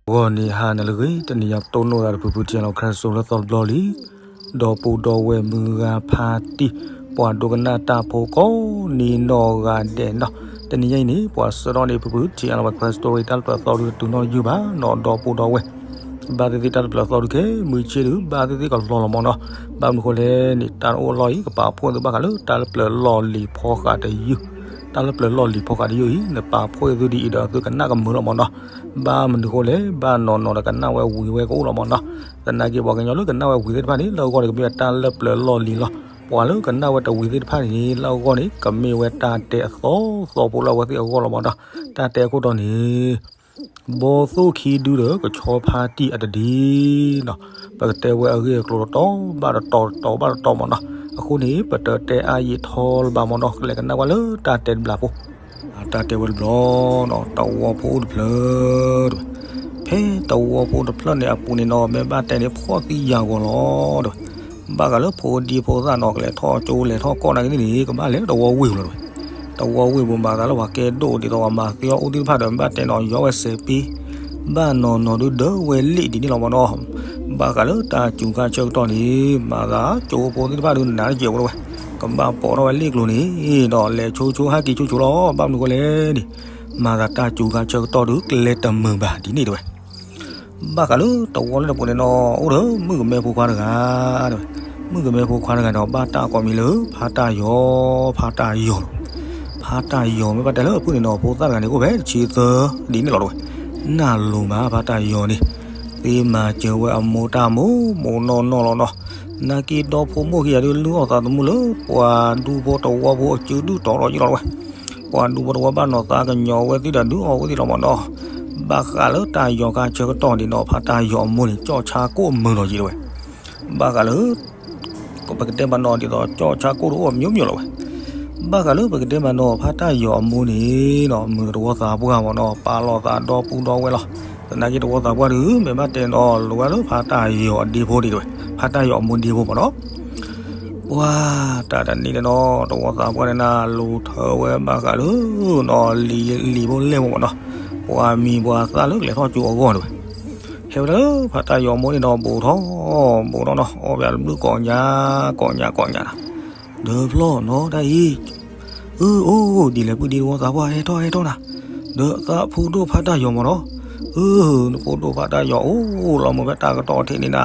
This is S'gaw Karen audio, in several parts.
ဂီၤနံၤဟါနၤလၢအဂ့ၤ, တနံၤညါပတိၢ်နီၣ်သးဒီးဖုဖုထံအလီၤခရၢစိလၢသီတဘျီလံ. ဒီပုၢ်ဒီဝဲၢ်မုၢ်ဂၤဖါတံၢ်, ပှၤဒိကနၣ်တၢ်ဖိကိးနံၤနီၢ်ဂၤဒဲးနီၤ, တနံၤညါအံၤန့ၣ် ပှၤဆှၢထီၣ်န့ၢ်ဖုဖုထံအလီၤခရၢစိတၢ်လၢပျၢၤသီဒုတတုၤနီၣ်တယုၢ်ဘၣ်နီၤ, ဒီပုၢ်ဒီဝဲၢ် ဘၣ်သ့ၣ်သ့ၣ်တၢ်လၢပျၢၤသီဒုခဲမုၢ်ဆ့ၣ်ဒု ဘၣ်သ့ၣ်သ့ၣ်ကလီလီၤမၢ်နီၤ. ဘၣ်မနုၤဃိလဲၣ်န့ၣ် တၢ်အိၣ်လီၢ်အံၤ ကပာ်ဖှိၣ်သုဘၣ်ဃးလၢတၢ်လၢပျၢၤလီၢ်လံၤဖီဃးတယုၢ်, တၢ်လၢပျၢၤလီၢ်လံၤဖီဃးတယုၢ်အံၤ နပာ်ဖှိၣ်သုဒ်အံၤဒီးသုကနၣ်ကမုာ်လီၤမၢ်နီၤ. ဘၣ်မနုၤဃိလဲၣ် ဘၣ်နီၢ်နီၢ်ဒီးကနၣ်ဝဲဝံၤဝဲကအိၣ်လီၤမၢ်နီၤ. သနာ်က့ပှၤကညီလၢကနၣ်ဝဲဝံၤသ့ၣ်တဖၣ်န့ၣ် လၢအဂီၢ်န့ၣ် ကမ့ၢ်ဝဲတၢ်လၢပျၢၤလီၢ်လံၤလီၤ. ပှၤလၢကနၣ်ဝဲတဝံၤသ့ၣ်တဖၣ်န့ၣ် လၢအဂီၢ်န့ၣ် ကမ့ၢ်ဝဲတၢ်တဲအသီသီဖိလၢအဝဲသ့ၣ်အဂီၢ်လီၤမၢ်နီၤ. တၢ်တဲအခိၣ်တီန့ၣ် ဘီသိၣ်ခံဒုဒီးကဆီဖါတံၢ်အတဒံနီၤ, ပကတဲဝဲအဂ့ၢ်အကျိၤတတီၤဘၣ်တတီၤတတီၤဘၣ်တတီၤမၢ်နီၤ. အဃိန့ၣ် ပတတဲအါယံာ်ထီလၢၤဘၣ်မၢ်နီၤ, ကလဲၤကနၣ်ဝဲလၢတၢ်တဲတဘျီဖိ. တၢ်တဲဝဲတဘျီနီၤ, တဝီဖိအိၣ်တဖျၢၣ်တဝဲ, ဖဲတဝီဖိတဖျၢၣ်န့ၣ်အပူၤန့ၣ်နီၤ မ့ၢ်ဘၣ်တဲန့ၣ် ဖှီၣ်သံယာ်ဂီၤလီၤတဝဲ. ဘၣ်ဃးလၢဖိဒံဖိသၣ်နီၤ ကလဲၤထီၣ်ကၠိလဲၤထီၣ်ကီၢ်နာ်က့န့ၣ် ကဘၣ်လဲၤလၢတဝီဝ့ၢ်ပူၤလီၤတဝဲ. တဝီဝ့ၢ်ပူၤမၤသးလၢပှၤကဲဒိၣ်ဒ်သိးပှၤမၤသ့အီၣ်အိၣ်သ့ၣ်တဖၣ်ဒီး ဘၣ်တဲနီၤ ယီဝဲစဲးပ့, ဘၣ်နီၢ်နီၢ်ဒုဒၢဝဲလံာ်ဒ်န့ၣ်လီၤမၢ်နီၤ. ဘၣ်ဃးလၢတၢ်စူၤခါဆၢကတီၢ်န့ၣ် မၤသးကၠိဖိသ့ၣ်တဖၣ်ဒုနးတကဲးဖိတဝဲ, ကဘၣ်ပိာ်ထီၣ်ဝဲလ့ၣ်ကျိၤန့ၣ်ဒီး လဲၤဆိဆိဟဲက့ၤဆိဆိလီၤ. ဘၣ်မနုၤဃိလဲၣ်န့ၣ် မၤသးတၢ်စူၤခါဆၢကတီၢ်ဒု ကျဲတမုာ်ဘၣ်ဒ်န့ၣ်တဝဲ. ဘၣ်ဃးလၢတဝီလၢတပူၤန့ၣ်နီၤ အိၣ်ဒီးမုၣ်ကမဲဖိခွါတဂၤတဝဲ. မုၣ်ကမဲဖိခွါတဂၤန့ၣ် ဘၣ်တၢ်ကိးမံၤလၢ ဖါတၢ်ယီၤ, ဖါတၢ်ယီၤလီၤ. ဖါတၢ်ယီၤမ့ၢ်ဘၣ်တဲလၢအဖုၣ်န့ၣ်နီၤ ဖိသၣ်တဂၤန့ၣ် အိၣ်ဖဲတဆံသၢဒ်န့ၣ်လီၤတဝဲ. နၢ်လိၤမးဖါတၢ်ယီၤန့ၣ် သ့မၤစၢၤဝဲအမိၢ်တၢ်မိၢ်မိၢ်နီၢ်နီၢ်လီၤနီၤ. နာ်က့ဒီဖိမိၢ်ခံဂၤဒု လုၢ်အီၣ်သးသမူလၢ ပှၤဒူဖိတဝီဖိအစုဒုၣ်တီၤဒီးယ့ၢ်လီၤတဝဲ. ပှၤဒူဖိတဝီဘၣ်နီၤသးကညီၤဝဲသ့ၣ်ဒီး ဒုးအီၣ်ဝဲသ့ၣ်လီၤမၢ်နီၤ. ဘၣ်ဃးလၢတၢ်ယီၤခါဆၢကတီၢ်န့ၣ်နီၤ ဖါတၢ်ယီၤအမိၢ်န့ၣ် ကၠီၣ်ဆါကိၣ်မုာ်လီၤယ့ၢ်တဝဲ. ဘၣ်ဃးလၢ ပကတဲမးနီၤ ဒ်သိးကၠီၣ်ဆါကိၣ်တအိၣ်အမျိုးမျိုးလီၤဝဲ. ဘၣ်ဃးလၢပကတဲမးနီၤ ဖါတၢ်ယီၤအမိၢ်န့ၣ်နီၤ မုာ်ဒီးတဝီသးပှၢ်မၢ်နီၤ ပာ်လီၤသးဒီပုၢ်ဒီဝဲၢ်လီၤ. သနာ်က့တဝီသးပှၢ်ဒုး မ့ၢ်ဘၣ်တဲနီၤ လိၤဝဲလၢဖါတၢ်ယီၤအဒ့ဖိဒ်တဝဲ, ဖါတၢ်ယီၤအမိၢ်ဒ့ဖိမၢ်နီၤ. ပှၤတၢ်တနံၤန့ၣ်နီၤ တဝီသးပှၢ်န့ၣ်နၤ လူၤထၢဝဲဘၣ်ဃးလၢနီၤ လံၤဖိလဲၢ်ဖိမၢ်နီၤ, ပှၤမံၤပှၤသၣ်လၢကလဲၤထီၣ်ကၠိအဂီၢ်တဝဲ. ဟဲဝဲဒၣ်လၢဖါတၢ်ယီၤအမိၢ်န့ၣ်ဒီး ဘူးထီၣ်ဘူးထီၣ်နီၤ အီၣ်ဘၣ်တဘျုးကိးညါ ကိးညါကိးညါနၤ, ဒီဖျီၣ်နီၤတၢ်အံၤ, အၢ အိၣ် ဒ်လဲၣ်ပုၢ်ဒ့တဝီသးပှၢ် ဟဲထီၣ်ဟဲထီၣ်နၤ, ဒီးသးဖိဒိၣ်ဖါတၢ်ယီၤမၢ်နီၤ, အၢ နဖိဒိၣ်ဖါတၢ်ယီၤအိၣ်လီၤမၢ်ဖဲတၢ်ကတီၢ်ထံးန့ၣ်နၤ,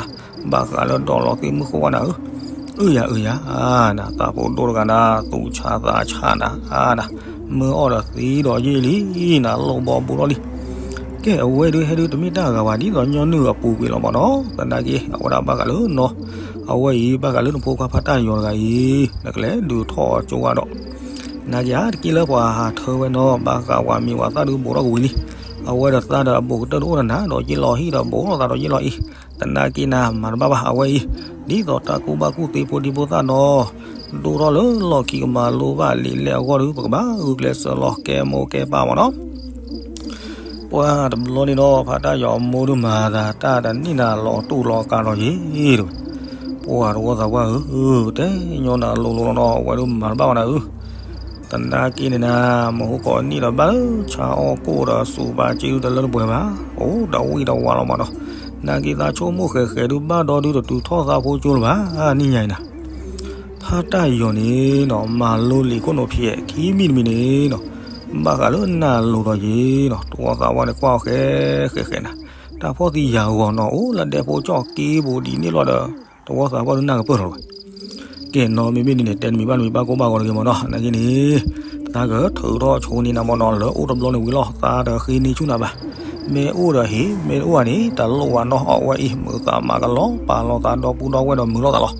ဘၣ်ဃးလၢဒီးလီၤသ့ၣ်မုၣ်ဃိဝဲနၤဧၢ, အၢ ယၤအၢ ယၤနၤ, သးဖိဒိၣ်တဂၤနၤ သူၣ်ဆါသးဆါနၤ အါနၤ, မၢအီၣ်ဒီးသံဒီးယ့ၢ်လံနၤ လိၣ်ဘီဘူးထီၣ်လံ. ကဲအဝဲဒုးဟဲဒုးတမ့ၢ်တၢ်ဂၤဘၣ် ဒ်သိးညီနုၢ်အပူၤကွံာ်လီၤမၢ်နီၤ, သနာ်က့ အဝဲဒၣ်ဘၣ်ဃးလၢနီၤ, အဝဲအံၤ ဘၣ်ဃးလၢနဖိခွါဖါတၢ်ယီၤတဂၤအံၤ, နကလဲၤဒုးထီၣ်ကၠိဝဲဒီး နာ်က့ဧါ တက့ၢ်လၢပှၤဟးထၢဝဲနီၤ ဘၣ်ဃးပှၤမံၤပှၤသၣ်ဒုးဘူးထီၣ်ကဝံၤလံ. အဝဲဒီးသးဒီးအဘူးကတၢၢ်တအိၣ်နၤ ဒီးယ့ၢ်လီၤဟံၣ်ဒီးဘူးလိာ်သးဒီးယ့ၢ်လီၤအံၤ, သနာ်က့နၤ မၤတဘၣ်ဘၣ် အဝဲအံၤ, ဒ်သိးတၢ်ကူၣ်ဘၣ်ကူၣ်သ့ဖိဒံဖိသၣ်နီၤ, ဒိၣ်ထီၣ်လၢလီၢ်ခံကမၤလိဘၣ်လံာ်လဲၢ်အဂီၢ်ဒီး ပကဘၣ်ဂုာ်ကျဲးစၢးလီၤကဲမိၢ်ကဲပၢ်မၢ်နီၤ. ပှၤတဘျီန့ၣ်ဒီး ဖါတၢ်ယီၤအမိၢ်ဒုးမၤသးတၢ်တနံၣ်နၤလီၤတူၢ်လီၤကါလီၤယ့ၢ်တဝဲ. ပှၤတဝီသးပှၢ်ဧၢ, တဲညီနၤလိၤလိၤလီၤနီၤ အဝဲဒုးမၤတဘၣ်ဘၣ်နၤဧၢ, သနာ်က့န့ၣ်နၤ မဟိကိးနံၣ်ဒီးဘၣ်လၢဆါအီၣ်ကိၣ်ဒီးစူးပာ်စ့ဒုးတလၢတပှဲၤဘၣ်, အိၣ်ဒီးဝံၣ်ဒီးဝါလီၤမၢ်နီၤ, နာ်က့သးဆိကမိၣ်ဃဲးဃဲးဒုးဘၣ်ဒီဒုးတတုၤထီၣ်သးဖိကၠိလၢၤဘၣ်, နံၣ်ညါအံၤနၤ ဖါတၢ်ယီၤန့ၣ်နီၤ မၤလိလံာ်ခိၣ်နူာ်ဖျဲးခံမံၤတမံၤန့ၣ်နီၤ, ဘၣ်ဃးလၢနၢ်လိၤဒီးယ့ၢ်နီၤ တဝီသးပှၢ်န့ၣ် ကွၢ်အီၤဃဲးဃဲးဃဲးနၤ, တၢ်ဖှီၣ်သံယာ်ဂီၤနီၤ အိၣ်လၢဒဲဖိကၠီၣ်က့ဘိဒ်န့ၣ်လီၤဒီး တဝီသးပှၢ်ဒုးနၢ်ကပၢၢ်လီၤဝဲ. ကဲနီၤ မ့မ့ၢ်ဒ်န့ၣ် တဲနမံၤဘၣ်နမံၤဘၣ်ကိၢ်ဘၣ်ဂီၤတဂ့ၤမၢ်နီၤ, နာ်က့န့ၣ် သးကထုးထီၣ်ဆိန့ၢ်နၤမၢ်နီၤ လၢအိၣ်တဘျီန့ၣ်ဝံၤလီၤ သးတဃ့န့ၢ်ဆူၣ်နၤဘၣ်, မ့ၢ်အိၣ်ဒီးဟ့ၣ် မ့ၢ်တအိၣ်ဧါန့ၣ် တလိၣ်ဝဲနီၤ အဝဲအံၤ မုာ်သးမၤကလီၤ ပာ်လီၤသးဒီပုၢ်ဒီဝဲၢ်ဒီးမုာ်လိာ်သးလီၤ.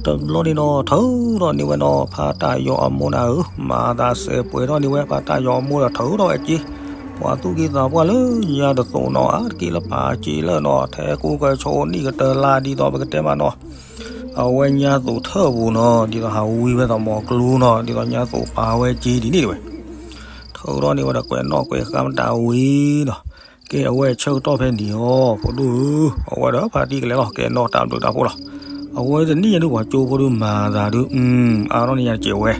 တဘျီန့ၣ်နီၤ ထုးထီၣ်န့ၢ်ဝဲနီၤ ဖါတၢ်ယီၤအမိၢ်နၤဧၢ, မၤသးစဲးပှဲၤထီၣ်န့ၢ်ဝဲ ဖါတၢ်ယီၤအမိၢ်ဒီးထုးထီၣ်ဝဲက့ၤ, ပှၤသူၣ်က့သးပှၢ်လၢညါတသိးနီၤ အါတက့ၢ်လၢပာ်စ့လၢနီၤ ထဲကူကဆိးနံၣ်ကတၢၢ်လါဒ်သိးပကတဲမးနီၤ, အဝဲညါသိးထၢၣ်ပူၤနီၤ ဒ်သိးဟးဝံဝဲသးမီၤကျိနီၤ ဒ်သိးညါသိးပာ်ဝဲက့ၤဒ်န့ၣ်တဝဲ. ထုးထီၣ်န့ၢ်ဝဲဒီးကွဲးနီၣ်ကွဲးဃါမတၤဝံၤနီၤ, ကဲအဝဲဆၢကတီၢ်ဖဲန့ၣ်အီၤ ဖိဒိၣ်ဧၢ, အဝဲဒီးဖါတံၢ်ကလဲၤလီၤ ကဲနီၣ်တၢ်ဘျုးတၢ်ဖှိၣ်လီၤ. အဝဲတနံၣ်ညါဒုးပှၤကၠိဖိဒုးမၤသးဒုး အါထီၣ်န့ၢ်ညါတစဲးဝဲ,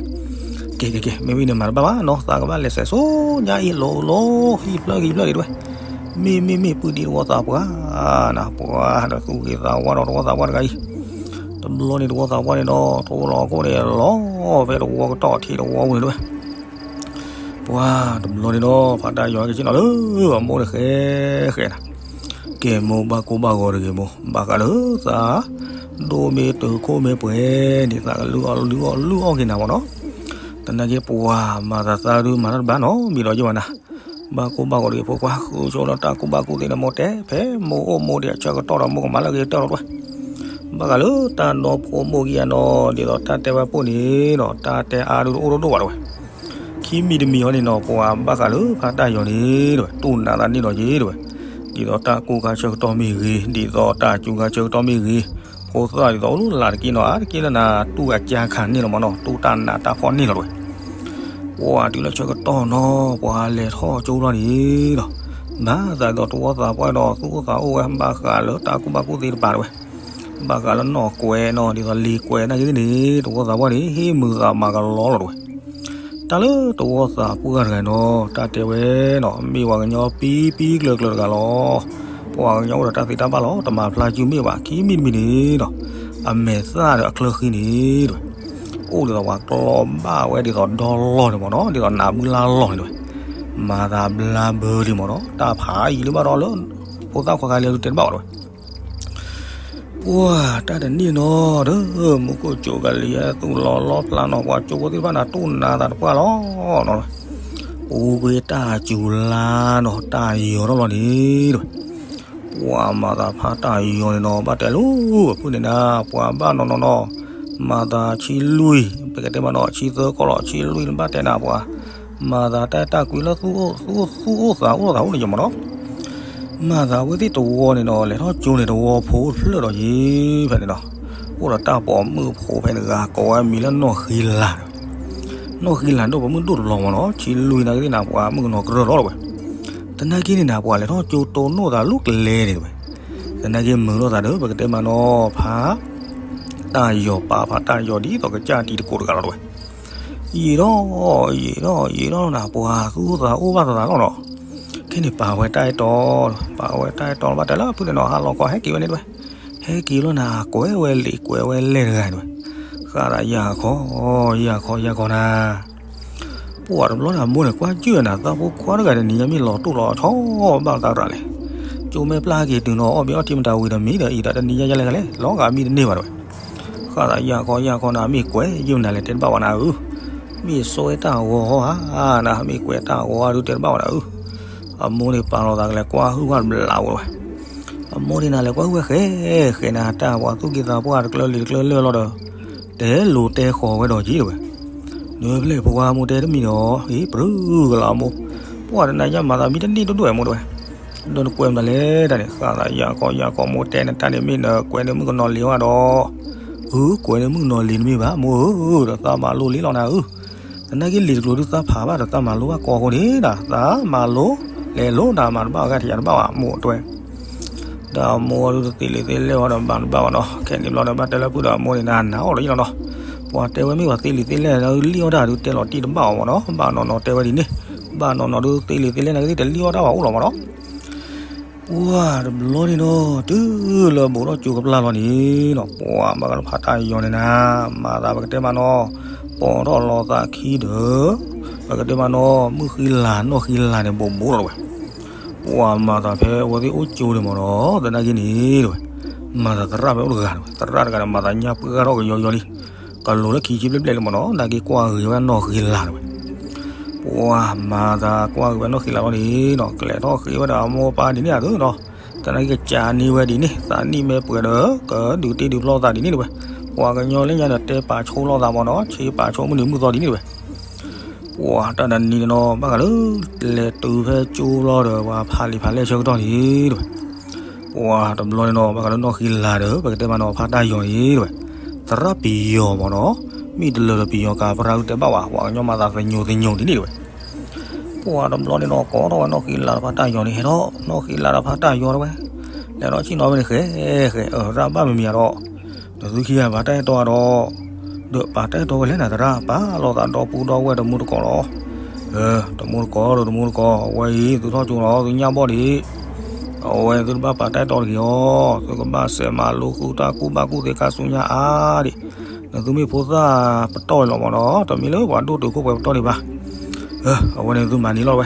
ကဲကဲကဲ မ့မ့ၢ်န့ၣ်မၤတဘၣ်ဘၣ်နီၤ သးကဘၣ်လဲၤစဲးဆိညါအံၤ လိၤလိၤ ဟံၣ်ဖျၢၣ်ဟံၣ်ဖျၢၣ်ဒံးတဝဲ, မ့ၢ်မ့ၢ်မ့ၢ် ပုၢ်ဒ့တဝီသးပှၢ်နၤ, ပှၤဒီးသူၣ်ဂ့ၤသးဝါဒီးတဝီသးပှၢ်တဂၤအံၤ, တဘျီန့ၣ်တဝီသးပှၢ်န့ၣ်ဒီး ထီၣ်လီၤအခိၣ်န့ၣ် လီၤဖဲတဝီကတီၢ်ထံးတဝီဝံၤန့ၣ်တဝဲ, ပှၤတဘျီန့ၣ်ဒီး ဖါတၢ်ယီၤက့ၤဆ့ၣ်နီၤလၢအမိၢ်န့ၣ်ဃဲဃဲနၤ, ကဲမိၢ် ဘၣ်ကိၢ်ဘၣ်ဂီၤတဂ့ၤမိၢ်, ဘၣ်ဃးလၢသး ဒိၣ်မ့ၢ်တုၤခိၣ်မ့ၢ်ပှဲၤန့ၣ် သးကလုၢ်အီၣ်လုၢ်အီၣ်လုၢ်အီၣ်က့ၤနၤမ့ၢ်နီၤ, သနာ်က့ပှၤမၤသးသးဒုးမၤတၢ်တဘၣ်နီတမံၤဒီးယဘၣ်နၤ, ဘၣ်ကိၢ်ဘၣ်ဂီၤတဂ့ၤဖိခွါ ဃုဆိလၢတၢ်ကူၣ်ဘၣ်ကူၣ်သ့န့ၣ် မိၢ်တဲဖဲမိၢ်အိၣ်မိၢ်ဒံးအဆၢကတီၢ်ဒီးမိၢ်ကမၤလၢက့ၤတၢ်လီၤတဝဲ, ဘၣ်ဃးလၢတၢ်ဒီဖိမိၢ်ကံအနီၤ ဒ်သိးတၢ်တဲဝဲပိၢ်န့ၣ်ဒီး တၢ်တဲအါဒုးတအိၣ်တဒိၣ်ဘၣ်တဝဲ, ခံမံၤတမံၤအံၤန့ၣ်နီၤ ပှၤဘၣ်ဃးလၢဖါတၢ်ယီၤန့ၣ်တဝဲ တူၢ်နးသးန့ၢ်ဒီးက့ၤတဝဲ, ဒ်သိးတၢ်ကူၣ်ခါဆၢကတီၢ်မ့ၢ်ဂ့ၤ ဒ်သိးတၢ်စူၤခါဆၢကတီၢ်မ့ၢ်ဂ့ၤ, ဖိသၣ်ဒ်သိးအိၣ်လၢ်တက့ၢ်နီၤ အါတက့ၢ်လၢနၤ တူၢ်အကါခါန့ၢ်လီၤမ့ၢ်နီၤ တူၢ်တၢ်နးတၢ်ဖှီၣ်န့ၢ်လီၤတဝဲ, ပှၤတုၤလၢဆၢကတီၢ်နီၤ ပှၤလဲၤထီၣ်ကၠိဘျီန့ၣ်ဒီး ဘၣ်သးဒ်သိးတဝီသးပှၢ်ဒီး သူၣ်အိၣ်သးအိၣ်ဝဲ ဘၣ်ဃးလၢတၢ်ကူၣ်ဘၣ်ကူၣ်သ့တပၤတဝဲ, ဘၣ်ဃးလၢနီၢ်ကွဲးနီၤ ဒ်သိးလံာ်ကွဲးနာ်က့ၤသ့ၣ်န့ၣ် တဝီသးပှၢ်န့ၣ် ဟ့ၣ်မုာ်သးမၤကလီလီၤတဝဲ, တၢ်လၢတဝီသးပှၢ်တဂၤနီၤ တၢ်တဲဝဲနီၤ မ့ၢ်ပှၤကညီပံပံကျၢၤကျၢၤတဂၤလီၤ, ပှၤကညီအိၣ်ဒီးတၢ်သ့တၢ်ဘၣ်လီၤ တမၤဖျါစုမ့ၢ်ဘၣ် ခံမံၤတမံၤန့ၣ်ဒီး အမဲာ်သၣ်ဒီးအချၢဃံန့ၣ်တဝဲ, အိၣ်ဒ်သိးပှၤကျီဘၣ်ဝဲဒ်သိးဒီလီၢ်န့ၣ်မ့ၢ်နီၤ ဒ်သိးနးဘုလါလီၢ်န့ၣ်တဝဲ, မၤသးဘျါဘၢဒံးမ့ၢ်နီၤ တၢ်ဖးယံာ်လၢဘၣ်ဒီးလၢ ဖိသၣ်ခွါခါလံၤအဒုးတဲတဘၣ်ဘၣ်တဝဲ ပှၤတၢ်တနံၣ်နီၤဒီး မူခိၣ်ကၠိကလံၤဟဲသူၣ်လီၤလီဖျါနီၤ ပှၤကၠိဖိသ့ၣ်တဖၣ်န့ၣ် တူၢ်နးသးတပှၢ်လီၤနီၤ, ပူၤကွံာ်တၢ်စူၤလါနီၤ တၢ်ယီၤထီၣ်လီၤန့ၣ်တဝဲ, ပှၤမၤသးဖါတၢ်ယီၤန့ၣ်နီၤ ဘၣ်တဲလၢအဖုၣ်န့ၣ်နၤ ပှၤဘၣ်နီၤနီၤနီၤ, မၤသးဆံလွံၢ် ပကတဲမ့ၢ်နီၤ ဆံသၢကီၢ်လီၤ ဆံလွံၢ်န့ၣ်ဘၣ်တဲနၤပှၤ မၤသးတၢ်အဲၣ်တၢ်ကွံလၢသူၣ်အိၣ်သူၣ်အိၣ်သူၣ်အိၣ်သးအိၣ်သးအိၣ်န့ၣ်ယမ့ၢ်နီၤ မၤသးဝဲသ့ၣ်တဝီန့ၣ်ဒီး လဲၤထီၣ်ကၠိန့ၣ် တဝီဖိအိၣ်တဖျၢၣ်ဒီးယံၤဖဲန့ၣ်နီၤ, အိၣ်ဒီးတၢ်ပိာ်မုၣ်ဖိဖဲန့ၣ်တဂၤ ကိးဝဲမံၤလၢနီၢ်ဃံလၤ, နီၢ်ဃံလၤဒိၣ်ပိာ်မုၣ်ဒိၣ်တဘျီမ့ၢ်နီၤ ဆံလွံၢ်နာ်က့သ့ၣ်နၤ ပှၤမုၣ်ကနီၤကရၢလီၤတဝဲ, သနာ်က့န့ၣ်နၤ ပှၤလဲၤထီၣ်ကၠိတိၢ်နီၣ်သးလၢကျဲန့ၣ်တဝဲ, သနာ်က့မုာ်လိာ်သးဒီး ပကတဲမ့ၢ်နီၤ ဖါ တၢ်ယီၤပာ်ဖါတၢ်ယီၤဒ်သိးကစၢ်တံၤသကိးတဂၤလီၤတဝဲ, ယံာ်ဒီး ယံာ်ဒီး ယံာ်ဒီးနၤ ပှၤသူၣ်အိၣ်သးအိၣ်ဘၣ်သးသးလီၤနီၤ, ခဲန့ၣ်ပာ်ဝဲတၢ်အဲၣ်တီ, ပာ်ဝဲတၢ်အဲၣ်တီဘၣ်တဲလၢဖုၣ်န့ၣ်နီၤ ဟးလီၤကီးဟဲက့ၤဝဲန့ၣ်တဝဲ, ဟဲက့ၤလီၤနၤ ကွဲးဝဲလံာ်ကွဲးဝဲလဲၢ်တဂၤတဝဲ, ဃၣ်သးယၢ်ခီ ယၢ်ခီ ယၢ်ခီနၤ ပှၤတဘျီန့ၣ် အမိၢ်န့ၣ် ကွၢ်စူၣ်နၤ သးဖိခွါတဂၤတနံၤညါမ့ၢ်လီၤတိၢ်လီၤဆီဘၣ်သးရၤလဲၣ်, ကၠိမဲာ်ပျၢ်က့ၤတုၤနီၤ အီၣ်ဘ့ၣ်အီၣ်ထံမတၤဝံၤဒီးမံဒီးအံၤဒီးတနံၤညါယါလဲၣ်လဲၣ် လီၤဂာ်မံတန့ၢ်ဘၣ်တဝဲ, ဃၣ်သးယၢ်ခီယၢ်ခီနၤ မ့ၢ်ကွဲးယုာ်နၤလဲၣ်တဲတဘၣ်ဝဲနၤဧၢ, မ့ၢ်စွဲတၢ်ဂီၤဟီဧါနၤ မ့ၢ်ကွဲးတၢ်ဂီၤဧါဒုးတဲတဘၣ်ဝဲနၤဧၢ, အမိၢ်န့ၣ်ပာ်လီၤသးကလဲၤကွၢ်ဟုၣ်ဝဲတဘျးဝဲတဝဲ အမိၢ်န့ၣ်နၤလဲၤကွၢ်ဟုၣ်ဝဲဃဲဃဲနၤ တၢ်ပှၤသူၣ်က့သးပှၢ်တကျၢလံၤတကျၢလၢာ်လီၤဒီး တဲလိၤတဲဃီၤဝဲဒီးက့ၤတဝဲ, နဖျဲၣ်ဖိခွါမိၢ်တဲတမံၤဒီး ဟ့ၣ်ပြူၤကလီၤမိၢ်, ပှၤတနၤညါမၤသးမံတန့ၢ်တဒိၣ်ဝဲမိၢ်တဝဲ, ဒီးနကွဲးမနုၤလဲၣ်တၢ်န့ၣ် ဃၣ်သးယၢ်ခီယၢ်ခီမိၢ်တဲနတၢ်န့ၣ် မ့ၢ်နကွဲးန့ၢ်မုၣ်ကနီၤလံၤဝဲဒီး, ဧၢ ကွဲးန့ၢ်မုၣ်ကနီၤလံၤတမ့ၢ်ဘၣ်မိၢ်ဧၢ, ဒီးသးမၤလိလံလီၤနၤဧၢ သနာ်က့လံာ်တကျိၤဒုးသးဖးဘၣ်ဒီးသးမၤလိဘၣ်ကီအဃိန့ၣ်ဒီး သးမၤလိလဲၤလိတၢ်မၤတဘၣ်အဂၤထံးယၤတဘၣ်ဘၣ်မိၢ်တဲ, ဒီးအမိၢ်အဒုးတသ့လံာ်သ့လဲၢ်ဝဲဒီးဘၣ်တဘၣ်ဘၣ်နီၤ, ခဲန့ၣ်ဘျီဒီးဘၣ်တဲလၢဖုၣ်ဒီးအမိၢ်န့ၣ်နၤ နၤအီၣ်လီၤယလီၤနီၤ, ပှၤတဲဝဲမ့ၢ်ပှၤသ့လံာ်သ့လဲၢ်ဒီးလံၣ်အီၣ်တၢ်ဒုး တဲလီၤတံၢ်တဘၣ်အီၤမ့ၢ်နီၤ, ဘၣ်နီၢ်နီၢ်တဲဝဲဒ်န့ၣ်, ဘၣ်နီၢ်နီၢ်ဒုးသ့လံာ်သ့လဲၢ်နာ်က့သ့ၣ်တလံၣ်အီၣ်တၢ်ဘၣ်အိၣ်လီၤမ့ၢ်နီၤ ပှၤတဘျီန့ၣ်ဒီး တုၤလၢဘူးထီၣ်ကၠိကပျၢ်လီၤန့ၣ်နီၤ, ပှၤဘၣ်ဃးလၢဖါတၢ်ယီၤန့ၣ်နၤ, မၤသးပကတဲမ့ၢ်နီၤ, ပိာ်ထီၣ်လီၤသးခံဒီး, ပကတဲမ့ၢ်နီၤ, မုၣ်ဃံလၤနီၢ်ဃံလၤန့ၣ် ဘူးဘူးလီၤတဝဲ, ပှၤမၤသးဖဲအဝဲသ့ၣ်အိၣ်ကၠိန့ၣ်မ့ၢ်နီၤ, သနာ်က့န့ၣ်တဝဲ, မၤသးသရၣ်ဖဲအိၣ်တဂၤတဝဲ, သရၣ်တဂၤန့ၣ် မၤသးညါပှၢ်ထီၣ်ကယီယီလံ, ကလိၤလၢခံဆံဘျဲၣ်ဘျဲၣ်လံမ့ၢ်နီၤ, သနာ်က့ကွၢ်ဂ့ၤဝဲနီၢ်ဃံလၤတဝဲ ပှၤမၤသးကွၢ်ဂ့ၤဝဲနီၢ်ဃံလၤလီၤန့ၣ်နီၤ, ကျဲထီၣ်ဃ့ဝဲဒီးအမိၢ်အပၢ်ဒ်န့ၣ်အသိးနီၤ, သနာ်က့ကစၢ်န့ၢ်ဝဲဒ်န့ၣ်, သးနံၣ်မ့ၢ်ပှဲၤဒီး ကဒုးတ့ဒုးဖျီသးဒ်န့ၣ်တဝဲ, ပှၤကညီလၢညါန့ၣ် တဲပာ်ဆိလီၤသးမ့ၢ်နီၤ, ဆ့ပာ်ဆိမုၢ်နံၤမုၢ်သီဒ်န့ၣ်တဝဲ, ပှၤတၢ်တနံၤန့ၣ်နီၤ, ဘၣ်ဃးလၢ လဲၤတုၤဖဲကၠိဘျီဒီး ပှၤဖးလံာ်ဖးလဲၢ်ဆၢကတီၢ်န့ၣ်တဝဲ ပှၤတဘျီန့ၣ်နီၤ, ဘၣ်ဃးလၢနီၢ်ဃံလၤဒီး ပကတဲမ့ၢ်နီၤ ဖါတၢ်ယီၤန့ၣ်တဝဲ, သရၣ်ပယီၤမ့ၢ်နီၤ, မ့ၢ်တလၢာ်ဒီးပယီၤကၤပြၢ်ဒုးတဲဘၣ်ဝဲ, ပှၤကညီမၤသးသညိၤသညိၤဒ်န့ၣ်တဝဲ, ပှၤတဘျီန့ၣ်နီၤ ကိးထီၣ်ဝဲနီၢ်ဃံလၤဒီးဖါတၢ်ယီၤန့ၣ် ဟဲထီၣ်, နီၢ်ဃံလၤဒီးဖါတၢ်ယီၤတဝဲ, လဲၤထီၣ်ဆ့ၣ်နီၤဝဲန့ၣ် ဃဲဃဲ အၢ ရၣ်ဘၣ်မံၤမံၤဒီး နသုခံဂၤပာ်တၢ်အဲၣ်တီဒီး, ဒီးပာ်တၢ်အဲၣ်တီဝဲလဲၣ်နၤသရၣ်, ပာ်လီၤသးဒီပုၢ်ဒီဝဲၢ်တမူတကိးလီၤ, တမူတကိးဒီးတမူတကိး, အဝဲအံၤ သုထီၣ်ကၠိလီၤ သုညၣ်ဘီၣ်ဒံး အဝဲသုတဘၣ်ပာ်တၢ်အဲၣ်တီတဂ့ၤအီၤ, သုကဘၣ်စဲးမၤလိဃုတၢ်ကူၣ်ဘၣ်ကူၣ်သ့ခါဆူညါအါဒံး, နသုမ့ၢ်ဖိသၣ်ပတီၢ်အံၤလီၤမ့ၢ်နီၤ, တမ့ၢ်လၢပှၤဒိၣ်တုာ်ခိၣ်ပှဲၤပတီၢ်ဒံးဘၣ်. အဝဲန့ၣ်သုမၤန့ၢ်လီၤဝဲ,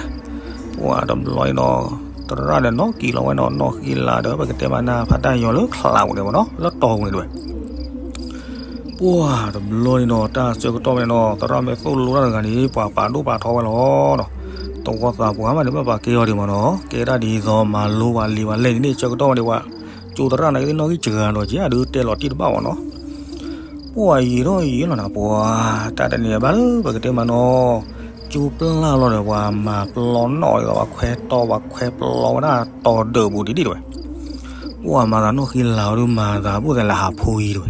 ပှၤတဘျီန့ၣ်ဒီး သရၣ်ဒီးနီၢ်ကံၤလီၤဝဲနီၤ, နီၢ်ဃံလၤဒီးပကတဲမးနၤ ဖါတၢ်ယီၤလၢချးပူၤန့ၣ်မ့ၢ်နီၤ, လၢတီၤပူၤန့ၣ်တဝဲ ပှၤတဘျီန့ၣ်ဒီး တၢ်ဆၢကတီၢ်ဝဲန့ၣ်ဒီး သရၣ်မ့ၢ်သိၣ်လိတၢ်တဂၤန့ၣ် ပှၤပာ်ဒိၣ်ပာ်ထီဝဲလီၤနီၤ. သဝီသးပှၢ်မးန့ၣ် ဘၣ်ပာ်ကဲအီၤဒံးမ့ၢ်နီၤ, ကဲဒၣ်ဒ်သိးမၤလိပှၤလံၤပှၤလဲၢ်န့ၣ်န့ၣ် ဆၢကတီၢ်ဝဲန့ၣ် ပှၤကၠိသရၣ်နာ်က့သ့ၣ်နီၣ်ဂံၢ်စှၤဒီးက့ၤ အဒုးတဲလီၤတံၢ်တဘၣ်မ့ၢ်နီၤ. ပှၤယံာ်ထီၣ်ယံာ်လီၤနၤ ပှၤ တၢ်တနံၤဘၣ်လၢပကတဲမးနီၤ, ကၠိပျၢ်လီၤဒီး ပှၤမၤပျီနီၣ်ဒ်သိး ပှၤခွဲးတီၤ ပှၤခွဲးပျီဝဲဒၣ်တီၤဒၢးပူၤဒ်ဒ်တဝဲ ပှၤမၤသးနီၢ်ဃံလၤအီၤဒုးမၤသးဘူၣ်သးလဲၤဟးဖှံတဝဲ,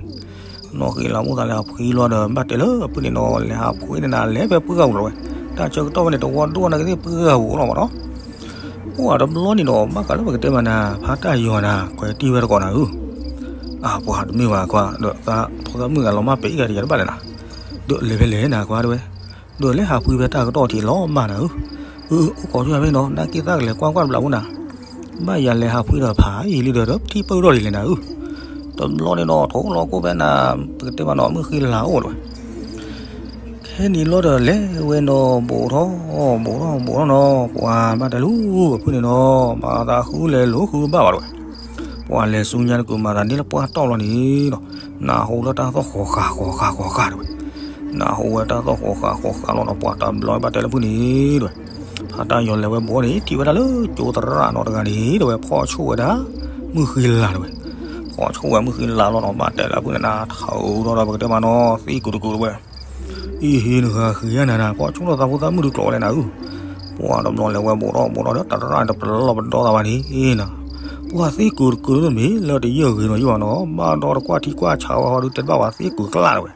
နီၢ်ဃံလၤဘူၣ်သးလဲၤဟးဖှံလီၤဒီး ဘၣ်တဲလၢအဖုၣ်န့ၣ်နီၤ လဲၤဟးဖှံန့ၣ်နၤ လဲၤဖဲပှၢ်ဂၤပူၤလီၤဝဲ, တၢ်ဆၢကတီၢ်ဝဲန့ၣ် တဝီဒိၣ်နာ်က့သ့ၣ်ပှၢ်ဂၤပူၤလီၤမ့ၢ်နီၤ. ပှၤတဘျီန့ၣ်ဒီး ဘၣ်ဃးလၢပကတဲမးနၤ ဖါတၢ်ယီၤနၤ ခွဲးတံၢ်ဝဲတကိးနၤဧၢ, အပှၤတမ့ၢ်ဘၣ်ကွၢ် ဒီးသးဖိသၣ်မုၣ်ဂၤလီၤမၢ်ပဲာ်အံၤဂၤတယၤတဘၣ်လဲၣ်နၤ, ဒီးလဲၤဖဲလဲၣ်နၤကွၢ်တဝဲ, ဒီးလဲၤဟးဖှံဖဲတၢ်ကတီၢ်ထံးလီၤမၢ်နၤဧၢ, အၢ အိၣ်ခိးဆူၣ်ဖဲနီၤ နၢ်က့သၣ်ကလဲၤကွၢ်ကွၢ်တဘျီဖိနၤ, ဘၣ်ယၤလဲၤဟးဖှံဒီးဖးအံၤလံဒီး ထံၣ်ပၢၢ်ထီၣ်ဒ်လဲၣ်နၤဧၢ, တဘျီန့ၣ်ဒီး ထိၣ်လီၤကိၣ်ဖဲနၤ ပကတဲမးနီၤ မုၢ်ဃံလၤအိၣ်တဝဲ ခဲနံၤလီၤဒီးလဲၤဝဲနီၤ ဘူးထီၣ် ဘူးထီၣ် ဘူးထီၣ်နီၤ ပှၤဘၣ်တဲလၢအဖုၣ်န့ၣ်နီၤ မၤသးဃုလဲၤလိာ်ဃုတဘၣ်ဘၣ်တဝဲ, ပှၤလဲၤဆူညါတကုာ်မၤသးန့ၢ်လၢပှၢ်တီၢ်လီၤန့ၣ်ဒီး နၢ်ဟူလၢတၢ်သီၣ်ဃီၤဃာ်ဃီၤဃာ်ဃီၤဃာ်တဝဲ, နၢ်ဟူဝဲတၢ်သီၣ်ဃီၤဃာ်ဃီၤဃာ်လီၤနီၤ ပှၤတဘျီဘၣ်တဲလၢအဖုၣ်န့ၣ်တဝဲ, ဖါတၢ်ယီၤလဲၤဝဲဘူးန့ၣ် ထံၣ်ဝဲဒၣ်လၢကၠိသရၣ်နီတဂၤန့ၣ်တဝဲ ဖီၣ်ဆိၣ်ဝဲဒၣ် မုၢ်ဃံလၤတဝဲ, ဖီၣ်ဆိၣ်ဝဲမုၢ်ဃံလၤလီၤနီၤ ဘၣ်တဲလၢအဖုၣ်န့ၣ်နၤ ထးအူဒီးပကတဲမးနီၤ သံကူးတကူးတဝဲ အံၤဟ့ၣ်နဃၤဃံၤယါနၤနၤ ဖီၣ်ဆိၣ်ထီၣ်သးဖိသၣ်မုၣ်တကျိၤဝဲလဲၣ်နၤဧၢ, ပှၤတဘျီလဲၤဝဲဘူးထီၣ်ဘူးထီၣ်ဒီး တရၣ်တပလီၢ်ပဒီသးဘၣ်န့ၣ်နၤ, ပှၤသံကူးတကူးတမ့ၢ်လၢတယၢၢ်ဂ့ၤနီၤယိၣ်ဘၣ်နီၤ ဘၣ်ဒီးတကွၢ်ထံကွၢ်ဆးဝဲဟီဒုးတဲတဘၣ်ဝဲသံကူးကျၢ်တဝဲ,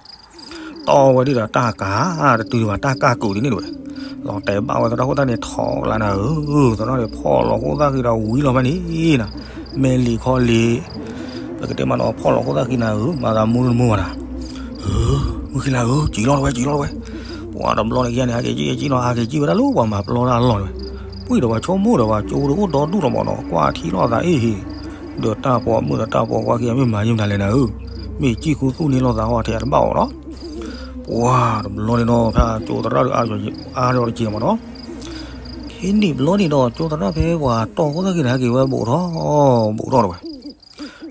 တီၢ်ဝဲဒ်ဒီးတၢ်ကၤ တတုၤဒံးဘၣ်တၢ်ကၤကူးဒ်န့ၣ်တဝဲ, လီၤတဲာ်ဘၣ်ဝဲသရၣ်ခိၣ်သၣ်န့ၣ်ထီၣ်ကျါနၤဧၢ, သရၣ်န့ၣ်ဖီၣ်လီၤခိၣ်သၣ်ဃံဒီးဝံၤလီၤဖဲန့ၣ်နၤ, မဲာ်လံၤခီလံၤ ပကတဲမးနီၤ ဖီၣ်လီၤခိၣ်သၣ်ဃံနၤဧၢ မၤသးမူတမူဘၣ်နၤ, မုၢ်ဃံလၤဧၢ စံၣ်လီၤတဝဲ စံၣ်လီၤတဝဲ, ပှၤတဘျီန့ၣ်ကယါန့ၣ် ဟးက့ၤကံကံလီၤ ဟးက့ၤကံဝဲဒၣ်လၢပှၤမၤပျီတၢ်အလီၢ်တဝဲ, ပှံၢ်ဒီးပှၤဆိကမိၣ်ဒီးပှၤကၠိတအိၣ်ဒီဒူၣ်လီၤမ့ၢ်နီၤ ကွၢ်ထံလီၤသးအ့ၣ်ဟ့ၣ်, ဒီးတၢ်ပိာ်မုၣ်ဒီးတၢ်ပိာ်ခွါခံဂၤမ့ၢ်မၤယုာ်မတၤလဲၣ်နၤဧၢ, မ့ၢ်စံၣ်ခူသူၣ်န့ၢ်လိာ်သးဟီထဲအတဘၣ်အီၤနီၤ, ပှၤတဘျီန့ၣ်နီၤ ဖဲကၠိသရၣ်ဒီး အါဒီးတက့ၢ်မ့ၢ်နီၤ, ခဲနံၣ်ဘျီန့ၣ်ဒီး ကၠိသရၣ်ဖဲပှၤတီၢ်ခိၣ်သၣ်ဃံန့ၣ် ဟဲက့ၤဝဲဘူးထီၣ် ဘူးထီၣ်တဝဲ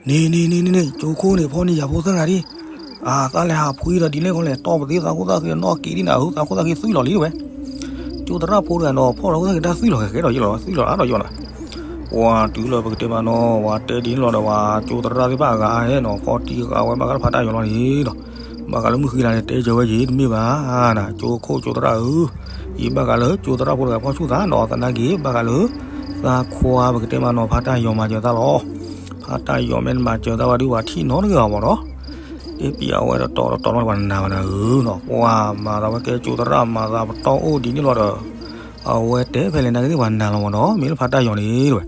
န့ၣ်န့ၣ်န့ၣ်န့ၣ် ကၠိခိၣ်န့ၣ် ဖီၣ်န့ၢ်ယၤဖိသၣ်ဂၤဒံး, အသးလဲၤဟးဖှံဒီးဒ်လဲၣ်ခီလဲၣ် တီၢ်ပသ့သးခိၣ်သၣ်ဃံနီၢ်က့ၤဒ်နၤဧၢ သးခိၣ်သၣ်ဃံသွံၣ်လီၤလံတဝဲ, ကၠိသရၣ်ဖိတဂၤဒီး ဖီၣ်လီၤခိၣ်သၣ်ဃံတၢ်သွံၣ်လီၤဃဲဃဲဒီးယလီၤ သွံၣ်လီၤအါဒီးယလီၤ, ပှၤတုၤလၢပကတဲမးနီၤ ပှၤတဲဒ်န့ၣ်လီၤဒီး ပှၤကၠိသရၣ်သ့ၣ်တဖၣ်အဂၤဟဲနီၤ ဖီၣ်တံၢ်ဃာ်ဝဲဘၣ်ဃးလၢဖါတၢ်ယီၤလီၤန့ၣ်ဒီး, ဘၣ်ဃးလၢမုၢ်ဃံလၤန့ၣ် တဲကၢၤဝဲယံၤတမ့ၢ်ဘၣ်နၤ ကၠိခိၣ်ကၠိသရၣ်ဧၢ, ယဘၣ်ဃးလၢကၠိသရၣ်ဖိတဂၤဖီၣ်ဆူၣ်သးနီၤ သနာ်က့ ဘၣ်ဃးလၢ သးခွါပကတဲမးနီၤ ဖါတၢ်ယီၤမၤစၢၤသးလီၤ, ဖါတၢ်ယီၤမ့ၢ်တမၤစၢၤသးဘၣ်ဒုး ပှၤထံၣ်နီတဂၤဘၣ်မ့ၢ်နီၤ, တဲပျးဝဲတတီၤတတီၤလီၤ ပှၤနာ်ဘၣ်နၤဧၢနီၤ ပှၤမၤသးဝဲကဲကၠိသရၣ်မၤသးပတီၢ်အိၣ်ဒ်န့ၣ်လီၤဒီး, အဝဲတဲဖဲလဲၣ်နာ်က့သ့ၣ်ပှၤနာ်လီၤမ့ၢ်နီၤ မ့ၢ်လၢဖါတၢ်ယီၤန့ၣ်တဝဲ,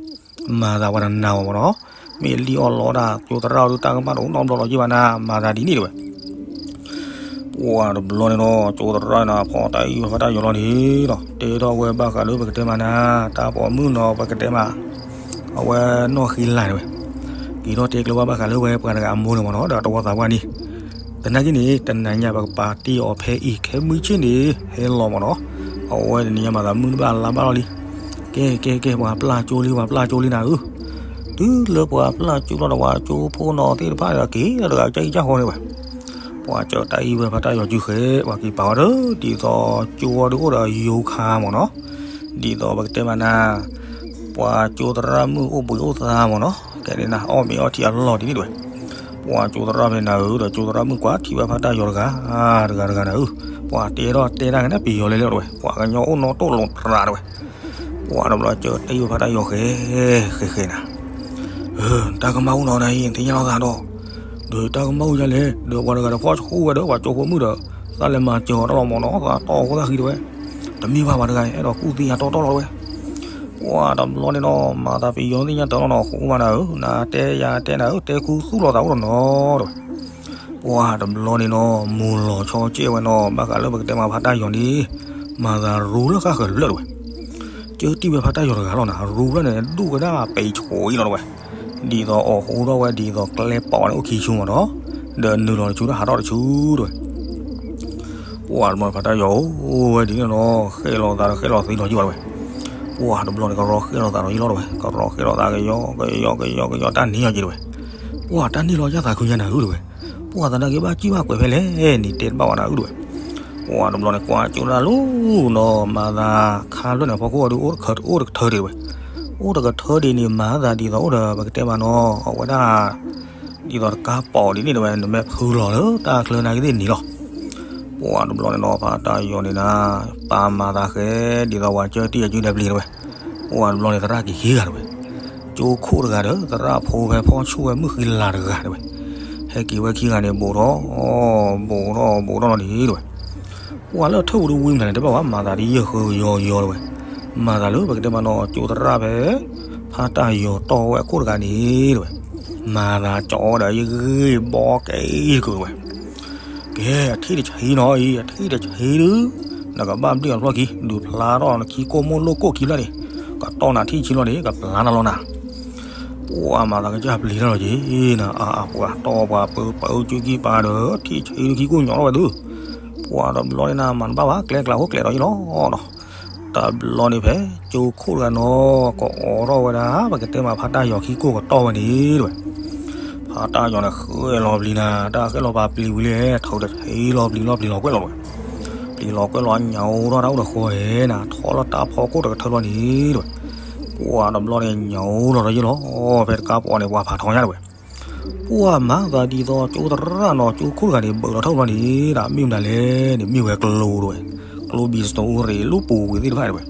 မၤသးပှၤတနာ်ဘၣ်မ့ၢ်နီၤ, မ့ၢ်လံၣ်အီၣ်လီတၢ်ကၠိသရၣ်ဒုးတၢ်ကမၣ်တအိၣ်နီတဘျီလီၤက့ဘၣ်နၤ မၤသးဒ်န့ၣ်တဝဲ ပှၤတဘျီန့ၣ်ဒီး ကၠိသရၣ်နၤ ဖီၣ်တၢ်အံၤဝဲဖါတၢ်ယီၤလီၤန့ၣ်ဒီး တဲထီၣ်ဝဲဘၣ်ဃးလၢပကတဲမးနၤ တၢ်ပိာ်မုၣ်နီၤ ပကတဲမး အဝဲနီၢ်ဃံလၤတဝဲ, က့ၤထီၣ်တဲကျၢၤဘၣ်ဘၣ်ဃးလၢဝဲပှၤတဂၤအမိၢ်န့ၣ်မ့ၢ်နီၤ ဒီးတဝီသးပှၢ်န့ၣ်, သနာ်က့န့ၣ် တနၤညါပကပာ်တ့ၢ်အီၤဖဲအံၤ ခဲမုၢ်ဆ့ၣ်န့ၣ် ဟဲလီၤမ့ၢ်နီၤ, အဝဲတနံၤညါမၤသးမုၢ်တဘၣ်လါဘၣ်လီၤလံ, ကဲကဲကဲ ပှၤပျၢ်ကၠိလံ ပှၤပျၢ်ကၠိလံနၤဧၢ, တုၤလၢပှၤပျၢ်ကၠိလီၤဒီး ပှၤကၠိဖိနီၤသ့ၣ်တဖၣ်ဒီးက့ၤလီၤတဂၤကၠၢ်ကၠၢ်ဃီန့ၣ်ဝဲ ပှၤကၠီတၢ်အံၤဝဲဖါတၢ်ယီၤစုဃဲၤ ပှၤက့ၤပာ်ဝဲဒီး ဒ်သိးကၠိဝဲဒုးအိၣ်ဒီးယိၤခါမ့ၢ်နီၤ, ဒ်သိးပကတဲမးနၤ, ပှၤကၠိသရၣ်မုၣ်အိၣ်ဘှံးအိၣ်သါမ့ၢ်နီၤ, ကဲန့ၣ်နၤ အီၣ်မ့ၤအီထံအလီၢ်ဒ်န့ၣ်တဝဲ, ပှၤကၠိသရၣ်ဖဲနၤဧၢ ဒီးကၠိသရၣ်မုၣ်ကွၢ်ထံၣ်ဝဲဖါတၢ်ယီၤတဂၤ, တဂၤတဂၤနၤဧၢ, ပှၤတဲထီၣ်တဲတၢ်က့ၤနၤ ပယီၤလဲၤလဲၤတဝဲ, ပှၤကညီအိၣ်နီၢ်တိၢ်လိာ်တရးတဝဲ ပှၤတဘျီကၠီတၢ်အံၤဝဲဖါတၢ်ယီၤဃဲၤ, ဃဲၤဃဲၤနၤ တၢ်ကမၣ်အိၣ်နီၤနၤအံၤ သ့ၣ်ညါလီၤသးဒီး, ဒီးတၢ်ကမၣ်အိၣ်ယါလဲၣ်, ဒီးပှၤတဂၤဒီးဖီၣ်ဆူၣ်ဝဲဒီးပှၤကၠိဖိမုၣ်ဒီး, သးလဲၤမၤစၢၤအီၤတၢ်လီၤမ့ၢ်နီၤ, သးတီၢ်ခိၣ်သၣ်ဃံတဝဲ, တမ့ၢ်ဘၣ်ပှၤတဂၤ အဲၣ်ဒိးကူၣ်သ့ယါတီတီလီၤတဝဲ, ပှၤတဘျီန့ၣ်နီၤ မၤသးပယီၤသ့ၣ်ညါတၢ်လီၤနီၤ ဃိမးနၤဧၢ, နတဲယၤတဲနၤဧၢ, တဲခူသူၣ်လီၤသးအိၣ်ဒီးနီၤတဝဲ ပှၤတဘျီန့ၣ်နီၤ မိၢ်လီၤဆီကဲဝဲနီၤ ဘၣ်ဃးလၢပကတဲမးဖါတၢ်ယီၤန့ၣ်, မၤသးရူလၢဃၣ်ဃၢၤတဖျၢၣ်တဝဲ, ကၢတံၢ်ဝဲဖါတၢ်ယီၤတဂၤလီၤနၤ, ရူလၢန့ၣ် ဒူၣ်ဝဲဒၣ်ပံၤဆိအံၤလီၤတဝဲ, ဒ်သိးအီၣ်ဟူထီၣ်ဝဲဒ်သိးကျဲပိာ်န့ၣ်အိၣ်ခံဆူမးနီၤ, ဒီးနုာ်လီၤတဆူဒီးဟးထီၣ်တဆူတဝဲ ပှၤတဘျီန့ၣ်ဖါတၢ်ယီၤအိၣ်ဝဲဒ်န့ၣ်နီၤ, ဃဲၣ်လီၤသးဒီးဃဲၣ်လီၤသံလီၤယံၤဘၣ်တဝဲ, ပှၤတဘျီန့ၣ်ကရီဃဲၣ်လီၤသးဒီးယံၤလီၤတဝဲ, ကရီဃဲၣ်လီၤသးကယီကယီကယီကယီ တၢ်န့ၢ်ယီၤက့ၤတဝဲ, ပှၤတၢ်န့ၢ်လီၤယၢ်သးခုညါနၤဧၢတဝဲ, ပှၤသးနာ်က့ဘၣ်ကံၣ်ဘၣ်ကွဲးဖဲလဲၣ်န့ၣ် တဲတဘၣ်ဝဲနၤဧၢတဝဲ, ပှၤတဘျီန့ၣ်ကွၢ်ကၠိတၢ်လီၤနီၤ, မၤသးခါလၢန့ၣ်ဖီခိၣ်အဒုးအိၣ်တကထၢဒံးတဝဲ, အိၣ်တကထၢဒံးန့ၣ် မၤသးဒ်သိးအိၣ်ဒီးပကတဲမးနီၤ, အဝဲဒၣ် ဒ်သိးတကါပိာ်ဒ်န့ၣ်တဝဲ နမဲာ်ဖုလီၤလၢတၢ်ချၢနာ်က့သ့ၣ်န့ၣ်လီၤ. ပှၤတဘျီန့ၣ်နီၤ ဖါတၢ်ယီၤန့ၣ်နၤ, ပာ်မၤသးဃဲ ဒ်သိးပှၤကၢတံၢ်အကုဒီးပျံၤတဝဲ, ပှၤတဘျီန့ၣ်သရၣ်က့ၤဟံးဂၤတဝဲ, ကၠိခိၣ်တဂၤဒီး သရၣ်ဖိဖဲဖီဆူၣ်ဝဲမုၣ်ဃံလၤတဂၤတဝဲ, ဟဲက့ၤဝဲခံဂၤန့ၣ် ဘူးထီၣ် ဘူးထီၣ်ဘူးထီၣ်လီၤန့ၣ်တဝဲ ပှၤလၢထၢၣ်ပူၤတဝံမနုၤန့ၣ် တဘၣ်ဝဲ မၤသးဒ်ယဲၢ်ဃၢယီယီတဝဲ, မၤသးလၢပကတဲမးနီၤ ကၠိသရၣ်ဖဲ ဖါတၢ်ယီၤတီၢ်ဝဲအခိၣ်တဂၤန့ၣ်တဝဲ, မၤသးကၠီဒီးယဂ့ၢ်ဘီက့ၤတကုာ်တဝဲ, ကဲ အထံၣ်တဆံနီၤအံၤ အထံၣ်တဆံဒုး, နကဘၣ်ဘျုးအဖျီၣ်ခံ ဒုးဖျါထီၣ်နခံကိၢ်မိၢ်လိၢ်ကိၢ်ခံဖျၢၣ်န့ၣ်, ကတီၢ်နၤထံၣ်ဆံလီၤန့ၣ် ကပျၢ်နၤလီၤနၤ ပှၤမၤသးကစၢ်ပျံၤတၢ်လီၤက့ၤနၤ, အါအါပှၤတီၢ်ပှၤပၢပၢကၠူကံပၤဒီး ထံၣ်ဆံဒုးခံကိၢ်ညီထီၣ်ဝဲသု, ပှၤတဘျီန့ၣ်နၤ မၤတဘၣ်ဘၣ် ကျဲကျးအိၣ်ကျဲၤဒီးယံၤလီၤနီၤ, တဘျီန့ၣ်ဖဲ ကၠိခိၣ်တဂၤနီၤ ကအိးထီၣ်ဝဲဒၣ် ပကတဲမးဖါတၢ်ယီၤခံကိၢ်ကတီၢ်ဝဲန့ၣ်တဝဲ, ဖါတၢ်ယီၤန့ၣ်ဃဲလီၤပျံၤနၤ, တၢ်ဃဲလီၤပာ်ပျံၤဝံၤလံ ထုးတဆံလီၤပျံၤလီၤပျံၤလီၤကွဲလီၤတဝဲ, ပျံၤလီၤကွဲလီၤညၣ်အိၣ်ထီၣ်တၢ်အိၣ်တဃီဧဲနၤ ထီၣ်လၢတၢ်ဖီခိၣ်တကထၢလီၤန့ၣ်တဝဲ, ပှၤတဘျီန့ၣ်ညၣ်အိၣ်လီၤဒီးယံၤလီၤ, ဖဲတကါပိာ်န့ၣ် ပှၤဖးထီညါတဝဲ, ပှၤမၤသးဒ်သိးကၠိသရၣ်နီၤ ကၠိခိၣ်တဂၤန့ၣ် ဘၢးလီၤထီၣ်ဘျီန့ၣ် ဒ်မ့ၢ်မနုၤလဲၣ်န့ၣ် မ့ၢ်ဝဲကျိတဝဲ, ကျိဘံစတိၤအိၣ်ရ့ၣ်လၢပူၤဝံၤသ့ၣ်တဖၣ်တဝဲ,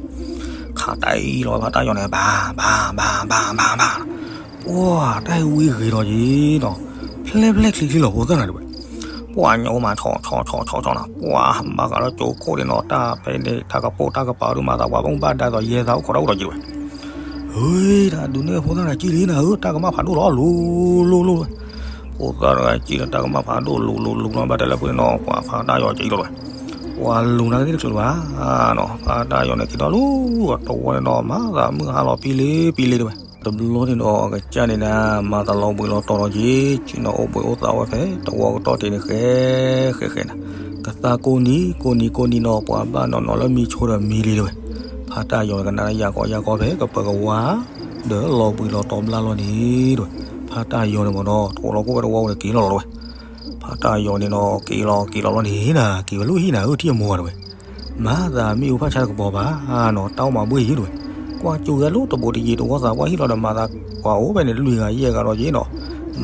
ခးတၢ်အံၤလီၤဝဲဖါတၢ်ယီၤန့ၣ် ဘၣ်ဘၣ်ဘၣ်ဘၣ်ဘၣ်ဘၣ်, ပှၤတၢ်အံၤဝံဂ့ၤလီၤက့ၤနီၤ, ဖျဲၣ်ဖျဲၣ်ချံချံလီၤဖိသၣ်နၤတဝဲ, ပှၤညၣ်အိၣ်မးဆီဆီဆီဆီနီၤ ပှၤဘၣ်ဃးလၢကၠိခိၣ်န့ၣ်နီၤ တၢ်ဖဲန့ၣ် တၢ်ကပိာ်တၢ်ကပၤဒုးမၤသးပှၤဘၣ်မူဘၣ်ဒါသိးယဲသးအိၣ်ခိးတၢ်အိၣ်ဒီးက့ၤတဝဲ ဟ့ တၢ်ဒုးနဲၣ်ဖိသၣ်နၤကံၣ်လံနၤဧၢ တၢ်ကမၣ်ဖးဒိၣ်လီၤလိၤလိၤလိၤ, ဖိသၣ်တဂၤကံၣ်လၢတၢ်ကမၣ်ဖးဒိၣ်လိၤလိၤလိၤလီၤ ဘၣ်တဲလၢပှဲၤန့ၣ်နီၤ ပှၤဖါတၢ်ယီၤကံၣ်လီၤတဝဲ, ပှၤလူၤနာ်က့သ့ၣ်တချုးဘၣ်နီၤ ဖါတၢ်ယီၤန့ၣ်က့ၤထီၣ်လၢ အတဝီန့ၣ်နီၤ မၤသးမုၢ်ဟါလီၤပံလ့ပံလ့တဝဲ တဘျီန့ၣ်ဒီးအကစၢ်န့ၣ်နၤ မၤသးလီၤဘှံးလီၤတီၤလီၤက့ၤ ဆ့ၣ်နီၤအိၣ်ဘှံးအိၣ်သးဝဲဖဲ တဝီကတီၢ်တ့ၢ်န့ၣ်ဃဲ ဃဲဃဲနၤ, ကသါကိးနံၤ ကိးနံၤကိးနံၤနီၤ ပှၤဘၣ်နီၢ်နီၢ်လၢမံဆိဒီးမံလံတဝဲ, ဖါတၢ်ယီၤန့ၣ်ကနၣ်ယၢ်ကီယၢ်ကီဖဲကပၢၤကဝါ ဒီးလီၤဘှံးလီၤတီၤဘျါလီၤန့ၣ်တဝဲ, ဖါတၢ်ယီၤန့ၣ်မ့ၢ်နီၤ ထိးလီၤခိၣ်ဝဲတဝီန့ၣ်က့ၤလီၤလီၤတဝဲ, ဖါတၢ်ယီၤန့ၣ်နီၤ က့ၤလီၤက့ၤလီၤလီၤန့ၣ်နၤ က့ၤဝဲလၢဟံၣ်နၤဧၢ ထံၣ်အမိၢ်ဂၤတဝဲ မၤသးမ့ၣ်အူဖၣ်ဆါတကပီၤဘၣ်နီၤ တၢ်အိၣ်မၤဘှ့ၣ်ယံၤတဝဲ, ကွၢ်ကၠိဝဲလၢတဘိးတယံၤတဝီသးပှၢ်ဟံၣ်လီၤဒီး မၤသးကွၢ်အိၣ်ဖဲန့ၣ် လွံၢ်ဂၤယဲၢ်ဂၤဒီးက့ၤနီၤ,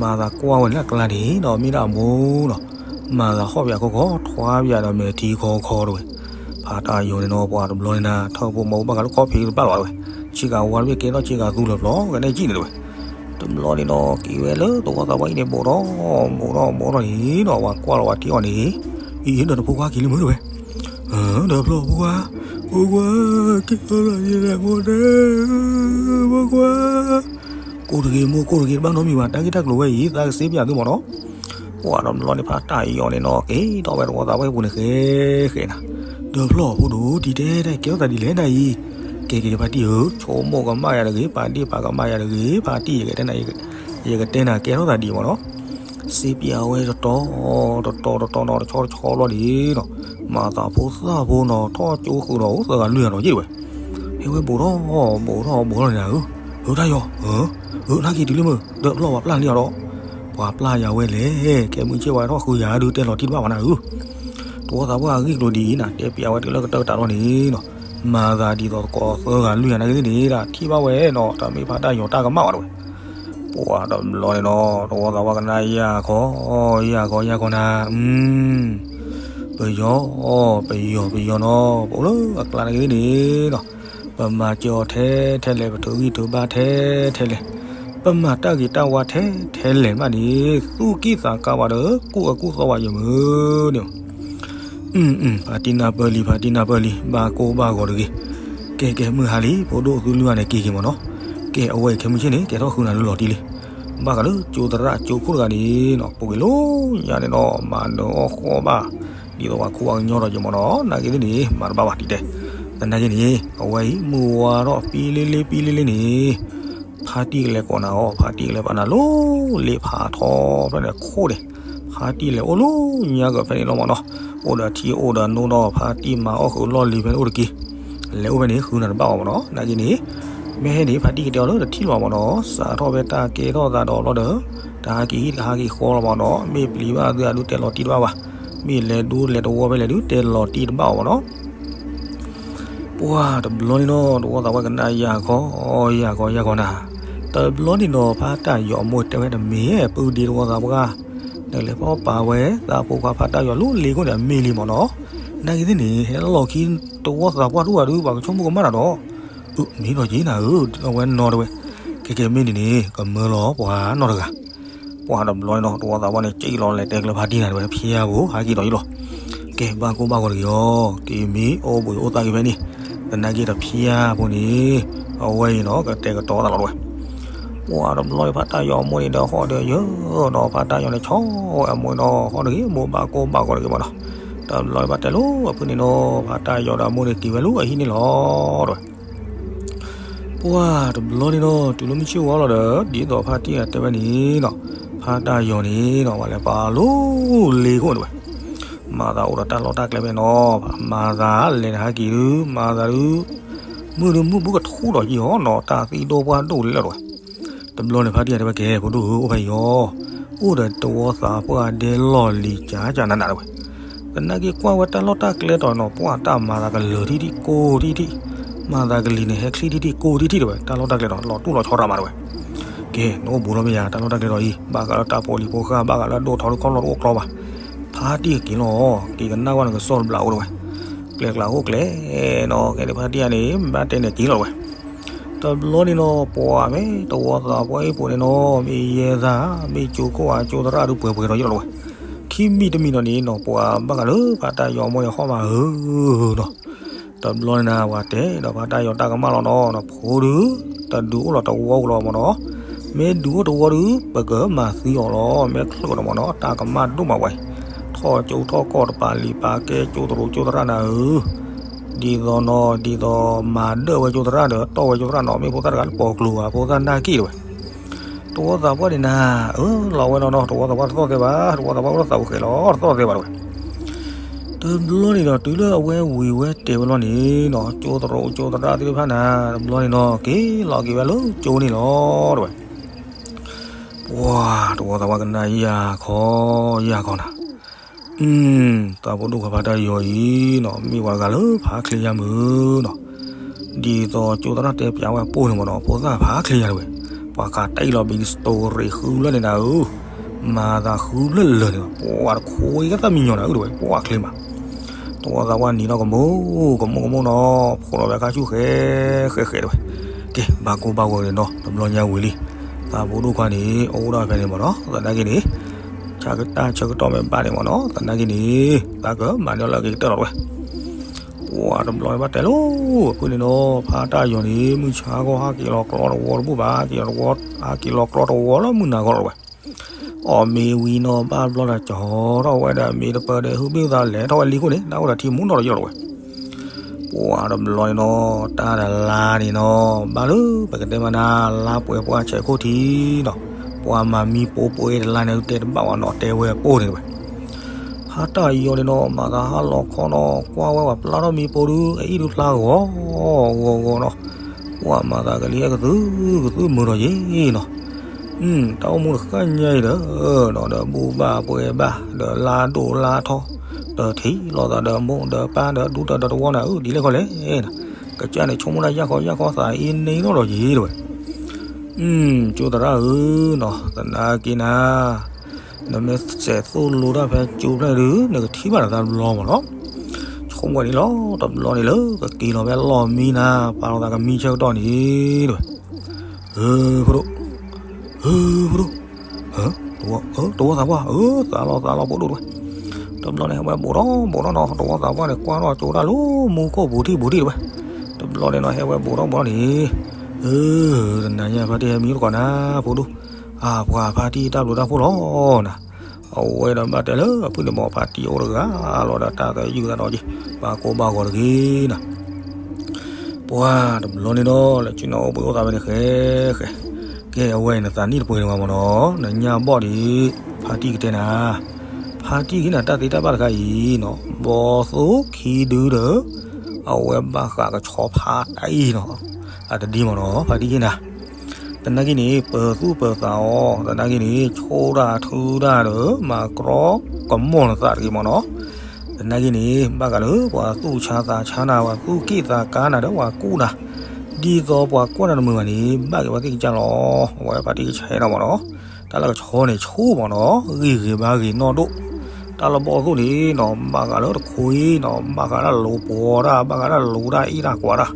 မၤသးကွၢ်ဝဲန့ၣ်လၢအကျါန့ၣ်နီၤ မ့ၢ်ဒၣ်အမိၢ်နီၤ, မၤသးဟီၣ်ပယၤခီခီ ထွါပယၤဒီးမဲာ်ထံခီခီတဝဲ, ဖါတၢ်ယီၤန့ၣ်နီၤ ပှၤတဘျီန့ၣ်နၤ ထၢၣ်ဖိမီၤဖိဘၣ်ဃးလၢခီၣ်ဖံးတဘၣ်လီၤတဝဲ, ဆ့ကၤဝါတဘ့ၣ်ကဲထီၣ်ဆ့ကၤသူလၢာ်ဖျီ ကနဲၣ်ကံၣ်န့ၣ်တဝဲ တဘျီန့ၣ်နီၤ က့ၤဝဲလၢတဝီသးပှၢ်ဟံၣ်န့ၣ် ဘိးထီၣ် ဘိးထီၣ်ဘိးထီၣ်န့ၣ်နီၤ ပှၤကွၢ်လီၤပှၤထံအီၤန့ၣ်, အံၤဒီးနဖိခွါက့ၤလံမုၢ်တဝဲ, ဒီးဖျီၣ်ဖိခွါ, ဖိခွါ, က့ၤထီၣ်လၢယလဲၤမိၢ်တဲ, ဖိခွါ, ကိၢ်တဂ့ၤမိၢ်ကိၢ်တဂ့ၤ တဘၣ်နီတမံၤဘၣ် တၢ်ဂ့ၢ်တၢ်ကျိၤဝဲအံၤ သးကစ့ပၠးသုမ့ၢ်နီၤ, ပှၤတဘျီန့ၣ်ဖါတၢ်ယီၤန့ၣ်နီၤ က့ၤထီၣ်ဝဲတဝီသးပှၢ်ဟံၣ်ပူၤန့ၣ်ဃဲဃဲနၤ, ဒီးဖျီၣ်ဖိဒိၣ်တံၢ်တဲတၢ်ကဲထီၣ်သးဒ်လဲၣ်နၤအံၤ, ကဲကဲဖါတံၢ်ဧၢ, ဆိကမိၣ်ကမၣ်ယၤတဂ့ၤ, ပာ်ဒ့ၣ်ပာ်ကမၣ်ယၤတဂ့ၤ, ဖါတံၢ် ယကတဲနၤကဲထီၣ်သးဒ်မ့ၢ်နီၤ, စ့ပၠးဝဲတတီၤ, တတီၤတတီၤနီၤ တဆီတဆီဘျီဒ်နီၤ, မၤသးဖိသၣ်ဖိနီၤ ထီၣ်ကၠိဃုာ်ဒီးအိၣ်သၢဂၤလွံၢ်ဂၤနီၤယ့ၣ်တဝဲ, ဟဲဝဲဘူးထီၣ်ဘူးထီၣ်ဘူးထီၣ်န့ၣ်ဧၢ, ဧၢတၢ်ယီၤ, ဧၢ, နာ်က့ၤတုၤလံမုၢ်, ဒီးဖျီၣ်ပှၤပျၢ်လံအီၤဒီး, ပှၤပျၢ်ယၤဝဲလဲၣ်, ခဲမုၢ်ဆ့ၣ်ဝဲထီၣ်ဃုာ်ယၤဒုးတဲလီၤတံၢ်တဘၣ်ဝဲနၤဧၢ တဝီသးပှၢ်အဂ့ၢ်ကျိၤဒ်အံၤနၤ တဲပျးဝဲတုၤလၢကတၢၢ်ကတၢၢ်လီၤန့ၣ်နီၤ, မၤသးဒ်သိးသကိးသၢဂၤလွံၢ်ဂၤနာ်က့သ့ၣ်န့ၣ် ဒၣ်ထံၣ်ဘၣ်ဝဲနီၤ တၢ်မ့ၢ်ဖါတၢ်ယီၤတၢ်ကမၣ်ဝဲတဝဲ, ပှၤတဘျီန့ၣ်နီၤ တဝီသးပှၢ်ကနၣ်ယၤခီ, ယၤခီယၤခီနၤ, ပယီၤ, ပယီၤပယီၤနီၤ ပအိၣ်လၢအကျါနာ်က့သ့ၣ်န့ၣ်နီၤ, ပမၤစၢၤအီၤထဲထဲလဲၣ် ပထုးဂံၢ်ထုးဘါထဲထဲလဲၣ်, ပမၤတၢ်ဂ့ၤတၢ်ဝါထဲထဲလဲၣ်မးန့ၣ် သူၣ်ကံၢ်သးကါဝဲဒီး ကူၣ်အကူၣ်သီဝဲယမုၢ်န့ၣ် ဖါတံၢ်နၢ်ပၢၢ်လံ ဖါတံၢ်နၢ်ပၢၢ်လံ ဘၣ်ကိၢ်ဘၣ်ဂီၤတဂ့ၤ, ကဲကဲမုၢ်ဟါလံ ဖိဒိၣ်သုလွံၢ်ဂၤန့ၣ်က့ၤက့ၤမ့ၢ်နီၤ, ကဲအဝဲခဲမုၢ်ဆ့ၣ်န့ၣ် ကဲထီၣ်ဃုာ်နၤလၢလီၤတံၢ်လံ, ဘၣ်ဃးလၢကၠိသရၣ်ကၠိခိၣ်တဂၤန့ၣ်နီၤ ပူၤကွံာ်လီၤညါန့ၣ်နီၤ မၤနၢၤအီၣ်ဃီဘၣ်, ဒ်သိးပှၤခိၣ်ပှၤကညီဒီးယမ့ၢ်နီၤ နာ်က့သ့ၣ်န့ၣ် မၤတဘၣ်ဘၣ်တံၢ်တဲ, သနာ်က့န့ၣ် အဝဲအံၤ မုၢ်ဝါထီၣ်ပံလ့လ့ပံလ့လ့န့ၣ် ဖါတံၢ်ကလဲၤကိးနၤအီၤ, ဖါတံၢ်ကလဲၤပာ်နၤလီၤ, လ့ဖးထီဖဲန့ၣ်ခိၣ်န့ၣ်, ဖါတံၢ်လဲၤအိၣ်လၢညါကဖဲန့ၣ်လီၤမၢ်နီၤ. အိၣ်ဒီးထံအိၣ်ဒီးနိဒီး ဖါတံၢ်မၤအီၣ်ဃုာ်လီၢ်လံၤဖဲန့ၣ်အိၣ်တက့ၢ်. လဲၤအိၣ်ဖဲန့ၣ် ဃုနၤတဘၣ်အီၤမၢ်နီၤ. သနာ်က့န့ၣ် မ့ၢ်ဟဲန့ၣ် ဖါတံၢ်ကတဲအီၤလၢတထံၣ်လီၤမၢ်နီၤ. စးထီၣ်ဖဲတၢ်ကဲထီၣ်သးဒီးလီၤဒီး တဟးက့ၤဟံၣ်တဟးက့ၤဃီလီၤမၢ်နီၤ. မ့ၢ်ပျံၤဘၣ်သုအဒုးတဲလီၤတံၢ်တဘၣ်ဘၣ်. မ့ၢ်လဲၤဒူလဲၤတဝီဖဲလဲၣ်ဒုး တဲလီၤတံၢ်တဘၣ်အီၤမၢ်နီၤ. ပှၢ်တဘျီန့ၣ်နီၤ တဝီသးပှၢ်ကနၣ်ယၤခီ ယၤခီ ယၤခီနၤ. တဘျီန့ၣ်နီၤ ဖါတၢ်ယီၤအမိၢ်တဲဝဲတမ့ၢ် ပုၢ်ဒ့တဝီသးပှၢ်, နလဲၤဖီပာ်ဝဲ သးဖိခွါဖါတၢ်ယီၤလၢလ့ခိၣ်န့ၣ် အမ့ၢ်လံမၢ်နီၤ. သနာ်က့သ့ၣ်န့ၣ် ဟဲလီၢ်ခံတဝီသးပှၢ်တအိၣ်ဘၣ်ဒုး ပှၤကဆိကမိၣ်ကမၣ်တၢ်ဒီး အၢ မ့ၢ်ဒီးက့ၤနၤဧၢ အဝဲနီၤတဲဝဲ, ကဲကဲမ့ၢ်န့ၣ်န့ၣ် ကမၢလီၤပှၤနီတဂၤ. ပှၢ်တဘျီန့ၣ်နီၤ တဝီသးပှၢ်န့ၣ် က့ၤလီၤလဲၤတဲကျၢၤဖါတံၢ်နၤတဲဝဲ ဖျါဘိ ဟးက့ၤဒီးယံလီၤ. ကဲဘၣ်ကိၢ်ဘၣ်ဂီၤတဂ့ၤအီၤ က့ၤမ့ၢ်အိၣ်ဘှံးအိၣ်သါက့ၤဖဲန့ၣ်, သနာ်က့တဖျါဖိန့ၣ် အဝဲအံၤနီၤ ကတဲာ်ကတီၤသးလီၤတဲဝဲ. ပှၢ်တဘျီန့ၣ် ဖါတၢ်ယီၤအမိၢ်န့ၣ်ဒီးဟီၣ်ဒီးယၢၤနီၤ ဖါတၢ်ယီၤန့ၣ် ဆီၣ်ဝဲအမိၢ်နီၤ ဟီၣ်တဂ့ၤ မိၢ်ဘၣ်ကိၢ်ဘၣ်ဂီၤတဂ့ၤမၢ်နီၤ. တဘျီန့ၣ်ဘၣ်တဲလီၤအဖုၣ်န့ၣ်နီၤ ဖါတၢ်ယီၤဒီးအမိၢ်န့ၣ်က့ၤဝဲလၢအဟံၣ်န့ၣ်လီၤတဲဝဲ. ပှၢ်တဘျီန့ၣ်နီၤ တုၤလၢမုၢ်ဆ့ၣ်ဝါလီၤဒီး ဒ်သိးဖါတံၢ်အတဲဝဲန့ၣ်နီၤ ဖါတၢ်ယီၤန့ၣ်နီၤ ပှၤလဲၤပာ်လီၤလ့ခိၣ်န့ၣ်ဝဲ, မၤသးအိၣ်ဒီးတၢ်လီၢ်တၢ်ကျဲဖဲနီၤ မၤသးလဲၤတဟးက့ၤဒုး မၤသးဒုး မုၢ်ဒုးမုၢ်ဘူးကထူဒီးယံာ်အီၤနီၤ တၢ်သံဒိၣ်ပှၢ်ဒိၣ်လဲၣ်တဲဝဲ. တဘျီန့ၣ် ဖါတံၢ်တဲဝဲကဲ ဖိဒိၣ်ဧၢ အိၣ်ဖဲအံၤအီၤ, အိၣ်ဒီးတဝီသးပှၢ်ဒဲလီၢ်လံၤကၠးကၠးနးနးတဲဝဲ. သနာ်က့ကွၢ်ဝဲတၢ်လီၢ်တၢ်ကျဲတီၤနီၤ ပှၢ်တၢ်မၤသးကလၢာ်ထံထံကိၢ်ထံထံ, မၤသးကလံၤန့ၣ် ဟဲချံထံထံကိၢ်ထံထံတဲဝဲ တၢ်လီၢ်တၢ်ကျဲဒီး လီၤတူၢ်လီၤဆီရးမးတဲဝဲ. ကဲ နအိၣ်ဘူးလီၤမ့ၢ်ယၤ တၢ်လီၢ်တၢ်ကျဲဒီးအံၤ ဘၣ်ဃးလၢတၢ်ဖိလံၤဖိဃၢ် ဘၣ်ဃးလၢအဒိၣ်ထီဒုးခီၣ်လီၢ်တအိၣ်ကျီဘၣ်. ဖါတံၢ်က့ၤလီၤ က့ၤကနၣ်ဝဲနကစီၣ်တဘျီအိၣ်တဲဝဲ. ကျဲကျးအိၣ်ကျဲနီၤ ကဲန့ၣ်ဖါတံၢ်န့ၣ် ဘၣ်တဲန့ၣ်က့ၤလီၤတဲဝဲ. တဘျီန့ၣ်နီၤ ပှၤမ့ၢ်တဝီသးပှၢ်အံၤဖိန့ၣ်နီၤ မ့ၢ်ယဲသး မ့ၢ်ကၠိခိၣ်ဧါ ကၠိသရၣ်ဒုးပှဲၤပှဲၤဒီးယံလီၤတဲဝဲ. ခံမံၤတမံၤနီၤန့ၣ်နီၤ ပှၤဘၣ်ဃးလၢဖါတၢ်ယီၤအမိၢ်န့ၣ် ဟီၣ်မးဧၢနီၤ. တဘျီန့ၣ်နၤ ပှၤတဲဒီးဖါတၢ်ယီၤတၢ်ကမၣ်လီၤနီၤ နဖိဒုး တဒုးအိၣ်လီၤတဝီကလီၤမၢ်နီၤ. မ့ၢ်ဒုးအိၣ်တဝီဒုး ပကမၤသံအီၤလီၤ မ့ၢ်ချုးနီၤမၢ်နီၤ တၢ်ကမၣ်ဒိၣ်မးဝဲအံၤ. ထီၣ်ကၠိထီၣ်ကီၢ်တပာ်လံာ်ပာ်ကဲကၠိသရူးကၠိသရၣ်နၤဧၢ ဒ်သိးနီၤ ဒ်သိးမၤဒၢၣ်ဝဲကၠိသရၣ်ဒီး တီၢ်ဝဲကၠိသရၣ်နီၤ မ့ၢ်ဖိသၣ်တဂၤလၢပိာ်ကျိၤဧါ ဖိသၣ်နာ်က့ၣ်တဲဝဲ. တဝီသးပှၢ်န့ၣ်နၤ အၢ လီၤဝဲနီၤနီၤ တဝီသးပှၢ်တသီၣ်သဲဘၣ် တဝီသးပှၢ်လၢသးပူၤဃဲၤလီၤ တသီၣ်သဲဘၣ်တဲဝဲ. တဘျီန့ၣ်ဒီး တုၤလၢအဝဲဝံၤဝဲတဲာ်ဝဲလီၤန့ၣ်နီၤ ကၠိသရူးကၠိသရၣ်သ့ၣ်တဖၣ်နၤ တဘျီန့ၣ်နီၤ က့ၤလီၤက့ၤဝဲလၢကၠိန့ၣ်လီၤ တဲဝဲ. ပှၤ တဝီသးပှၢ်ကနၣ်ယၤခီ ယၤခီနၤ. သးဖိဒိၣ်ခွါဖါတၢ်ယီၤအံၤနီၤ မ့ၢ်ပှၤတဂၤလၢဖးချ့ယါမုၢ်နီၤ. ဒ်သိးကၠိသရၣ်တဲပျးဝဲပိၢ်န့ၣ်မၢ်နီၤ ဖိသၣ်ဖးချ့ယါတဲဝဲ. ပှၤကးတၢ်အံၤလီၤ ဘံစတိရ့ဃုလၢန့ၣ်နၤဧၢ မၤသးဃုလၢလၢာ်န့ၣ် ပှၤတခိးအံၤကသၣ်မံညီၤနၤဧၢတဲဝဲ ပှၤချ့မး တဝီသးပှၢ်နံၤထီၣ်ကမိၢ် ကမိၢ်ကမိၢ်နီၤ ဖိးလီၤဝဲခါဆူၣ်ဃဲဃဲဃဲတဲဝဲ. ကဲ ဘၣ်ကိၢ်ဘၣ်ဂီၤန့ၣ်နီၤ တဘျီညါဝံၤလံ. သးဖိဒိၣ်ခွါန့ၣ် အိၣ်ဒၣ်ဖဲန့ၣ်မၢ်နီၤ သနာ်က့န့ၣ် ဆၢကတီၢ်ဆၢကတီၢ်မ့ၢ်ဘၣ်န့ၣ်မၢ်နီၤ သနာ်က့န့ၣ် သးကမၤန့ၢ်လၢအဂ့ၤကတၢၢ်လီၤတဲဝဲ. ပှၤတဘျီဘၣ်တဲလီၤ အဖုၣ်န့ၣ်နီၤ ဖါတၢ်ယီၤန့ၣ် မုၢ်ဆါဂီၢ်ဟးက့ၤလီၤကျီတဝီတဘူၣ်ဘၣ် ဟးက့ၤလီၤကျီတဝီလၢမုၢ်နၤဂီၢ်လီၤတဲဝဲ. အီၣ်မ့ၤဝံၤနီၤ ဘၣ်ဘျီဒီးကၠီထီၣ်ဝဲဒီးမ့ၤတပၢၤဒီး ဟုဘ့ၣ်သးလဲၤထီၣ်ဝဲလံခိၣ်န့ၣ် နၢ်အိၣ်ဒီးထံမူနီၢ်ဒီးယီၢ်လီၤတဲဝဲ. ပှၤတဘျီန့ၣ်နီၤ တၢ်တလါန့ၣ်နီၤ ဘၣ်လၢပကတဲမးနၤ လါပှဲၤပှၢ်ဆဲးခိၣ်ထံနီၤ ပှၤမၤမံပိပိတလါန့ၣ် တဲတဘၣ်ဝဲနီၤ တဲဝဲပိၢ်န့ၣ်တဲဝဲ. ဖါတၢ်ယီၤန့ၣ်နီၤ မၤသးဟးလီၤခီနီၤ ကွၢ်ဝဲပှၤပျၢ်ထီၣ်မံပိဒုး အအံၣ်ဒုးဖျါဂီၤဂီၤဂီၤနီၤ ပှၤမၤသးကလံၤအဲၣ်ကသုကသုမုာ်ဒီးယံၤနီၤ. တၢ်အိၣ်မူတဃၣ်ညါအံၤဒီး ဒီးဘူၣ်ဘၣ်ပှဲၤဘၣ် ဒီးလါဒိၣ်လါထီ ဒီးထံၣ်လိာ်သးဒီးမိၢ်ဒီးပၢ်ဒီးဒူတၢ်ဒီးတဝီနၤဧၢ ဒ်လဲၣ်ခီလဲၣ်နၤ ကစၢ်န့ၣ်ဆိကမိၣ်တၢ်ယၢ်ခီယၢ်ခီသးအံၤန့ၣ်နီၢ်ဒီးယံၤတဲဝဲ. ကၠိသရၣ်ဧၢနီၤ သနာ်က့နၤ နမ့ၢ်စဲးသိၣ်လိတၢ်ဖဲကၠိဖျၢၣ်ဒုး နကထံၣ်ဘၣ်နသးတဘျီမၢ်နီၤ. ဆိကမိၣ်န့ၣ်လီၤ တဘျီန့ၣ်လၢ ကက့ၤလီၤဖဲလီၢ်မံနၤ ပာ်လီၤသးကမံဆၢကတီၢ်န့ၣ်တဲဝဲ. ဧၢ ဖိဒိၣ် ဧၢ ဖိဒိၣ် တဝီသးပှၢ် ဧၢ သးလီၤသးလီၤဖိဒိၣ်တဲဝဲ. တဘျီန့ၣ်ဟဲဝဲဘူးထီၣ်ဘူးထီၣ်နီၤ တဝီသးပှၢ်န့ၣ် ကွၢ်ထီၣ်ကၠိတၢ်လၢမူခိၣ်ဘူးထံၣ်ဘူးထံၣ်တဲဝဲ. တဘျီန့ၣ်နီၤ ဟဲဝဲဘူးထီၣ်ဘူးထီၣ်န့ၣ် ဧၢ တနၤညါဖါတံၢ်ဟဲမံအိၣ်တကိးနၤ ဖိဒိၣ် အပှၤဖါတံၢ်တၢ်ဘျုးတၢ်ဖှိၣ်လီၤနၤ. အဝဲဒီးဘၣ်တဲလၢအဖုၣ်န့ၣ်မ့ၢ်ဖါတံၢ်အိၣ်တဂၤလီၤဒီးတၢ်သယုၢ်သးဒီးက့ၤ ဘၣ်ကိၢ်ဘၣ်ဂီၤတဂ့ၤနၤ. ပှၤတဘျီန့ၣ်ဒီး လၢကၠူနီၤအိၣ်ဘှံးအိၣ်သးဝဲန့ၣ်ဃဲဃဲ, ကဲအဝဲအံၤနသးနံၣ်တပှဲၤန့ၣ်ဝဲမ့ၢ်နီၤ, နညၣ်ဘီၣ်ဒံး, ဖါတံၢ်ကတဲနၤ, ဖါတံၢ်က့ၤနၤတၢ်သ့တၢ်ဘၣ်တခါအံၤနီၤ, ဘီသိၣ်ခံဒုဒီး အဝဲဘၣ်ဃးကဆီဖါတၢ်အံၤနီၤ, အတဒ်မ့ၢ်နီၤ ဖါတံၢ်က့ၤနၤ သနာ်က့န့ၣ် ပၢၤသူၣ်ပၢၤသးအီၤ, သနာ်က့န့ၣ် ဆိၣ်တၢ်ထုတၢ်ဒီး မၤကြီကမိၢ်နသးတဂ့ၤမ့ၢ်နီၤ, သနာ်က့န့ၣ် ဘၣ်ဃးလၢပှၤသူၣ်ဆါသးဆါနၤ, ပှၤသူၣ်က့ၣ်သးကါနၤဒီးပှၤကူၣ်နၤ, ဒ်သိးပှၤကွၢ်နၤတမုာ်ဘၣ်န့ၣ် ဘၣ်က့ၤပှၤသ့ၣ်ကစၢ်လီၤ. အဝဲဖါတံၢ်ကဆဲးနီၤမ့ၢ်နီၤ, တၢ်လၢကဆီန့ၣ်ဆိၣ်မ့ၢ်နီၤ, ဂံၢ်ဂ့ၤဘါဂ့ၤနီၢ်ဒိၣ်, တၢ်လၢဘီၣ်သိၣ်န့ၣ်နီၤ ဘၣ်ဃးလၢတခိအံၤနီၤ, ဘၣ်ဃးတၢ်လိၤပှီၤတၢ်, ဘၣ်ဃးတၢ်လိၤတၢ်အ့ၣ်တၢ်ကွၢ်တၢ်,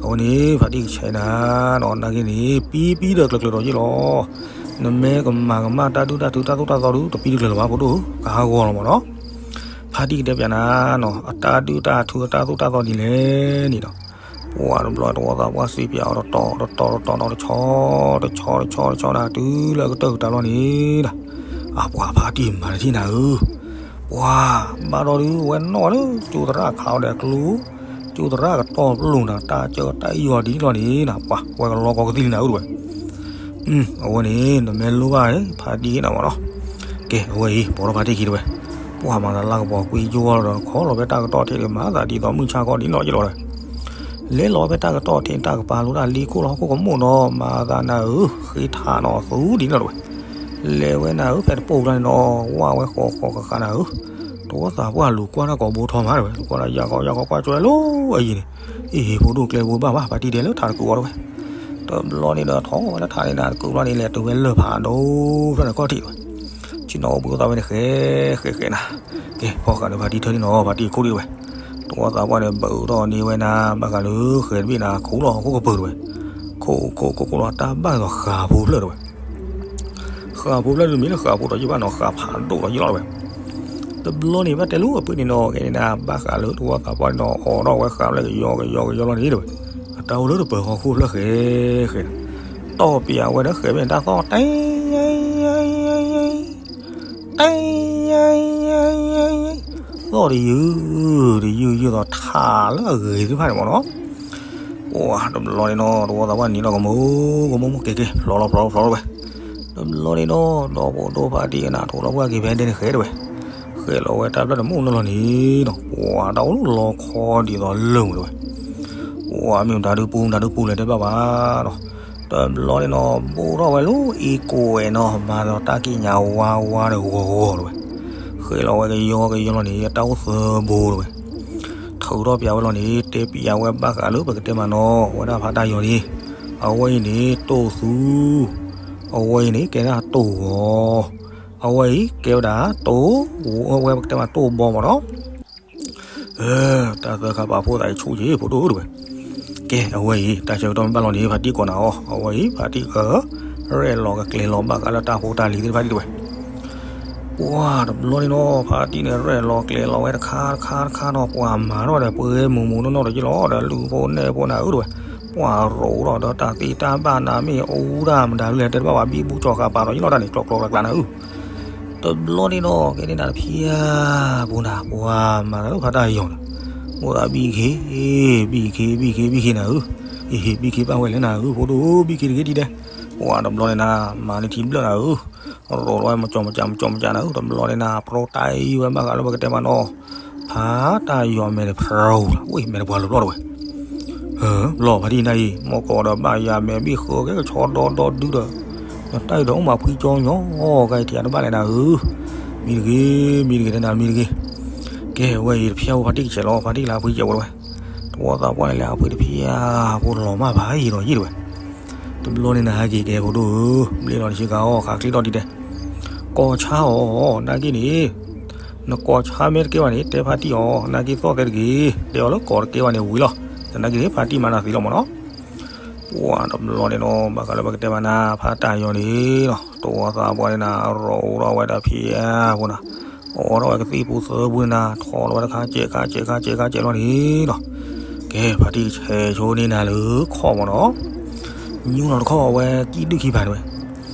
အဝဲန့ၣ် ဖါတံၢ်ကဆဲးနၤနီၤ, သနာ်က့န့ၣ် ပံပံဒီးကျၢၤကျၢၤဒီးယ့ၣ်လီၤ, နမ့ၢ်ကမၤကမၣ်တၢ်ဒုၣ်တၢ်ထုတၢ်သိၣ်တၢ်သီဒုး တပံတကျၢၤလၢၤဘၣ်ဖိဒိၣ်ဧၢ, ကဟးဂီၤလီၤမ့ၢ်နီၤ, ဖါတံၢ်ကတဲပျးနၤနီၤ, အတၢ်ဒုၣ်တၢ်ထုအတၢ်သိၣ်တၢ်သီဒ်လဲၣ်န့ၣ်ဒီး ပှၤတဘျီတဝီသးပှၢ်စံးပျးအီၤတတီၤတတီၤတတီၤနီၤ, တဆီတဆီတဆီတဆီနၤ တုၤလၢအကတၢၢ်ကတၢၢ်လီၤန့ၣ်ဒီး, အပှၤဖါတံၢ်မၤတထံၣ်နၤဧၢ, ပှၤဘၣ်ဒီးဒုး အဝဲနီၣ်ဝဲလၢကၠိသရၣ်ခးအီၤဒီးအကျိ, ကၠိသရၣ်ကတီၢ်ပလိာ်နၤ တၢ်ကၢတၢ်အံၣ်အီၤဒ်န့ၣ်လီၤန့ၣ်နီၤ, ပှၤဝဲကလီကီကသံၣ်လံနၤဧၢတဝဲ အဝဲန့ၣ် နမ့ၢ်လိၣ်ဘၣ် ဖါတံၢ်က့ၤနၤမ့ၢ်နီၤ, ကဲအဝဲအံၤ ပိာ်ထီၣ်ဖါတံၢ်ခံတဝဲ, ပှၤမၤသးလၢကပီၤကွံကၠိလီၤဒီး ခီလီၤဖဲတၢ်ကတီၢ်ထံးဒီး မၤသးဒ်သိးမုၢ်ဆါခီဒ်န့ၣ်လီၤယ့ၣ်လီၤဒီး, လဲၤလီၤဖဲတၢ်ကတီၢ်ထံး တၢ်ကပၤလိတၢ်လံခိၣ်လီၤဟီၣ်ခိၣ်ကမူၣ်နီၤ, မၤသးနၤဧၢ ဃ့ထးနီၤသူဒ်န့ၣ်လီၤတဝဲ, လဲၤဝဲနၤဧၢ ဖဲတပိၢ်ကျါန့ၣ်နီၤ, ဝၢ်ဝဲဃီဃီဃာ်ဃာ်နၤဧၢ, တဝီသးပှၢ်လူၤကွၢ်တၢ်ကိးဘိထီမးတဝဲ, လူၤကွၢ်တၢ်ယၢ်ခီယၢ်ခီကွၢ်ကၠွဲလီၤအယံၤန့ၣ်, အ့ၣ် ဖိဒိၣ်ကျဲဘိဘၣ်ဘၣ် ဖါတံၢ်ဒဲးလၢထးတကုးအီၤတဝဲ, တဘျီန့ၣ်ဒီးထီၣ်ဝဲလၢထးန့ၣ်နၤတကုးဘျီန့ၣ် လဲၤတုၤဝဲလၢၢ်ဖးဒိၣ်ဖျၢၣ်န့ၣ်ကီၢ်ထံးတဝဲ, ကၠူနီၤအိၣ်ဘှံးအိၣ်သးဝဲန့ၣ်ဃဲဃဲဃဲနၤ, ကဲဖီၣ်ဃာ်ဒီးဖါတံၢ်ထၢန့ၣ်နီၤ, ဖါတံၢ်ခိၣ်ဒံးတဝဲ, တဝီသးပှၢ်န့ၣ် ဘုးထီၣ်န့ၢ်ဝဲနၤ ဘၣ်ဃးလၢဃဲၤတဘ့ၣ်နၤ ခိၣ်လီၤဟီၣ်ခိၣ်ကပၤတဝဲ, ခိၣ်ခိၣ်ခိၣ်ခိၣ်လီၤ တၢ်ဘၣ်က့ၤသိးဃးဖိဖျၢၣ်တဝဲ ဃးဖိဖျၢၣ်ဒုးမ့ၢ်လၢဃးဖိဒီးယ့ၣ်ဘၣ်နီၤ, ဃးဖးဒိၣ်ဒီးယ့ၣ်လီၤတဝဲ, တဘျီန့ၣ် ဘၣ်တဲလၢအပှ့ၤန့ၣ်နီၤ, ကဲန့ၣ်နၤ ဘၣ်ဃးလၢတဝီသးပှၢ်န့ၣ်နီၤ အိးထီၣ်ဝဲဃးဖျၢၣ်ကယီကယီကယီလီၤန့ၣ်တဝဲ, အတၢ်အိၣ်လၢတပၢၤဟီၣ်ခိၣ်ဖျၢၣ်ဃဲဃဲ, တီၢ်ပၠးဝဲဒီးဃဲၤဘ့ၣ်န့ၣ် တၢ်သီၣ်တဲ တဲ သီၣ်တယုၢ် တယုၢ်ယုၢ်သိးထးလၢအဂ့ၤသ့ၣ်တဖၣ်န့ၣ်မ့ၢ်နီၤ, ပှၤတဘျီန့ၣ်နီၤ တဝီသးပှၢ်န့ၣ်နီၤ ကမိၢ်ကမိၢ်မိၢ်က့ၤက့ၤ ဖျီလီၤဖျီလီၤဖျီလီၤဝဲ, တဘျီန့ၣ်နီၤ ဒီးဖိဒိၣ်ဖါတံၢ်ကနၣ်ထိၣ်လီၤပှၢ်က့ၤဖဲဒဲန့ၣ်ဃဲတဝဲ, ဃဲလီၤဝဲတၢ်ဖျၢၣ်တမုၢ်နီၤလီၤန့ၣ်နီၤ ပှၤတၢ်အိၣ်လီၤခီဒ်သိးလၢၢ်မုၢ်တဝဲ, ပှၤမ့ၢ်မတၤဒုပူၤမတၤဒုပူၤလဲၣ်တဲဘၣ်ဘၣ်နီၤ, တဘျီန့ၣ်နီၤ ဘိၣ်ထီၣ်ဝဲလၢအံၤကိးဝဲနီၤ မၤဒီးတၢ်ကံးညာ်ဝါဝါဒီးဂီၤဂီၤတဝဲ, ဃဲလီၤဝဲကယီကယီလီၤန့ၣ် တၢ်အိၣ်သၢဘိတဝဲ, ထုးထီၣ်ပၠးဝဲလီၤန့ၣ် တဲပၠးဝဲဘၣ်ဃးလၢပကတဲမးနီၤ ဝဲဒၣ်ဖါတၢ်ယီၤန့ၣ်, အဝဲအံၤန့ၣ်တိၢ်သူ, အဝဲအံၤန့ၣ် ကဲဒၣ်တိၢ်ဂီၤ, အဝဲအံၤကဲဝဲဒၣ်တိၢ်, အဝဲပကတဲမးတိၢ်ဘီမးနီၤ တၢ်သၢခါပာ်ဖှိၣ်သးအံၤဆူၣ်က့ၤဖိဒိၣ်တဝဲ, ကဲအဝဲအံၤ တၢ်ဆၢကတီၢ်မ့ၢ်ဘၣ်လီၤန့ၣ် ဖါတံၢ်ကိးနၤအီၤ အဝဲအံၤ ဖါတံၢ်က ရဲၣ်လီၤကကျဲၤလီၤဘၣ်ဃးလၢတၢ်ဖိတၢ်လံၤသ့ၣ်တဖၣ်ဒ်တဝဲ ပှၤတဘျီန့ၣ်နီၤ ဖါတံၢ်န့ၣ် ရဲၣ်လီၤကျဲၤလီၤဝဲတခါတခါတခါနီၤ ပှၤမၤထီၣ်ဒီးပှဲၤမုာ်မုာ်နီၢ်နီၢ်ဒီးယ့ၣ်လီၤ ဒီးလူၤဖိနဲၣ်ဖိနၤဧၢတဝဲ, ပှၤရိးထီၣ်ဒီးတၢ်သ့တၢ်ဘၣ်နၤမ့ၢ်အူတၢ်မတၤဒ်လဲၣ်တဲတဘၣ်ဘၣ် ဘံဘူကၠီၤဃာ်ပာ်ဒီးယ့ၣ်လီၤတၢ်န့ၣ် ကျီကျီကျးကျးနၤဧၢ, တဘျီန့ၣ်နီၤ ကဲန့ၣ်နၤတဖျၢၣ်ပူၤနၤ ပှၤမၤတၢ်လၢဖါတၢ်ယီၤနၤ, အိၣ်သးဘံခ့ ဘံခ့ ဘံခ့ ဘံခ့နၤဧၢ, အ့ ဘံခ့ဘၣ်ဝဲလဲၣ်နၤဧၢ ဖိဒိၣ်ဧၢ ဘံခ့တဂ့ၤဒ်လဲၣ်, ပှၤတဘျီန့ၣ်နၤ မၤန့ၢ်ထံဘျၢၣ်နၤဧၢ, ရိးလီၤဝဲမကၠီမကၠီမကၠီမကၠီနၤဧၢ, တဘျီန့ၣ်နၤ ပြီတၢ်အံၤဝဲဘၣ်ဃးလၢပကတဲမးနီၤ, ဖါတၢ်ယီၤမဲာ်တဖျၢၣ်ဧူၤလီၤ ဝဲမဲာ်တပှၤလၢၤဘျီတဝဲ လီၤဖါတံၢ်နၤအံၤ မ့ၢ်ကိးဒီးဘၣ်ယၤမဲာ်ဘံၣ်ဃၢကဲကဆီဒီဒီဒုဒီး, နတၢ်အံၤဒီးအိၣ်မးဖှံကၠီညီ ကဲထံၣ်တဘၣ်လဲၣ်နၤဧၢ, မံတဂ့ၤ မံတဂ့ၤ တနၤမံတဂ့ၤ, ကဲဝဲအံၤတဖျၢၣ်ဖိဖါတံၢ်ကဆဲးလီၤ ဖါတံၢ်လၢအဖှံကဲးဝဲတဝဲ, တဝီသးပှၢ်န့ၣ်လၢအဖှံတဖျၢၣ်ဖိလီၤမၢ်ဖးယံၤဒီးယံၤတဝဲ, တဘျီန့ၣ်နၤဟဲက့ၤကဲဖိဒိၣ်ဧၢ, ဘျ့လီၤတဆ့ကၤအီၣ်ခးချ့ထီၣ်ဒံးဒဲး, ကိးဆါအီၤ နာ်က့န့ၣ် နကိးဆါမ့ၢ်တကဲဘၣ်န့ၣ် တဲဖါတံၢ်အီၤ နာ်က့သီၣ်တဲတဂ့ၤ, တဲအီၤလၢကိးတကဲဘၣ်န့ၣ်ဝံၤလီၤ, သနာ်က့န့ၣ်ဖါတံၢ်မၤနၤသံလီၤမ့ၢ်နီၤ, ပှၤတဘျီန့ၣ်နီၤ ဘၣ်ဃးလၢပကတဲမးနၤ ဖါတၢ်ယီၤန့ၣ်နီၤ တဝီသးပှၢ်န့ၣ်နၤ ရိးအိၣ်ထီၣ်ဝဲဒၣ်ဖံးဧါဖိနၤ, အိးထီၣ်ဝဲကသံၣ်ပူၤသၢပူၤန့ၣ်နၤ ထီၣ်လီၤဝဲတခါစဲးခါစဲးခါစဲးခါစဲးလီၤန့ၣ်နီၤ, ကဲဖါတံၢ်ဆဲးဆိန့ၢ်နၤလၢခီၣ်မ့ၢ်နီၤ, ညူလီၤတခီၣ်အဝဲကံၣ်ဒုၣ်ခံဖးတဝဲ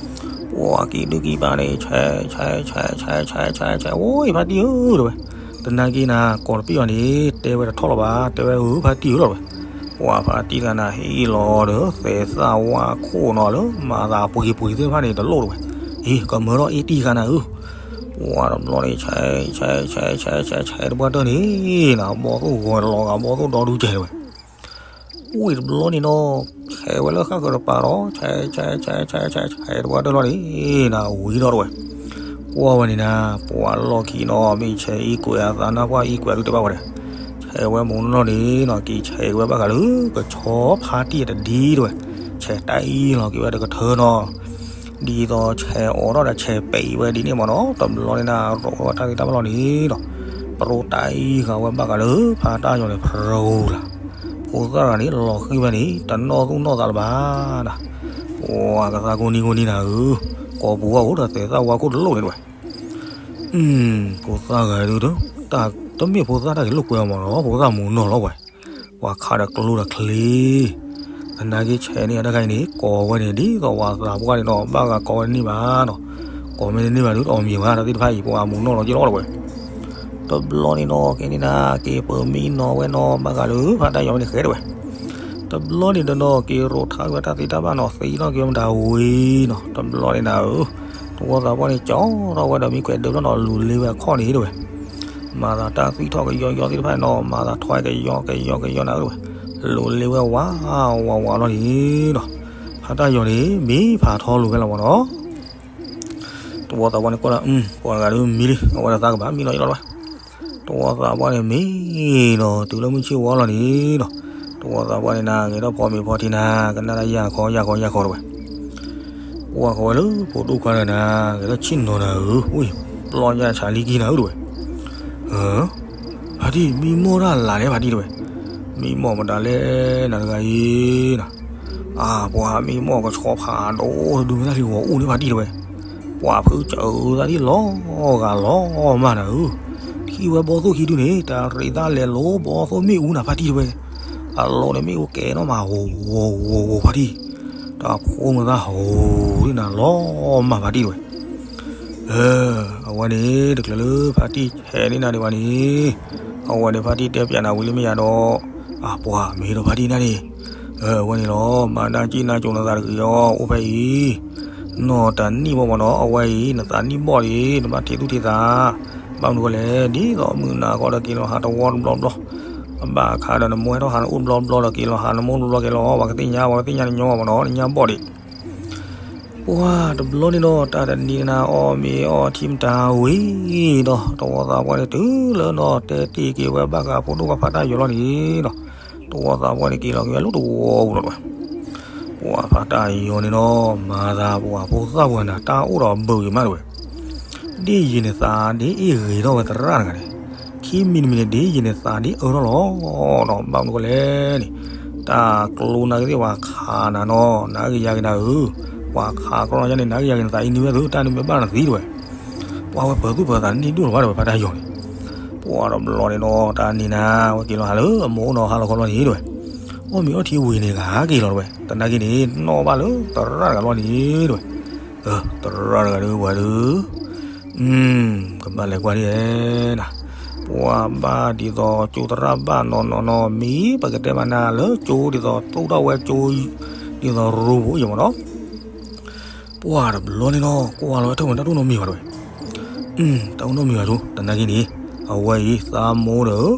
ပှၤကံၣ်ဒုၣ်ကံၣ်ပၤန့ၣ် ဆဲး ဆဲး ဆဲး ဆဲး ဆဲး ဆဲး ဆဲး အိၣ်ဖါတံၢ်ဧၢတဝဲ, တနာ်က့နၤ ကိးတပ့ၢ်အီၤန့ၣ် တဲဝဲတထီၣ်လီၤဘၣ် တဲဝဲဧၢဖါတံၢ်ဧၢလီၤတဝဲ, ပှၤဖါတံၢ်တဂၤန့ၣ် ဟ့ၣ်လီၤဒီး သဲးသၣ်ဝါခိၣ်နီၤလၢ မၤသးပှ့ၤပှ့ၤသ့ၣ်တဖၣ်န့ၣ် တလိၣ်တဝဲ, ဟ့ၣ် ကမၢထီၣ်အ့ၣ်တံၢ်တဂၤန့ၣ်ဧၢ, ပှၤတဘျီန့ၣ် ဆဲး ဆဲး ဆဲး ဆဲး ဆဲး ဆဲးတပှၢ်တၢၢ်န့ၣ်နီၤ ဘီၣ်သိၣ်ဂီၤလီၤဂာ် ဘီၣ်သိၣ်ဒီဒူကဲတဝဲ, အိၣ်အံၤတဘျီန့ၣ်နီၤ ဆဲးဝဲလၢဃၣ်ဃၢၤတပၤဒီး ဆဲး ဆဲး ဆဲး ဆဲး ဆဲး ဆဲးတပှၢ်တၢၢ်လီၤန့ၣ်နီၤ ဝံၤဒီးတဝဲ ကွၢ်ဝဲန့ၣ်နၤ ပှၤလီၢ်ခံနီၤ မ့ၢ်ဆဲးအံၤကွဲးအသးနၢ်ပှၢ်အံၤကွဲးဒုးတဘၣ်ဝဲဒီး, ဆဲးဝဲမူနီၢ်န့ၣ်နီၤ က့ၤဆဲးဝဲဘၣ်ဃးလၢ ကဆီဖါတံၢ်အတဒံတဝဲ, ဆဲးတၢ်အံၤလီၤက့ၤဝဲတကထၢနီၤ, ဒ်သိးဆဲးအိးထီၣ်ဒီးဆဲးပဲာ်အံၤဝဲဒ်န့ၣ်မ့ၢ်နီၤ တဘျီန့ၣ်နၤရိးထီၣ်တၢ်သ့ၣ်တၢ်ဘၣ်လီၤန့ၣ်နီၤ, ပရိတၢ်အံၤဃာ်ဝဲဘၣ်ဃးလၢ ဖါတၢ်ယီၤန့ၣ် ဖြူလၢ် ဖိသၣ်တဂၤန့ၣ် လီၤဃံၤဝဲန့ၣ် တနီၣ်သူၣ်နီၣ်သးလၢၤဘၣ်နၤ, ပှၤကသါကိးနံၤကိးနံၤနၤဧၢ, ကိးပူၤဝဲအိၣ်ဒီးသဲးသၣ်ဝါခိၣ်တလိၣ်န့ၣ်တဝဲ, ဖိသၣ်ဂၤဒုး တမ့ၢ်ဖိသၣ်တၢ်က့ၤလိာ်ကွဲအီၤမ့ၢ်နီၤ ဖိသၣ်မူနီၢ်လီၤဝဲ, ပှၤခးဒီးကျိဒီးချ့ သနာ်က့ဆဲးန့ၣ်အတၢ်ခါအံၤန့ၣ် ကိးဝဲန့ၣ် ဒ်သိးပှၤသးပှၢ်န့ၣ်ဒီး ဘၣ်ဂၤကိးဝဲတန့ၢ်ဘၣ်နီၤ, ကိးမ့ၢ်တန့ၢ်ဘၣ်ဒုး တအီၣ်မံၤဝဲတၢ်သ့ၣ်တဖၣ်အံၤ ပှၤမူနီၢ်လီၤက့ၤလီၤတဝဲ တဘျီန့ၣ်နီၤ ကဲန့ၣ်နၤ က့ၤပၢၤမံနီၤဝဲနီၤ ဘၣ်ဃးလၢဖါတၢ်ယီၤဝဲန့ၣ်ဃဲတဝဲ, တဘျီန့ၣ်ဒီးနီၤ က့ၤရိးထါက့ၤဝဲတၢ်သ့ၣ်တၢ်ဘၣ်နီၤ သံထီၣ်က့ၤဝဲမတၤဝံၤနီၤ တဘျီန့ၣ်နၤဧၢ, တဝီသးပှၢ်န့ၣ် ကၠီထီၣ်ဝဲဒီးမံကွဲးဒၢးဘျီနီၤ လူၤလ့ဝဲအခီၣ်န့ၣ်တဝဲ, မၤသးတၢ်သွံၣ်ထီၣ်ကယီကယီသ့ၣ်တဖၣ်န့ၣ်နီၤ မၤသးထွဲကယီကယီကယီနၤဧၢတဝဲ, လူၤလ့ဝဲဝးဝးဝးလီၤန့ၣ်နီၤ, ဖါတၢ်ယီၤန့ၣ် မ့ၢ်ဖးထီလိာ်ဝဲလီၤမ့ၢ်နီၤ တဝီသးပှၢ်န့ၣ်ကွၢ်လၢ ပှၤတဂၤဒုးမံလံ အဝဲတသးကဘၣ်မံနီၤယလီၤတဝဲ, တဝီသးပှၢ်န့ၣ်မ့ၢ်နီၤ တုၤလၢမုၢ်ဆ့ၣ်ဝါလီၤန့ၣ်နီၤ, တဝီသးပှၢ်န့ၣ်နၤ ဂဲၤထီၣ်ဖီမ့ၤဖီထံနၤ ကနၣ်တၢ်ယၢ်ခီယၢ်ခီယၢ်ခီတဝဲ, ကွၢ်ဃီဝဲလၢဖိဒိၣ်ခွါတဂၤနၤ ဂဲၤထီၣ်ဆ့ၣ်နီၤနၤဧၢ, ဝံၢ် ပျီညၣ်ဆးလံကံနၤဧၢတဝဲ ဖါတံၢ် မံမီၢ်တၢ်လၢ်လဲၣ်ဖါတံၢ်တဝဲ, မံမီၢ်မတၤလဲၣ်နၤတဂၤအံၤနီၤ, အါ ပှၤမံမီၢ်ကဆီဖးဒိၣ်တဒုမ့ၢ်တၢ်လံၤဂီၤအိၣ်န့ၣ်ဖါတံၢ်တဝဲ, ပှၤဖုကၢသးဒ်လီၤဂာ်လီၤမၢ်နၤဧၢ, ထံၣ်ဝဲဘီၣ်သိၣ်ခံဒုန့ၣ် တၢ်ရ့သၣ်လဲၤလိဘီၣ်သိၣ်မ့ၣ်အူနၤဖါတံၢ်တဝဲ, အလိၤန့ၣ်မ့ၣ်အူကဲနီၣ်မး ဂီၤဂီၤဂီၤဂီၤဖါတံၢ်, တၢ်ဖိမုၢ်သၣ်ဟိၤဒ်နၤလီၤမၢ်ဖါတံၢ်တဝဲ အဝဲန့ၣ် တချုးလၢဖါတံၢ်ဟဲန့ၢ်နၤဒံးဘၣ်န့ၣ်, အဝဲန့ၣ်ဖါတံၢ်တဲပၠးနၤဝံၤလံမ့ၢ်ယၤဒီး, အပှၤမ့ၢ်ဒီးဖါတံၢ်နၤန့ၣ်, အဝဲန့ၣ်လီၤ မၤနၢ်ကံၣ်နၢ်ကၠိနသးတဂ့ၤအီၤ အိၣ်ဖဲအံၤ, နီၢ်တနံၣ်ဘၣ်မ့ၢ်နီၤ အဝဲအံၤ နသးနံၣ်ဘီၣ်ဒံး နဘၣ်ထံးသူၣ်ထံးသး, ဘၣ်မနုၤဃိလဲၣ် ဒ်သိးမုၢ်နၤခီဒီးက့ၤလီၤဟးတဝီတဘျီဘျီ, အဘၣ်အခါဒီးနမိၢ်ဟဲထီၣ်ဟးနအိၣ်တဘျီဘျီဒီးက့ၤလီၤဟးနမိၢ်တဘျီဘျီက့ၤလီၤ ပှၤကသ့ၣ်ညါ ပှၤကသ့ၣ်ညါနညီမ့ၢ်နီၤ နညါဘီၣ်ဒံး ပှၤတဘျီန့ၣ်ဒီး တၢ်တနံၤနၤအီၣ်မ့ၤအီထံမတၤဝံၤဒီး တဝီသးပှၢ်န့ၣ်တုၤလၢနီၤ တဲတ့ၢ်က့ၤဝဲဘၣ်ဃးဖိဒိၣ်ခွါဖါတၢ်ယီၤလီၤန့ၣ်ဒီး တဝီသးပှၢ်န့ၣ်က့ၤလီၤက့ၤဝဲလၢတဝီပူၤလီၤတဝဲ, ပှၤဖါတၢ်ယီၤန့ၣ်ဒီး မၤသးပှၤဖိသၣ်ပှၢ်နၤ တၢ်အိၣ်ဒီးဘုးဂ့ၤမးတဝဲ, ဒ်ယံၤန့ၣ်သးဒ်အ့ၣ်ဂ့ၤထီၣ်ဝဲသရၣ်တဂၤန့ၣ်, ခံမံၤတမံၤန့ၣ် ဒ်ယံၤန့ၣ်သးဒ်အၢထီၣ်လီၤဒီး ဘၣ်မနုၤဃိလဲၣ်န့ၣ်, တၢ်ကျိနၤကသ့ၣ်ပှၤခးနၤနီၤ နၤဂ့ၤယၤဂ့ၤနၤဧၢ, ပှၤခးကျိနၤယါန့ၣ် နၤဂ့ၤယၤဂ့ၤ နသးအံၤနံၤဝဲသု တၢ်နံၤမ့ၢ်ဘၣ်နသံတဝဲ, ပှၤဝဲပၢၤသူၣ်ပၢၤသးန့ၢ်ဒိၣ်လီၤဘၣ်တဝဲ ဖါတၢ်ယီၤန့ၣ်, ပှၤတဘျီန့ၣ်ဒီး တၢ်နံၤနၤ ဝဲက့ၤလီၤဟးလၢအမိၢ်အိၣ်နီၤ ဟးလီၤခီဘျီန့ၣ်တဝဲ, အီၣ်မ့ၤအီထံဝံၤန့ၣ် ကဟးက့ၤလီၤတဝဲ, သနာ်က့န့ၣ် နီၣ်ဘၣ်လၢသရၣ်တဂၤလီၤန့ၣ်တဝဲ, သရၣ်တဂၤဒုးပှၤဒုး ကဘၣ်လဲၤကွၢ်ဒ်, ပှၤဘၣ်ဒ်သိးကၠိသရၣ်ဘၣ်နီၢ်နီၢ်နီၢ် မ့ၢ်ပကတဲမးနၤလၢကၠိဒ်သိး သူၣ်ထီၣ်ဝဲကၠိ ဒ်သိးရူပူၤယမ့ၢ်နီၤ, ပှၤတဘျီန့ၣ်နီၤ ကွၢ်လီၤဝဲထၢၣ်မး တၢ်တအိၣ်နီတမံၤဘၣ်တဝဲ, တၢ်အိၣ်နီတမံၤဘၣ်ဆိ သနာ်က့န့ၣ် အဝဲအံၤသးမိၢ်ဒီး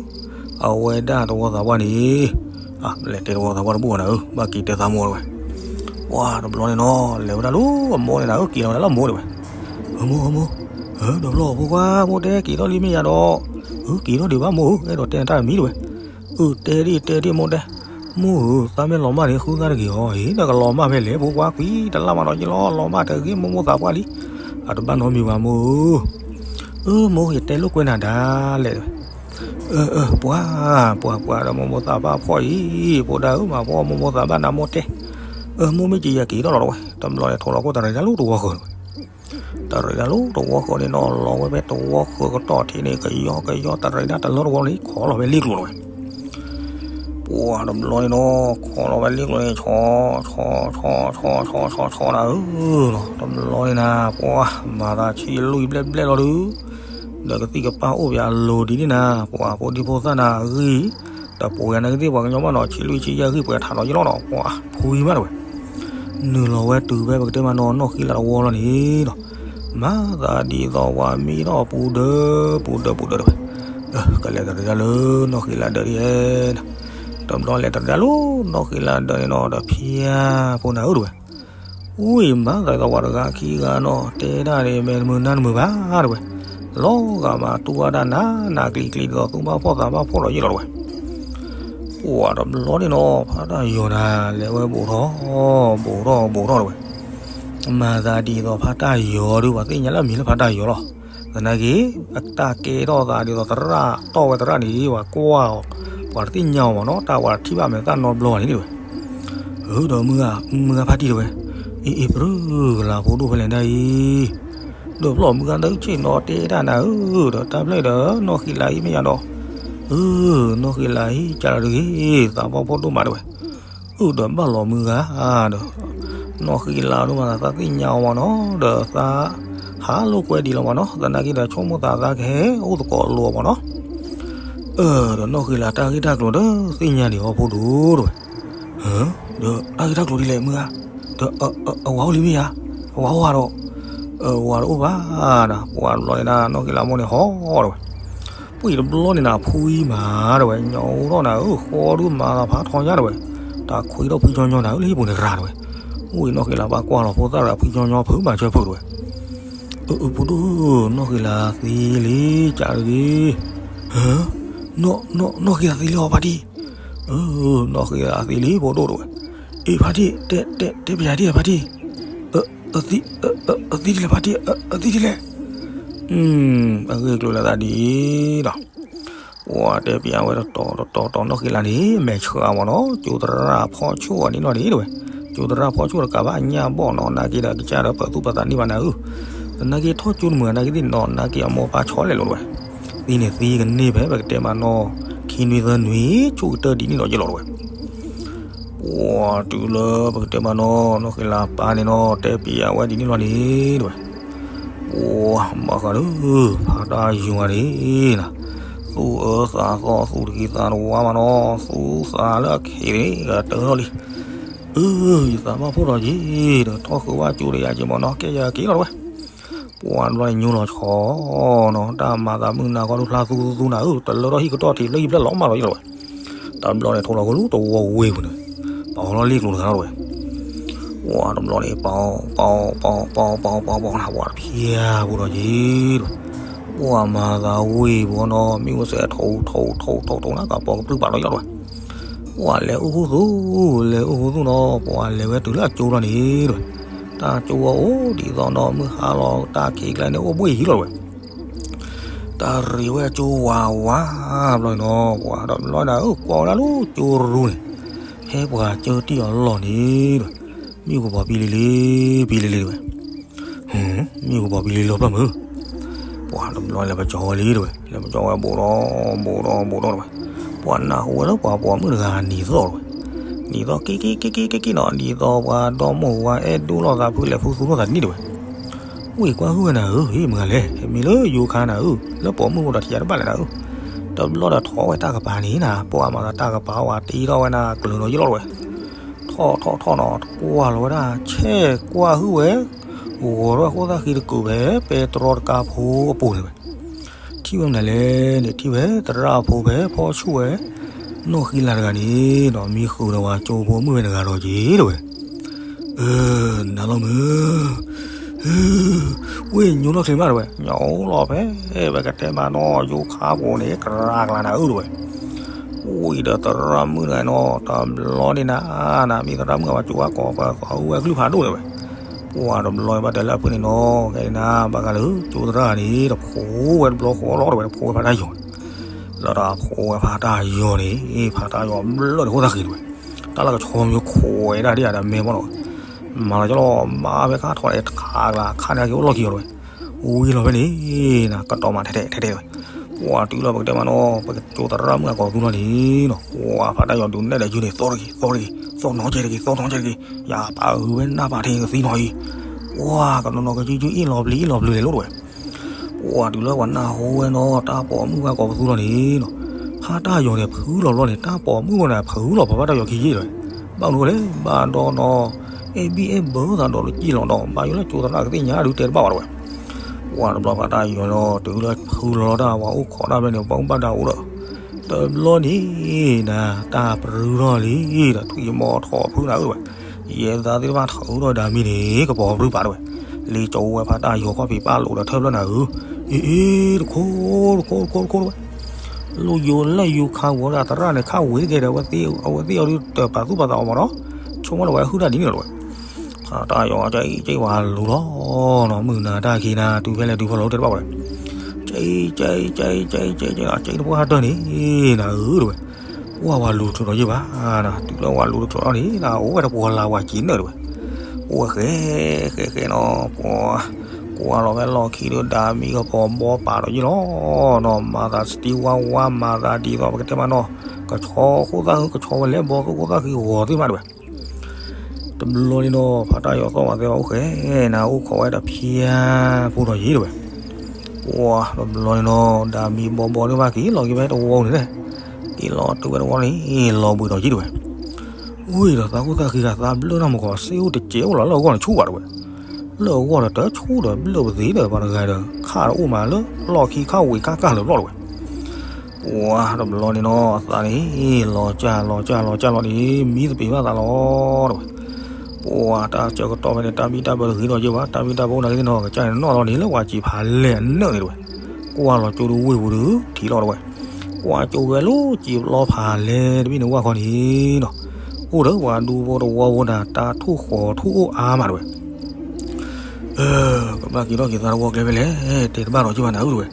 အဝဲဒၣ်တဝီသးပှၢ်န့ၣ် လဲၤတဲတဝီသးပှၢ်တဘူၣ်ဘၣ်နၤဧၢ ဘၣ်က့ၤတဲသးမိၢ်တဝဲ, ပှၤတဘျီန့ၣ်နီၤ လဲၤဝဲဒၣ်လၢအမိၢ်န့ၣ်နၤဧၢ က့ၤလီၤဝဲဒၣ်လၢအမိၢ်တဝဲ, မိၢ်မိၢ်, ဒီးဘျီဖိခွါ မိၢ်တဲက့ၤထီၣ်လံမ့ၢ်ယၤဒီး, က့ၤထီၣ်ဒံးဘၣ်မိၢ်ဧၢ အဲၣ်ဒိးတဲနၤတၢ်တမံၤတဝဲ, အၢ တဲဒံးတဲဒံးမိၢ်တဲ, မိၢ်ဧၢ သးမ့ၢ်လီၤမၢ်န့ၣ် ဃုသးတဂ့ၤအီၤ နကလီၤမၢ်ဖဲလဲၣ် ဖိခွါကွံာ်တလၢ်မးဒီးယလီၤ လီၤမၢ်တဂ့ၤ မိၢ်မိၢ်သးပှၢ်လံ, အတဘၣ်နီတမံၤဘၣ်မိၢ်ဧၢ, အၢ မိၢ် ယတဲလိာ်ကွဲနၤဒၣ်လဲာ် အၢ အၢ ပှၤ ပှၤ ပှၤဒီးမိၢ်မိၢ်သးပှၢ်ဖှီၣ်အံၤ ဖိဒါဧၢ မၤဖှီၣ်မိၢ်မိၢ်သးဘၣ်နၤမိၢ်တဲ, အၢ မိၢ်မ့ၢ်က့ၤယက့ၤထီၣ်လီၤတဝဲ, တဘျီန့ၣ်ထိးလီၤခိၣ်တရံးဒၣ်လၢတဝီဃၢၤတဝဲ, တရံးဒၣ်လၢတဝီဃၢၤန့ၣ်နီၤ လီၤဝဲဖဲတဝီဃၢၤကတီၢ်ထံးန့ၣ် ကယီကယီတရံးဒၣ်တလၢတဝီန့ၣ် ခိးလီၤဖဲလ့ကျိၤတဝဲ ပှၤတဘျီန့ၣ်နီၤ ခိးလီၤဝဲလ့ကျိၤန့ၣ် ဆီ ဆီ ဆီ ဆီ ဆီ ဆီ ဆီ ဆီ နၤဧၢ, တဘျီန့ၣ်နၤ ပှၤမၤသးဆံးလွံၢ်ဘျဲၣ်ဘျဲၣ်လီၤဒုး, ဒီးကသံၣ်ကပၢ်အိၣ်ပှၤအလိၤဒ်န့ၣ်နၤ ပှၤဖိဒံဖိသၣ်နၤအဂံၢ်, တပိာ်ယၤနာ်က့သ့ၣ် ပှၤကညီဘၣ်နီၤ ဆံးလွံၢ်ဆံးယဲၢ်ဂံၢ် ပှဲၤထးလီၤယလီၤနီၤ ပှၤဖုယံၤမးတဝဲ, နုာ်လီၤဝဲတုၤဖဲပကတဲမးနီၤ နီၢ်ဃံလၤတဝီလီၤန့ၣ်နီၤ, မၤသးဒ်သိးပှၤမံထီၣ်ပူၤဒၢ ပူၤဒၢပူၤဒၢတဝဲ, ကလဲၤတရံးဒၣ်လၢနီၢ်ဃံလၤဒၢးဒ်လဲၣ်, တဘျီလဲၤတရံးဒၣ်လၢနီၢ်ဃံလၤဒၢးန့ၣ်နီၤ ဒီးဖျါဖိနၤဧၢတဝဲ ဝံၤမၤသးဒ်သိးပှၤတဂၤခံဂၤနီၤ တဲဒၣ်န့ၣ် မ့ၢ်တမုာ်နါတမုာ်ဘၣ်တဝဲ, လီၤဂာ်မးတူၢ်ဝဲဒၣ်နးနးကျံၤကျံၤဒ်သိး သူၣ်ဘၣ်ဖှီၣ်သးဘၣ်ဖှီၣ်ဒီးယ့ၢ်လီၤတဝဲ, ပှၤတဘျီန့ၣ်နီၤ ဖါတၢ်ယီၤနၤ လဲၤဝဲဘူးထီၣ် ဘူးထီၣ်ဘူးထီၣ်တဝဲ, မၤသးဒ်သိးဖါတၢ်ယီၤဒုး ပှၤသ့ၣ်ညါလၢအမံၤလၢဖါတၢ်ယီၤလီၤ, သနာ်က့ အတၢ်ကဲထီၣ်သးဒ်သိးသရၣ်တီၢ်ဝဲသရၣ်န့ၣ် ပှၤကွၢ်အီၤ ပှၤတသ့ၣ်ညါအီၤမးနီၤ တၢ်ပှၤထံၣ်ဘၣ်မဲာ်သၣ်နီတဘျီဘၣ်န့ၣ်တဝဲ ဒီးမုၢ်ဂၤ မုၢ်ဂၤဖါတံၢ်တဝဲ, အ့ၣ်အ့ၣ် ပြၢကလၤဖိဒိၣ်ဖဲလဲၣ်ဒၣ်အံၤ, ဒီးဖျီၣ်မုၢ်ဂၤသၢဆ့ၣ်နီၤတဲဒၣ်နၤဧၢ, ဒီးတၢ်ဖျၢၣ်ဒီးနီၢ်ဃံလၤအံၤမ့ၢ်ယၤဒီး, အၢ နီၢ်ဃံလၤအံၤ ကၢ်လီၤတဂ့ၤ, သးဘၣ်ဖှီၣ်ဒိၣ်မးတဝဲ, အၢ ဒီးဘၣ်လီၤမုၢ်ဂၤဒီး, နီၢ်ဃံလၤဒိၣ်မးသးသ့ၣ်ညါအီၤမးနီၤ ဒီးသး ဟးလိာ်ကွဲဒံးလီၤမးနီၤ သနာ်က့ဒီးဆိကမိၣ်သးသးကဟဲအိၣ်သကိးလိၤမးနီၤ အၢ ဒီးနီၢ်ဃံလၤတၢ်ဂ့ၢ်တၢ်ကျိၤဒီးသ့ၣ်ညါန့ၣ်အီၤဖိဒိၣ်တဝဲ, ဒီးတၢ်ဂ့ၢ်တၢ်ကျိၤဒ်လဲၣ်မုၢ်ဂၤ, ဒီးအဝၤအိၣ်လံမ့ၢ်ဧါ, အဝၤအိၣ်ဧါဒီး, အဝၤတအိၣ်ဘၣ်နၤ ပှၤတဘျီန့ၣ်နၤ နီၢ်ဃံလၤမိၢ်န့ၣ်ဟီၣ်တဝဲ, ပှၤတဘျီန့ၣ်နၤ ဖုအံၤမးတဝဲ ညိးအိၣ်ထီၣ်နၤဧၢ ဃီဒုးမၤသးဖးထီညါတဝဲ, တၢ်ခွံထီၣ်ဖုကၠီကၠီနၤဧၢ လၢဟံၣ်ပူၤန့ၣ်ရၤတဝဲ, အိၣ်အံၤနီၢ်ဃံလၤဘၣ်ကွၢ်လီၤဖိသၣ်တဂၤဖုကၠီကၠီဖုမၤဆၢဖုတဝဲ အၢ အၢ ဖိဒိၣ် နီၢ်ဃံလၤသံလံ ကၢ်တဂ့ၤ, နီၢ်ဃံလၤသံလံအီၤဖါတံၢ်, အၢ နီၢ်ဃံလၤသံလံဖိဒိၣ်တဝဲ, အ့ၣ်ဖါတံၢ် တဲ တဲ တဲပယၤဒ်လဲၣ်ဖါတံၢ်, အသံဒ်လဲၣ်ဖါတံၢ် အသံဒ်လဲၣ်, အဂ့ၢ်ကျိၤလၢသးဒ်အံၤဒီး ပှၤတဲပယၤဝဲတတီၤတတီၤတီၤနီၢ်ဃံလၤန့ၣ် မဲာ်ဆှးမးနီၤ ကၠိသရၣ်ဖီၣ်ဆူၣ်အီၤန့ၣ်နီၤန့ၣ်တဝဲ, ကၠိသရၣ်ဖီၣ်ဆူၣ်တကးဘၣ်အညၣ်ဘီၣ်နီၤ နာ်က့ဒီးကစၢ်ဒီးပၢၤသူၣ်ပၢၤသးန့ၢ်ဘၣ်နၤဧၢ, သနာ်က့ထီၣ်ကၠိတမုာ်နာ်က့သ့ၣ်နီၤ နာ်က့အမိၢ်ပၢ်ဆီလဲၣ်လိၤတဝဲ, သံန့ၣ်သံကန့ၢ်ဖဲပကတဲမးနီၤ ခံနွံသၢနွံ ဆူၣ်ကတၢၢ်ဒ်န့ၣ်ဒီးယလီၤတဝဲ ပှၤတုၤလၢပကတဲမးနီၤ နီၢ်ဃံလၤပၢ်န့ၣ်နီၤ တဲပယၤဝဲဒ်န့ၣ်လီၤန့ၣ်တဝဲ, ပှၤဘၣ်ဃးဒီး ဖါတၢ်ယွၤန့ၣ်နၤ, သူၣ်အၢသးသီသူၣ်တကံသးတဝါမးနီၤ သူၣ်သးလၢအခံးန့ၣ် ကတၢၢ်ထီၣ်လံ, အၢ ယသးဘၣ်ဖှီၣ်ဒီးယ့ၤ ဒီးထီၣ်ဃုာ်ဝဲကၠိဒီးယၤက့ၤမးနီၤ ကဲယက့ၤလီၤတဝဲ ပှၤတဘျီန့ၣ်ညိလီၤဆီနီၤ တၢ်မၤသးမုၢ်နၤခီဒုးဖျါသူသူသူနၤဧၢ တလၢထီၣ်ဟံၣ်ကတီၢ်ထံးလၢဟံၣ်ဖျၢၣ်လီၤမးလီၤယလီၤဝဲ, တဘျီန့ၣ်ထိလီၤကလူတဝီဝ့ၢ်ပူၤန့ၣ်, ပာ်လီၤလံကျိၤတဂၤလီၤတဝဲ, ပှၤတဘျီန့ၣ် ပာ် ပာ် ပာ် ပာ် ပာ် ပာ် ပာ်နၤ ပှၤတဖျါဖိဒီးယ့ၤတဝဲ, ပှၤမၤသးဝ့ၢ်ပူၤနီၤ မ့ၣ်အူစဲးထိးထိးထိးထိးထိးနၤ ကပီၤကပြုၢ်ပာ်လီၤယလီၤတဝဲ ပှၤလဲၤအိၣ်ဃူသူၣ် လဲၤအိၣ်ဃူသူၣ်နီၤ ပှၤလဲၤဝဲတုၤလၢအကၠိလီၤန့ၣ်တဝဲ, တၢ်ကၠိဝဲအိၣ်ဒ်သိးနီၤ မုၢ်ဟါလီၤတၢ်ခံးကျါန့ၣ် အိၣ်ဘှ့ၣ်ယံၤလီၤတဝဲ, တၢ်ရံးဝဲအကၠိဝးဝးဘျီနီၤ ပှၤဒီးဘျီနၤဧၢ ကွၢ်ဝဲဒၣ်လၢကၠိရူန့ၣ်, ဟဲပှၤကၢတံၢ်အီၤလီၢ်န့ၣ်တဝဲ, မ့ၣ်အူကပီၤပံလံလံ ပံလံလံတဝဲ မ့ၣ်အူကပီၤပံလံလီၤဖျၢၣ်မုၢ်, ပှၤတဘျီလဲၤပကၠီဝဲလံတဝဲ လဲၤပကၠီဝဲဘူးဒီး ဘူးဒီး ဘူးဒီးတဝဲ, ပှၤနၢ်ဟူဝဲလၢပှၤပိာ်မုၣ်တဂၤနံၤသီၣ်တဝဲ, နံၤသီၣ်က့ၤက့ၤက့ၤက့ၤက့ၤက့ၤနီၤ နံၤသီၣ်ပှၤဒီမိၢ်ဝၤအဲၣ်ဒိၣ်လိာ်သးဖုလဲၤဖုသူလိာ်သးနံၤတဝဲ, ဝ့ၢ်ကွၢ်ဟုၣ်ဝဲနၤဧၢ ဟ့ၣ်မုၢ်ဂၤလဲၣ် ဟဲမ့ၢ်လၢယိၤခါနၤဧၢ လၢပိာ်မုၣ်အိၣ်ဒီးထံၣ်ယၤတဘၣ်လဲၣ်နၤဧၢ, တဘျီဒီးထီၣ်ဝဲတၢ်ကပၤန့ၣ်နၤ ပှၤမၤသးတၢ်ကပၤဝဲတ့ထီၣ်ဝဲနၤ ကျၢၤဒီးယလီၤတဝဲ ထီၣ်ထီၣ်ထီၣ်နီၤ ကွၢ်လီၤဝဲဒၣ် ဆဲးကွၢ်ဟုၣ်ဝဲ ဂီၤထီၣ်ဝဲဃိသၣ်ဃံတကုာ်ဖဲ ပဲတြီတကါဖိအပူၤန့ၣ်ဝဲ, ထံၣ်ဝဲမနုၤလဲၣ်န့ၣ် ထံၣ်ဝဲသရၣ်ဖိဖဲဖီၣ်ဆူၣ်ဝဲ နီၢ်ဃံလၤတဂၤန့ၣ်ဒီး မံဃုာ်ဒီးပှၤကၠိဖိမုၣ်ဝဲတဂၤဒီးက့ၤတဝဲ, အၢ နၤလီၤမုၢ် ဝ့ၢ်ညိလီၤချ့မးတဝဲ ညိလီၤဖဲ ပကတဲမးနီၤ ယိၤခါပူၤန့ၣ် ကရၤကလၤနၤဧၢတဝဲ, ဝံၤဒီးသရၣ်မုၣ်တဂၤနီၤ တဘျီန့ၣ်နၤ နမ့ၢ်သရၣ်မုၣ်အဝဲကၠိဝဲကိးပသူ ဝဲကလုၢ်ဖးဒိၣ်တဝဲ, ပှၤတဘျီဘၣ်တဲလၢအဖုန့ၣ်နီၤ ကဲနၤ ဘၣ်ဃးလၢကၠိသရၣ်န့ၣ် တဖိးဝဲတဘျီဃီလီၤတဝဲ တဖိးဝဲဖါတၢ်ယီၤန့ၣ်, လၢတၢ်ဖိးဝဲဖါတၢ်ယီၤန့ၣ် ဖါတၢ်ယီၤဘျၢၣ်န့ၣ် ဃိသၣ်ဃံတဝဲ, တၢ်လၢကဆီမ့ၢ်ခိးဝဲဒၣ်ဒ်အံၤဒီးမဲာ်ဘီၣ်နီၤ မၤလီၤကလီၤ မၤဖဲခါထီၣ်န့ၣ် တခါကလၤခါန့ၣ်က့ၤအိၣ်လီၢ်ခံအီၤတဝဲ, ဝံၤလီၤဖဲန့ၣ် နကတီၢ်မးထဲထဲထဲထဲတဝဲ, ပှၤတုၤလီၤပကတဲမးနီၤ ပကၠိသရၣ်မုၣ်အကိာ်သူလီၤန့ၣ်နီၤ ပှၤဖါတၢ်ယီၤဒုးနဲၣ်ဒီးယုၢ်န့ၣ် သီတဂ့ၤ သီတဂ့ၤ သီနီၢ်ကဲတဂ့ၤ သီနီၢ်ကဲတဂ့ၤ ယပာ်ဂုာ်ဝဲနၢ်ပာ်ထဲကသံနီၤအံၤ, ပှၤကနီၤနီၤကယုၢ်ယုၢ်အ့ၣ်လီၤပျံၤအ့ၣ်လီၤပျံၤလဲၤလိၤတဝဲ ပှၤတုၤလၢပှၤနၢ်ဟူဝဲနီၤ တၢ်ပိာ်မုၣ်ဝဲကိးပသူလီၤန့ၣ်နီၤ, ဖါတၢ်ယီၤန့ၣ် ဖုလီၤဘျီန့ၣ် တၢ်ပိာ်မုၣ်ဝဲန့ၣ် ဖုလီၤဖးဖါတၢ်ယီၤခံယ့ၢ်တဝဲ, ဘၣ်မနုၤလဲၣ် ဘၣ်ဒီးနီၤ, အဲၣ်ဘံၣ်အဲၣ်ဘၢသးဒီးလၢကံၣ်လီၤဒီး ဘၣ်ယိၣ်လၢကၠိသရၣ်ကသ့ၣ်ညါဒုးတဲတဘၣ်ဝဲတဝဲ, ပှၤတဘျီဖါတၢ်ယီၤဒီး တုၤလၢဖုလီၤလီၤတၢ် ပှၤအိၣ်ခိးတၢ်ဖဲန့ၣ် ပှၤအိၣ်ဘၣ်ဒၣ်အိၣ်ဒီး, တဘျီန့ၣ် နၤ တၢ်ပြူထီၣ်လံဒီး ထွံၣ်မီၤထီၣ်ဖုနၤဧၢတဝဲ, ယဲသးသ့ၣ်တဖၣ်ထီၣ်ဒီးဒၣ်မံၤန့ၣ် ကပီၤပြူပာ်တဝဲ, လ့ကၠီဝဲဖါတၢ်ယီၤခီၣ်ဖံးပာ်လိာ်ဒီးထၢၣ်ဖျၢၣ်နၤဧၢ, အ့ အ့ တခိၣ် တခိၣ် တခိၣ် တခိၣ်တဝဲ လိၣ်ယိၤလၢယူၤခးဝီၤဒီးသရၣ်န့ၣ် ခးဝံၤတက့ၢ်ဒီး အဝဲသ့ၣ်အီၤဒုးတပာ်သူၣ်ပာ်သးအီၤမးနီၤ, ဆိကမိၣ်လၢဝဲဟုၣ်တၢ်ဒ်န့ၣ်လီၤတဝဲ, တၢ်ယီၤကဲအံၤကဲဝဲလူၤလီၤနီၤ, မုၢ်နၤတၢ်ခံနၤ တုၤဖဲလဲၣ်တုၤဖဲလဲၣ်တဲတဘၣ်ဝဲ, ကဲအံၤ ကဲအံၤ ကဲအံၤ ကဲအံၤ ကဲအံၤ ကဲအံၤ တဖိၣ်ဟါတၢၢ်န့ၣ် နၤဧၢတဝဲ, ပှၢ်ဝဲလူၤတထြီးဒီးယ့ၢ်ဘၣ်, တုၤလၢဝဲလူၤတထြီးဒီးန့ၣ် အိၣ်ဝဲတပှီၤလၢဝဲက့ၤနၢၣ်တဝဲ, အိၣ်ဝဲဃဲ ဃဲ ဃဲနီၤ, ပှၤ ကွၢ်လီၤဝဲလီၢ်ခံဒီး ဒၣ်မံၤကပီၤဘီပာ်ဒီးယ့ၢ်လီၤနီၤ, မၤသးစတံဝါဝါ မၤသးဒ်သိးပကတဲမးနီၤ, ကဆီခိၣ်သၣ်ဃံ ကဆီဝဲလဲၤဘီသိခိၣ်သၣ်ဃံဂီၤသ့ၣ်မးတဝဲ, တဘျီန့ၣ်နီၤ ဖါတၢ်ယီၤသီၣ်ဝဲသဲဝဲအိၣ်ဃဲ, နၤအိၣ်ခိးဝဲဒီးဖၠါဖိဒီးယ့ၢ်တဝဲ, ပှၤတဘျီန့ၣ်နီၤ ဒၣ်မံၤဘီဘီသ့ၣ်တဖၣ်က့ၤလီၤက့ၤဖဲတဝီန့ၣ်လဲၣ်, က့ၤလီၤတုၤဝဲတဝီန့ၣ် လီၤဘှံးဒီးယ့ၢ်တဝဲ ဝံၤဒီးသးခိၣ်သၣ်ဃံဂၤ သးဘျၢၣ်နီၢ်မကီး စ့အိၣ်တစဲးအိၣ်လီၤလၢအဂီၢ်န့ၣ်ဆူၣ်ဘၣ်တဝဲ, လၢအဂီၢ်ဒီးတဆူၣ်ဒီးဘျၢၣ်ပသ့ဒီးပှၤတဂၤဒီး ခးတအိၣ်မးလၢလီၢ်ခံခးဝံၤခးကၢ်လၢာ်ဘျီၣ်တဝဲ, ပှၤတဘျီန့ၣ်နီၤ အသးန့ၣ် လီၤကၢ်လီၤကၢ်လီၤကၢ်လီၤန့ၣ် မံသပ့ၤဘၣ်သးလီၤတဝဲ, ပှၤတၢ်ဆၢကတီၢ်ဖဲန့ၣ် တၢ်ဘံၣ်တၢ်ဘၢတဂ့ၤဒီးယ့ၢ်ဘၣ်, တၢ်ဘံၣ်တၢ်ဘၢအိၣ်နာ်က့သ့ၣ်နီၤ ကစၢ်န့ၣ်နီၣ်လီၤန့ၣ် လၢပှၤစံးဖးလဲၢ်အနၢၣ်န့ၣ်တဝဲ, ကွၢ်လီၤကၠိဒုဝ့ၢ်ပူၤဒုထံၣ်လီၤတဝဲ ကွၢ်ကၠိဝဲလၢစံာ်ပျီဖးလဲၢ်တဘ့ၣ်န့ၣ်ဝၢ်ခီန့ၣ်နီၤ, အိၣ်ဒီးပှၤဒူဖိတဝီဖိန့ၣ် တၢ်ထူၣ်ဃီၤထူၣ်အိၣ်အါမးတဝဲ, ကဘၣ်က့ၤထီၣ်က့ၤသးတဝီကျဲဖဲလဲၣ် တဲတဘၣ်ဒီးက့ၤဘၣ်နၤဧၢတဝဲ,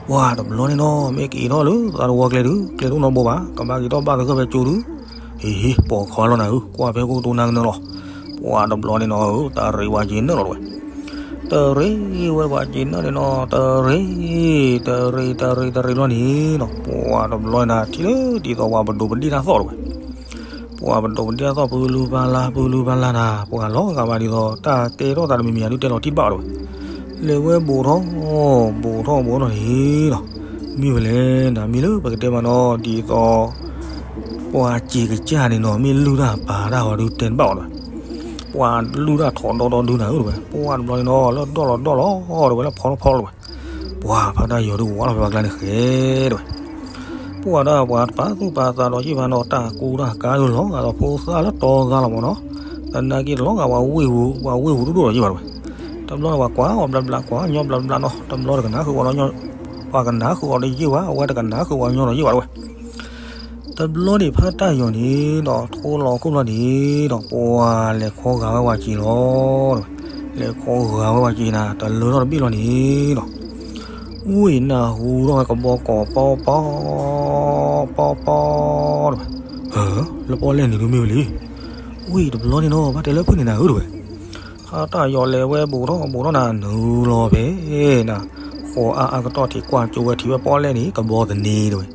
ပှၤတဘျီန့ၣ်နီၤ မ့ၢ်က့ၤထီၣ်လၢသးတဝီကျဲဒု ကျဲတအိၣ်နီတဘိဘၣ် ကဘၣ်က့ၤထီၣ်ဘၣ်သဂၢၢ်ဖဲကၠိဒု, ဟ့ၣ်ဟ့ၣ် ပိာ်ခီလီၤနၤဧၢ ကွၢ်ဖဲခိၣ်တိနၤကနၢလီၤ, ပှၤတဘျီန့ၣ်နီၤဧၢ တၢ်ရ့ဝဲက့ၤနၢလီၤတဝဲ တရ့ဝဲပှၤက့ၤနၢ်န့ၣ်နီၤ တရ့, တရ့ တရ့ တရ့လီၤန့ၣ်နီၤ ပှၤတဘျီန့ၣ် ထံၣ်လၢဒ်သိးပှၤပဒိးပဒ့ၣ်တၢ်သီၣ်တဝဲ, ပှၤပဒိးပဒ့ၣ်တၢ်သီၣ် ပလူၤပလၤ ပလူၤပလၤနၤ ပှၤလီၤဂာ်ဘၣ်ဒ်သိး တၢ်တဲထီၣ်သးတမံၤမံၤ အဒုးတဲလီၤတံၢ်ဘၣ်တဝဲ, လဲၤဝဲဘူးထီၣ် ဘူးထီၣ်ဘူးထီၣ်န့ၣ်နီၤ, မ့ၢ်ဝဲလဲၣ်နၤ မ့ၢ်လၢပကတဲမးနီၤ ဒ်သိး ပှၤစ့ကစၢ်န့ၣ်နီၤ မ့ၢ်လုၢ်တၢ်ပာ်တၢ်အီၤဒုးတဲတဘၣ်အီၤတဝဲ, ပှၤလုၢ်တၢ်ထီၣ်ဒီဒီဒုနၤဧၢတဝဲ, ပှၤတဘျီန့ၣ်နီၤ လၢဒီၣ်လီၤဒီၣ်လီၤတဝဲ လၢဖီလီၤဖီလီၤတဝဲ, ပှၤဖါတၢ်ယီၤဒုးဝးလီၤဖဲပှၤကျါန့ၣ်ဃဲတဝဲ, ပှၤဒၣ်ပှၤတပာ်သူၣ်ပာ်သးဒီးယ့ၢ်ဘၣ်နီၤ တၢ်ကူတၢ်ကၤဒုးလီၤဂာ်ဒီးဖိသၣ်လၢတီသါလီၤမးနီၤ, သနာ်က့တလီၤဂာ်ပှၤဝ့ၢ်ပူၤ ပှၤဝ့ၢ်ပူၤဒိၣ်ဒိၣ်ဒီးယ့ၢ်ဘၣ်တဝဲ, တဘျီန့ၣ်ပှၤကွၢ်အီၤဘျးဘျး ကွၢ်ညီဘျးဘျးနီၤ တဘျီတကနၣ်ဃုာ်အီၤဒီး ပှၤကနၣ်ဃုာ်အီၤဒီးယ့ၢ်ဘၣ် အဝဲတကနၣ်ဃုာ်အီၤညီဒီးယ့ၢ်ဘၣ်တဝဲ တဘျီန့ၣ်ဖါတၢ်ယီၤန့ၣ်ဒီး ထိလီၤခိၣ်ဘျီန့ၣ်ဒီး ပှၤလဲၤခီဂာ်ဝဲပှၤစ့လီၤ. လဲၤခီဂာ်ဝဲပှၤစ့နၤ တလၢထီၣ်တဘ့ၣ်လီၤန့ၣ်ဒီး ဝံၤနၢ်ဟူထီၣ်ဝဲကဘီကိး ပီပီ ပီပီ တဝဲ, လၢပီၣ်လဲၣ်န့ၣ်ဒုးမ့ၢ်ဝဲလံ. ဝံၤတဘျီန့ၣ်နီၤ ဘၣ်တဲလၢဖုၣ်န့ၣ်နၤဧၢတဝဲ ဖါတၢ်ယီၤလဲၤဝဲဘူးထီၣ်ဘူးထီၣ်နၤ နုာ်လီၤဖဲနၤ ဃိးအါအါကတီၢ်ထံးကွၢ်ကၠိဝဲထံးဝဲပီၣ်လဲၣ်န့ၣ် ကဘီသန့တဝဲ,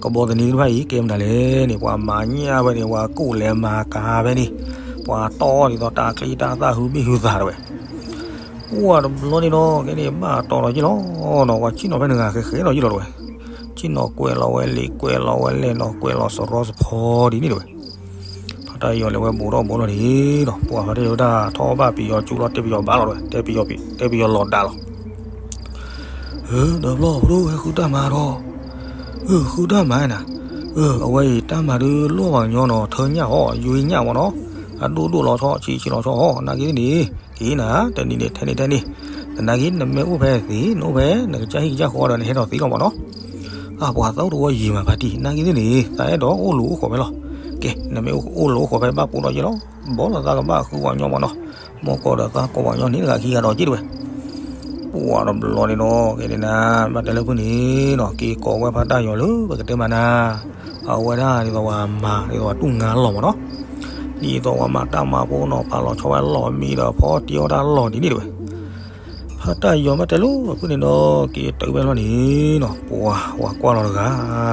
ကဘီသန့သ့ၣ်တဖၣ်အံၤ ကဲမနုၤလဲၣ်န့ၣ် ပှၤမၤညၣ်ဖဲန့ၣ် ပှၤကူၣ်လဲၤမၤကၤဖဲန့ၣ် ပှၤတီၢ်ဒ်သိးတၢ်ချံတၢ်သၣ်ဟုဘ့ၣ်ဟုသးတဝဲ, ပှၤတဘျီန့ၣ်နီၤ ကဲန့ၣ်ဘၣ်တီၤလီၤယ့ၣ်လီၤနီၤ ပှၤဆ့ၣ်နီၤဖဲန့ၣ်ဂၤဃဲဃဲလီၤယ့ၣ်လီၤတဝဲ, ဆ့ၣ်နီၤကွဲးလီၤဝဲလံာ်ကွဲးလီၤဝဲလဲၣ်နီၤ ကွဲးလီၤစရီစဖီဒ်န့ၣ်တဝဲ ဖါတၢ်ယီၤလဲၤဝဲဘူးထီၣ်ဘူးထီၣ်န့ၣ်ဒီး ပှၤဖါတၢ်ယီၤဝဲဒၣ်ထီၣ်ဘၣ်ပယီၤကၠူလီၤ တဲပယီၤဘၣ်လီၤတဝဲ တဲပယီၤလီၤဒါလီၤ. ဒီးဘျီဖိဒိၣ်ဝဲဃုတၢ်မၤဒီး, အၢ ဃုတၢ်မၤနၤ, အၢ အဝဲအံၤတၢ်မၤဒုးလိၣ်ပှၤကညီနီၤ ထၢညၣ်ဟီ ယွ့ညၣ်မးနီၤ, အဒိၣ်ဒိၣ်လီၤဆီ ဆံးဆံးလီၤဆီဟီ နာ်က့န့ၣ်, က့ၤနၤ တနံၤန့ၣ် ထဲန့ၣ်ထဲန့ၣ်, သနာ်က့ နမ့ၢ်အိၣ်ဖဲသ့ နအိၣ်ဖဲ နကစၢ်ဟံၣ်ကစၢ်ဃီဒီး နဟဲထီၣ်သ့လီၤမးနီၤ. အၢ ပှၤသးအိၣ်တဝီယံာ်မးဖါတံၢ် နာ်က့သ့ၣ်န့ၣ် သးအဲၣ်ဒိးအိၣ်လူၤအိၣ်ဃီဖဲလီၤ. ကဲ နမ့ၢ်အိၣ်လူၤအိၣ်ဃီဖဲ ဘၣ်ပိာ်ဒီးယ့ၣ်လီၤ. ဘီလီၤသးကဘၣ်ဃုပှၤကညီမးနီၤ, မ်ကီးဒီးသးကိးပှၤကညီန့ၣ်တဂၤခံဂၤဒီးက့ၤတဝဲ ပှၤတဘျီန့ၣ်နီၤ ကဲန့ၣ်နၤ ဘၣ်တဲလၢဖုၣ်န့ၣ်နီၤ က့ၤကိးဝဲဖါတၢ်ယီၤလၢ ပကတဲမးနၤ, အဝဲဒၣ်ဒ်သိးပှၤမၤ ဒ်သိးပှၤတူၢ်ငါလီၤမးနီၤ, ဒ်သိးပှၤမၤတၢ်မၤဖိနီၤ ပာ်လီၤဆီဝဲလီၢ်မံဒီးဖီတံၢ်အီၣ်တၢ်လီၢ်ဒ်န့ၣ်တဝဲ, ဖါတၢ်ယီၤဘၣ်တဲလၢဖုၣ်န့ၣ်နီၤ က့ၤတုၤဝဲလီၤန့ၣ်နီၤ ပှၤ ပှၤကွၢ်လီၤ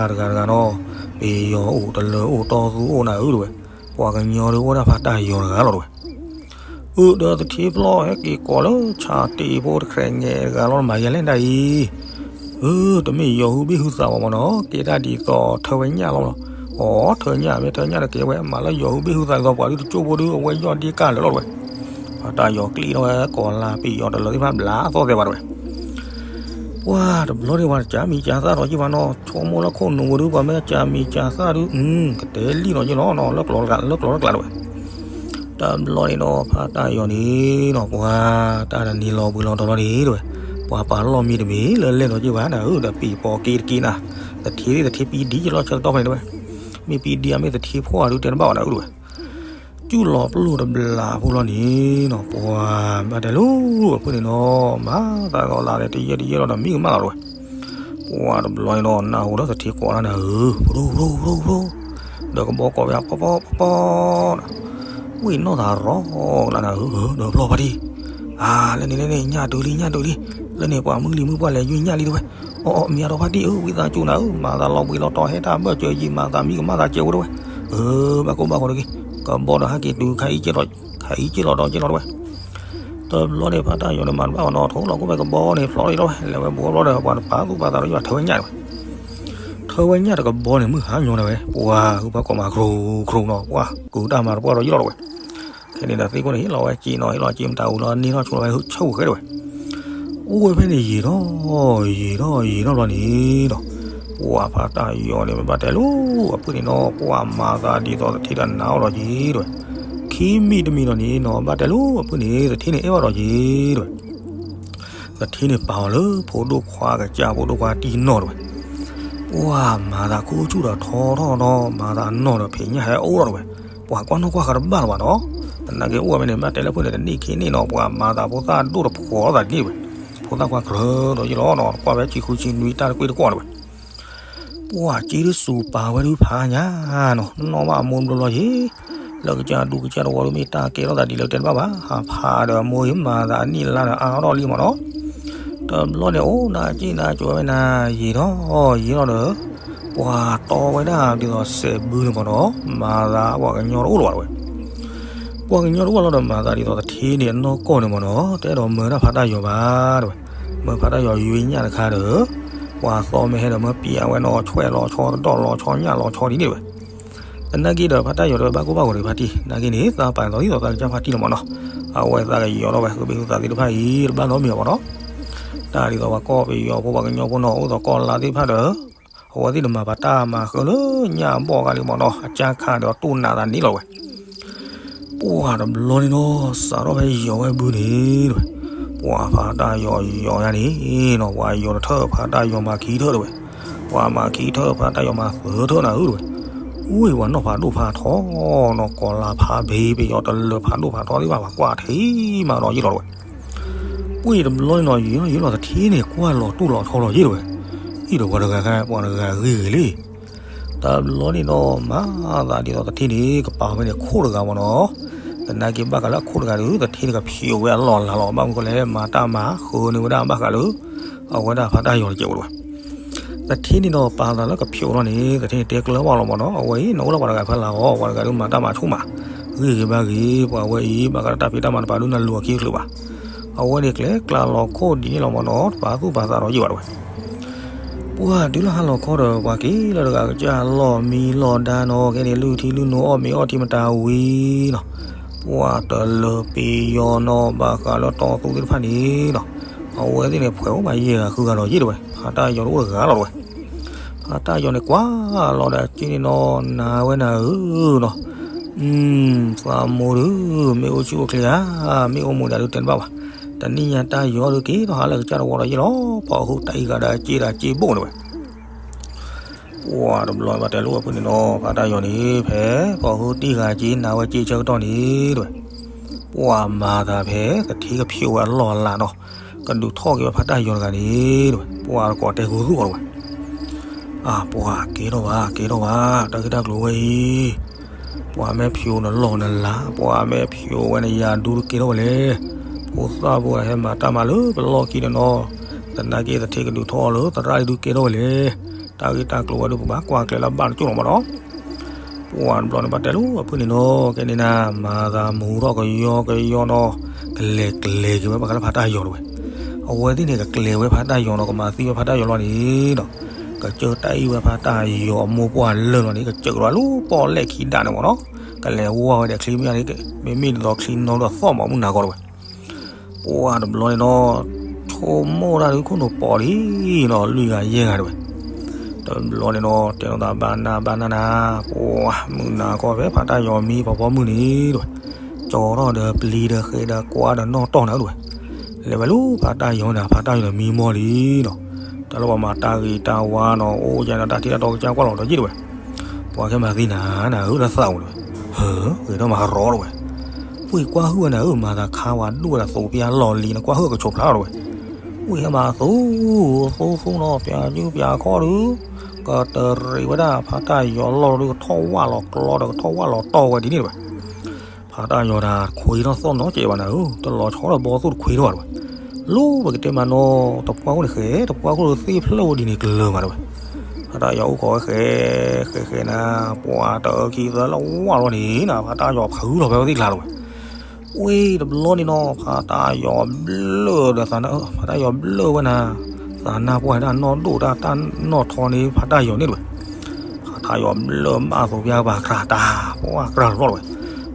တဂၤ တဂၤတဂၤနီၤ, ပယီၤအိၣ်တလၢအိၣ်တီသူအိၣ်နၤဧၢတဝဲ, ပှၤကညီဒုးအိၣ်ဒၣ်ဖါတၢ်ယီၤတဂၤလီၤတဝဲ အၢ ဒီးသထ့ဖျီၣ်ဟဲက့ၤကိးလၢဆၣ်တ့ၢ်ဖိတခရဲးငဲးတဂၤလီၤ မၤယဲလဲၣ်ဒၣ်အံၤ, အၢ တမ့ၢ်ယီၤဟုဘ့ၣ်ဟုသးဘၣ်မၢ်နီၤ, ကဲတၢ်ဒ်သိးထၢဝဲညၣ်လီၤ. အိ ထၢညၣ်မ့ၢ်ထၢညၣ်တကဲဝဲ မၤလၢယီၤဟုဘ့ၣ်ဟုသးဒ်သိးပှၤဒုတကၠိၢ်ဖိဒု အဝဲယီၢ်ဒ့ကၢ်လၢာ်လီၤတဝဲ. ပှၤတၢ်ယီၤကျံၣ်ထီၣ်ဝဲ ကီၤလါပ့ၤယီၤတလၢသ့ၣ်တဖၣ်ဘျးသီၣ်သဲဘၣ်တဝဲ. ပှၤတဘျီန့ၣ် ပှၤကးမံၤကးသၣ်ဒီးယ့ၢ်ဘၣ်နီၤ, ဆိကမိၣ်လၢခိၣ်နူာ်ပူၤဒု ပှၤမ့ၢ်ကးမံၤကးသၣ်ဒု ကတဲလံနီၤယ့ၢ်လီၤနီၤ လၢကျိၤလၢကျါတဝဲ. တဘျီန့ၣ်ဒီး ဖါတၢ်ယီၤန့ၣ်နီၤ ပှၤတၢ်တနံၤလီၤဘှံးလီၤတီၤလီၤန့ၣ်တဝဲ, ပှၤပာ်လီၢ်မံတမံၤလၢလဲၣ်နီၤယ့ၢ်ဘၣ်နၤဧၢ, ဒီးပံၤပိာ်က့တက့နၤ, သထ့သ့ၣ်သထ့ပံဒံယလီၢ်ဆၢကတီၢ်ဖဲန့ၣ်တဝဲ, မ့ၢ်ပံဒံအမ့ၢ်သထ့ဖှီၣ်အဒုတဲတဘၣ်ဘၣ်နၤဧၢတဝဲ. ကုၢ်လီၤပျိၢ်တဘျီဖိလီၤန့ၣ်နီၤ ပှၤဘၣ်တဲလိၤအဖုၣ်န့ၣ်နီၤ မၤသးဂီၤလၢ်လၢတယဲၢ်တယဲၢ်လီၤဒီးမံကမၣ်လီၤတဝဲ. ပှၤတဘျီန့ၣ်ဒီး နၢ်ဟူဒီးသထ့ကိးလၢနၤဧၢ, ဖရိ ဖရိ ဖရိ ဖရိ, ဒီးကဘီကိးဝဲ ပီပီပီပီ ဝ့ၢ်နီၢ်သးရီလၢနၤဧၢ, ဒီးဖျီဖါတံၢ်, အါ လၢန့ၣ်လၢန့ၣ် ညၣ်ဒုးလံ ညၣ်ဒုးလံ, လၢန့ၣ်ပှၤမုၢ်လံၤမုၢ်ပှၢ် လဲၤယုၢ်ညၣ်လံတဝဲ. အီၣ်အီၣ် မံၤအါထီၣ်ဖါတံၢ်ဧၢ, ဝံသးစူၤနၤဧၢ, မၤသးလီၤဘှံးလီၤတီၤ ဟဲတၢ်ဘၢၣ်စၢၤယံၤ မၤသးမံကမၣ်သးစဲးဝဲတဝဲ. အၢ ဘၣ်ကိၢ်ဘၣ်ဂီၤတဂ့ၤ, ကဘီဒီးဟဲက့ၤတုၤခါအံၤက့ၤလီၤ, ခါအံၤက့ၤလီၤဒီးက့ၤလီၤတဝဲ. တဘျီန့ၣ် ဖါတၢ်ယီၤန့ၣ် မၤတဘၣ်အီၤနီၤ, ထိလီၤကွံာ်ဖဲကဘီန့ၣ် ဖျီလီၤလီၤဝဲ, လဲၤဝဲဘူးဘျီဒီး ပှၤတပာ်သူၣ်ပာ်သးဒီးယွၤ ထၢဝဲညၣ်တဝဲ. ထၢဝဲညၣ်တကဘီန့ၣ် မုၢ်ဟါညီတဝဲ, ပှၤဟုပှၤကိးမး ကြိၤကြိၤနီၤ, ပှၤကုၤတၢ်မၤတပှၢ်ဒီးယ့ၢ်လီၤတဝဲ. ခဲန့ၣ်ဒီးသ့ၣ်ကိၣ်န့ၣ် ဟ့ၣ်လီၤဝဲစ့နီၤ, ဟ့ၣ်လီၤစ့မတၤအူလီၤ န့ၢ်ထီၣ်ဆိလီၤဝဲဆၢဝဲဃဲတဝဲ. အိၣ်ဝဲဖဲန့ၣ်ယံာ်ထီၣ် ယံာ်ထီၣ်ယံာ်ထီၣ်ဘျီန့ၣ်ဒီး ပှၤဖါတၢ်ယီၤန့ၣ် ဘၣ်တဲလိၤအဖုၣ်န့ၣ်နီၤ, ပှၤမၤသးဒ်သိးသထ့တနါအီၤဒီးယ့ၢ်တဝဲ. ခံမံၤတမံၤဒီးန့ၣ်နီၤ ဘၣ်တဲလိၤအဖုၣ်န့ၣ် သထ့န့ၣ်အဲၣ်အီၤဒီးယ့ၢ်တဝဲ. သထ့န့ၣ်ပာ်အီၤလၢဖိဒိၣ်ခွါကစၢ် ဖိဒိၣ်ခွါတံၢ်နီၢ်တဝဲ. ပှၤမၤသးခူၣ်ဆူၣ်ဒီးထီထီၣ်နီၤ, မၤသးနီၢ်ဒီးဖံးညၣ်ဟဲအိၣ်လီၤတဝဲ. ပှၤကွၢ်နီၣ်ကွၢ်ဃာ်တဘၣ်လၢၤဘၣ်နီၤ. သနာ်က့အိၣ်ဝဲဖဲန့ၣ် ဘၣ်တဲလၢဖုၣ်န့ၣ် တနံၣ်ခံနံၣ်နီၤ ပှၤမၤသးဖိသၣ်ဒိၣ်တဖိးသးဒ်န့ၣ်ဝဲ. ဖိသၣ်ခွါကြၢးဒီးယ့ၢ်လီၤနီၤ, ကွၢ်ဝဲဆံဃုဆံနွံတၢ်တကွ့ၢ်တကွီၢ်တဝဲ. ပှၤက့ဒုးစူၤပာ်ဝဲဒုးဖးညါနီၤ, နီၣ်ဘၣ်အမိၢ်ဘျီလီၤယ့ၢ်, လၢကစၢ်ဒူကစၢ်တဝီဒုးမ့ၢ်တၢ်ကဲထီၣ်သးဒ်လဲၣ်တဲတဘၣ်ဘၣ်, ဟးဖးဒီးအမိၢ်ယ့ၢ်မၤသးအနံၣ်လါဒီးအါထီၣ်လံမၢ်နီၤ. တဘျီန့ၣ် အိၣ်နၤက့နၤကၠီၤဝဲနၤ ယံာ်ထီၣ်ယံာ်ထီၣ်ဒီး ပှၤတီဝဲဒၣ်ဒ်သိးစဲးဘုန့ၣ်မၢ်နီၤ, မၤသးပှၤကညီတအိၣ်လၢၤဘၣ်တဝဲ. ပှၤကညီတအိၣ်လီၤဒီးမၤသးဒ်သိးသထ့န့ၣ် အနီၢ်ကီၢ်န့ၣ်မၢ်နီၤ, တအဲၣ်ဒိးမၢဒၣ်ဖါတၢ်ယီၤဘၣ်တဝဲ. မၢဖါတၢ်ယီၤယွ့ညၣ်တခါဒီး ပှၤသီမ့ၢ်ဟဲဒီးမၢပံၤအဝဲနီၤ ဆွဲၣ်လီၤဆီတဒီၣ်လီၤဆီညၣ်လီၤဆီဒ်န့ၣ်တဝဲ. သနာ်က့ဒီးဖါတၢ်ယီၤတဝဲဘၣ်ကိၢ်ဘၣ်ဂီၤဒီးဖါတံၢ်, သနာ်က့န့ၣ် သးပာ်သးဒ်သိးသးကစၢ်ဖါတံၢ်လီၤမၢ်နီၤ. အဝဲသးကယီၤထီၣ်ဝဲ ဟုဘ့ၣ်ဟုသးသ့ၣ်တဖၣ်အံၤ တဘၣ်နီတမံၤဘၣ်မၢ်နီၤ. တၢ်ဒ်သိးပှၤကီၢ်ပယီၤဖိ ပှၤကညီဖိနီၤ အိၣ်သိးကီၢ်လါသ့ၣ်တဖၣ်ဒီး အဝဲသ့ၣ်တမၤပာ်တၢ်မၤဃၢလၢညၣ်အဘီၣ်အဂၤလံမၢ်နီၤ, အကၢ်ခါဒီးတိၢ်နးသးန့ၣ်လီၤဝဲ. ပှၤတဘျီန့ၣ်နီၤ စးထီၣ်ဖဲယီၤဝဲဘုန့ၣ်တဝဲ, ပှၤဖါတၢ်ယီၤယီၤညါန့ၣ်နီၤ ပှၤယီၤတထၢၣ်ဖါတၢ်ယီၤမၤခံထၢၣ်တဝဲ, ပှၤမၤခံထၢၣ်ဖါတၢ်ယီၤမၤသၢထၢၣ်နၤဧၢတဝဲ. ဝ့ၢ်ပှၤနီၣ်ဖးဒိၣ်ဖးထီနီၤ ကီၤလါဖးဘ့ပယီၤတလၢဖးဒိၣ်ဖးထီသ့ၣ်တဖၣ် ပှၤကွၢ်ထံမးဒီးယ့ၢ်လီၤတဝဲ. ပှ့ၤတဘျီန့ၣ်နီၤ ယံာ်ထီၣ်ယံာ်လီၤသထ့န့ၣ် ကွၢ်လီၤတူၢ်လီၤဆီလီၤယ့ၢ်တဝဲ, အံၤဒီးပှၤတဂၤခါ ပှၤတဂၤဂ့ၤဂ့ၤလံ. တဘျီန့ၣ်နီၤ မၤသးဒ်သိးသထ့န့ၣ် ကပာ်ဝဲန့ၣ်ခိၣ်တဂၤမၢ်နီၤ, သနာ်က့ဘၣ်ဃးလၢအခိၣ်တဂၤဒီး သထ့န့ၣ်ကဖျိးဝဲအလီၢ်အလၤလီၤ, ဘၣ်မနုၤဃိလဲၣ် မၤတၢ်မၤဃၢန့ၢ်ဝဲဒၣ်ဘၣ်ဃးလၢ အဝဲဒၣ်ဖါတၢ်ယီၤတကဲးဝဲတဝဲ. သထ့န့ၣ်ဒီးပာ်သးလၢကဖျိးလီၤန့ၣ် သထ့န့ၣ်တဲကျၢၤဘၣ်လီၤမၢ်နီၤ, အဝဲအံၤ နအိၣ်လၢပှၤတဂၤဖဲလၢ်အီၤ ပှၤတဂၤဒီးမၤတၢ်မၤဆူၣ်မး, ဂ့ၤဂ့ၤဘၣ်ဂ့ၤ ပှၤဝဲအံၤ ဘၣ်ဃးလၢတၢ်ဖံးတၢ်မၤတပာ်ဒုးနၤလူၤအခံတချုးဘၣ်. အဝဲန့ၣ်ကျဲကျါလီၤခိၣ်ဒ်န့ၣ်လီၤမၢ်နီၤ, တပာ်သူၣ်ပာ်သးဒီးယ့ၢ်ဘၣ်တဝဲ. ပှၤတုၤလၢဟါလီၤခီဒီး ပှၤက့ၤလၢတဂၤကစၢ်လီၢ်မံလီၢ်ဒါနီၤ, ခဲန့ၣ်လုၢ်ထံလုၢ်နိအီၣ်မ့ၤအီၣ်ထံမတၤဝံၤနီၤ, ပှၤတလၢပယီၤနီၤ ဘၣ်ဃးလၢတီသူသ့ၣ်တဖၣ်န့ၣ်နီၤ, အဝဲသ့ၣ်န့ၣ် ဖှဲးအိၣ်မးယဲၢ်ဂၤဃုဂၤလီၤယ့ၢ်တဝဲ, ဖါတၢ်ယီၤတအိၣ်တဂၤလီၤတဝဲ. ဖါတၢ်ယီၤန့ၣ်ကွၢ်လီၤဒီးက့န့ၣ်နီၤ, နၤဝဲနၤဧၢနီၤ, သးမိၢ်ဒုး မ့ၢ်အိၣ်ဆူၣ်အိၣ်ချ့ဧါ, မ့ၢ်အိၣ်မူဒါဒုးတဲတဘၣ်ဘၣ်. တနံၣ်ညါတၢ်ယီၤဒုးက့ၤထီၣ်ဟးလၢကစၢ်တဝီဒီးယ့ၢ်လီၤ, ဖီၣ်ဟုတၢ်အံၤဂၤဒီးက့ဒီးက့ဘိၣ်န့ၣ်ဝဲ. ပှၤတဘျီဘၣ်တဲလိာ်အဖုၣ်န့ၣ်နီၤ, ဖါတၢ်ယီၤန့ၣ် ဖဲဖီၣ်ဟုတံၢ်ဂၤက့ၤနၤဝဲက့ဆၢကတီၢ်န့ၣ်တဝဲ, ပှၤမၤသးဖဲသထ့ကဖျိးဝဲအလီၢ်အလၤနီၤ, ကဒုးထီၣ်က့ၤဝဲဖါတၢ်ယီၤတဂၤန့ၣ်တဝဲ, ပှၤတကိးတဲဂုၤသူၣ်အီၤတဝဲ. အၢ ပှၤကဲထီၣ်ဘၣ် ကဲထီၣ်ဘၣ် တၢ်ဂ့ၢ်တၢ်ကျိၤဝဲအံၤ, ပှၤမ့ၢ်ဖျိးနလီၢ်နလၤ ပှၤမ့ၢ်ဖျိးဝဲန့ၣ်ယၤဒူတကဲထီၣ်ဝဲလဲၣ်, ဖိသၣ်ဖိဟဲမၤတၢ်မၤလၢပလီၢ်ခံန့ၣ်နီၤ, သနာ်က့သထ့ကဒုးထီၣ်အီၤလၢသရၣ်ဒုးကဲထီၣ်ဝဲလဲၣ်, တၢ်ဂ့ၢ်တၢ်ကျိၤဝဲဒုးပဘၣ်ကွၢ်ကျဲၤလၢဘၣ်တကၠိၢ်လီၤမၢ်နီၤ. ပှၤတဘျီန့ၣ်ဘၣ်တဲလိာ်အဖုၣ်န့ၣ်နီၤ, ကဲန့ၣ်နၤ မၤသးမူထီၣ်ကယီကယီနီၤ, ကလဲၤကျဲၤက့ၤဝဲဘၣ်ဃးလၢဖါတၢ်ယီၤတဝဲ. အဝဲသ့ၣ်န့ၣ် ကကျဲၤဝဲဖါတၢ်ယီၤနီၤ, ကမၤသံဝဲဖါတၢ်ယီၤလီၤန့ၣ်ဒီး ကစၢၢ်တၢ်အံၣ်ဝဲဖါတၢ်ယီၤအမိၢ်ပှၢ်လၢာ်လီၤန့ၣ် ကစၢၢ်လီၤလၢပီၣ်လဲၣ်ခံဒးန့ၣ်မ့ၢ်နီၤ, ကလဲၤဝါဝဲဒီးချံမ့ၢ်န့ၣ် မ့မ့ၢ်ဒ်သိးချံနီၤဒီးသီၣ်မးမုၢ်နၤကီၢ်တဝဲ, ပှၤတဘျီန့ၣ်နီၤ, ဆိကမိၣ်တၢ်ဒုးခိၣ်နူာ်ပိာ်လံနီၤ, လွံၢ်ဂၤယဲၢ်ဂၤတဝဲ, တဘျီန့ၣ်နီၤ တဲလိာ်သးဘၣ်နၢ်ဘၣ်နၢ်နၤ, ပှၤမုၢ်နၤကီၢ်ဖဲဖါတၢ်ယီၤမံဖီဖီမုၢ်န့ၣ်တဝဲ ကၠီထီၣ်ဒီးပျံၤဒီးဃဲးဒီးကွၢ်ဒီးနီၣ်တီၢ်နၤဧၢတဝဲ, လဲၤဝဲလၢဖါတၢ်ယီၤန့ၣ် ဖါတၢ်ယီၤန့ၣ်မံမီၢ်လံနီၤ, တၢ်လၢပှၤမၤတၢ်ဂ့ၤတၢ်ဝါနီၤ အိၣ်ယါန့ၣ် တၢ်ထံၣ်တၢ်တီကစၢ်ကွၢ်လီၤဒီးယ့ၢ်တဝဲ, ပှၤကဲမၤသံနၤနၤဧၢ လၢသးအိၣ်တဝဲ, ဟၢ ဂဲၤထီၣ်မၤကရီတဝဲ, ပှ့ၤကွၢ်ဟုၣ်ဝဲနၤဧၢ မၤသးခါဝဲဒိၣ်ဝဲဒၣ်သိးပျၢ်လီၢ်လံနီၤ ကွၢ်ဟုၣ်ကဆိးဖျါထီၣ်တဝဲ, ပှ့ၤဟဲမၤသိသိသိနီၤ ပျၢ်ကၠူပျၢ်ခီၣ်ဒုး ကတရံးဝဲဒၣ်ဖါတၢ်ယီၤလီၢ်ဒုး ကထီၣ်ဝၣ်လီၤကျီဒီး ကထီၣ်ဝၣ်လီၤတီၢ်ဝဲဒ်န့ၣ်တဝဲ, ဖါတၢ်ယီၤတၢ်ခွံထီၣ်သီၣ်နီတစဲးဘၣ်နၤဧၢ, တလီၤဆီဒီးဘီသိၣ်တခွံထီၣ်ဘၣ်တဝဲ, လၢပကတဲမးနီၤ တပှၢ်ခိၣ်န့ၣ်ဃဲ တပှၢ်ခိၣ်သ့ၣ်ဖျၢၣ်ဝဲဒ်န့ၣ်ကလၢၤမးတဝဲ, ဖါတၢ်ယီၤအိၣ်ခိးဝဲဃဲ ဃဲဃဲနၤ, ပှၤတအၢခံသၢလၢဝၣ်လီၤန့ၣ်နၤ ဖါတၢ်ယီၤဖုးလီၤဖဲဝဲသ့ၣ်ကျါတဝဲ ဝ့ၢ်တဘျီန့ၣ်နီၤ ဖါတၢ်ယီၤဘျၢၣ်ဒီးသးနါ ဖါတၢ်ယီၤဘျၢၣ်ဝဲနၤ, သးနါပှၢ်တၢ်နီၢ်ဒိၣ်တၢ် တၢ်နီၢ်ထီန့ၣ်ဖါတၢ်ယီၤန့ၣ်တဝဲ, ဖါတၢ်ယီၤဘျၢၣ်ဘၣ်သိးပျၢ်ကပၤကြၤတၢ် ပှၤကြၤတဘျီတဝဲ,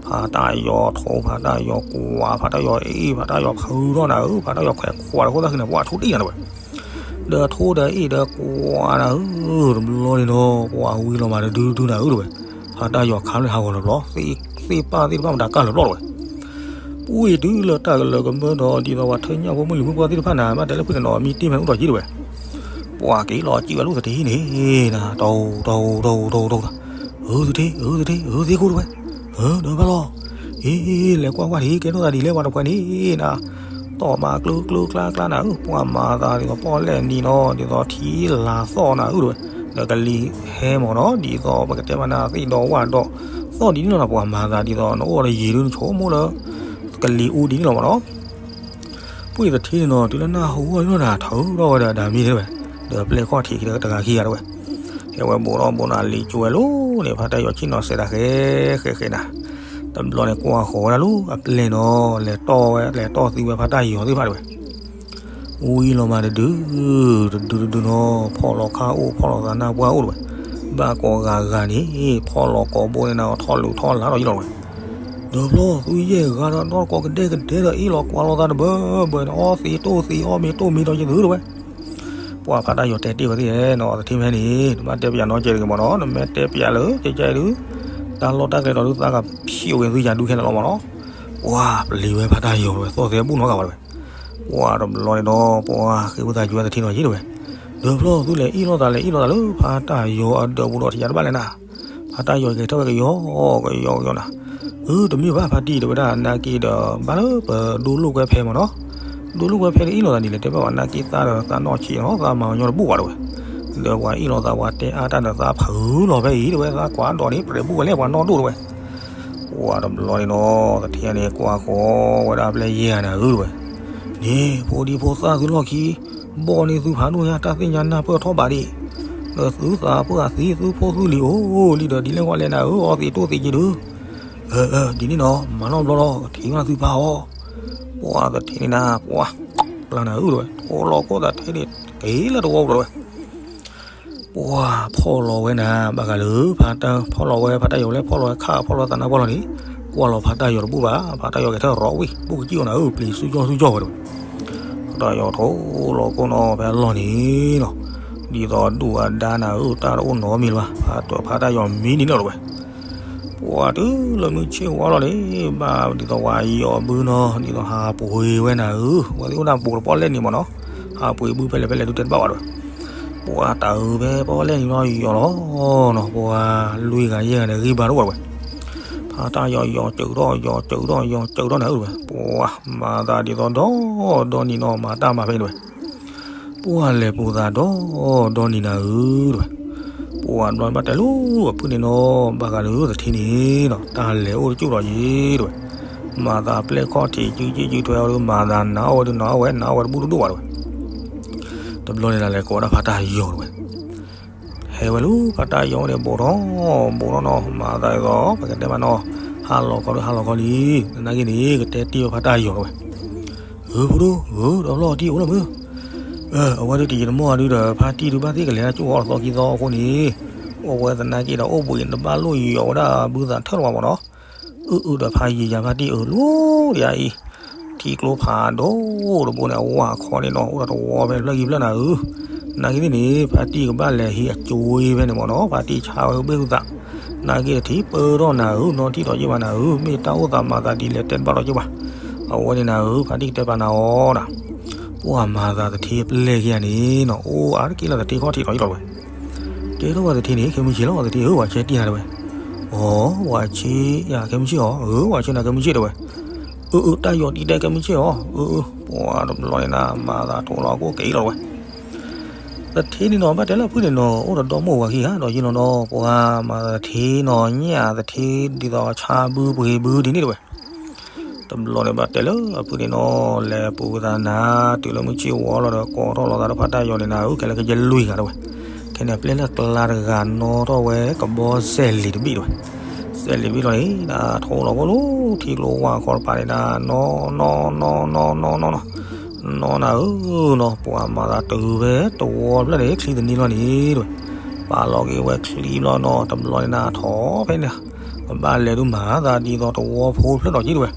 ဖါတၢ်ယီၤထိ ဖါတၢ်ယီၤကွၢ် ဖါတၢ်ယီၤအ့ၣ် ဖါတၢ်ယီၤဖုးထီၣ်နၤဧၢ, ဖါတၢ်ယီၤခွဲးခွါဒီးခိၣ်သၣ်ဃံန့ၣ် ပှၤထိၣ်တံၢ်နၤတဝဲ ဒီးထိဒီးအ့ၣ်ဒီးကွၢ်နၤဧၢ, တဘျီန့ၣ်နီၤ ပှၤဝံလီၤမးတဒုဒုနၤဧၢတဝဲ, ဖါတၢ်ယီၤခါန့ၣ်ဟးဂီၤလီၤဘျီ, သ့ၣ်ပၢ်သ့ၣ်တဖၣ်မတၤကၢ်လီၤဘျီတဝဲ, ပှ့ၤတုၤလၢတၢ်ကလၢၤကမၢဒီး ဒ်သိးပှၤထၢညၣ်ဖိမုၢ်လံၤမုၢ်ပှၢ်သ့ၣ်တဖၣ်နၤ ဘၣ်တဲလၢဖုၣ်န့ၣ်နီၤ မံတ့ၢ်ဖဲန့ၣ်အိၣ်ဒီးက့တဝဲ, ပှၤက့ၤလီၤစံးဝဲလၢသထ့န့ၣ်နၤ တီတီတီတီတီတီ, ဧၢသထ့ ဧၢသထ့ ဧၢသ့ၣ်ခိၣ်တဝဲ, ဧၢဒီးဘၣ်လီၤ, အ့ လဲၤကွၢ်ကွၢ်ဒံး ကဲထီၣ်သးဒ်လဲၣ်ပှၤတဖှဲးန့ၣ်နၤ, တီၢ်မးကျိကျိကျါကျါနၤဧၢ, ပှၤမၤသးဒ်သိးပီၣ်လဲၣ်နံၤနီၤ ဒ်သိးထံလၤသီၣ်နၤဧၢတဝဲ, ဒီးကလံၤဟဲမးနီၤ ဒ်သိးပကတဲမးနၤသ့ၣ်ဒီးဝၣ်ဒီး, သီၣ်ဒ်န့ၣ်လီၤနၤ ပှၤမၤသးဒ်သိးနအိၣ်ဒီးယံၤဒုးနဆိကမိၣ်လၢ ကလံၤအူဒ်န့ၣ်လီၤမးနီၤ ပှ့ၤသထ့န့ၣ်နီၤ တုၤလၢနၢ်ဟူအီၤလီၤနၤ ထုးထီၣ်ဝဲဒီးဒၣ်မ့ၢ်တဝဲ, ဒီးပျဲၢ်ခီၣ်ထံးခံဒီးတဂၤခံဂၤတဝဲ, ဟဲဝဲဘိးထီၣ်ဘိးနၤလံၤကၠိဝဲလီၤန့ၣ် ဖါတၢ်ယီၤဆ့ၣ်နီၤစဲးတၢ်ဃဲဃဲဃဲနၤ, တဘျီန့ၣ်ကွၢ်ဃီၤဝဲဒၣ်လၢအပျဲၢ်နီၤ လဲၤတီၢ်ဝဲ လဲၤတီၢ်သံဝဲဖါတၢ်ယီၤသ့ၣ်တဖၣ်တဝဲ ဝံလီၤမးတဒု, တဒုတဒုနီၤ ဖီၣ်လီၤခါအိၣ် ဖီၣ်လီၤသးနါပှၢ်အိၣ်တဝဲ, ဘၣ်ကိးဂၤဂၤန့ၣ် ဖီၣ်လီၤကိးဘိန့ၣ်နၤ ထီၣ်လုၢ်ထီၣ်လါထီၣ်ယံလီၤဝဲ, ဒီးဖျီသုယဲၢ်ဂၤဒီး နီၢ်ကိးကဒဲကဒဲဒီး အ့ၣ်လီၤကွၢ်လီၤသးတဘၢဘၢန့ၣ် အီသံးတိၢ်သံး အီမ့ၤတိၢ်မ့ၤဒီးယသုတဝဲ ပှၤဖါတၢ်ယီၤတဲတ့ၢ်ဝဲသ့ၣ်နီၤ သထ့ဖဲန့ၣ် နဘၣ်တဲပၠးနီတစဲးတဂ့ၤမ့ၢ်နီၤ နမ့ၢ်တဲပၠးလၢကဲကဲဒုး တၢ်လီၢ်တၢ်ကျဲဒီးဒုးသးကဖျိးဝဲသုယၤဒုးခဲလၢာ်လီၤမ့ၢ်နီၤ ပှၤပျံၤဝဲဖါတၢ်ယီၤဝဲ သီၣ်သဲဘူၣ်နီတဂၤဘၣ်တဝဲ ပှၤတဘျီန့ၣ်ဒီး ပှၤဃ့ဝံသးစူၤဝဲသထ့နီၤယံၤတဝဲ ဒီးဖျီသုလဲၤအ့ၣ်လိာ်သးလဲၤအ့ၣ်လိာ်သးလၢဖါတၢ်ယီၤအဒၢးပူၤဒီးထံၣ်ယၤတဘၣ်လဲၣ်နၤ ဖါတၢ်ယီၤကဲထီၣ်ဝဲကယီကယီကယီနၤ အၢ တမ့ၢ်ဘၣ်ဖါတံၢ်တဝဲဒၣ် နာ်က့ဒီး ဘၣ်လၢပဒိလိာ်ကွဲဖဲမ့ၢ်နီၤ ဒိလိာ်ကွဲဖဲဒီးအ့ၣ်လိာ်သးဒ်လဲၣ်တဲဘၣ်ဝဲ နာ်က့သးဒီးသးနီၢ်ဆံးနီၤ သးမၤအီၤညီတဘူၣ်ဘၣ်တဝဲ ဒီးပှၤအ့ၣ်လိာ်သးပှၤတဲအါတၢ်ဒီးသးဖုးလီၤဖဲအံၤတဝဲ သးကွၢ်ဒီးန့ၣ် ပြဲးဘူးဝဲလဲၣ်ပှၤနီၢ်ဒိၣ်တဝဲ ပှၤတဘျီန့ၣ်နီၤ သထ့န့ၣ် ကွၢ်ဃီၤဝဲဒၣ်အပျဲၢ်ယဲၢ်ဂၤနၤဧၢတဝဲ န့ၣ် ဖိဒံဖိသၣ်သုလီၢ်ခံ ဘီၣ်န့ၢ်သုဖးဒိၣ်ညါ တၢ်သ့ၣ်ညါနၢ်ပၢၢ်ထီၣ်ဘးဒံး ဒီးသုသးပှၢ်သံ သုဖိသုလံၤအိၣ်လံဒီး ဒ်လဲၣ်ဂီၢ်လဲၣ်နၤဧၢ အီသံးတိၢ်သံးက့ၤဒုး အၢ အၢ ဒ်န့ၣ်နီၤ မၤနီတဘျီလီၤ ထံၣ်ဝဲနၤသုပၢ်အီၤ ပှၤသထ့န့ၣ်နၤ ပှၤ ကျါနၤဧၢတဝဲ ထိလီၤကိၢ်သထ့န့ၣ် က့ၤလၢတဝီပူၤတဝဲ ပှၤဖီၣ်လီၤဝဲနၤ ဘၣ်ဃးလၢ ဖီၣ်လီၤဝဲ ဖါတၢ်ယီၤဝဲလဲၣ် ဖီၣ်လီၤဝဲခါ ဖီၣ်လီၤဝဲသးနါပှၢ်လီၤန့ၣ် ကွၢ်လီၤဖါတၢ်ယီၤတဘူၣ်ဘၣ် ဖါတၢ်ယီၤကဲထီၣ်ရီဝံၣ် ဘူၣ်ကစံၣ်အီၤနၤဧၢ ပျံၤဆူကၠီဆူကၠီဝဲတဝဲ ဖါတၢ်ယီၤထိလီၤကိၢ်နီၤ ဖဲအလီၢ်န့ၣ်နီၤ ဒ်သိးဒူၣ်အဒါနၤဧၢ တၢ်တအိၣ်နီတမံၤလၢၤဘၣ် ဖါတၢ်ယီၤမံန့ၣ်လီၤတဝဲ ပှၤတုၤလၢမုၢ်ဆ့ၣ်ဝါလီၤန့ၣ် ဘၣ်ဒ်သိးပှၤယီၤဘုနီၤ ဒ်သိးဟးပှ့ၤဝဲနၤဧၢ ပှၤသ့ၣ်အိၣ်ဒၣ်ပူၤတပီၣ်လဲၣ်နံၤမ့ၢ်နီၤ ဟးပှ့ၤဘုဖဲလဲၣ်ဖဲလဲၣ်ဒုးတဲတဘၣ်ဘၣ်တဝဲ ပှၤတၢ်အုးဖဲပီၣ်လဲၣ်နံၤလီၤယီၤလီၤနီၤ ပှၤလွံၢ်ဂၤယဲၢ်ဂၤန့ၣ် ဂံၢ်ဘါတအိၣ်ဘၣ်တဝဲ ဖါတၢ်ယီၤယီၤစၢၤထီၣ် ယီၤစၢၤထီၣ် ယီၤစၢၤထီၣ်နၤဧၢတဝဲ ပှၤမၤသးဒ်သိးဒီ ဒီနံၤနီၤ မၤတၢ်မၤဖဲန့ၣ်တဝဲ ပှၤလဲၤပူၤသးဒီ ဒီနံၤနၤဧၢတဝဲ ပှၤဘျီဘၣ်တဲလၢအဖုၣ်န့ၣ်နီၤ ဘၣ်ဃးလၢသထ့န့ၣ်နီၤ တၢ်လဲၤအိၣ်တကၠိၣ်ဒီးယံၤတဝဲ မၤသးပျဲၢ်ခီၣ်ထံး စုစုစုထွဲအီၤဒီး မၤသးနးအီၣ်ဝဲဒုးနးအီၣ်ဝဲ နးအီၣ်ဝဲတဘူၣ်တဒိၣ်ဘၣ်တဝဲ တဘျီန့ၣ်ဒၣ်လဲာ်ကိးဝဲဒၣ်ဖါတၢ်ယီၤတဝဲ ဟဲဝဲလၢဖါတၢ်ယီၤန့ၣ် ဘိးထီၣ် ဘိးထီၣ်နီၤ မၤသးဒ်သိး ပကတဲမးနီၤ ဟးလီၤခီဒီးဟးလီၤခီလံ သနာ်က့န့ၣ် ကတဲတ့ၢ်ဝဲဖါတၢ်ယီၤတဝဲ ဧၢ ဖိဒိၣ်ဧၢ, ဒီဖျီၣ်တံၢ်အိၣ်လီၤမုၢ်. အဝဲဒုးတယံာ်တမီၢ်ဒုးဒီး ဖါတံၢ်ဒုးဘၣ်သ့ၣ်ကလဲၤတၢ်ကၠိၣ်အီၤလီၤသီခံသီအဃိန့ၣ်, အိၣ်ဝဲသနာ်က့ဒီး အိၣ်ဘှံးတဘၣ်လိၣ်ယီၤဝဲဒၣ်ဘုသးထၢၣ်လီၤမးနီၤ. အုၣ်အုၣ်ဒီးဖါယံာ်ယၤဖါတံၢ်အုၣ်လီၤဒံးအံၤ, ထံကျိဖးဒိၣ်တဘိန့ၣ် အဝဲခီန့ၣ်နီၤ အိၣ်ဒီးတဝီဖဲဖျၢၣ်ခံဖျၢၣ်နၤဧၢ. နာ်က့န့ၣ်န့ၣ် ဖါတံၢ်ကဘၣ်လဲၤဟံးအကၠိဝဲဖဲန့ၣ်မးနီၤ, ဖါတံၢ်ဆါဝဲဘ့ၣ်ဟုသး. နာ်က့တထံၣ်ပၢထီၣ်နၤဧၢ, နီထံၣ်ဒီးယ့ၢ်ဘၣ်နၤဧၢ, မ့ၢ်တၢ်အိၣ်သးမၤသးဒ်လဲၣ်တဲတဘၣ်ဒီးယ့ၢ်ဘၣ်. အဝဲန့ၣ်နၤဧၢ, ဖါတံၢ်ကတဲပာ်နၤအီၤနၤ. ပှၤမၤသးသထ့အပျဲၢ်ခံဂၤန့ၣ်နီၤ အိၣ်အါတက့ၢ်လၢသထ့ခီၣ်ထံးဒီးယ့ၢ်လီၤဝဲ. တဲထီၣ်ဝဲသထ့န့ၣ် ခဲမုၢ်ဆ့ၣ်လီၤ, သထ့ဧၢ, ဝၤဆဲတံၢ်နၤတဲဝဲ. အီ, ဝၤဆဲယၤခဲမုၢ်ဆ့ၣ်အီၤ, ဧၢ, ဝၤဆဲနၤခဲမုၢ်ဆ့ၣ်တဲဝဲ. အၢ အၢ တၢ်ယီၤတံၢ်တဲခဲမုၢ်ဆ့ၣ်အီၤ, အၢ အၢ. ပှၤတဘျီန့ၣ်နၤ မၤသးထိးလီၤကိၣ်က့ၤလီၤဝဲ. သထ့န့ၣ်နီၤ ဘၣ်တဲလၢအဖုၣ်န့ၣ်နီၤ အိၣ်ဒီးဒီမိၢ်ဝၤခံဂၤဒီးယ့ၢ်လီၤနီၤ, ပှၤမၤသးသထ့နီၤ ညၣ်သထ့ဒ်သိးဆါဘုပှ့ၤဘုဒ်န့ၣ်တဲဝဲ. တဘျီန့ၣ်ဘၣ်တဲလၢအဖုၣ်န့ၣ်နီၤ လဲၤပူၤသးနၤ တုၤလၢမုၢ်ဆ့ၣ်ဝီလီၤဒီး ကိးထီၣ်လီၤသးဒီးဖါတၢ်ယီၤန့ၣ်နၤဧၢ, ခဲလၢာ်ခဲဆ့လွံၢ်ဂၤတဲဝဲ. ခဲန့ၣ်အပျဲၢ်လၢကျါတဂၤနီၣ်ထီၣ်ဝဲကဘီစဲးလံၤတဘ့ၣ်တဲဝဲ. စဲးလံၤတဘ့ၣ်လီၤန့ၣ် နၤထိးလီၤကိၣ်လီၤ ထံကျိဝါခီတပၤန့ၣ်နၤ နီၣ် နီၣ် နီၣ် နီၣ် နီၣ် နီၣ် နီၣ်နၤဧၢနီၤ, ပှၤမၤသးတုၤဖဲတဝီဖျၢၣ်န့ၣ် ချံသနံၤလီၤန့ၣ်တဲဝဲ. ပာ်လီၤက့ၤဝဲချံဘျီနီၤ တဘျီန့ၣ်နၤထိးဖဲန့ၣ် ကဘၣ်လဲၤဒုးမၤသးဒ်သိးတဝီဖိတဖျၢၣ်ဒီးက့တဲဝဲ.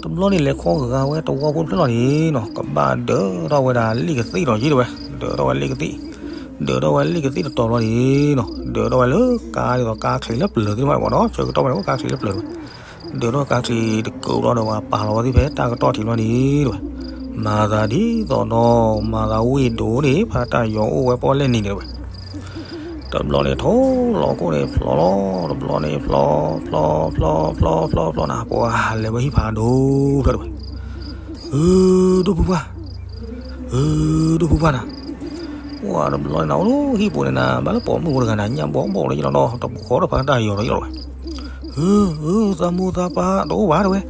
တဘျီန့ၣ်လဲၤခီဂာ်ဝဲတဝီဖိတဖျၢၣ်လီၤန့ၣ်နီၤ ကဘၣ်ဒၢထီၣ်ဝဲဒၣ်လ့ၣ်ကသ့ၣ်ဒီးက့တဲဝဲ. ဒၢထီၣ်ဝဲလ့ၣ်ကသ့ၣ်, ဒၢထီၣ်ဝဲလ့ၣ်ကသ့ၣ်တတီၤလီၤန့ၣ်နီၤ ဒၢထီၣ်ဝဲလၢကါဒ်သိးကါချံလၢပျၢၤသ့ၣ်တဖၣ်မးနီၤ ဆၢကတီၢ်ဖဲန့ၣ်အိၣ်ကါချံလၢပျၢၤတဲဝဲ. ဒၢထီၣ်ကါချံတကုာ်ဘျီဒီးပှၤပာ်လီၤဝဲသ့ၣ်ဖဲတၢ်ကတီၢ်ထံးလီၤန့ၣ်တဲဝဲ. မၤသးဒ်သိးဒီး မၤသးဝ့ၢ်ဒိၣ်န့ၣ် ဖါတၢ်ယီၤအိၣ်ဝဲပီၣ်လဲၣ်နံၤန့ၣ်တဲဝဲ. တဘျီန့ၣ်ထိးလီၤကိၣ်န့ၣ်ဖျိးလီၤ, တဘျီန့ၣ်ဖျိး, ဖျိး, ဖျိး, ဖျိး, ဖျိး, ဖျိးနၤ ပှၤလဲၤဝဲဟံၣ်ဖးဒိၣ်ဖျၢၣ်တဲဝဲ. ဧၢ, ဒိၣ်ဖုပှၢ်, ဧၢ, ဒိၣ်ဖုပှၢ်နၤ. ပှၤတဘျီန့ၣ်နၤ အိၣ်လၢဟံၣ်ပူၤန့ၣ်နၤ ဘၣ်လၢပိာ်မုၣ်ဖိတဂၤန့ၣ် ညၣ်ဘီၣ်ဘီၣ်လၢယလီၤနီၤ တပူၤဃီဒီးဖါတၢ်ယီၤဒီးယလီၤဝဲ. ဧၢ, ဧၢ, သးမိၢ်သးပၢ်တအိၣ်ဘၣ်တဲဝဲ.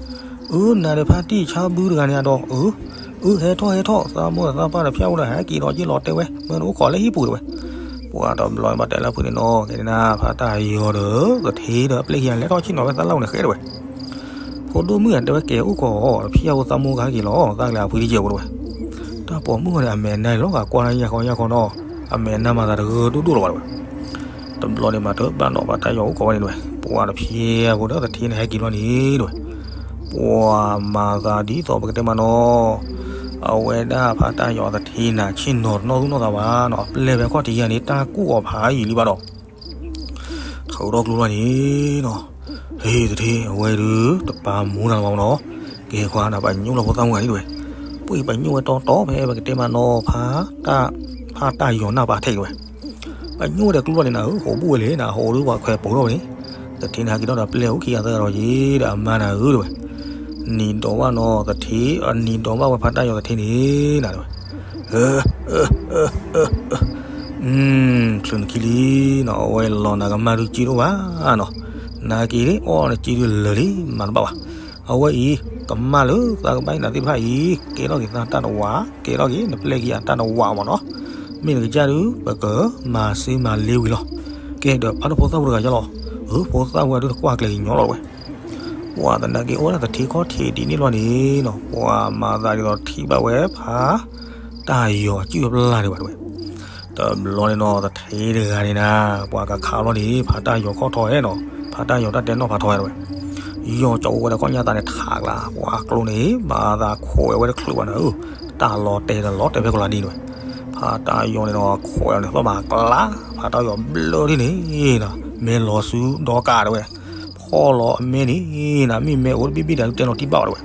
အၢ, နၤဒီးဖါတံၢ်ဆါဘုတဂၤန့ၣ်အဒီး အၢ အၢ ဟဲထီၣ်ဟဲထီၣ် သးမိၢ်သးပၢ်တဖျၢၣ်အိၣ်ဒီးဟဲက့ၤဒီးယ့ၢ်လီၤတဲဝဲ မ့ၢ်နအိၣ်ခိးလၢဟံၣ်ပူၤတဲဝဲ. ပှၤတဘျီဘၣ်တဲလၢဖုန့ၣ်နီၤ ကဲန့ၣ်နၤ ဖါတၢ်ယီၤဒီး သထ့ဒီးအပျဲၢ်ခံဂၤလဲၤထီၣ်ဆ့ၣ်နီၤဝဲသးလီၢ်န့ၣ်ဃဲတဲဝဲ. ဖိဒိၣ်မုၣ်ဧၢ တဲဝဲ ကဲအိၣ်ခိးအီၤ ဖံအဝဲသးမိၢ်ကဟဲက့ၤလီၤ သးကလဲၤအဖုတကဲးဖိတဲဝဲ. တၢ်ပိာ်မုၣ်ဂီၢ်န့ၣ် အမဲာ်နါလီၤဂာ်ကွၢ်လၢယၢ်ခီယၢ်ခီနီၤ အမဲာ်နါမၤသးတဂၢၢ်ဒိၣ်ဒိၣ်လီၤဝဲတဲဝဲ. တဘျီန့ၣ်မၤတဘၣ်နီၤ ဖါတၢ်ယီၤအိၣ်ခိးဝဲန့ၣ်တဲဝဲ ပှၤတဖျဲးဖိဒီးသထ့န့ၣ်ဟဲက့ၤလီၤန့ၣ်တဲဝဲ. ပှၤမၤသးဒ်သိးပကတဲမးနီၤ အဝဲဒၣ်ဖါတၢ်ယီၤသထ့နၤ ဆ့ၣ်နီၤတနီၣ်သူၣ်နီၣ်သးဘၣ်နီၤ အပျဲၢ်ဖဲခီၣ်ထံးယၤန့ၣ် တၢ်ကူၣ်အီၤဖးယံာ်လံဘၣ်ဒီး ထုးထီၣ်ကျိလီၤန့ၣ်နီၤ. ဟ့ၣ်သထ့ အဝဲဒုး တပာ်မူနၤလၢၤဘၣ်မးနီၤ. ကဲကွၢ်နၤ ပညိၣ်လီၤဖိသၣ်မုၣ်ဂၤန့ၣ်တဲဝဲ. ပှၤပညိၣ်ဝဲတီတီဖဲပကတဲမးနီၤ ဖါတၢ်ယီၤနၢ်ပၢၢ်ထဲတဲဝဲ. ပညိၣ်ဝဲဒီးကျိလီၤန့ၣ်နၤဧၢ ဟိးဘူးဝဲလဲၣ်နၤ ဟိးဒုးပှၤခွဲးပိာ်ထီၣ်ဝဲန့ၣ်. သထ့န့ၣ်ဟဲက့ၤထီၣ်ဒီးပျဲၢ်အိၣ်ခံဂၤသၢဂၤဒီးယ့ၣ်ဒီးအမါနၤဧၢတဲဝဲ. နံၤဒိးဘၣ်နီၤသထ့ နံၤဒိးဘၣ်ဝဲဖါတၢ်ယီၤသထ့န့ၣ်နၤတဲဝဲ. ချုးနခံလံနီၤ အဝဲလီၤနၤကမၢ်ဒုးက့တအိၣ်ဘၣ်နီၤ. နာ်က့ၤအီၣ်နက့ဒုးလၢာ်လံ မၤတဘၣ်ဘၣ်. အဝဲအံၤ ကမၢ်လၢသးကဘၣ်အံၤနၤသ့ၣ်တဖၣ်အံၤ ကဲထီၣ်က့ၤသးတၢ်တဝာ် ကဲထီၣ်က့ၤနပျဲၢ်ခံဂၤတၢ်တဝာ်မးနီၤ. မ့ၢ်နကစၢ်ဒုး ပကမၤစ့မၤလ့ဝံၤလီၤ. ကဲဒီးဖးဒိၣ်ဖိသၣ်ဖိတဂၤယလီၤ. ဧၢဖိသၣ်ဖိဒုးတကွၢ်ကျဲၤကညီလီၤတဲဝဲ. ပှၤသနာ်က့အိၣ်ဝဲဒၣ်သထ့ခီၣ်ထံးဒ်န့ၣ်လီၤန့ၣ်နီၤ ပှၤမၤသးဒ်သိးထံၣ်ဘၣ်ဝဲဖါတၢ်ယီၤအစုၣ်အပျၢ်တဲဝဲတဲဝဲ. တဘျီန့ၣ်နီၤ သထ့တဂၤန့ၣ်နၤ ပှၤကခးလီၤန့ၣ် ဖါတၢ်ယီၤခီၣ်ထီၣ်ဝဲနီၤ ဖါတၢ်ယီၤတၢ်တဲနီၣ်ဖးထီဝဲတဲဝဲ. ယီၤကၠီအိၣ်ဝဲဒီးကီၢ်ညါသးန့ၣ်ထးကျါ ပှၤကျိန့ၣ် မၤသးခိးဝဲဝဲတချုးဘၣ်နၤဧၢ တၢ်လီၤတဲာ်တလီၤတဲာ်ဖဲကလၤဒ်န့ၣ်ဝဲ. ဖါတၢ်ယီၤန့ၣ်နီၤ ခိးဝဲန့ၣ် သီၣ်မၤကျါ ဖါတၢ်ယီၤဘျၢထံၣ်န့ၣ်နီၤ မဲလီၤဆူဒီကးတဲဝဲ ဖီၣ်လီၤအမဲန့ၣ်နၤ မ့ၢ်မဲအိၣ်တဘ့ၣ်ဘ့ၣ်ဒီး တဲလီၤတံၢ်ဘၣ်ဝဲတဲဝဲ.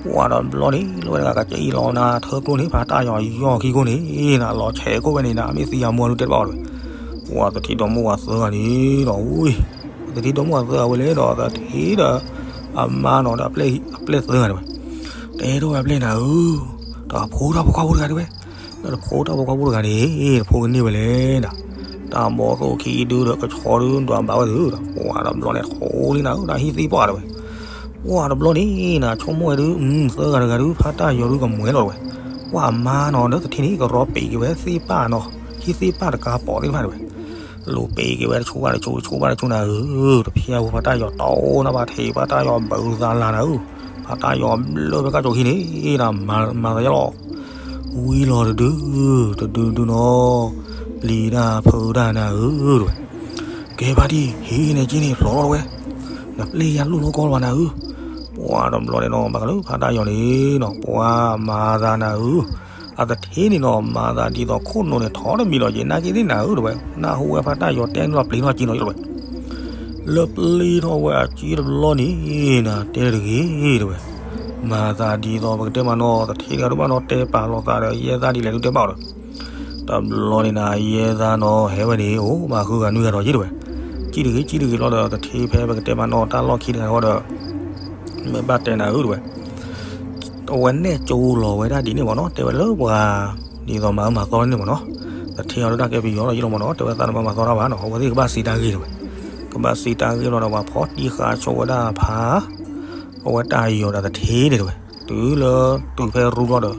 ပှၤတဘျီန့ၣ် လၢဝဲတဂၤကကဲအံၤလီၤနၤ ထၢကျိန့ၣ် ဖါတၢ်ယီၤယီၤခံခိၣ်န့ၣ်နၤ လီၤဆဲးခိၣ်ဝဲန့ၣ်နၤ မ့ၢ်သံယၤမူအလူတဲတဘၣ်ဝဲတဲဝဲ. ပှၤသထ့ဒီမါဝၤသၢဂၤန့ၣ်ဒီး ဝံၤ သထ့ဒီမါဝၤသၢဂၤဝဲလဲၣ်ဒီး သထ့ဒီး အမါနီၤဒီး အပျဲၢ်သၢဂၤတဲဝဲ. တဲထီၣ်ဝဲအပျဲၢ်နၤဧၢ ဒီးဖိတၢ်ဖိခွါဖိတဂၤတဲဝဲ. ဒီးတဖိတၢ်ဖိခွါဖိတဂၤန့ၣ် တဖိကန့ၢ်ဝဲလဲၣ်နၤ. တၢ်ဘီၣ်သိၣ်ခံဒုဒီးကဆီဒုဒွးဘၣ်ဝဲသုဒီး ပှၤတဘျီန့ၣ် ထိလံနၤဧၢ ဒီးဟံၣ်သ့ၣ်ပှၢ်တဲဝဲ. ပှၤတဘျီန့ၣ်နၤ ဆိကမိၣ်ဝဲဒု သၢဂၤတဂၤဒု ဖါတၢ်ယီၤဒုကမွဲလီၤတဲဝဲ. ပှၤအမါနီၤဒီးသထ့န့ၣ် ကရီပံးက့ၤဝဲသ့ၣ်ပၢ်နီၤ ဟံၣ်သ့ၣ်ပၢ်တကါပိာ်သ့ၣ်တဖၣ်တဲဝဲ. လူၤပံးက့ၤဝဲတဆိဘၣ်တဆိ တဆိဘၣ်တဆိနၤဧၢ, တဖျၢၣ်ဖိဖါတၢ်ယီၤတီနၢ်ဘၣ်ထံး ဖါတၢ်ယီၤဘုးသးလၤနၤဧၢ, ဖးတၢ်ယီၤဘျၢဖဲကၢ်ကၠီၤခံန့ၣ် မၤသးယါလီၤ ဝံလီၤတဒု တဒုဒုနီၤ ပျံၤတၢ်ဖုးတၢ်နၤဧၢ တဲဝဲ. ကဲဘၣ်ဒံး ဟံးန့ၣ်က့န့ၣ် ဖျိးလီၤတဝဲ နပျဲၢ်ယၤလိၣ်လီၤကီလီၤဘၣ်နၤဧၢ. ပှၤတဘျီန့ၣ်နီၤ ဘၣ်ကလၢဖးတၢ်ယီၤန့ၣ်နီၤ ပှၤမၤသးနၤဧၢ အသထ့န့ၣ်နီၤ မၤသးဒ်သိးခိၣ်နူာ်န့ၣ် ထီတမံၤလီၤက့ၤ နာ်က့န့ၣ်နၤဧၢ တဲဝဲ. နၢ်ဟူဝဲဖးတၢ်ယီၤတဲန့ၣ်လီၤ ပျံၤထီၣ်က့နီၤ တဲဝဲ. လၢပျံၤထီၣ်ဝဲအက့တဘျီန့ၣ် နၤတဲတဂ့ၤ တဲဝဲ. မၤသးဒ်သိးပကတဲမးနီၤ သထ့တဂၤဒိၣ်ဘၣ်နီၤ တဲပာ်လိာ်သးဒီး ယဲၢ်သၣ်ဒ်လဲၣ်ဒုတဲဘၣ်ဒီး တဘျီန့ၣ်နၤ ယဲၢ်သၣ်နီၤ ဟဲဝဲန့ၣ် အိၣ်ဘၣ်ဃုဂၤနွံဂၤဒီးက့ တဲဝဲ. ကံၣ်တဂ့ၤ ကံၣ်တဂ့ၤလီၤဒီး သထ့ဖဲပကတဲမးနီၤ တၢ်လီၢ်ခံတဂၤဃီဒီး မ့ၢ်ဘၣ်တဲနၤဧၢ တဲဝဲ. အဝဲနဲၣ်ကၠိလီၤဝဲဒၣ်ဒ်န့ၣ်မးနီၤ တဲဝဲလၢပှၤ ဒ်သိးမၤအၢမၤသီန့ၣ်မးနီၤ သထ့အီၤဒုတၢ်ကဲပယီၤလီၤယ့လီၤမးနီၤ တဲဝဲသးနမၤမၤသီတၢ်ဘၣ်နီၤ အဝဲသ့ၣ်ကဘၣ်စံးတၢ်ဂ့ၢ် တဲဝဲ. ကဘၣ်စံးတၢ်ဂ့ၢ်လီၤဒီး ပှၤဖီတံၢ်ဃာ်ဆိဝဲဒၣ်ဖး အဝဲတၢ်ယီၤဒီးသထ့န့ၣ် တဲဝဲ. တုၤလၢတုၤဖဲရူလီၤဒီး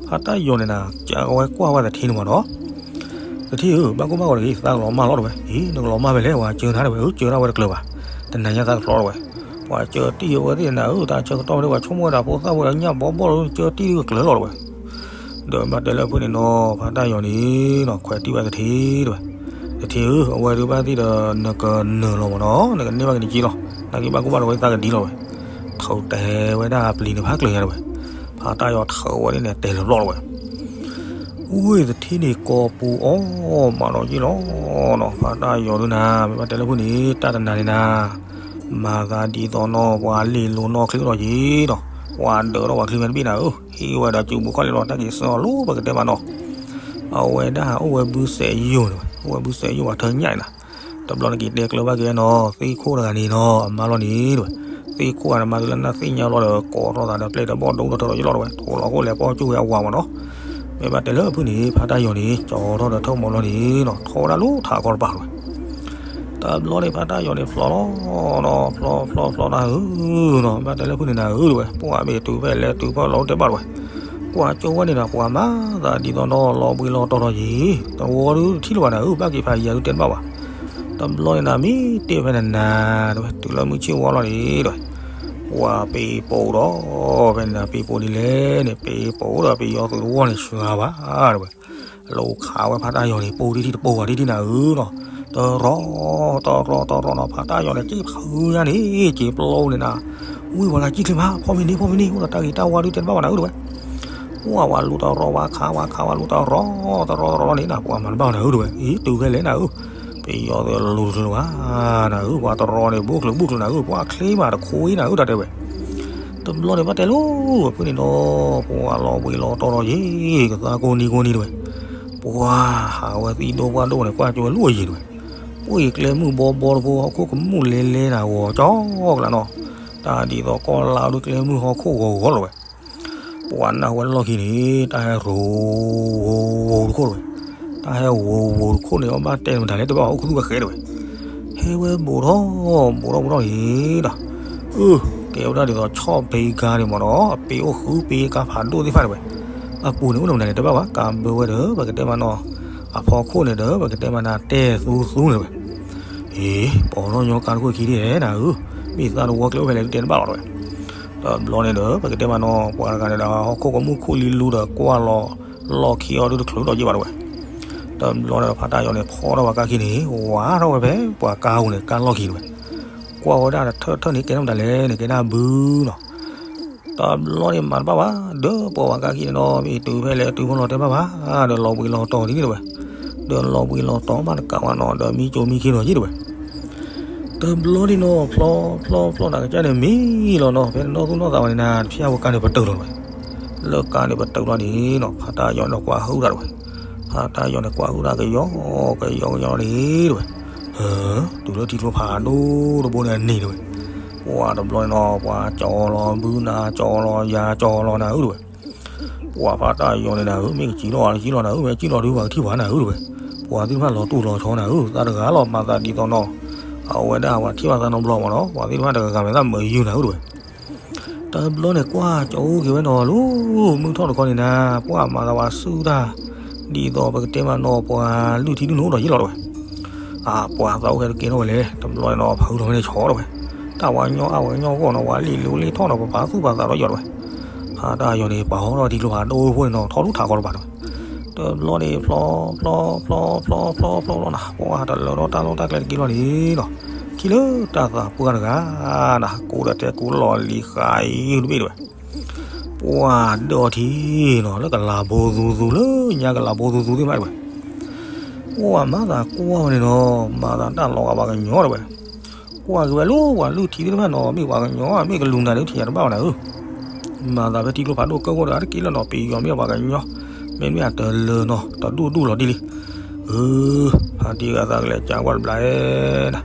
ဖးတၢ်ယီၤန့ၣ်နၤ ကဝဲကွၢ်ဝဲသထ့န့ၣ်မးနီၤ သထ့ဧၢ ဘၣ်ကိၢ်ဘၣ်ဂီၤတဂ့ၤ သးကလီၤမၢ်လီၤ တဲဝဲ. အံၤ နကလီၤမၢ်ဖဲလဲၣ် ပှၤစၢၤနၤ တဲဝဲ. အၢ စၢၤတၢ်ဝဲတကျၢၤဘၣ် တနၤညါသးကဖျီ တဲဝဲ. ပှၤစၢၤတံၢ်အဝဲသ့ၣ်နၤဧၢ တၢ်ဆၢကတီၢ်ဝဲသ့ၣ် ပှၤဆိကမိၣ်ဝဲဒၣ်ဖိသၣ်ဝဲဒီးညၣ်ဘီဘီလီၤ စၢၤတံၢ်ကကျၢၤလီၤ တဲဝဲ. ဒီးဘၣ်တဲလၢအဖုၣ်န့ၣ်နီၤ ဖးတၢ်ယီၤန့ၣ်နီၤ ခွဲးတံၢ်ဝဲသထ့ တဲဝဲ. သထ့ဧၢ အဝဲဒုးဘၣ်သ့ၣ်ဒီး နကနၢၤလီၤမးနီၤ နကန့ၢ်ဘၣ်က့ၤနက့လီၤ နာ်က့ဘၣ်ကိၢ်ဘၣ်ဂီၤဝဲသးကဒ်လီၤ တဲဝဲ. ထုးတဲဝဲဒၣ်ပျံၤန့ၣ်ဖးကျၢၤညါ တဲဝဲ. ဖးတၢ်ယီၤထုးဝဲန့ၣ်န့ၣ် တဲာ်လၢၤဘျီၣ် တဲဝဲ. ဝ့ၢ်သထ့န့ၣ်ကိးပူၤအီၣ်မးဒီးယ့လီၤနီၤ ဖးတၢ်ယီၤဒုနၤ မ့ၢ်ဘၣ်တဲလၢဖုၣ်န့ၣ် တၢ်တနၤန့ၣ်နၤ မၤသးဒ်သိးနီၤ ပှၤလ့ၤလိၤနီၢ်ချံဒီးယ့ဒီး ပှၤဒၢးထီၣ်ပှၤချံဖဲတဘ့ၣ်နၤဧၢ ဟ့ၣ်ဝဲဒီးစူးဘူးခီၣ်လ့လီၤ တၢ်က့ၤစၢၤအီၤလၢပကတဲမးနီၤ အဝဲဒၣ်အိၣ်ဝဲဘုစဲးယိာ်န့ၣ်ဝဲ အိၣ်ဝဲဘုစဲးယိာ်ပှၤထၢညၣ်အံၤနၤ တဘျီန့ၣ်က့ၤတဲကျၢၤဘၣ်က့ၤနီၤ သ့ၣ်ခိၣ်တဂၤန့ၣ်နီၤ အမါလီၤန့ၣ် တဲဝဲ. သ့ၣ်ခိၣ်တဂၤန့ၣ်မၤသုလၢနၢ်သ့ၣ်ညါလီၤဒီး ကိးထီၣ်သးဒီးပျဲၢ်ဒီးဘီၣ်ဒိၣ်ဒီးထၢထီၣ်ယ့လီၤ တဲဝဲ. ထိးလီၤခိၣ်လဲၤပီၢ်ကၠူၣ်ဝဲအဝၤမးနီၤ မ့ၢ်ဘၣ်တဲလၢဖုၣ်န့ၣ် ဖးတၢ်ယီၤန့ၣ် ကၠီထီၣ်ဒီးထၢၣ်မီၤလီၤန့ၣ်နီၤ ထီၣ်ဝဲဒၣ်လၢထးခီတပၤ တဲဝဲ. တဘျီန့ၣ်ဖးတၢ်ယီၤန့ၣ်ဖျိးလီၤနီၤ ဖျိးဖျိးဖျိးနၤဧၢနီၤ ဘၣ်တဲလၢဖုၣ်န့ၣ်နၤဧၢ တဲဝဲ. ပှၤမ့ၢ်တုၤဖဲလဲၣ်တုၤဖဲလဲၣ်တဲဘၣ် တဲဝဲ. ကွၢ်ကၠိဝဲန့ၣ်ဒီး ပှၤမၤသးဒ်သိးနီၤ လီၤဘှံးလီၤတီၤဒီးယ့ သဝီဒုတထံၣ်လၢၤဘၣ်နၤဧၢ ဘၣ်က့ၤဖးယံၤဒုတဲတဘၣ်ဘၣ်. တဘျီန့ၣ်နၤမ့ၢ်တ့ၢ်ဖဲနနၤ တဲဝဲ တုၤလၢမုၢ်ဆ့ၣ်ဝါလီၤန့ၣ် တဲဝဲ ပှၤပ့ၤပိာ်ဒီး ဖဲန့ၣ်နၤ ပ့ၤပိာ်ဒ်လဲၣ်န့ၣ် ပ့ၤပိာ်ဒီးပယီၤသုးတဝီန့ၣ်စှၤဘၣ် တဲဝဲ. လီၤခးဝဲဖးတၢ်ယီၤန့ၣ် ပိာ်တထံၣ်တပိာ်ဝဲတထံၣ်နၤဧၢနီၤ တရီ တရီတရီနီၤ ဖးတၢ်ယီၤန့ၣ် က့ၤဖုညါန့ၣ် က့ၤပျီန့ၣ်နၤ ဝံၤဝဲလၢကံၣ်ချ့မး ဖီမ့ၢ်န့ၣ် ဖီမ့ၢ်န့ၣ် အိၣ်ဒီးတၢ်ဂ့ၤတၢ်ဝါဒုတဲတဘၣ်ဘၣ်နၤဧၢ တဲဝဲ. ပှၤဝဲလူၤတရီ ဝဲခး ဝဲခးဝဲလူၤတရီ တရီတရီလီၤန့ၣ်နၤ ပှၤမၤတဘၣ်နၤဧၢ တဲဝဲ. အံၤ တုၤဖဲလဲၣ်နၤဧၢ ပယီၤသုးလူၤတချုးလၢၤဘၣ်နၤဧၢ ပှၤတရီန့ၣ် ဘူးချုးဘူးချုးနၤဧၢ ပှၤချ့မးတခိအံၤနၤဧၢ တၢ်တဲဝဲ. တဘျီန့ၣ်ဘၣ်တဲလၢ ဖုၣ်န့ၣ်ဒီး ပှၤလီၤဘှံးလီၤတီၤဒီးယ့ ကသါကိးနံၤကိးနံၤတဲဝဲ. ပှၤဟးဝဲသံဒိၣ်ပှၢ်ဒိၣ်န့ၣ် ကွၢ်ကၠိဝဲလၢအယံၤတဲဝဲ. ပှၤအံၤကျဲမုၢ်ဘီဘီတဘိ ဟီၣ်ခိၣ်ကမူၣ်လဲလဲနၤ ဂီၤကၠီကလးနီၤ တၢ်ဒ်သိးကီၢ်လါဒုကျဲမုၢ်ဟီၣ်ခိၣ်ဂီၤဂီၤလီၤဝဲ. ပှၤနၢ်ဟူဝဲလီၢ်ခံန့ၣ် တၢ်ဟဲရိၤဝိၤတခိၣ်တဲဝဲ. တၢ်ဟဲရိၤဝိၤတခိၣ်န့ၣ် အဘၣ်တဲမတၤလဲၣ် တဘၣ်အိၣ်ခူသူၣ်ဘၣ်ဃဲတဲဝဲ. ဟဲဝဲဘူးထီၣ်ဘူးထီၣ်ဘူးထီၣ်န့ၣ်ဒီး အၢ ကဲဝဲဒၣ်ဒ်သိးဆီၣ်ဖံကါန့ၣ်မးနီၤ အပ့ၤအိၣ်ဃုပ့ၤကါဖးဒိၣ်သ့ၣ်တဖၣ်တဲဝဲ. အပူၤန့ၣ်အိၣ်ဒီးမတၤလဲၣ် တဘၣ်ဘၣ် ကးဘၢဝဲဒီး ပကတဲမးနီၤ အဖီခိၣ်န့ၣ်ဒီး ပကတဲမးနၤတဲသူသူန့ၣ်တဲဝဲ. အ့ ပိာ်ထီၣ်ညီကါတခိၣ်ခံဒ်နၤဧၢ မ့ၢ်သးတဝီကျဲအိၣ်ဖဲလဲၣ် တဲတဘၣ်လီၤတဲဝဲ. တဘျီန့ၣ်ဒီး ပကတဲမးနီၤ ပှၤတဂၤန့ၣ်ဒီး ဟီၣ်ခိၣ်ကမူၣ်ခူၣ်လံလူဒီးကွၢ်လီၤ လီၢ်ခံအီၤဒုတချုးဒီးယ့ၢ်ဘၣ်တဲဝဲ. တဘျီန့ၣ်ဒီး ဖးတၢ်ယီၤန့ၣ် ဖီထီၣ်ဝဲကါခံန့ၣ် ဝးထီၣ်ဝဲဖဲပှၤကါပူၤန့ၣ် ကါလီၢ်ခံတဲဝဲ. ကွၢ်ဝဲဒၣ်တထၢၣ်ထၢၣ်န့ၣ် ကဲထီၣ်မတၤလဲၣ်န့ၣ် ကဲဒၣ်ဘုနီၤ တဘျီန့ၣ်မၤတဘၣ်ဘၣ် ဒီးပှၤဝဲကါခံန့ၣ်ဒီး မ့ၢ်တုၤဖဲလဲၣ်တုၤဖဲလဲၣ်တဲဘၣ်ဘၣ် ဒီးလီၤဘှံးလီၤတီၤဒ်န့ၣ်တဲဝဲ. ဒီးလီၤဘှံးလီၤတီၤမးတကးဝဲနီၤ ဒီးမံကၠိမံခ့နီၤယ့ၢ်တဲဝဲ. တဘျီန့ၣ်နီၤ ဖျီဖျီဖျီနၤကစၢ်န့ၣ်မံလီၤနီၤ ဖဲနနီၢ်သူၣ်နီၢ်သးဝဲန့ၣ်နၤ တဖျါဝဲကါန့ၣ်ပတုာ်လီၤတဲဝဲ. လၢကါန့ၣ်ပတုာ်လီၤန့ၣ်နီၤ ဖးတၢ်ယီၤန့ၣ်ကွၢ်ဟုၣ်တၢ်တဲဝဲ. ဖးတၢ်ယီၤန့ၣ်ကွၢ်ဟုၣ်တၢ်ကယီကယီန့ၣ်တဲဝဲ. ဟၢ တုၤလၢထံကျိဖးဒိၣ်တဘိန့ၣ်အန့ၣ်တဲဝဲ. ပှၤတဘျီန့ၣ်နီၤ ပှၤကၠီလီၤဘုနၤ ကၠီလီၤယၤ ကၠီလီၤနၤဧၢတဲဝဲ. ပှၤဖးတၢ်ယီၤန့ၣ်နၤဧၢ မ့ၢ်ကစံၣ်လီၤ ကစံၣ်လီၤနၤဧၢ မ့ၢ်ကစံၣ်လီၤဒုပှၤကထံၣ်ပှၤနၤဧၢတဲဝဲ. ပှၤသ့ၣ်တဖၣ်လီၤတူၢ်လီၤဆီနၤဧၢ သးတဂၤလီၤမၤသးဒ်သိးနီၤ အဝဲဒၣ်ပှၤထံၣ်ဘၣ်သးနီတဘျီမးနီၤ ပှၤသ့ၣ်တဖၣ်တဂၤဂၤမဲာ်သၣ်မုာ်ယုၢ်နၤဧၢတဲဝဲ. တဘျီန့ၣ်ကွၢ်ကၠီအိၣ်က့ၤဝဲနီၤလၢ မုၢ်ထီၣ်တခီန့ၣ်နၤ ပှၤမၤသးဝဲဆူၣ်တၢ် ဒ်သိးပကတဲမးနီၤ ပှၤလုၢ်ထံလုၢ်နိဒီးယ့ၢ်လီၤတဲဝဲ. အပှၤသးအိၣ်ဟဲတကဲထီၣ်ဝဲလဲၣ် တဘျီန့ၣ်နီၤ ဖုထီၣ်ဝဲန့ၣ်ဆီတဲဝဲ. တၢ်ဝၤကညီအဝဲကညီဂီၢ်နီၤ ဝၤလ့ၣ်လူၤလ့ၣ်ထီၣ်နီၤ ပပာ်သူၣ်ပာ်သးဒီးယီၤတဝဲ. ဖါတၢ်ယီၤန့ၣ် ပာ်ဟီထီၣ်ထံကျိဖးဒိၣ်ဖိန့ၣ်နီၤ ထီၣ်လူၢ်ထးခီတပၤတဝဲ. တဘျီန့ၣ် ဖျီ ဖျီ ဖျီ ဖျီ ဖျီ ဖျီ ဖျီနီၤ ပှၢ်တလၢထီၣ်တၢ်လီၢ်တၢ်ကျဲတက့ၢ်လီၤန့ၣ်နီၤ ခံလၢတၢ်သးပှၢ်တဂၤနၤ ကိးဒီးတဲကိးလီၤလံၤဃာ်အံၤတဘ့ၣ်တဝဲ. ပှၢ်ဒၢအီၤထံနီၤ လၢကလၤဘိသူသူ လၢညါကလၤဘိသူသူသ့ၣ်မးတဝဲ. ပှၢ်မၤသးကွၢ်ဝဲန့ၣ်နီၤ မၤသးတၢ်လီၤဂာ်ပှၤကညီတဝဲ. ကွၢ်က့ၤဝဲလၢပှၤလုၢ်ထံသ့ၣ်တဖၣ်နီၤ မ့ၢ်ပှၤကညီ မ့ၢ်ကလူၤနၤဒုးထံၣ်ယၤတဘၣ်ဘၣ်နၤဧၢ. မၤသးဖဲထံကျိဖးဒိၣ်ကၢၢ်ဂီၢ်တဂၤတက့ၢ်လီၤနီၤ ပယီၤမ့ၢ်ပှၤကညီ မ့မ့ၢ်အတလၢနီၤ တဒူၣ်ဒူၣ်လီၤဒ်လံ. အၢ ဖါတံၢ်ဂၤသးကလဲၤကးကွၢ်တဘျီဧဲဒၣ်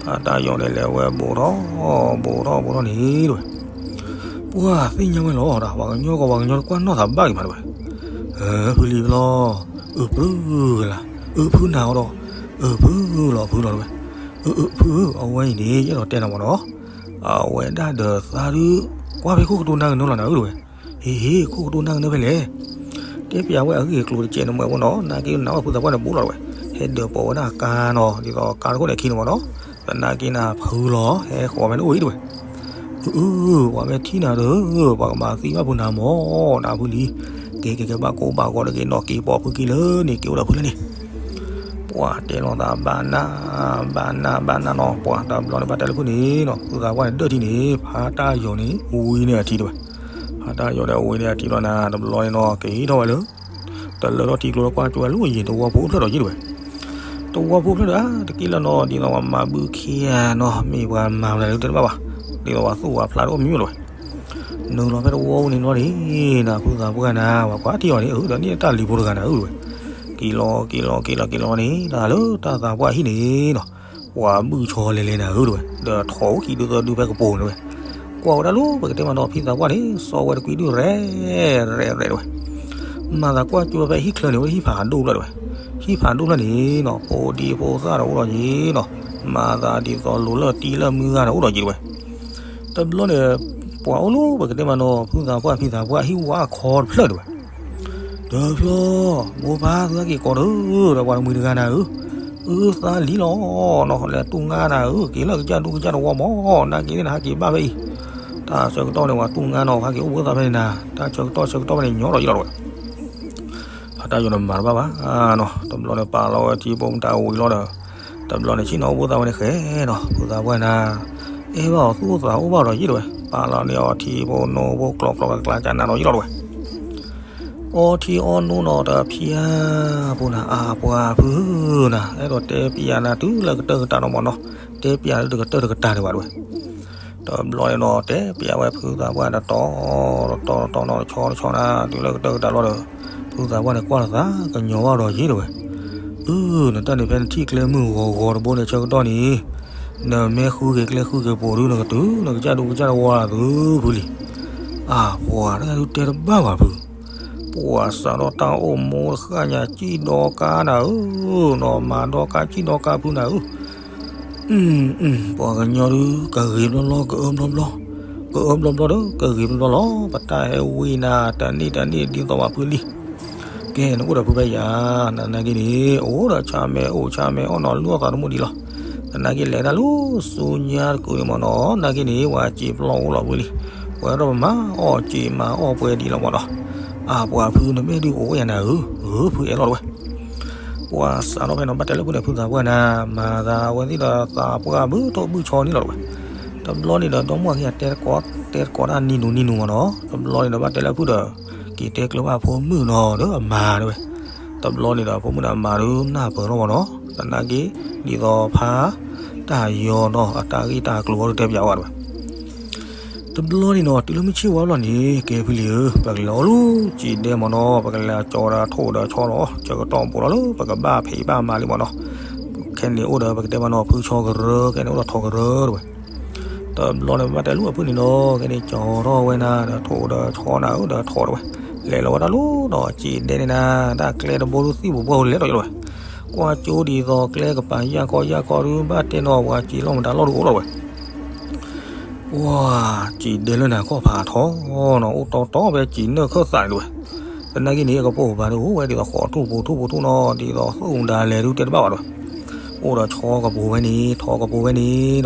ဖါတၢ်ယီၤန့ၣ်လဲၤဝဲဘူးထီၣ် ဘူးထီၣ်ဘူးထီၣ်န့ၣ်တဝဲ. ပှၢ်သ့ၣ်ညါဝဲလီၤဒီး ပှၤကညီကီးပှၤကညီတကွၢ်နီၣ်သးဘၣ်က့ၤမးတဝဲ. ဖုလံၤဖျီ အုးဖုလၢ် အုးဖုနၤအီၤဒီး အုးဖုလီၤဖုလီၤတဝဲ. အုးအုးဖု အဝဲအံၤန့ၣ် ယအဲၣ်ဒိးတဲနၤမ့ၢ်နီၤ အဝဲဒၣ်ဒီးသးဒုး ကွၢ်ဖဲခိၣ်ကတိၤနၢ်ကနၢလီၤနၤဧၢတဝဲ. ဟ့ၣ်ဟ့ၣ် ခိၣ်ကတိၤနၢ်ကနၢဖဲလဲၣ်. တဲပျးဝဲအဂ့ၢ်အကျိၤတကဲးန့ၣ်မ့ၢ်ဝဲနီၤ နာ်က့နၤဝဲဖုသးပှၢ်န့ၣ်ဘူးလီၤတဝဲ. ဟဲဒၢးပိာ်ဝဲဒၣ်ကါနီၤ ဒ်သိးကါတခိၣ်န့ၣ်ခံန့ၣ်မ့ၢ်နီၤ သနာ်က့နၤဖုလီၤ ဟဲဃီၤဝဲန့ၣ်အိၣ်အံၤတဝဲ. အုးအုး ပှၤမ့ၢ်ထံၣ်နၤဒီး ပှၤကမၤသံဘၣ်ဖုနၤမ့ၢ် နၤဖုလံၤ. ကဲကဲကဲ ဘၣ်ကိၢ်ဘၣ်ဂီၤတဂ့ၤနီၤ က့ၤပိာ်ဖုက့ၤလၢန့ၣ် က့ၤအိၣ်ဒီးဖုလၢန့ၣ်. ပှၤတဲလီၤသးဘၣ်နၢ် ဘၣ်နၢ်ဘၣ်နၢ်နီၤ ပှၤတဘျီန့ၣ်ဘၣ်တဲလၢဖုန့ၣ်နီၤ ဖုသးပှၢ်န့ၣ်ဒၢးထံန့ၣ် ဖါတၢ်ယီၤန့ၣ် ဝံၤန့ၢ်အထံတဝဲ. ဖါတၢ်ယီၤဒီးဝံၤန့ၢ်အထံလီၤနၤ တဘျီန့ၣ်နီၤ က့ၤဟံးထီၣ်ဝဲလၢ တလၢထီၣ်ထံကျိလၢကွၢ်ကၠိဝဲလၢယံၤ တဝီဖိဖျၢၣ်ဒီးယံၤတဝဲ. တဝီဖိဖျၢၣ်ဒီး တက့ၢ်လၢနီၤ ဒ်သိးပှၤမၤဘုခ့ဧါနီၤ မ့ၢ်ပှၤမၤဝဲဒၣ်လၢတဲတဘၣ်ဘၣ် ဒ်သိးပှၤသူၣ်ပှၤဖျါတအိၣ်မံၤမ့ၢ်လီၤဝဲ. နုာ်လီၤဖဲတဝီပူၤန့ၣ်နီၤန့ၣ် နၤဖုသးပှၢ်နၤ ပှၤကွၢ်ထံအီၤန့ၣ် အုး ဒီးန့ၢ်တၢ်လံၤဖိတဂၤနၤဧၢတဝဲ. က့ၤလီၤက့ၤလီၤက့ၤလီၤက့ၤလီၤန့ၣ် တၢ်လၢတၢ်သးပှၢ်ဟံၣ်န့ၣ်နီၤ ပှၤဘုၣ်ဆီလဲၤလဲၤနၤဧၢတဝဲ ဒီးထိးအိၣ်ခံဒုသၢဒုဖဲကပိာ်န့ၣ်တဝဲ. ကွၢ်ဝဲဒၣ်လၢပကတဲမးနီၤ ဖုသးပှၢ်န့ၣ် စီဝဲတကွံဒု ရဲၣ်ရဲၣ်ရဲၣ်တဝဲ. မၤသးကွၢ်ကၠိဖဲဟံၣ်ချၢန့ၣ် ဝဲဟံၣ်ဖးဒိၣ်ဖျၢၣ်တဝဲ. ဟံၣ်ဖးဒိၣ်ဖျၢၣ်န့ၣ်နီၤ ဖိဒံဖိသၣ်ဒီးအိၣ်ဒီးယံၤနီၤ မၤသးဒ်သိးလိၤလၢတံၤလၢမုၢ်ဂၤန့ၣ်အိၣ်ဒီးယံၤတဝဲ. တဘျီန့ၣ် ပှၤအိၣ်လၢပကတဲမးနီၤ ဖုသးပှၢ် ဖုသးပှၢ်ဟံၣ်ဝါအခီတဖျၢၣ်တဝဲ. ဒီးဖျီ မိၢ်ပၢ် သုဟဲက့ၤကိးဒီး ဒီးပှၤတမှံၤတဂၤနၤဧၢ, အုးသါလံလီၤနီၤ လဲၤတူၢ်ငါနၤဧၢ, က့ၤလၢကစၢ်ဒူကစၢ်တဝီမး, နာ်က့န့ၣ် နဟဲက့ၤဘၣ်ဖဲအံၤ, တၢ်ဆၢကတီၢ်န့ၣ် ပှၤတူၢ်ငါနီၤ ဟဲက့ၤအိၣ်ဘှံးသးဖဲန့ၣ်နၤ, တၢ်ဆၢကတီၢ်ဆၢကတီၢ်ဖဲန့ၣ် ညီထီၣ်ယံလီၤဝဲ. ဖါတၢ်ယီၤန့ၣ်မၤတဘၣ်ဘၣ်နီၤ, တဘျီန့ၣ်ပာ်လီၤဝဲထံဖိမတၤဝံၤလီၤဒီး, တဘျီန့ၣ်ဆ့ၣ်နီၤအိၣ်ဘှံးသးဝဲန့ၣ်ဃဲနီၤ, ဖုသးပှၢ်နၤ, အဲၣ်ဘၣ်အီၤသူၣ်အိၣ်သးအိၣ်ဘၣ်ဒီးယံလီၤဝဲ, ပာ်လီၤန့ၢ်အီၤထံဖိနိဖိကျိးကျိးကျါကျါနၤဒီးယံလီၤဝဲ. အီထံအီနိနီၤ တဖျါဖိနၤ အပှၤဖုနၤ, အဲၣ်ဒိးတဲပျးနၤတုၤလၢကတၢၢ်ကတၢၢ်နီၤမးနီၤ, တဲပျးလၢတကတၢၢ်တကတၢၢ်ဒံးဘၣ်တဝဲ. တဘျီန့ၣ်နီၤ တဲပျးဝဲဖုသးပှၢ်တတီၤတတီၤတတီၤနီၤ တဆီတဆီနၤ တုၤလၢကတၢၢ်ကတၢၢ်လီၤဒီး, ဖုသးပှၢ်န့ၣ်ကွၢ်လီၤသးကညီၤဘၣ်ဒီးယံလီၤဝဲ. အု နတၢ်န့ၣ်ဖဲနထံၣ်ကျဲမုၢ်ဂီၤဂီၤတဘိန့ၣ်ဆၢကတီၢ်န့ၣ်, နမ့ၢ်ဃုက့ၤကျဲဃုက့ၤပိာ်ဒု နကတုၤ နကစၢ်ဒူကစၢ်တဝီလၢသုဖုလံ. အပှၤတဂၤဒုတဲတဘၣ်ဘၣ်ဖု, ပှၤစးထီၣ်တၢ်အိၣ်မူတဃၣ်ညါ စံၣ်ဒီကါနၤဧၢ, နီၤမၤဒီကါစံၣ်ဒီကါဖုနၤဧၢ. အု ပှၤကညီဒု ကဂ့ၤဘျီဘျီ ကအၢဘျီဘျီ, ကအၢဘျီဘျီဒီး ကဂ့ၤဘျီဘျီလီၤ, ပတၢ်ဟဲဝံနၤ တန့ၢ်တန့ၢ်ဒ်သိးဘၣ်ဖုလံ. ကဲ နအိၣ်ဒီးဖုဖဲယၤ, နနာ်က့န့ၣ် အိၣ်ဒီးဆါမဲာ်အိၣ်ဆါမဲာ်အီၣ်နီၤ လူၢ်အီၣ်သးတမူဒံးလီၤ. သနာ်က့လဲၤတၢ်လၢဆူညါတကုာ်န့ၣ်မးနီၤ, နာ်က့န့ၣ် ပှၤစံာ်ပျီအိၣ်လီၤဖုလံ. ပှၤဒီးပမၤအီၣ်စံာ်မၤအီၣ်ပှဲၤဒံးလီၤမးနီၤ. အပှၤဖုနမ့ၢ်ဒုးအိၣ်ဝဲယၤနၤဧၢ, ဧၢ ဖုအဲၣ်လီၤတဝဲ. ပှၤစးထီၣ်ဖဲနီၤ ဘၣ်တဲလၢဖုန့ၣ် ဖုသးပှၢ်နၤ, မၤသးဝဲသ့ၣ်ဒီးသးပှၢ်ဘုထိၣ်ဘုဆီန့ၣ်လီၤတဝဲ. တဘျီန့ၣ်ဒီး ဒီမါဝၤခံဂၤတဲတကိး, တဲတကိးတၢ်နံၤနူၤနံၤနူၤမးနီၤ, တဘျီန့ၣ်ဒီး ဘၣ်တဲလၢဖုဒီး က့ၤတဲကျၢၤဘၣ်ဖိမုၣ်နီၤဒီးအမါတဝဲ. တဘျီန့ၣ်ဒီး ဖိမုၣ်ဒီးအမါဒီးနၢ်ပၢၢ်လီၤမးနီၤ, သနာ်က့ ဒ်သိးဖါတၢ်ယီၤနီၤ အတၢ်ဂ့ၢ်တၢ်ကျိၤအီၤဒီးတဲပျးဝဲတဝဲ. တဘျီန့ၣ်နီၤ တုၤလၢမုၢ်ဆ့ၣ်ဝါလီၤန့ၣ် ကဲဖုလံၤဧၢ, ပကလဲၤအီၣ်လူၤစံာ်ဒဲမးနီၤ, ပကလဲၤကၠီဒီးထိၣ်ဒီးဆီလီၤ, ဆၢကတီၢ်ဘူးလီၤလၢ ပကဘၣ်ဖံးဘၣ်မၤလံမးနီၤ. ခဲန့ၣ်အိၣ်ဒီး ပကတဲမးနီၤ ဖုဆီကရၢ, ခဲန့ၣ်အိၣ်ဒီးထိးကရၢတဝဲ. တဘျီန့ၣ် ဘၣ်တဲလူၤအဖုန့ၣ်နီၤ, ခဲန့ၣ်ကၠီထီၣ်ဝဲနၤ ဒီးထိၣ်ဒီးဆီနၤဧၢ ဒီးထိးတဝဲ. လဲၤလီၤဝဲဒၣ်လူၤဒီးစံာ်ဒဲန့ၣ်နၤ, တၢ်ကျဲတဘိဒုးသံၣ်ပူၤဘှီၣ်ဝဲလဲၤဒီးယလီၤဝဲ. ကွၢ်ကၠိဒ်သိးကျဲကပၤယၢ်ခီယၢ်ခီဒုး ဘၣ်တဲနီၤ ပှၤစံာ်လီၤမတၤလီၢ်ဒုးအိၣ်လီၤဝဲ. ပှၤစံာ်ဒဲလၢနၤခီၣ်ဖးထီနီၤ, အိၣ်တီတီဖဲစံာ်နၢၣ်ခၢၣ်သးန့ၣ်တဝဲ. သနာ်က့န့ၣ် အကပိာ်ကပၤဒုးအိၣ်ဝဲဒ်သိးဃိးထူၣ်ပူၤထူၣ်ပူၤထူၣ်နီၤ, ဒ်သိးသူၣ်မတၤလဲၣ်ဒုးတဲတဘၣ်ဘၣ်တဝဲ. အိၣ်ဒီးဆီကပူၤဝဲန့ၣ် ထီကပူၤဝဲန့ၣ်ဒီး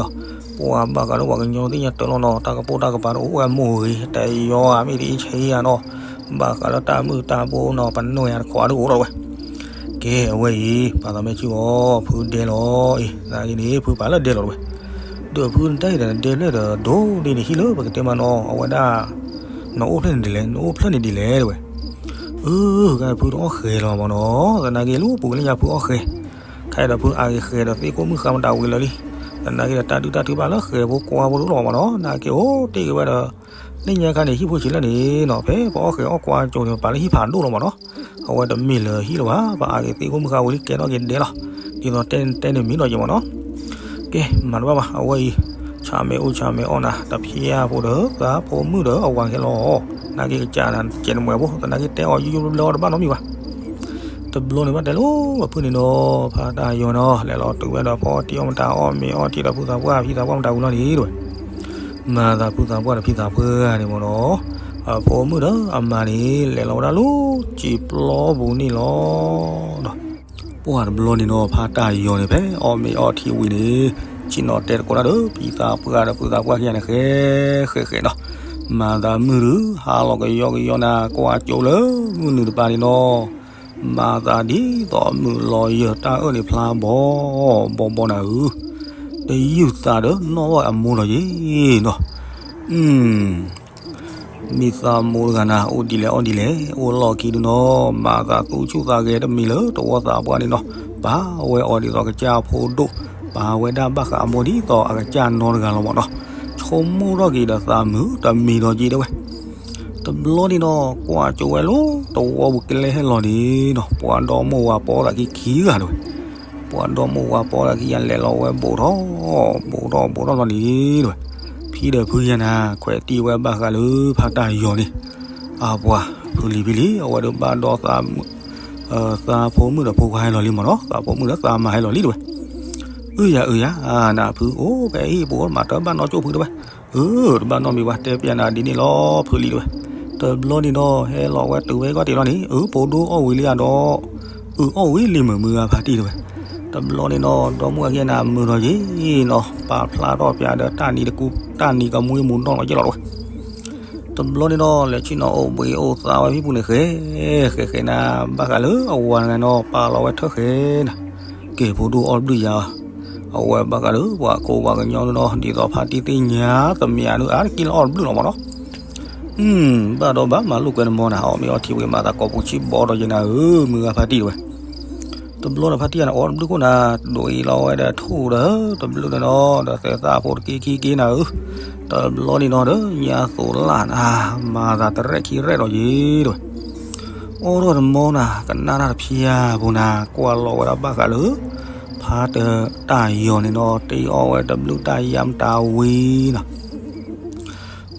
ပှၤဘၣ်ဃးလၢပှၤကညီသ့ၣ်ညါတၢ်လီၤနီၤ တၢ်ကပိာ်တၢ်ကပၤတအိၣ်ဝဲမိၢ်ဂ့ၤ တယီဧါ မ့ၢ်တအ့ၣ်ဆ့ဧါနီၤ ဘၣ်ဃးလၢတၢ်မုၢ်တၢ်ဘိနီၤ ပနွဲၢ်အတခီအဒိၣ်အိၣ်ဒီးဝဲ ကဲအဝဲအံၤ ပာ်သးမဲာ်ဆံၣ်အီၤ ဖုဒဲလီၤအံၤ သနာ်က့န့ၣ် ဖုပာ်လၢဒဲလီၤတဝဲ ဒီးဖုတၢ်အံၤဒီးနဒဲဖျၢၣ်ဒီး ဒိၣ်ဒ်န့ၣ်ဟံၣ်လၢပကတဲမးနီၤ အဝဲဒၣ် နအိၣ်ဖျၢၣ်န့ၣ်ဒ်လဲၣ် နအိၣ်ဖျၢၣ်န့ၣ်ဒ်လဲၣ်တဝဲ အၢ ကဲဖုတအီၣ်ဃဲၤလီၤမးနီၤ သနာ်က့လၢပူၤကလၢညါဖုအီၣ်ဃဲၤ ခဲအံၤဒီးဖုအဂ့ၤဃဲၤဒီးသ့ၣ်ကိၣ်မုၣ်ဃါမတၤဝံၤလၢာ်လံ သနာ်က့ဒီးတၢ်ဒုၣ်တၢ်ထုဘၣ်လၢဃဲၤဖိကွၢ်ဖိတအိၣ်လီၤမးနီၤ သနာ်က့အိၣ်တ့ၢ်က့ၤဝဲဒီး သ့ၣ်ညါခါန့ၣ် ဟံၣ်ဖိဆံးလၢန့ၣ်နီၤ ဖဲပအီၣ်ဃဲၤအီၣ်ကွၢ်ကၠိန့ၣ် ပာ်လၢဟံၣ်ဖးဒိၣ်လီၤမးနီၤ အဝဲတမ့ၢ်လၢဟံၣ်လၢၤဘၣ် ပှၤအဂ့ၤသ့ၣ်ကိၣ်မုၣ်ဃါဝံၤလံကဲထီၣ်က့ၤဒဲလီၤ ဒ်သိးတဲတဲန့ၣ်မ့ၢ်နီၤယဲမးနီၤ ကဲ မၤတဘၣ်ဘၣ် အဝဲအံၤ ဆၣ်မဲာ်အိၣ်ဆၣ်မဲာ်အီၣ်နၤ တဖျၢၣ်ဖိဒီး သးဖိမုၣ်ဒီးအဝၤခဲလီၤ သနာ်က့ကစၢ်နၤ ကဲနမွဲဖိ သနာ်က့တဲအီၤယိယိဘျီဘျီတဘၣ်နီတမံၤဘၣ် တဘျီန့ၣ်ဘၣ်တဲလိာ်အဖုန့ၣ်နီၤ ဖါတၢ်ယီၤနီၤ လဲၤလီၤတုၤဝဲဒီးဖီအီၣ်တံၢ်အီၣ်မတၤအီၣ်မ့ၤအီထံဒီးဖုသးပှၢ်ဖံသးပှၢ်မတၤဝံၤလီၤန့ၣ်တဝဲ မၤသးဖုသးပှၢ်ဒီးဖံသးပှၢ်န့ၣ်မးနီၤ အဖိမုၣ်ဒီးအမါန့ၣ် လဲၤလီၤဝဲဒၣ်လၢ စံာ်ပျီပူၤန့ၣ်လီၤ. ဒီး ပှၢ်တဘျီန့ၣ်နီၤ ဖါတၢ်ယီၤန့ၣ် ဖဲအီၣ်မ့ၤအီထံဝံၤန့ၣ် ဆ့ၣ်နီၤတဲသကိးတၢ်ဒီး ဖံသးပှၢ်ဒီးဖုသးပှၢ်ခံဂၤန့ၣ် ဃဲဃဲဃဲနီၤ မၤသးမုၢ်ဒုး ဟါလီၤကယီကယီနၤ ကွၢ်ကၠိလၢမုၢ်နုာ်တပၤန့ၣ်နီၤ မၤသးဒ်သိးမုၢ်လီၤယၢၢ်တၢ်အၢၣ်န့ၣ်ဖျါဘီ ဘီဘီနၤဧၢ, တယုၢ်သးဒီးနီၣ်ဝဲအမိၢ်လီၤယ့ၤနီၤ, မ့ၢ်သးမိၢ်တဂၤနၤ အိၣ်ဒ်လဲၣ်အီၣ်ဒ်လဲၣ် အိၣ်လီၢ်ခံဒုနီၤ မၤသးသူဆူၣ်သးဂဲၤတမံၤလၢတဝီသးပှၢ်န့ၣ်နီၤ, ပာ်ဝဲအီၤဒ်သိးကစၢ်ဖိဒိၣ်, ပာ်ဝဲဒၣ်ဘၣ်ဃးအမိၢ်ဒ်သိးအကစၢ်နီတဂၤလီၤမးနီၤ, ဆိကမိၣ်ထီၣ်က့ၤဒီးသးမုာ်တမံၤဒီးက့ၤတဲဝဲ တဘျီန့ၣ်နီၤ ကွၢ်ကၠိဝဲလၢတဝီပူၤကျဲဟဲလီၤန့ၣ်နီၤ ပှၤဒီမိၢ်ဝၤပီသးခံခံဂၤတဲဝဲ, ပှၤဒီမိၢ်ဝၤပီသးခံဂၤလဲၤလီၤဝဲဘူးထီၣ်, ဘူးထီၣ်ဘူးထီၣ်လီၤန့ၣ်တဲဝဲ, ဖံဒီးဖုယၤနၤ ခွဲးတံၢ်ဝဲဘၣ်ဃးလၢဖါတၢ်ယီၤန့ၣ်, အပှၤ ဖုလံၤဖံလံၤ အဝဲဒၣ်ဘၣ်ဒီသး သးဖိမုၣ်ဒီးဖိခွါဟဲလီၤလံမးနီၤ သးဖိမုၣ်ဒီးသးမါဟဲလီၤလံတဲဝဲ, အၢယၤအၢယၤ နဖုအိၣ်ဖဲဟံၣ်ပူၤမးတဘၣ်နီၣ်ကၠိၣ်ဖုတဲဝဲ, အၢ တဘၣ်နီတမံၤဘၣ် တဲပျးနၤဒ်န့ၣ်လီၤ ဖုလံၤတဲဝဲ, တဘျီန့ၣ်နီၤ ဟဲလီၤဝဲတုၤဝဲကီၢ်တံၢ်လီၤန့ၣ် အၢ ဖိဒိၣ်အီၣ်ဝံၤလံဧါဒီး, အၢ အီၣ်ဝံၤလံမုၢ်မုၢ်ဂၤဖါတံၢ်တဲဝဲ, တဘျီန့ၣ်နီၤ ဒီမိၢ်အခံဂၤနၤမုာ်ဒီးယ့ၤနီၤ ပာ်ဖျါထီၣ်ပျးဒီးတၢ်နံၤတကူ တၢ်နံၤကမှံမူၤနီၣ်လီၤယ့ၣ်လီၤတဲဝဲ တဘျီန့ၣ်နီၤ လဲၤဆ့ၣ်နီၤအိၣ်ဘှံးအိၣ်သါဝဲဟံၣ်ပူၤန့ၣ် ဃဲ ဃဲဃဲနၤ ဘၣ်ဃးလၢအဝၤတဂၤနီၤ ပာ်လီၤဝဲထၢၣ်ဃဲနၤ, ကဲ ဖိဒိၣ်အီၣ်တဘျုးယၤ, အဝဲဘၣ်ဃးလၢပှၤကိးပှၤကညီန့ၣ်နီၤ ဒ်သိးဖါတံၢ်သ့ၣ်ညါသမံးအဒုးအါတက့ၢ်လၢအီၣ်တဘျုးလီၤမးနီၤ, ဘၣ်ဒီးဘၣ်မၤလိာ်ကွဲနမီနၤ အီၣ်မ့ၤအီထံဝံၤမၤသးကိးပူၤဆံးဘီဒီးယဲၤနၤဧၢ မုၢ်ဂၤဖါတံၢ်တဲဝဲ တဘျီဒီးဖါတံၢ်ယၤန့ၣ် အီၣ်တဘျုးခိၣ်နၤ ဒိးအံၤလီၤဝဲဒီးထူၣ်ဒီး တဘျီန့ၣ်နီၤ ဒီးသဲးသးဖိတက့ၢ်ခံက့ၢ်နၤဧၢ, တဘျီန့ၣ်နီၤဒီး ညါသိးလၢ်နၤ မၤသးတရဲၣ်ခံရဲၣ်ဒီးယ့ၤတဲဝဲ, အီၣ်ထီၣ်တမီနၤ ကနၣ်တၢ်တဖျၢၣ်ဖိနၤ ကွၢ်လီၤဝဲဒၣ်ဘၣ်ဃးလၢ ဖါတၢ်ယီၤန့ၣ်နီၤ တ့အီၣ်ဝဲတဘျုးတၢ်ယါမတၤဝံၤနီၤ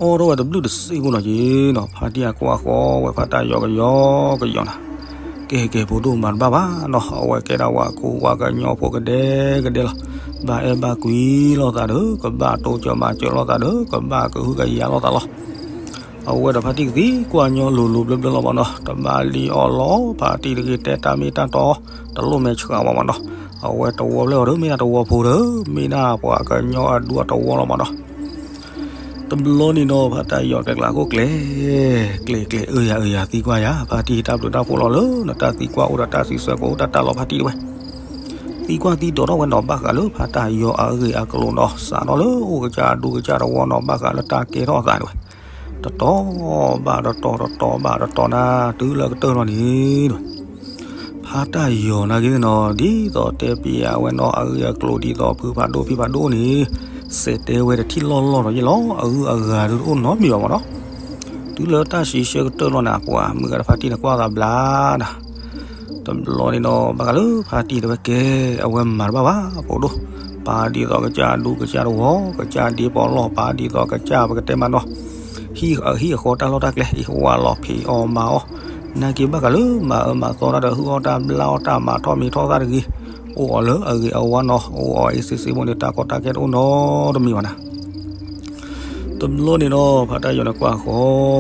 အီၣ်ထီၣ်ဝဲတဘျုးတစ့ဖိနီၤက့ၤနီၤ ဖါတံၢ်အကွၢ်ဃီဝဲဖါတၢ်ယီၤကယီကယီနၤ, ကဲကဲ ဖိဒိၣ်မၤတဘၣ်ဘၣ်နီၤ အဝဲကဲဒၣ်ဝဲကိးဝဲကညီဖိကဒဲကဒဲလီၤ, ဘၣ်အဲၣ်ဘၣ်ကွံလိာ်သးဒီး ကဘၣ်တိစၢၤမၤစၢၤလိာ်သးဒီး ကဘၣ်ကဟုကယာ်လိာ်သးလီၤ အဝဲဒီးဖါတံၢ်ကသံကွၢ်ညီလိၤလိၤဘျၢဘျၢလီၤမးနီၤ တဘၣ်လံအီၤလီၤ ဖါတံၢ်တဂ့ၤတဲတၢ်မ့ၢ်တၢ်တီ တလိၣ်မဲာ်ဆှးဝဲမးနီၤ, အဝဲတဝီဖျၢၣ်အီၤဒီး မ့ၢ်ဒၣ်တဝီဖိဒီး မ့ၢ်ဒၣ်ပှၤကညီအဒူအတဝီလီၤမးနီၤ တဘျီန့ၣ်နီၤ ဖါတၢ်ယီၤကျဲကျါခိၣ်ကျဲ, ကျဲကျဲ အၢယၤအၢယၤ သံကွၢ်ယၤ ဖါတံၢ်တၢ်ဘျုးတၢ်ဖှိၣ်လီၤလၢ နတၢ်သံကွၢ်အိၣ်ဒီးတၢ်စံးဆၢကအိၣ်တၢ်တၢ်လီၤဖါတံၢ်တဲဝဲ, သံကွၢ်သံဒိးထီၣ်ဝဲနီၤ ဘၣ်ဃးလၢဖါတၢ်ယီၤအဂ့ၢ်အကျိၤနီၤ စးထီၣ်လၢအိၣ်ကစၢ်အဒူကစၢ်တဝီနီၤ ဘၣ်ဃးလၢတၢ်ကဲထီၣ်အသးတဲဝဲ, တတီၤဘၣ်တတီၤ တတီၤဘၣ်တတီၤနၤ တုၤလၢကတၢၢ်လီၤန့ၣ်တဲဝဲ ဖါတၢ်ယီၤနာ်က့နီၤ ဒ်သိးတဲပျးဝဲနီၤ အဂ့ၢ်အကျိၤဒ်သိးဖုဖးဒိၣ်ဖံဖးဒိၣ်န့ၣ် စဲးတဲဝဲတထံၣ်လီၢ်လီၢ်ဒီးယ့ၣ်လီၤ အဂုၤအဂၤဒုးတအိၣ်နီတမံၤဘၣ်မးနီၤ, တုၤလၢတၢ်စံးဆၢကတၢၢ်လီၤနၤ ပှၤမုၢ်ဂၤဒီးဖါတံၢ်န့ၣ်ကွၢ်သးဘျါနၤ, တဘျီန့ၣ်နီၤ ဘၣ်ဃးလၢဖါတံၢ်တဲဝဲကဲ အဝဲမၤတဘၣ်ဘၣ် ဖိဒိၣ်, ပာ်ဒ်သိးကစၢ်ဒူကစၢ်တဝီ ကစၢ်ဒ့ပီလီၢ် ပာ်ဒ်သိးကစၢ်ပကတဲမးနီၤ ဟံးအဟံးအဃီတၢ်လီၢ်တၢ်ကျဲ အံၤဟးဝးလီၤဖံးအီၣ်မၤအီၣ်, နာ်က့ဘၣ်ဃးလၢမၤအၢမၤသီတၢ်ဒီး ဟုၣ်အီၣ်တၢ်ဘျၣ်အီၣ်တၢ်မၤထီၣ်မံၤထီၣ်သၣ်တဂ့ၤ, အိၣ်အီၤလၢအဂ့ၤအဝါနီၤ အိၣ်အီၤအ့စ့စ့ဖိန့ၣ် တၢ်ကီတၢ်ခဲတအိၣ်နီတမံၤဘၣ်နၤ တဘျီန့ၣ်နီၤ ဖါတၢ်ယီၤန့ၣ်ကွၢ်ဃီ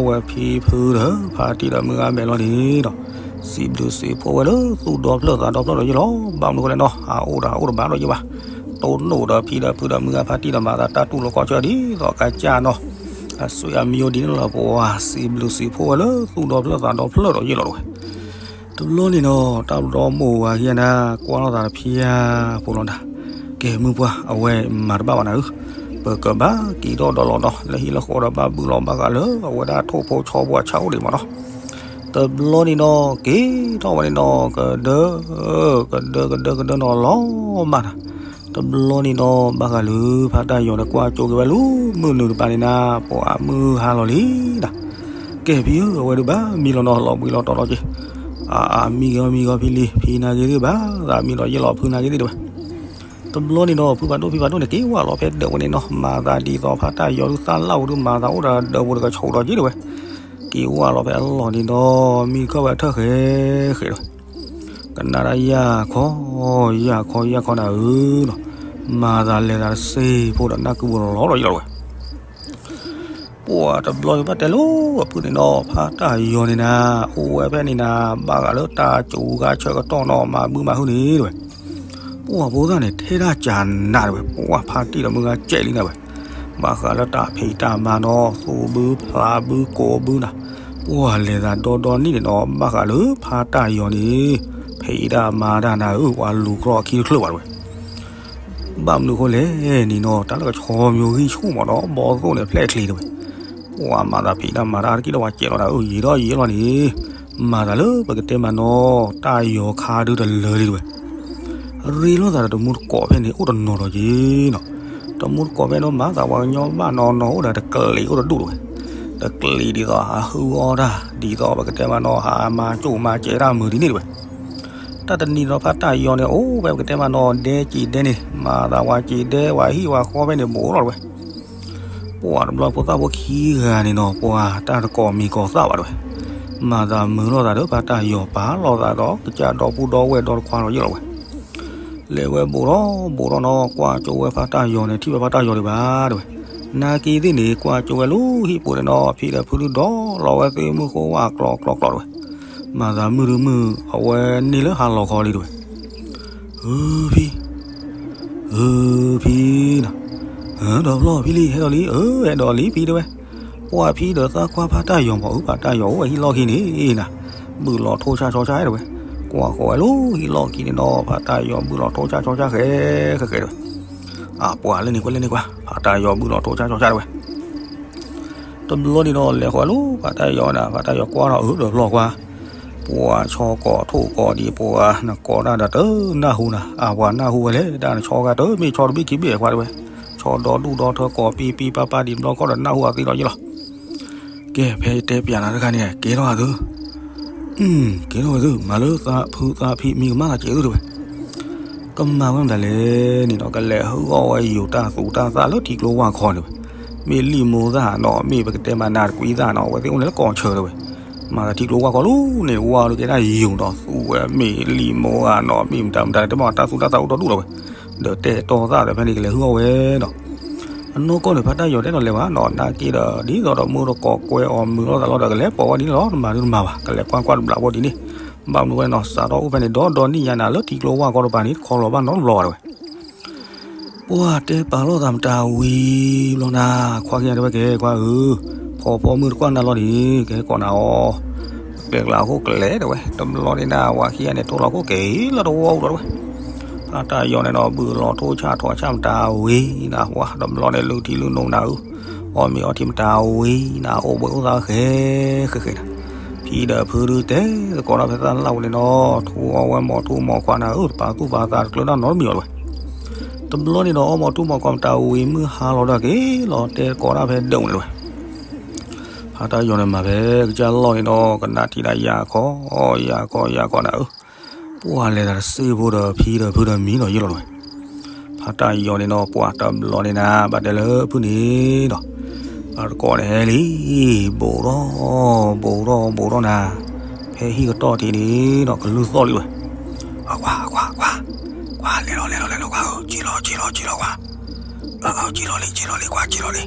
ဝဲဖံဖုဒီး ဖါတံၢ်ဒီးမုၢ်ဂၤမဲာ်လီၤန့ၣ်ဒီး, စံးဘျုးစံးဖှိၣ်ဝဲလၢသူၣ်ဒီဖျၢၣ်သးဒီဖျၢၣ်ဒီးယ့ၢ်လီၤ. ဘၣ်မနုၤအဃိလဲၣ်နီၤ, အအိၣ်ဒီးအအိၣ်တဘၣ်ဒီးယ့ၢ်ဘၣ်, တိၢ်နီၣ်ဒီးဖံဒီးဖုဒီးမုၢ်ဂၤဖါတံၢ်ဒီးမၤသးတၢ်တူၢ်လိာ်ခီၣ်ဆၢဒ်သိးကစၢ်နီၤ, အဆွေအမျိုးဒ်န့ၣ်လီၤ. ပှၤစံးဘျုးစံးဖှိၣ်ဝဲလၢသူၣ်ဒီဖျၢၣ်သးဒီဖျၢၣ်ဒီးယ့ၢ်လီၤတဝဲ. တဘျီန့ၣ်ဒီး တၢ်ဘျီမိၢ်ဝၤခံဂၤန့ၣ် ကွၢ်လိာ်သးတဖံဧါဖိလီၤနၤ, ကဲမုၢ်ပှၢ် အဝဲမၤတဘၣ်ဘၣ်နၤဧၢ, ပကဘၣ်က့ၤထီၣ်ဒီးလီၤဒီး လၢဟံၣ်လၢဃီဒီးဘၣ်ဘုၣ်လီၤဘၣ်ဃးလၢအဝဲဒၣ်ထိၣ်ဖိဆီဖိအဆၣ်အိၣ်ဒံးမးနီၤ. တဘျီန့ၣ်ဒီး က့ၤထီၣ်ဝဲန့ၣ်ဒီး ကဒၢ ကဒၢကဒၢကဒၢနီၤလီၤမၢ်နၤ. တဘျီန့ၣ်ဒီး ဘၣ်ဃးလၢဖါတၢ်ယီၤန့ၣ် ကွၢ်ကၠိက့ၤဝဲလၢမုၢ်နုာ်တပၤန့ၣ်နၤ, ပှၤမုၢ်ဟါလီၤလံနၤ. ကဲဖံဧၢ အဝဲဒုးဘၣ်မံလီၤနီၤ လီၤဘှံးလီၤတီၤလီၤက့ၤ, အအမံဂီၢ်မံဂီၢ်ဖံလံ ဖံနာ်က့ၤသ့ၣ်ဘၣ်, သးမံဒီးယ့ၢ်လီၤဖုနာ်က့ၤသ့ၣ်တဝဲ. တဘျီန့ၣ်ဒီး ဖုဖးဒိၣ်ဖံဖးဒိၣ်န့ၣ် က့ၤဝဲလီၤဖဲဒၢးဝဲန့ၣ်နီၤ, မၤသးဒ်သိးဖါတၢ်ယီၤဒုးသၣ်လၣ်ဝဲဒုး မၤသးအိၣ်ဒီးဒၢးပူၤတကဆီဒီးက့ၤတဝဲ. က့ၤဝဲလီၤဖဲအလီၢ်န့ၣ်ဒီး မံတခီဝဲထၢၣ်ဃဲဃဲတဝဲ. ကနၣ်ဒၣ်ယၢ်ခီ ယၢ်ခီယၢ်ခီနၤဧၢနီၤ, မၤသးလဲၤသးတစ့ဖိဒီးနၢ်ကုပူၤလီၤဒီးယ့ၢ်လီၤတဝဲ. ပှၤတဘျီန့ၣ်ဘၣ်တဲလၢအဖုန့ၣ်နီၤ, ဖါတၢ်ယီၤန့ၣ်နၤ အိၣ်ဝဲဖဲန့ၣ်နၤ ဘၣ်ဃးလၢတၢ်စူၤဂၤဆၢကတီၢ်နီၤ မၤဘုမၤဟုန့ၣ်တဝဲ. ပှၤဖိသၣ်န့ၣ် ထဲဒၣ်ကနးတဝဲ, ပှၤဖါတံၢ်ဒီးမုၢ်ဂၤကဲးလံနၤဝဲ, ဘၣ်ဃးလၢတၢ်ဖံးတၢ်မၤနီၤ သူၣ်ဘုဖျးဘုကိးဘုနၤ, ပှၤလဲၤသးဒီဒီနံၣ်န့ၣ်နီၤ ဘၣ်ဃးလၢဖါတၢ်ယီၤန့ၣ် ဖံးတၢ်မၤတၢ်နၤဧၢ ပှၤလူၤကြီခံတချုးဘၣ်တဝဲ. ဘၣ်မနုၤအဃိလဲၣ်န့ၣ်နီၤ, တၢ်လၢကဆီမၠိဂံၢ်ဆူၣ်မးဒီး ဘီသိၣ်န့ၣ်ဖျဲၣ်ချ့တဝဲ, ပှၤမၤသးဖံးတၢ်မၤတၢ်တက့ၢ်ဒီးပှၤကဲးလီၤနၤဧၢ ယံာ်ဒီးယံာ်လီၤန့ၣ်, မၤသးလၢပကတဲမးနီၤ တၢ်ယီၤခါဒုတလၢလံတဝဲ. ရ့လိာ်သးဒီးတမူတကိးဖဲန့ၣ် အိၣ်တနီၤဒီးက့ၤနီၤ, တမူတကိးဖဲနီၤ မၤသးပှၤကညီဘၣ်နီၤနီၤ အိၣ်ဒီးတကလံၤအိၣ်တဒူၣ်တဝဲ, တကလံၤဒ်သိးဟးဟုအီၣ်တၢ် ဒ်သိးပကတဲမးနီၤ ဟးမၤကၠိၣ်မၤစဲးတၢ်မုာ်ဒ်န့ၣ်တဝဲ. တၢ်တနံၤဒီးဖါတၢ်ယီၤန့ၣ် အိၣ်ဖဲပကတဲမးနီၤ ဒဲကံးဒဲန့ၣ် မၤသးပှၤကံးဒဲပှၤဟံၣ်ပှၤဃီဖဲန့ၣ် ဘူးထီၣ်တဝဲ. ပှၤတဘျီဖိသၣ်ဖိခံဂၤန့ၣ်နီၤ ပှၤတၢ်တကိးမံၤကိးသၣ်ဘၣ်တဝဲ, မၤသးမုာ်လိာ်သးဒီးဖါတၢ်ယီၤ ပာ်လိာ်သးဒီးကစၢ်ဒီပုၢ်ဒီဝဲၢ်ဒီတခွါလီၤယ့ၢ်လီၤဝဲ. လဲၤဝဲဘူးထီၣ်ဘူးထီၣ်နီၤ ကွၢ်ကၠိဝဲဖါတၢ်ယီၤန့ၣ် ထံၣ်ဝဲဖါတၢ်ယီၤဒံးဘၣ်တဝဲ. နာ်က့ၤသ့ၣ်န့ၣ် ကွၢ်ကၠိဝဲလၢဟံၣ်ပူၤန့ၣ်နီၤ ဖံဒီးဖုဒုးဒီးလီၤဝဲသ့ၣ်မုၢ်ဃိဝၣ်ကျီကျီကျီတဝဲ. မၤသးမုၢ်တမုၢ် အဝဲန့ၢ်လၢဟါလီၤခီလံတဝဲ. ဧၢ ဖံ, ဧၢ ဖံနီၤ, ဒီးဖျီၣ်ဖံလံ ဟဲဒီးလံ ဧၢ ဟဲဒီးလံဖံတဝဲ. ပှၤဖံဒီးသးကွၢ်ဖါတၢ်ယီၤမး အၢ ဖါတၢ်ယီၤအိၣ်ဝဲဟံၣ်လီၢ်ခံန့ၣ်နၤ, ဘုၣ်လီၤထိၣ်ဆၣ်ဆီဆၣ်တဝဲ. ကွၢ်ဃီဝဲလၢဟံၣ်လီၢ်ခံန့ၣ်နီၤ ဖါတၢ်ယီၤဘုၣ်လီၤထိၣ်ဆၣ်ဆီဆၣ်ဃဲ ဃဲဃဲတဝဲ. အပှၤလၢန့ၣ်ကွၢ်လၢန့ၣ်ကွၢ် ဖါတၢ်ယီၤဘုၣ်လီၤထိၣ်ဆၣ်ဆီဆၣ်တဝဲ. တဘျီန့ၣ်ဒီး လဲၤဃီၤလၢဖါတၢ်ယီၤနၤ ဖါတၢ်ယီၤကွၢ်ဒီး အၢ ဒီးဖျီၣ်ကွၢ်, ပှၤဆီကိးထိၣ်ကိးဒံး ပှၤနကိးတၢ်ဒီးတနၢ်ဟူနၤ အပှၤနၢ်ဟူဝဲလဲၣ် တၢ်နဆီဂၤတမ့ၢ်ဆီတဘ့ၣ်ခံဘ့ၣ်ကွၢ်တဝဲ, ဆီဒီဒူၣ်ဒီထၢကိးပံပံပၢ်ပၢ်ဒံး တဘျီခီၣ်ဒီးနၢ်ဟူအသ့လီၤယ့ၢ်လီၤ. ကဲ ဖဲယတဲပျးနၤတခါန့ၣ် ကဲထီၣ်သု, ကဲထီၣ်ဝဲသု မၤလၢသးဖုသးဖံမံၤကမၣ်သးစဲးသုတဝဲ. ကမၤဝဲမတၤလဲၣ်န့ၣ်ဒီး ကလဲၤဟူအီၣ်ဝဲယိၤတၢ်သူတၢ်သၣ်လၢထံကျိဝၢ်ခီန့ၣ်ဝဲ, မ့ၢ်လံၣ်မိၢ်သၣ်နီၤ မ့ၢ်ပကတဲမးနၤတကွံသၣ်နီၤ အဝဲသ့ၣ်အိၣ်န့ၣ်လၢကီၢ်ဆၢတဝဲ, မၤသးထံကျိဝၢ်ခီလီၤန့ၣ် ဝါလၢကဲဒၣ်ယိၤဒီးသူဝဲ မ့ၢ်လံၣ်မိၢ်ဧါနီၤ မ့ၢ်မတၤမတၤတဲမးတၢ်သူတၢ်သၣ်အိၣ်ဒီဒူၣ်လီၤဝဲ, ဒီးတဲာ်တီၢ်သၣ်ဒီးဖဲန့ၣ်ကလဲၤဟူအီၣ်ဝဲနီၤ. အနီၢ်ကီၢ်န့ၣ် ဖါတၢ်ယီၤတဲနီၤလဲၤဘၣ်နီၤ နာ်က့ဒီး ဒ်သိးဒီးမူတကိးကွဲအီၤမုာ်လိာ်သးလီၤဒီး ကလဲၤပိာ်ဝဲဒ်န့ၣ်လီၤ တမၤဒုတမၤဘၣ် ကလဲၤကွၢ်ကွၢ်တဘျီဖိဒ်န့ၣ်, ဘၣ်မနုၤဝဲနီၤ စးထီၣ်အိၣ်ဖဲန့ၣ် ဒီဒီနံၣ်ညါနၤလၢထံကျိဝၢ်ခီတပၤန့ၣ် တခီလီၤဘၣ်နီတဘျီဘၣ်တဝဲ. ပှၤတဲပာ်လိာ်သးမတၤဝံၤဘျီနၤ, ခွါက့ၤတဲဝဲကဲ ခွါဧၢ, ဖီဖီမုၢ်တကွၢ်နၤလီၤန့ၣ် ကဟဲကိးနၤအီၤ, ကျဲကျါအခိၣ်ကျဲတဝဲ တဘျီန့ၣ်နၤ ဝၤခံဂၤန့ၣ် ထိၣ်လီၤခိၣ်က့ၤလၢတဝီပူၤလီၤတဝဲ, ဖါတၢ်ယီၤန့ၣ်နီၤ ဘုၣ်လီၤထိၣ်ဆၣ်ထိၣ်ဆၣ်မတၤဝံၤနၤ ပှၤတဘျီန့ၣ် လုၢ်ထံလုၢ်နိနၤဧၢ, အီၣ်မ့ၤအီထံမတၤဝံၤနၤ အိၣ်ဘှံးအိၣ်သါဃဲ ဃဲဃဲနၤ ဖံဒီးဖုဒုးတဲသကိးဒီးဖဲသၣ်လၢ်ဝဲန့ၣ်နီၤ ထူအီၣ်ဝဲမိၢ်ထူမိၢ်ခွါနၤဧၢ တပာ်သူၣ်ပာ်သးတကျၢၤတၢ်နီတမံၤအီၤတဝဲ. တဘျီန့ၣ်ဒီး အီၣ်မိၢ်ထူမိၢ်ခွါမတၤဝံၤ မုၢ်ဟါလီၤဒီးက့ၤလီၤတဲသကိးတၢ်ဖဲဒၢးဝဲန့ၣ်တဝဲ. ဖါတၢ်ယီၤန့ၣ်မၤဖဲကစၢ်လီၢ်န့ၣ်ဒီး ကနၣ်ထံၣ်ဒၣ်ယၢ်ခီ ယၢ်ခီ ယၢ်ခီနၤဧၢ, ပှၤလဲၤသးတစ့ဖိဒီးဖံဒီးဖုဒီးမံၤဒီးယ့ၢ်လီၤတဝဲ. ဖါတၢ်ယီၤန့ၣ်ဒီး ပှၤတဘျီန့ၣ်နၤ ဘၣ်တဲလၢဖုန့ၣ်ဒီး အတကိးန့ၣ်ဟဲလံ, ဘူးထီၣ် ဘူးထီၣ် ဘူးထီၣ်နၤ, ဖဲဟံၣ်ကတီၢ်ထံးန့ၣ်ဒီး ကလုၢ်သီၣ်လံဝဲ, အကွၢ် အကွၢ် အကွၢ်, ကွၢ် လဲၤလီၤ လဲၤလီၤ လဲၤလီၤ ကွၢ်ဧၢ, က့ၤလီၤ က့ၤလီၤ က့ၤလီၤ ကွၢ်, အၢ က့ၤလီၤလံ က့ၤလီၤလံ ကွၢ် က့ၤလီၤလံ.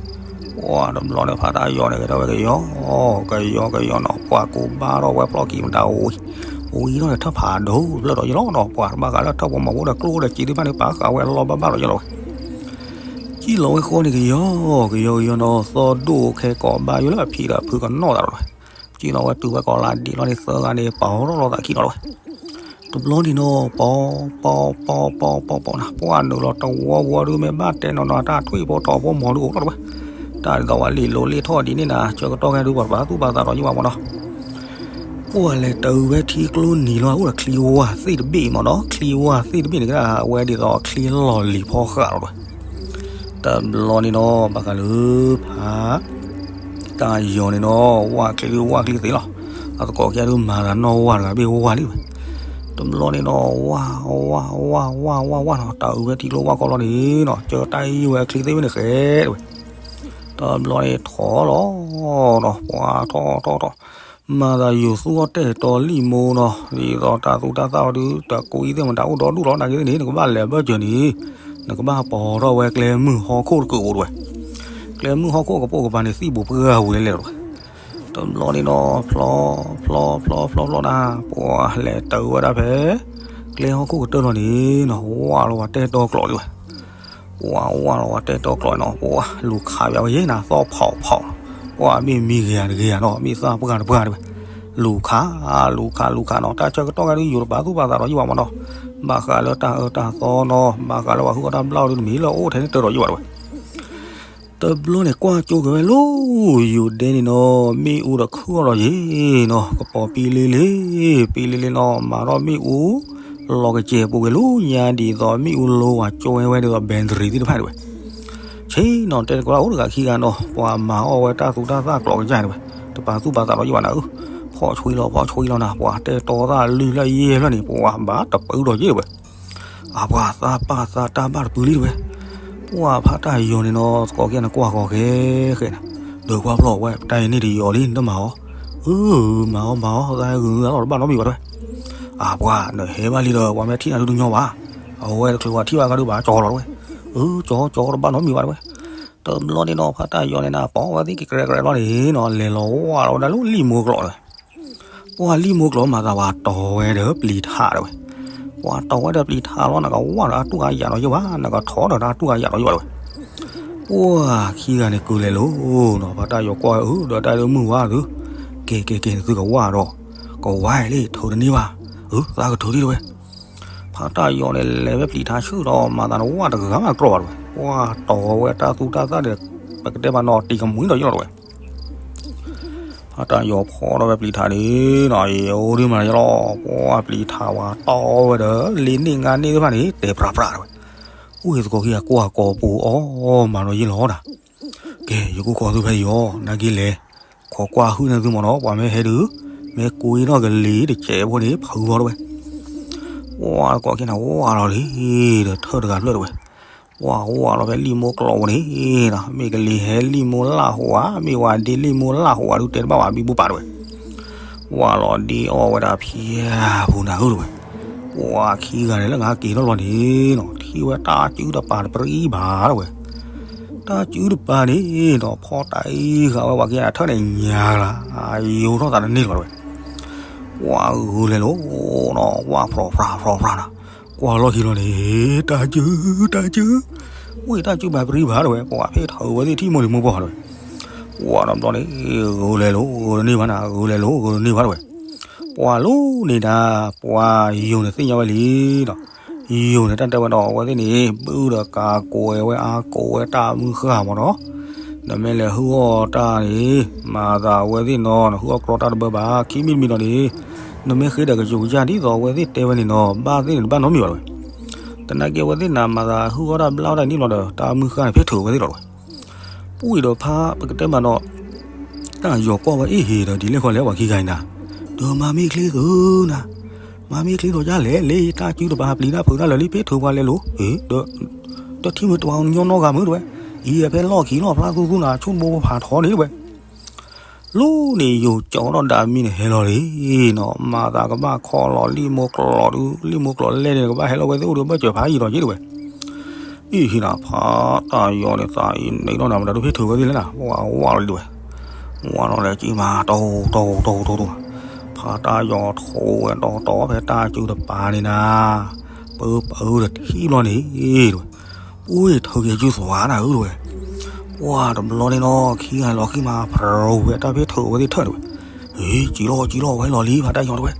ပှၤတဘျီန့ၣ် ဖါတၢ်ယီၤန့ၣ် ကဲထီၣ်ဝဲကယီၤ ကယီၤ ကယီၤနီၤ ပှၤကူးဘါထီၣ်ဝဲဖျီၣ်ကံၤမတၤဝံၤ ဝံၤထီၣ်န့ၣ် ထၢၣ်ဖးဒိၣ်ဖျၢၣ်ဒီးယလီၤနီၤ, ပှၤတဘၣ်ဃးလၢထၢၣ်ဖိမီၤဖိဒီးကျိဒီးစ့သ့ၣ်တဖၣ်န့ၣ် ပာ်ဃာ်ဝဲလီၤဘၣ်ဘၣ်ဒီးယလီၤဝဲ. စံၣ်လီၤဝဲဃီန့ၣ်ကယီကယီကယီနီၤ, သီၣ်ဒိၣ်ခဲကိးဘၣ်ယိၣ်လၢအဖံဒီးအဖုကနီၣ်သးဒီးဝဲ. စံၣ်လီၤဝဲတုၤဝဲကိးလါဒ့လီၤန့ၣ် သၢဂၤန့ၣ် ပီၤထီၣ်လီၤသးခံနီၤလီၤဝဲ. တဘျီန့ၣ်နီၤ ပီၤ ပီၤ ပီၤ ပီၤ ပီၤ ပီၤနၤ, ပှၤနုာ်လီၤတဝီဝီဒုး မ့ၢ်ဘၣ်တဲနီၤနီၤ တၢ်ထွံၣ်ဖိထိးဖိမီၤဒုးအိၣ်ထီၣ်တဝဲ. တၢ်ဒ်သိးဝဲလံာ်လိၤလံာ်ထီၣ်ဒ်န့ၣ်နၤ, ဆၢကတီၢ်ခဲဒုး ပှၤတပာ်သူၣ်ပာ်သးဒီးယဘၣ်မနီၤ. ပှၤလဲၤတုၤဝဲထံကျိနံၤလီၤ, အိၣ်ဒီးချံဝၢ်သ့ၣ်တဘ့ၣ်မနီၤ, ချံဝၢ်သ့ၣ်တဘ့ၣ်န့ၣ်ကဒၣ် အဝဲဒ်သိးချံလီၢ်လံၤဖီဃာ်လီၤတဝဲ. တဘျီန့ၣ်နီၤ ဘၣ်ဃးလၢဖး တၢ်ယီၤန့ၣ်နီၤ ဝၢ်ချံဒုးဝၢ်ချံသ့လီၤ. အသကိးခံဂၤဒုးမၤသးနီၢ်ဝၢ်တဂၤဘၣ်ဝၢ်လံဝဲ. တဘျီန့ၣ်နီၤ ဝၢ် ဝၢ် ဝၢ် ဝၢ် ဝၢ် ဝၢ်နီၤ, တၢ်အုးဝဲထံကျိဝၢ်ခီလီၤန့ၣ်နီၤ, ကတၢ်အံၤဝဲချံသ့ၣ်ဝဲန့ၣ်ဃဲတဝဲ. တဘျီန့ၣ်ထီၣ်လီၤနီၤ, ပှၤထီၣ်ထီၣ်ထီၣ်, မၤသးယိၤသူအီၣ်တဲာ်တီၤလံာ်မိၢ်နီၤ, ဒ်သိးတၢ်သူတၢ်သၣ်ဝဲဒုး တၢ်ကူအံၤသ့ၣ်မတၤအိၣ်ဒီဒူၣ်လီၤ, နာ်က့သ့ၣ်န့ၣ် နကဘၣ်လဲၤဘၢၣ်စၢၤန့ၣ် နကဘၣ်ပီၤထီၣ်ဝဲကျဲမုၢ်ဟီၣ်ခိၣ်တကုာ်အိၣ်တဝဲ. ကျဲမုၢ်ဟီၣ်ခိၣ်ကပိာ်ကပၤန့ၣ် သံၣ်ဘိးပှၢ်ဝံၤလဲၤလဲၤလီၤတဝဲ. တဘျီန့ၣ်နီၤ ဖျီ ဖျီ ဖျီ ဖျီ ဖျီနၤ, ပှၤလဲၤတုၤဝဲဒၣ်ဖဲ ကျဲဟီၣ်ခိၣ်ကတၢၢ်လီၤန့ၣ်နီၤ, ဝၢ်လီၤဝဲတဲာ်တီကျိာ်လံဝဲ. ပှၤဝၢ်လီၤဝဲတဲာ်တီကျိာ်နီၤ, ပှၤလူၤခးပဝဲယဲနၤ သီၣ်ဖီၣ်ဖီၣ်, ပှၤမ့ၢ်မံဂ့ၤဂ့ၤနီၤ မ့ၢ်သၣ်ပှၢ်တပှၢ်တဝဲ. လူၤခး လူၤခး လူၤခးနီၤ, တၢ်ဆၢကတီၢ်ခဲဒုး ယိၤတပာ်သူၣ်ပာ်သးဒီးယဘၣ်မနီၤ, ဘၣ်ဃးလၢတၢ်အၢတၢ်သီနီၤ, ဘၣ်ဃးလၢပှၤဟုၣ်အီၣ်တၢ်ဘျၣ်ဒုး တမံၤလၢအိၣ်ထဲန့ၣ်တၢ်ဒီးယဘၣ်တဝဲ. တဘျီန့ၣ် ကွၢ်ကၠိက့ၤဝဲလၢယိၤဒဲန့ၣ်နီၤ, မ့ၣ်အူဒီးခုၣ်အီၣ်လီၤယဲနီၤ, ကပီၤပံလ့လ့ ပံလ့လ့နီၤ, မၤထီၣ်မ့ၣ်အူ လီၤကစဲၤပူၤက့ၤလၢညါ ဒ်သိးမ့ၣ်အူလိဝဲကၠိဝဲဝဲဒ်သိး battery သ့ၣ်တဖၣ်တဝဲ. ဆ့နီၤ တဲတကိးအိၣ်တဂၤခံဂၤနီၤ, ပှၤမၤအီၣ်ဝဲတၢ်သူတၢ်သၣ်ကျိာ်ကစၢ်တဝဲ, တပာ်သူၣ်ပာ်သးဒီးယဘၣ်နၤဧၢ, ဖီၣ်ဆွံလီၤ ဖီၣ်ဆွံလီၤနၤ, ပှၤတဲာ်တီသၣ်လွံၢ်ဖျၢၣ်ယဲၢ်ဖျၢၣ်န့ၣ် ပှၤဘၣ်တပုၢ်ဒီးယဲၢ်တဝဲ. အပှၤသးပာ်သးတၢ်ဘၣ်တပုၢ်လံတဝဲ. ပှၤဖးတၢ်ယီၤန့ၣ်နီၤ သကိးခံဂၤန့ၣ် ကွၢ်ဃီၤဃဲဃဲနၤ, ဒီးကွၢ်ဖျီၣ်ဝဲ ပတၢ်အံၤန့ၣ်တယီၤလံ နတမၤအီၤ, အၢ မၤအီၤမၤအီၤ သးဂုာ်ဂုာ်လီၤ တဘၣ်နီတမံၤဘၣ်တဝဲ. အပှၤ နဟဲဘၣ်လံဒီး ပှၤမ့ၢ်ထံၣ်နၤဒုးတညီဘၣ်, အဝဲတချုးပှၤထံၣ်ဘၣ်ကဒီးဘၣ်ကၠီလီၤတဝဲ. အၢ ကၠီကၠီ တဘၣ်နီတမံၤဘၣ်တဝဲ. တဘျီန့ၣ်နီၤ ဖးတၢ်ယီၤန့ၣ်နၤ ပိာ်ဝဲသ့ၣ်ကဲကရဲကရဲလီၤန့ၣ်နီၤ လဲၤလီၤဝၢ်လီၤဝဲဒၣ်လၢလံၣ်မိၢ်ကျိာ်တဝဲ. ပှၤလံၣ်မိၢ်ကျိာ်မၤသးပှၤတီၤဝဲဒီးပျံၤထးတဝဲ. ပှၤတီၤဝဲဒီးပျံၤထးလီၤ နကဝၢ်ဒီးအတူၢ်အယၤဒီးယဲၢ်ဘၣ်, နကထိးဒီးတၢ်တူၢ်အယၤဒီးယဲၢ်ဘၣ်တဝဲ. ပှၤခံဂၤန့ၣ်ကုာ်လဲၤလိာ်နီၤ, ဖးတၢ်ယီၤကွၢ်ဝဲ အၢ ဒီးတၢ်ဒုးမုၢ်ဝါသု, ကဲကဲကဲ နသုကဝၢ်ဒီး, ကဝၢ်လံ ထုးတန့ၢ်ဘၣ်, အၢ သးကထုးဒံးတဝဲ. ဖးတၢ်ယီၤန့ၣ် လဲၤဝဲပျံၤထးဆူၣ်ဒီး မၤသးနဝၢ်တဂၤမးတကြၢးဘၣ်တဝဲ, ပှၤတီၤဝဲတၢ်သူတၢ်သၣ်န့ၣ် ပကတဲမးနီၤ တံၤကမှံဒီးယဲၢ်လီၤတဝဲ. ဖးတၢ်ယီၤဖီၣ်ထီၣ်ဝဲပျံၤထးန့ၣ်နီၤ အံၤအိၣ်ဒံးမးယလီၤ, ပှၤပျံၤထးဝဲတီဝဲဒီး လ့န့ၢ်ငါန့ၢ်သ့ၣ်တဖၣ်န့ၣ် တဲပြးပြးတဝဲ. အိၣ်သကိးခံဂၤကွၢ်ကိာ်ပူၤအီၣ်မးဒီးယဲၢ်လီၤဒၣ်. ကဲ ယကိးဃီၤသုဖဲယီၤ နာ်က့လဲၣ်, ခိးကွၢ်ဟုၣ်န့ၢ်သုမးနီၤ ပှၤမ့ၢ်ဟဲဒုး, မ့ၢ်ကွံနီၣ်ကလံၤတစဲးဖိန့ၣ် ဖုးလီၤတဝဲ. ပှၤသကိးခံဂၤန့ၣ် ဝၢ်လီၤလံ, ဒီးထၢၣ်တဂၤဖျၢၣ်တဝဲ. ပှၤဝၢ်လီၤဖဲလံၣ်မိၢ်ကျိာ်ပူၤန့ၣ်နီၤ, မ့ၢ်ကလံၤဟဲလံၣ်မိၢ်လၢ်ဟိးဧါ, မ့ၢ်ဝဲဒ့လံၣ်မိၢ်လၢ်ဟိးဧါ ဒုးတဲတဘၣ်ဘၣ် ဘံဘူပာ်တဝဲ. ဝၢ်လီၤဒ့အီၣ်ဝဲဒၣ်ဖၠၣ်ပူၤနၤဧၢတဝဲ. ပှၤခံဂၤန့ၣ်လၢနၤက့ၤထီၣ်လီၤန့ၣ်နီၤ ထံၣ်ဝဲတၢ်စုတပၤတပရံဘၣ်တဝဲ. တၢ်စုတပၤန့ၣ်နီၤ ဖီၣ်တၢ်အံၤဃာ်ဝဲပှၤခံဂၤထၢၣ်န့ၣ်ညါလၢ်, ယိၤထီၣ်သးတန့ၢ်လီၤတဝဲ. ပှၤဂုာ်လဲၤလိာ်နီၤ ဝၢ်ဖြီဖြါဖြီဖြါနၤ, ကွၢ်လီၢ်ခံလီၤန့ၣ် တၢ်စု တၢ်စု, ဝံၢ်တၢ်စုဘၣ်ပရံဘၣ်တဝဲ, ပှၤဖ့ၣ်ထီၣ်ဝဲသ့ၣ်ထံၣ်မိၢ်လံၤမိၢ်ပှၢ်တဝဲ. ပှၤတဘျီန့ၣ် ဂုာ်လဲၤလိာ်ဂုာ်တန့ၢ်ဘၣ်နၤ, ဂုာ်လဲၤလိာ်ဂုာ်တန့ၢ်ဘၣ်တဝဲ. ပှၤလီၤန့ၣ်ဒၣ် ပှၤယိၤန့ၣ်သ့ၣ်ညါဝဲလံဒီး, ယိၤန့ၣ်တၢ်တဲဝဲဒီးအဝဲသ့ၣ်န့ၣ် ဘုၣ်ဒီးကးကိးဝဲအါကိးဝဲတၢ်မုၢ်ဃၢ်မးနီၤ, နမ့ၢ်လဲၤဟုၣ်အီၣ်တၢ်န့ၣ် မၤသးအဝဲသ့ၣ်နီၤ နဟုၣ်အီၣ်ကြီတၢ်တဘၢဘၣ်, ခံမံၤတမံၤဒီးန့ၣ် နမ့ၢ်ဃ့ဒီးကယိၤကယၢ်ဒ်သိးအဝဲသ့ၣ်တဲဝဲန့ၣ်နီၤ ဘၣ်သ့ၣ်န့ၣ်တဘၣ်နီတမံၤဘၣ်တဝဲ. သနာ်က့အဝဲသ့ၣ်နၤမၤသးဟုၣ်အီၣ်တၢ်ဘျါအီၣ်တၢ်န့ၣ်လီၤဒီး တၢ်မုၢ်ဃၢ်န့ၣ်ဖ့ၣ်ထီၣ်ဝဲသ့ၣ်လီၤတဝဲ. ပှၤဒီးဖးပကတဲမးနီၤ တၢ်ယီၤကွၢ်ဝဲအ့ၣ်ဟ့ၣ်ဒီးဒ်လဲၣ်ဃီလဲၣ်ပှၤခံဂၤအံၤနၤ, ဒီးမၤမ့ၢ်ချ့သုနၤ, မၤမ့ၢ်ချ့ဒီးယၤလဲၣ်လၢတၢ်စုတပၤပျံၤတၢ်ဖုးတၢ်လၢာ်လံ ဖ့ၣ်ထီၣ်ပှၤလဲၤလိၤ, ဒီးထံၣ်မ့ၢ်တဝါညီနီၢ်ဂၤမုၢ်တဝဲ, အံၤဖဲလီၢ်ခံလီၢ်ဖျါသူသူနၤ ဆိကမိၣ်ဖးထီန့ၣ်တဝဲ. လီၤန့ၣ်ယိၤကၠီဒီးဒၣ်မံန့ၣ်ဟဲလီၤလံနီၤ, မၤသးကဘၣ်ခီလီၤလံာ်မိၢ်ကျိာ်ဒုး လံာ်မိၢ်ကျိာ်လဲၣ်န့ၣ် ကဘၣ်ဟဲလီၤဝဲသ့ၣ်အိၣ်ဒီးဘၢၣ်စၢၤဖးယံာ်ဒီးယ့ၢ်တဝဲ. အံၤဟံၣ်နၤဖးတၢ်ယီၤန့ၣ် သးအံၤန့ၣ်ဒီးနၤမတၤဒုးဖ့ၣ်ထီၣ်ဝဲသ့ၣ်လဲၣ်နၤ, ဝဲဝဲလီၤလံတဝဲ. ဝဲလီၤလၢကံမး တိၢ်တိၢ်တိၢ်တိၢ်တိၢ်, ဖး ဖါတၢ်ယီၤထိးဝဲဒီတီဖဲတၢ်စုတပၤန့ၣ်နၤ, ပၢပၢတထံၣ်ဘျီန့ၣ်, တဝဲ, ပှ့ၤထုးက့ၤစုသွါနၤဧၢတဝဲ, ပှၤတဘျီန့ၣ်နီၤ ခံဂၤလီၤခံမး ဖြိးဝဲတၢ်ဖ့ၣ်ထုးဝဲသ့ၣ်ထၢၣ်တဝဲ, ဟ့ၣ် ကံလီၤကံလီၤဝဲလီၤလံ ဖါတၢ်ယီၤတဝဲ,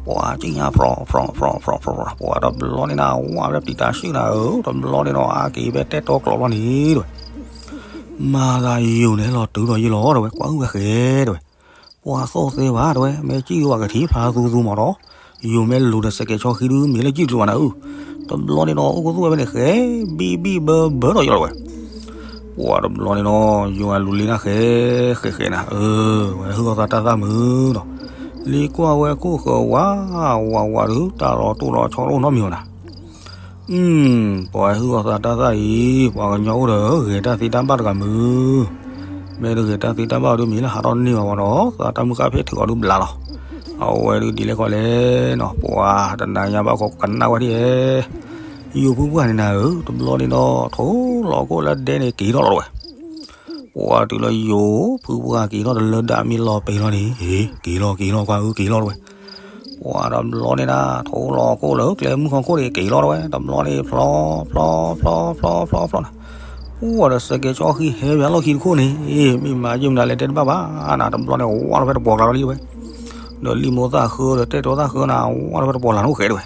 ပှၤကံညါဖြိးဖြိးဖြိးဖြိးဖြိး ပှၤတဘျီန့ၣ်နၤ ဝါဝဲပျံၤတၢ်စုၣ်နၤဧၢ တဘျီန့ၣ်နီၤ အါက့ၤဖဲတဲတီကျိးဘျီန့ၣ်တဝဲ မၤသးယိာ်န့ၣ်လီၤတုၤဒီးယ့ၢ်လီၤတဝဲ ကွၢ်ဟုၣ်ဝဲဃဲတဝဲ, ပှၤသီၣ်သဲဘၣ်တဝဲ မ့ၢ်ကံၣ်ဒုးပှၤကထံၣ်ဖျါသူသူမးဒီး, ယိာ်မ့ၢ်လူၤဒီးစဲးကဲးဆီဃံဒုးမ့ၢ်လၢကံၣ်ကျိၤဘၣ်နၤဧၢ, တဘျီန့ၣ်နီၤ အိၣ်ကသူၣ်ဝဲဖဲန့ၣ်ဃဲ, ဘံၣ်ဘံၣ်ဘၢဘၢဒီးယ့ၢ်လီၤတဝဲ, ပှၤတဘျီန့ၣ်နီၤ ယိာ်အလူၤလံနၤဃဲ, ဃဲဃဲနၤ, အၢ ဝဲဟုၣ်အီၣ်သးတၢ်သၣ်မုာ်နီၤ, လံကွၢ်ဝဲခိၣ်ဃၢၤဝါ, ဝါဝါဒုး တၢ်လီၤတိၢ်လီၤဆီအိၣ်နီတမံၤဘၣ်နၤ ပှၤဟုၣ်အီၣ်သးတၢ်သၣ်အံၤ ပှၤကညီအိၣ်ဒီးဂဲၤတၢ်သ့တၢ်ဘၣ်တဂၤမုာ်, မ့ၢ်တဂဲၤတၢ်သ့တၢ်ဘၣ်အီၤဒုးမ့ၢ်လၢဟးထီၣ်န့ၢ်ဘၣ်ဘၣ်ဒီး သးတၢ်မုၢ်ဃၣ်ဖ့ၣ်ထုးအီၤဒုးဘျးလီၤ, အဝဲဒုးဒ်လဲၣ်ဃီလဲၣ်နီၤ ပှၤတနၤညါဘၣ်ဃီကနၣ်ဝဲဒ်, ယိာ်ဖုပှၢ်န့ၣ်နၤဧၢ တဘျီန့ၣ်ဒီး ထိၣ်လီၤခိၣ်လၢဒဲန့ၣ်က့ၤထီၣ်လီၤတဝဲ ပှၤတုၤလၢယိာ်ဖုပှၢ်က့ၤထီၣ်တလၢဒၣ်မ့ၢ်လီၤပံၤလီၤန့ၣ်, က့ၤလီၤက့ၤလီၤကွၢ်ဧၢက့ၤလီၤတဝဲ, ပှၤတဘျီန့ၣ်နၤ ထိၣ်လီၤခိၣ်လၢကျဲမုၢ်ခီခိၣ်န့ၣ်က့ၤလီၤတဝဲ တဘျီန့ၣ် ဖျီဖျီဖျီဖျီဖျီဖျီနၤ, ပှၤဒီးစဲးကဲးဆီဃံဟဲပၠးလီၢ်ခံတခိၣ်န့ၣ်, မ့ၢ်မၤယုၢ်မနုၤလဲၣ်တဲတဘၣ်ဘၣ်နၤ တဘျီန့ၣ်ဝါလီၤဖဲတပှီၤကျါလီၤလံတဝဲ, ဒီးလံာ်မိၢ်သၣ်ဃၢဒီးတဲတီသၣ်ဃၢနၤ ဝါလီၤဖဲတပှီၤလၢ်န့ၣ်အိၣ်ဃဲတဝဲ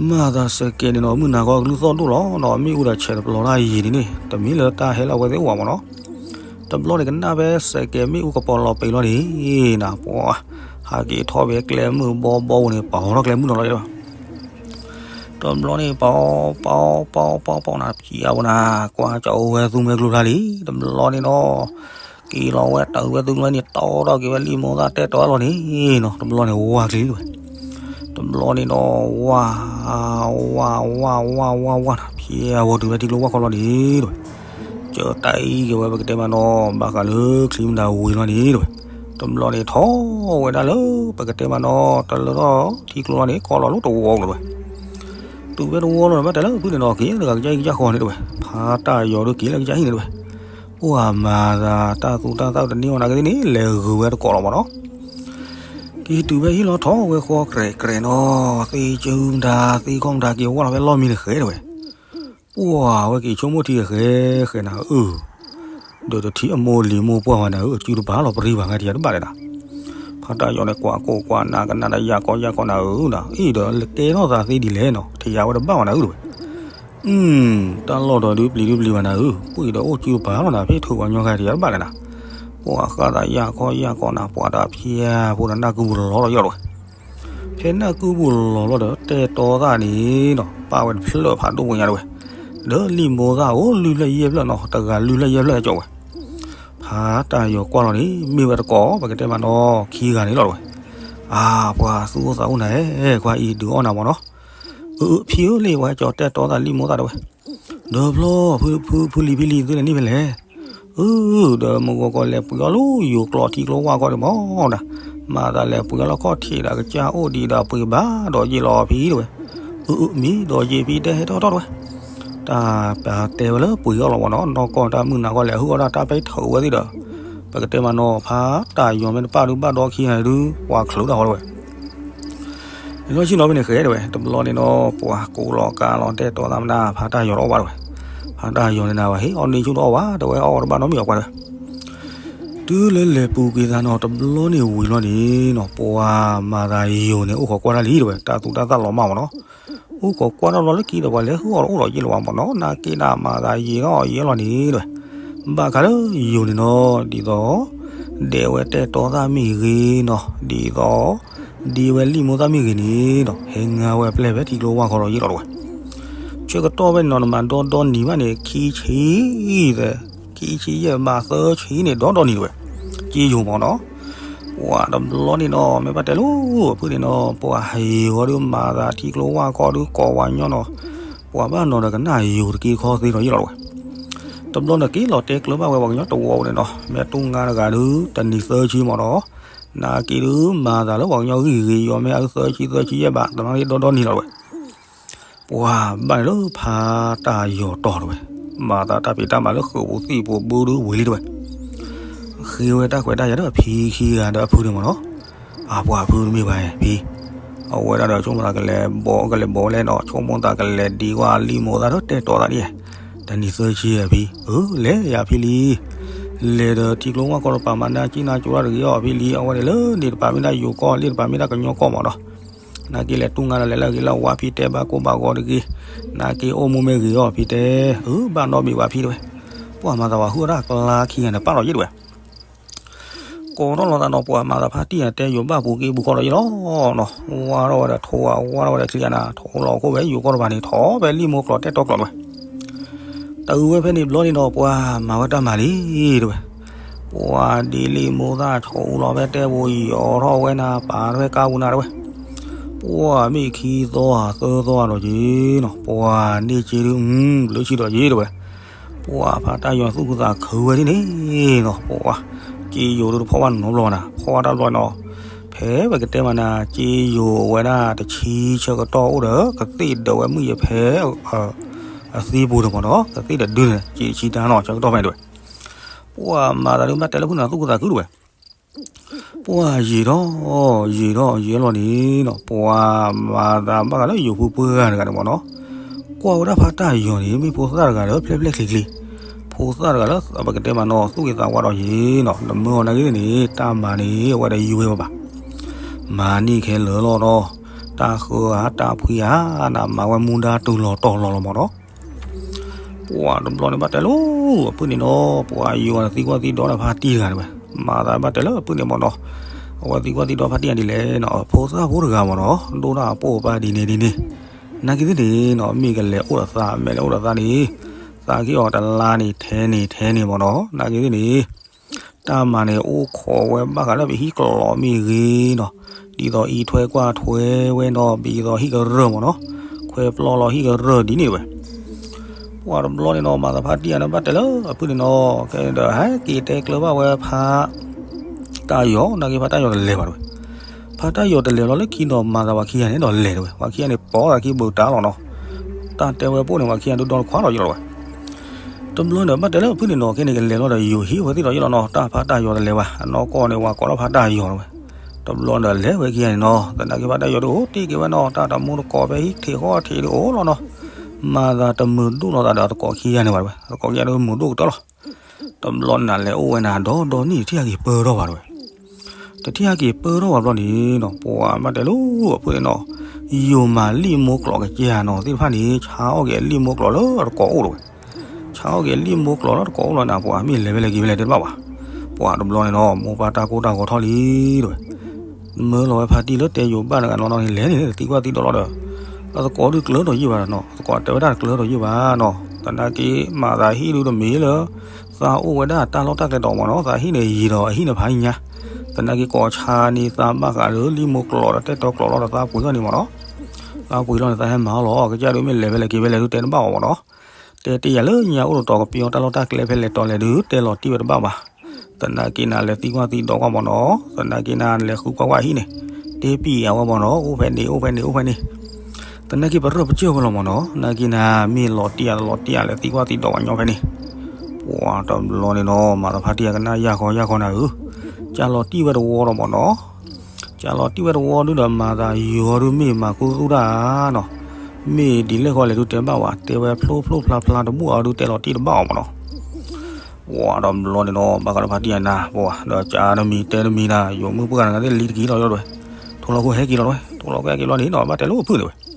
မၤသးစဲးကဲးန့ၣ်နီၤ မုၢ်နၤခီကလုၢ်သီၣ်ဒိၣ်လီၤနီၤ မ့ၣ်အူဒီးဆဲးတပျီၤတၢ်ယံာ်န့ၣ်န့ၣ် တမံၤလၢတၢ်ဟဲလၢအဝဲသ့ၣ်အိၣ်ဘၣ်မးနီၤ, တဘျီန့ၣ်ကနၣ်ဖဲစဲးကဲးမ့ၣ်အူကပီၤလီၤပံၤလီၤန့ၣ်နၤ ပှၤဟးက့ၤထီၣ်ဖဲကျဲမုၢ်ဘီဘီပူၤန့ၣ် ပာ်ဟီထီၣ်ကျဲမုၢ်နီၤလီၤ တဘျီန့ၣ် ပီပီပီပီပီနၤ ဖံးအါဘိနၤ ကွၢ်ကၠီအိၣ်ဝဲသူမွဲကျိဖျါလံ တဘျီန့ၣ်နီၤ က့ၤလီၤဝဲတၢ်ဝဲသူကျိန့ၣ် တီထီၣ်က့ၤဝဲလံာ်မိၢ်သၣ်တဲတီအလီၢ်န့ၣ်နီၤ တဘျီန့ၣ်ဝါကျံတဝဲ, တဘျီန့ၣ်နီၤ ဝါ ဝါ ဝါ ဝါ ဝါ ဝါနၤ ဖံးအါဘိတုၤဖဲထံကျိဝၢ်ခီလီၤန့ၣ်တဝဲ, ကၢတၢ်အံၤက့ၤဝဲပကတဲမးနီၤ ဘၣ်ဃးလၢချံမတၤဝံၤလီၤန့ၣ်တဝဲ, တဘျီန့ၣ်ထီၣ်ဝဲဒၣ်လၢပကတဲမးနီၤ တလၢထီၣ်ထံကျိလီၤန့ၣ် ကီလီၤလၢတဝီကလီၤတဝဲ တုၤဖဲတဝီလီၤန့ၣ် ဘၣ်တဲလၢဖုန့ၣ်နီၤ က့ၤလၢကစၢ်ဟံၣ်ကစၢ်ဃီန့ၣ်တဝဲ, ဖါတၢ်ယီၤဒုးက့ၤလၢကစၢ်ဟံၣ်န့ၣ်တဝဲ, ပှၤမၤသးတၢ်သူတၢ်သၣ်တန့ၢ်အီၤနၤကသ့ၣ်န့ၣ် လဲၤဂုာ်ဝဲတကိးလီၤမးနီၤ, က့ၤတုၤဖဲဟံၣ်လီၤထီၣ်ဝဲဃီကြဲးကြဲးနီၤ သ့ကၠုမတၤသ့ခီၣ်မတၤက့ၤဝၢ်လီၤဖဲလီၢ်မံန့ၣ်ဃဲတဝဲ, ပှၤဝဲက့ၤဆိကမိၣ်ထံဃဲဃဲနၤဧၢ ဒီးတထံၣ်အမိၢ်လံၤမိၢ်ပှၢ်ဘၣ်နၤဧၢ အစုတပၤလီၤပရံဘၣ် ငါထံၣ်ယၤတဘၣ်လဲၣ်နၤ, ဖါတၢ်ယီၤန့ၣ် ကွၢ်ကိၢ်ကွၢ်နၤကနၣ်ဒီးယၢ်ကီယၢ်ကီနၤဧၢနၤ အံၤဒီးကဲထီၣ်သးသ့ဒ်လဲၣ်နီၤ ထံၣ်ယၤဝဲတဘၣ်ဘၣ်နၤဧၢတဝဲ, တၢ်လီၢ်ဒီးဒုးပျံၤဒုးပျံၤဘၣ်နၤဧၢ ပှ့ၤဒီးအိၣ်စုတပၤလီၤနၤ ဖ့ၣ်ထုးပှၤညီဃဲထံၣ်ယၤတဘၣ်လဲၣ်နၤ, ပှၤဃၣ်သးယၢ်ကီယၢ်ကီနၤ ပှၤတၢ်ဖံးအါဖိဒီးနၢ်ကုပူၤလီၤလီၤယီၤတဝဲ ဖဲနၢ်ကုပူၤလီၤလီၤဒီး တဲတီသၣ်န့ၣ်နီၤ ပာ်ဝဲတဖျၢၣ်ဖးဒိၣ်ပူၤညါတဝဲ, ဒီးလံာ်မိၢ်သၣ်အိၣ်လွံၢ်ဖျၢၣ်ယဲၢ်ဖျၢၣ်နီၤ တဂၤလွံၢ်ဖျၢၣ်ယဲၢ်ဖျၢၣ်အကၠီဝဲ, ဖါတၢ်ယီၤကွၢ်လီၤန့ၣ် မ့ၢ်ဝဲတကိး ပကတဲမးနီၤ ခံဂၤန့ၣ်လီၤတဝဲ, အါ ပှၤသူၣ်အိၣ်သးအိၣ်နၤဧဲ ကွၢ်အံၤဒုးအီၣ်နၤမးနီၤ, အၢ ဖံဧၢလံ ပှၤကၠီတဲတီသၣ်လံာ်မိၢ်သၣ်တဝဲ, ဒီးဖျီ ဖု ဖု ဖုလံၤဖံလံၤသုန့ၣ်န့ၣ်ဖဲလဲၣ် အၢ ဒီးမုၢ်ဂီၤကီၢ်လဲၤပှ့ၤအီၣ်လၢယိၤကျိာ်ထံကျိဝၢ်ကီၢ်ဒံးမးနၤ, မၤသးလဲၤပှ့ၤအီၣ်လၢခီၣ်ထံးဒီးကစၢ်အိၣ်ဒံးဒီးပှ့ၤဘၣ်ဒီးယ့ၢ်လီၤဖံတဝဲ, အၢ အၢ မံဒီးယ့ၢ်ဖံတဲဟဲထီၣ်ထီၣ်တဝဲ, တၢ်ပာ်တဲဝဲလၢပှ့ၤအီၣ်လီၤမးနီၤ နီၢ်ကီၢ်တၢ်မုၢ်နၤကီၢ်လဲၤဟုၣ်အီၣ်တၢ်တၢ်ပဲထုးဝဲသ့ၣ်ဒီး, ပကတဲမးနီၤ ဖါတၢ်ယီၤမ့ၢ်တပၣ်ဒုးဘၣ်ဒီခံဂၤဒုး ပှၤချုးတၢ်ဃီတဝဲ လီၢ်ဆံနီၤဖဲန့ၣ်ဃဲတဝဲ တဘျီန့ၣ်နီၤ ပှၤကိးလီၤကါလီၤတဲာ်တီသးမနုၤ ဖါတၢ်ယီၤတအီၣ်ဘၣ်တဝဲ, ဖါတၢ်ယီၤန့ၣ်နၤဝဲ ဟ့ၣ်အီၣ်န့ၢ်ဆူၣ်တအီၣ်ဘၣ် တဝဲအီၣ်တဘၣ်နီတမံၤအီၤကွၢ်တဝဲ, တုၤလၢလဲၤပူၤကွံာ်သးနီၤ တဘျီန့ၣ်ဝံၤလီၤန့ၣ်နီၤ ပှၤမၤသးယိာ်န့ၣ် အိၣ်ခိးကွၢ်တၢ်လံတဝဲ တၢ်သူတၢ်သၣ်လီၤမၢ်မးနီၤ, အိၣ်ခိးကွၢ်တၢ်လီၤလၢခံဒီးပှၤလဲၤဟုၣ်အီၣ်တအိၣ်လီၤယ့ၢ်လီၤဘၣ်မးနီၤ နာ်က့နၤမၤသးယိာ်နီၤယိာ်လီၤန့ၣ်တဝဲ, ဘၣ်ဃးလၢယိာ်န့ၣ်နီၤ ဒ်သိး ဒဲးဝဲတဲာ်တီသၣ်မ့ၢ်ဂ့ၤနီၤ ဒ်သိး ဒ့ဝဲလံာ်မိၢ်သၣ်မ့ၢ်ဂ့ၤန့ၣ်နီၤ ဟဲငါဝဲအပျဲၢ်ဖဲထံကျိဝၢ်ခီလီၤယ့ၢ်လီၤတဝဲ, ဆၢကတီၢ်ဖဲန့ၣ်နီၤ နမၤဒီဒီနံၤဘၣ်န့ၣ် ခံဆံ သဲ ခံဆံယဲၢ်ဘးသၢဆံန့ၣ် ဒီဒီနံၤတဝဲ, က့ယိာ်မးနီၤ, ပှၤတဘျီန့ၣ်နီၤ မ့ၢ်ဘၣ်တဲလိၤဖုန့ၣ်နီၤ ပှၤဟးယိာ်ဝဲဒုးမၤသးထံကျိဝၢ်ခီဒုးကိးဝဲညီနီၤ, ပှၤဘၣ်နီၤဒီးကနၣ်ယိာ်တက့တခီသ့ဒီးယ့ၢ်လီၤတဝဲ, တဘျီန့ၣ်က့ၤလီၤတဲကျၢၤဘၣ်ဝဲပှၤကညီတဝီပူၤန့ၣ်နီၤ မ့ၢ်တူၢ်ငါတဂၤဒုး တနံၤသၢဆံမးနီၤ, နာ်က့ဒုးမၤသးလၢပှၤကညီဂံၢ်ဂ့ၤယီၤမ့ၢ်အဒုးသၢဆံသၢဆံယဲၢ်ဘး တနီၤန့ၣ်ဒီဒီနံၤလီၤတဝဲ ပှၤဘၣ်န့ၣ်လၢဖါတၢ်ယီၤတီၤတဝဲ, မၤသးတၢ်ဖံးတၢ်မၤလၢဃုာ်ပူၤသံၣ်ပူၤဘုဒုးဝံၤလံတဝဲ, ဃ့ဝဲတၢ်ခွဲးတၢ်ယာ်ဒီးဖံခံဂၤဒီးအဖုန့ၣ်မးနီၤ, အပှၤဖုတမ့ၢ်ဘၣ်ဖံ, အဝဲဒၣ်ဒီးဆိကမိၣ်သးကလဲၤဘီကလဲၤဘီလဲၣ်နီၤ, ဆိကမိၣ်သးကလဲၤဒံကွၢ်လံာ်မိၢ်သၣ်ဒီးတဲာ်တီၤသးဒ်, တနံၤသၢဆံဖံ, အၢလဲၤယၤဖံလံ, လဲၤဒီးထံကျိဝၣ်ကီၢ်တပၤမး နၢ်က့နၢ်ကၠိတၢ်တဂ့ၤအီၤဖံလံ, အဝဲန့ၣ်လၢန့ၣ်တပၤမ့ၢ်ဒၣ်ယိၤကီၢ် လ့ၣ်တပၤမ့ၢ်ဒၣ်ကညီကီၢ်မးနီၤ, နာ်က့လဲၤတူၢ်ငါဒီးလဲၤလၢအဂ့ၤလၢအဝါဖံ တဲဘၣ်ကိၢ်ဘၣ်ဂီၤတဂ့ၤ, နာ်က့အိၣ်မူမ့ၢ်ဂ့ၤအီၤဖံတဲ, အၢဘၣ်နီတဘ့ၣ်ဘၣ်ဖံတဲဝဲ, ပှၤမၤသးပှၤဟုၣ်အတၢ်ကျါခံဂၤန့ၣ် ပာ်လီၤယ့ၣ်တဲဝဲ ကိးထီၣ်လီၤသးနီၤ, ပှၤမၤသးဖါတံၢ်တဲယိၤဘၣ်ပူၤက့ၤပူၤခီလီၤယ့ၣ်လီၤနီၤ, ဝါထီၣ်ဝဲဒီးထိဝါ ဝါထီၣ်ဝဲဒီးချံအနၤ ထိလီၤခိၣ်ဝဲယိၤကီၢ်တပၤန့ၣ် ထီၣ်ဖဲလံာ်မိၢ်ကျိာ်တဲာ်တီၤကျိာ်တဲဝဲ, တၢ်အုဝဲဖဲန့ၣ်ဘျီန့ၣ်နီၤ ပှၤမၤဝဲတၢ်မၤလံတဲဝဲ, ပှၤဒ်လံာ်မိၢ်သၣ်ဆိးလီၤဖဲတဲပူၤ ယီၤထီၣ်ဝဲနၤ ပာ်ထီၣ်ဖဲကါပူၤနၤတဲဝဲ, ပှၤမ့ၢ်ခံသီသၢသီဒီးက့ၤနီၤ, ပှၤန့ၢ်က့ဒုး ဘျုးဆံဒီးက့တဲဝဲ ပှၤဖါတၢ်ယီၤသူၣ်ခုသးခုဝဲဒ်န့ၣ်နီၤ, ပှၤက့ယိၤဒုးတဖီၣ်ဘၣ်နီတဘျီဘၣ်နၤ, ဖီၣ်ဝဲတၢ်ဘျီနီၤ, ဖဲပကတဲမးနၤ က့ယိၤဝဲဒၣ်တဆံဆၢကတီၢ်အိၣ်ဒီး ကသ့ၣ်ဒၢးဝဲမုၣ်ယဖဲ အသံပူၤဒီးမးနီၤ, ကသ့ၣ်ဒီးဒုန့ၣ် က့တဆံတၢ်နီၤ ဆၢကတီၢ်ဖဲန့ၣ်တဲဝဲ, ပှၤမၤသးဒုးဘၣ်တဲလၢဖုန့ၣ်သူၣ်ခုသးခုတဲဝဲ ပှၤယံာ်ထီၣ် ယံာ်ထီၣ်ယံာ်လီၤန့ၣ်နီၤ, ပှၤမၤသးဘၣ်ဃးလၢယိၤဖိပှၢ်ဂၤတဂၤန့ၣ်မးနီၤ, ကွၢ်ဝဲဒၣ်ဖါတၢ်ယီၤန့ၣ် မ့ၢ်ဖိသၣ်တဂၤလၢဖျဲၣ်ဖျဲၣ်ချ့ချ့, ဖိသၣ်တဂၤလၢပကတဲမးနီၤ သူၣ်ဂ့ၤသးဝါဒီးယ့ၣ်နီၤ, နမၢအီၤနာ်က့န့ၣ် တၢ်မၤန့ၣ် အဝဲဒီးယုၢ်ဝဲဘၣ်ဘၣ်, မၤန့ၢ်ခဲလၢာ်လီၤနီၤ, တၢ်ဃၢဧါတၢ်ဖှံဧါ, နမၤဝဲမူဒါတုၤလီၤတီၤလီၤလီၤမးနီၤ ပှၤတဘျီန့ၣ်ဘၣ်တဲလၢ အဖုန့ၣ်နီၤ, ပှၤယိၤသံကွၢ်သံဒိးဒီးဖါတံၢ်တဂၤန့ၣ်ဝဲ, မၤသးဘၣ်တဲလၢအဖုန့ၣ်မးနီၤ, အဝဲသံကွၢ်သံဒိးဖါတံၢ်တဂၤဒ်လဲၣ်နီၤ, ဖိသၣ်ဖိတဂၤမးနီၤ ဒိၣ်တၢ်အပိာ်အပၢ်ဒ်န့ၣ်ဒ်န့ၣ်, နာ်က့သ့ၣ်န့ၣ်နီၤ မ့ၢ်ကလဲၤအိၣ်ဒီးသး မ့ၢ်လဲၤအိၣ်ဒီးသးန့ၣ်, သးက့အီၤတလါန့ၣ် ထဲန့ၣ်ထဲန့ၣ်မးနီၤ, နာ်က့သ့ၣ်န့ၣ် တၢ်မၤန့ၣ် အိၣ်ခိးဝဲဘၣ်ဃးလၢပဟံၣ်ကျိၤမ့ၢ်ဂ့ၤနီၤ, ဒ်သိးအံးထွဲကွၢ်ထွဲဝဲနီၤ, ဒ်သိးဟံၣ်ကရၢၢ်မးနီၤ, ခွဲပျီလီၤဟံၣ်ကရၢၢ်ဒ်န့ၣ်ဝဲ, ပှၤတဘျီန့ၣ်နီၤ မၤသးဖါတံၢ်ယၤန့ၣ်ဘၣ်တဲလၢအဖုန့ၣ်နီၤ, ကဲဒီးဟဲက့ၤတဲကျၢၤဘၣ်ဝဲဖါ တၢ်ယီၤ နာ်က့ဖါတၢ်ယီၤတလဲၤဘၣ်တဲဝဲ, ဖါတၢ်ယီၤတလဲၤလီၤလၢခံဒီး မၤသးပှၤခံဂၤန့ၣ်ဒီးလဲၤတဲဝဲ, ပှၤခံဂၤန့ၣ်ပိာ်သးခံဘုးတၢ်လီၤနီၤ, တၢ်တဲဝဲပိာ်န့ၣ် ပှၤခံဂၤဒုးဒီတခွါလီၤယ့ၣ်လီၤဝဲ တဘျီန့ၣ် ဘၣ်တဲလၢအဖုန့ၣ်နီၤ, ခဲန့ၣ်ကလဲၤလီၤဒီးယိၤဟ့ၣ်ဝဲသ့ၣ်ဒီးယ့ၣ်လီၤနီၤ, တၢ်ဖါတၢ်ယီၤတလဲၤဘၣ်, အနီၢ်ကီၢ်န့ၣ် ပှၤကိးထီၣ်ဖါတၢ်ယီၤတဲဝဲ, တဘျီန့ၣ်ဒီးလဲၤဝဲခံဂၤန့ၣ်နီၤ, သနာ်က့ဖါတၢ်ယီၤဒုးအိၣ်တ့ၢ်က့ၤဝဲနီၤ, တၢ်တမူတကိးဖဲဟံၣ်ထံးဃီထံးဒုးအိၣ်လီၤနီၤ, မၤသးတမုာ်ဒိၣ်လီၤသးဒီးအသကိးခံဂၤန့ၣ်ဘၣ်တဲဝဲ, အသကိးခံဂၤဒုးမုာ်ဒိၣ်ကတၢၢ်လီၤ တဘျီန့ၣ်နၤလဲၤအိၣ်ဝဲနၤဒီးဒီနံၣ် တထံၣ်ဟဲက့ၤပၢထီၣ်ဘၣ်တဲဝဲ, တထံၣ်ဟဲက့ၤပၢထီၣ်ဘၣ်ဘျီန့ၣ်နီၤ, ပှၤဘၣ်တဲလၢအဖုန့ၣ်နီၤ, ယိၤမၤလံာ်မိၢ်ကျိၤကစၢ်နီၤသ့ၣ်တဖၣ်န့ၣ် ဆါအီၣ်က့ၤလံာ်မိၢ်ကျိၤလၢအသကိးအိၣ်တဲဝဲ, ဆါအီၣ်က့ၤလံာ်မိၢ်ကျိၤလၢအသကိးအိၣ်လီၤနၤ, ပှၤမ့ၢ်လဲၤဝဲလဲၤက့ၤဝဲလဲၤတဘၣ်ဘၣ်, ပှၤတဘျီန့ၣ်နီၤ မိၢ်ပၢ်တၢ်ကိၢ်တၢ်ဂီၤထီၣ်လံတဲဝဲ မၢလီၤဝဲဖါတံၢ်လၢတဲယိၤဘၣ်တဂၤနီၤနီၤန့ၣ် လဲၤန့ၣ်သံကွၢ်သံဒိးလီၤဒီး, အသကိးဒုးကျၢၤဒီးယ့ၣ်ဘၣ်နီၤ, အသကိးတဲဝဲဒၣ်တကျၢၤဒီးယ့ၣ်ဘၣ်နီၤ, သနာ်က့မၤသးဟံၣ်ဒုးတမ့ၢ်လၢ သးအိၣ်ဝဲဒၣ်တၢ်လီၢ်တၢ်ကျဲဒီးမးနီၤ, သးဟံၣ်န့ၣ်ယံာ်ဒီးအဟံၣ်န့ၣ်ဖးညါ, သနာ်က့ကိးဆါန့ၢ်သးဘၣ်ဃးဒီးလံာ်မိၢ်ကျိၤဒီးတဲတီကျိၤလီၤဒီးသးပှ့ၤထီၣ်န့ၣ်မးနီၤ, သးပှ့ၤလီၤန့ၣ်သးဟဲမၤအီၤလီၤ, ကစၢ်ဒုးမ့ၢ်လဲၤဝဲလဲၤက့ၤဝဲလဲၤဒုးတဲတဘၣ်အီၤမးနီၤ တဲတ့ၢ်ယၤလၢညါအိၣ်တတီၤကပယီၤတၢ်လီၢ်တၢ်ကျဲဖဲလဲၤတီၤလဲၤဒုး တဲလီၤတံၢ်ဝဲတဘၣ်ဘၣ်. သနာ်က့နၤလဲၤသံကွၢ်သံဒိးကွၢ်မ့ၢ်နီၤ, သနာ်က့နၤလဲၤဃုကွၢ်ကွၢ်အဟံၣ်န့ၣ်, တဲပံယၤဝဲမ့ၢ်နီၤ, အိၣ်ဖဲန့ၣ် အိၣ်ဖဲန့ၣ် အိၣ်ဖဲန့ၣ်. သနာ်က့ပရၢပကျၢၢ်ဝဲလီၤမ့ၢ်နီၤ, သနာ်က့နၤမ့ၢ်လီၤတံၢ်ယၤတလီၤတံၢ်ယၤလဲၤသံကွၢ်သံဒိးဝဲညီဖဲန့ၣ်. ပှၤတဘျီန့ၣ်နီၤ, မၤသးဖါတံၢ်ယၤကနၣ်ယၢ်ဃီယၢ်ဃီနၤဧၢ, ကၢ်လီၤတံၢ်ဝဲတဝီဒီးမ့ၢ်နီၤ ကၢ်လီၤတံၢ်ဝဲတဝီဒုဒီး မၤသးယီၤဒုမ့ၢ်မၤခူသူၣ်တၢ်နီၤ, မ့ၢ်ဒ်လဲၣ်ဃီလဲၣ်ဒုတဲတဘၣ်ဝဲ, တဲဝဲဖျိဖျိဖျါဖျါတဘူၣ်အီၤဒုတဲလီၤတံၢ်တဘၣ်အီၤမ့ၢ်နီၤ. ပှၤတဘျီန့ၣ်နီၤ, ဘၣ်ဃးဒီးဖါတံၢ်ယၤနၤ, ပှၤဒီးကၢ်တမံၤတဲတမံၤနၤ, ယိၤမုၣ်ပှၢ်ဂၤနၤသ့ၣ်လံတက့ၤလီၤယီၤဝဲ, ထိလီၤခိၣ်ဟဲက့ၤလီၤဝဲ, ထိလီၤခိၣ်ဟဲက့ၤလီၤန့ၣ်နီၤ, ဘၣ်တဲလိာ်ဖုၣ်န့ၣ်ဝဲ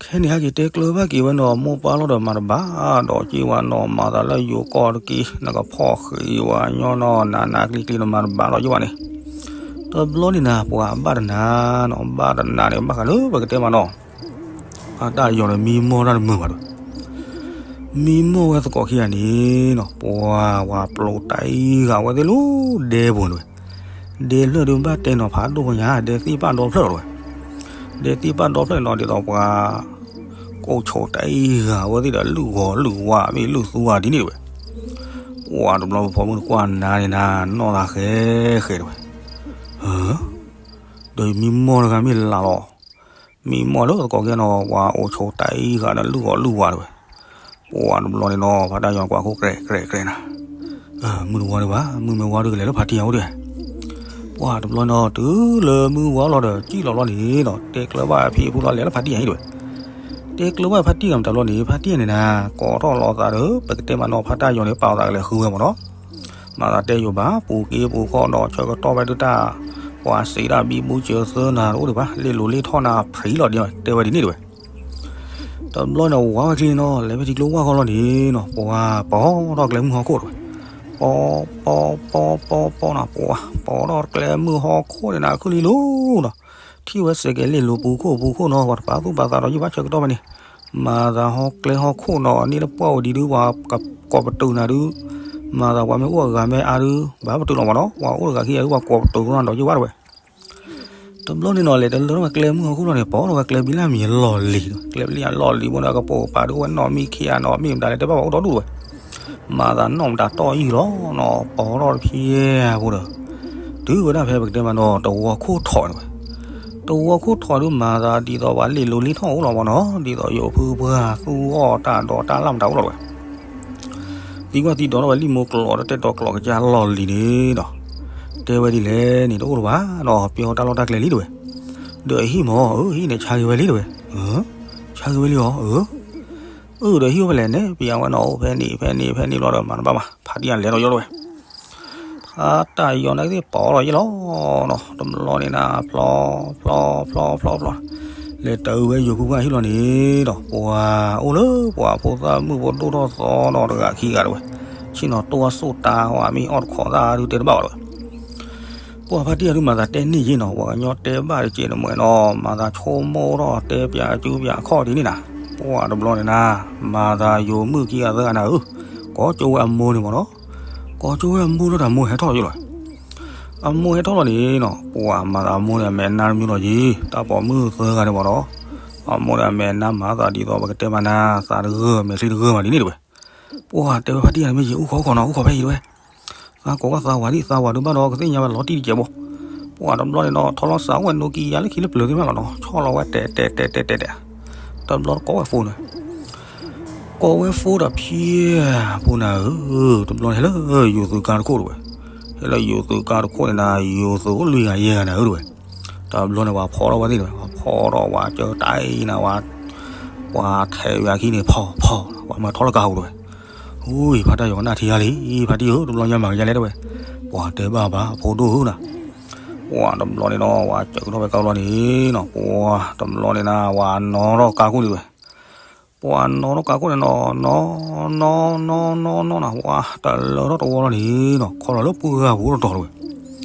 ခဲန့ၣ်ဟဲက့ၤတဲကျၢၤဘၣ်က့ၤဝဲနီၤ, မိၢ်ပၢ်လီၤဒီးမၤတဘၣ်, ဒီးက့ၤဝဲနီၤ, မၤသးလၢယိၤကီၢ်တက့ၢ်, နကဖီၣ်ဃံးဝဲညီနီၤ, နးနးကျံကျံနမၤတဘၣ်လီၤယိၤဘၣ်န့ၣ်. တဘျီန့ၣ်နၤ, ပှၤဘၣ်တနၤနီၤ, ဘၣ်တနၤန့ၣ် ဘၣ်ဃးလၢပကတဲမ့ၢ်နီၤ, ဖါတၢ်ယီၤဒီးမံမီၢ်တၢ်တမုာ်ဘၣ်တဲဝဲ မံမီၢ်ဝဲသကိးခံဂၤန့ၣ်နီၤ, ပှၤဝၤပျိတၢ်အံၤဂၤဝဲသ့ၣ်လၢဒဲပူၤန့ၣ်ဝဲ, ဒဲဖျၢၣ်ဒုးဘၣ်တဲနီၤဖးဒိၣ်ညါ, ဒဲသ့ၣ်ပာ်ဒီဖျၢၣ်တဲဝဲ, ဒဲသ့ၣ်ပာ်ဒီဖျၢၣ်န့ၣ်နီၤ, ဒ်သိးပှၤ ကိးဆိးတၢ်အံၤဂၤဝဲသ့ၣ်ဒီး လုၢ်ဂီၤလုၢ်ဝါမ့ၢ်လုၢ်သူဝါဒ်န့ၣ်တဲဝဲ. ပှၤတဘျီဖိမုၣ်တကွၢ်နၤန့ၣ်နၤ, နီၢ်သးဃဲဃဲတဲဝဲ, ဒီးမံမီၢ်တဂၤမ့ၢ်လၢ်လီၤ, မံမီၢ်လၢသကိးကဲနီၤ, ပှၤအိၣ်ဆိးတၢ်အံၤဂၤဒီး လုၢ်ဂီၤလုၢ်ဝါတဲဝဲ. ပှၤတဘျီန့ၣ်နီၤ, ဖါတၢ်ယီၤကွၢ်ခိၣ်ကြဲးကြဲးကြဲးနၤ, မုၢ်တဝီဒံးဘၣ်, မုၢ်မ့ၢ်ဝါဒုးကလဲၤလၢဖါတံၢ်ယၤအိၣ်ဒံး ပှၤတဘျီနီၤ တုၤလၢမုၢ်ဝါလီၤဒီး စံၣ်လီၤလီၤန့ၣ်နီၤ တဲကျၢၤဘၣ်ဖံအဖိလီၤ လဲၤလၢဖါတံၢ်အဟံၣ်တဝဲ. တဲကျၢၤဘၣ်ဖါတံၢ်အမတၤဘျီန့ၣ် ဖါတံၢ်န့ၣ်နၤ ကိးထီၣ်လီၤသးဒီး ပကတဲမးနီၤ ဖါတၢ်ယီၤန့ၣ် ပာ်အသးကလဲၤဃုဝဲမးနီၤ. မၤသးတဲယိာ်ဘၣ် ပူၤက့ပူၤခီၣ်ဒီး ဆၢကတီၢ်ဖဲဒုးတၢ် ပှၤစံးဒၣ်ဘံဘူစၢၤသၢနၤတအိၣ်ဒံးဘၣ် လ့ၣ်လိၤလ့ၣ်ထီၣ်နၤ ဖရံလီၤဒံး တဲဝဲဒ်န့ၣ်တဝဲ. တဘျီန့ၣ် ဝါဝဲချံနီၤ လဲၤဖဲထံကျိဝါဃီလီၤန့ၣ်နီၤ ပှၤပိာ်ထီၣ်ကျဲမုၢ်ဟီၣ်ခိၣ်တဝဲ. ပိာ် ပိာ် ပိာ် ပိာ် ပိာ်နီၤ ပှၤ ပိာ်ထီၣ်ကျဲမုၢ်ဟီၣ်ခိၣ်န့ၣ်နၤ ခုၣ်လံလိၤနီၤ. ထံၣ်ဝဲစဲးကဲလ့ၣ်လိၤပူၤခိၣ်ပူၤခိၣ်နီၤ ပှၤတပာ်သူၣ်ပာ်သးဒီးယုၢ်ဘၣ်ဆၢကတီၢ်ဖဲန့ၣ် မၤသးဟီၣ်ကျဲဟီၣ်ခိၣ်နီၤ န့ၣ်လၢပှၢ်ဝဲဒံးဒုး ပှၤကိးပတုာ်နၤဒုး မၤသးပှၤမ့ၢ်အိၣ်အဂၤမ့ၢ်အါဒုး ဘၣ်ပတုာ်လီၤမးနီၤ ပှၤအိၣ်တဂၤခံဂၤဒုး ပှၤကိးပတုာ်နီၤဒီးယုၢ်ဘၣ်တဝဲ. တဘျီန့ၣ်နီၤ လဲၤတလၢထီၣ်ဝဲကျဲမုၢ်ဟီၣ်ခိၣ်လီၤန့ၣ် ပိာ်ထီၣ်ဝဲကျဲဘံလၢမံၤလီၢ်လံၤတဝဲ ကျဲဘံလၢလီၢ်လံၤဘိန့ၣ် အကပိာ်ပာ်ဒုးဝဲနီၢ်မံခ့ဧါနီၤ မ့ၢ်မတၤလဲၣ် တဲဘၣ်ပှၤအိၣ်ဒီဒူၣ်တဝဲ. မၤသးနီၢ်မတၤတီၢ်ယံာ်လီၤနီၤ ပိာ်ထီၣ်တဖံဖိဒီး တုၤဝဲဒၣ်ဖဲပကတဲမးနီၤ တဝီခိၣ်ထီၣ်တဝဲ. တဝီခိၣ်ထီၣ်ဒုး မၤသးဒ်သိးပှၤလ့ၣ်လိၤလ့ၣ်ထီၣ်အိၣ်လီၤမးနီၤ ဒ်သိးယိၤဖုပှၢ်သူၣ်အီၣ်တၢ်ဒီးတၢ်လၢ်မတၤအိၣ်လီၤတဝဲ. သံကွၢ်သံဒိးထီၣ်ဝဲလံာ်မိၢ်ကျိးဒီးတဲတီၤကျိးကစၢ်လီၢ်လံၤန့ၣ်ဒီး တဲဝဲဒ်လဲၣ်န့ၣ် တအိၣ်လၢၤဘၣ်နီၤ ပျီတၢ်လီၢ်တၢ်ကျဲလံတဝဲ. ဒီးအဟံၣ်မး အဟံၣ်န့ၣ်ဆါက့ၤဝဲလံတဝဲ. ဆါက့ၤဝဲလံအီၤ အၢ ဒီးဟံၣ်အိၣ်ဖဲလဲၣ်န့ၣ် ပယါဝဲနီၤ အိၣ်ဖဲန့ၣ် ဖဲန့ၣ် ဖဲန့ၣ်ဘျီဒီး မၤတဘၣ်မး ဖါတံၢ်အလဲၤဒီးယီၤတဝဲ. ဖါတၢ်ယီၤန့ၣ်သ့ၣ်ပိာ်ထီၣ်ယဲလီၤနီၤ တဘျီန့ၣ်နၤ ဖျီ ဖျီ ဖျီ ဖျီ ဖျီ လဲၤတၢ်ဝဲယိၤဖုပှၢ်ဟံၣ်လီၤန့ၣ်ဒီး ပှၤအိၣ်လၢပှၤဖိသၣ်မုၣ်ဖိဒိၣ်ထီၣ်သီနီၤ တဂၤခံဂၤတဝဲ. ဆ့ၣ်နီၤတိၢ်အစိၣ်တၢ်ဝဲ မ့ၢ်အီၣ်တခိးသၣ်ဒုးတဲတဘၣ်ဘၣ်တဝဲ. ပှၤဖါတံၢ်အဒုးမၤသးတဲန့ၢ်ယ့ၢ်နီၤ ပှၤကညီတဲဘၣ်တကဲးတမှဲၤနီၤ မၤသးဆိကမိၣ်ထီၣ်တဲပၠးကူပၠးခီၣ်ဒ်န့ၣ်နၤ. ပှၤတဘျီန့ၣ်နၤ မၤသးယိၤမုၣ်ခံဂၤသၢဂၤနၤဧၢ ကိးကၠိဝဲအမိၢ်န့ၣ်မးနီၤ. ကိးကၠိဝဲအမိၢ်လၢတၢ်မိၢ်ဟဲထီၣ်ယိာ်လီၤ. အမိၢ်ဟဲထီၣ်လီၤန့ၣ်နီၤ ပှၤမၤသးအမိၢ်န့ၣ် အမဲာ်နါတမံၤလီၤယံၤ တၢ်ပိာ်မုၣ်သၢဂၤန့ၣ်မးနီၤ. အမိၢ်န့ၣ် အမဲာ်နါမၤသးဒ်သိးပကတဲမးနၤ သးတဂၢၢ်မဲာ်ချံတဂၢၢ်မးဒ်န့ၣ်တဝဲ. ပှၤတဲဝဲဖါတံၢ်ယၤန့ၣ်မ့ၢ်ယံၤ အိၣ်ခိးခိးနီၤ အိၣ်ခိးဖဲယံၤတဝဲ. သးကိးဝဲသးဝးဒံး သးဝးဒုးဘၣ်ဒီး ကသ့ၣ်ညါဝဲလီၤတံၢ်တစဲးဘိ. ပှၤတဘျီန့ၣ်နီၤ ထီလီၤစးအိၣ်ဝဲနိကံယါလၢခံလၢပျၢၤသ့ၣ်မးလီၤနီၤ ဆီၣ်လီၤဝဲတဲာ်တဲာ်တဲာ်တဲာ်တဲာ်တဲာ်. တဘျီတကိးဝဲဖိန့ၣ် ကိးဝဲဖိဒီးဖံ ဖိနၤဧၢ, တဘျီန့ၣ်ဟဲလၢယိၤသုးကါတခိၣ်တဝဲ, ဟဲလၢယိၤသုးကါတခိၣ်န့ၣ်နၤ ယိၤသုးအိၣ်လွံၢ်ဂၤယဲၢ်ဂၤနၤဧၢတဝဲ. တဘျီန့ၣ်ပှၤဖီထီၣ်ဝဲသ့ၣ်တဝဲ, ပှၤဖီထီၣ်ဝဲကၢတၢ်အံၤနၤဝဲ, ပှၤထဲးဝဲအခံန့ၣ် ဖီၣ်ဖီၣ် ပှၤမၤထီလၢကါဟူတဝဲ. အူအံၤ ဖါတၢ်ယီၤကနၣ်ထံဂၤလံ, ဖါတံၢ်ဧၢ တဘျီညါမၤကယါလဲၣ်တဝဲ, ပှၤတဲဘၣ်ဘၣ်ဖိဒိၣ်ဧၢနၤ. ပှၤတဘျီန့ၣ်နီၤ ပှၤစၢးထီၣ်ဖဲကါဘျီန့ၣ်နီၤ, ပှၤတဘျီန့ၣ်နၤ ပှၤနီၣ်ထီၣ်ကါခိၣ်န့ၣ်တဝဲ, ပှၤနီၣ်ထီၣ်ကါခိၣ်န့ၣ်နီၤ နီၣ်နီၣ်နီၣ်နီၣ်နီၣ်နၤ ပှၤတလၢထီၣ်တဝီလီၤန့ၣ်နီၤ ခီလီၤလၢပှၢ်ဂၤပူၤတတီၤတဝဲ.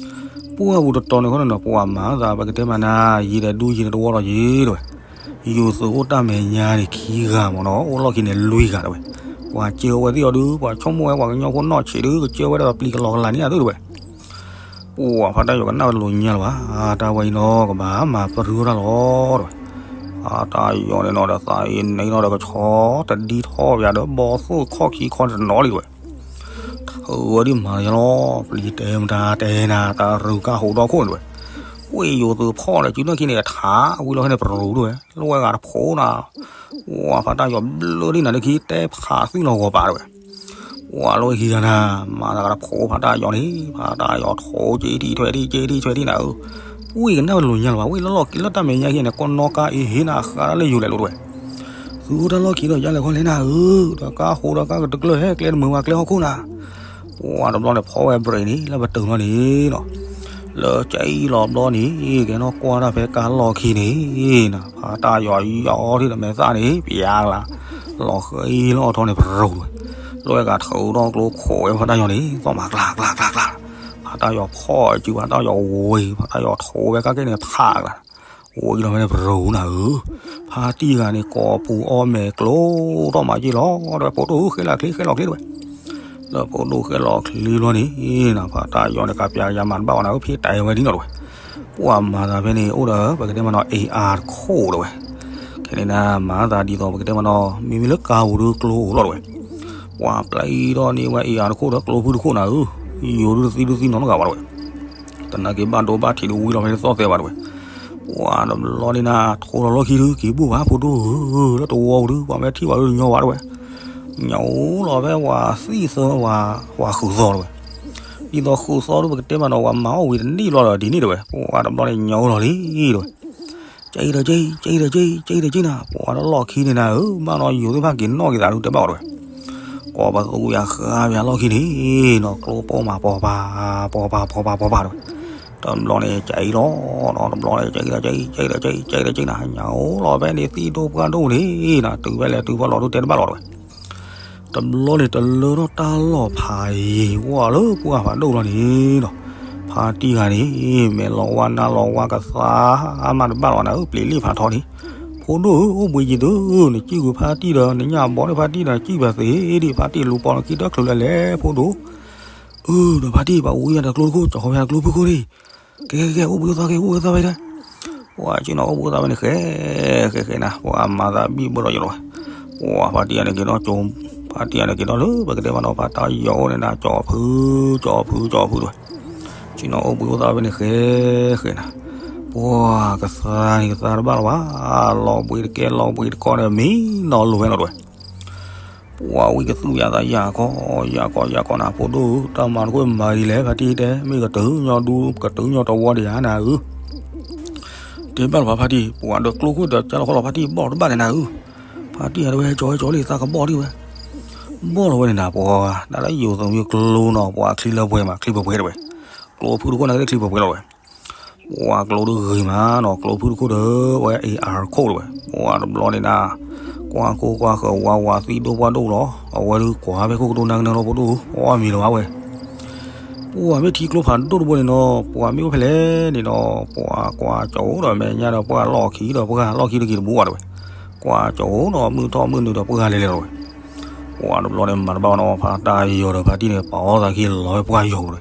ပှၢ်ဂၤပူၤတတီၤန့ၣ်ခီန့ၣ်နီၤ ပှၤမၤသးပကတဲမးနၤ ယံာ်ဒီးဒူယံာ်ဒီးတဝီလီၤယံာ်တဝဲ. ယိၤသုးအိၣ်တၢ်မဲာ်ညါန့ၣ်ခံဂၤမ့ၢ်နီၤ အိၣ်လီၢ်ခံန့ၣ်လွံၢ်ဂၤတဝဲ. ပှၤစၢဝဲသ့ၣ်အီၤဒုး ပှၤဆိကမိၣ်ဝဲပှၤကညီဖိနီၢ်ဆံးဒုး ကစၢဝဲဒၣ်ဒီးပျံၤကလီၤကလၤန့ၣ်အသိးတဝဲ. ပှၤဖါတၢ်ယီၤကနၣ်ဝဲတလိၤညါလၢၤဘၣ်, တၢ်ဝဲအံၤနီၤ ကဘၣ်မၤပရူထီၣ်တၢ်လီၤတဝဲ. အတၢ်ယီၤန့ၣ်နီၤဒီးသးအံၤန့ၣ်နီၤဒီးကဆီတဒံထီၣ်ပယၤဒီးဘီသိၣ်ခီၣ်ခံခီတနီၤလံတဝဲ. ထုးဝဲဒ်မၤယါလီၤ ပျံၤတဲမတၤတဲနၤ တၢ်ရူၢ်ကါဟူးဒီခိၣ်န့ၣ်တဝဲ. ဝ့ၢ်ယိၤသုးဖီၣ်ဒီးစုနီၢ်ခံန့ၣ် ထးဝံၤလီၤဖဲန့ၣ်ပရူၤတဝဲ, လၢဝဲဂၤတဖိနၤ, ပှၤဖါတၢ်ယီၤဘျၢဒ်နၤလၢခံ တဲဖးသွံၣ်လီၤဂီၤပာ်တဝဲ. ပှၤလၢဝဲခံဂၤနၤ, မၤသးကတဖိဖါတၢ်ယီၤန့ၣ်, ဖါတၢ်ယီၤထိက့ထံၣ်ထွဲထံၣ်က့ထံၣ်ထွဲထံၣ်နၤဧၢ, ဝ့ၢ်ကနၣ်ဝဲလိၤညါလၢၤဘၣ်, ဝ့ၢ်လၢလီၢ်ခံလၢတၢ်မဲာ်ညါခံန့ၣ် ကိးနီၣ်ကါအ့ဟ့နၤဃါလၢယိၤလဲၤလိၤတဝဲ. သုအိၣ်တၢ်လီၢ်ခံဒီးယါလဲၤခီလဲၣ်နၤဧၢ, ဒီးကါဟူးဒီးကါကတကျၢၢ်ဟဲကျဲတမုာ်ဝဲကျဲဟီၣ်ခိၣ်နၤ. ပှၤတဘျီန့ၣ်ဖီၣ်ဝဲ brake န့ၣ် လၢပတုာ်လီၤန့ၣ်နီၤ, လၢကၠံလီၤဘျီန့ၣ် ကဲနီၣ်ကွၢ်တၢ်ဖဲကါလီၢ်ခံန့ၣ်နၤ, ဖါတၢ်ယီၤယီၤထံၣ်ဒီးမဲာ်သၣ်န့ၣ် ပျါကလၤ, လီၤဃံလီၤအီထီန့ၣ် ပရူၤတဝဲ. လၢဝဲဂၤထုးထီၣ်ကျိခိးဝဲဖါတၢ်ယီၤန့ၣ် သီၣ်မၤကျးကျးကျးကျး, ဖါတၢ်ယီၤဖီၣ်စု ဖါတၢ်ယီၤဝ့ၤ ဖါတၢ်ယီၤထိးဝဲကါက့ၣ်န့ၣ်ဖးကျး ဝံၤလီၤဖဲန့ၣ်ပရူၤနၤဧၢ, ဖါတံၢ်ဂၤန့ၣ် ကိးပူၤအီၣ်မဲာ်ကျိထီၣ်မးက့ၢ်လီၤ, ဒီးဖိဒိၣ်ဃဲလီၤချ့ ဃဲလီၤချ့တဝဲ. လၢဖိဒိၣ်ဃဲလီၤချ့ဘျီန့ၣ်နၤ, ဖါတၢ်ယီၤန့ၣ် ကပြးကယၤမၤတဘၣ်အီၤနၤဧၢ, ဖံးတဲဝဲဒ်နီၤတဝဲ. ပှၤမၤသးဖဲန့ၣ် အိၣ်ဒီးပကတဲမးနီၤ AR တခိၣ်တဝဲ. ခဲန့ၣ်နၤ မၤသးဒ်သိးပကတဲမးနီၤ မ့မ့ၢ်လၢကါပူၤဒုးကျိအိၣ်လီၤတဝဲ. ပှၤပျဲထီၣ်န့ၢ်ဝဲ AR တခိၣ်ဒီးကျိဖုတခိၣ်နၤဧၢ, ယိၤဒုးတသံဒုးသံနီတဂၤဘၣ်တဝဲ. တနာ်က့ၤဘၣ်ဒိဘၣ်ထံးဒုးဝံၤလီၤဖဲန့ၣ်သီၣ်သဲဘၣ်တဝဲ. ပှၤတဘျီန့ၣ်နၤ ထိးလီၤလီၢ်ခံဒုး က့ၤဘူၣ်ဘၣ်ဖိဒိၣ်ဧၢ, လၢတဝီပူၤဒုး ပှၤမ့ၢ်ထံၣ်ပှၤဒုးညီဘၣ်တဝဲ. ညီလီၤဖဲပှၤသံၣ်သၢ ပှၤဃုာ်သီတဝဲ. ဒ်သိးဃုာ်သီဒုး ပကတဲမးနီၤ ပှၤမၤအီၣ်ဝံၤတန့ၢ်ဘျီဒီးဒ်န့ၣ်တဝဲ, ပှၤတဘျီန့ၣ်ညီလီၤလံတဝဲ, ကဲအံၤဒီးကဲအံၤ, ကဲအံၤဒီးကဲအံၤ, ကဲအံၤဒီးကဲအံၤနၤ, ပှၤတလီၢ်ခံန့ၣ်နၤဧၢ, ဘၣ်နီၤယိၤသ့ၣ်တဖၣ်က့ၤနီၣ်က့ၤသးဒုးတဲဘၣ်အီၤတဝဲ, ကိးပသူယၤဃါပယၤလီၢ်ခံန့ၣ်နီၤ, ကျိပိာ်မးပိာ်ပၤ, ပိာ်ပၤပိာ်ပၤပိာ်ပၤတဝဲ, တဘျီန့ၣ် ကဲအံၤလီၤ, တဘျီန့ၣ် ကဲအံၤဒီးကဲအံၤ, ကဲအံၤဒီးကဲအံၤ, ကဲအံၤဒီးကဲအံၤနၤ, ညါအိၣ်လီၤဖဲန့ၣ် သံၣ်ဒိၣ်ပှၢ်ဒိၣ်န့ၣ်နၤ, တုၤဖဲလဲၣ်တုၤဖဲလဲၣ်ဒုးတဲတဘၣ်လီၤတဝဲ တဘျီန့ၣ် တလၢထီၣ်တၢ်လီၢ်ဖးယံၤ ဝဲလၢပှၢ်ဖးဒိၣ်လီၤန့ၣ်နီၤ, ဖါတံၢ်ဂၤန့ၣ် မဲာ်လီၤဝါနါလီၤဝါကသါမးတဘၣ်လီၤနၤဧၢ, ပျံၤလံဖးထီန့ၣ်, ဖိဒိၣ်ဧၢ အိၣ်ဘှံးယံၤသု, နစံၣ်ကွံာ်ဖါတံၢ်ဒီး နညၣ်ဘီန့ၢ်ဖါတံၢ်ဒီး စံၣ်ဘၣ်သ့ဒံး ဖါတံၢ်လူၤပိာ်လီၤခံတၢ်ချုးလၢလဲၣ် ဖိဒိၣ်, အၢ ဒီးဖါတံၢ် ပှၤဝံယၤတကျိတခိၣ် ကၠီၤခီဖဲတကျိဖုခိၣ်န့ၣ်, ကဲကဲကဲ အိၣ်ဘှံးအိၣ်သါက့ၤ အိၣ်ဘှံးအိၣ်သါဝဲဒၣ် ပှၤက့ၤနီၤ အိၣ်ဘှံးအိၣ်သါဝဲန့ၣ် ဃဲ ဃဲဃဲနၤ, ပှၤမၤသးဘံၣ်ဘၢဒီးယိၤလီၤဝဲ, ပှၤဖါတံၢ်ဂၤန့ၣ်က့ၤနီၤကၠိ, ဖါတံၢ်ဂၤန့ၣ်က့ၤနီၤလၢ ပကတဲမးနီၤ ဖါတၢ်ယီၤအိၣ်န့ၣ်နၤ ကၠီၤဖု, ကၠီၤဖု ကၠီၤဖုတဝဲ, က့ၤနီၤ အိၣ်ဘှံးအိၣ်သါဝဲန့ၣ် ဃဲဃဲနၤ, ပှၤကသါန့ၣ်ကသါတဘၣ်လီၤဘၣ်, လီၤဘှံးတကဲလီၤဘှံးတကီၢ်န့ၣ် မံနီၤလိၤဝဲလီၤတဝဲ ပှၤဝံကသူၣ်ယၤသးယၤခီ, ယၤခီယၤခီနၤ ဖိဒိၣ်ဧၢ, တၢ်မၤတခိၣ်မၤဒ်လဲၣ် ဖါတံၢ်တဲ, မ့ၢ်ကတုၤညီဒူ ကတုၤညီတဝီဒံးဧါနၤဧၢ, တဲဘၣ်လီၤဘၣ်ဖါတံၢ်, ပှၤဒီးကျိခိၣ်ဒီးကၢလီၤခီလီၤ ဖါတံၢ်ဘီၣ်တဘၣ်န့ၣ်နၤဧၢ, ဖါတံၢ်ဧၢတဝဲ ကၠီဝဲကၠီလံ သးကဘီၣ်ဒံးဝဲ, ဘီၣ်လီၤဝဲန့ၣ်နၤ ပှၤ တၢ်လၢယိၤသးမုၢ်ကျိနီၤ ပှၤချံလၢပှဲၤမး ချံပှဲၤပှဲၤတဝဲ, ကျိဖုတခိၣ်န့ၣ်က့ၤချံပှဲၤပှဲၤလီၤဝဲ ပှၤကျိဒုးဂ့ၤမးနီၤ ကျိဖုတခိၣ်ဒီး ဝဲအ့ၣ်အါတခိၣ်တဝဲ, ပှၤတဘျီန့ၣ်နၤ, ကွၢ်ခိၣ်ကွၢ်ဃၢၤဝါဝါသံၣ်ဒိၣ်ပှၢ်ဒိၣ်လီၤ, အဝဲဒုးကွၢ်ဖဲခိၣ်ကဒိနါကနၢလီၤ ဖိဒိၣ်ဧၢ, အီၣ်မံၤလၢၤဘၣ်ဝဲ, ပှၤမ့ၢ်ထံကျိဖးဒိၣ်တဘိန့ၣ်နီၤ ပှၤမ့ၢ်အိၣ်ဖဲလဲၣ်န့ၣ်နီၤ ပှၤကွၢ်ကၠီအိၣ်ဒီးမဲာ်ညါဒီးပှၢ်လီၢ်ခံဒီးပှၢ်လီၢ်ခံတက့ၤတဘူးဘၣ်တဝဲ, ကွၢ်ကၠီအိၣ်နီၤ မုၢ်ထီၣ်မုၢ်နုာ်ဒီးပှၢ်လဲၤလဲၤလီၤဝဲ ပှၤတဘျီန့ၣ်မၤတဘၣ်နီၤ ဖါတၢ်ယီၤဒီးဖါတံၢ်န့ၣ် ပာ်အီၣ်သးခံလီၤဝဲပှၢ်ယီၤဝဲ,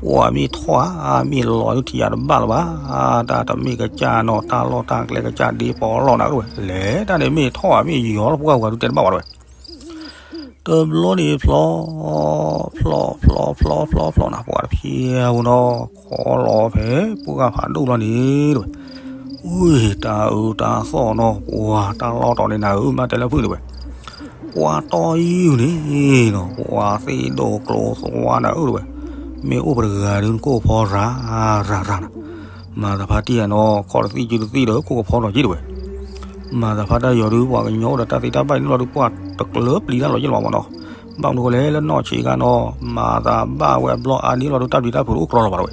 ပှၤမ့ၢ်ထီၣ်ဧါ မ့ၢ်လီၤဒုးထံၣ်ယၤတဘၣ်လၢၤဘၣ်, တၢ်တမ့ၢ်ကစၢ်နီၤ တၢ်လီၢ်တၢ်ကျဲကစၢ်ဒ့ပီလီၢ်နၤဝဲ, လဲၤတၢ်န့ၣ်မ့ၢ်ထီၣ်ဧါ မ့ၢ်ယီၤလီၤပှၢ်ဝဲဒုးတဲတဘၣ်ဝဲတဝဲ တဘျီန့ၣ်ဖျီ, ဖျီဖျီဖျီဖျီဖျီနၤ ပှၤတဖျဲးဧိၤနီၤ ခီလီၤဖဲပှၢ်ဖးဒိၣ်လီၤန့ၣ်တဝဲ, ဝ့ၢ်တၢ်အၢတၢ်သီၣ်နီၤ ပှၤတၢ်လီၢ်တီၤန့ၣ်နၤဧၢ မ့ၢ်တဲလၢဖုၣ်တဝဲ, ပှၤတီၢ်ယုၢ်န့ၣ်နီၤ ပှၤသ့ၣ်ဒိၣ်ကျိသဝါနၤဧၢတဝဲ, မ့ၢ်အိၣ်ပတဂၤဒုးနကိၣ်ဖီရၤရၤရၤနၤ, မၤသးဖါတံၢ်ဧါနီၤ ခီၣ်တသံၣ်ကၠူတသံၣ်ဒီး ကိၣ်ကဖီနီၤက့တဝဲ မၤသးဖါတၢ်ယီၤဒုး ပှၤကညီအိၣ်ဒီးတၢ်သ့တၢ်ဘၣ်န့ၣ်လီၤဒုး ပှၤတကျၢၤပျံၤတၢ်လီၤယ့ၣ်လီၤဘၣ်မးနီၤ, ဘၣ်မနုၤဃိလဲၣ် လၢနီၢ်ဆံးခါနီၤ မၤသးဘၣ်ဝဲအဘျီအါဒ်လီၤဒုး တၢ်ပျံၤတၢ်ဖုးတအိၣ်ကြီလီၤဘၣ်တဝဲ,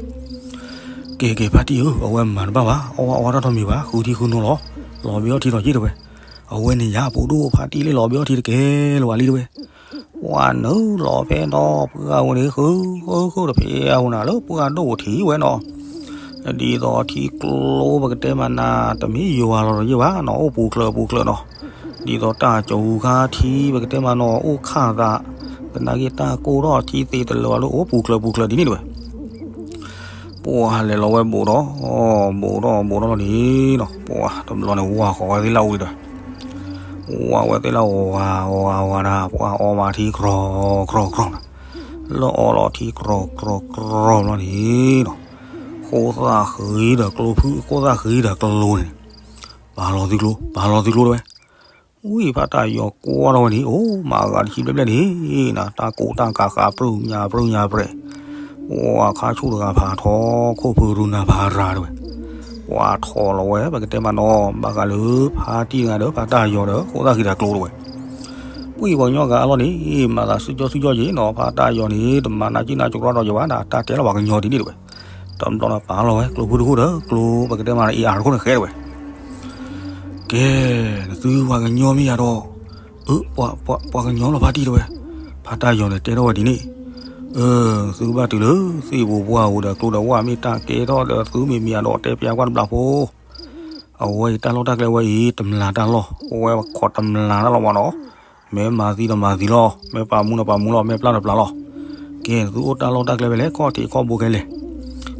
ကဲကဲဖါတံၢ်ဧၢ အဝဲမၤတဘၣ်ဘၣ် အီၣ်ဝဲအီဝဲတၢ်ထီၣ်မံၤဘၣ် ဃုထံဃုနိလီၤ, လီၤဘဲအီထံလီၤယ့ၣ်တဝဲ, အဝဲန့ၣ်ယၤဖိဒိၣ်ဖါတံၢ်လၢလီၤဘဲအီထံတကဲလၢၤဘၣ်လံတဝဲ ပှၤနုာ်လီၤဖဲနီၤ ပှၢ်ဝဲန့ၣ် ဃုဃုဃုတဖဲအဃိနၤလၢပှၢ်ဒိၣ်ထံးဝဲနီၤ, ဒ်သိးထံကျိပကတဲမးနၤ တမ့ၢ်ယွၤလီၤဒီးယ့ၣ်ဘၣ်နီၤ အိၣ်ပူၤချၢပူၤချၢနီၤ, ဒ်သိးတၢ်ကၠိခါထံပကတဲမးနီၤ အိၣ်ခၣ်သး, သနာ်က့တၢ်ကိၢ်ထီၣ်ထံသ့တလၢာ်လၢအိၣ်ပူၤချၢပူၤချၢဒ်န့ၣ်တဝဲ ပှၤလဲၤလီၤဝဲဘူးဒီး, ဘူးဒီးဘူးဒီးလီၤန့ၣ်နီၤ ပှၤတဘျီန့ၣ်ဝၤဃီၤဝဲသ့ၣ်လၢအူဒီး, ဝၤဝဲသ့ၣ်လၢဝၤဝၤဝၤနၤ ပှၤအီမးထံကြီကြီကြီနၤ, လၢအီလီၤထံကြီကြီကြီလီၤန့ၣ်နီၤ, ဃိသၣ်ဃံဒီးကျိဖုၣ် ဃိသၣ်ဃံဒီးကျိန့ၣ်, ပာ်လီၤသုကျိ ပာ်လီၤသုကျိတဝဲ ဝံၤဖါတၢ်ယီၤကွၢ်ထီၣ်ဝဲန့ၣ် အိၣ်မၤဂၤတဆံဘျဲၣ်ဘျဲၣ်န့ၣ်နၤ တၢ်ကိးတၢ်ကးဃးပြူၢ်ညါပြူၢ်ညါပြဲၤ, ပှၤခါဆူၣ်တဂၤဖးထီ ခိၣ်ဖုရူနၤဖးရၤတဝဲ, ပှၤထီၣ်လီၤဝဲ ပကတဲမးနီၤ ဘၣ်ဃးလၢဖါတံၢ်တဂၤဒီး ဖါတၢ်ယီၤဒီး ဃိသၣ်ဃံဒီးကျိတဝဲ ဝံၤပှၤကညီဂၤအလီၢ်န့ၣ် မၤသးစုကၠီစုကၠီယ့ၣ်နီၤ ဖါတၢ်ယီၤန့ၣ် တမၤနးကံၣ်နးကရီဒီးယၤဘၣ်နၤ တၢ်တဲလီၤပှၤကညီဒ်န့ၣ်တဝဲ, တဘျီဒီးပာ်လီၤဝဲ ကျိဖုၣ်တခိၣ်ဒီး ကျိပကတဲမး အ့ၣ်အါတခိၣ်န့ၣ်ဃဲတဝဲ ကဲ, နသုပှၤကညီမ့ၢ်ယၤဒီး, အၢ, ပှၤကညီလီၤဖါတံၢ်တဝဲ, ဖါတၢ်ယီၤန့ၣ်တဲထီၣ်ဝဲဒ်န့ၣ်, အၢ, သုကဘၣ်တုၤလၢသ့ၣ်ပူၤပှၢ်ဧိၤဒီးကျိဒီးဝၢ်မ့ၢ်တၢ်ကဲထီၣ်ဒီးသုမ့ၢ်မံၤအဒီးတဲပျးကွၢ်တဘျီဖိ, အဝဲအံၤတၢ်လီၢ်တၢ်ကျဲဝဲအံၤ တမျၢ်တၢ်လီၢ်, အဝဲခိးတမျၢ်တၢ်လီၢ်မးနီၤ, မ့ၢ်မၤသံဒီးမၤသံလီၤ, မ့ၢ်ပာ်မူဒီးပာ်မူလီၤ, မ့ၢ်ပျၢ်ဒီးပျၢ်လီၤ. ကဲ, သုအိၣ်တၢ်လီၢ်တၢ်ကျဲဖဲလဲၣ်, ခီၣ်ထံးခီၣ်ဘိခဲလဲၣ်,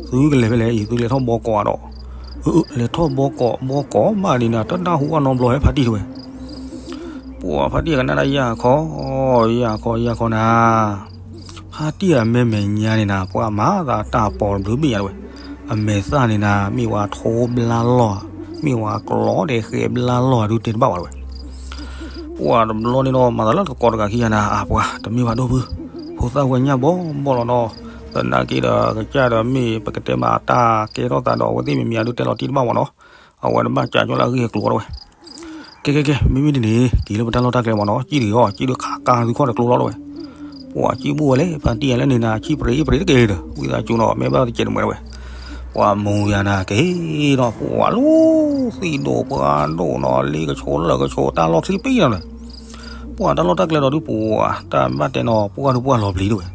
သုကလဲၤဖဲလဲၣ်အံၤ, သုလဲၤထီၣ်ဘီကိးအဒီး, လဲၤထီၣ်ဘီကိး, ဘီကိးမးဒ်န့ၣ် တၢ်နၢ်ဟူအနီတဘျီဟဲဖါတံၢ်တဝဲ, ပှၤဖါတံၢ်ကနၣ်တၢ်ယၢ်ခီ, ယၢ်ခီယၢ်ခီနၤ, ဖါတံၢ်အမဲာ်မဲာ်ညါန့ၣ်နၤ ပှၤမၤသးတၢ်ပီၤတဘျုးဘ့ၣ်ညါတဝဲ, အမဲာ်သၣ်န့ၣ်နၤ မ့ၢ်ဝဲထိဘျါလီၢ်, မ့ၢ်ဝဲကျီဒဲးဃဲးဘျါလီၢ်ဒုးတဲတဘၣ်ဝဲတဝဲ ပှၤတဘျီန့ၣ်ဒီး မၤသးလၢတကိးတဂၤခံဂၤနၤ, အၢ ပှၤတမ့ၢ်ဘၣ်ဒိၣ်ဖု, ဖိသၣ်ဝဲညၣ်ဘီဘီလီၤနီၤ, သနာ်က့ဒီး ကစၢ်ဒီးမ့ၢ်ပကတဲမးအတၢ်ကဲထီၣ်သးဒီး အဝဲသ့ၣ်မ့မ့ၢ်အဒုးတဲလီၤတံၢ်တဘၣ်မ့ၢ်နီၤ, အဝဲတဘၣ်ကးကၠီလၢအဂ့ၢ်အကျိၤအီၤတဝဲ. ကဲ ကဲ ကဲ မ့မ့ၢ်ဒ်န့ၣ် က့ၤလၢပတၢ်လီၢ်တၢ်ကျဲမ့ၢ်နီၤ, ကံၣ်ဒုးအီၤ ကံၣ်ဒုးခးကါသုခီၣ်တကျိလီၤတဝဲ. ပှၤကံၣ်ဘူၣ်ဝဲလဲၣ် ဖါတံၢ်ယၤလၢန့ၣ်နၤ ဆံၣ်ပြ့အ့ၣ်ပြ့တက့ၢ်ဒီး ဝံသးစူၤနီၤ မ့ၢ်ဘၣ်တကဲးတမှဲးတဝဲ. ပှၤမူယၤနၤက့ၤနီၤ ပှၤလီၤသံၣ်ဒိၣ်ပှၢ်ဒိၣ်နီၤ လ့ကဆိးလၢကဆိးတၢ်လီၢ်ချံပံနီၤန့ၣ်, ပှၤတၢ်လီၢ်တၢ်ကျဲဒီးဒုးပှၤ တၢ်ဘၣ်တဲနီၤ ပှၢ်ဒုးပှၢ်လီၤပျံၤတဝဲ.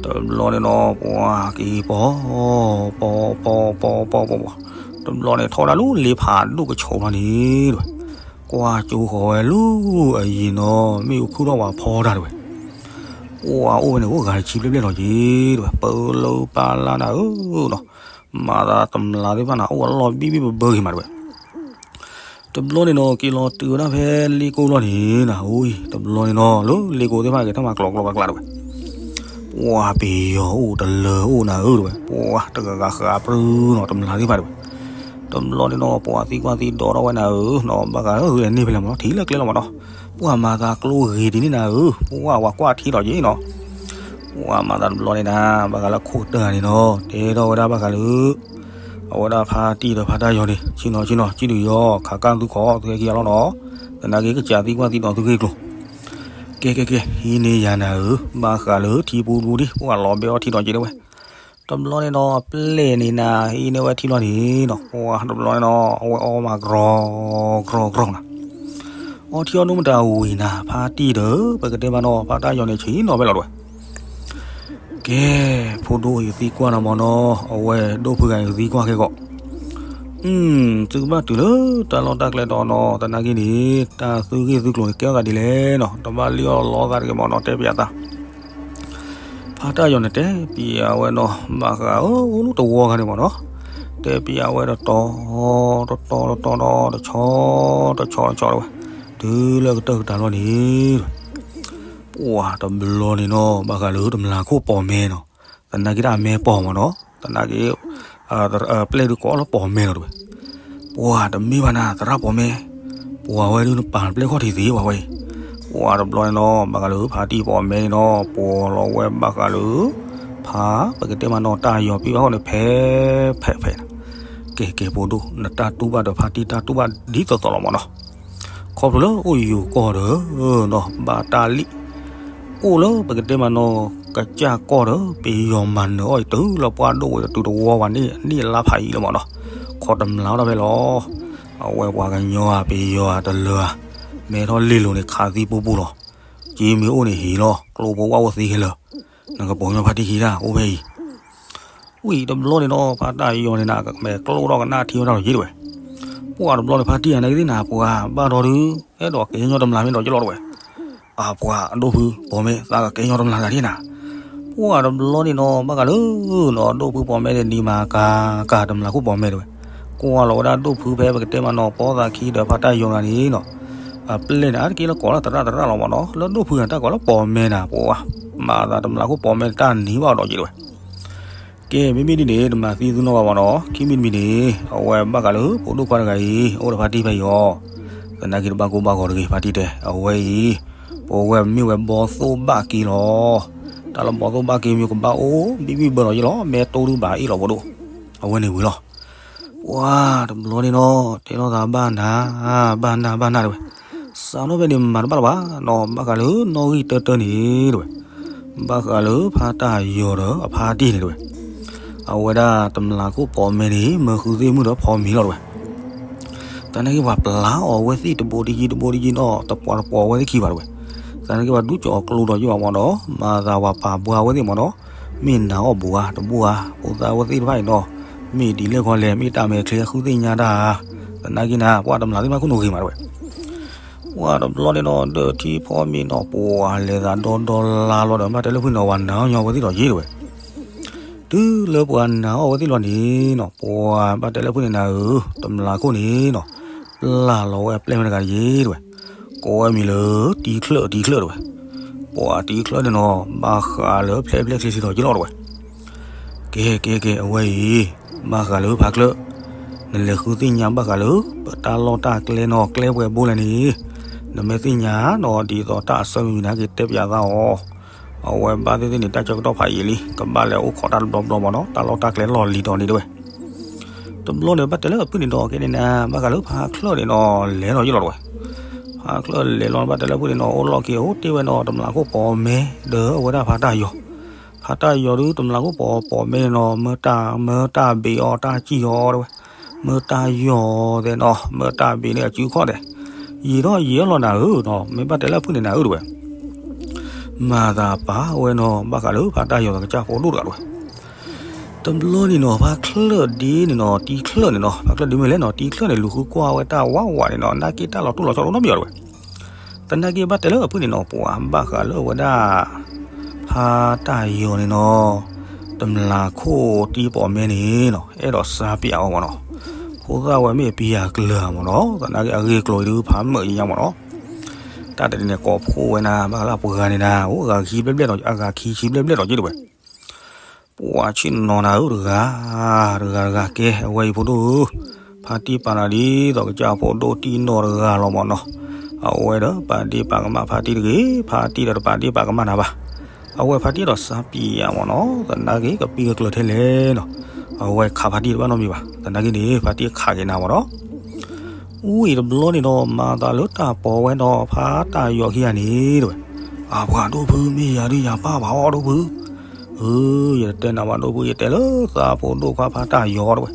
တဘျီန့ၣ်နီၤ ပှၤက့ၤပီၤ ပီၤ ပီၤ ပီၤ ပီၤ ပီၤ ပီၤ တဘျီန့ၣ် ထီၣ်ဝဲဒၣ်လၢလ့ဖးဒိၣ်ကဆိးဘျီန့ၣ်တဝဲ, ကွၢ်ကၠိဃီၤဝဲလၢအယံၤနီၤ မ့ၣ်အူခုၣ်ထီၣ်ဝဲဖီတၢ်တဝဲ. ပှၤအိၣ်ဝဲန့ၣ် အိၣ်ဂၤတဆံဘျဲၣ်ဘျဲၣ်လီၤက့ၤတဝဲ ပၢလၢပၢ်လၢ်နၤဧၢနီၤ, မၤသးတမျးသ့ၣ်တဖၣ်န့ၣ် အိၣ်ဝဲလီၤဘံၣ်ဘံၣ်ဘၢဘၢဂ့ၤမးတဝဲ. တဘျီန့ၣ်နီၤ က့ၤလီၤတုၤဝဲဒၣ်ဖဲလ့ကိၣ်ဘျီန့ၣ်နၤ အိၣ်အံၤ တဘျီန့ၣ်နီၤ လၢလ့ကိၣ်သ့ၣ်တဖၣ်က့ၤထီၣ်မၤကျိးကျိးကျါကျါတဝဲ. ပှၤပယီၤအိၣ်တလၢအိၣ်နၤဧၢတဝဲ ပှၤတဂၤဂၤဃးပြူနီၤ တမျးသ့ၣ်တဖၣ်တဝဲ. တဘျီန့ၣ်နီၤ ပှၤသံကွၢ်သံဒိးထီၣ်ဝဲနၤဧၢနီၤ ဘၣ်ဃးလၢဂုာ်န့ၢ်ဖဲလဲၣ်မ့ၢ်နီၤ ထံၣ်လၢကျဲလီၤမ့ၢ်နီၤ, ပှၤမၤသးကျိဂ့ၤဒ်န့ၣ်နၤဧၢ ပှၤဝဲကွၢ်ထံလီၤက့ၤနီၤ. ပှၤမၤသးတဘျီန့ၣ်နၤ ဘၣ်ဃးလၢခိၣ်ကတၢၢ်ဂၤန့ၣ်နီၤ တဲထီၣ်ဝဲဒၣ်ဘၣ်ဃးလၢ အဝဲဒၣ်ဖါတံၢ်ဒီးဖါတၢ်ယီၤန့ၣ် ဆ့ၣ်နီၤဆ့ၣ်နီၤ ကံၣ်ဒုးယီၤ ခးကၢ်သုခီၣ်သုဟဲက့ၤအလီၢ်နီၤ, သနာ်က့ကစးသံကွၢ်သံဒိးသုဂ့ၢ်ကျိၤ. ကဲ ကဲ ကဲ ဟံးန့ၢ်ယၤနၤဧၢ ဘၣ်ဃးလၢထံပူၤတပူၤဒ် ပှၤလီၤဘဲအီထံဒီးက့ၤဒၣ်ဝဲ. တဘျီန့ၣ်နီၤ အပျဲၢ်န့ၣ်နၤ ဟံးန့ၢ်ဝဲထံလီၤန့ၣ်နီၤ ပှၤတဘျီန့ၣ်နီၤ အဝဲအီမးကြီ ကြီ ကြီ နၤ အီထံအီနိမတၤဝံၤနၤ ဖါတံၢ်ဒီး ပကတဲမးနီၤ ဖါတၢ်ယီၤန့ၣ်ဆ့ၣ်နီၤဖဲလီၤတဝဲ. ကဲ ဖိဒိၣ်အံၤသံကွၢ်နၤမ့ၢ်နီၤ အဝဲဒိၣ်ဖုဂၤအံၤသံကွၢ်ခဲကီး, သုကဘၣ်တုၤလၢတၢ်လီၢ်တၢ်ကျဲဒီးနီၤ သနာ်က့န့ၣ် တၢ်သုဂ့ၢ်သုကျိၤန့ၣ် ကဲထီၣ်သးဒ်လဲၣ်နီၤ တဘၣ်လံၣ်အီၣ်လီသးတဂ့ၤမ့ၢ်နီၤ တဲပယၤသး ဖါတၢ်ယီၤန့ၣ်တဲပယၤဝဲနီၤ ဘၣ်ဃးဧၢ အိၣ်လၢတဝီခါန့ၣ်မ့ၢ်နီၤ, တဲပယၤဝဲတတီၤ တတီၤ တတီၤ တဆီ တဆီ တဆီတဝဲ, တုၤလၢကတၢၢ်ကတၢၢ်လီၤန့ၣ် ပှၤတဘျီန့ၣ်နီၤ ဘၣ်ဃးလၢတမျးခိၣ်ပိာ်မဲနီၤ, သနာ်က့တၢ်အမဲပိာ်မ့ၢ်နီၤ, သနာ်က့ ပျဲၢ်ဒုးကိးလၢပိာ်မဲလီၤတဝဲ. ပှၤတမ့ၢ်ဘၣ်နၤ သရၣ်ပိာ်မဲ, ပှၤဝဲဒုးနပာ်ပျဲၢ်ခီၣ်ထံးသ့ပှၤဝဲအံၤ, ပှၤတဘျီန့ၣ်နီၤ ဘၣ်ဃးလၢဖါတံၢ်ပိာ်မဲန့ၣ်နီၤ ပှၤလီၤဝဲဘၣ်ဃးလၢ ဖါပကတဲမးနီၤ တၢ်ယီၤပံဘၣ်ဃီန့ၣ် ဖဲ ဖဲ ဖဲ ကဲ ကဲ ဖိဒိၣ် နတၢ်တူၢ်ဘၣ်ဒီးဖါတံၢ်တၢ်တူၢ်ဘၣ်ဒ်သိးသိးလီၤမ့ၢ်နီၤ. ခီဖျိလၢအိၣ်ယိၤကီၢ်ဒီး နီၤ ဘၣ်တၢ်လံၣ်, အိၣ်လၢပကတဲမးနီၤ ကစၢ်ကီၢ်ဒီး ပယီၤမၤနၢၤအီၤအံၤ တုၤလၢပှၢ်ဒိၣ်ဝဲတတုၤတဝီဝဲန့ၣ် နံၣ်လါဖးယံာ်လၢမ့ၢ်နီၤ, ခီတမျးထီၣ်ဖဲလီၤ. အဝဲပှၤကညီဧါ ပယီၤဧါ တလၢဧါ, မဲထီၣ်လ့လိၤန့ၣ် ခးသံပူၤပူၤလီၤ. က့မ့ၢ်အိၣ်န့ၣ်ဟ့ၣ်လီၤ ကျိဖိဝၣ်အိၣ်သ့ခဲလၢာ်, နကပိာ်ညီဖါတံၢ်ခံတၢ်အိၣ်ဖဲအံၤ ဝံၤတဘျီန့ၣ်နီၤ ဖါတၢ်ယီၤန့ၣ်နၤ ကမဲာ်ကျိၣ်ထီၣ်ကနၣ်ထံဝဲဒၣ်လီၤယ့ၣ်တဝဲ. ပှၤတဘျီန့ၣ် ဖါတံၢ်ယီၤန့ၣ်ကသ့ၣ်နၤ ပှၤဘၣ်ဒီးဒုး အဲၣ်ဒိးကဲညီတမျးမ့ၢ်ဒီးယလီၤတဝဲ. အပှၤဒိၣ်ဖုပိာ်မဲ သးကကဲညီတမျးတဂၤဒ်နၤ. ပှၤတဘျီန့ၣ်နီၤ ဘၣ်ဃးလၢနီၤ ဒိၣ်ဖုပိာ်မဲန့ၣ် နံၤမၤကၤကၤတမျးခိၣ်ပိာ်မဲတဝဲ. ကွၢ်လီၤဝဲဒၣ်ဒိၣ်ဖုဖဲပကတဲမးနီၤ ပီသးခံဒီးဖါတၢ်ယီၤတဂၤန့ၣ်နီၤ အပျဲၢ်န့ၣ် အါတက့ၢ်လၢကိးလၢသရၣ်သရၣ်လီၤမ့ၢ်နီၤ လၢဒိၣ်ဖုန့ၣ် တၢ်ကိးလၢပိာ်မဲနၤ ပှၤ မၤသးတမျးခိၣ်ပိာ်မဲတၢ်နံၤဘၣ်ဒီးယ့ၣ်တဝဲ. ကဲ မ့မ့ၢ်ဒ်န့ၣ် တမၤသံသုနီၢ်ဘၣ်မ့ၢ်နီၤ ခံမံၤတမံၤန့ၣ် အဝဲဘၣ်ဃးလၢဖိဒိၣ်ခွါတဂၤအံၤ အိၣ်ဒီးဖါတံၢ်ဖဲအံၤအီၤ သနာ်က့တဘၣ်ကိၢ်ဘၣ်ဂီၤတဂ့ၤ ဖါတံၢ်တဲ အဝဲအံၤ ပဝဲမ့ၢ်ဝဲဘီသိၣ်ဘၣ်က့လီၤ. တၢ်လၢဘီသိၣ်ဘၣ်က့မ့ၢ်ကဘၣ်အိၣ်ဘံၣ်ဘံၣ်ဘၢဒီးယ့ၣ်လီၤ မဲတိၢ်ဒုးဘၣ်အ့ၣ်လီၤဖိဒိၣ် အဝဲန့ၣ်ဝံၤလီၤ. ပှၤတဘျီန့ၣ်နီၤ တဲထီၣ်သးဘၣ်နၤ ဘၣ်နၤ ဘၣ်နၤတဝဲ. စးထီၣ်ဖဲန့ၣ်မၤတဘၣ်လၢၤဘၣ်နီၤ ဘၣ်ဃးလၢနီၣ်ဂံၢ်တၢတၢန့ၣ်တဝဲ. ဘၣ်ဃးလၢဖါတၢ်ယီၤဒီးအဖါတံၢ်န့ၣ်တဝဲ. အဝဲဒၣ်တမျးခိၣ်ပိာ်မဲန့ၣ် မၢဃုသ့ၣ်မုၣ်ဒီးဖီမ့ၤလီၤတဝဲ. သနာ်က့ပှၤပျၢ်အီၤအဝဲသ့ၣ်တဘိတယံၤတဘိတယံၤနီၤ တပှၤတပှၤအဝဲသ့ၣ်ခံဘၣ်တဝဲ. သနာ်က့ပှၤဒူကၠီၤအကျိဒီးယ့ၣ်ဘၣ်မ့ၢ်နီၤ မၤသးပှၤပာ်ဘှါအဝဲသ့ၣ်မ့ၢ်နီၤ မ့ၢ်နၤအီၣ်ဘူးဧါ တဘူးဧါ ဖိသၣ်အဝဲသ့ၣ်တဖၣ်အံၤနီၤ မ့ၢ်ဒ်လဲၣ်ခီလဲၣ် မ့ၢ်တၢ်မဲာ်ချံအဃုသ့ၣ်ညါတၢ်ဧါ. သနာ်က့နၤ ပှၤတမျးသ့ၣ်တဖၣ်ခိၣ်နူာ်ဂ့ၤမးတဝဲ. ပှၤတဘျီန့ၣ်နီၤ ဒၢးထံဖီမ့ၤနီၤ ပှၤလဲၤသးဒီဒီလါလီၤဒီး ဘၣ်တဲလၢဖုန့ၣ် ပှၤနၤအီၣ်ညီအဝဲသ့ၣ်ဒီးယ့ၣ်တဝဲ. တုၤလၢပှၤနၤအီၣ်အဝဲသ့ၣ်လီၤန့ၣ်နီၤ ပှၤဘၣ်တဲလၢဖုန့ၣ်နၤဧၢ တမျးခိၣ်န့ၣ်နီၤ ပျၢ်လီၤဝဲအပျဲၢ်မ့ၢ်တဂၤတယ့ၣ်တဝဲ. ကိးဝဲမံၤလၢ တံချၢၣ် တံချၢၣ်တဝဲ. ပှၤတံချၢၣ်န့ၣ်နီၤ ဘၣ်ဃးလၢဖျဲၣ်ဖျဲၣ်ချ့ချ့ဒီးယ့ၣ်လီၤတဝဲ. ကဲ ကဲ ကဲ အဝဲအံၤ ဘၣ်ဃးလၢဖါချၢၣ် နလဲၤဃုသ့ၣ်ညါဘၣ်ဃးလၢ ပတၢ်လီၢ်တၢ်ကျဲနီၤ ကျဲပှဲၤဘိလဲၣ်န့ၣ် နမ့ၢ်သ့ၣ်ညါနီၤ ဒ်သိးတၢ်အဆၢမံၤမံၤန့ၣ် က့ၤတဲပၠးသးအီၤ. အဝဲဘၣ်သ့ၣ်သ့ၣ်န့ၣ် တၢ်ဆၢကတီၢ်ဖးယံာ်လံ ကဘၣ်လဲၤအိၣ်ခိးတၢ်တဘျီဘျီမ့ၢ်နီၤ တၢ်လီၢ်တၢ်ကျဲလီၢ်လံၤဒီးန့ၣ်တဲဝဲ. တဘျီန့ၣ် ဘၣ်တဲလၢအဖုၣ်န့ၣ်ဒီးကဲန့ၣ်နၤ ဘၣ်ဃးလၢဖါချၢၣ်န့ၣ်နီၤ လဲၤလီၤယ့ၣ်လီၤတဲဝဲ. ဖါချၢၣ်လဲၤလီၤ ဘၣ်တဲလၢအဖုၣ်န့ၣ်နီၤ အိၣ်လီၢ်က့ၤအိၣ်တ့ၢ်ဝဲနီၤ တမျးခိၣ်ပိာ်မဲ ဒီးအဝဲဒၣ်ဖါတၢ်ယီၤ. ဖါတၢ်ယီၤဒုး တမျးခိၣ်ပိာ်ပိာ်မဲန့ၣ်နီၤ မၢတၢ် မၢတၢ်ဘ့ၣ်အီၤ တၢ်စံၣ်အီၤတဲဝဲ. မၢတၢ်ယီၤသဲးနီၤ မၢတၢ်ဘ့ၣ်န့ၣ်အစုခီၣ်သဲး. ယံာ်ထီၣ်ယံာ်ထီၣ်လီၤနၤဧၢနီၤ မ့ၢ်ဘၣ်တဲလၢအဖုၣ်န့ၣ်နၤဧၢတဲဝဲ. မၤသးပာ်ဝဲနီၤ ဘၣ်ဃးလၢဖါတၢ်ယီၤသးကစၢ်ဖိဒိၣ်တဂၤတဲဝဲ. တဘျီန့ၣ်နီၤ ဖါချၢၣ်ဒ့န့ၣ်နီၤ တံချၢၣ်န့ၣ်နီၤ ဖါချၢၣ်ဒ့မ့ၢ်လဲၣ်နီၤ တံချၢၣ်န့ၣ် လူၤဃုကွၢ်ဝဲတၢ်ဝးဝးန့ၣ်နီၤ နာ်က့တၢ်လီၤတိၢ်လီၤဆီတအိၣ်နီတမံၤအီၤတဲဝဲ. သနာ်က့ဘၣ်တဲလၢအဖုၣ်န့ၣ်နီၤ ပှၤဘၣ်ဃးလၢအဝဲဒၣ် ဖါတၢ်ယီၤန့ၣ်နီၤ တမျးခိၣ်တံၢ်ပိာ်မဲန့ၣ်နီၤ အဲၣ်ဒိးစါပၠးအီၤမ့ၢ်နီၤ. ဖိသၣ်ဝဲမ့ၢ်ပယၤကျၢၤမ့ၢ်နီၤ သနာ်က့အဂ့ၢ်ကျိၤအံၤဒုးဖးမုာ်ညါမ့ၢ်နီၤ. တၢ်တနံၤန့ၣ် ကိးဖှိၣ်ဝဲနၤ ဘၣ်ဃးလၢအပှၤဂၤန့ၣ်နၤ အိၣ်အဂၤခံဆံဘျဲၣ်ဘျဲၣ်ဒီးက့တဲဝဲ. ပှၤဆ့ၣ်နီၤနၤဧၢတဂၤ တဂၤတဂၤကဲ အဝဲအံၤဖိဒိၣ်ဧၢ, ဖါတံၢ်ပာ်နၤဒ်သိးကစၢ်ဖိဒိၣ်တံၢ်နီၢ်တဂၤလီၤမ့ၢ်နီၤ. အဝဲဒီးပာ်တ့ၢ်ပာ်ကမၣ်ဖါတံၢ်တဂ့ၤ, ဖါတံၢ်ဒီးတပာ်တ့ၢ်ပာ်ကမၣ်နၤဘၣ်. အဝဲဖါတံၢ်ဒီးစါပံးယၤမ့ၢ်နီၤ, သနာ်က့ကပံၢ်ကကျၢၤထဲလဲၣ်နီၤ. အဝဲခးဖါတံၢ်တဘၣ်နီတမံၤဘၣ်, သနာ်က့န့ၣ် ဖါတံၢ်ခးက့ၤနၤမ့ၢ်နီၤ. အူအံၤတဘျီန့ၣ်ဒီး မၤသးလၢတၢ်ပိာ်ဝဲဒီးဖါတၢ်ယီၤခံဂၤန့ၣ်တဲဝဲ, အပှၤဒိၣ်ဖု မ့ၢ်ယၤဒုးယၤပၢ်ဘၣ်အီၤဒိၣ်ဖု, အၢ ယတတဲနၤဘၣ်ဒိၣ်ဖု ယတဲလၢသးဖိဒိၣ်ခွါဖါတၢ်ယီၤတဲဝဲ.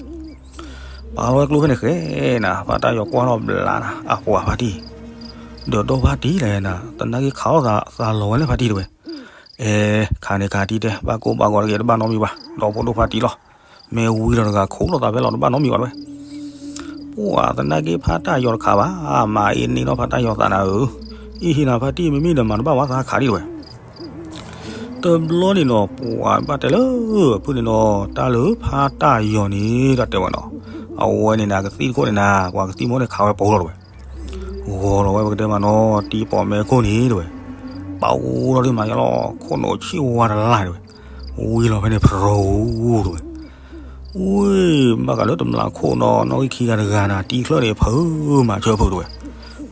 ပာ်လီၤဝဲကျိဖဲန့ၣ်ဃဲနၤ, ဖါတၢ်ယီၤကွၢ်ထီၣ်ဘျးနၤ, အပှၤဖါတံၢ်, ဒီးဒီဖါတံၢ်လဲၣ်နၤ, သနာ်က့ခးထီၣ်သးလီၤဝဲလၢဖါတံၢ်တဲဝဲ. အဲ ခးန့ၣ်ခးတံၢ်တဲ, ဘၣ်ကိၢ်ဘၣ်ဂီၤတဂ့ၤ တဘၣ်နီတမံၤဘၣ်, ဒီဖိဒိၣ်ဖါတံၢ်လီၤ. မ့ၢ်ဝံၤလီၤတဂၤခိးလိာ်သးဖဲလီၤ တဘၣ်နီတမံၤဘၣ်တဲဝဲ. ပှၤသနာ်က့ဖါတၢ်ယီၤတခးဘၣ်, မၤအ့န့ၢ်ထီၣ်ဖါတၢ်ယီၤသးနၤဧၢ, အံဟံးနၤဖါတံၢ် မ့မ့ၢ်ဒီးမၤတဘၣ်ဝဲသးခးဒံးတဲဝဲ. တဘျီန့ၣ်နီၤ ပှၤဘၣ်တဲလၢ ဖုၣ်န့ၣ်နီၤ တၢ်လၢဖါတၢ်ယီၤန့ၣ် တၢ်တဲဝဲနီၤ, အဝဲန့ၣ်နၤကသံၣ်တခိၣ်န့ၣ်နၤ ပှၤကသံၣ်မ့ၢ်န့ၣ်ခးဝဲပိာ်လီၤတဲဝဲ. ဂီၤလီၤဝဲပကတဲမးနီၤ တံၢ်ပိာ်မဲခိၣ်န့ၣ်တဲဝဲ, ပာ်အိၣ်လီၤဒ်မးယလီၤ ခိၣ်နူာ်ဆံၣ်ဝါတလါတဲဝဲ, ဝံၤလီၤဖဲန့ၣ်ဖရိတဲဝဲ. ဝံၤ ဘၣ်ဃးလၢတမျးခိၣ်နီၤ နီၣ်ဂံၢ်ခံဂၤတဂၤနၤ တံၢ်ချၢၣ်န့ၣ် ဖုမၤဆၢဖုတဲဝဲ.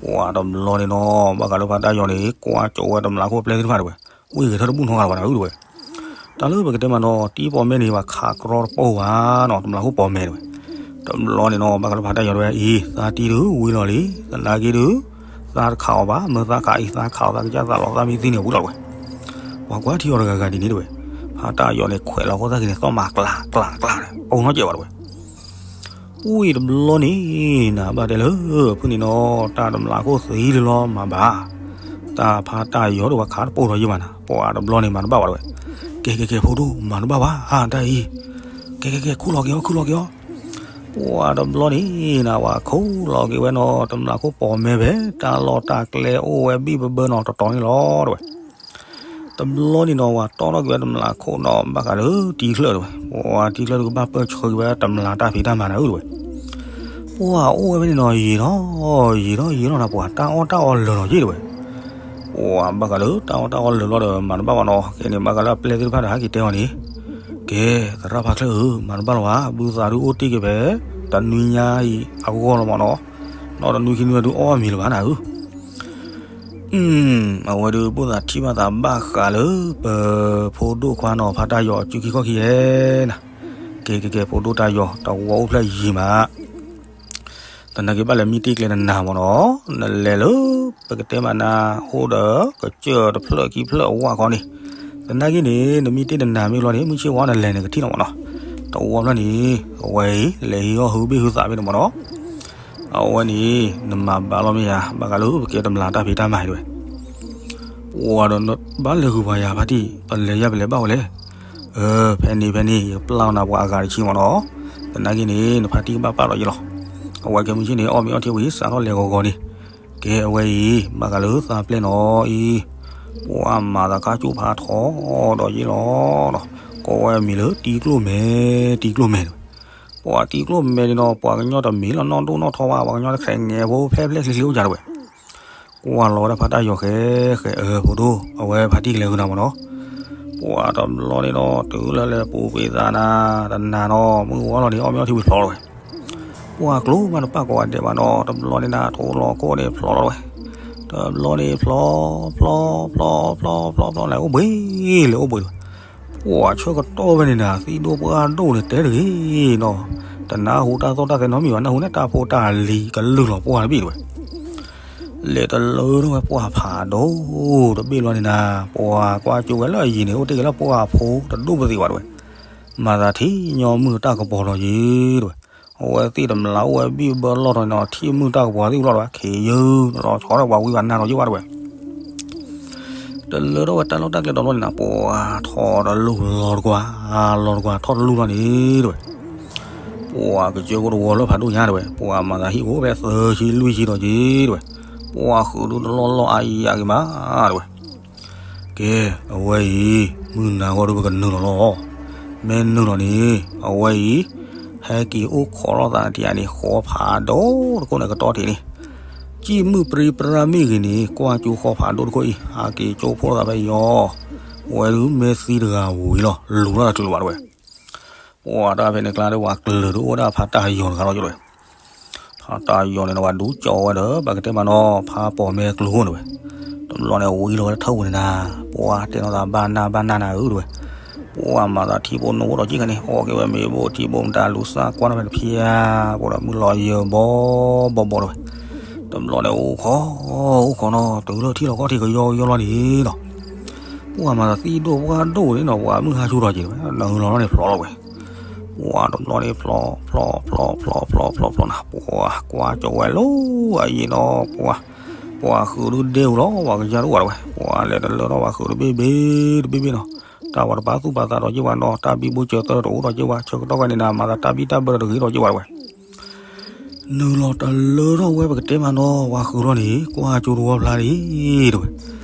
ပှၤတဘျီန့ၣ်နီၤ ဘၣ်ဃးလၢဖါတၢ်ယီၤန့ၣ် ကွၢ်ကၠိဝဲတမျးခိၣ်ပျဲၢ်သ့ၣ်တဖၣ်တဲဝဲ, ဝံၤဂဲၤထၢၣ်တဘူၣ်နီတဂၤဘၣ်နၤဧၢတဲဝဲ. တၢ်လၢပကတဲမးနီၤ တံၢ်ပိာ်မဲန့ၣ် ပှၤခးကြီတပိၢ်ဘၣ်နီၤ တမျးခိၣ်ပိာ်မဲတဲဝဲ. တဘျီန့ၣ်နီၤ ဘၣ်ဃးလၢဖါတၢ်ယီၤတဲဝဲ အံၤ သးတံၢ်ဒုးဝံၤလီၤလံ, သနာ်က့ဒုး သးတခးအီၤဘၣ်, မၢသးခးအံၤ သးခးအီၤသးကစၢ်သးလီၤသးမံသံန့ၣ်ဝံၤလီၤတဲဝဲ. ပှၤကွၢ်ထံအီၤတဂၤဂၤဒ်န့ၣ်တဲဝဲ, ဖါတၢ်ယီၤန့ၣ် ခွဲးလီၤခိၣ်သၣ်က့ၤန့ၣ် သီၣ်မးကျးကျးကျးန့ၣ် ပိာ်နီၣ်ကဲးဘၣ်တဲဝဲ. ဝံၤတဘျီန့ၣ်နၤ ဘၣ်တဲလၢ ဖုၣ်န့ၣ်နီၤ တၢ်တမျးခိၣ်သံလၢလီၤမးဘၣ်, တၢ်ဖါတၢ်ယီၤဒုးပှၤခးတပိာ်ထီၣ်ယံာ်မးနၤ ပှၤတဘျီန့ၣ်မၤတဘၣ်ဘၣ်တဲဝဲ. ကဲကဲကဲ ဖိဒိၣ် မၤတဘၣ်ဘၣ် တၢ်အံၤ, ကဲကဲကဲ ခူၣ်လီၤက့ၤအီၤ ခူၣ်လီၤက့ၤအီၤ. ပှၤတဘျီန့ၣ်နၤ ပှၤခူၣ်လီၤက့ၤဝဲနီၤ တမျးခိၣ်ပိာ်မဲဖဲ တၢ်လီၢ်တၢ်ကျဲအိၣ်ဝဲဘံၣ်ဘၢဘၢနီၤ တတီၤန့ၣ်လီၤတဲဝဲ. တဘျီန့ၣ်နီၤ ပှၤတီထီၣ်က့ၤဝဲတမျးခိၣ်နီၤ ဘၣ်ဃးလၢတံၢ်ချၢၣ်တဲဝဲ, ပှၤတံၢ်ချၢၣ်ဒုးကဘၣ်ပၢၢ်ဆၢက့ၤဝဲတမျးတၢ်ဖံးတၢ်မၤနၤဧၢတဲဝဲ. ပှၤအိၣ်ဝဲဖဲန့ၣ်နီၤ ယံာ်နီၤ ယံာ်နီၤ ယံာ်နီၤနၤ ပှၤတၢ်အီၣ်တၢ်အီလၢာ်လီၤက့တဲဝဲ. ပှၤဘၣ်ဃးလၢတၢ်အီၣ်တၢ်အီလၢာ်လီၤဒီး မၤတဘၣ်ဘၣ်နီၤ ကဲန့ၣ် ဘၣ်ဃးလၢအပျဲၢ်သ့ၣ်တဖၣ်ဒီးဟဲက့ၤတဲအီၤန့ၣ်, ကဲ သရၣ်ဖါချၢၣ်ဧၢ မၤတဘၣ်လၢၤဘၣ် ဘုသးဒုးအိၣ်တ့ၢ်က့ၤဖဲ တနွံညါအံၤအဂီၢ်လီၤမးနီၤ, နီၢ်တနွံခံနွံဒုးအီၣ်မံၤလၢၤဘၣ်နၤဧၢ. အဝဲဒုး ဘၣ်သးထံၣ်ဘၣ်သးဘၣ်ဃးလၢ ပဖိဒိၣ်ခွါနီၤ ဖါတၢ်ယီၤအစုခံခီၣ်ခံယဲနၤ. ကဲကဲကဲ ဖိဒိၣ်တၢ်ယီၤ တဝီအိၣ်ဖျဲၣ်ယံၤမး, သနာ်က့ဘၣ်လဲၤမံတ့ၢ်ကျဲနနၤမးနီၤ, နလဲၤလၢ ပကတဲမးနၤ အိၣ်ဒီး ကစၢၢ်တဖျၢၣ်ခံဖျၢၣ်အဝဲခီန့ၣ်, သနာ်က့န့ၣ် နမံတ့ၢ်နနၤမ့ၢ်လီၤန့ၣ် မုၢ်ဆ့ၣ်ဝါနလဲၤန့ၣ် ကထံၣ်လီၤမးနီၤ, တဝီဖျၢၣ်န့ၣ် အဝဲအံၤ လဲၤဟံးအီၣ်ဟုဘ့ၣ်ဟုသးဖဲန့ၣ်မးနီၤ. အဝဲန့ၣ် နမၤဘၣ်လီၤမ့ၢ်ယၤ ဘၣ်ဃးလၢပကဲတမျးတၢ်ဖံးတၢ်မၤတဲဝဲ. ပှၤဒီးဘၣ်လဲၤဂုာ်ပှၤယၤဖါတံၢ် ပလဲၤယၤပလဲၤဘၣ်ဝဲလဲၣ်. အၢ ဖဲန့ၣ်ဖဲန့ၣ် ယပျၢ်နၤပှၤအဂၤတဆံမးနီၤ, သနာ်က့န့ၣ် နဖါတံၢ်ကဘၣ်ပာ်ဒီးယလီၤ. အဝဲကဲမုၢ်ဆ့ၣ်န့ၣ် အီၣ်မ့ၤအီထံဝံၤ စးထီၣ်လဲၤဂီၤဂီၤန့ၣ်, ကဲအဝဲအံၤ ဘၣ်ဃးလၢသးပျဲၢ်နီၤအံၤ, ပှၤမၤသးခါကၠိဖးထီဒီးယ့ၣ်လီၤဒီး, ကိးဝဲအမံၤလၢတံကျိၣ်မဲ, တံကျိၣ်မဲတဲဝဲ. ပှၤတံကျိၣ်မဲန့ၣ်ဒီး ပှၤကညီတမံၤလီၤ နီၢ်ဒိၣ်နီၢ်ထီဘၣ် ပှၤကညီတခဲးငဲးဖိဖျဲၣ်ဖျဲၣ်ချ့ချ့အိၣ်ယၤတဲဝဲ. ကွၢ်လီၤဝဲဒၣ်ဖါတၢ်ယီၤဃဲဃဲ အၢ ဖိဒိၣ် အဝဲဖါတံၢ်ကလဲၤဂုာ်နၤမးနီၤ. ပှၤတဘျီန့ၣ်ဒီး တုၤလၢလဲၤပူၤကွံာ်သးနၤ တနၤနီၤ မုၢ်ဝါလီၤန့ၣ် အီၣ်မ့ၤအီထံဝံၤဖျိးလီၤဝဲ. ပှၤကျိမးတပာ်ကိးဂၤဒဲးဘၣ်နီၤ တဘျီန့ၣ်နၤ ထိလီၤခိၣ်န့ၣ်ဖျိးလီၤဝဲ. တဘျီန့ၣ်ဖျီ, ဖျီ, ဖျီ, ဖျီ, ဖျီ, ဖျီ, လဲၤအိၣ်ဘှံး, လဲၤအိၣ်ဘှံး, ပှၤဆၢကတီၢ်ဝဲန့ၣ်နၤ သံၣ်ဒိၣ်ပှၢ်ဒိၣ်န့ၣ်တဲတဂ့ၤနီၤ, တနၢ်ဟူတၢ်သီၣ်တၢ်သဲနီတမံၤဘၣ်, နၢ်ဟူန့ၣ်တၢ်ဖိတၢ်လံၤကလုၢ်လီၤပှၢ်တဘ့ၣ်တဝဲ လဲၤတလၢထီၣ်ဝဲပှၢ်ဖးဒိၣ်တဘ့ၣ်ဘျီန့ၣ်နၤ, ပှၤကွၢ်ကၠိဝဲလၢအယံၤန့ၣ် အိၣ်တ့ၢ်က့ၤလၢပှၢ်ဖိတဒိၣ်ပသ့ၣ်ဘၣ်တဝဲ, မၤသးထံၣ်ညီမုၢ်တၢ်ကပီၤလီၤယံၤတဝဲ, အဝဲသ့ၣ်တမျၢ်အိၣ်ဝဲဘံၣ်ဘၢလီၢ်ထီၣ်န့ၣ်နီၤ, ထံၣ်မုၢ်တၢ်ကပီၤသ့ၣ်အိၣ်လီၢ်တဝဲ, ခ့ယုၢ်လီၤဆီဒီးပှၤဝံပှၤနါထီၣ်ယံၤဘၣ်တဝဲ တလၢထီၣ်ဝဲတၢ်လီၢ်တၢ်ကျဲဒီးဘျီန့ၣ်နၤ, ပှၤထီၣ်တလူၢ်လီၤတကွၢ်, လီၤတကွၢ်ထီၣ်တလူၢ်လီၤန့ၣ်တဝဲ, ပှၤကစၢၢ်ကိၣ်တဝီလၢဖးဒိၣ်ညါတဝဲ, ပှၤမၤသးဟံၣ်အိၣ်ဖဲသၢဆံလွံၢ်ဆံဒီးက့ၤတဝဲ, ပှၤဃုာ်ဒုတလီၢ်လီၢ်အါအံၤအါဂ့ၤမးတဝဲ, ကဲ, အဝဲအံၤ, မုၢ်နၤဂီၢ်ဒုပကနုာ်လီၤလီၤ, မ့ၢ်နုာ်လီၤန့ၣ်, အဝဲအံၤ, ဟဲက့ၤအိၣ်ခိးလိာ်သးတယၤန့ၣ် ဃီဖးဒိၣ်တခိၣ်န့ၣ်ကတီၢ်ထံးန့ၣ် ကံၣ်မုၣ်ပြံပြါမ့ၢ်ဂ့ၤန့ၣ် ကွၢ်ကၠိဃီဖးဒိၣ်တခိၣ်အံၤ ဟးက့ၤကၠိဖိသးဖဲယီၤ, ဝဲဒုးမ့ၢ်သံတဂၤဝံၤလီၤ, လူၤထီၣ်တချုးလၢၤဘၣ်တဝဲ, ပှၤတၢ်ဖဲန့ၣ်ကျါဒုးပှၤကျၢၤဒုးအိၣ်ဝဲဒၣ်ဖါတၢ်ယီၤတဂၤလီၤယိၣ်တဝဲ, ဖါတၢ်ယီၤန့ၣ်ဒီးပှၤဒုးကၠီဝဲဒီး ပကတဲမးနီၤ ဖါပိာ်မဲကျိၤန့ၣ်ဝဲ, တဘျီန့ၣ်ဝံၤလီၤဝဲတထၢၣ်ပူၤန့ၣ်နၤ, ပှၤတဲနီၤသးဘၣ်နၢ်ဘၣ်နၢ်နၤဧၢတဝဲ ပှၤမၤသးထံဖိနိအိၣ်ဒီးက့ၢ်ခါန့ၣ် အီၣ်က့ၤဝဲမ့ၤဘိၣ်ထံဘိၣ်မတၤလူၤစၢ်ကွၢ်နီၤဖဲတဖျဲၣ်, ပှၤဒီးမုၢ်လီၤယၢၤဘီဘီဘီတဝဲ, တဘျီန့ၣ်အိၣ်ခိး, အိၣ်ခိးနီၤ တုၤလၢထံလီၤကီၢ်ထံးကယီကယီလီၤန့ၣ်နီၤ, ပှၤမၤသးသံၣ်ဒိၣ်ပှၢ်ဒိၣ်န့ၣ်နီၤ ပှၤမုၢ်ဟါဆူၣ်ထီၣ်က့ၤတဝဲ နုာ်လီၤလီၤန့ၣ်ဖျိးလီၤဝဲ, ပှၤတဘျီန့ၣ်ဖျိး, ဖျိး, ဖျိး, ဖျိး, ဖျိး, ဖျိး, ဖျိးနၤ, ပှၤကွၢ်ကၠီဝဲလီၤ အယံၤနီၤ, ပှၤ, ပှၤဃုာ်ဒုဒဲဝံၤလီၤ ပှၤကယါတအိၣ်ဘၣ်တဝဲ, ပှၤလဲၤတလၢထီၣ်ပှၤဃုာ်တဘ့ၣ်ဘ့ၣ်တဘ့ၣ်ဘ့ၣ်နီၤ, တၢ်ဝဲတပာ်သူၣ်ပာ်သးဒီးက့ၢ်ဝဲနီၤ, တၢ်ဘံဘူဆၢသၢတအိၣ်ဒီးက့ၢ်ဝဲ, ဆၢကတီၢ်ဝဲန့ၣ်နၤ မၤသးတၢ်ဘံၣ်တၢ်ဘၢတဂ့ၤဒီးက့ၢ်ဝဲတဝဲ နုာ်လီၤတလၢထီၣ်ဝဲပကတဲမးနီၤ, ပှၤဃုာ်လီၤန့ၣ် ကွၢ်ကၠိတဝီဖျါဒံးတဝဲ,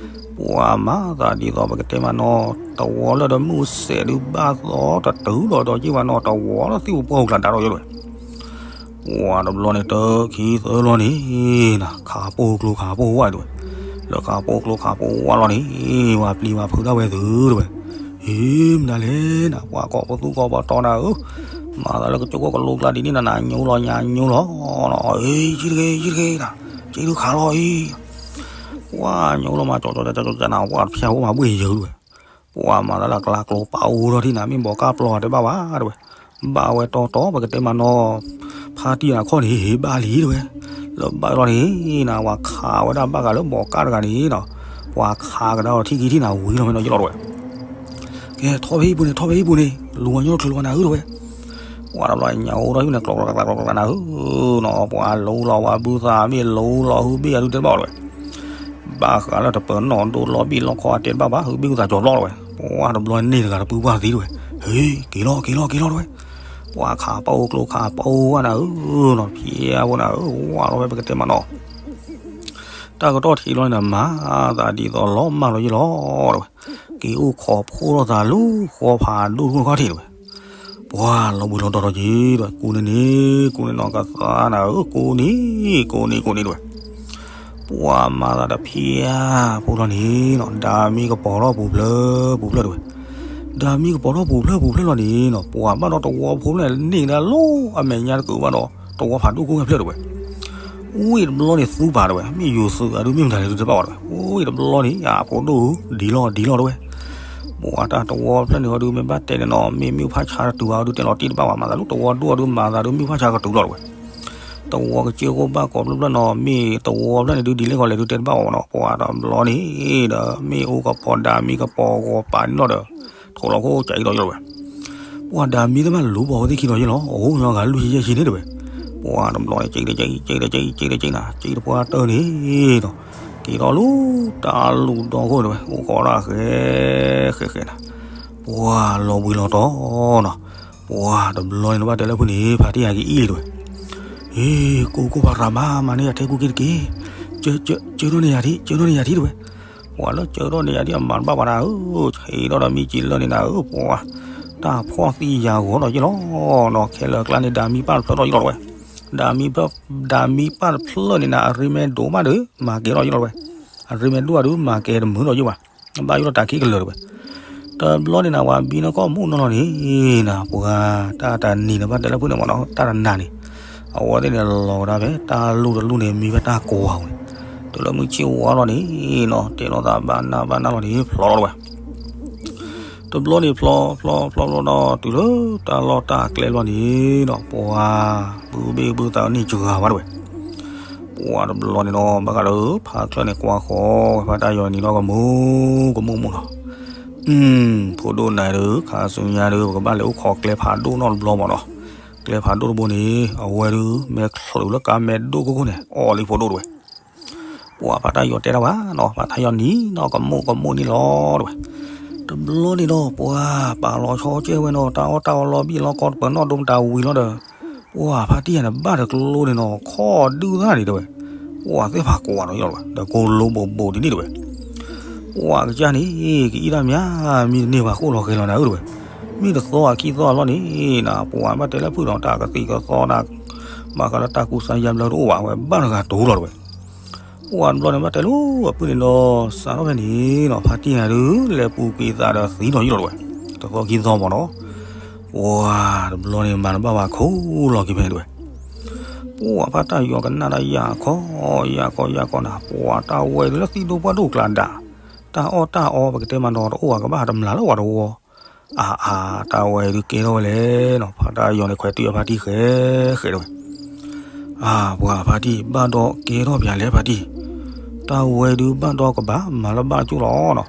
ပှၤမၤသးဒ်သိးပကတဲမးနီၤ, တဝီလၢဒီးမုၢ်စဲးဒုးဘၣ်သီတတုၤဒီးဒီးက့ၢ်ဝဲနီၤ, တဝီလၢသ့ၣ်ပပှၢ်ဟူကျါဒါဒီးယိၣ်တဝဲ, ပှၤတဘျီန့ၣ်တခံသၢလီၤန့ၣ်, ခးပိာ်ကျိခးပိာ်ဝါတဝဲ, လၢခးပိာ်ကျိခးပိာ်ဝါလီၤန့ၣ်, ပှၤပျံၤပှၤဖုးဒၣ်ဝဲသုတဝဲ ဟ့ၣ်မနုၤလဲၣ်နၤ, ပှၤကိးပသူကိးပတီၤနၤဧၢ, မၤသးလၢကကၠိကီၢ်ကလိကျါဒ်န့ၣ်နၤ နညိလီၤညါညိလီၤ, အ့ ယံၤတဂ့ၤ ယံၤတဂ့ၤနၤ, က့ဒုးခးလီၤအံၤ, ပှၤညိလီၤမၤကၠီကၠီကၠီကၠီနၤ, ပှၤတဖျဲၣ်အိၣ်မၤဘှ့ၣ်ယၢၤတဝဲ, ပှၤမၤသးလၢကျါကျိပာ်အိၣ်ထီၣ်ထံနၤ မ့ၢ်ဘီးကၢ်ပျီတဲဘၣ်ဘၣ်တဝဲ, ဘၣ်ဝဲတီတီပကတဲမးနီၤ, ဖါတံၢ်နၤခီၣ်န့ၣ် ဟ့ၣ်ဘၣ်လံတဝဲ, လၢဘၣ်လီၤန့ၣ်နၤ ပှၤခးဝဲဒၣ်ဘၣ်ဂၤလၢဘီးကၢ်တဂၤန့ၣ်နီၤ, ပှၤခးကဒါအီၤထံၣ်ခံထံၣ်နၤဝံၤလီၤမ့ၢ်နီၤယိၣ်လီၤတဝဲ ကဲ ထီၣ်ဖဲဟံၣ်ပူၤန့ၣ် ထီၣ်ဖဲဟံၣ်ပူၤန့ၣ် လူၤဝဲညီတချုးလီၤနၤဧၢတဝဲ, ပှၤတဘျီညါအိၣ်ထီၣ်ဟံၣ်ပူၤန့ၣ် ကျီကျီကျီကျီကျီနၤဧၢနီၤ, ပှၤလူၤလီၤဝဲဘုသးမ့ၢ်လူၤလီၤဟုဘ့ၣ်အဒုးတဲတဘၣ်ဝဲတဝဲ, ဘၣ်ဃးလၢတပၢၤနီၣ်ဒိလီၤဘ့ၣ်လီၤခီအတဲတဘၣ်ဘၣ် ဟုဘ့ၣ်ဟုသးကၠီၤဘျီတဝဲ, ပှၤတဘျီန့ၣ်တဂၤတပုၢ်ပှၢ်သံတဝဲ, ဟ့ၣ် က့ၤလီၤ က့ၤလီၤ က့ၤလီၤတဝဲ, ပှၤခးပာ်အိၣ်ကျိခးပာ်အိၣ်ဝဲနၤဧၢနီၤ, ဖျဲဝဲနၤဧၢ ဝါလီၤဝဲပကတဲမးနီၤ တၢ်ကတီၢ်ထံးလီၤန့ၣ် မၤသးဒ်သိးလီၤမၢ်လီၤယ့ၢ်လီၤတဝဲ, က့ၤအိၣ်ခိးဖိလိာ်သးလၢဃီဖးဒိၣ်တခိၣ်ခီၣ်ထံးတဝဲ, ပှၤလီၤဘှံးလီၤတီၤဒီးက့ၤတဝဲ ကူန့ၣ်န့ၣ် ကူန့ၣ်နီၤကသးနၤဧၢ ကူန့ၣ် ကူန့ၣ် ကူန့ၣ်တဝဲ, ပှၤမၤသးတဖျဲးဖိလီၤန့ၣ်နီၤ ဒၤမံကပီၤထီၣ်ပူၤဖျၢၣ်ပူၤဖျၢၣ်တဝဲ, ဒၤမံကပီၤထီၣ်ပူၤဖျၢၣ်ပူၤဖျၢၣ်လီၤန့ၣ်နီၤ ပှၤဘၣ်ဒီးတဝီဖိဖျၢၣ်န့ၣ် န့ၢ်ကဒါလီၤအမဲာ်ညါတကုာ်ဘၣ်ဒီး တဝီဖးဒိၣ်ကိၣ်ဝဲဖျၢၣ်တဝဲ ဝ့ၢ်တဘျီန့ၣ်သူပာ်တဝဲ မ့ၢ်ယိၤသုးအဒုးမ့ၢ်မတၤလဲၣ်ဒုးတဘၣ်ဝဲတဝဲ ဝ့ၢ်တဘျီန့ၣ် အဖိဒိၣ်ဧၢ ဒ်လီၤဒ်လီၤတဝဲ, ပှၤတၢ်တဝီဖျၢၣ်န့ၣ်အီၤဒုးမ့ၢ်ဘၣ်တဲန့ၣ်နီၤ မ့ၢ်မ့ၣ်အူဖးဆါတတုၤဘၣ်အီၤဒုးတဲလီၤတံၢ်တဘၣ်ဝဲ မၤသးလၢတဝီဒိၣ်အီၤဒုးမၤသးဒုးမ့ၣ်အူဖးဆါကတုၤလီၤတဝဲ, တဝီကစၢၢ်ခိၣ်ဘၣ်ကိးဖျၢၣ်ဖျၢၣ်နီၤ မ့ၢ်တဝီဖျၢၣ်န့ၣ်ဒုးဒ်လဲၣ်ကီးလဲၣ်ဒုးတဲတဘၣ်ဝဲနီၤ ပှၤတဘျီန့ၣ်ဒီး မ့ၣ်အူကပီၤဒၤမံကပီၤဂီၤပာ်န့ၣ်လီၤဒီး ထိးလီၤခိၣ်ကၠးအံၤလီၤယိၣ်လီၤဝဲ ပှၤဒၤမံတမ့ၢ်လူၤပိာ်ဝဲသ့ၣ်ခံဒီးယ့ၢ်လီၤ အအိၣ်ညီဂၤလွံၢ်ဆံယဲၢ်ဆံန့ၣ်တဝဲ, ပှၤတဘျီန့ၣ် ကၠံတကၠံ ကၠံတကၠံ ကၠံတကၠံနၤ ကၠံတပှၢ်တၢၢ်န့ၣ်ဒီး က့ၤထီၣ်လူၤတၢ်လူၤဒီခိၣ်တဝဲ အိၣ်ခိးဒၣ်ဃဲ ဃဲဃဲနၤ, ပှၤလီၤဘှံးလီၤတီၤနီၤ, ပှၤတဘျီန့ၣ်နဘၣ်တဲလၢဖုန့ၣ် ဖါတံၢ်ယၤက့ၤအံၤလံတဝဲ, ဟ့ၣ် ကိၢ်ကိၢ်ဖးရၤမး မၤန့ၢ်ယၤထဲကူက့ၤတက့ၢ်, ကၢထီၣ်န့ၢ်ယၤထံ ကၢထီၣ်န့ၢ်ယၤထံတဝဲ ပှၤလၢကၢထီၣ်န့ၢ်ယၤဒ်အမၤတဘၣ်ပှၤနၤဧၢ, ဟံးထီၣ်ဒီးမံကံလၢာ်န့ၣ်နၤဧၢ, ပှၤတၢ်ဖှီၣ်သံယၤဂီၤဒီးယ့ၢ်လီၤနီၤ, ခဲလၢာ်ကျါန့ၣ်ဒၤမံပၢ်တဖျၢၣ်ထီၣ်ယ့ၢ်လီၤတဝဲ, ဒၤမံပၢ်, ဒၤမံပၢ်တဖျၢၣ်န့ၣ်နၤ အရ့မဲဒိၣ်မးဒီး မၤကဲထီၣ်ယ့ၢ်လီၤတဝဲ, အရ့မဲဒိၣ်အဒုးမၤကဲတမုာ်ဒီးယ့ၢ်ဘၣ်, ဘၣ်ယိၣ်လီၤတၢ်ခံကလၢာ်တဝဲ တဘျီန့ၣ်နၤ ပှၤဘံနခီၣ်မူၣ်နီၢ်လီၤန့ၣ်နၤ, ပှၤတၢ်တနံၤန့ၣ် ဘၣ်တဲလၢဖုန့ၣ်မ့ၢ်နီၤ, တၢ်တနၤန့ၣ် အဝဲသ့ၣ်န့ၣ်လီၤကဒါဖဲ တၢ်လူၢ်တလူၢ်န့ၣ် မံဖဲတၢ်ကိးဝဲန့ၣ်, တုၤလၢမုၢ်ဆ့ၣ်ဝါလီၤန့ၣ်နီၤ တဲလိာ်သးဘၣ်နၢ်ဘၣ်နၢ်လီၤန့ၣ် ဖျီလီၤတဝဲ. တဘျီန့ၣ်ဖျီဖျီဖျီဖျီဒီး တုၤလၢတၢ်လီၢ်တၢ်ကျဲလီၤန့ၣ်နီၤ ပှၤ ဘုဘ့ၣ်ဘုသးန့ၢ်စှၤဘၣ်တဝဲ. ပှၤတဘျီန့ၣ်နီၤ ဘၣ်ဃးလၢဖးချၢန့ၣ် ကွၢ်ဃီဝဲဖါတၢ်ယီၤန့ၣ်နီၤ ကမူကမူၣ်မူၣ်လီၤ. ဖိဒိၣ်နၤဒုး ခါဆူညါဒုး ပကဘၣ်လဲၤအိၣ်ခိးကျဲဖးဒိၣ်နီတဘျီမးနီၤ. ကျဲဖးဒိၣ်တဘိန့ၣ် အဝဲဒုး မဲာ်ချၢးလၢကါမဲာ်ဒိၣ်ခိၣ်ခိၣ်န့ၣ် အီၣ်လံဖိဒိၣ်တဝဲ. ပှၤဖါတၢ်ယီၤတဲတၢ်ဘၣ်နီၤ ဖါတၢ်ယီၤနံၤနီၤ ကမူၣ်ကမူၣ်န့ၣ်လီၤတဝဲ. တဘျီန့ၣ်ဒီး ပှၤပာ်လီၤဆီကဲဝဲနီၤ တၢ်အီၣ်တၢ်အီလီၤဘံၣ်လီၤကီ တပၢၤနီၣ်ဒိမတၤဝံၤလီၤဒီး ပှၤဖါတံၢ်ယၤန့ၣ် ဘၣ်တကျိန့ၣ်နီၤ ခီၣ်ဒုၣ်သၣ်န့ၣ်တဝဲ. ပှၤသ့ၣ်ဖးကွၢ်ဒီးယီၤတဝဲ ဒီးကိးလိဘိးဘိးဒ်န့ၣ်တဝဲ. ပှၤကစၢ်န့ၣ် ကအံၣ်တၢ်မး မံတန့ၢ်ဘၣ်ဃိၣ်လီၤဃဲၤလီၤနၤဧၢတဝဲ. မ့ၢ်တသီအခံသီအလီၢ်န့ၣ်နီၤ ပှၤဘၣ်တဲလၢဖုၣ်ဒီးတၢ်ကသံၣ်ကသီနၤ ဘၣ်ဃးလၢတၢ်ကူစါယါဘျၢတအိၣ်ဘၣ် အဝဲဘၣ်တဂၤတူၤလီၤတဝဲ. ပှၤတဘျီန့ၣ်ဘၣ်တဲလၢအပုၢ်န့ၣ်ဒီး စးထီၣ်ဖဲန့ၣ်နီၤ ဖါတံၢ်ယၤဒုး လဲၤပူၤကွံာ်သးဒီးသံဒီးယီၤတဝဲ. တသီခံသီမးနီၤ ပှၤတဘျီန့ၣ်မၤတဘၣ်ဘၣ်ခိၣ်လီၤက့ၤဖဲန့ၣ်တဝဲ. ပှၤဖါတၢ်ယီၤကနၣ်တၢ်ယၢ်ခီ ယၢ်ခီ ယၢ်ခီနၤ ပှၤတၢ်ဝဲဒုးလၢသံၣ်ဒိၣ်ပှၢ်ဒိၣ်ကျါဒၣ် တၢ်အီၣ်တၢ်အီပကတဲမးနီၤ တအိၣ်ဘၣ်ကဘၣ်တမျးလၢပှၤတဝီ အါအါ တၢ်ဝဲဒုးကဲထီၣ်ဝဲလဲၣ်နီၤ ဖါတၢ်ယီၤန့ၣ်ခွဲးတုၤအဖါတံၢ်ဃဲးဃဲးတဝဲ. အါ ပှၤဖါတံၢ် ဘၣ်ဒီးကဲထီၣ်ပၠးလဲၣ်ဖါတံၢ် တၢ်ဝဲဒုးဘၣ်ဒီးကဘၣ်မၤလၢဘၣ်ကၠိၣ်လီၤနီၤ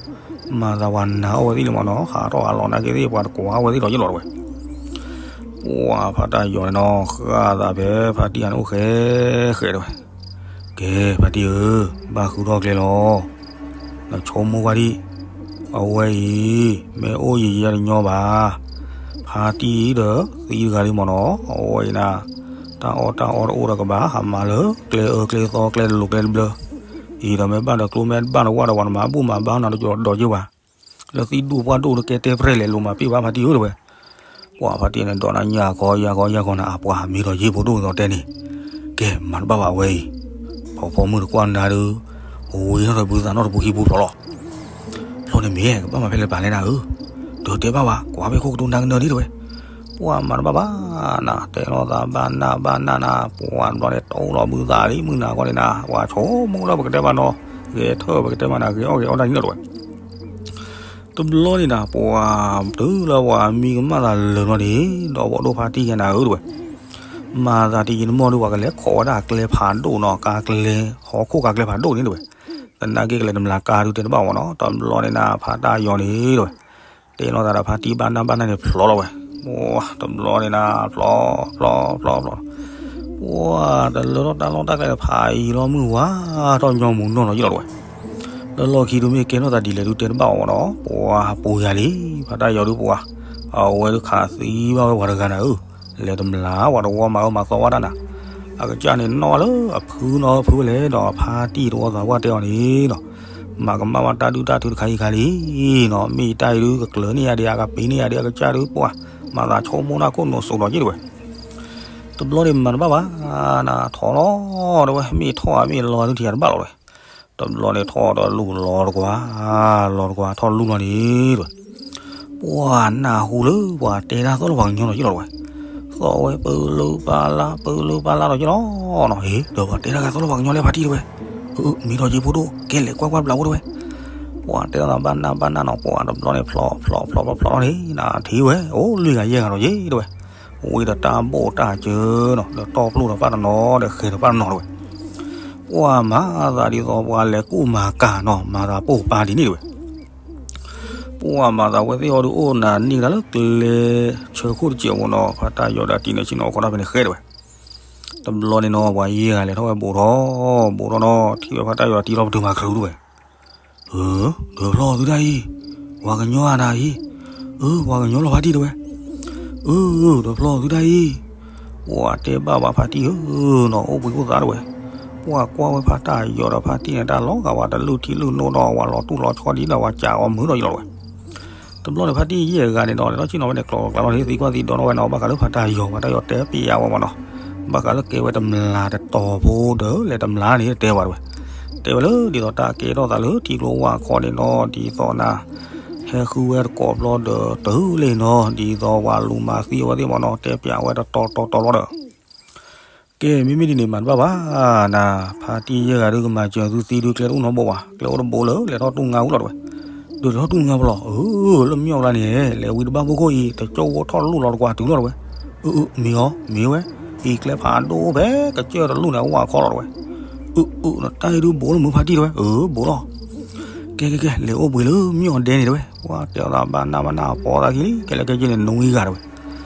မၤသးပှၤနာ်အီၣ်ဝဲသ့ၣ်လံမးနီၤ ဟးထီၣ်ဟးလီၤနာ်က့သ့ၣ် ပှၤတကွၢ်ဝဲသ့ၣ်ဒီးယလီၤတဝဲ. ပှၤဖါတၢ်ယီၤန့ၣ်နီၤ ဃၣ်သးဖဲဖါတံၢ်ဟးန့ၣ်အိၣ်ဃဲးဃဲးတဝဲ. ကဲ ဖါတံၢ်ဧၢ, ဘၣ်ဃုထီၣ်ကျဲလီၤ. နဆိကမိၣ်ကွၢ်ဒံး, အဝဲအံၤ မ့ၢ်အိၣ်ယံာ်ယံာ်တညီဘၣ်. ဖါတံၢ်ဒီးသံတဂၤလံမ့ၢ်နီၤ, အဝဲအံၤနၤ, တၢ်အီၣ်တၢ်အီတအိၣ်ဒီးကဘၣ်ဟးမၤလၢ ကျဲအၢကျဲသီကျဲတလိၤကျဲတဘျၢ, အံၤဒီးမ့ၢ်ဘၣ်ဒီးကျိမ့ၢ်ဘၣ်ဒီးဝၣ်ဒီးဝၤနမၤဘူၣ်မၤဘါနၤဒီးကဒီးက့ၤဝဲ လၢသံဒူၣ်ပှၢ်ဒိၣ်နကဲတဲပြဲလဲၣ် လိၤမၤပ့ၢ်ဘၣ်ဖါတံၢ်ဧၢတဝဲ. ပှၤဖါတံၢ်န့ၣ်ဒီးနၤညၣ်ခီယၢ်ခီယၢ်ခီ နၤအပှၤမ့ၢ်ဒီးယ့ၢ်ဖိဒိၣ်သိးတဲန့ၣ်, ကဲမၤတဘၣ်ဘၣ်ဝဲအံၤ, ဖီဖီမုၢ်တကွၢ်နၤဒုး, ဝံၤထီၣ်ဒီးဘုသးနီၣ်တပူၤခံပူၤဖျိးလီၤ. ဖျိးန့ၣ်မ့ၢ် ကဘၣ်မၤဖဲလဲၣ်ပာ်လဲၣ်နၤဧၢ, ဒီးတဲဘၣ်ဝဲ ကွၢ်ဖဲခိၣ်ကတိၤနၤကနၢၤဒ်တဝဲ. ပှၤမၤတဘၣ်ဘၣ်နၤ တဲလိာ်သးဘၣ်နးဘၣ်နးနၤ ပှၤတဘျီန့ၣ် တအိၣ်လီၤဘုသးလံ မုၢ်နၤခီန့ၣ်နၤ ပှၤဆိကမိၣ်လၢပကတဲဘၣ်နီၤ, ဂဲၤထၢၣ်ပကတဲမးနၤ ဂဲၤအီၣ်ဂဲၤအီတၢ်န့ၣ်လီၤတဝဲ. တဘျီန့ၣ်နၤ ပှၤတုၤလၢပှၤမံကမၣ်သးလၢာ်လီၤန့ၣ် ဒီးဘၣ်ဒိဖါတံၢ်ယဲနၤဧၢတဝဲ. မၤသးတယံာ်တမီၢ်ဒုး ပှၤကလဲၤခိးဝဲဒၣ်ကျဲဖးဒိၣ်နီၤ ကါကျဲ ဟီၣ်ခိၣ်ကါကျဲဖးဒိၣ်န့ၣ်တဝဲ. သနာ်က့ကလဲၤတမျးကါဒုးတဲတဘၣ်မ့ၢ်နီၤ တဘျီန့ၣ်နၤ ဖါတံၢ်ယီၤန့ၣ်တဝဲ တဲလိာ်သးဒီးဖါတံၢ်ဘၣ်နးဘၣ်နးန့ၣ်ဖျိးလီၤဝဲ. တဘျီန့ၣ်နၤ ဖျိး ဖျိး ဖျိး ဖျိး ပှၤတလၢထီၣ်တၢ်လီၢ်တၢ်ကျဲဒီး ဖးယံၤလီၤမုၢ်ဝါထီၣ်ညီမူၤနီၢ်နီၢ်ယလီၤတဝဲ. လၢလီၢ်ခံဒုးမ့ၢ်ကဲထီၣ်သးဒ်လဲၣ်ဒုးတဲတဘၣ်အီၤမ့ၢ်နီၤ ပှၤပူၤယၤလံ ဖါတံၢ်ယီၤဒုးပှၤ အဝဲဒုးခးသံဘၣ်ဝဲပှၤတဂၤနၤဧၢ, လဲၤတမျးဝဲတဝီမၤအၢမၤသီဝဲဒၣ်နၤ, အကစၢ်န့ၣ်နီၣ်ဝဲလၢအဖုနီၤဖုဝဲလဲၣ်ဒီး ဖါတံၢ်တဝီသးပှၢ်တဲအီၤန့ၣ်နီၤ, မၤကမၣ်ဝဲတၢ်ဒုၣ်တၢ်ထုတခါအံၤခါလံနီၤ, မ့ၢ်ယတၢ်အံၤဒုးကကျၢၤန့ၢ်ယၤဒံး အကပ့ၤန့ၢ်ယၤဒံး အကစၢ်ဒုးပှၤ မၤသးဆိကမိၣ်တၢ်ခိၣ်နူာ်စိးဒီးယ့ၢ်တဝဲ. တဘျီန့ၣ်မၤတဘၣ်ဘၣ်နၤ ထီၣ်လီၤတဝဲ မ့ၢ်ထီၣ်ဧါမ့ၢ်လီၤဒုးထံၣ်တဘၣ်လီၤတဝဲ. တဘျီန့ၣ်ထီၣ်ဒီးလူၢ်လီၤတကွၢ်, လီၤတကွၢ်ထီၣ်လူၢ်လီၤန့ၣ်တဝဲ. ပှၤနၢ်ဟူလၢပှၤတဲတၢ်သီၣ်လၢပှၤကညီလီၤယ့ၢ်လီၤတဝဲ. သီၣ်ဝဲပၢလၢပၢလၢပၢလၢပၢလၢလီၤယ့ၢ်လီၤနီၤ, ဟ့ၣ် ဒီးပှၤတဲတၢ်ဂၤသီၣ်လၢပှၤကညီလၢဖါတံၢ်တဝဲ. အၢ မ့ၢ်ဒီးယ့ၢ်ဖိဒိၣ် ကဲလဲၤကွၢ်ကွၢ်ဘျးဖိတဝဲ. ပှၤတဲတၢ်သးဘၣ်နးဘၣ်နးနီၤ ပှၤတဘျီန့ၣ်ဖျိးဖျိးဖျိးဖျိးဖျိးလီၤန့ၣ်နၤ ထံၣ်ဝဲ အိၣ်လွံၢ်ဂၤယဲၢ်ဂၤလီၤယ့ၢ်တဝဲ. ဝံၤဒီးတၢ်ဘိၣ်တၢ်စၢနီၤ ဒီးတီၢ်ပျိၢ်ဒီးပၢ်တနီၤဒီးဃဲၤဒီးပၢ်တနီၤတဝဲ. ပှၤမၤသးဒ်သိးပှၤလဲၤကူၣ်မၤကၤနီၤ မၤသးပိာ်ပာ်ဒ်န့ၣ်တဝဲ. ပှၤမၤသးဝဲသ့ၣ်အီၤဒုးအိၣ်နၤန့ၢ်ကဒါလၢကျဲဆၢခိၣ်တစဲးဖိနီၤ ဖါတၢ်ယီၤဒီးတံၤန့ၣ်ဆ့ၣ်နီၤ အိၣ်ခိးတၢ်ဖဲန့ၣ်ဃဲတဝဲ. တဘျီန့ၣ်နီၤ ပှၤယဲၢ်ဂၤလဲၤထီၣ်ဝဲဘူးထီၣ်, ဘူးထီၣ်နီၤ ထံၣ်ဝဲဖါတၢ်ယီၤတံၤလီၤပတုာ်မၤခရူးတဝဲ. အၢ ဒီးဖျီၣ်သုတၢ်အံၤ, ပှၤကညီဧါနၤအံၤ, အၢ ပှၤကညီလီၤဖါတံၢ်တဝဲ. အၢ ဒီးဖျီၣ်သုတၢ်အံၤ, ပှၤတဲဘၣ်ဘၣ်ဖါတံၢ်ဧၢနီၤ အိၣ်ဘှံးအိၣ်သါတဝဲ. ပှၤကွၢ်ဝဲဖါတၢ်ယီၤဒီးဖါတံၢ်န့ၣ် တၢ်လီၤဂာ်ဝဲတလုၢ်ထံလုၢ်နိဒီးဝဲလီၤတူၢ်လီၤဆီဒ်ဒီးဝဲကးအီၤမုာ်ဒီးယလီၤတဝဲ. တဘျီန့ၣ် ဖါတံၢ်ယဲၢ်ဂၤန့ၣ်ဒီး လဲၤထီၣ်ဆ့ၣ်နီၤဝဲန့ၣ် ကျိၤကျါလီၤန့ၣ် သံကွၢ်သံဒိးနီၣ်ဝဲနီၤ ဘၣ်ဃးလၢဖါတၢ်ယီၤ ဖါတၢ်ယီၤတဲပျးဝဲမ့ၢ်နီၤ, ဘၣ်ဃးလၢကဲဝဲတမျးတတီၤဖိဒီး လဲၤတမျးန့ၣ်တဲဝဲတဝဲ. တဲဝဲလၢဒ်သိးတၢ်ကဲထီၣ်သးလၢထံကျိဝၢ်ခီန့ၣ်နီၤ ဒ်သိးနၤ ဟဲဃုဝဲတကိးဘျီဒီး တုၤလံနီၤ ဒ်သိးပှၤလူၤမၤသံအဝဲသ့ၣ်မ့ၢ်နီၤ တဲပျးဝဲတတီၤတီၤတီၤလီၤဒီး က ကဲ မ့မ့ၢ်ဒ်န့ၣ် မၤတဘၣ်ဘၣ်နၤ, ဖါတံၢ်ယဲၢ်ဂၤဒုးကမၤစၢၤသုသံဒုး ကျဲတအိၣ်နီတဘိဘၣ်, ကျဲအိၣ်တဘိလၢ လဲၤထီၣ်တူၢ်ငါအူလီၤတဝဲ, ဒုးထီၣ်တူၢ်ငါပလီၢ်, အၢ လၢမ့ၢ်အီၤကျါန့ၣ် လဲၤဝံတဘၣ်ဘိခိၣ်အံၤ တကၠိၣ်ဝိထီၣ်တလူၢ်လီၤတကွၢ်တုၤလီၤတဝဲ, အၢ အၢ မ့ၢ်အီၤ မ့ၢ်ဝဲ, အံၤကျဲဖးဒိၣ်ဖဲ ကစၢၢ်တလူၢ်န့ၣ် အဝၢ်ခီလီၤတဝဲ, အၢ အၢ တၢ်အံၤဒုးဘိလၢမုၢ်ဖါတံၢ်တဝဲ, အၢ ဘိလီၤ ကဲ ကဲ ကဲ လဲၤအိၣ်ဘှံးလၢမ့ၢ်အီၤဒဲန့ၣ်တဝဲ, ပှၤတဲအီၤသးဘၣ်နးဘၣ်နး ပီသးခံလံ ကဲလၢကဲက့န့ၣ် နွံဂၤတဝဲ,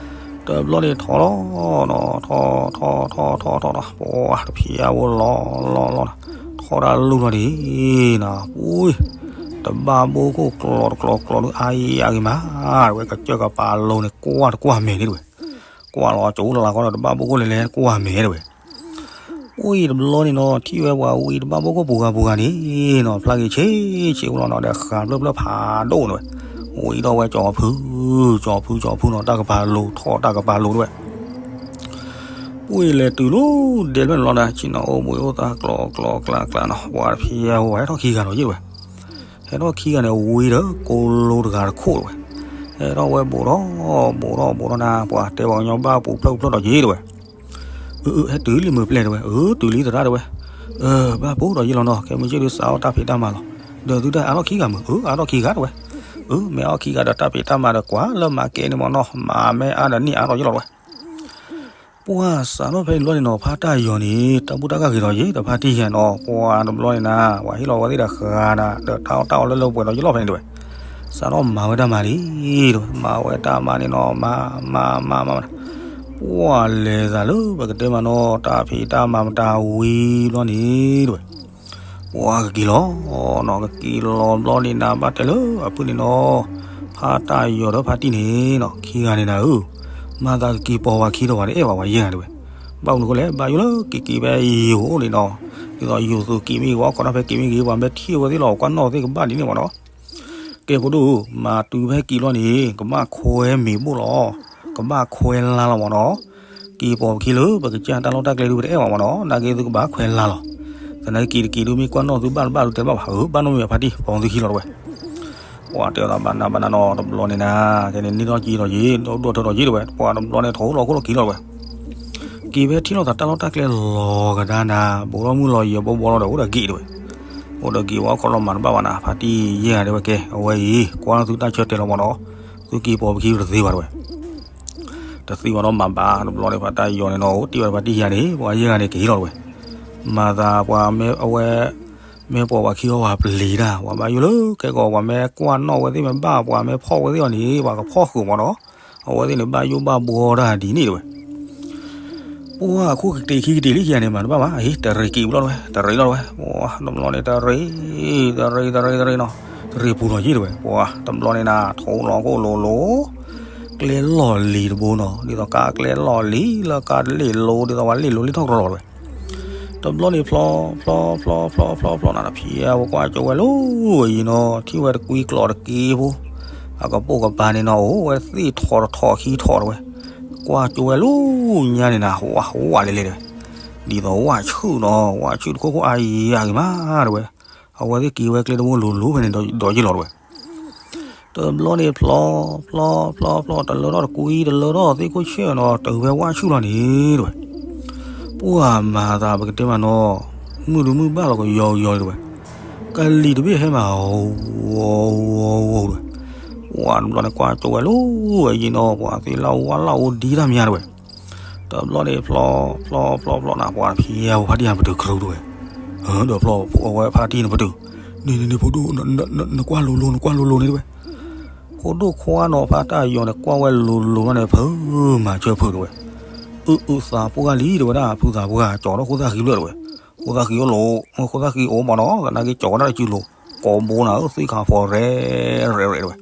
တဘျီန့ၣ်ထီၣ်လီၤနီၤ, ထီၣ် ထီၣ် ထီၣ် ထီၣ် ထီၣ် ထီၣ် ပှၤတဖံးအဝဲလီၤလီၤလီၤ, ထီၣ်တၢ်လီၢ်လီၤန့ၣ်နီၤ, ပှၤ တဘၣ်ဘိခိၣ်ကျီၤတကျီၤကျီၤဒုးအါအါဂ့ၤမး, တဝဲကစၢၢ်ကပၤလိၤန့ၣ် ကွၢ်တကွၢ်မဲာ်န့ၣ်တဝဲ, ကွၢ်လီၤကၠိလၢလၢ်ဃီဒီး တဘၣ်ဘိခိၣ်လဲၤလဲၤကွၢ်မဲာ်တဝဲ ပှၤတဘျီန့ၣ်နီၤ ထံၣ်ဝဲပှၤဝံတဘၣ်ဘိခိၣ်ပူၤဂၤပူၤဂၤန့ၣ်နီၤ ဖျါဂ့ၤဆ့းဆ့းအိၣ်လီၤနီၤ ဒီးဃးဖျၢၣ်ဖျၢၣ်ဖးဒိၣ်န့ၣ်ဝဲ, ဝံထီၣ်ဝဲကၠီၤဖု ကၠီၤဖု ကၠီၤဖုနီၤ တၢ်ကပၤလိၤထီၣ်တၢ်ကပၤလိၤတဝဲ, ပှၤလဲၤတုၤလီၤဒဲးဖျၢၣ်န့ၣ်လီၤဒီး ဆ့ၣ်နီၤအိၣ်ဘှံးအိၣ်သါကျီၤကျီၤကျါကျါနီၤ ပှၤတဖံးအဝဲဟဲထီၣ်ခံဂၤဒီးယ့ၢ်တဝဲ, ဟဲထီၣ်ခံဂၤန့ၣ် ဝံဒီးကိးလိတဂၤတခိၣ်တဝဲ, ဟဲထီၣ်ဝဲဘူးထီၣ် ဘူးထီၣ်ဘူးထီၣ်နၤ ပှၤတဲပှၤကညီဘၣ်ပူၤဖျၢၣ်ဖျၢၣ်ဒီးယ့ၢ်တဝဲ အၢ အၢ ဟဲတုၤလံမုၢ်ပျဲၢ်တဝဲ, အၢ တုၤလံသရၣ်တဝဲ, အၢ ဘၣ်ပူၤဒီးယ့ၢ်လီၤနီၤ ခဲမုၢ်ဆ့ၣ်ဒုးစးထီၣ်တၢ်ဖံးတၢ်မၤလီၤ, ဒီးသုတၢ်အါထီၣ်ခံဂၤမုၢ်, အၢ အါထီၣ်ခံဂၤတဝဲ, အၢ မ့ၢ်အါထီၣ်ခံဂၤဒီးတၢ်ဖံးတၢ်မၤဒီးကွၢ်လၢမၤကဲန့ၣ်မ့ၢ်နီၤ မၤမ့ၢ်အါဒီးန့ၢ်အါထီၣ်ယ့ၢ်လီၤတဝဲ ပှၤစးထီၣ်ဖဲန့ၣ်တဘျီန့ၣ်နီၤ ဖါတၢ်ယီၤန့ၣ် တၢ်ဘူၣ်တၢ်ဂ့ၤဒီးယ့ၢ် ဒီးဖါတံၢ်ယဲၢ်နီၤ ပှၤတဘျီန့ၣ်နၤ ပှၤဟ့ၣ်လီၤဝဲသ့ၣ်ဒီးဃၤနၤ ဒီးတၢ်အီၣ်တၢ်အီလၢလၢပှဲၤပှဲၤဒီးယ့ၢ်လီၤဖဲန့ၣ်တဝဲ, စးထီၣ်မၤဝဲတၢ်မၤလံတဝဲ, မၤဝဲတၢ်မၤန့ၣ်နီၤ မၤ မၤ မၤ မၤ ပှၤလဲၤသးလၢပကတဲမးနီၤ တၢ်ဖံးတၢ်မၤမတၤဝံၤဘျီန့ၣ်တဝဲ ပှၤကက့ၤလီၤ နီၤ ကက့ၤလီၤဘျီန့ၣ်နၤ ဘၣ်တဲလၢအဖုၣ်န့ၣ်နီၤ, ဖါတၢ်ယီၤဒီးဖါတံၢ်န့ၣ်နီၤ ခံဂၤန့ၣ်နၤဧၢ, မၤသးကက့ၤပိာ်ပှၤခံဒီးပှၤတအဲၣ်ဘၣ် ပှၤယဲၢ်ဂၤတဝဲ, ဘၣ်မနုၤဃိလဲၣ် ဘၣ်ယိၣ်လၢက့ၤက့ၤဖဲယိၤအိၣ်န့ၣ်နီၤ, ဒ်သိးယိၤသုးက့ၤမ့ၢ်ဂ့ၤ ဝဲခီထီၣ်ဖဲက့ၤမ့ၢ်ဂ့ၤ ပှၤမ့ၢ်ထံၣ်ဝဲသ့ၣ်လီၤ ကွၢ်နီၣ်သ့ၣ်ကဘၣ်ဒ်န့ၣ်မ့ၢ်နီၤ, ကဲဖိဒိၣ်ဧၢ, မၤတုၤဖဲက့ၤလီၤန့ၣ် ကဘၣ်ခွဲမ့ၤဘိၣ်လီၤ, ကဘၣ်ခွဲလါလီၤမ့ၢ်နီၤ, က့ၤပိာ်ပခံလၢပကစၢ်တၢ်လီၢ်တၢ်ကျဲဒုးပတအဲၣ်ဘၣ်မ့ၢ်နီၤ, နာ်က့သုကဘၣ်ခွဲလါလီၤ, သနာ်က့က့ၤတက့ၤဒုးမ့ၢ်ကွၢ်နီၣ်သုဘၣ်တဘၣ်ဒုးတဲဘၣ်ဘၣ်, အၢ ဘၣ်နီတမံၤဘၣ်ဖါတံၢ် ပိာ်သုခံလီၤတဝဲ ပှၤတဲအီၤသးဘၣ်နးဘၣ်နးနီၤ တဘျီန့ၣ်နၤ, ကဲန့ၣ်န့ၢ်ထီၣ်က့ၤဒီးယ့ၢ် ဒိၣ်ဒိၣ်ထီၣ်ဒီးယ့ၢ်တဝဲ, ပှၤတဘျီန့ၣ်ထီၣ်လီၤခိၣ်လီၤခံလီၤတဝဲ, က့ၤဖဲထံၣ်လိာ်သးတၢ်လီၢ်တၢ်ကျဲလီၤကဒါနၤ, ဘူးထီၣ်မုၢ်လီၤယံၤဘီဘီလီၤဒီးအိၣ်ဒီးဂ့ၤတဝဲ, အိၣ်ဒီးဂ့ၤဝဲခီလီၤမၤတဘၣ်ဘၣ်နၤ, ဖါတံၢ်ယဲၢ်ဂၤဒဲးဝဲကဲ, အဝဲအံၤ ကွၢ်လီၤသုတၢ်ဆၢတဲာ်လီၤမ့ၢ်နီၤ, သုက့ၤပိာ်ပခံတသ့ဘၣ်တဝဲ တသ့ဘၣ်နီၤ မၤဘၣ်တဘျီန့ၣ် ဖါတၢ်ယီၤန့ၣ်နီၤ အိၣ်တ့ၢ်ဝဲဒီးဖါတံၢ်ယဲၢ်ဂၤန့ၣ် ပှၤယဲၢ်ဂၤန့ၣ်က့ၤလီၤတဝဲ, မၤသးပှၤမ့ၢ်အဝဲ မ့ၢ်ပိာ်ပှၤခံအီၤပှၤပျံၤတၢ် ပှၤဘၣ်ယိၣ်လၢကဲကီး ပှၤမ့ၢ်ကွၢ်နီၣ်ဝဲသ့ၣ်မ့ၢ်ဘၣ် ပှၤမ့ၢ်ဖီၣ်ဝဲသ့ၣ်အီၤန့ၣ် ပှၤကဖီၣ်ဃုာ်မ့ၢ်နီၤ, အဝဲသ့ၣ်န့ၣ်ဘၣ်ယိၣ်ဘၣ်ဘှီတၢ်ဒ်န့ၣ်တဝဲ ပှၤအခိၣ်ကတ့ၢ်ခံကတ့ၢ်လံခံဂၤန့ၣ် မၤတဘၣ်ဘၣ်, အ့ တရံးက့ၤဝံၤလီၤတဝဲ တရံးလီၤတဝဲ, ပှၤတဘျီန့ၣ်တရံး တရံး တရံး တရံးနီၤ, တရံးပူၤလီၤယ့ၢ်တဝဲ, ပှၤတဘျီန့ၣ်နၤ ထီၣ်လီၤခိၣ်လိၤလိၤ, ကျဲလီၢ်လံၤတဘိနီၤ, ဒ်သိးကါကျဲလီၢ်လံၤ လၢကါတလ့ၣ်လိၤ ဒ်သိးပှၤလ့ၣ်လိၤလ့ၣ်ထီၣ်ကရီလီၤတဝဲ တဘျီန့ၣ်ဖျီ ဖျီ ဖျီ ဖျီ ဖျီ ဖျီ နၤ တဖံးအဝဲကွၢ်ကၠိဝဲ လၢအယံၤနီၤ ထံၣ်ဝဲတကွံကျီးတက့ၢ်ဖိ အကပိာ်ကပၤန့ၣ်နီၤ အိၣ်ဝဲသ့ၣ်ထီၣ်တထီၣ်ခံထီၣ်တဝဲ ကွၢ်ကၠိဝဲလၢညါန့ၣ်နၤ ဝးဝးလဲၤလဲၤတဝဲ ဒ်သိးဝးဆူၣ်နီၤ ဝးဆူၣ်တခိၣ်ခိၣ်အါယၤဂ့ၤမးတဝဲ အဝဲသ့ၣ်က့ၤဝဲကျဲတဘိလိၤလိၤဖဲန့ၣ်ဒီးယ့ၢ်လီၤတဝဲ တဘျီန့ၣ်ဖျီ ဖျီ ဖျီ ဖျီ ဖျီ တလၢထီၣ်တကွံ တလၢထီၣ်သ့ၣ်ခိၣ်ဆၢၣ်နီၤ တုၤဖဲဝၣ်ဆူၣ်လီၤန့ၣ်တဝဲ ပှၤမၤသးပကတဲမးနီၤ မုၢ်တမုၢ်ဘၣ်လီၤကယီကယီတဝဲ ကလံၤတဘ့ၣ်ဟဲမး ဝီ ဝီ ဝီ တဝဲ ပှၤတဘျီန့ၣ်ကွၢ်ကၠိဝဲလၢအယံၤနီၤ ပှၤသ့ၣ်လၢဝါလၢအိၣ်ဒံတၢ်မးတဝဲ တဘျီန့ၣ်ဖျီ ဖျီ ဖျီ ဖျီ နၤ ပှၤတဖံးအဝဲဖါတံၢ်ဟးပတုာ်ကရူၢ်တဝဲ ဒီးဖျီအဝဲဖါတံၢ်န့ၣ်ပတုာ် န့ၣ်န့ၣ်န့ၣ် ဖိဒိၣ် နကွၢ်လိၤလိၤ နကွၢ်လိၤလိၤန့ၣ်တဝဲ ဖိဒိၣ်ခွါနီၤဖါတၢ်ယီၤန့ၣ် ကွၢ်ဝဲလိၤလိၤန့ၣ် ဖုမၤစၢၤဖုတဝဲ အုၣ်အုၣ်သးပှၢ်လံတဝဲဒၣ် ဖုသးပှၢ် ကၠီၤထီၣ်ခိၣ်သၣ်ဃံဖျၢၣ်တဝဲ ခိၣ်သၣ်ဃံအိၣ်လီၤ ခိၣ်သၣ်ဃံအိၣ်မးနီၤ သနာ်က့ကၠီၤဝဲဒၣ်တစုလိၤ ကိးဘိနၤဧၢ သ့ၣ်ခါဖီရဲၣ်ရဲၣ်ရဲၣ်တဝဲ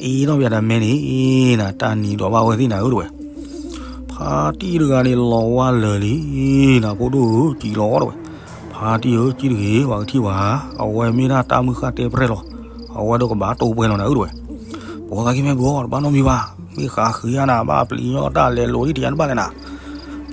အံၤနီၣ်ပယၤတၢ်မဲန့ၣ် နတၢ်နံၤဒိးဘၣ်ဝဲသ့ၣ်နၤဧၢတဝဲ ဖါတံၢ်တဂၤန့ၣ်လီၤဝါလၢာ်လံ နဖိဒိၣ်ဧၢ ကံလီၤတဝဲ ဖါတံၢ်ဧၢ ကံတဂ့ၤ ပှၤကထံၣ်ဝဲ အဝဲမ့ၢ်ဒၣ်တၢ်မုၢ်ဃၢ်တဲပရဲၣ်လီၤ အဝဲဒီးကဘၣ်တိၢ်ပှဲၤလီၤနၤဧၢတဝဲ ပှၤသးက့မဲာ်ဘျီ တဘၣ်နီတမံၤဘၣ် မ့ၢ်ဃးဃံဧါနၤ ဘၣ်ပျံၤညီတၢ်လဲၤလိၤဒ်တယါတဘၣ်လဲၣ်နၤ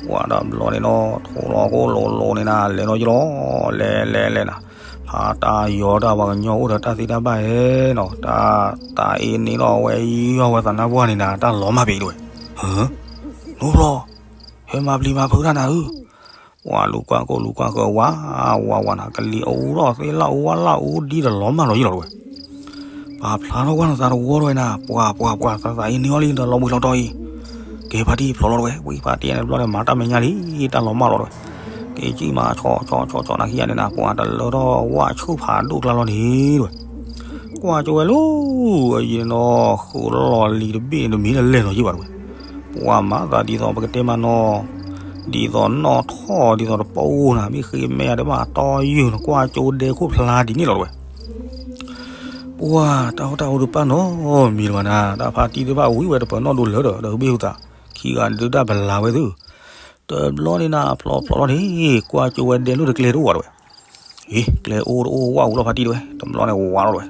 ပှၤတဘျီန့ၣ်နီၤ ထိၣ်လီၤခိၣ်လိၤလိၤန့ၣ်နၤ လဲၤနီၤယလီၤ လဲၤလဲၤလဲၤနၤ ဖါတၢ်ယီၤတၢ်ပှၤကညီအိၣ်ဒီးတၢ်သ့တၢ်ဘၣ်ဧဲနီၤ တၢ်သးအ့န့ၣ်နီၤ အဝဲယီၤဝဲသးနါပှၢ်န့ၣ်နၤ တၢ်လီၤမၢ်ပံၤတဝဲ နိဖျီ ဟဲမၤပျံၤမၤဖုးတၢ်နၤဧၢ ပှၤလူၤကွၢ်ကိၢ်လူၤကွၢ်ဃၢၤဝါ, ဝါဝါနၤ ကလံၤအူထီၣ်သ့ လၢအူဝါလၢအူဒ်တလီၤမၢ်လီၤယံလီၤတဝဲ. ပာ်ဖျါထီၣ်ကွၢ်နသးတဝီထီၣ်ဝဲနၤ, ပှၤပှၤပှၤ သးသးအံၤန့ၢ်အီၤလံ တလီၤဘှံးလီၤတီၤအံၤ. ကဲဖါတံၢ်ဖျိးလီၤတဝဲ, ဝံဖါတံၢ်န့ၣ်တဘျီန့ၣ် မၤတၢ်မဲာ်ညါလံ, တၢ်လီၤမၢ်လီၤတဝဲ. ကဲကံၣ်မးဆီဆီဆီဆီနၤခံဂၤန့ၣ်နၤ, ပှၤတလၢထီၣ်ဝၣ်ဆူၣ်ဖးဒိၣ်ကျါလီၤန့ၣ်တဝဲ. ကွၢ်ကၠိဝဲလၢ အယံၤနီၤ ဃုာ်လီၤလံၤတဘ့ၣ်န့ၣ် တမ့ၢ်လၢလဲၤလီၤယံဘၣ်တဝဲ. ပှၤမၤသးဒ်သိးပကတဲမးနီၤ, ဒ်သိးနီၣ်ထီၣ်ဒ်သိးတပိၢ်နၤ, မ့ၢ်ဃ့မဲာ်တဘၣ်တီယုၢ်နၤ, ကွၢ်ကၠိဒဲခိၣ်ဖျါဒ်န့ၣ်လီၤတဝဲ. ပှၤတၢ်အိၣ်တၢ်အိၣ်တပၢ်နီတမံၤလၢၤဘၣ်နၤ, တၢ်ဖါတံၢ်သ့ၣ်တဖၣ်ဝံၤဝဲတပၢၤနီၣ်ဒိလၢာ်ဒီး ဒီးဘ့ၣ်ဟူသး, ခံဂၤဒုးတၢ်ပလၤဝဲသု. တဘျီန့ၣ်နၤ ဖျိးဖျိးလီၤန့ၣ် ကွၢ်ကၠိဝဲဒဲလိၣ်တကျဲတအိၣ်ဘၣ်တဝဲ. အ့ ကျဲအိၣ်တအိၣ်ဝၣ်ဝံၤလီၤဖါတံၢ်တဝဲ, တဘျီန့ၣ်ဝါလီၤတဝဲ.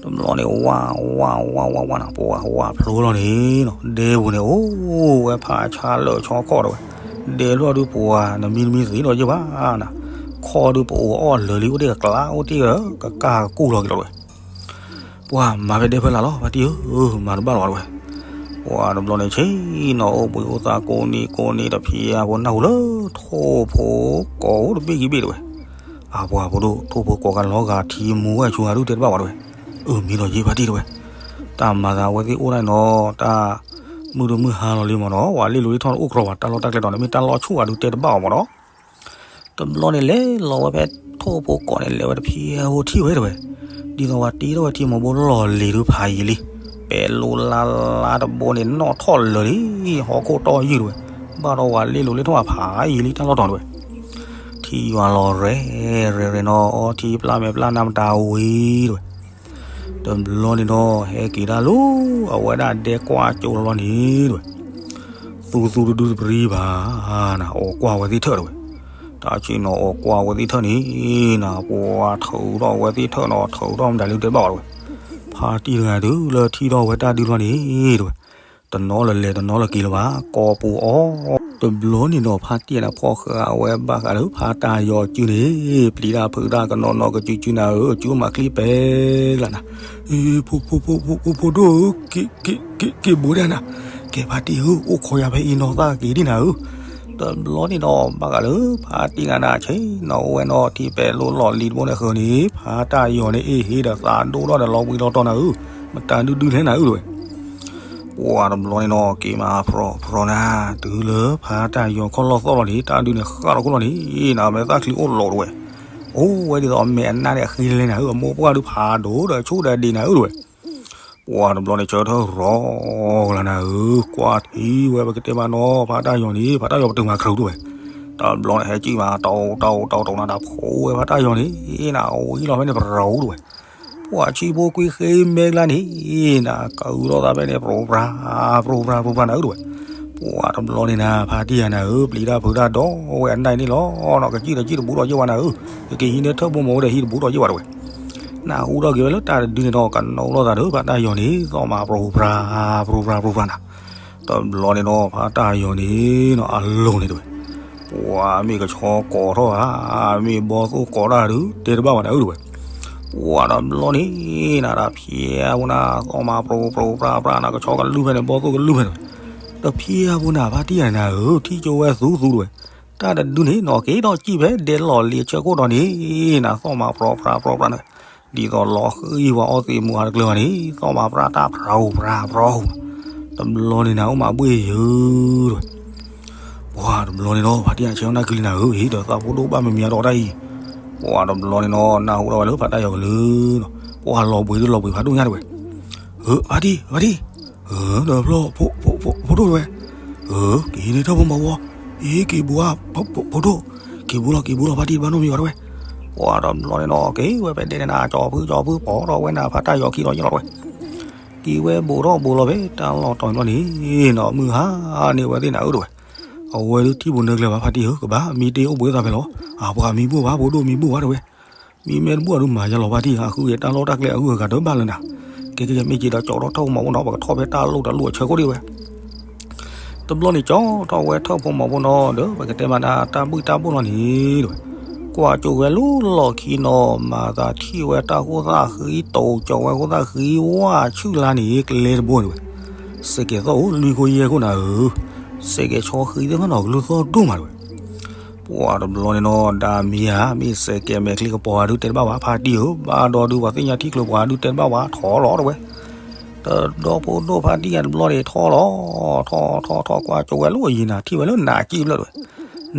တဘျီန့ၣ်ဝါဝါဝါဝါဝါနၤ, ပှၤဝါဖျိလီၤန့ၣ်နီၤ, ဒဲပူၤန့ၣ်အိၣ်ဝဲဖးဆါလၢာ်ဆီခီၣ်တဝဲ. ဒဲလီၢ်ဒုးပှၤ နမံတမံသ့ဒီးယဘၣ်နၤ, ခီၣ်ဒုးပအိၣ်အီၣ်လၢာ်လံ အိၣ်တ့ၢ်ကကျါ အိၣ်တ့ၢ်ကကၢ်ကကူၣ်လီၤက့ၤလီၤတဝဲ. ပှၤမၤဖဲဒဲဖဲလၢ်လီၤ ဖါတံၢ်ဧၢ, မၤတဘၣ်လီၤဘၣ်တဝဲ. ပှၤတဘျီန့ၣ်ဆ့ၣ်နီၤ အိၣ်ဘှံးအိၣ်သါကိးနံၤကိးနံၤ တဖျဲးဖိနၢ်ဟူလၢ ထိၣ်ဖိကိးအိၣ်တဘ့ၣ်ခံဘ့ၣ်တဝဲ. အပှၤဖိဒိၣ် ထိၣ်ဖိကိးကလီၤဂာ်ထံမူဝဲဆူအဒုးတဲတဘၣ်ဘၣ်တဝဲ. အၢ မ့ၢ်လီၤယ့ၢ်ဖါတံၢ်တဝဲ. တၢ်မၤသးအဝဲသ့ၣ်အိၣ်ဒၣ်နီၤ တၢ်မုၢ်တမုၢ်ဟါလီၤလံမ့ၢ်နီၤ, ဝဲလ့ၣ်လိၤလ့ၣ်ထီၣ်တအိၣ်ကြီဘၣ်, တၢ်လီၢ်တၢ်ကျဲဒီး နမ့ၢ်တၢ်လီၢ်ဆူၣ်အဒုးတဲတဘၣ်အီၤမ့ၢ်နီၤ. တဘျီန့ၣ်လဲၤလီၤဝဲဖဲထိၣ်ဖိကိးန့ၣ် လဲၤဝဲတဖျဲးဖိထံၣ်ဝဲတဝဲ. ဒ်သိးဝဲတ့ထီၣ်ဝဲထံမိၢ်ဘိလီၢ်လံၤဒုးဖးယံၤလံ, ပဲၤလိလါလါတဘိန့ၣ် နီၣ်ထီၣ်လၢာ်လံ, ဟီၣ်ခိၣ်တီယုၢ်တဝဲ. ဘၣ်ဒီးဝဲလ့ၣ်လိၤလ့ၣ်ထီၣ်ဖးယံၤလံ တၢ်လီၢ်တီၤတဝဲ. ထံယွၤလီၤရဲၣ်ရဲၣ်ရဲၣ်နီၤ, အီထံပျၢ်မဲာ်ပျၢ်နါမတၤဝံၤတဝဲ. တဘျီန့ၣ်ဒီး ဟဲက့ၤဒၣ်လၢ အဝဲဒၣ်ဒဲကွၢ်ကၠိလီၤန့ၣ်တဝဲ. သူသူတဒုတပရံဘၣ်နၤ, အိၣ်ကွၢ်ဝဲသ့ၣ်ထၢၣ်တဝဲ. တၢ်ဆ့ၣ်နီၤအိၣ်ကွၢ်ဝဲသ့ၣ်ထၢၣ်န့ၣ်နၤ, ပှၤထုးထီၣ်ဝဲသ့ၣ်ထၢၣ်နီၤ, ထုးထီၣ်မတၤလၢတဲဘၣ်အီၤတဝဲ. ဖါတံၢ်တဂၤဒုးလၢထံၣ်ထီၣ်ဝဲတၢ်ဒုးလီၤန့ၣ်တဝဲ. တနီၤလၢၤလဲၤ တနီၤလၢၤက့ၤလၢၤဘၣ်, ကိးပူၤအီၤ. တဘျီန့ၣ်ဒီး ဖါတံၢ်နၤဖီၣ်ဃာ်ဝဲဘၣ်ဃးလၢ ဖါတၢ်ယီၤစုန့ၣ်, ပျံၤတၢ်ဖုးတၢ်ကနီၤနီၤကစုစုနၤဧၢ, စုမၤချံပဲကျါနၤ. ဖိ ဖိဒိၣ်ဧၢ, က့ၤဘိဒၣ်နၤ, ကဲဖါတံၢ်ဧၢ, အိၣ်ခိးယၤဖဲအံၤနီၤ သးက့ၤဒံးနၤဧၢ. တဘျီန့ၣ်ဒီး ဘၣ်ဃးလၢ ဖါတံၢ်နၤနၤဆ့ၣ်နီၤအိၣ်ဝဲနီၤ ထံပဲၤလိလီၢ်လံၤတဘိန့ၣ်ဃၢၤန့ၣ်, ဖါတၢ်ယီၤန့ၣ် အ့ၣ်ဟ့ဒီးသးဒိၣ်ထီၣ်ဒီးလီၤဘှံးလီၤတီၤနၤဧၢ, မတၤဒုဒုလဲၣ်နၤဧၢတဝဲ. ပှၤတဘျီန့ၣ်နီၤ က့ၤမၤဖြီဖြီနၤ, တုၤလၢဖါတၢ်ယီၤခီၣ်လီၢ်သီၣ်လီၤန့ၣ် တၢ်ဒုးန့ၣ်ဃၣ်လီၤခိၣ်လီၤန့ၣ်, နမဲာ်သၣ်ချံအိၣ်လိာ်တဝဲ. အိၣ်ဝဲဒ်သိးအမဲာ်အနါန့ၣ်အဃ့လဲၣ်နၤဧၢ, အမိၢ်ပှၢ်ဒုးဖးဒိၣ်ဒီးဆူၣ်ဒီးဒံးနၤဧၢတဝဲ. ပှၤတဘျီန့ၣ် ဆၢထၢၣ်ရီကလၤနၤဧၢ, ကွၢ်ထံဝဲပကတဲမးနီၤ ဖါတၢ်ယီၤန့ၣ် ဖါတၢ်ယီၤပတုာ်မၤခရူးတဝဲ. တဘျီန့ၣ် ဟဲကံၣ်မး တီတီတီတီနၤ တၢ်ဖိဝဲဖါတၢ်ယီၤန့ၣ် နၤဝံၤလီၤဖဲန့ၣ် ပရိတဝဲ. ပှၤဆံဖိကွံာ်ဃ့မဲကျါန့ၣ် နၤကဂုာ်ထီၣ်သးဖဲန့ၣ် ပြိပြါ ပြိပြါ ပြိပြါနၤဧၢတဝဲ. ပှၤတဘျီန့ၣ်နၤ ဖါတံၢ်ယၤနၤဧၢ, ပျံၤတၢ်ဖုးတၢ်ဒီးဝဲအနၢ်န့ၣ်လီၤနီၤ, ကစံၣ်ဒီးစံၣ်တဘူးဒီးယဲၢ်ဝဲနၤဧၢ, ကက့ၤဟံးန့ၢ်ထၢၣ်ဖိမီၤဖိဒီးဟံးတဘူးဒီးယဲၢ်ဝဲတဝဲ. နၢ်ဟူထီၣ်က့ၤဝဲလၢတၢ်တဒုန့ၣ်ဒီး ကနိးထီၣ်သးဒီး ဖါတၢ်ယီၤန့ၣ် သီၣ်မးပြိပြါ ပြိပြါ ပြိပြါနၤ. တဘျီန့ၣ်ဒီး ဖါတၢ်ယီၤန့ၣ်နီၤ အလိၤန့ၣ်တဝဲ. ပှၤမ့ၢ်ကဆီကိးထီၣ်ဧါ, မ့ၢ်ဘီသိၣ်ကိးတၢ်ဒုး တဲတဘၣ်ဘၣ်နၤဧၢတဝဲ. ပှၤတဘျီန့ၣ်နၤ တၢ်ဖျဲးဖိနၤ သီၣ်မးပြိပြါ ပြိပြါနၤ, ကဆီကလုၢ်ဖဲန့ၣ် ဘီသိၣ်ကလုၢ်ဖဲန့ၣ်, တၢ်ဖျဲးဖိနၤ ဖါတံၢ်ယၤနၤဧၢ, ထံၣ်ကၠိဝဲသူသူတဝဲ. တၢ်တဒုန့ၣ်နီၤ က့ၤဒီးကံၣ်ဖဲဒဲလီၢ်လံၤအဆၢခိၣ်ဒီးန့ၣ် နၤ သီၣ်မးပြိပြါ ပြိပြါနၤ. ဒ်သိးလီၤဃံဝဲအီသံးမူအါတကျၢၤဘၣ်န့ၣ် သီၣ်မးပြိတၢ်ပြိပြါ ပြိပြါ. တဘျီန့ၣ်နၤ အိၣ်မးဘှ့ၣ်ယၢၤတဝဲ. ပှၤတဘျီန့ၣ်ဒီး ဖါတံၢ်ယၤဆဲးနီၣ်နၢ်ကလံၤနၤဧၢ, အ့ ဒီးသးဖိဒိၣ်ဘၣ်မံၤမံၤအါဒီးတၢ်အံၤ. ပှၤတဘျီန့ၣ်ဒီး နၢ်ဟူထီၣ်ဝဲလၢဖါတၢ်ယီၤကလုၢ်နီၤ, ပှၤလီၤဘှံးဒုးလီၤဘှံးဖးဒိၣ်ညါတဝဲ. ဧၢ ဖါတံၢ် ဖါတံၢ်, ဧၢ ဒီးဖျီ ဖိဒိၣ်တဝဲ. ဧၢ က့ၤဟံးန့ၢ်ထၢၣ်ဖိမီၤဖိ, အ့ က့ၤဘူးဧါ ဖိဒိၣ်, က့ၤဘူးလီၤ က့ၤဘူးလီၤ ဖါတံၢ်တဘၣ်နီတမံၤဘၣ်တဝဲ. ပှၤတဘျီန့ၣ်ဒီး က့ၤဝဲဖဲဒဲန့ၣ်နၤ ကၠီဖုကၠီဖု ပိာ်ထီၣ်ဝဲနၤ ဖါတၢ်ယီၤခံဒီးယလီၤတဝဲ. က့ၤဝဲဘူးထီၣ်ဘူးလီၤဖဲတၢ်လီၢ်တီၤန့ၣ်လီၤန့ၣ်နီၤ မုၢ်ဟါန့ၢ်ဝဲသ့ၣ်နၤဧၢတဝဲ. အဝဲဒုးထံၣ်ပူၤနၢကျဲဘၣ် ဖါတံၢ်ဧၢ, ကဘၣ်မံတ့ၢ်အိၣ်ဘှံးသးဖဲလီၤ. အပှၤမံဘူၣ်ဘၣ် ဖိဒိၣ်မံဘူၣ်ဘၣ်တဝဲ. မံမ့ၢ်တဘူၣ်အဒုးမၤယါလီၤ ဖါတံၢ်ဧၢ, အဃုက့ၤတၢ်လီၢ်တၢ်ကျဲအဂုၤအဂၤတဘၣ်လၢနၤ. ကဲကဲကဲ မ့ၢ်က့ၤဒီးကၠီထီၣ်ထၢၣ်ဖိမီၤဖိနီၤ ပကထီၣ်ဖဲတၢ်လိၣ်တၢ်လိၣ်အဆၢခိၣ်ဒံးဝဲ. တဘျီန့ၣ် ကၠီထီၣ်ဝဲထၢၣ်ဖိမီၤဖိနီၤ ဒီးပကတဲမးနၤ တၢ်ဘုၣ်တၢ်ဘိၣ်လီၤန့ၣ်တဝဲ. ကွၢ်ကၠိဝဲလၢလီၢ်ခံနီၤ မၤသးထံၣ်ဝဲတၢ်ဃိၣ်သၣ်ဃံ တိၤကၠီၤဝဲဃိၣ်သၣ်ဃံ ဝၣ်ဆူၣ်လါန့ၣ် ကျဲတဘိန့ၣ်တဝဲ. စဲးကဲၤသီၣ်အိၣ်လွံၢ်ခိၣ်ယဲၢ်ခိၣ်နၤဧၢ, စဲးကဲၤဆီဃံသ့ၣ်မးနီၤ ကလုၢ်သီၣ်ဒိၣ်မးတဝဲ. ပ ပှၤတဘျီန့ၣ်နီၤ ဒါမံဧါ မ့ၢ်စဲးကဲးမဲာ်ချံကပီၤဧါဒုးတဲတဘၣ်ဘၣ် ဖါတံၢ်ဧၢ, ဘၣ်ဒီးဒုးပှၤသ့ၣ်ညါထံကျိၤပှၤဒုးတဲတဘၣ်ဘၣ် ထီၣ်လီၤတဝဲ. တဒီဖိဒိၣ်ဖါတံၢ်ယၤတဘျီန့ၣ် ထီၣ်လီၤ, ထီၣ်ထီၣ်ထီၣ်ကွၢ်ကၠိဝဲလၢအယံၤနၤ ထံၣ်ဝဲလၢနၤကံၣ်ဖျၢၣ်တဝဲ.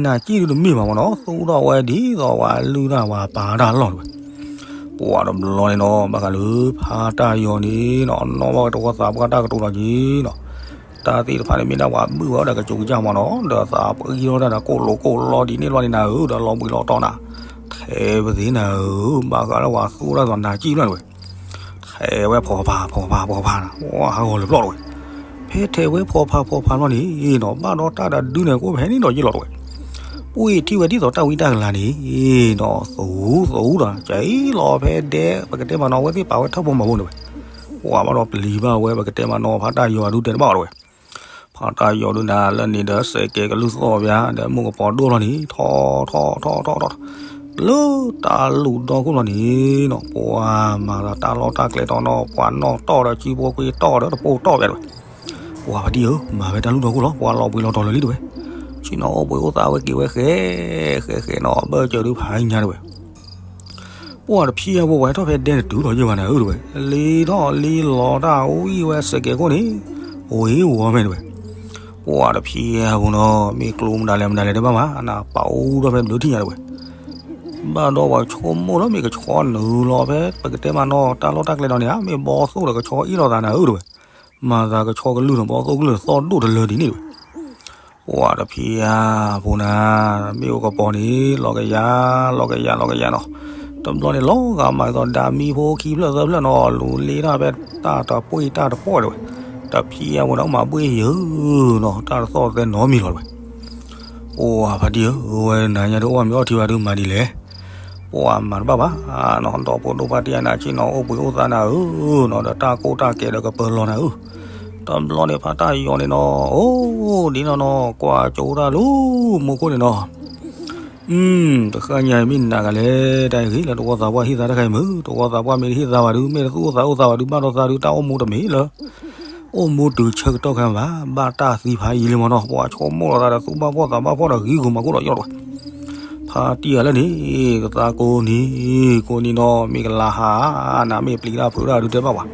နၤကံၣ်ဒုးတမ့ၢ်ဘၣ်မနီၤ သူၣ်ထီၣ်ဝဲဒ်သိးပှၤလုၢ်တၢ်ပှၤပာ်တၢ်လီၢ်တဝဲ. ပှၤတဘျီန့ၣ်နီၤ ဘၣ်ဃးလၢဖါတၢ်ယီၤန့ၣ်နီၤ နီၣ်ဘၣ်ကတဝီသးပှၢ်တၢ်ကတိၤလီၤက့ၤနီၤ တၢ်သ့ၣ်တဖၣ်န့ၣ်မ့ၢ်ဒၣ်ပှၤဘုၣ်ဝဲဒီးကစူးကစၢ်မနီၤ ဒီးသးပှၢ်ထီၣ်တၢ်ဒီးကိၣ်လိာ်ကိၣ်လီဒ်န့ၣ်ဘျီန့ၣ်နၤဧၢ ဒီးလီၤဘှံးလီၤတီၤနၤ ထဲပသ့ၣ်နၤဧၢ ဘၣ်ဃးလၢပှၤသူၣ်တၢ်သိးနၤကံၣ်ဖျၢၣ်တဝဲ. ထဲဝဲဖီဖါဖီဖါဖီဖါနၤ ပှၤဟးဂီၤလၢပျီၢ်တဝဲ. ဖဲထဲဝဲဖီဖါဖီဖါဘျီန့ၣ်နီၤ ဘၣ်ဒီးတၢ်တဒုန့ၣ် ကအိၣ်ဖဲန့ၣ်ဒီးယ့ၢ်လီၤတဝဲ. ပှ့ၤထံၣ်ဝဲဒ်သိးတၢ်ဝံတၢ်ကလၤန့ၣ်နီၤ သူသူဒီး ကဲလီၤဖဲဒဲ ပကတဲမနီၤ အဝဲသ့ၣ်ပာ်ဝဲထၢၣ်ဖိမၤဖိန့ၣ်ဝဲ. ပှၤဘၣ်ဒီးပျံၤဘၣ်ဝဲ ပကတဲမနီၤ ဖါတၢ်ယီၤဒုးတဲတဘၣ်အီၤတဝဲ. ဖါတၢ်ယီၤဒုးနၤ လၢန့ၣ်ဒီးစဲးကဲးကလုၢ်သီၣ်ဘၣ် ဒီးမုၢ်ကပီၤဒိၣ်လီၤန့ၣ် ထီၣ်ထီၣ်ထီၣ်ထီၣ်ထီၣ်ထီၣ် လၢတၢ်လူၢ်ဒီခိၣ်လီၤန့ၣ်နီၤ ပှၤမၤသးတၢ်လီၢ်တၢ်ကျဲတီနီၤ ပှၤနီၣ်တီၢ်ဒီးစုဖိကွ့တီၢ်ဒီးတပိၢ်တီၢ်ဘၣ်တဝဲ. ပှၤဖါတံၢ်ဧၢ မၤဝဲတၢ်လူၢ်ဒီခိၣ်လီၤ ပှၤလီၤဘှံးလီၤတီၤလၢာ်လံတဝဲ. ဆ့ၣ်နီၤအိၣ်ဘှံးအိၣ်သါဝဲက့ၤဝဲဃဲ ဃဲဃဲနီၤ ဘၢၣ်စၢၤဒုးဖးညါတဝဲ. ပှၤတဖျံအပူၤပှၤဟဲထီၣ်ဖဲဒဲန့ၣ်တုၤထီၣ်ယဲၢ်ဘၣ်နၤဧၢတဝဲ. လ့ထီၣ်လ့လီၤတၢ်ဝံၣ်ဝဲစဲးကဲးခိၣ်န့ၣ် အိၣ်ဝဲမ့ၢ်တဝဲ. ပှၤတဖျံအပူၤနီၤ မ့ၢ်ကျိမနုၤလဲၣ်မနုၤလဲၣ်တဘၣ်မး နပာ်အိၣ်ထီၣ်ဖဲဘျုးထံၣ်ညါတဝဲ. ဘၣ်ဒီးပှၤဆိကမိၣ်လၢမ့ၢ်ကဆီနုာ်လီၤဖဲ ပကတဲမနီၤ တၢ်လီၢ်တၢ်ကျဲဒီးန့ၣ် မ့ၢ်ဘီသိၣ်ဒီးကဆီအ့ၣ်လိာ်သးနၤဧၢတဝဲ. မၤသးကဆီကလုၢ်န့ၣ် ဘီသိၣ်ကလုၢ်န့ၣ် သီၣ်ဒိၣ်တလၢဒ်န့ၣ်တဝဲ. ပှၤတဖျံအပူၤနၤ မ့ၢ်အိၣ်ကပီၤန့ၣ် လီၤကယၤ လီၤကယၤ လီၤကယၤနီၤ. တဘျီန့ၣ် လီၤဂာ်မၤသီၣ်ဒါမံဖိခံဖျၢၣ်သၢဖျၢၣ်နီၤ လူၤလ့တၢ်ဖဲတၢ်တပှ့ၤတၢ်တပှီၢ်တဝဲ. တဖျံအပူၤန့ၣ် မၤဘှ့ၣ်ယၢၤနီၤ တၢ်တသီၣ်သဲနီတမံၤလီၤတဝဲ. ပှၤဖါတံၢ်ဧၢ ဝဲနၤညါဒုးအိၣ်မ့ၤအီထံဝဲဒုးမၤဒ်လဲၣ်. ပှၤမၤတဘၣ်ဘၣ်နီၤ ဒီဖိဒိၣ်ဖါတံၢ်ယၤနၤ ဆ့ၣ်နီၤအိၣ်ဘှံးအိၣ်သါနၤဧၢနီၤ ဒီးတၢ်ကိၢ်တၢ်ကဲးဒီးကပၢၤလီၤနၤဧၢ. တဘျီန့ၣ်ဖါတၢ်ယီၤန့ၣ်နီၤ အိၣ်ဒ်နီၤနီၤ ကွၢ်ကၠိတၢ်လၢမူခိၣ်န့ၣ်နီၤ တဃၣ်ညါအံၤမ့ၢ်နၤဂၤလဲၣ် တၢ်အံၤဂ့ၤလၢတဝီသးပှၢ်ဟံၣ်သါတခါအံၤမုၢ် တဝီသးပှၢ်မ့ၢ်တဟံၣ်သါဘၣ်ဒုး မ့ၢ်တသူၣ်အိၣ်သးအိၣ်သါဘၣ်ဒုး ဘၣ်ဒီးသးဒုး တၢ်အိၣ်မူတမ့ၢ်လၢ အိၣ်မူတုၤဆၢကတီၢ်ခဲဘၣ် ဘၣ်တၢ်သံဖးယံာ်လံမနီၤ ပှၤဆိကမိၣ်လီၤသးဒီး သူၣ်ဘၣ်ဖှီၣ်သးဘၣ်ဖှီၣ်ဒီးဂံၢ်ဂူာ်မၤခိၣ်ဒီးယီၣ်တဝဲ. ဖါတံၢ်ဧၢလၢန့ၣ် ကသါကိးနံၤ ကိးနံၤနီၤ မ့ၢ်ကလၤဟး နမ့ၢ်ပျံၤတၢ်ဖုးတၢ်ဒုးတဲဘၣ်ပှၤ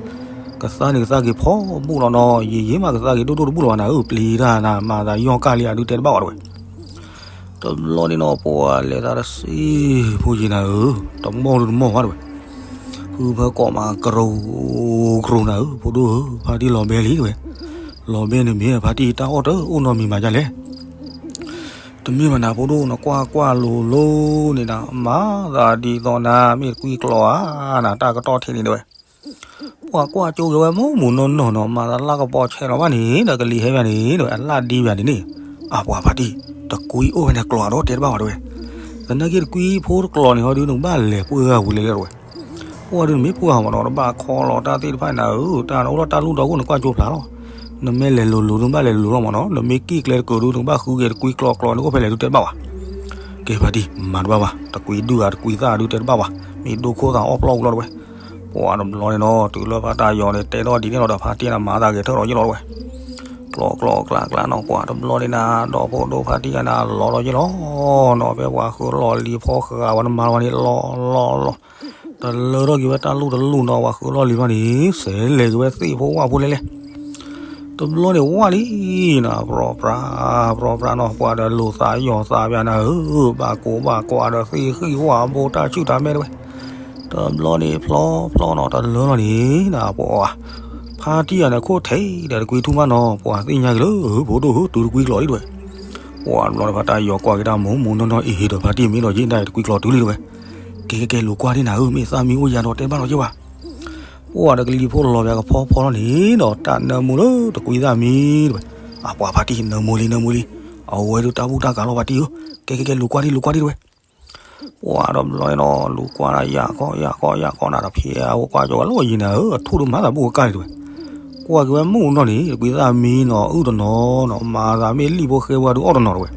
ကသါန့ၣ်ကသါက့ၤဖီဘိၣ်လီၤနီၤ ယံာ်ယံာ်မးကသါက့ၤဒိၣ်ဒိၣ်တဘူၣ်လီၤဘၣ်နၤဧၢ ပျံၤတၢ်နၤ မၤသးယီၣ်ကၢ်လံအဒုးတဲတဘၣ်ပှၤတဝဲ. တဘျီန့ၣ်နီၤ ပှၤလဲၤသးတစံးဖိယံာ်နၤဧၢ တမီၢ်ဒုးတမီၢ်ဘၣ်တဝဲ. ဖုဖၢကီးမးကရူၤ ကရူၤနၤဧၢ ဖိဒိၣ်ဧၢ ဖါတံၢ်လီၤဘဲလံတဝဲ. လီၤဘဲန့ၣ်မ့ၢ်ဖါတံၢ်တၢ်အီၣ်တအိၣ်နီတမံၤမးဒ်လဲၣ်. တမ့ၢ်ဘၣ်နၤဖိဒိၣ် နကွၢ်ကွၢ်လိၤလိၤန့ၣ်နၤ မၤသးဒ်သိးနၤ မ့ၢ်တကွံကျီၤဧါ နၤတၢ်ကတီၢ်ထံးန့ၣ်တဝဲ. ပှၤကွၢ်ကၠိက့ၤဝဲမုၢ်မုၢ်နီၢ်နီၢ်နီၤ မၤသးလၢကပီၤဆဲးလီၤဘၣ်န့ၣ် ဒီးကလံၤဟဲဘၣ်န့ၣ် ဒီးအလၢ်ဒံးဘၣ်န့ၣ်န့ၣ် အပှၤဖါတံၢ် တကွံအိၣ်ဖဲန့ၣ်ကျီၤဒီးတဲတဘၣ်ဝဲတဝဲ. သနာ်က့တကွံဖိတကျီၤန့ၣ်ဟီဒုး နကဘၣ်လဲၤပှ့ၤဂၤဝံၤလဲၤလဲၣ်တဝဲ. ပှၤဒုးနမ့ၢ်ပှ့ၤဂၤမနီၤ နဘၣ်ခီလီၤတၢ်သ့ၣ်တဖၣ်နၤဧၢ တၢ်နအိၣ်ဒီးတၢ်လူၢ်ဒီးအိၣ် နကွၢ်ကၠိဖျါလီၤ. နမ့ၢ်လဲၤလိၤလိၤဒုး နဘၣ်လဲၤလိၤလီၤမနီၤ နမ့ၢ်က့ၣ်ကျဲတကၢၤဒုး နကဘၣ်ဃုက့ၤတကွံကျီၤကျီၤ နအိၣ်ဖဲလဲၣ်ဒုးတဲတဘၣ်ဝဲ. ကဲဖါတံၢ် မၤတဘၣ်ဘၣ် တကွံဒုၣ်ဧါ တကွံသၣ်ဒုးတဲတဘၣ်ဘၣ် မ့ၢ်ဒိခိၣ်သးအီၣ်ပျီၢ်ဝံၤလီၤတဝဲ. ပှၤတဘျီန့ၣ်နီၤ တုၤလၢဖါတၢ်ယီၤန့ၣ် တဲထီၣ်ဒ်န့ၣ်လီၤဒီး ဖါတံၢ်န့ၣ်မၤသးဂဲၤထၢၣ်ဒီးယ့ၢ်လီၤတဝဲ. ကျီကျီကျါကျါနီၤ ပှၤတဘျီန့ၣ်နၤ ဒီဖိဒိၣ်ဖါတံၢ်ယၤနၤ လီၤဒီးယ့ၢ်လီၤနီၤ ဖဲပှၤဃုလီၢ်လံၤဖီဃာ်ဝဲနမၤဝဲန့ၣ် လီၤလီၤလီၤ တလၢထီၣ်က့ၤဝဲတၢ်လူၢ်တလူၢ်နီၤ ပှၤဃုလီၢ်လံၤဖီန့ၣ် စဲးလဲၤက့ၤဝဲသ့ၣ်ဖိဝၣ်ဖိလဲၣ်လဲၣ် တဘျီန့ၣ်ဝၣ်လံနၤ ပြီပြါ ပြီပြါနီၤ ပှၤဒီးလိာ်သးယီၤသးဘၣ်နၤဧၢ ဘၣ်ကိးဘၣ်ကွၢ်ဒီးသ့ၣ်ဃံၣ်ဝၣ်ဘိတၢ်ဆူၣ်တၢ်မဲတဝဲ. တဘျီန့ၣ်ဖျီဖျီနီၤ တလၢလီၤန့ၣ်နၤ ပှၤ ဖါတံၢ်ယၤန့ၣ် ခိၣ်ထဲအံၤဒီးတကွံထူၣ်မးနီၤ ပှၤသ့ၣ်ညါက့ၤလၢ ဖိဒိၣ်ဧၢ တုၤတကွံကျီၤလံတဝဲ. ပှၤတဘျီန့ၣ် ဖါတံၢ်ယီၤကွၢ်က့ၤတၢ်မုၢ်မုၢ်နီၢ်နီၢ်အံၤဟ့ၣ်ဒီးဖါတံၢ်မ့ၢ်ဒီးယ့ၢ်ဒၣ်အံၤတကွံကျီၤတုၤလံတဝဲ. ကဲကဲကဲ လိာ်ကွၢ်ဒံးနၤဧၢ မ့ၢ်သၣ်မံအိၣ်ယၤဒီးတဲဘၣ်လီၤက့ၤဝဲ ပှၤဒီးကလံၤဖိလီၤဘၣ်ကဖီဖီလီၤန့ၣ်ဒီး တၢ်နၢမူလၢတကွံသၣ်မံတဝဲ. အပှၤဖါတံၢ် နၢမူလံ နၢမူလံ အဝဲဒုးတၢ်ဘူၣ်တၢ်ကၤလီၤဖါတံၢ်ဧၢ. ကဲကဲကဲ လိာ်ကွၢ်ဒံး လိာ်ကွၢ်ဒံးတဝဲ. ပှၤတဘျီန့ၣ်နီၤ လူၤကွၢ်ဒၣ်ယၢ်ကီၢ်ယၢ်ကီၢ်ယၢ်ကီၢ်နၤဒီး ဖဲအဝဲကွၢ်ကၠီဝဲလီၤယံၤနၤဧၢ အထူၣ်ဒုးမၤသးဘူၣ်ကကၢ်လံတဝဲ. ကွၢ်က့ၤဝဲမုၢ်နီၢ်န့ၣ် တကွံသၣ်မံနီၤ အုၣ်တနီၤနီၤ မၤသးမ့ၢ်လံၣ်ဖိဃဲဝဲဒုးအီၣ်တနီၤတဝဲ.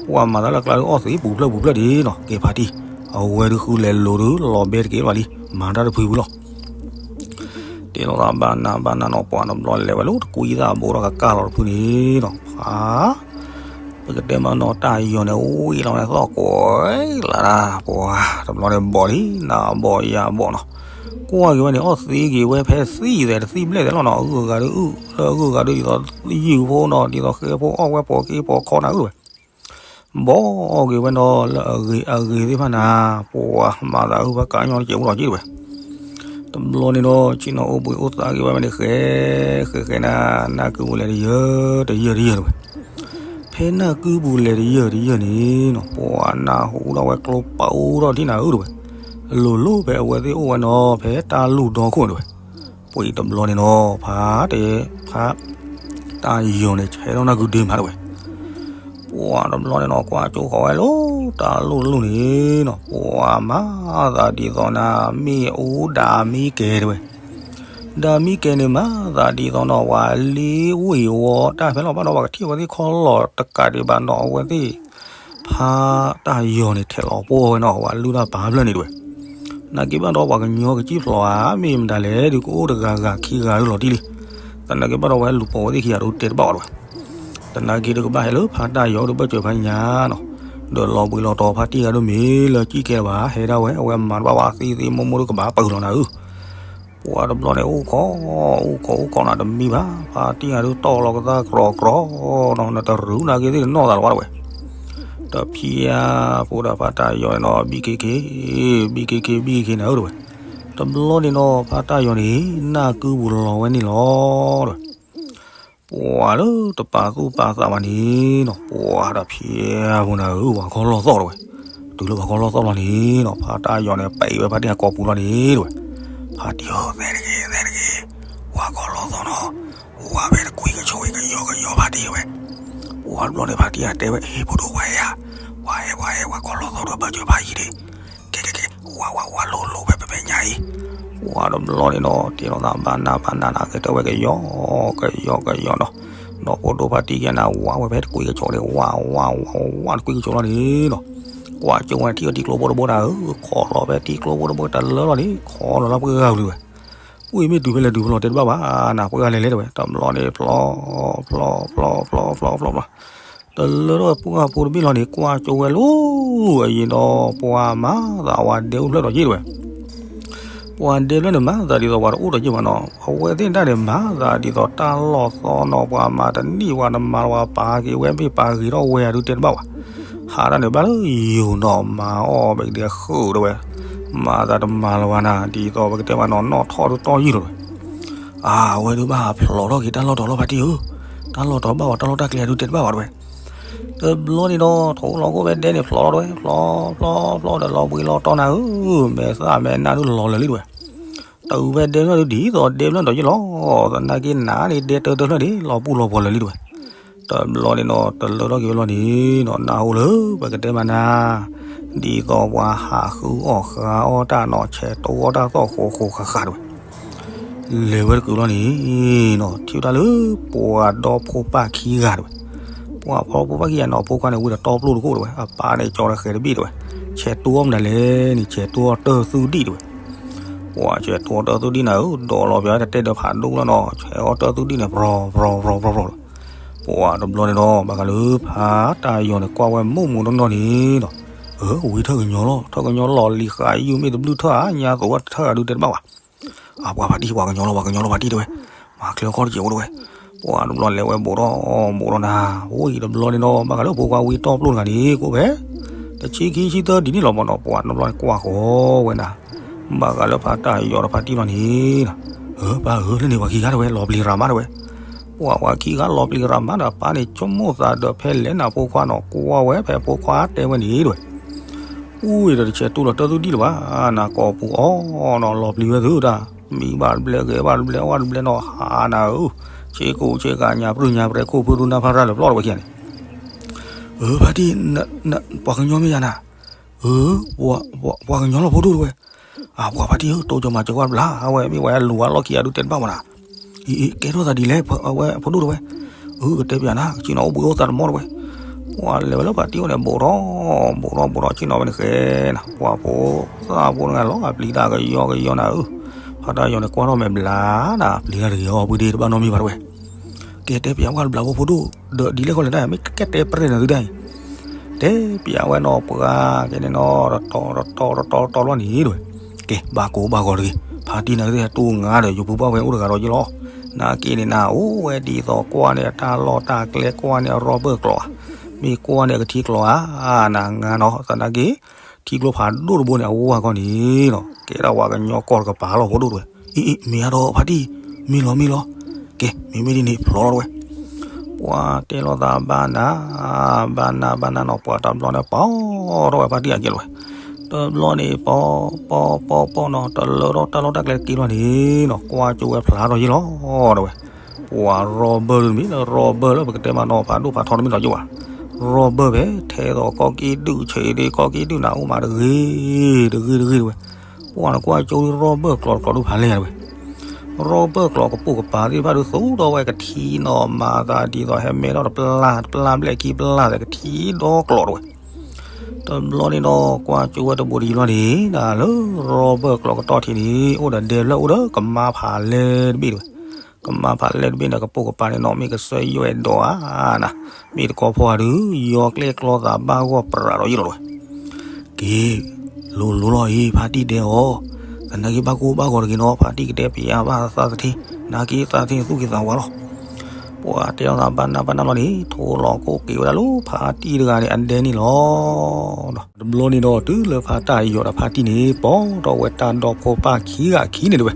ပှၤမၤသးလၢကျါဒုးအီၣ်သ့ပူၤဖျၢၣ်ပူၤဖျၢၣ်ဒံးနီၤ ကဲဖါတံၢ် အဝဲဒုးဃုလဲၤလိၤဒုးလီၤဘဲတက့ၢ်ဘၣ်လံ မၤတၢ်တဖုဖုလီၤ. တဲလိာ်သးဘၣ်နၤဘၣ်နၤနီၤ ပှၤတဘျီလဲၤဝဲလၢတကွံသၣ်ဘိဒီးကကၢ်လီၤတဖုန့ၣ်နီၤ ဖါ ပကတဲမးနီၤ တၢ်ယီၤန့ၣ် ဝံၤလီၤန့ၣ်သီၣ်ကွဲးလၢ်ဒၣ် ပှၤတဘျီန့ၣ်ဘီၣ်လံ နၤဘီၣ်ယၤဘီၣ်နီၤ, ကွၢ်က့ၤဝဲန့ၣ် အီၣ်သံက့ၤဝဲဖဲသံၣ်သဲး တသံၣ်ဘျဲၣ်သဲးလီၤနီၤ, အဂုၤအဂၤဒုးအုၣ် လၢအဂုၤအဂၤဒုး ဒ်သိးယုၢ်ဖိနီၤ ဒ်သိးဃဲဖိအီၣ်ဝဲပိာ်က့ၤပိာ်ခီနၤအုၣ်တဝဲ ဘီၣ်က့ၤဝဲနီၤ လၢအဂ့ၤအဂ့ၤသ့ၣ်တဖၣ်န့ၣ် ပှၤမၤသးအုၣ်ဘၣ်ကညီတကဲးအိၣ်လီၤက့တဝဲ တဘျီန့ၣ်ဒီး ဆ့ၣ်နီၤအိၣ်ဘှံးအိၣ်သါက့ၤဝဲမ့ၢ်န့ၣ် ဃဲ ဃဲဃဲနၤ နၢ်ကုပူၤလဲၤတယၢၢ်တယၢၢ်တယၢၢ်တဝဲ, ဖဲနၢ်ကုပူၤလဲၤတယၢၢ်တယၢၢ်န့ၣ်နီၤ ပှၤနၢ်ဟူထီၣ်ဝဲကျိပာ်အိၣ်ထီၣ်ထံၣ်နၤဧၢတဝဲ, လိၤလိၤဖဲအဝဲသ့ၣ်အိၣ်ဝဲနီၤ ဖဲတၢ်လူၢ်ဒီခိၣ်တဝဲ, ပှၤတဘျီန့ၣ်နီၤ ဖါတဲ ဖါ တၢ်ယီၤန့ၣ် ဆဲးထီၣ်နၢ်ကုဒ့မးတဝဲ ပှၤတဘျီန့ၣ်နီၤ ကွၢ်ကၠိဃီၤဝဲလၢ တၢ်လိၣ်တလိၣ်န့ၣ်နီၤ ပှၤမၤသးဒ်သိးနၤ မ့ၣ်အူဒၣ်မံကဲတဝဲ, ဒၣ်မံကဲန့ၣ် မၤသးဒ်သိးနီၤ ပှၤလ့ဝ့ၢ်ဝီတၢ်ဖဲလီၤဘၣ်ဒီး ပှၤကထံၣ်ဝဲသ့ၣ်ခီလီၤတကးဒံးဘၣ်နီၤ အဝဲသ့ၣ် ဖါတၢ်ယီၤန့ၣ် ထဲးလီၤပှီၢ်ဝဲနီၤ ပှၤလုၢ်တၢ်ပာ်ဖျၢၣ်န့ၣ်တဝဲ, နာ်က့ဘၣ်ဒီးပှၤကညီကစံၣ်ဖျိးဧါ မ့ၢ်မတၤလဲၣ် ဒုးကအိၣ်တဂၤဂၤခံဂၤလီၤတံၢ်လံ, သနာ်က့ဘၣ်ဒီးဝဲလူၤပိာ်ဝဲသ့ၣ်ခံဂၤဒုးတဲတဘၣ်ဝဲတဝဲ, သနာ်က့ဒုးကဘၣ်ဟဲလၢဖါတၢ်ယီၤဒုးဘၢၣ်စၢၤဖးညါနီၤ, ဒီးလီၤဘှံးလီၤတီၤဖါတံၢ်ဂၤဒုးမ့ၢ်လၢကံၣ်ကဲလၢၤဘၣ် ဟဲဒၣ်ဝဲ အဝဲမၤတဘၣ်ဝဲသ့သ့မိၢ်မိၢ်ဒုးကဘၣ်ပၢၢ်လီၤနၤဧၢ ပှၤတဘျီန့ၣ် အိၣ်ခိး အိၣ်ခိး အိၣ်ခိးနၤတမံဘၣ် ဖါတံၢ်ဂၤဒုးတီၢ်လီၤကသါကြီကြီနီၤ နတရူးနာ်က့သ့ၣ်တနီၢ်သးလၢၤဘၣ်တဝဲ, တဖံးဧါ ဖိဒၣ်ဖါတၢ်ယီၤန့ၣ်နီၤ ဘံက့ၤက့ၤ ဘံက့ၤက့ၤ ဘံက့ၤက့ၤနၤဧၢတဝဲ, တဘျီန့ၣ်နီၤ ဖါတၢ်ယီၤန့ၣ် နၢ်ကုပူၤလီၤဝဲန့ၣ်လီၤတဝဲ ပှၤလၢတပာ်သူၣ်ပာ်သးဘၣ်န့ၣ်နီၤ ပှၤတဖံးဧါ ဖိနၤဧၢ ပှၤခီလီၢ်သီၣ်တဝဲ, တုၤလၢပှၤခီလီၢ်သီၣ်လီၤန့ၣ်နီၤ ဖါတၢ်ယီၤန့ၣ် ပံးဝဲဖါတံၢ်အကိာ်ပူၤလီၤန့ၣ်တဝဲ, ဖါတံၢ်ဧၢ သဲတဂ့ၤ သဲတဂ့ၤ, ပှၤခီလီၢ်သီၣ်နီၤ ဝဲဖဲတကွံကဆိးကယီကယီဖါတံၢ်တဝဲ, ပှၤတဘျီန့ၣ်ဖါတံၢ်အတဲဝဲ ဟ့ၣ်ဖိဒိၣ်ပှၤဟဲဧါ, ပှၤဟဲပှၤဟဲ ပှၤခီလီၢ်သီၣ်ဒီးဘၢၣ်စၢၤဖးယံၤန့ၣ်, ကဲကဲကဲ ဝဲဝဲဝဲလိၤလိၤဖဲဖဲညါအံၤ, ပှၤတဘျီန့ၣ်နီၤ တဲလီၤသးဘၣ်နးဘၣ်နးနၤ ကဲတဲဝဲကယီ ကယီကယီနီၤ, ဒီးဖိဒိၣ်ဖါတံၢ်ကဲနၤ ဝဲဝဲဖဲတကွံကဆိးန့ၣ် ဝဲဝဲဝဲဝဲတကွံကဆိးလီၤန့ၣ်နီၤ, ကွၢ်ကၠိဝဲထံၣ်ဝဲထံကျိဖိတဘိနၤဧၢ, ခိးလီၤဖဲထံကျိဖိတဘိတလၢလီၤန့ၣ် ခိးလီၤလၢပှၢ်ဂၤပူၤလံဝဲ ဝံၤမ့ၢ်တုၤဖဲလဲၣ်တုၤဖဲလဲၣ်တဲတဘၣ်ဘၣ်, နၢ်ပှၢ်ဂၤလဲၤလဲၤတဝဲ တဘျီန့ၣ်ဖျီ ဖျီ ဖျီ ဖျီ ဖျီ ဖျီ ဖျီ တလၢထီၣ်ဝဲပှၢ်ဂၤဖိတဘ့ၣ်လီၤန့ၣ် ကွၢ်ကၠိဝဲလီၤ, အယံၤဒီးပှၤမၤသးဝဲဒဲအိၣ်ဖျၢၣ်ဒီးယ့ၢ်တဝဲ, ပှၤဒဲဖျၢၣ်န့ၣ် မၤသးဒ်သိးပှၤတအိၣ်ဒီးယ့ၢ်ဘၣ်နီၤ, အဝဲသ့ၣ်တၢ်န့ၣ် မၤသးဒ်သိးတၢ်လီၢ်သီနီၤ, ပှၤမၤတနံၣ်ပှၤတမၤလၢၤ ပှၤပာ်က့ၤဝဲမ့ၢ်ပာ်ဂ့ၤထီၣ်ဝဲဒုးတဲတဘၣ်ဘၣ် ဟးတၢ်န့ၣ် ဘၣ်လၢယိၤနီၤ မၤအီၣ်ဘၣ်ကဒဲဃုာ်တဝဲ, မၤသးတမၤလၢၤဘၣ်နၤ ဒ်သိးပကတဲမးနီၤ နီၣ်ထီၣ်ဒုးတီၢ်ယုၢ်လီၤတဝဲ, အဝဲဒုးဘၣ်ဖျိးထီၣ်က့ၤတၢ်လီၢ်တီၤလီၤဖါတံၢ်ဧၢ, တၢ်လီၢ်တီၤဘၣ်ဝဲတၢ်လီၢ်တၢ်ကျဲဒုးတဲတဘၣ်ဘၣ်တဝဲ, တဘျီန့ၣ်ဒီး ထိၣ်လီၤခိၣ်ဖဲဒဲန့ၣ်ဖျိးလီၤတဝဲ, ဖျီ ဖျီ ဖျီဒီးလီၤဘှံးလီၤတီၤနၤဧၢ, မဲာ်သၣ်မဲာ်နါဒုးလီၤလၢာ်လံတဝဲ တုၤဖဲဒဲဖျၢၣ်ဒုးဒ်သိးဒဲဖျၢၣ်ဒီးယ့ၢ်လီၤ, သနာ်က့နၤန့ၣ် ဒဲတၢတဖျၢၣ်န့ၣ် လီၤပူၤလီၤပှီၤလၢာ်လံတဝဲ, တဘျီန့ၣ်နီၤ တလၢထီၣ်က့ၤဝဲလီၤန့ၣ်နီၤ နၢ်ဟူလၢပကတဲမးနၤ, ဒ်သိးပှၤဟးဃုအီၣ်ဃုအီတၢ်နီၤ ဆဲးတိအီၣ်တၢ်သီၣ်ဃိးဃိးဃၣ်ဃၣ်တဝဲ လဲၤဝဲတကုာ်လီၤန့ၣ်နီၤ ထံၣ်တၢ်လၢပှၤဒီဖိပၢ်ခံဂၤတဝဲ, ပှၤဖိပၢ်ခံဂၤနီၤ ဖိခွါန့ၣ်ဝံၤဒီးတီပျိၢ်တခိၣ်တဝဲ အပၢ်န့ၣ်ကၠီဒီးဃဲၤတဘ့ၣ်တဝဲ, ဆဲးတိအီၣ်မနုၤလဲၣ်န့ၣ် ဆဲးတိအီၣ်တၢ်သူဒံၣ်တဝဲ, ပှၤဆဲးတိအီၣ်တၢ်သူဒံၣ်နၤဧၢ ဒိးလီၤပှၤတတဲဒီးဖးဒိၣ်လီၤနီၤ ဆဲးအီၣ်တၢ်သူဒံၣ်န့ၣ် ပြီၤပြီၤပြီၤပြီၤပြီၤ ပှၤတဘျီန့ၣ်ဒီး ဘၣ်ဃးလၢဖးတၢ်ယီၤန့ၣ် ကွၢ်ဝဲမိၢ်မိၢ်နီၢ်နီၢ်န့ၣ်နီၤ, အၢ ဝံထၢၣ်ကညီလီၤ ထၢၣ်ကညီလီၤလံၤဃာ်ယုၢ်မ့ၢ်တဘျုးထၢၣ်ဧါ ညါသိးဝဲတထၢၣ်ဧါဒုးတဲတဘၣ်ဘၣ် အပှၤဖါတံၢ် ပှၤကညီလီၤ ပှၤကညီလီၤဖါတံၢ်တဲဝဲ, မၤချ့အခီၣ်တစဲးဖိတဝဲ, ပှၤတဘျီလဲၤဝဲဘူးထီၣ် ဘူးထီၣ်နၤ, အိၣ်အံၤတဘျီန့ၣ်ဒီး ဘၣ်ဃးလၢဖိခွါဝံတီပျိၢ်တဂၤန့ၣ် ကိးဖဲ တဆံခံဆံသၢဒ်န့ၣ်လီၤမးနီၤ ပှၤတဘျီန့ၣ်ကွၢ်ဃီဝဲနၤ, ဘၣ်ဃးလၢဖါတၢ်ယီၤဒီးဖါတံၢ်လီၤန့ၣ်, အၢ ပၢ်ဧၢ လၢန့ၣ်ပှၤခံဂၤတဝဲ လီၤပျံၤရၤမးတဝဲ, ပှၤပှၤခံဂၤလီၤပျံၤရၤမးဒီး ပၢ်န့ၣ်ဆိကမိၣ်သးဒီးဖဲလဲၣ်နၤ ဖိခွါနီၤ ကွၢ်ဝဲဖဲဖိခွါတဲဝဲန့ၣ်တဝဲ အူအံၤဒီးတဆဲးတူၢ်လီၤတၢ်သူဒံၣ်လၢၤဘၣ်, နၤကိာ်ပူၤအီၤနီၤ လီၤပျံၤဝဲသုတၢ်, မံဘၣ်တဘျဲ ဂဲၤဘၣ်တဘျဲ အီၣ်ဘၣ်တဘျဲနီၤ ဟးနၤဧၢ, ဆ့ကိၣ်ဆ့ကၤညါပြူၢ်ညါပြဲ ခိၣ်ဖုရူနါဖါရၣ်လၢပျီတဝဲခံဂၤန့ၣ်, အၢ ဖါတံၢ် ပှၤကညီမ့ၢ်ယၤနၤ, အၢ ပှၤကညီလီၤဖိဒိၣ်တဝဲ, အပှၤဖါတံၢ်ဧၢ တိကၠီၤမၤစၢၤဝဲတဘျီ အဝဲမ့ၢ်ဝဲလူၤဝဲလီၢ်ခံဂၤဒုးတဲတဘၣ်မးနၤ အံၤ ကဲထီၣ်သးဒ်လဲၣ် အဝဲဖိဒိၣ်တဝဲ, အၢ ကတဲပျးနၤ ကဆ့ၣ်နီၤအိၣ်ဘှံးအိၣ်သါတမီၢ်တဝဲ, ပှၤလဲၤဝဲလၢဖါတံၢ်အိၣ်န့ၣ် ဘူးထီၣ် ဘူးထီၣ် ဘူးထီၣ် ဆ့ၣ်နီၤဝဲန့ၣ်ဃဲနၤ ပှၤဖိသၣ်ဖိတဂၤလီၤ အပျံၤတၢ်ကယီကယီနၤဧၢ, ဖါတၢ်ယီၤန့ၣ် ကွၢ်ထီၣ်မဲာ်ဘျါနၤ ပျံၤတၢ်တဂ့ၤအီၤ ဘှံးဒ့တဘၣ်နီတမံၤဘၣ်တဝဲ, ကဲတဲပျးဝဲတဘျီဖိဒိၣ်, ဒီးဒ်လဲၣ်ဃီလဲၣ်ဒၣ် မ့ၢ်ကဲတဲပရဲၣ်နသုဒၣ်အံၤ, တဲပျးဝဲနီၤ ပှၤကဲန့ၣ်နီၤ တတီၤတတီၤတတီၤတတီၤလီၤန့ၣ်တဝဲ, ကဲဘၣ်ကိၢ်ဘၣ်ဂီၤတဂ့ၤ, ဖါတံၢ်နၤကသ့ၣ်ဟဲတူၢ်ငါဒီး ယိၤပူၤဘၣ်ဝဲအိၣ်တဂၤဒီးယ့ၢ်လီၤ, နာ်က့န့ၣ်နၤ အိၣ်ဝဲဒ်သိးကွၢ်န့ၣ် အတၢ်လီၢ်တၢ်ကျဲကွၢ်န့ၣ် အရီဘၢၣ်ကျိးဧါ, မ့ၢ်ကွၢ်န့ၣ်အကထံကျိးဧါ, နၤငါနီၤ သနာ်က့ ထံကျိဖးဒိၣ်တဘိန့ၣ် အဝဲကီၢ်န့ၣ်နီၤ ကဲဒၣ်ဝဲကညီကီၢ်တကပၤလီၤဖိဒိၣ်တဝဲ, အံၤအံၤ မ့ၢ်အါဒီးဖါတံၢ်, မ့ၢ်လီၤမ့ၢ်လီၤ, ကဲမ့မ့ၢ်ဒ်န့ၣ်ဖျီလီၤတဝဲ, ပှၤတဲလိာ်သးဘၣ်နၤ, ဘၣ်နၤဘၣ်နၤနီၤ ပှၤတဘျီန့ၣ် ပီထီၣ်ဝဲဖါတံၢ်အကဲလီၤဝဲ, တဘျီန့ၣ် ပီပီပီပီနီၤ တလၢထီၣ်တၢ်လီၢ်တၢ်ကျဲတက့ၢ်လီၤန့ၣ်နီၤ ကွၢ်ကၠိဝဲဖျါထီၣ်ယ့ၢ်လီၤတဝဲ, ပှၤရီဘၢၣ်တမ့ၢ်လၢရီဘၢၣ်လၢပကတဲမးနီၤ ဖးဒိၣ်ဖးထီတမ့ၢ်နီၤယ့ၢ်ဘၣ်, ရီဘၢၣ်ဖဲ ထဲသိးကီၢ်က့ဒုၣ်ဆံးဒ့ ကီၢ်က့ဒုၣ်နၤအိၣ်မးတဂ့ၤ, တဂ့ၤတဂ့ၤတဝဲ, ပှၤနကွၢ်ကၠိရီဘၢၣ်ကျိးတကျိးဒုဖးလဲၢ်တဝဲ, ရီဘၢၣ်ကျိးကပိာ်ကပၤသ့ၣ်တဖၣ်ဒု သူထီၣ်ဝဲကထံနီၤ မၤသးဒ်သိးဟဲမဲထီၣ်တပျၢ်တပျၢ်ဘျဲၣ်ခံပျၢ်သဲးကထံဒီကျိးတဝဲ, တဘျီန့ၣ်ဒီး ကွၢ်ကၠိဝဲတဘိးတယံၤလီၤန့ၣ် နၤလၢရီဘၢၣ်ကျိးကတီၢ်ထံန့ၣ် အိၣ်ဒီးဒဲဖျၢၣ်အိၣ်ဒီးကမါဖးလဲၢ်တဘ့ၣ်တဝဲ, ကမါဖးလဲၢ်တဘ့ၣ်န့ၣ် ကပိာ်ကပၤန့ၣ်နီၤ မ့ၢ်ကစၢၢ်ယွဲၣ်ဒိးဧါနၤ, မ့ၢ်တကီဖီဧါဒုး ယီၤကျဲကျီသးဘၣ်ဂီၢ်ပြးဒီးယ့ၢ်လီၤတဝဲ, က့ၤ လိၤလိၤလီၤအံၤ ဖါတံၢ်ဒဲအီၤ, သနာ်က့ဘၣ်ကိၢ်ဘၣ်ဂီၤတဂ့ၤနီၤ ဖါတံၢ်ကတဲပျးဘၣ်သးသထ့, နာ်က့သးသထ့န့ၣ်သူၣ်က့ၤသးဝါလီၤ, ပှၤတဲလိာ်သးဘၣ်နၤဘၣ်နၤလီၤန့ၣ် ထိလီၤကိးက့ၤဝဲဒၣ်လၢဖါတံၢ်တဂၤန့ၣ် အဒဲန့ၣ်လီၤ. တဘျီန့ၣ်ဒီး တုၤလၢဖါတၢ်ယီၤဒီးဖါတံၢ်န့ၣ် ပီထီၣ်ဝဲတၢ်ဒီဖိပၢ်ခံဂၤခံန့ၣ်တဝဲ,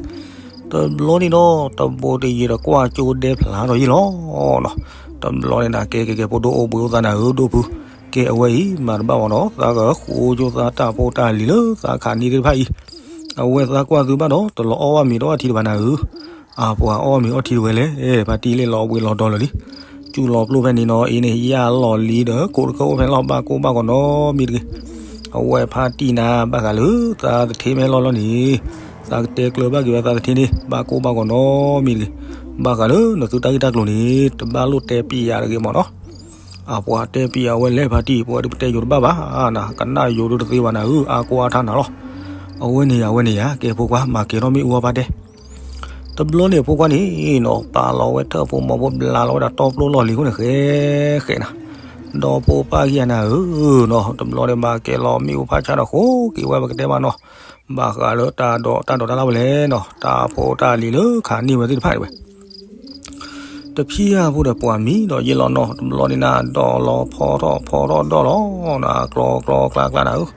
တဘျီန့ၣ်ဒီး တဘိးတယံၤဒီးကွၢ်ကၠိဒဲဖျါထီၣ်ယ့ၢ်လီၤနီၤ, တဘျီန့ၣ်နၤ ကဲကဲကဲ ဖိဒိၣ်အိၣ်ဘှံးအိၣ်သါနၤဧၢ ဒိၣ်ဖု, ကဲအဝဲအံၤ မၤတဘၣ်ဘၣ်နီၤ သးကဃိကၠိသးတၢ်ဖိတၢ်လံၤလၢသးခးန့ၢ်သ့ၣ်တဖၣ်အံၤ, အဝဲသးကွၢ်သုဘၣ်ဒီး တလီၤအီၣ်ဘၣ်မ့ၤဒီးအထံတဘၣ်နၤဧၢ, အပှၤအီၣ်မ့ၤအီထံတဝဲလဲၣ်, ဖါတံၢ်လ့ၣ်လီၤဘှံးလီၤဒီလၢာ်လံ, စူၢ်လီၤပျိၢ်ဖဲန့ၣ်နီၤ အံၤန့ၣ် ယၢ်လီၤလံဒီး ကိးတခၢၣ်အိၣ်ဖဲလီၤ ဘၣ်ကိၢ်ဘၣ်ဂီၤနီတမံၤတဂ့ၤ, အဝဲဖါတံၢ်နၤ ဘၣ်ဃးလၢသးသထ့မ့ၢ်ဟဲလီၤလီၤန့ၣ်, သးကတဲကျၢၤဘၣ်က့ၤဝဲသးသထ့န့ၣ် ဘၣ်ကိၢ်ဘၣ်ဂီၤနီတမံၤတဂ့ၤ, ဘၣ်ဃးလၢနသုတၢ်ဂ့ၢ်တၢ်ကျိၤန့ၣ် တဘၣ်လိၣ်တဲပျးတဂ့ၤမ့ၢ်နီၤ. အပှၤတဲပျးဝဲလဲၣ်ဖါတံၢ် ပဝဲဒုးပတဲယိၤတဘၣ်ဘၣ်နၤ, ကနၣ်ယိၤဒုးတသ့ဘၣ်နၤဧၢ, အါကွၢ်ထါနၤလီၤ. အဝဲန့ၣ်ယၤ အဝဲန့ၣ်ယၤ ကဲဖိခွါ မၤကဲၤထီၣ်မ့ၣ်အူအီၣ်ပၢ်တဲ တဘျီန့ၣ်ဖိခွါန့ၣ်နီၤ ပာ်လီၤဝဲထၢၣ်ဖိမီၤဖိဘျးလီၤဝဲဒၣ်တီပျိလီၢ်လံၤအဃိန့ၣ် ဃဲဃဲနၤ, ဒီဖိပၢ်ခံဂၤနၤဧၢနီၤ, တဘျီန့ၣ် မၤကဲၤလီၤမ့ၣ်အူဖးဆါဒီးဃိက့ၤဝဲ ပကတဲမးနီၤ, ဘၣ်ဃးလၢတၢ်ဒိးတၢ်ဒိးတၢ်လၢ်ဝဲလဲၣ်နီၤ, တၢ်ဖိတၢ်လံၤလၢခးန့ၢ်ဝဲသ့ၣ်တဖၣ်ဝဲ တဖျၢၣ်ဖိဒီးပှၤမံဒီးယ့ၢ်လီၤနီၤ, တဘျီန့ၣ်နၤ ဒီးလီၤဖီထီၣ်ဖီထီၣ်ဒီးလီၤ, နၤကျီကျီကျါကျါနၤဧၢ,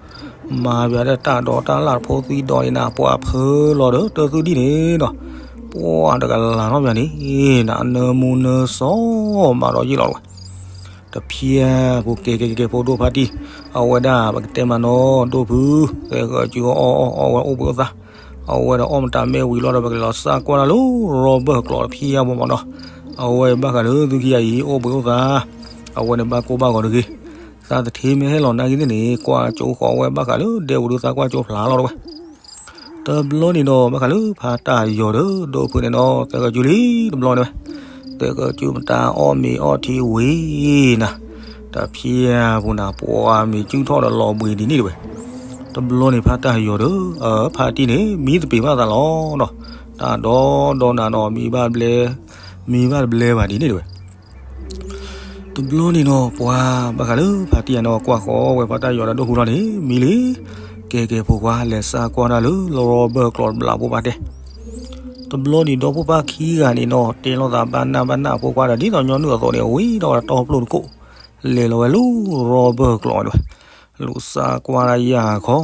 မၤပှၤဒီးတၢ်ဒိးတၢ်လၢ်ဖိသံဒီးန့ၣ်နၤ ပှၤဖၢလီၤဒီးတၢ်သုဒံၣ်န့ၣ်ဒီး, ပှၤတကလးထီၣ်ပှၤန့ၣ် နနၢမူနၢစီၤမးဒီးယ့ၢ်လီၤဝဲ တဖျၢၣ်ဖိကဲကဲကဲဖိဒိၣ်ဖါတံၢ်, အဝဲဒၣ်ပကတဲမးနီၤ ဒိၣ်ဖု, သဲဃၢၤစုအီၣ်အီၣ်အီၣ်ဝဲအိၣ်ဘှံးအိၣ်သါ, အဝဲဒီးအီၣ်မတၤမ့ၢ်ဝံၤလီၤဒီး ပကလဲၤလီၤစၢ်ကွၢ်တၢ်လၢရီဘၢၣ်ကျိးတဖျၢၣ်ဖိမးနီၤ, အဝဲဘၣ်ဃးဒီးသုခံဂၤအံၤ အိၣ်ဘှံးအိၣ်သါ, အဝဲန့ၣ်ဘၣ်ကိၢ်ဘၣ်ဂီၤတဂ့ၤ, သးသထ့မ့ၢ်ဟဲလီၤနာ်က့သ့ၣ်န့ၣ် ကွၢ်ကၠိဃီဝဲဘၣ်ဃးလၢဒဲဝူၤဒုးသးကွၢ်ကၠိဖျါလီၤတဝဲ တဘျီန့ၣ်ဒီး ဘၣ်ဃးလၢဖါတၢ်ယီၤဒီး ဒိၣ်ဖုန့ၣ်နီၤ သဲဃၢၤစုလံတဘျီန့ၣ်ဝဲ, သဲဃၢၤစုမတၤအီၣ်မ့ၤအီထံဝံၤနၤ, တဖျၢၣ်ဖိနၤ ပှၤမ့ၤစုၣ်ထီၣ်ဒီးလီၤဘှံးဒ်န့ၣ်တဝဲ, တဘျီန့ၣ်ဖါတၢ်ယီၤဒီး ဖါတံၢ်န့ၣ် မံသပ့ၤဘၣ်သးလီၤနီၤ, တၢ်ဒီဒီနၤနီၤ မံဘၣ်ဘျဲ, မံဘၣ်တဘျဲဘၣ်ဒ်န့ၣ်တဝဲ တဘျီန့ၣ်နီၤ ပှၤဘၣ်ဃးလၢဖါတံၢ်ယၤနီၤ ကွၢ်ဃီဝဲဖါတၢ်ယီၤဒီးဒိၣ်ဖုလီၤန့ၣ် မံလံ, ကဲကဲဖိခွါ လဲၤစၢ်ကွၢ်တၢ်လၢလီၤရီဘၢၣ်ကျိးတဘျီဖိပၢ်တဲ, တဘျီန့ၣ်ဒီးဖိပၢ်ခံဂၤန့ၣ်နီၤ တဲလိာ်သးဘၣ်နၢ်ဘၣ်နၢ်ဖိခွါဒီး ဒ်သိးညီနုၢ်အသိးန့ၣ် ဝံၤဒီးဝဲဒၣ်တီပျိတကိး, လဲၤလီၤဝဲလၢရီဘၢၣ်ကျိးန့ၣ်ဝဲ လူၤစၢ်ကွၢ်တၢ်ယၢ်ခီ,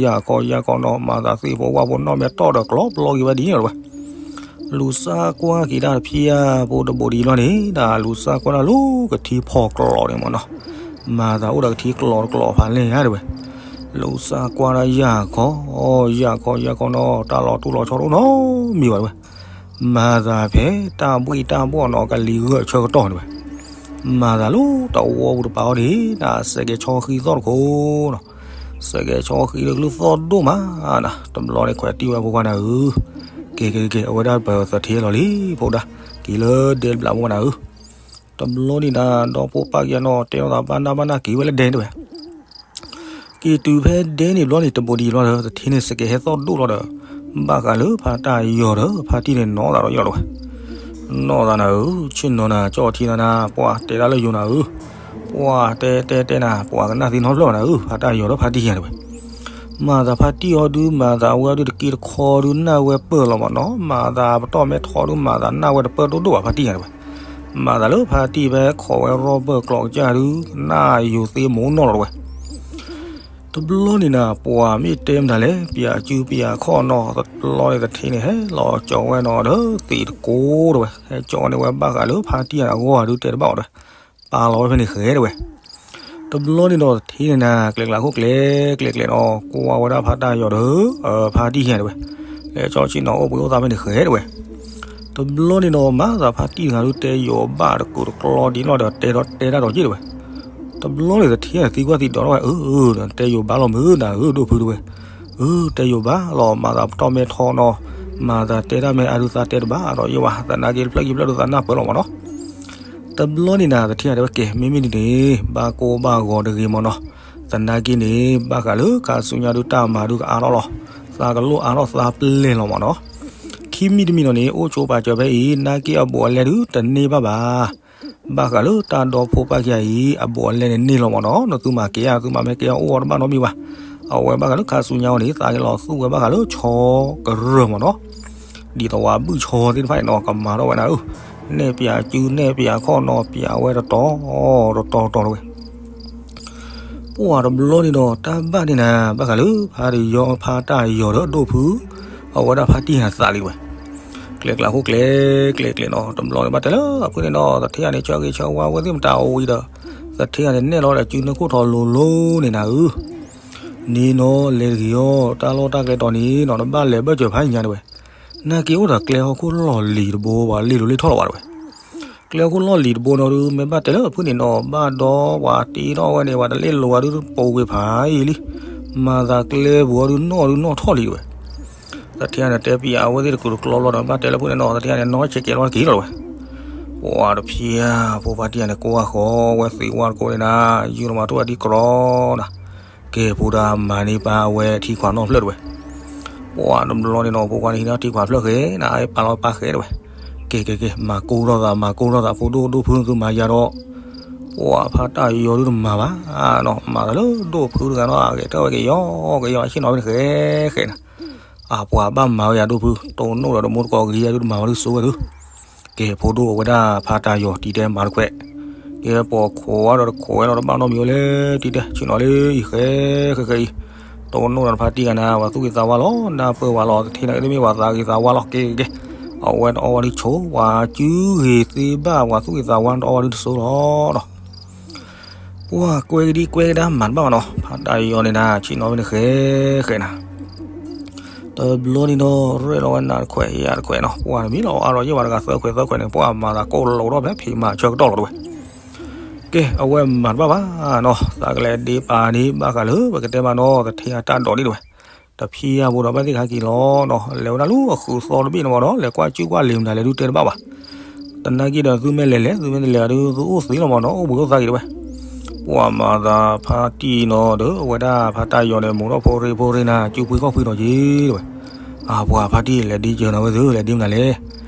ယၢ်ခီယၢ်ခီနီၤ မၤသးသ့ၣ်ဖိဝၣ်ဖိနီၣ်မဲာ်တီၢ်ဒီးကျီပျီက့ၤဝဲဒ်န့ၣ်လီၤဝဲ လူၤစၢ်ကွၢ်က့ၤတၢ်တဖျၢၣ်ဖိတဘိးဒ်လီၤန့ၣ် တၢ်လူၤစၢ်ကွၢ်တၢ်လၢကထံဖီၣ်ကျိးန့ၣ်မ့ၢ်နီၤ, မၤသးအိၣ်ဒီးကထံကျိးတကျိးဖးလဲၢ်ဧါတဝဲ, လူၤစၢ်ကွၢ်တၢ်ယၢ်ခီ, ယၢ်ခီယၢ်ခီနီၤ တၢ်လီၤတူၢ်လီၤဆီတအိၣ်နီတမံၤဘၣ်တဝဲ မၤသးဖဲတၢ်ဘှံးတၢ်ဘှီၣ်နီၤ ကလံၤဂၢၢ်ဆၢကတီၢ်န့ၣ်ဝဲ, မၤသးလၢတဝီပူၤတပၤအီၤဒ် နစဲးကဲၤဆီဃံသီၣ်တခိၣ်နီၤ, စဲးကဲၤဆီဃံလၢကလုၢ်သီၣ်ဒိၣ်မးနၤ, တဘျီန့ၣ်ခွဲးတံၢ်ဝဲဖိခွါနၤဧၢ, ကဲကဲကဲ အဝဲဒၣ်ပသထ့လီၤလံ ဖိဒၣ်, က့ၤလၢဒဲတဘျးဖိနၤဧၢ, တဘျီန့ၣ်နၤ ဒီဖိပၢ်က့ၤနီၤ တဲလိာ်သးဘၣ်နၢ်ဘၣ်နၢ်က့ၤဝဲလၢဒဲတဝဲ က့ၤတုၤဖဲဒဲန့ၣ်ဘျီန့ၣ် တဘိးဒံးဘျီဒီး သထ့န့ၣ်စကဲးဟဲသီၣ်ဒိၣ်လီၤဒီး ဘၣ်ဃးလၢဖါတၢ်ယီၤဒီး ဖါတံၢ်န့ၣ်နီၢ်သးဒီးယလီၤဝဲ, နီၢ်သးနၤဧၢ, ဆ့ၣ်နီၤနၤ ကၠီၣ်ထံနၤနၤ, ပှၤတဲဒၣ်လၢယိၤနၤဧၢ, ပှၤတဲတဲတဲနၤ ပှၤကနၣ်သ့နီတဖျၢၣ်နၤဧၢ, ဖါတၢ်ယီၤဒီးဖါတံၢ်ယၤတဝဲ, မၤသးဖါတံၢ်အီၤဒုး မၤသးဝဲဒုးတက့တခီဒုး နၢ်ဝဲပၢၢ်လီၤမးနီၤ, မၤသးပတီၢ်မဲထီဒုး မၤသးနၢ်ဝဲတပၢၢ်ဒိၣ်ဒိၣ်ဘၣ် ဖါတံၢ်ယၤတဝဲ, မၤသးလၢဖါတံၢ်ဖဲခိးဝဲရီဘၢၣ်ကျိးကစၢ်ဒုး နၢ်ယိၤသ့မိၢ်နီၢ်လီၤတဝဲ တဘျီန့ၣ်နၤ ပှၤမ့ၢ်တဲမတၤလဲၣ် ပၠးစုပၠးခီၣ်နီၤ, တဘျီန့ၣ်သထ့န့ၣ် ဟဲလီၤကၠီဝဲနီၤဒီးသ့းတကိးတဝဲ, ဟဲကၠီဝဲန့ၣ်ဝဲဘၣ်ဃးလၢဖါတံၢ်အဂီၢ်ဒုးတဲတဘၣ်အီၤတဝဲ, ပာ်လီၤဝဲဖဲန့ၣ်ဃဲတဝဲ. တဘျီန့ၣ်ဒီးသထ့န့ၣ်နၤ ကျဲကျးခိၣ်ကျဲကျဲကျဲနီၤ ကွၢ်ဝဲဒၣ်ဖါတၢ်ယီၤဒီး ဖါတံၢ်ယၤတဝဲ, လဲၤကၠီဆ့ၣ်နီၤအိၣ်ဘှံးအိၣ်သါဖဲန့ၣ်ဃဲတဝဲ. တဘျီန့ၣ်ဒီး မၤသးဖါတံၢ်တဂၤဒုးတဲယိၤဘၣ်တကူးတကျီဒ်နီၣ်ဒီး တဲဒီးတဲတၢ်ဒီးက့တဝဲ. တဘျီန့ၣ်သထ့န့ၣ်သံကွၢ်သံဒိးထီၣ်ဝဲ, အၢ တဲယိၤဘၣ်လီၤမုၢ်နၤဧၢ ဒိၣ်ဖုတဝဲ, အၢ တဲယိၤဘၣ်လီၤ မၤသးပတီၢ်မဲထီနီၤ, မၤသးတဲတၢ်မ့ၢ်အါဒုးသးတဲတဘၣ်ဒီးယဲဝဲ သနာ်က့တဖျၢၣ်ခံဖျၢၣ်ဒုးသးနၢ်ပၢၢ်လီၤမးနီၤ. တဘျီန့ၣ်နၤ သထ့တဲဝဲကဲ မ့မ့ၢ်ဒ်န့ၣ် ဘၣ်ကိၢ်ဘၣ်ဂီၤတဂ့ၤမးနီၤ, သနာ်က့န့ၣ် ဘၣ်ဃးလၢခါဆူညါဒုးတၢ်မၤဒုးကအါထီၣ်လီၤ, သးကလိၣ်အါထီၣ်သးပျဲၢ်လီၤမးနီၤ. ခံမံၤတမံၤနီၤန့ၣ် အိၣ်ဆိပာ်စၢၤဖဲအံၤ နာ်က့အဘူးအလဲဒုးတန့ၢ်ဘၣ်ဘၣ်. ဘၣ်ဃးလၢတၢ်ဒီဖိပၢ်ခံဂၤအံၤ အဘူးအလဲန့ၣ်န့ၢ်လီၤမးနီၤ, နသုမၤကဲဧါ သုမၤမ့ၢ်ကဲအီၤအိၣ်အီၤတဘၣ်နီတမံၤဘၣ်. အဝဲဘၣ်ဃးလၢခါဆူညါအံၤန့ၣ် သးက့ၤလီၤသူၣ်ဝဲဘၣ်ဃးလၢဆီကရၢၢ်မးနီၤ, ဒ်သိးဝဲဘုၣ်ဆီသ့ၣ်တဖၣ်န့ၣ်နီၤ ကမၤထီၣ်ဝဲနၤဧၢ, နဲၣ်ပၠးစုနဲၣ်ပၠးခီၣ်နီၤ ပၠးဝဲတတီၤတတီၤတတီၤတဝဲ ပှၤတဘျီန့ၣ်ဒီး တၢ်ဘၣ်န့ၣ်နၤ ဘၣ်ဃးလၢဖါတံၢ်ယီၤ ဖါတၢ်ယီၤဒီးဒိၣ်ဖု အဝဲဒၣ်ဖါတံၢ်ဟးသးလံတဝဲ, ကျဲကျးခိၣ်ကျဲကျဲကျဲနီၤ တဘျီန့ၣ်ဘၣ်တဲလၢအဖုန့ၣ်နီၤ သထ့ဂၤန့ၣ် ဆၢဂ့ၤဆၢဝါဝဲသ့ၣ်မတၤအိၣ်ဝံၤဒီး သထ့ဂၤန့ၣ်နဲၣ်လီၤဒီးစုနၢခိၣ်ထီၣ်လိၤလိၤန့ၣ်နၤဧၢ, န့ၣ်နီၤ လဲၤတဂ့ၤအီၤ တၢ်လီၢ်တၢ်ကျဲတီၤန့ၣ်နီၤ နဘၣ်လဲၤဘၢၣ်စၢၤဖးညါတဝဲ, နာ်က့အိၣ်ဒီးကျဲဟီၣ်ခိၣ်လီၢ်လံၤတဘိ ပှၤလ့ၣ်လိၤလ့ၣ်ထီၣ်လီၤဝဲတဝဲ ကျဲဟီၣ်ခိၣ်လီၢ်လံၤတဘိနီၤဒုး မ့ၢ်ဘၣ်တဲလၢအဖုန့ၣ်နီၤ ဘၣ်ဒီးပှၤတ့ထီၣ်ဝဲန့ၣ် ပှၤတလ့ၣ်လိၤဝဲဒုးတပိာ်ကွံာ်ဖးယံာ်လံ, မၤသးကျဲပူၤအီၤဒုးနီၣ်ဒုးနီၣ်ထီၣ်လံတဝဲ, သထ့ဂၤန့ၣ် တဲပၠးအဝဲသ့ၣ်တကူးတကျီဘျီဒီး ဘၣ်တဲလၢအဖုန့ၣ်နီၤ သထ့ဂၤန့ၣ် နီၢ်ဆဲးကဲလီၤတက့ၢ်လီၤတဝဲ, ပှၤတဖံးဧါ ဖိဖါတံၢ်ဂၤန့ၣ် ကိးဂၤဃီဝဲသံးဝါတကိးန့ၣ်နၤ ယူၢ်လီၤမၤထူၣ်အဒံးကြီနၤ, ကဲဖိဒီးမၤန့ၢ်ပၢ်အဝဲထံခွးနီၣ်ဖျၢၣ်တဝဲ ပှၤတဘျီန့ၣ်နီၤ ဖိခွါန့ၣ်ဟံးန့ၢ်ထံခွးဖျၢၣ်ဃဲနၤ ပာ်လီၤပၢ်ဃဲတဝဲ, ကဲကဲကဲ မၤကိၢ်ထီၣ်သး မၤကိၢ်ထီၣ်သး ဖိဒိၣ်ဒိၣ်ဖုသုမၤယၤဒီး, ပှၤဖါတၢ်ယီၤဒုးတမၤဘၣ်နီၤ မၤသးလၢဒိၣ်ဖုတဂၤနီၤ အဂဲၤထၢၣ်ဝဲက့ၤယီၤ ကယီၤအဆ့ၣ်နီၤဝဲန့ၣ်ဃဲဃဲနၤ, အပှၤဘၣ်မၤဝဲယၤဒိၣ်ဖု တိၢ်နီၣ်ဒီးတမူတကိးဂ့ၤယၤဒုးတမၤဝဲဒုးစိဝဲဒုး ကဲဖိဒိၣ်အဝဲဒၣ်ဖါတၢ်ယီၤတံၤတဲမၤတခွဲး, ကဲပိာ်ခိးဝဲဒီးတခိးဝဲဒီးတဘၣ်နီတမံၤဝဲလဲၣ် တံၤတဲ ဆ့ၣ်နီၤလၢအံၤဃဲဃဲဃဲအံၤ, တိၢ်နီၣ်ဒီးတဖါတံၢ်ဂၤနၤ ပှၤသူၣ်ဂ့ၤသးဝါလီၤ နၢ်ပၢၢ်ဝဲလီၤ သထ့န့ၣ်က့ၤတမ့ၢ်ပှၤသးဂ့ၤသးဝါလီၤ ကဲကဲကဲ, အဝဲတအီၣ်ဝဲဒုးဆိ ပှၤစုဂ့ၤသ့ဘၣ် ပှၤသူၣ်ဂ့ၤသးဝါတအီၣ်ဝဲဒုးတစိလီၤနီၤ ပှၤကွဲကဒံကွဲကဒါမၤတဘၣ်ဘၣ်နီၤ ဖါတၢ်ယီၤန့ၣ်နၤ ဆ့ၣ်နီၤဝဲန့ၣ်ဃဲဃဲနၤ, တဘျီန့ၣ်ဒီး ရဲၣ်လီၤဝဲနၤတခွဲးယၤတခွဲးနီၤ ပှၤတမံၤလီၤအါဒီးယဲၢ်ဝဲတဂၤသၢခွဲးသၢခွဲးန့ၣ် ပှၤမၤသးကိးလိာ်ဒီးဖဲဖံးမၤဆၢကတီၢ်လီၤတဝဲ, ကဲအဝဲမၤတဘၣ်ဘၣ်နီၤ သးကလဲၤဒ့ပာ်န့ၣ် ဘၣ်ဃးလၢပကတဲမးနီၤ သထ့အတၢ်ဒိးန့ၣ်တဝဲ, တဖံးအါဘိဒီးဘၣ်သ့ၣ်ခါက့ၤလီၤနီၤ လဲၤဝဲဒၣ်လၢအဃုာ်သီတဘ့ၣ်န့ၣ်မးနီၤ လဲၤကွၢ်စုကွၢ်လံာ်မတၤလဲၤဒုးတဲတဘၣ်ဘၣ် သနာ်က့ဒီးသုမ့ၢ်လဲၤလဲၤ သုမ့ၢ်တလဲၤဒီး သုအိၣ်သ့လီၤမးနီၤ အိၣ်ဘှံးအိၣ်သါက့ၤတဝဲ, ပှၤမၤသးဖါတံၢ်နီၤဒီး အဝဲဒၣ်ဖါတၢ်ယီၤန့ၣ် မိၢ်ထီၣ်ဖိရ့ဖိရ့နၤ စုပှ့ၤခီၣ်ပှ့ၤဒီးက့ၤတဝဲ, အပှၤဖါတံၢ်လဲၤဒ့ကၢၤနၤဝဲသု လဲၤဒ့မနုၤလဲၣ်,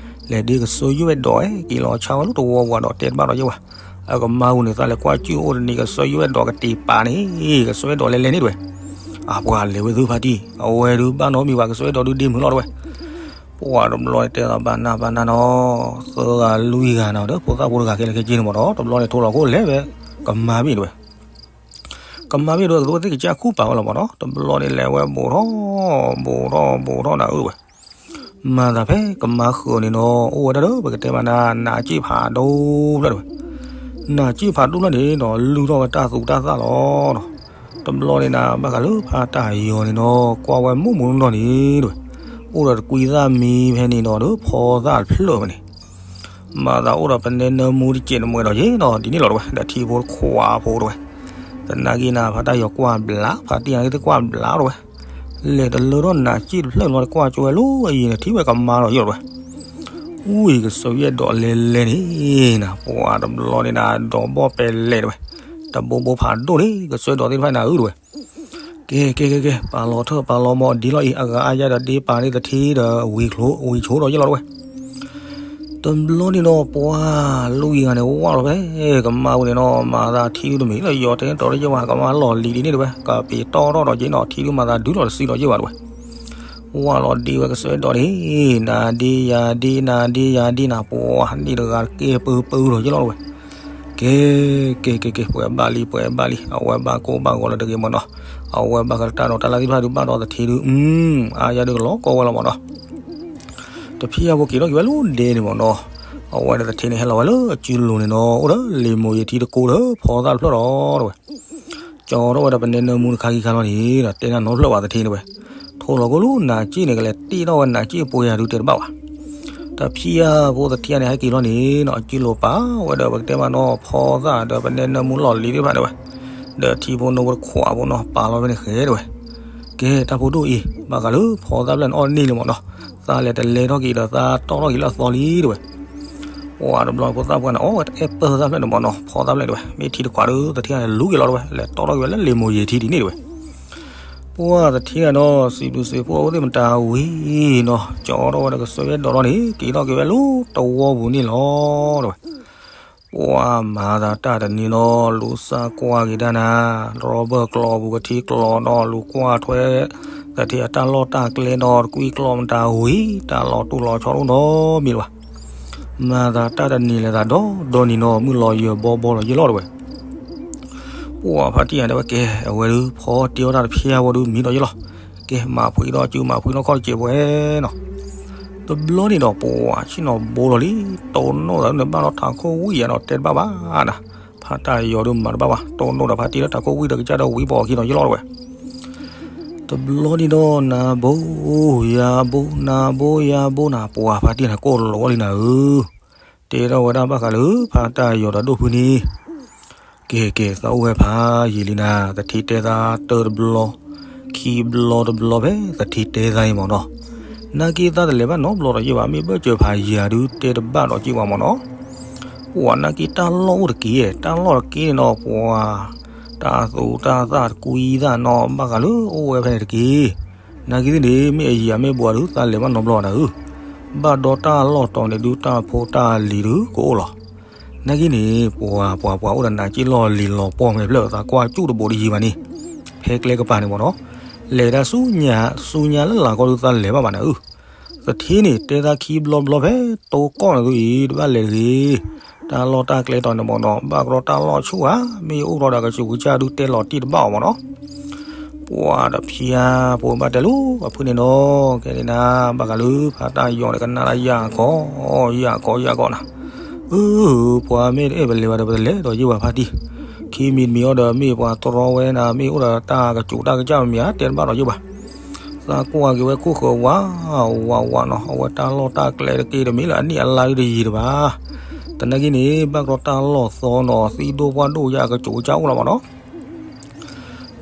လဲၤဒ့ကစၢ်ယွဲၣ်ဒိးအဲၣ်က့ၤလီၤဆါဝဲလၢတဝီပှၤဒီးတဲတဘၣ်ဒီးယဲၢ်ဝဲ, အကမါပူၤန့ၣ် သးလဲၤကွၢ်စုအိၣ်တနံၤ ကစၢ်ယွဲၣ်ဒိးကတ့ၤပာ်န့ၣ် ကစၢ်ယွဲၣ်ဒိးလဲၤလဲၤန့ၣ်တဝဲ, အပှၤလဲၤဝဲသုဖါတံၢ် အဝဲဒုးဘၣ်နီတမံၤဘၣ် ကစၢ်ယွဲၣ်ဒိးဒုးဒ့မုာ်လီၤတဝဲ ပှၤတဘျီန့ၣ်တဲသးဘၣ်နၢ်ဘၣ်နၢ်နီၤ, သၢဂၤလွံၢ်ဂၤနီၤဒီး ဖိသၣ်ဖိတဂၤခဲလၢာ်ခဲဆ့န့ၣ်မးနီၤ တဘျီန့ၣ်ထိလီၤခိၣ်လဲၤဝဲ ကမါဘ့ၣ်တဝဲ, ကမါဘ့ၣ်တဝဲ ကသိးဝဲသ့ၣ်ကစၢ်ခူၣ်ပာ်ဝဲလီၤမးနီၤ တဘျီန့ၣ်လဲၤဝဲဘူးထီၣ် ဘူးထီၣ်ဘူးထီၣ်နၤဧၢတဝဲ, မၤသးဖဲကမါဃၢၤန့ၣ်နီၤ အိၣ်ဝဲဒၣ်ဒီး ပကတဲမးနၤ နးစ့ၣ်ဖးဒိၣ်ဖျၢၣ်တဝဲ, နးစ့ၣ်ဖးဒိၣ်ဖျၢၣ်န့ၣ်နီၤ လုၢ်ထီၣ်ဝဲတၢ်သူတၢ်သၣ်လီၤနီၤ တဘျီန့ၣ်နၤ ဘၣ်ဃးလၢဖါတၢ်ယီၤန့ၣ်နီၤ ကွၢ်ဝဲမုၢ်မုၢ်နီၢ်နီၢ်န့ၣ်တဝဲ, အိၣ်ဒီးတကွံသၣ်မံဖဲန့ၣ်နီၤဒီး ဖီသၣ်တဖျၢၣ်ဖဲန့ၣ်, မၤသးအိၣ်ဒီးပနဲနၢမူတစဲးတမှဲဒီးယဲနီၤ ဒ်န့ၣ်လီၤတဝဲ ဒီးထံဖိတခွးဖိတဝဲ, သနာ်က့နၤ ဖါတၢ်ယီၤကွၢ်ဘျး ဖါတံၢ်အဂ့ၢ်သ့ၣ်ကွၢ်ဘျးတဝဲ, လဲၤတလၢထီၣ်နးစ့ၣ်တဖျၢၣ်လီၤ တကွၢ်ကၠိဝဲလၢအယံၤန့ၣ် ထံၣ်ဝဲကမါလီၤယဲတဝဲ ဝံၢ်ကစၢ်ယွဲၣ်ဒိးလဲၤလဲၤန့ၣ်နၤ ပှၤတဘျီန့ၣ်နၤ ဒီးဘီၣ်ပဲလဲၤတဝဲ, တဘိဘိဖးဒိၣ်န့ၣ် ကစၢ်ဒိးသ့ၣ်တဖၣ်နၤဧၢတဝဲ, ကဲကဲကဲကဲ ပာ်လီၤထၢၣ်ပာ်လီၤမီၤဒ်လီၤအံၤ အဂၤအါယါဒီးဒ့ပာ်န့ၣ်သထ့ဒီးဝံၤချိဒီးယဲလီၤတဝဲ, တဘျီန့ၣ်ဒီး ပှၤလူၢ်ဂံၢ်ဂၤန့ၣ် ဝၢ်လီၤဖဲ ကမါပူၤန့ၣ်နီၤ, မၤသးထံဒုတမ့ၢ်လၢယီၤတဲတီဒီးယဲၢ်ဘၣ်, ကမါလီၢ်လံၤဒ်န့ၣ်တဝဲ, ကပ့ၤတီထီၣ်ဒီးက့နီၤ, ထံဒုမၤသးဒုလီၤတစုဒီးယဲၢ်ဘၣ်တဝဲ. ဝၢ်လီၤဒ့ဝဲကစၢ်အဲၣ်ဒိးန့ၣ်, နၤဒ့ယၤဒ့ နၤဒ့ယၤဒ့နၤ, ပှၤန့ၣ်တဂၤတကဲပၢပၢဒီးယဲၢ်လီၤတဝဲ. ကဲ ကဲ ကဲ ကဲ ပှဲၤဘၣ်လံ ပှဲၤဘၣ်လံ, အဝဲဘၣ်ကိၢ်ဘၣ်ဂီၤလၢတဂ့ၤမ့ၢ်နီၤ, အဝဲဘၣ်ဃးတၢ်ဒီးတၢ်လၢသ့ၣ်တဖၣ်ဒုးဘၣ်ဒီးသထ့ဒုး, အါယၤဒုးကလီၤကီဝဲလီၤမ့ၢ်နီၤ. တဖံယၤဖိက့ၤထီၣ်က့ၤဝဲလၢဒဲန့ၣ်မ့ၢ်နီၤ, အဝဲဒီးသထ့န့ၣ်ဟဲလီၤဝဲလၢအစုလိၤန့ၣ်နီၤ, အိၣ်ဒီးလံာ်မိၢ်ယံၤထံတကိးဒီးဖီသၣ်တဖျၢၣ်ဒီးတဝဲ. ကၠီထီၣ်ဝဲဒီးပနဲနၢမူတခါခံခါလီၤန့ၣ်ဒီး တဲနၢ်နီတဖျၢၣ်ဘၣ်သထ့န့ၣ်ဝဲ, ထိၣ်လီၤကိၣ်လူနၤစ့ၣ်န့ၣ် ကလဲၤတ့ၢ်ထီၣ်ဝဲနၤစ့ၣ်ပှဲၤယၤဒုးတဲတဘၣ်ဘၣ်. တဖံယၤဖိသထ့န့ၣ် ဟဲက့ၤလီၤန့ၣ်နီၤ, အစုလိၤပာ်ဝဲဒီးပကတဲမ့ၢ်နီၤ ဖီသၣ်ဒီးပနဲနၢမူလီၢ်လံၤသ့ၣ်တဖၣ်တဝဲ, ဒီးထံဖိနိဖိတခွးဖိနီၤ ပာ်လီၤဖဲန့ၣ်ဃဲတဝဲ. ကဲ တၢ်ဖိဒိၣ်အံၤ ဘၣ်ဃးလၢဖီသၣ်ဖျၢၣ်န့ၣ်အီၣ်န့ၢ်လံမ့ၢ်နီၤ, သးလဲၤတလဲထီၣ်က့ၤဒီးသးတီၣ်ထီၣ်က့ၤလၢအသီလံတဝဲ. ပှၤတဘျီဖိသၣ်ပှၢ်န့ၣ် အီၣ်ဝဲတအဲၣ်ပၢၢ်သၣ်ဖျၢၣ်န့ၣ်မ့ၢ်နီၤ, ဖီသၣ်ဖျၢၣ်တဝဲ, မ့ၢ်ထံတခွးဒီးသထ့န့ၣ်လူၤက့ၤလီၤတဝဲ, လဲၤတီၣ်ထီၣ်က့ၤဝဲလၢလံာ်မိၢ်ယံၤထံဒ်န့ၣ်တဝဲ. ပှၤသထ့ဂၤဒီး စံးဘျုးစံးဖှိၣ်အဝဲသ့ၣ်မတၤဝံၤနီၤ, ကၠီထီၣ်ဝဲဒီးကစၢ်ယွၤအဲၣ်ဒိးန့ၣ် က့ၤထီၣ်က့ၤဝဲလၢတဝီပူၤန့ၣ်လီၤတဝဲ. ပှၤမၤသးတၢ်တနံၤနီၤ လူၤစၢ်ကွၢ်က့ၤတၢ်နၤ, ရီဘၢၣ်ကျီပူၤကထံကျီနီၤ လူၤကွၢ်ထွဲ သထ့အတၢ်လီၢ်တၢ်ကျဲနီၤ တကွံကျီမတၤဝံၤ တၢ်လီၤတူၢ်လီၤဆီဒိၣ်နီတမံၤလၢၤဘၣ်. မၤသးတၢ်တနံၤလဲၤသးဒီဒီနံၤနီၤ မုၢ်လီၤယၢၤဘီဘီလီၤယဲၢ်လီၤတဝဲ. ပှၤဖါတံၢ်ယၤတဲဝဲကဲ အဝဲဒုး ဖီတ့ၢ်ဝဲဒၣ်တဖံယၤဖိဒုးမံဒီးယဲၢ်လီၤ, ကဲ မၤဖှံဒီးစု မၤဖှံဒီးခီၣ်တစဲးပှဲၤနီၤ. တဘျီန့ၣ်ဒီး ပှၤဆ့ၣ်နီၤဘိလီၤလံ, တိၢ်နီၣ်သးဒုးန့ၣ် ဘၣ်လီၤထးခိၣ်ဝံၣ်ယၤဒီးတဲတဘၣ်ဘၣ်နၤ, ဖါတံၢ်ယၤဒုးမၤတဘၣ်ဘၣ်, တိၢ်နီၣ်ဒီးဖါတံၢ်လၢထးခိၣ်ဝံၣ်ဒီးကစၢ်ဒီးဝံၣ်ပီၤအခံနီၤယဲၢ်လီၤတဝဲ. တဘျီန့ၣ်ဒီး နၤဘိ ယၤဘိ နၤဘိ ယၤဘိနၤ ပှၤဖါတံၢ်န့ၣ် ကိၢ်လီၤဝဲလံနၤဧၢ, တဲထီၣ်ဝဲဒၣ်ဘၣ်ဃးလၢ ဖါတံၢ်ယၤဒီးဒိၣ်ဖုန့ၣ်, ကဲ ကဲ သးအိၣ်ဝဲဖးယံာ်လံနၤ, သထ့တဲသးတၢတဘျီ, ခံဘျီတဘျီဖဲ သထ့တဲသးအံၤမ့ၢ်နီၤ, နာ်က့သးတလဲၤဘၣ်နီတဘျီဒီးယဲၢ်ဘၣ်, မ့ၢ်ဘၢၣ်စၢၤဖးယံာ်ဒုးတဲတဘၣ်ဒီးက့ၤဝဲမ့ၢ်နီၤ. ပှၤနာ်က့တၢ်လီၢ်အိၣ်တက့ၢ်, တၢ်လီၢ်တက့ၢ်န့ၣ်ဒီး ပှၤ တၢ်သူတၢ်သၣ်တကွံသၣ်နီၤ ဘၣ်ဃးလၢအိၣ်ဝဲဖဲန့ၣ်တက့ၢ်. နာ်က့သ့ၣ်န့ၣ် မ့ၢ်အယံာ်မ့ၢ်ဘူးဒုး သးလဲၤဘၣ်နီတဘျီနၤဧၢ, ဘၣ်ဒီးတၢ်လီၢ်တီၤန့ၣ်ဒုး တၢ်ဖိတၢ်လံၤဒုးကအိၣ်လီၤ. နာ်က့န့ၣ် ပှၤ ပှၤ ပှၤအိၣ်ဒီးနၤစ့ၣ်လီၢ်လံၤလီၤပှီၢ်မဲာ်ဖျၢၣ် သးကွၢ်ကၠူၣ်တဘိးတယံၤဘၣ်န့ၣ်, ဖဲကျဲကပၤန့ၣ်မ့ၢ်နီၤ, လဲၤတၢ်ဆူညါ ဆူညါလၢလာ်ကီၢ်ဒုး သးလဲၤဘၣ်ဘၣ်နၤဧၢ. သထ့န့ၣ် တဲသးခံဘျီဘျီဖဲ တိကီၢ်န့ၣ်သုအံၤ တဘၣ်လဲၤတဂ့ၤ, တၢ်လီၢ်တၢ်ကျဲတီၤန့ၣ်မ့ၢ်နီၤ ဘၣ်ကရီတၢ်လီၢ်ဆူၣ်ဧါ, မ့ၢ်အိၣ်ကရီဒီးကစူးကစၢ်ဒုးတဲလီၤတံၢ်တဘၣ်အီၤမ့ၢ်နီၤ. ပှၤတဖံယၤဖိဘၣ်တဲလီၤအဖုန့ၣ်နီၤ, ကဲန့ၣ်နၤ ဘၣ်ဃးလၢဖါတၢ်ယီၤန့ၣ် ကနၣ်တၢ်ယၢ်ခီ, ယၢ်ခီ ယၢ်ခီနၤ, အၢ ပှၤမ့ၢ်တအဲၣ်ပလဲၤဘၣ်ဒီး ပတလဲၤဒီးယဲၢ်ဘၣ်ဖါတံၢ်, ခံမံၤတမံၤအံၤဒီး မ့ၢ်ပှၤတြီဝဲနၤ မ့ၢ်အိၣ်ဒီးတၢ်ကစူးတၢ်ကစၢ်မ့ၢ်ဧါ တဲတဘၣ်ဒီးယဲၢ်ဘၣ်. သးကွၢ်က့ၤဝဲခိၣ်ဃၢၤဝး ဝးဝးနီၤ, အဝဲတၢ်လီၢ်တၢ်ကျဲတက့ၢ်တမ့ၢ်လၢအနံၣ်အလါဒုးတယံာ်တဘၣ်. သနာ်က့န့ၣ် ဘၣ်ကရီတၢ်လီၢ်သီနီၤ သံဒိၣ်ပှၢ်ဒိၣ်ယၢ်ကစူးကစၢ်အိၣ်လီၤမ့ၢ်နီၤ.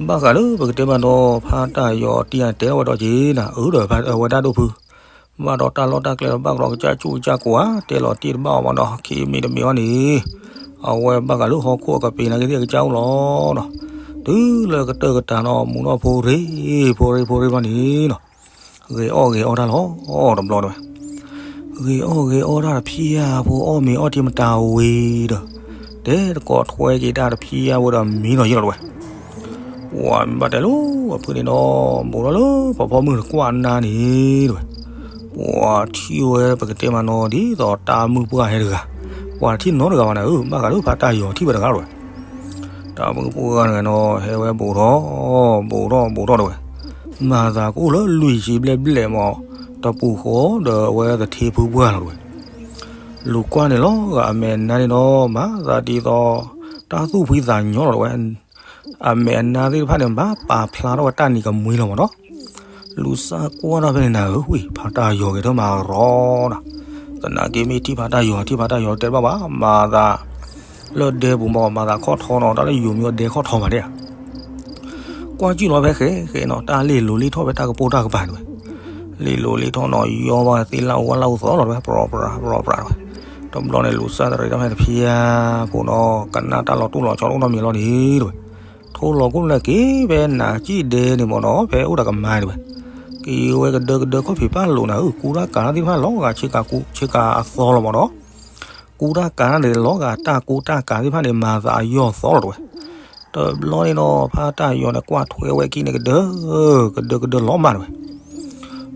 ဘၣ်ဃးလၢပကတဲမ့ၢ်နီၤ ဖါတၢ်ယီၤတံၢ်အတဲဝဲဒီးက့ၤနၤ အၢဒီးဝဲဒၣ်ဒိၣ်ဖု ဘၣ်ဒီးတၢ်လီၢ်တၢ်ကျဲဒီး ဘၣ်ကရီကစၢ်ဆူၣ်ကစၢ်ကိးဧါ တဲလီၤတံၢ်တဘၣ်အီၤမ့ၢ်နီၤ. ခံမံၤတမံၤအံၤန့ၣ် အဝဲဘၣ်ဃးလၢဟီၣ်ခိၣ်အကပ့ၤနာ်က့သ့ၣ်အကစၢ်အိၣ်လီၤနီၤ. တုၤလၢကတၢၢ်ကတၢၢ်နီၤ မူၤထီၣ်ဖိရ့ ဖိရ့ဖိရ့ဘျီန့ၣ်နီၤ ဂဲၤအီၣ်ဂဲၤအီတၢ်လီၤ တဘျီတဝဲ ဂဲၤအီၣ်ဂဲၤအီတၢ်တဖံယၤဖိ အီၣ်မ့ၤအီထံမတၤဝံၤဒီး တဲတကိးထွဲက့ၤတၢ်တဖံယၤဝဲဒီးမံနီၤယဲၢ်လီၤတဝဲ. ပှၤဘၣ်တဲလီၤအဖုန့ၣ်နီၤ ဘူးထီၣ်လၢဖီဖီမုၢ်တကွၢ်နါန့ၣ်တဝဲ. ပှၤထံၣ်ဝဲပကတဲမ့ၢ်နီၤ ဒ်သိးတၢ်မုၢ်ပှၢ်ဟဲတဂၤ ပှၤတထံၣ်နီတဂၤဘၣ်နၤဧၢ ဘၣ်ဃးလၢဖါတၢ်ယီၤထံၣ်ဝဲတဂၤလီၤတဝဲ. တၢ်မုၢ်ပှၢ်တဂၤနီၤ ဟဲဝဲဘူးထီၣ် ဘူးထီၣ်ဘူးထီၣ်တဝဲ. မၤသးကအိၣ်လၢလွံၢ်ဆံဘျဲၣ်ဘျဲၣ်မး တပူၤဃီဒီးအဝဲသထ့ဖုပှၢ်လီၤတဝဲ. လူၤကွၢ်န့ၣ်လီၤဂာ်အမဲာ်နါန့ၣ်နီၤ မၤသးဒ်သိး တၢ်သူၣ်ဖှံသးညီလီၤတဝဲ. အမဲာ်အနါသ့ၣ်တဖၣ်န့ၣ် ဘၣ်ပာ်ဖျါထီၣ်ဝဲတၢ်နံၤကမှံလီၤမ့ၢ်နီၤ. လူၤစၢ်ကွၢ်ထီၣ်ဖဲန့ၣ်နၤဧၢ ဝံၢ်ဖါတၢ်ယီၤဂဲၤထၢၣ်မၤရီနီၤ. သနာ်က့မ့ၢ်ထံၣ်ဖါတၢ်ယီၤ ထံၣ်ဖါတၢ်ယီၤတဲတဘၣ်ဘၣ် မၤသး လၢဒဲပူၤမး မၤသးခီၣ်ထီနီၤ တၢ်လၢယိၤမံၤအီၤဒဲခီၣ်ထီမးဒဲဧါ. ကွၢ်ကၠူၣ်လီၤဖဲဃဲဃဲနီၤ တၢ်လ့ၣ်လိၤလ့ၣ်ထီၣ်ဖဲတၢ်ကပိၢ်တၢ်ကပၤတဝဲ. လ့ၣ်လိၤလ့ၣ်ထီၣ်နီၤ ယီဘၣ်သ့လၢအဝဲလၢအူသီလီၤတဝဲ ပြီပြးပြီပြးတဝဲ. တဘျီန့ၣ် လူၤစၢ်တရံးတၢ်ဖဲတဖံယၤဖိနီၤ ကနၣ်တၢ်လီၤတူၢ်လီၤဆီတအိၣ်နီတမံၤလီၤန့ၣ်တဝဲ. ထိၣ်လီၤကိၣ်လၢက့ၤဖဲနၤကံၣ်ဒဲန့ၣ်မ့ၢ်နီၤ ဖဲအိၣ်ဒီးကမါတဝဲ. က့ၤဝဲကဒၢကဒၢခီၣ်ဖံးပာ်လိာ်နၤဧၢ, ကူတၢ်ကၤတၢ်သ့ၣ်တဖၣ်လီၤဂာ်ဆ့ကၤကူ ဆ့ကၤအသီလီၤမ့ၢ်နီၤ. ကူတၢ်ကၤတၢ်န့ၣ်လီၤဂာ်တၢ်ကူတၢ်ကၤသ့ၣ်တဖၣ်န့ၣ် မၤသးအယီၢ်သီလီၤတဝဲ. တဘျီန့ၣ်နီၤ ဖါတၢ်ယီၤန့ၣ် ကွၢ်ထွဲဝဲခံန့ၣ်ကဒၢ, ကဒၢကဒၢလီၤမၢ်တဝဲ.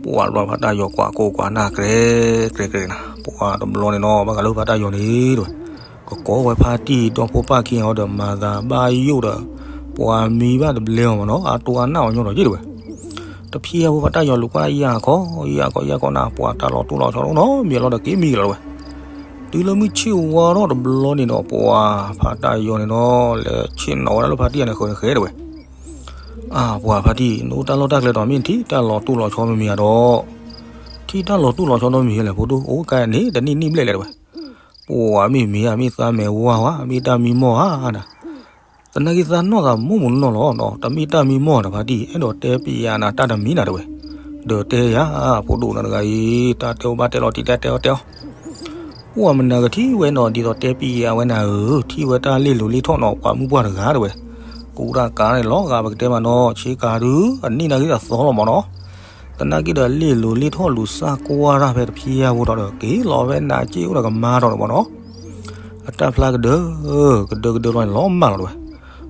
ပှၤတဘျီဖါတၢ်ယီၤကွၢ်ကိးကွၢ်နၢ် ကြဲကြဲကြဲနၤ, ပှၤတဘျီန့ၣ်နီၤ ဘၣ်ဃးလၢဖါတၢ်ယီၤန့ၣ်တဝဲ, ကကိးဝဲဖါတံၢ်ဒီဖိပၢ်ခံဂၤဒီး မၤသးဘၣ်ယိၣ်ဒီး ပှၤမံဘၣ်တဘျဲအီၤမ့ၢ်နီၤ, အတိၢ်အနၢ်အီၤညီဒီးယ့ၣ်တဝဲ. တဖံးအဖိဖါတၢ်ယီၤလူၤကွၢ်ယၢ်ခီ, ယၢ်ခီယၢ်ခီနၤ ပှၤတၢ်လီၤတိၢ်လီၤဆီတအိၣ်နီတမံၤလီၤဒီးက့ၤမံကလီၤတဝဲ. တုၤလၢမုၢ်ဆ့ၣ်ဝါထီၣ်တဘျီန့ၣ်နီၤ ပှၤဖါတၢ်ယီၤန့ၣ်နီၤ လဲၤဆ့ၣ်နီၤဝဲဒၣ်လၢဖါတံၢ်အန့ၣ်ဃၢၤန့ၣ်ဃဲတဝဲ. အၢ ပှၤဖါတံၢ် နအိၣ်တၢ်လီၢ်တၢ်ကျဲတီၤ မ့ၢ်ထံၣ်တၢ်လီၤတိၢ်လီၤဆီမ့ၢ်မံၤဧါဒီး, ထံၣ်တၢ်လီၤတိၢ်လီၤဆီနီတမံၤလဲၣ် ဖိဒိၣ်, အိၣ်ကါန့ၣ်တနံၣ်နံၣ်ဘျဲၣ်လဲၣ်တဝဲ. ပှၤမ့ၢ်မံၤဧါ မ့ၢ်သးမဲာ်ဝါဧါ မ့ၢ်တၢ်မံမီၢ်ဧါနၤ. သနာ်က့သးနီၢ်သးမိၢ်မုၢ်နီၢ်လီၤနီၤ, တမ့ၢ်တၢ်မံမီၢ်နၤဖါတံၢ် အဲၣ်ဒိးတဲပျးနၤတၢ်တမံၤနၤတဝဲ. ဒီးတဲယၤ ဖိဒိၣ်နၤတဂၤအံၤ တၢ်တဲအိၣ်ဘၣ်တဲလီၤတံၢ်တဲတဲအီၤတဲအီၤ. ပှၤမနၤကထံၣ်ဝဲနီၤ ဒ်သိးတဲပျးဝဲနၤဧၢ, ထံၣ်ဝဲတၢ်လ့ၣ်လိၤလ့ၣ်ထီၣ်နီၤ ပှၤမုၣ်ပှၢ်တဂၤတဝဲ. ကူတၢ်ကၤန့ၣ်လီၤဂာ်ပကတဲမးနီၤ ဆ့ကၤဒု အနံၣ်နာ်က့ဒီးသီလီၤမ့ၢ်နီၤ. သနာ်က့ဒီးလ့ၣ်လိၤလ့ၣ်ထီၣ်လူၤစၢ်ကွၢ်တၢ်ဖဲတဖံးယၢ်ဖိထီၣ်ဒီး က့ၤလီၤဖဲနၤက့ၣ်အိၣ်ဒီးကမါထီၣ်န့ၣ်မ့ၢ်နီၤ. အတၢ်ဖျါကဒၢ, ကဒၢကဒၢလီၤန့ၣ်လီၤမၢ်လီၤတဝဲ.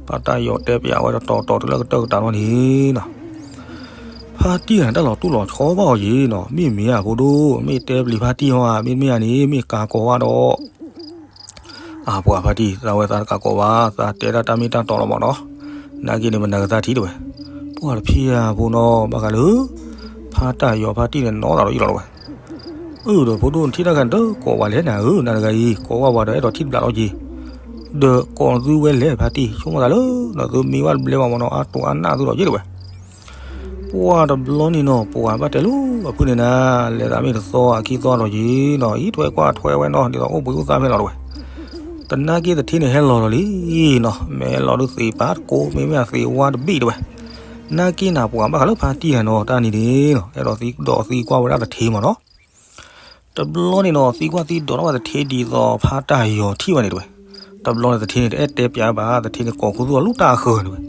ဖါတၢ်ယီၤတဲပျးဝဲတတီၤတီၤတုၤလၢကတၢၢ်ကတၢၢ်လီၤန့ၣ်နီၤ. ဖါတံၢ်န့ၣ် တၢ်လီၤတိၢ်လီၤဆီဘၣ်အီၤယံၤနီၤ, မ့ၢ်မ့ၢ်ဧါဖိဒိၣ်, မ့ၢ်တဲပျးဖါတံၢ်ဟီဧါ, မ့တမ့ၢ်ဧါန့ၣ် မ့ၢ်ကၤကိးဘၣ်ဒီး အၢ ပှၤဖါတံၢ် သးဝဲသးတကးကိးဘၣ်, သးတဲဒၣ်တၢ်မ့ၢ်တၢ်တီလီၤမ့ၢ်နီၤ. နာ်က့န့ၣ် မနၤကသးထံၣ်တဝဲ. ပှၤတဖံးယၢ်ဖိနီၤ ဘၣ်ဃးလၢ ဖါတၢ်ယီၤဖါတံၢ်န့ၣ် နီၢ်သးဒီးယံၤလီၤတဝဲ. အၢ ဒီးဖိဒိၣ် နထံၣ်တၢ်ခါန့ၣ်တကိးဘၣ်လဲၣ်နၤဧၢ, နၤတဂၤအံၤ ကိးဘၣ်ပှၤဒီးအဲၣ်ဒိးထံၣ်တဘျးလီၤက့ၤ. ဒီးကိးသုဝဲလဲၣ်ဖါတံၢ်, ဆိကမိၣ်သးလၢ နသုမံဘၣ်တဘျဲဘၣ်မ့ၢ်နီၤ, အတိၢ်အနၢ်သုဒီးယံၤတဝဲ. ပှၤတဘျီန့ၣ်နီၤ ပှၤဘၣ်တဲလၢအဖုၣ်န့ၣ်နၤ, လဲၤသးမ့ၢ်တသီအခံသီဒီးယံၤနီၤ, အံးထွဲကွၢ်ထွဲဝဲနီၤ, ဒ်သိးအိၣ်ဘှံးအိၣ်သါဖဲလီၤတဝဲ. သနာ်က့သထ့န့ၣ်ဟဲလီၤလီၤလံနီၤ, မ့ၢ်လီၤဒုးသ့ၣ်ပာ်တကိး မ့မ့ၢ်အသ့ၣ်ဝါတဘ့ၣ်တဝဲ. နာ်က့နၤ ပှၤဘၣ်ဃးလၢဖါတံၢ်နၤနီၤ တၢ်န့ၣ်န့ၣ်နီၤ အဲၣ်ဒိးသံဒီးသံကွၢ်ဝဲဒၣ်သထ့မ့ၢ်နီၤ. တဘျီန့ၣ်နီၤ သံကွၢ်သံဒိးထီၣ်ဝဲသထ့ဒ်သိးဖါတၢ်ယီၤထံၣ်ဝဲန့ၣ်တဝဲ. တဘျီန့ၣ်သထ့န့ၣ် တအဲၣ်တဲပျးဘၣ်, သထ့န့ၣ်ကိးခူသူၣ်အီၤလၢတၢ်ဃၢၤန့ၣ်ဝဲ.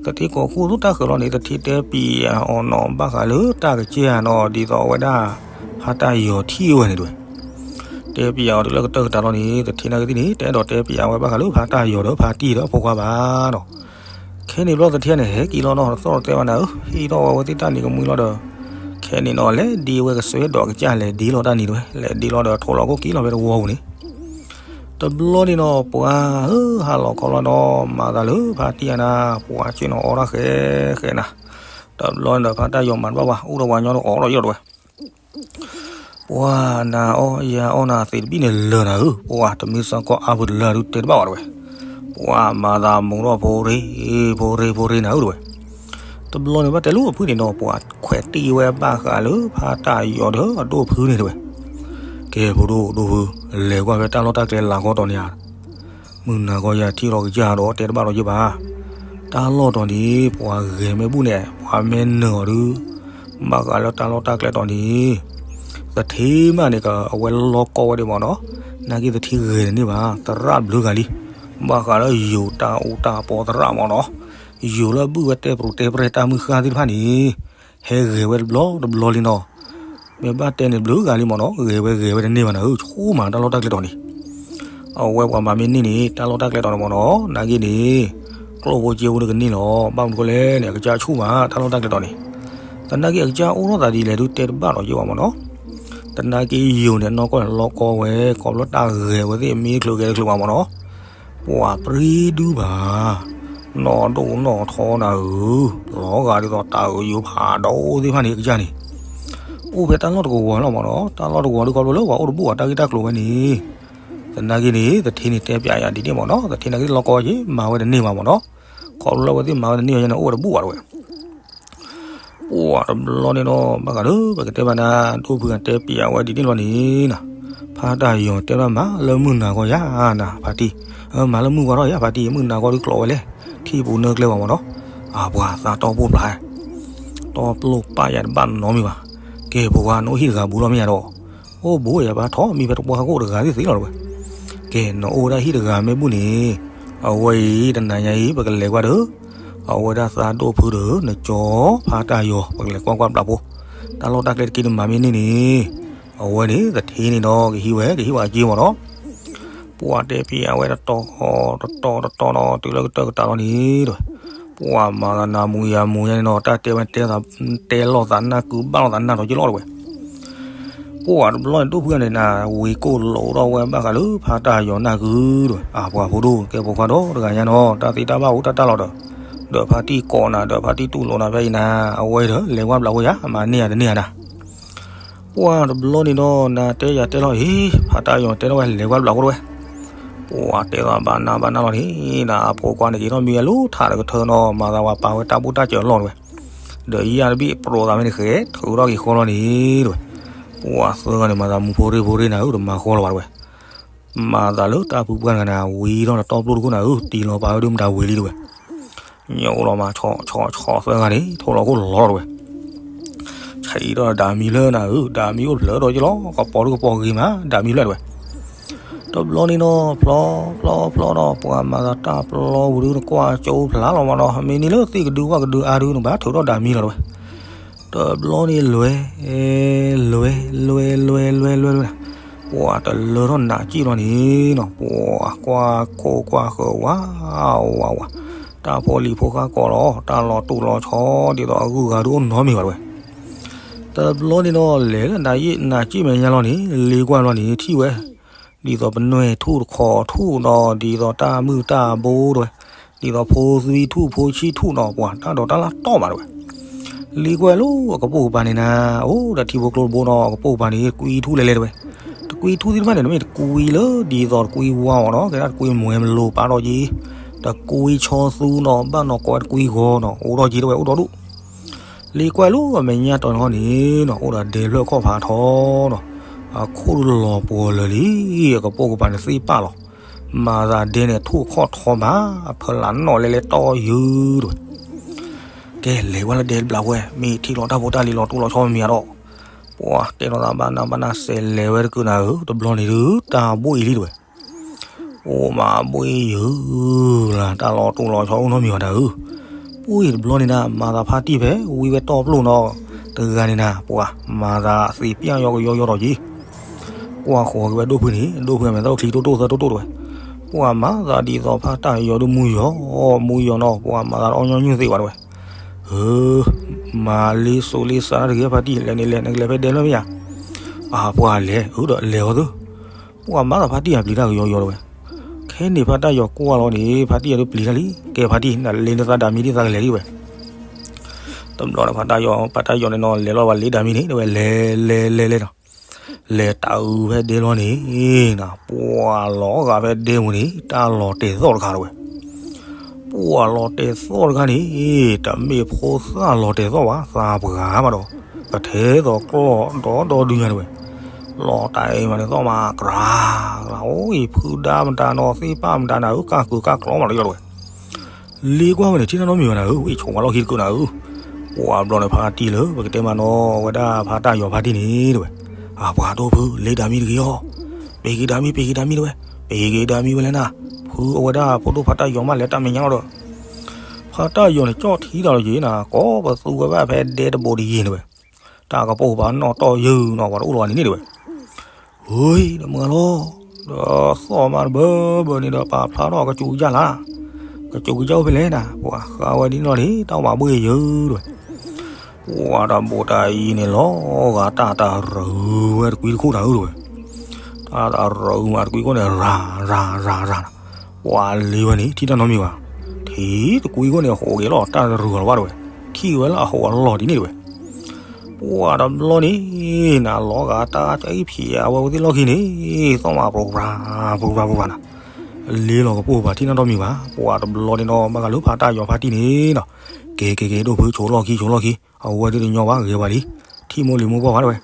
သထ့ကိးခူသူၣ်တၢ်ဃၢၤလီၤန့ၣ် သထ့တဲပျးအီၤနီၤ ဘၣ်ဃးလၢတၢ်ကစၢ်နီၤ ဒ်သိးအဝဲဒၣ် ဖါတၢ်ယီၤထံၣ်ဝဲန့ၣ်တဝဲ. တဲပျးအီၤတုၤလၢကတၢၢ်ကတၢၢ်လီၤန့ၣ် သထ့နာ်က့သ့ၣ်န့ၣ် တအဲၣ်ဒိးတဲပျးဝဲဘၣ်ဃးလၢဖါတၢ်ယီၤဒီးဖါတံၢ်ဒီးအဖိခွါဘၣ်နီၤ. ခဲန့ၣ်ဘျီသထ့န့ၣ် ဟဲက့ၤလီၤနီၤ တသီၣ်တတဲဘၣ်နၤဧၢ, ဟံးထီၣ်ဝဲဝဲသ့ၣ်တၢ်နံၤကမှံလီၤဒီး ခဲန့ၣ်နီၤ လဲၤဒ့ဝဲကစွဲဒီးကစၢ်လဲၤဒ့လီၤတၢ်နံၤတဝဲ, လဲၤဒ့လီၤဒီးထိးလီၤခိၣ်က့ၤလီၤဖဲတဝီပူၤန့ၣ်. တဘျီန့ၣ်နီၤ ပှၤဧၢ ဟးလီၤခီလီၤနီၤ မၤသးလၢဖါတံၢ်အနၤ ပှၤဆ့ၣ်နီၤအီၣ်တၢ်ဃဲဃဲနၤ. တဘျီန့ၣ်ဒီးဖါတၢ်ယီၤမၤတဘၣ်ဘၣ် အိၣ်ဒီးပှၤညီဒီးအီၣ်လီၤယီၢ်တဝဲ. ပှၤနၤအီၣ်ယၤအီၣ်နၤသ့ၣ်တဘ့ၣ်န့ၣ်လၢာ်နၤဧၢ, ပှၤတမ့ၢ်စ့ၢ်ကီးအါပူၤတလၢာ်ဒုးတဲတဘၣ်ဘၣ်တဝဲ. ပှၤမၤသးမုာ်ထီၣ်ဖိရ့ ဖိရ့ဖိရ့နၤဧၢတဝဲ. တဘျီန့ၣ်ဘၣ်တဲလၢအဖုၣ်န့ၣ်နီၤ ပှၤခွဲးတံၢ်ဝဲဘၣ်ဃးလၢဖါတၢ်ယီၤဒီးအဒိၣ်ဖုန့ၣ်တဝဲ. ကဲဖိဒိၣ်ဒိၣ်ဖု လဲၤကွၢ်ဖဲတၢ်လီၢ်တၢ်ကျဲလၤကီတီၤန့ၣ်ဧါ မုၢ်နၤကီၢ်ယၤထံၣ်လီၤကစၢ်ဒီးတဲတဘၣ်ဒီးယ့ၢ်ဘၣ်. တၢ်လီၢ်တီၤန့ၣ် ပှၤဂဲၤမ့ၢ်ဘူၣ်န့ၣ် ပှၤမ့ၢ်နၢၤအီၤဒုး ဘၣ်ဃးလၢတၢ်လီၢ်တၢ်ကျဲတီၤန့ၣ် သထ့မးန့ၣ် အဝဲလီၤကီဝဲဒၣ်မ့ၢ်နီၤ. နာ်က့သထ့ဂဲၤတန့ၢ်ဘၣ် သရၣ်ဘျုးဂၤလံ. ဘၣ်ဃးလၢယိၤတၢ်အူတၢ်ပီသရၣ်မ့ၢ်နီၤ. ယိၤလၢအဘုၣ်ဝဲတဲပရူၤတဲပြဲၢ်တၢ်မုၢ်ဃၢ်သ့ၣ်တဖၣ်န့ၣ် ဟဲဂဲၤဝဲတဘျီတဘျီလံနီၤ. မ့ၢ်ဘၣ်တဲန့ၣ်ဘျုးဂၤလံမ့ၢ်နီၤ ဂဲၤဝဲဂဲၤဝဲတန့ၢ်ဘၣ်နၤဧၢ ဆိမးတၢ်လီၢ်တၢ်ကျဲတီၤန့ၣ် အဝဲပှၤမၤမ့ၢ်န့ၢ်န့ၣ် တၢ်လီၢ်တၢ်ကျဲတီၤန့ၣ်မ့ၢ်နီၤ နာ်က့န့ၣ် ကျိၣ်ဖိစ့ဖိန့ၣ်ကန့ၢ်လီၤ. ဘၣ်မနုၤဃိလဲၣ်န့ၣ် အကစၢ်ဆူၣ်မး တၢ်လီၢ်တၢ်ကျဲတီၤန့ၣ် သနာ်က့အကစၢ်အိၣ်ထီၣ်သးဒ်လဲၣ်ဒုးတဲတဘၣ်ဒီးယ့ၢ်ဘၣ်မ့ၢ်နီၤ. သနာ်က့ယိၤန့ၣ် နီၢ်ကီၢ်န့ၣ်လီၤကီဝဲ ခီဖျိတၢ်ဂဲၤဝဲသ့ၣ်မ့ၢ်ချုးဂဲၤတချုးဘၣ်မ့ၢ်နီၤ ပှၤပြံဒုဘၣ် နီၢ်ဒိၣ်နီၢ်ထီနၤဧၢ, လီၤဂာ်ဒ်သိးတၢ်အၢယိၤဖးဒိၣ်သ့ၣ်တဖၣ်န့ၣ် အကစၢ်န့ၣ် အိၣ်ဖဲတၢ်လီၢ်တကဝီၤလီၤမ့ၢ်နီၤ. တၢ်လီၢ်တကဝီၤဒုးခီဖျိလၢပှၤအိၣ်တဘူၣ်ဘၣ်တၢ်ဂ့ၢ်တၢ်ကျိၤဝဲန့ၣ် သနာ်က့န့ၣ် သထ့န့ၣ်တဲပျးယၤဒ်န့ၣ်မ့ၢ်နီၤ. သထ့နာ်က့လီၤကီက့ၤ မၤဝဲတန့ၢ်ဘၣ်မ့ၢ်နီၤ. ခီဖျိလၢအဝဲသ့ၣ်မၤဝဲတန့ၢ်ဘၣ်န့ၣ် အိၣ်ဝဲတဘူၣ်ဘၣ်တဝဲ ပှၤတဘျီန့ၣ်နီၤ ဘၣ်ဃးဒီး ပကတဲဘၣ်နၤ ဒိၣ်ဖုဂၤတဲပျးဝဲဒ်န့ၣ်လီၤန့ၣ်နီၤ. ဖါတၢ်ယီၤတဲဘၣ်မၤလၢမုၢ်နၤဂီၢ်ယၤနၤ ဖါတံၢ်, မၤလၢမုၢ်ဝါထီၣ်ယၤဖါတံၢ် မုၢ်နၤဂီၢ်ဒုးကျိးဝဲလဲၣ် ထံၣ်ပူၤနၢကျဲဝဲမ့ၢ်နီၤ. အပှၤသးတီၢ်ပိၢ်ဖျါ တီၢ်ပျိၢ်ပာ်ယၤတဘၣ်နီတမံၤဘၣ်. ကဲပှၤနအိၣ်ဟံၣ်တဂၤဘူးလီၤမ့ၢ်ယၤဒီး အိၣ်ဘူးယၤဘၣ်ထီၣ် မံဖဲတပှၢ်ဟီၣ်ခိၣ်တဂၤသ့ၣ်သ့ၣ်လီၤတဝဲ. ကဲနအိၣ်ဝဲဒၣ်ဟံၣ်တဂၤမ့ၢ်ဘူၣ်န့ၣ် အဝဲအံၤတနၤညါအံၤ ပကလဲၤကွၢ်ဒီး အဝဲဒၣ်သးဒိၣ်ဖုဒီး နကၠီဖါတၢ်ယီၤ ပကလဲၤကွၢ်ကွၢ်ဘျးဖိ တၢ်လီၢ်တၢ်ကျဲတက့ၢ်နမၤမ့ၢ်န့ၢ်န့ၣ်, အဝဲန့ၣ်သထ့န့ၣ်ဒီး ကဟံးဝဲ ကဟံးဝဲအက့မ့ၢ်နီၤ. ပှၢ်တဲပှၢ်အဝဲတတီၤတတီၤတတီၤနီၤ တုၤလၢကတၢၢ်ကတၢၢ်လီၤန့ၣ်တဲဝဲ, ပှၢ်မၤသးနၤမူၤယၤမူၤယၤန့ၣ်နီၤ တၢ်တဲဝဲတဲသး တဲလိာ်သးနၢ်ကုဘၣ်လိာ်သးနၢ်ထီၣ်က့ၤလီၤတဲဝဲ. ပှၢ်တဘျီန့ၣ် ဒိၣ်ဖုန့ၣ်နၤ ဝ့ၤကိၣ်လိာ်ထီၣ်ဝဲဘၣ်ဃးလၢဖါတၢ်ယီၤနၢ်ကုဒီး အပှၤဖိဒိၣ် ကဲဖိခွါဒီတဂၤညါနီၤ တၢ်သ့တၢ်ဘၣ်အိၣ်တၢ်တၢ်လီၤဒီး ဒီးဖါတံၢ်ကိးနၤ ဒီးဖါတံၢ်တူၢ်လိာ်နၤဖဲအံၤနၤ အဝဲဒီး လဲၤဝါဘျးဝဲယၤ မၤန့ၢ်ယၤတန့ၢ်ယၤနၤ. ပှၢ်တဘျီန့ၣ်ဒီး နၤတဲယၤတဲလီၤအံၤ ဖါတၢ်ယီၤတဲထီၣ်ဝဲ လဲၤဝါဘျးဝဲတဲဝဲ. ပှၢ်တဲသးဘၣ်နၤဘၣ်နၤလီၤန့ၣ် နအဖိခွါန့ၣ်က့ၤထီၣ်မံအလူၤထးတကထၢနီၤ မၤသးဝဲပာ်ဝဲတၢ်ဘူၣ်တၢ်စၢၤလီၤတဲဝဲ. ဒီးယၤတဘ့ၣ်ပရိးသးမ့ၢ်တဃဲ ထုးထီၣ်က့ၤဃီလီၤန့ၣ်တဲဝဲ. ပှၢ်သၢဂၤန့ၣ် မၤသးမူဖိရ့ၣ်ဖိရ့ၣ်နၤဧၢ တမၤဃီလီၤဘၣ်တဲဝဲ. မၤသးလၢတၢ်ဖုပှၢ်တဂၤန့ၣ် ဝံၤထီၣ်တတီပျိၢ်တခိၣ်နၤဧၢ တံၤလီၤပာ်ဝဲဒုးမတၤဝံၤလံတဲဝဲ. ညိလီၤမး ဆီဆီဆီသၢဂၤန့ၣ် ထိၣ်လီၤခိၣ်လီၤလီၤတဲဝဲ. ဆံးထီၣ်ဒၣ်မံလၢနၤဧၢ ဒၣ်မံအိၣ်ဖျၢၣ်ဒီးက့ၤလီၤ ကပီၤဒုးကပီၤဂ့ၤမး ဒၣ်မံဖျၢၣ်တဲဝဲ. တဘျီန့ၣ်နီၤ ဖျီဖျီဖျီဒီး ပှၤမၤသးတၢ်ပျီဝံၤဒုး နကွၢ်ကၠိဖျါလီၤမးနီၤ မ့ၢ်န့ၢ်လၢသ့ၣ်ကဒုဝၣ်ကဒုအါဒုး နဘၣ်ထုးထီၣ်ဒၣ်မံလီၤတဲဝဲ. တဘျီန့ၣ်လွဲ လွဲ လွဲ လွဲ လွဲ လွဲ လွဲ နၤ ပှၢ်တလၢထီၣ်နးကံၣ်လီၤန့ၣ်နီၤ ပှၢ်ကွၢ်ခိၣ်ကွၢ်ဃၢၤဝး ဝး ဝး တၢ်ဖိလံၤဖိဃၢ်ကိးလီၤ တၢ်လီၤတိၢ်လီၤဆီ ဒ်သိးအဂုၤအဂၤဒုးအိၣ်နီတမံၤဘၣ်တဲဝဲ. တဘျီန့ၣ်နီၤ လဲၤလၢနးယံာ်နးကံၣ်မဲာ်ညါလီၤန့ၣ် လ့ကွၢ်လီၤန့ၣ် ထံၣ်ဝဲ ဒ်သိးပနွဲၢ်ထူၣ်တခီထူၣ်ဒီး ဒ်သိးတၢ်မုၢ်တၢ်ဘိတဲဝဲ, ဒ်သိးဖိသွံထူၣ်ဖိဆံထူၣ်နီၤ ပှၢ်တၢ်ဒိးတၢ်လၢတီၢ်မးတဲဝဲ. လ့ကွၢ်လၢအကပိာ်ကပၤန့ၣ်နၤ အိၣ်ဒီးထံဖိကျိတဘိနီၤ အကပိာ်ကပၤန့ၣ် တကွံထူၣ်လဲၤလဲၤတဲဝဲ. တကွံထူၣ်သ့ၣ်တဖၣ်န့ၣ် တမ့ၢ်တကွံလၢဒ်သိးတကွံဝါအီၤနီၤ ကဲဒၣ်တကွံမွဲမလိၤပာ်ထီၣ်က့ၤ, တကွံဆီသူနီၤ ဘၣ်နီၤကိးဝဲတကွံဂီၤနီၤ အိၣ်ထီၣ်က့ၤတဲဝဲ အိၣ်ဒီဒူၣ် လ့ကွၢ်လၢအမဲာ်ညါတီၤန့ၣ်ဃီန့ၣ်နီၤ အိၣ်ဒီးဒဲဖျၢၣ်ခီၣ်ဖးထီနီၤ, အခိၣ်လီၤပှီၤလၢာ်လံ, အကပိာ်ကပၤန့ၣ်သ့ၣ်ပာ်လီၤ, မၤသးဒဲန့ၣ်ထူၣ်ခီၣ်ထီမး, အဖၢလးနီၣ်လဲလဲတီၢ်ယုၢ်တဲဝဲ, ကဲလဲၤဝဲလၢဒဲတဘျီဝဲ မ့ၢ်ထံၣ်လီၤတၢ်ဖိတၢ်လံၤလီၤတိၢ်လီၤဆီမ့ၢ်ဧါဒီး, ပှၤတဲလီၤသးဘၣ်နးဘၣ်နးစဲးလဲၤဝဲတကုးနၤဧၢ, တဘျီန့ၣ်ဒုး တၢ်ဘှံးအံၤလံတဲဝဲ အိၣ်မးဘှံးယုၢ်လၢ် တၢ်လီၤတိၢ်လီၤဆီအိၣ်နီတမံၤဘၣ်နၤဧၢ, ပှၢ်တဘျီန့ၣ်နၤ မၤသးဖါတံၢ်ဖဲ ဝံဝဲတီၢ်ပျိၢ်နီၤ, တဂၤန့ၣ်နၤ ပှၤမၤသးသ့ပျၢ်ယီကယီယီဒီးက့ၤ, ကွၢ်ဃီၤက့ၤဝဲဒိၣ်ဖုန့ၣ် ဒိၣ်ဖုအမဲာ်သၣ်အိၣ်ချံတိၢ်တိၢ်သၢတိၢ်တိၢ်တဲဝဲ, ပှၤမၤသးဒ်သိးဖါတၢ်ယီၤဒုးမူယီၤ, မူယီၤနီၤ ပှၤမၤသးတအီၣ်ညီနုၢ်သ့ဝဲတဲဝဲ, ဧၢ မၤလ့စိးလ့စးတဂ့ၤဖါတံၢ် လဲၤန့ၣ်လဲၤ နကလဲၤဖဲဒဲလၢမ့ၢ်ဧါ, အပှၤလဲၤ အၢဒီးလဲၤအီၤသု ပှၤမၤသးဖါတံၢ်အပျံၤတၢ်ကယီယီတဲဝဲ, ခဲန့ၣ်ဖါတၢ်ယီၤကွၢ်လီၤန့ၣ် ဖါတံၢ်အဒုးပျံၤတၢ်လံ, ကဲဖါတံၢ် နလ့နသးဒၣ်မံဒ်သးကလဲၤဒ်ဝဲ, တဘျီန့ၣ်ဖါတၢ်ယီၤ ဖါတၢ်ယီၤန့ၣ်နီၤ လဲၤလီၤဘၣ်လ့ဒၣ်မံန့ၣ် တဲဝဲ လဲၤလဲၤလဲၤလဲၤနီၤ, လဲၤတၢ်အုးဖဲဒဲလီၤန့ၣ်, ပှၤလီၤဂာ်ဖဲဒဲပူၤန့ၣ် တၢ်လီၤတဲာ်သီၣ်တခါတဲဝဲ ပှၤလီၤတဲာ်သီၣ်တခါန့ၣ်, တမ့ၢ်ဖိသၣ်လီၤတဲာ်သီၣ်ဘၣ် သးပှၢ်မးဒီး, ကထဲသိးကျီၢ်ဒီဒီဒုညါတဲဝဲ, လီၤတဲာ်မးန့ၣ်သီၣ်မး ကြၢးကြၢး အိၣ်အံၤဖုဒါမတၤနီၤ သ့ၣ်ပာ်မတၤနၤဧၢ ကၢ်ကုာ်ကၢ်ကျီမးလၢယီၤတဲဝဲ, လ့ကွၢ်ဝဲန့ၣ် ထံၣ်တၢ်နီတမံၤဘၣ်နၤဧၢ, ဝံၣ်ဆိးဝဲလီၢ်ခံတကုးနၤဧၢ, ပှၤဘျီန့ၣ်ဖါတံၢ်လၢ ပကတဲမးနီၤ အဝဲဒၣ်ဖါတၢ်ယီၤဖါတံၢ်န့ၣ်တဲဝဲ, အပှၤဒိၣ်ဖု လ့ဒၣ်မံတဂ့ၤအီၤ, ပ့ၤက့ၤဒၣ်မံ ပ့ၤက့ၤဒၣ်မံတဲဝဲ, ပ့ၤက့ၤဒၣ်မံဝဲလဲၣ်နၤ, ဖုအဝဲဒၣ်ဖိဒိၣ်ဖါတၢ်ယီၤမးလဲၤတၢ်မဲာ်ညါလီၤဒီး, ဖါတၢ်ယီၤန့ၣ် ကၠီၣ်ထံတၢ်လီၤယံၤနၤ ကိးပသူဝဲဘၣ်ဖဲဒဲတဘိးတယံၤတဲဝဲ, တၢ်ကပိာ်ကပၤနီၣ်တီၢ်ယုၢ်နီၤ ပှၤတအိၣ်လီၤဘၣ်န့ၣ်န့ၣ်တဲဝဲ, ဟူယ တမုၢ်လီၤ, ဒီးသီၣ်မးတဘၢဘၢန့ၣ်ဒီး ပာ်ဖျါထီၣ်ကစူၤကစၢ်လၢ်, ကစူၤကစၢ်အိၣ်ဖဲလဲၣ်နၤ ပှၤဃးဝဲဒ်န့ၣ်လီၤန့ၣ် တၢ်မၤဘှံးယုၢ်တဲဝဲ, ပှၤတၢ်ဘိးတၢ်အံၤန့ၣ်လီၤဂာ်တၢ်တရူးဝဲတကွံတခိၣ်နၤဧၢတဲဝဲ, တၢ်တရူးမးတကွံခိၣ်န့ၣ် ရၤရၤရၤရၤနၤ, ပှၤလ့ဝဲန့ၣ် ထံၣ်တၢ်နီတမံၤဘၣ်, ထံၣ်တကွံခိၣ်န့ၣ် ဟိးက့ၤလီၤတၢ်တရူးလီၤဘၣ်တဲဝဲ, ထံၣ်ဝဲလၢအဟိးအလီၢ်ဒ်န့ၣ်တဲဝဲ ပှၤတဘျီန့ၣ် နၤလီၤဂာ်တၢ်ကအံၣ်ဖံးအဝဲဝဲသ့ၣ်လီၢ်ခံန့ၣ် သီၣ်မးပြိၤပြၤ ပြိၤပြၤပြိၤပြၤနၤ, လ့လီၤကပိာ်ပၤထံၣ်နီတမံၤဘၣ်, ပှၤတဘျီန့ၣ်နီၤ ဘၣ်ဃးလၢဖါတၢ်ယီၤဖါတံၢ်န့ၣ်နီၤ, ကဲကဲကဲ ဒိၣ်ဖု ဆိးလီၢ်ခံ ဆိးလီၢ်ခံ အဝဲဒၣ်တညီဘၣ် ဂဲၤပှၤလံ, ထံၣ်မိၢ်လံၤမိၢ်ပှၢ်ဘၣ်တဲဝဲ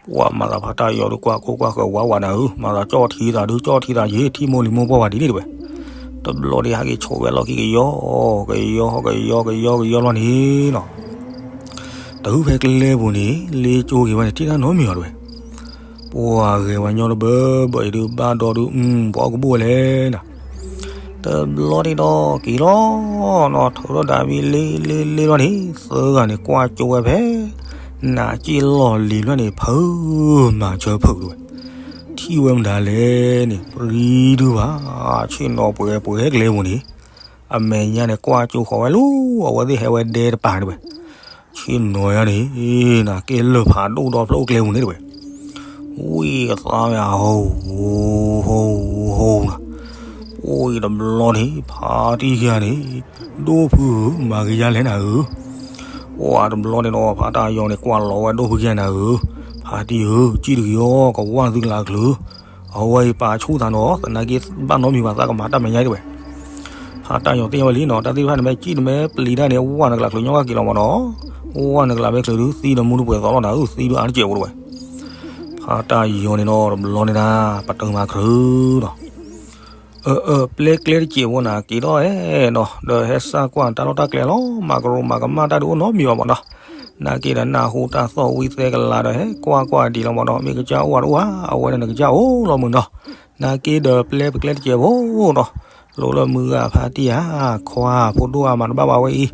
ပှၤမၤသးဖါတၢ်ယီၤဒုးကွၢ်ခိၣ်ကွၢ်ဃၢၤဝးဝးနၤဧၢ, မၤသးကၠီၣ်ထံသးဒုးကၠီၣ်ထံသးယ့ၣ် ထံၣ်မိၢ်လံၤမိၢ်ပှၢ်ဝဲဒ်န့ၣ်တဲဝဲ, တဘျီဒၣ်ဟဲက့ၤဆိးဝဲလီၢ်ခံကယီ ကယီ ကယီ ကယီ ကယီလီၤန့ၣ်နီၤ, တဟုဖဲကျဲပူၤန့ၣ် လ့ကၠိက့ၤဝဲန့ၣ် ထံၣ်တၢ်နီတမံၤဘၣ်တဲဝဲ, ပှၤဂဲၤဝဲညီတဘၢဘၢအံၤဒုး ဘၣ်ဒီဒုး ပှၤအီၣ်ကဘူၣ်ဝဲလဲၣ်နီၤ တဘျီဒၣ်ဒီးက့ၤလီၤနီၤ, ထုးထီၣ်ဒၣ်မံလ့လ့လ့လီၤန့ၣ် သၢဂၤန့ၣ်ကွၢ်ကၠိဝဲဖဲ နးက့ၣ်လီၢ်လံၤဖျၢၣ်န့ၣ် ဖုးမၤဆၢဖုးတဝဲ, ထံၣ်ဝဲမတၤလဲၣ်န့ၣ် ပရံဒုဘၣ်, ဆ့ၣ်နီၤပှဲၤပှဲၤဟဲကျဲပူၤန့ၣ်, အမဲာ်ညါန့ၣ် ကွၢ်ကၠိဃီၤဝဲလီၤ, အဝဲသ့ၣ်ဟဲဝဲဒဲတပၤတဝဲ, ဆ့ၣ်နီၤယါန့ၣ် နးက့ၣ်လၢၢ်ဖးဒိၣ်ဒီဖျၢၣ်အိၣ်ကျဲပူၤန့ၣ်တဝဲ, ဝံၣ်အသးမ့ၢ်ဟူး ဟူး ဟူးနၤ, အိၣ်အံၤတဘျီန့ၣ် ဖါတံၢ်ယါန့ၣ် ဒိၣ်ဖုဧၢ မၤကယါလဲၣ်နၤဧၢ, ပှၤတဘျီန့ၣ်ဒီး ဖါတၢ်ယီၤန့ၣ် ကွၢ်လီၤဝဲဒိၣ်ဖုကယါနၤဧၢ, ဖါတံၢ်ဧၢ ကံၣ်တကယီ ကဝၢ်နသုကလးချုး, အဝဲအံၤပာ်ဆူၣ်သးနီၤ သနာ်က့ဘၣ်နီတမံၤဘၣ်သးကမၤတၢ်မဲာ်ညါတဝဲ, ဖါတၢ်ယီၤသ့ၣ်ညါဝဲလံနီၤ တၢ်သ့ၣ်တဖၣ်န့ၣ် မ့ၢ်ကံၣ်တမ့ၢ်ပျံၤတၢ်န့ၣ် ဝၢ်နကလးချုးညီကက့ၤလီၤမးနီၤ, ဝၢ်နကလးမ့ၢ်ချုးဒုးသံဒီးမူတပှဲၤသီလီၤနၤဧၢ သံဒုးအါတစဲးဖိတဝဲ, ဖါတၢ်ယီၤန့ၣ်ဒီးတဘျီန့ၣ်ဒၣ် ပတုာ်မၤခရၢဒီး အၢ အၢ ပျဲကျဲတစဲးဖိနၤ က့ၤထီၣ်အဲၣ်နီၤ ဒီးဟဲစၢ်ကွၢ်တၢ်လီၢ်တၢ်ကျဲလီၤ မၤကရိမၤကမၣ်တၢ်ဒုးအိၣ်နီတမံၤဘၣ်မးနီၤ, နာ်က့ဒီးနၢ်ဟူတၢ်သီၣ်ဝံသဲကလၤဒီး ဟဲကွၢ်ကွၢ်ဒံးလီၤမးနီၤ မ့ၢ်ကစၢ်အိၣ်ဝဲတအိၣ်ဧါ အဝဲဒၣ်နကစၢ်အိၣ်လီၤမုာ်နီၤ, နာ်က့ဒီးပျဲပကျဲတစဲးဖိနီၤ, လိၤလၢမုၢ်ဂၤဖါတံၢ်ဧါ, ခွါဖိဒိၣ်ဧါ မၤတဘၣ်ဘၣ်ဝဲအံၤ,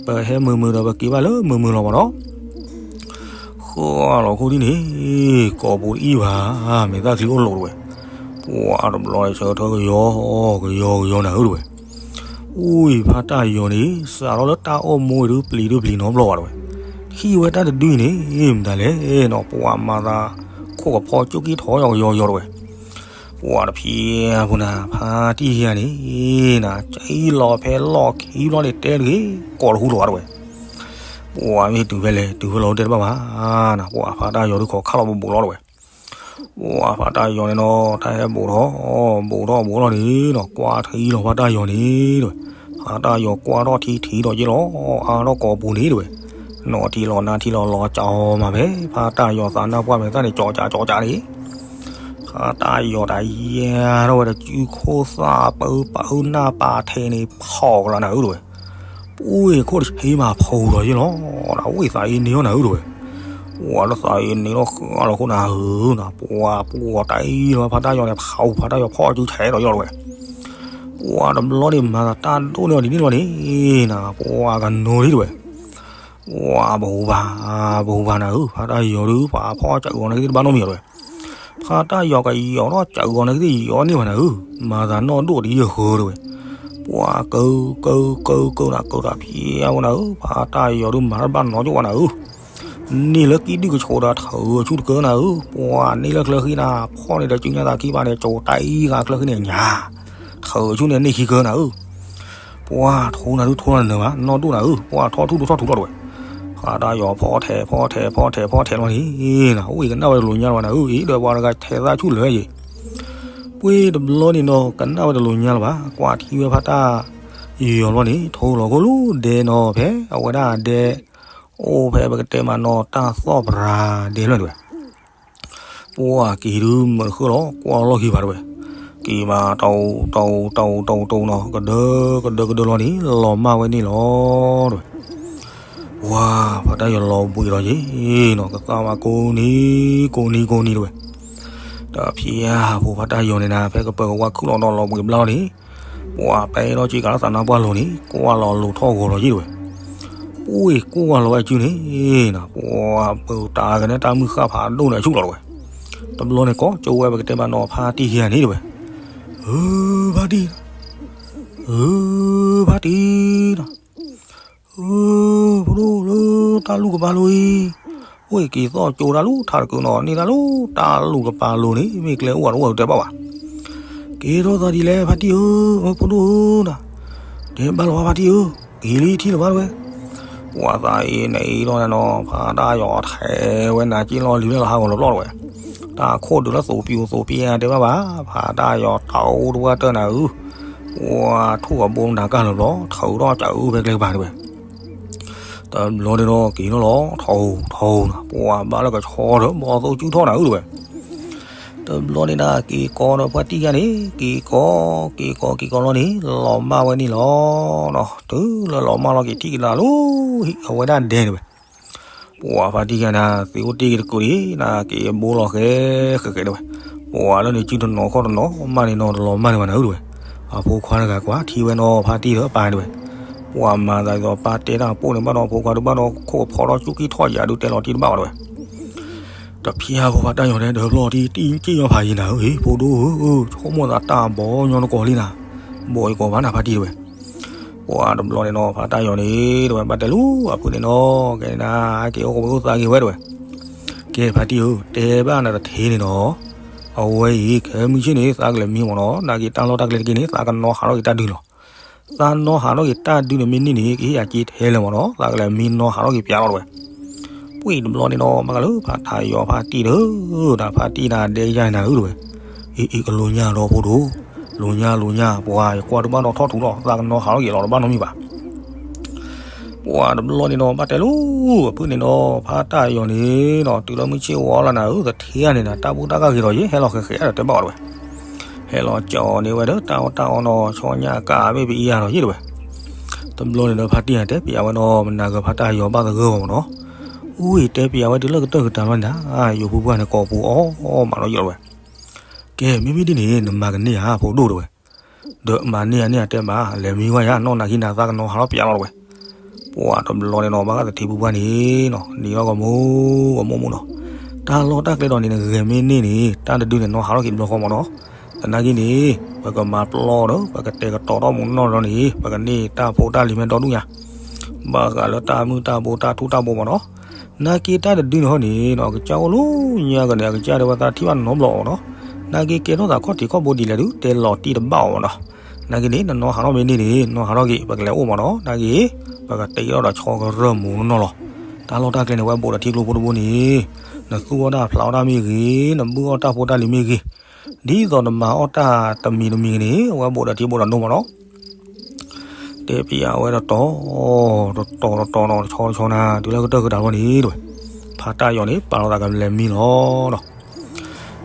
ပဟဲမုာ်မုာ်ဒီးပက့ၤဘၣ်လၢမုာ်မုာ်လီၤမးနီၤ ဃၢလီၤခိၣ်ဒ်န့ၣ်, ကိာ်ပူၤတအံၣ်ဘၣ်, မ့ၢ်သၣ်ချံအိၣ်လိာ်တဝဲ, ပှၤတဘျီဆၢထၢၣ်ကယီ, ကယီကယီနၤဧၢတဝဲ, အိၣ်အံၤဖါတၢ်ယီၤန့ၣ် စးထီၣ်လၢတၢ်အိၣ်မူအံၤဒုးပျံၤဒုးပျံၤနီတဘျီဘၣ်တဝဲ, ထံၣ်ဝဲတၢ်တဒုအံၤန့ၣ် မတၤလဲၣ်နီၤ ပှၤမၤသးခိၣ်ကဖီကၠိၣ်ကံၣ်ထီၣ်ယီၤကယီကယီတဝဲ ပှၤတဖံးဖိနၤ ဖါတံၢ်ယါန့ၣ် နကၠံလီၤဖဲလီၢ်ခံဘျီန့ၣ် တဲတဂ့ၤ ကိးတဟူလီၤတဝဲ, ပှၤမ့ၢ်တုၤဖဲလဲၣ် တုၤဖဲလီၤတဲတဘၣ်ဘၣ်နၤ ပှၤဖါတၢ်ယီၤဒုးခိးခးလီၤဘိးဘိးလီၤတဝဲ, ပှၤဖါတၢ်ယီၤန့ၣ်နီၤ တၢ်ဟဲဘိးထီၣ် ဘိးထီၣ်ဘိးလီၤန့ၣ်နီၤ ကွၢ်ထံလီၤဖါတၢ်ယီၤန့ၣ်တဝဲ, ဖါတၢ်ယီၤကွၢ်ထီၣ်ထံထံဒီးက့ၤလီၤ အါထီၣ်ကိာ်ပူၤန့ၣ်တဝဲ, နီၣ်ထံလီၤနါထံလီၤလီၤကၠီမးဖဲ ဖါတၢ်ယီၤသးနၢ်ပှၢ်မဲာ်သၣ်န့ၣ် ကၠီကၠီကၠီကၠီန့ၣ် ဖါတၢ်ယီၤတၢ်ယဲထီၣ်ဝဲဒီး ကုခိၣ်သၣ်ပၢပာ်အုၣ်နၢ်ပာ်ထဲန့ၣ်ဖီၣ်ကလးနၤဧၢတဝဲ, ပှၤခိၣ်တဆံမးဖီၣ်ဒီးယ့ၢ်လီၤ, ဝံသးအ့န့ၢ်အီၣ်နၤဧၢတဝဲ, ပှၤလၢသးအ့န့ၢ်လီၤဃၢလီၤခိၣ်နၤဧၢ, ပှၤပှၤတၢ်အံၤလီၤဖါတၢ်ယီၤန့ၣ် ဖးဖါတၢ်ယီၤဖီၣ်စုဆဲးဒီးယ့ၢ်လီၤတဝဲ, ပှၤတဘျီန့ၣ်မၤသးတၢ်ဒိၣ်န့ၢ်အီၤဒ်န့ၣ်လီၤန့ၣ်, ပှၤကနိၤလံတဝဲ ပှၤဘိးဘၣ်, ဘိးဘၣ်နၤဧၢ, ဖါတၢ်ယီၤဒုး ပှၤဖီၣ်စၢၤဂီၤန့ၣ်ကသ့ၣ်တဘၣ်နီတမံၤအီၤတဝဲ, ဖါတၢ်ယီၤကယီၤထီၣ်စၢၤဂီၤန့ၣ်ကသ့ၣ်ယီၤန့ၢ်ဘၣ်နၤဧၢ, မၤသးနီၣ်ဒိၣ်ဒ်ယဃၢတဝဲ, ပှၤကၢကၢကၢကၢနၤ ကၢတၢ်ဖံးအါဝဲနၤဧၢ, ဖါတၢ်ယီၤဒုးမၤတၢ်တဘၣ်နီတမံၤဘၣ်နၤဧၢ, န့ၢ်လၢကံၣ်ဒုၣ်ကဆိးဒီးထုးဆူၣ်တကၢနၤဧၢ, ပှၤန့ၢ်လၢချၢဃံနၤ ဖီၣ်န့ၣ်ဒီးစုညါသးခံဘၣ်န့ၣ် ကၠိတၢ်အံၤဂၤချၢဃံန့ၣ်ညါ, ထုးဆူၣ်န့ၢ်န့ၢ်ခံကၢနၤဧၢ ပှၤထိနၤဒုးထိနၤနၢၤဘၣ် နီၢ်ဒိၣ်နၤဧၢ, ပှၤထီၣ်ထူၣ်ဒိၣ်ထီၣ်ထူၣ်ထီၣ်တဝဲ, ဖါတၢ်ယီၤဖီၣ်ထဲးဖီၣ်ထဲးဖီၣ်ထဲးဖီၣ်ထဲးလီၤန့ၣ်, အိၣ်အံၤကနၣ်ဝဲတလိၤညါလၢၤဘၣ်နၤဧၢ, အံၤဒီးပှၤတဂၤထဲးသၣ်ဆူၣ်လၢၤယ့ၣ်, ပှ့ၤတဘျီန့ၣ်ဒီး ကနၣ်ဝဲတလိၤညါလၢၤဘၣ်, ကွၢ်ထံဝဲဖါတၢ်ယီၤလီၤန့ၣ် ထိလီၤခိၣ်လၢဒဲနီၤ ဖဲအဝဲဒၣ်ဒဲ အိၣ်ဖဲပကတဲမးနီၤ တၢ်သီၣ်ပရၤဒဲလီၤတဝဲ ပှၤက့ၤဒုးမုာ်ဃၢလီၤ ကွၢ်လီၢ်ခံဘၣ်တဝဲ, က့ၤမးတအိၣ်တအိၣ်တအိၣ်တအိၣ်တအိၣ်နီၤ ကဒၢကဒၢကဒၢလီၤန့ၣ် လီၤမၢ်ဝဲန့ၣ်လီၤတဝဲ, ပှၤဖါတၢ်ယီၤလီၤဘှံးလီၤယ့ၣ်နီၤ ကသၣ်မးကိးနံၤကိးနံၤကိးနံၤတဝဲ, ဒီးဖံးယါဖိဖါတၢ်ယီၤန့ၣ်နၤ ဖဲကပၢၤကဝါခုၣ်လီၤဒီးလီၤဘှံးဘျါလီၤန့ၣ် ပှၤပဲထီၣ်က့ၤကလၢသးနါပှၢ်လိၤန့ၣ် ကွၢ်လီၤလိၤထီၣ်ဂီၤလီၤယ့ၣ်တဝဲ, ပှ့ၤကွၢ်လီၤဝဲအစုန့ၣ်နၤ ပှၤပၢၤတၢ်ကနဲတၢ်မုၢ်ဃၣ်ဖးဒိၣ်န့ၣ်အဆူၣ်လီၤတဝဲ, တဘျီန့ၣ် ကိးကၠိဝဲပကတဲမးနီၤဖါတံၢ်ယါန့ၣ်တဝဲ, ဧၢ ဖါတံၢ်, ဧၢ ဖါတံၢ်နီၤ ဧၢ ဖိဒိၣ်လၢတၢ်လူၢ်ကပၤလိၤအံၤ, အိၣ်က့ၤသီၣ်ကၠိတၢ်လူၢ်ထးတကုာ်နီၤ န့ၢ်တၢ်လူၢ်တၢ်လူၢ်ကပၤလိၤန့ၣ် မ့ၢ်ကျဲအိၣ်ဝဲတအိၣ်တဲဘၣ်ဘၣ်, က့ၤထီၣ်သးဒ်လဲၣ်ဖါတံၢ်ဧၢ, ဖိဒိၣ်ဧၢနီၤ, တဲဘၣ်လီၤဖါတံၢ်ဧၢ, က့ၤလံထံၣ်လၢၤဘၣ်တဝဲ, ပှၤသးအ့န့ၣ်အံၤဒီးနီၤ ဖါတၢ်ယီၤထဲးဝဲနၤက့လီၤလံၤလၢဟးဂီၤလီၤပျီတဝဲ, တၢ်ခိၣ်ဒုးလၢသိးပျူၤသိးပျဲတဲဘၣ်ဘၣ်, ဖါတၢ်ယီၤတအိၣ်တဝဲတၢၢ်နၤဧၢ, ပှၤထူၣ်အဘိနၤကၢ်လီၤပျီ ထုးထီၣ်ကၢ်အုၣ်ဖဲကျဲကပၤတဝဲ တဘျီန့ၣ်ဒီးက့ၤနီၤလီၤ ထီၣ်ထီၣ်နီၤ ပှၤဘၣ်လၢကဆီဒီးဘီၣ်သိၣ်စုၣ်ထီၣ်နၤဧၢတဝဲ, တဘျီန့ၣ်ဒၣ်က့ၤကီဒီးပှၤတံၢ်ယါန့ၣ် က့ၤကီ က့ၤကီက့ၤကီလီၤန့ၣ် လီၤမၢ်ဝဲန့ၣ်လီၤ, တုၤလၢလီၤမၢ်လီၤက့ၤထံၣ်ကဒါလီၤ ဟံၣ်အဝဲဒၣ်ဒဲန့ၣ်ဝဲ ပှၤဖါတံၢ်ယါန့ၣ် သ့အိၣ်တ့ၢ်က့ၤတကိးဒံး နက့ၤဘိလီၤဃဲဃဲဃဲတဝဲ, ပှၤလၢန့ၣ်စုတနီၤခီၣ်တနီၤ မၢ်န့ၣ်နီၤတလီၤမၢ်န့ၣ်ဘၣ်နၤဧၢတဝဲ, အဖိခွါတဂၤကွၢ်ထံဝဲနီၤဖါတံၢ်ဒီးပၢ်တဝဲ, ပှၤမၤသးဒ်သိး ပၢ်တဲတၢ်ပိၢ်န့ၣ် ဘၣ်ဒီးဖိခွါဒုး ဘၣ်ဒီးခိၣ်ဖီထီၣ် ကၠူကံၢ်ထီၣ်ယၤဒုး တဲလီၤတံၢ်တဘၣ်ဘၣ်တဲဝဲ. တဖျၢၣ်ဖိဖါတၢ်ယီၤန့ၣ် ဒၢးဖျီၣ်ထံ တံၢ်က့ၣ်ညီဖးယံၤနၤဧၢ ဖိဒိၣ်ဧၢ, ဆိကမိၣ်သးတၢ်ဘီညီနကိးလံနၤ, ဘီယကိးဘၣ်နၤဖါတံၢ်တဲဝဲ. ပှၤတဘျီန့ၣ်နီၤ ဖါတၢ်ယီၤန့ၣ် တဲဝဲ ဘၣ်တဲလူၤအဖုန့ၣ်နီၤ, ကဲန့ၣ်နၤ က့ၤအိၣ်ကဝဲအိၣ်သးက့ၤဝဲတဲဝဲ. ကဲဖါတံၢ်ဧၢ, တဲဘၣ်နၤတထံၣ်န့ၣ်နီၤ, အဝဲအံၤ ခဲမုၢ်ဆ့ၣ်န့ၣ် သးကလဲၤမံမ့ၢ်နီၤ, နာ်က့တၢ်လီၢ်တၢ်ကျဲတက့ၢ်န့ၣ် သးကနီၤဟးထီၣ်က့ၤတၢ်ဒုးလီၤ. သးနီၤဟးထီၣ်က့ၤတၢ်ဒုးန့ၣ်မ့ၢ်န့ၢ်န့ၣ် ကဟ့ၣ်ယၤက့ထဲလဲၣ်မ့ၢ်နီၤ, သးကလဲၤမံနီၤဟးထီၣ်က့ၤပၠးလီၤတဲဝဲ. ပှၤတဘျီန့ၣ်နီၤ ဘၣ်ဃးလၢဖါတၢ်ယီၤဖါတံၢ်ဒီး တၢ်ဖါတံၢ်နၤဒဲယါနၤဧၢတဲဝဲ. အ့ အ့ ကလိညါဒီးဖိဒိၣ်, လိညါလိညါ ပှၤယကွၢ်တဘၣ်နီထီၣ်ထူလီၤ, သးကနီၤဟးထီၣ်က့ၤလီၤတဘၣ်နီတမံၤဘၣ်. ပှၤတဘျီန့ၣ်နီၤ ဘၣ်တဲလူၤအဖုန့ၣ်နီၤ, ဖါတၢ်ယီၤန့ၣ်နီၤ တုၤလၢမုၢ်ဆ့ၣ်ဝီလီၤနၤဧၢ, သထ့ဂၤန့ၣ်နၤ တၢ်ဘူၣ်တၢ်ဂၢ်ဂ့ၤဒီးယဲ ဟဲလီၤဃဲၤဃဲၤဒီးတဲဘၣ်အီၤတဲဝဲ. ဟဲလီၤကၠီန့ၢ်ဝဲဒီး တၢ်အီၣ်တၢ်အီနီၤ ဆီညၣ်ကၣ်မ့ၢ်ပအံၤယၤဒီးယဲတဲဝဲ. တဘျီန့ၣ်ဒီးဖါတံၢ်တဲပျးဝဲနီၤ, မနၤဂ့ၤဖါတၢ်ယီၤဘၣ်သဂၢၢ်အီၤမ့ၢ်နီၤ, အူအံၤတဲပျးဝဲတုၤလၢကတၢၢ်ကတၢၢ်လီၤနၤ, ယိၤဖိပှၢ်န့ၣ်ကိးပူၤအီၣ်မးလီၤယဲတဲဝဲ. ကဲ မ့မ့ၢ်ဒ်န့ၣ် နမၤကန့ၢ်ဧါ ဖိဒိၣ်တဲဝဲ. ဒီးမၤန့ၢ်ဧါန့ၢ်ဧါတဲမး, လဲၤမံဝဲယါ နီၢ်နၤခံနၤသးကနီၤဟးထီၣ်ပၠးလီၤတဲဝဲ. ပှၤတဘျီန့ၣ်နီၤ ဘၣ်ဃးသထ့ဖိပှၢ်န့ၣ်နီၤ နံၤထီၣ်ကမိၢ်ကမိၢ်မ့ၢ်နီၤ, တၢ်လီၢ်တၢ်ကျဲဒီးန့ၣ် နဂဲၤမ့ၢ်န့ၢ်န့ၣ် တၢ်တဒုန့ၣ် နီၤဟးထီၣ်က့ၤတဘျီဃီမ့ၢ်နီၤ. သနာ်က့န့ၣ် ပကမၤပျီဒီး ပကတဲာ်ကတီၤထီၣ်မူနီၢ်ဒီးန့ၣ် ပကန့ၢ်တၢ်ဖိတၢ်လံၤမ့ၢ်ဒီဒူၣ်ညါ, ဘၣ်ဃးလၢတၢ်မုၢ်တၢ်ဘိတၢ်ထူတၢ်ဘိမ့ၢ်နီၤ. နာ်က့တၢ်တဒုန့ၣ်ဟီန့ၣ်နီၤ အကစၢ်အိၣ်လၢညါကန့ၣ် အကစၢ်ဒၣ်ဝဲသးထံၣ်ဘၣ်နီတဘျီမ့ၢ်နီၤ. နာ်က့ကဲထီၣ်သးခီၣ်ထံးခီၣ်ဘိဒ်လဲၣ်ဒုး တဲလီၤတံၢ်တဘၣ်အီၤမ့ၢ်နီၤ. နာ်က့န့ၣ် နနီၤဟးထီၣ်မ့ၢ်န့ၢ်န့ၣ် နီၤဟးထီၣ်က့ၤ ပကလဲၤအိၣ်မ့ၢ်နီၤ. နာ်က့ ပကတဲာ်ကတီၤဒီးဆီကရၢၢ်မူနီၢ်လီၤ. တၢ်လီၢ်တၢ်ကျဲန့ၣ် ဝဲဘူးဒီးထံကျိဖိတဘိန့ၣ် နသူၣ်အီၣ်တၢ်ဖျးအီၣ်တၢ်မ့ၢ်ဂ့ၤ, နဘုၣ်အီၣ်တၢ်ဖိတၢ်လံၤမ့ၢ်ဂ့ၤ, ဒ်သိးနမၤအီၣ်တၢ်တမံၤတမံၤန့ၣ် အဝဲဘူးဒီးထံဘူးဒီးနိမ့ၢ်နီၤ. တဲပျးဝဲတတီၤ တတီၤတတီၤနီၤ တဆီတဆီနၤ တုၤလၢကတၢၢ်ကတၢၢ်လီၤန့ၣ်တဲဝဲ. ဖါတၢ်ယီၤန့ၣ် ပာ်လီၤသးကလဲၤမံလီၤနီၤ.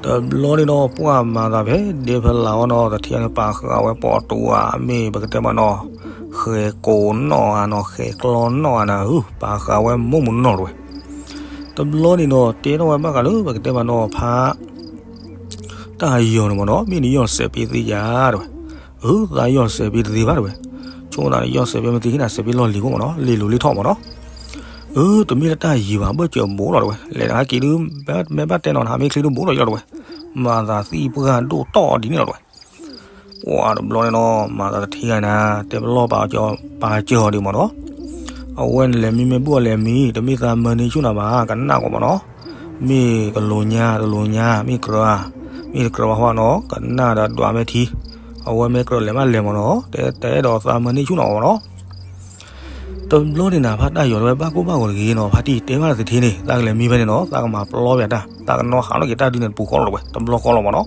တဘျီန့ၣ်ဒီး ပှၢ်မၤသးဖဲဒဲဖဲလၢ်အီၤနီၤ သထ့န့ၣ် ပာ်ဃာ်ဝဲပိာ်တူာ်ဧါ မ့ၢ်ပကတဲမ့ၢ်နီၤ ဃဲၤကိာ်နီၣ်ဧါနီၤ ဃဲၤကျီနီၣ်ဧါနၤဧၢ ပာ်ဃာ်ဝဲမိၢ်မူနီၢ်တဲဝဲ. တဘျီန့ၣ်နီၤ တဲထီၣ်ဝဲဘၣ်ဃးလၢပကတဲမ့ၢ်နီၤ ဖါ တၢ်ယီၤန့ၣ်မ့ၢ်နီၤ မ့ၢ်နယီၢ်စဲးပ့သ့ယၤတဲဝဲ. အၢ သးယီၢ်စဲးပ့တသ့ဘၣ်တဲဝဲ. ဆိသးနယီၢ်စဲးပ့မ့ၢ်သ့ ဟံးနၤစဲးပ့လီၢ်လံၤဖိမ့ၢ်နီၤ လ့ၤလိၤလ့ၤထီၣ်မ့ၢ်နီၤ. အၢ တမ့ၢ်လၢတၢ်ယံၤဘၣ် ဘၢၣ်စၢၤဘူးလီၤတဲဝဲ. လဲၤတဟါက့ၤဒုး မ့ၢ်ဘၣ်တဲနီၤ နဟးမ့ၢ်ချ့ဒုးဘူးလီၤယီၢ်တဲဝဲ. မၤသးသံပှၢ်ဒိၣ်တီၢ်ဒ်န့ၣ်လီၤတဲဝဲ. ပှၤတဘျီန့ၣ်နီၤ မၤသးတထံဂၤနၤ တဲပလီၢ်ပာ်စၢၤ ပာ်စၢၤအီၤဒံးမ့ၢ်နီၤ. အဝဲန့ၣ်လဲၤမံမ့ၢ်ဘူၣ်အီၤလဲၤမံ တမ့ၢ်သးမၢန့ၢ်ဆူၣ်နၤဘၣ် ကနၣ်ကွၢ်မ့ၢ်နီၤ. မ့ၢ်ကလိၤညါတလိၤညါ မ့ၢ်ကြၢးဧါ မ့ၢ်တကြၢးဘၣ်ဟီနီၤ ကနၣ်ဒီးဒွးမဲာ်ထံ. အဝဲမ့ၢ်ကြၢးလဲၤမးလဲၤမ့ၢ်နီၤ တဲတဲဒီးသးမၢန့ၢ်ဆူၣ်နၤမ့ၢ်နီၤ. တဘျီန့ၣ်နၤ ဖါတၢ်ယီၤတဲဝဲ ဘၣ်ကိၢ်ဘၣ်ဂီၤတဂ့ၤနီၤ ဖါတံၢ်တဲဘၣ်သထ့န့ၣ် သးကလဲၤမံဖဲန့ၣ်နီၤ သးကမၤပျီပျးတၢ် သးကနီၤဟးထီၣ်က့ၤတၢ်ဒုးန့ၣ်တပူၤဃီလီၤတဲဝဲ တဘျီဃီလီၤမ့ၢ်နီၤ.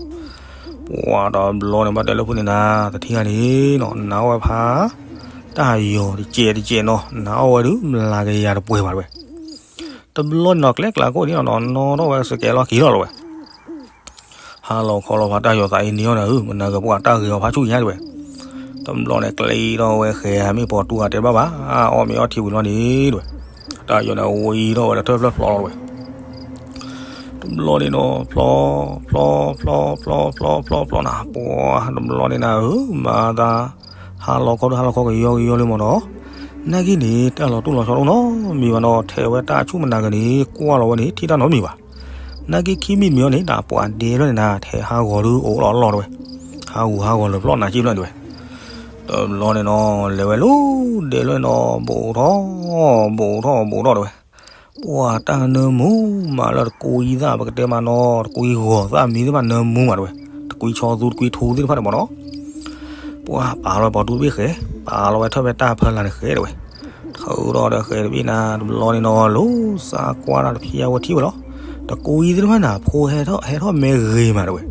ပှၤတဘျီန့ၣ် ဘၣ်တဲလၢဖိန့ၣ်နၤ သထ့ဂၤန့ၣ်နီၤ နၤအီၣ်ဝဲဖါ တၢ်ယီၤတစဲးတစဲးနီၤ နၤအီၣ်ဝဲဒုး မလၤကယၤတပှဲၤဘၣ်တဲဝဲ. တဘျီန့ၣ်နီၤ ကျဲကျးကိၣ်န့ၣ်နီၤ နီၣ်ထီၣ်ဝဲစကဲးလီၢ်ခံလီၤတဲဝဲ. ဟါလီၤခီလီၤဖါတၢ်ယီၤသးအံၤန့ၣ်အီၤနၤဧၢ မနၤဂ့ၤပှၤတၢ်ဂ့ၤအီၤဖးဆူၣ်ညါတဲဝဲ. တဘျီန့ၣ် ကျဲအံၤထီၣ်ဝဲဃဲၤ မ့ၢ်ပိာ်တူၢ်ဂၤတဲဘၣ်ဘၣ် အီၣ်မ့ၤအီထံဝံၤလီၤန့ၣ်တဲဝဲ. တၢ်ယီၤန့ၣ် ဝံၤထီၣ်ဝဲဒီးထၢၣ်ဖျၢၣ်ဖျီလီၤတဲဝဲ. တဘျီန့ၣ်နီၤ ဖျီ ဖျီ ဖျီ ဖျီ ဖျီ ဖျီ ဖျီနၤ ပှၤတဘျီန့ၣ်နၤဧၢ မၤသး ဟါလီၤခီဒီးဟါလီၤခီကယီကယီလံမ့ၢ်နီၤ. နာ်က့န့ၣ် တၢ်လီၤတိၢ်လီၤဆီတအိၣ်နီတမံၤဘၣ်နီၤ ထဲးဝဲတၢ်ဆူၣ်မနၤဂ့ၤန့ၣ် ကွၢ်လီၤဝဲန့ၣ် ထံၣ်တၢ်နီတမံၤဘၣ်. နာ်က့ခံမံၤတမံၤအီၤန့ၣ် တၢ်ပှၤဒဲလီၤန့ၣ်နၤ ထဲးဟးဂီၤဒုးအိၣ်လီၤလီၤတဲဝဲ. ဟးဂူာ်ဟးဂီၤလၢာ်ဖျီၣ်နၤက့ဖျၢၣ်တဲဝဲ. တဘျီန့ၣ်နီၤ လဲၤဝဲလၢဒဲလီၤန့ၣ်နီၤ ဘူးထီၣ် ဘူးထီၣ် ဘူးထီၣ်တဲဝဲ. ပှၤတၢ်နၢမူမးလၢတကွံသၣ် ပကတဲမးနီၤ တကွံဂီၤသၣ်မံသ့ၣ်တဖၣ်နၢမူမးတဲဝဲ. တကွံဆီသူတကွံထူသ့ၣ်တဖၣ်န့ၣ်မ့ၢ်နီၤ. ပှၤပာ်လီၤဝဲပိာ်တူၢ်တဘ့ၣ်ဃဲၤ ပာ်လီၤဝဲထၢၣ်ဖဲတၢ်ဖီလာ်န့ၣ်ဃဲၤတဲဝဲ. ထုးထီၣ်ဒီးဃဲၤတဘ့ၣ်နၤ တဘျီန့ၣ်နီၤ လူၤစးကွၢ်တၢ်တဖျၢၣ်ဝဲထံၣ်ဝဲလီၤ. တကွံသ့ၣ်တဖၣ်နၤ ဖိဟဲထီၣ်ဟဲထီၣ်မဲဂ့ၤမးတဲဝဲ.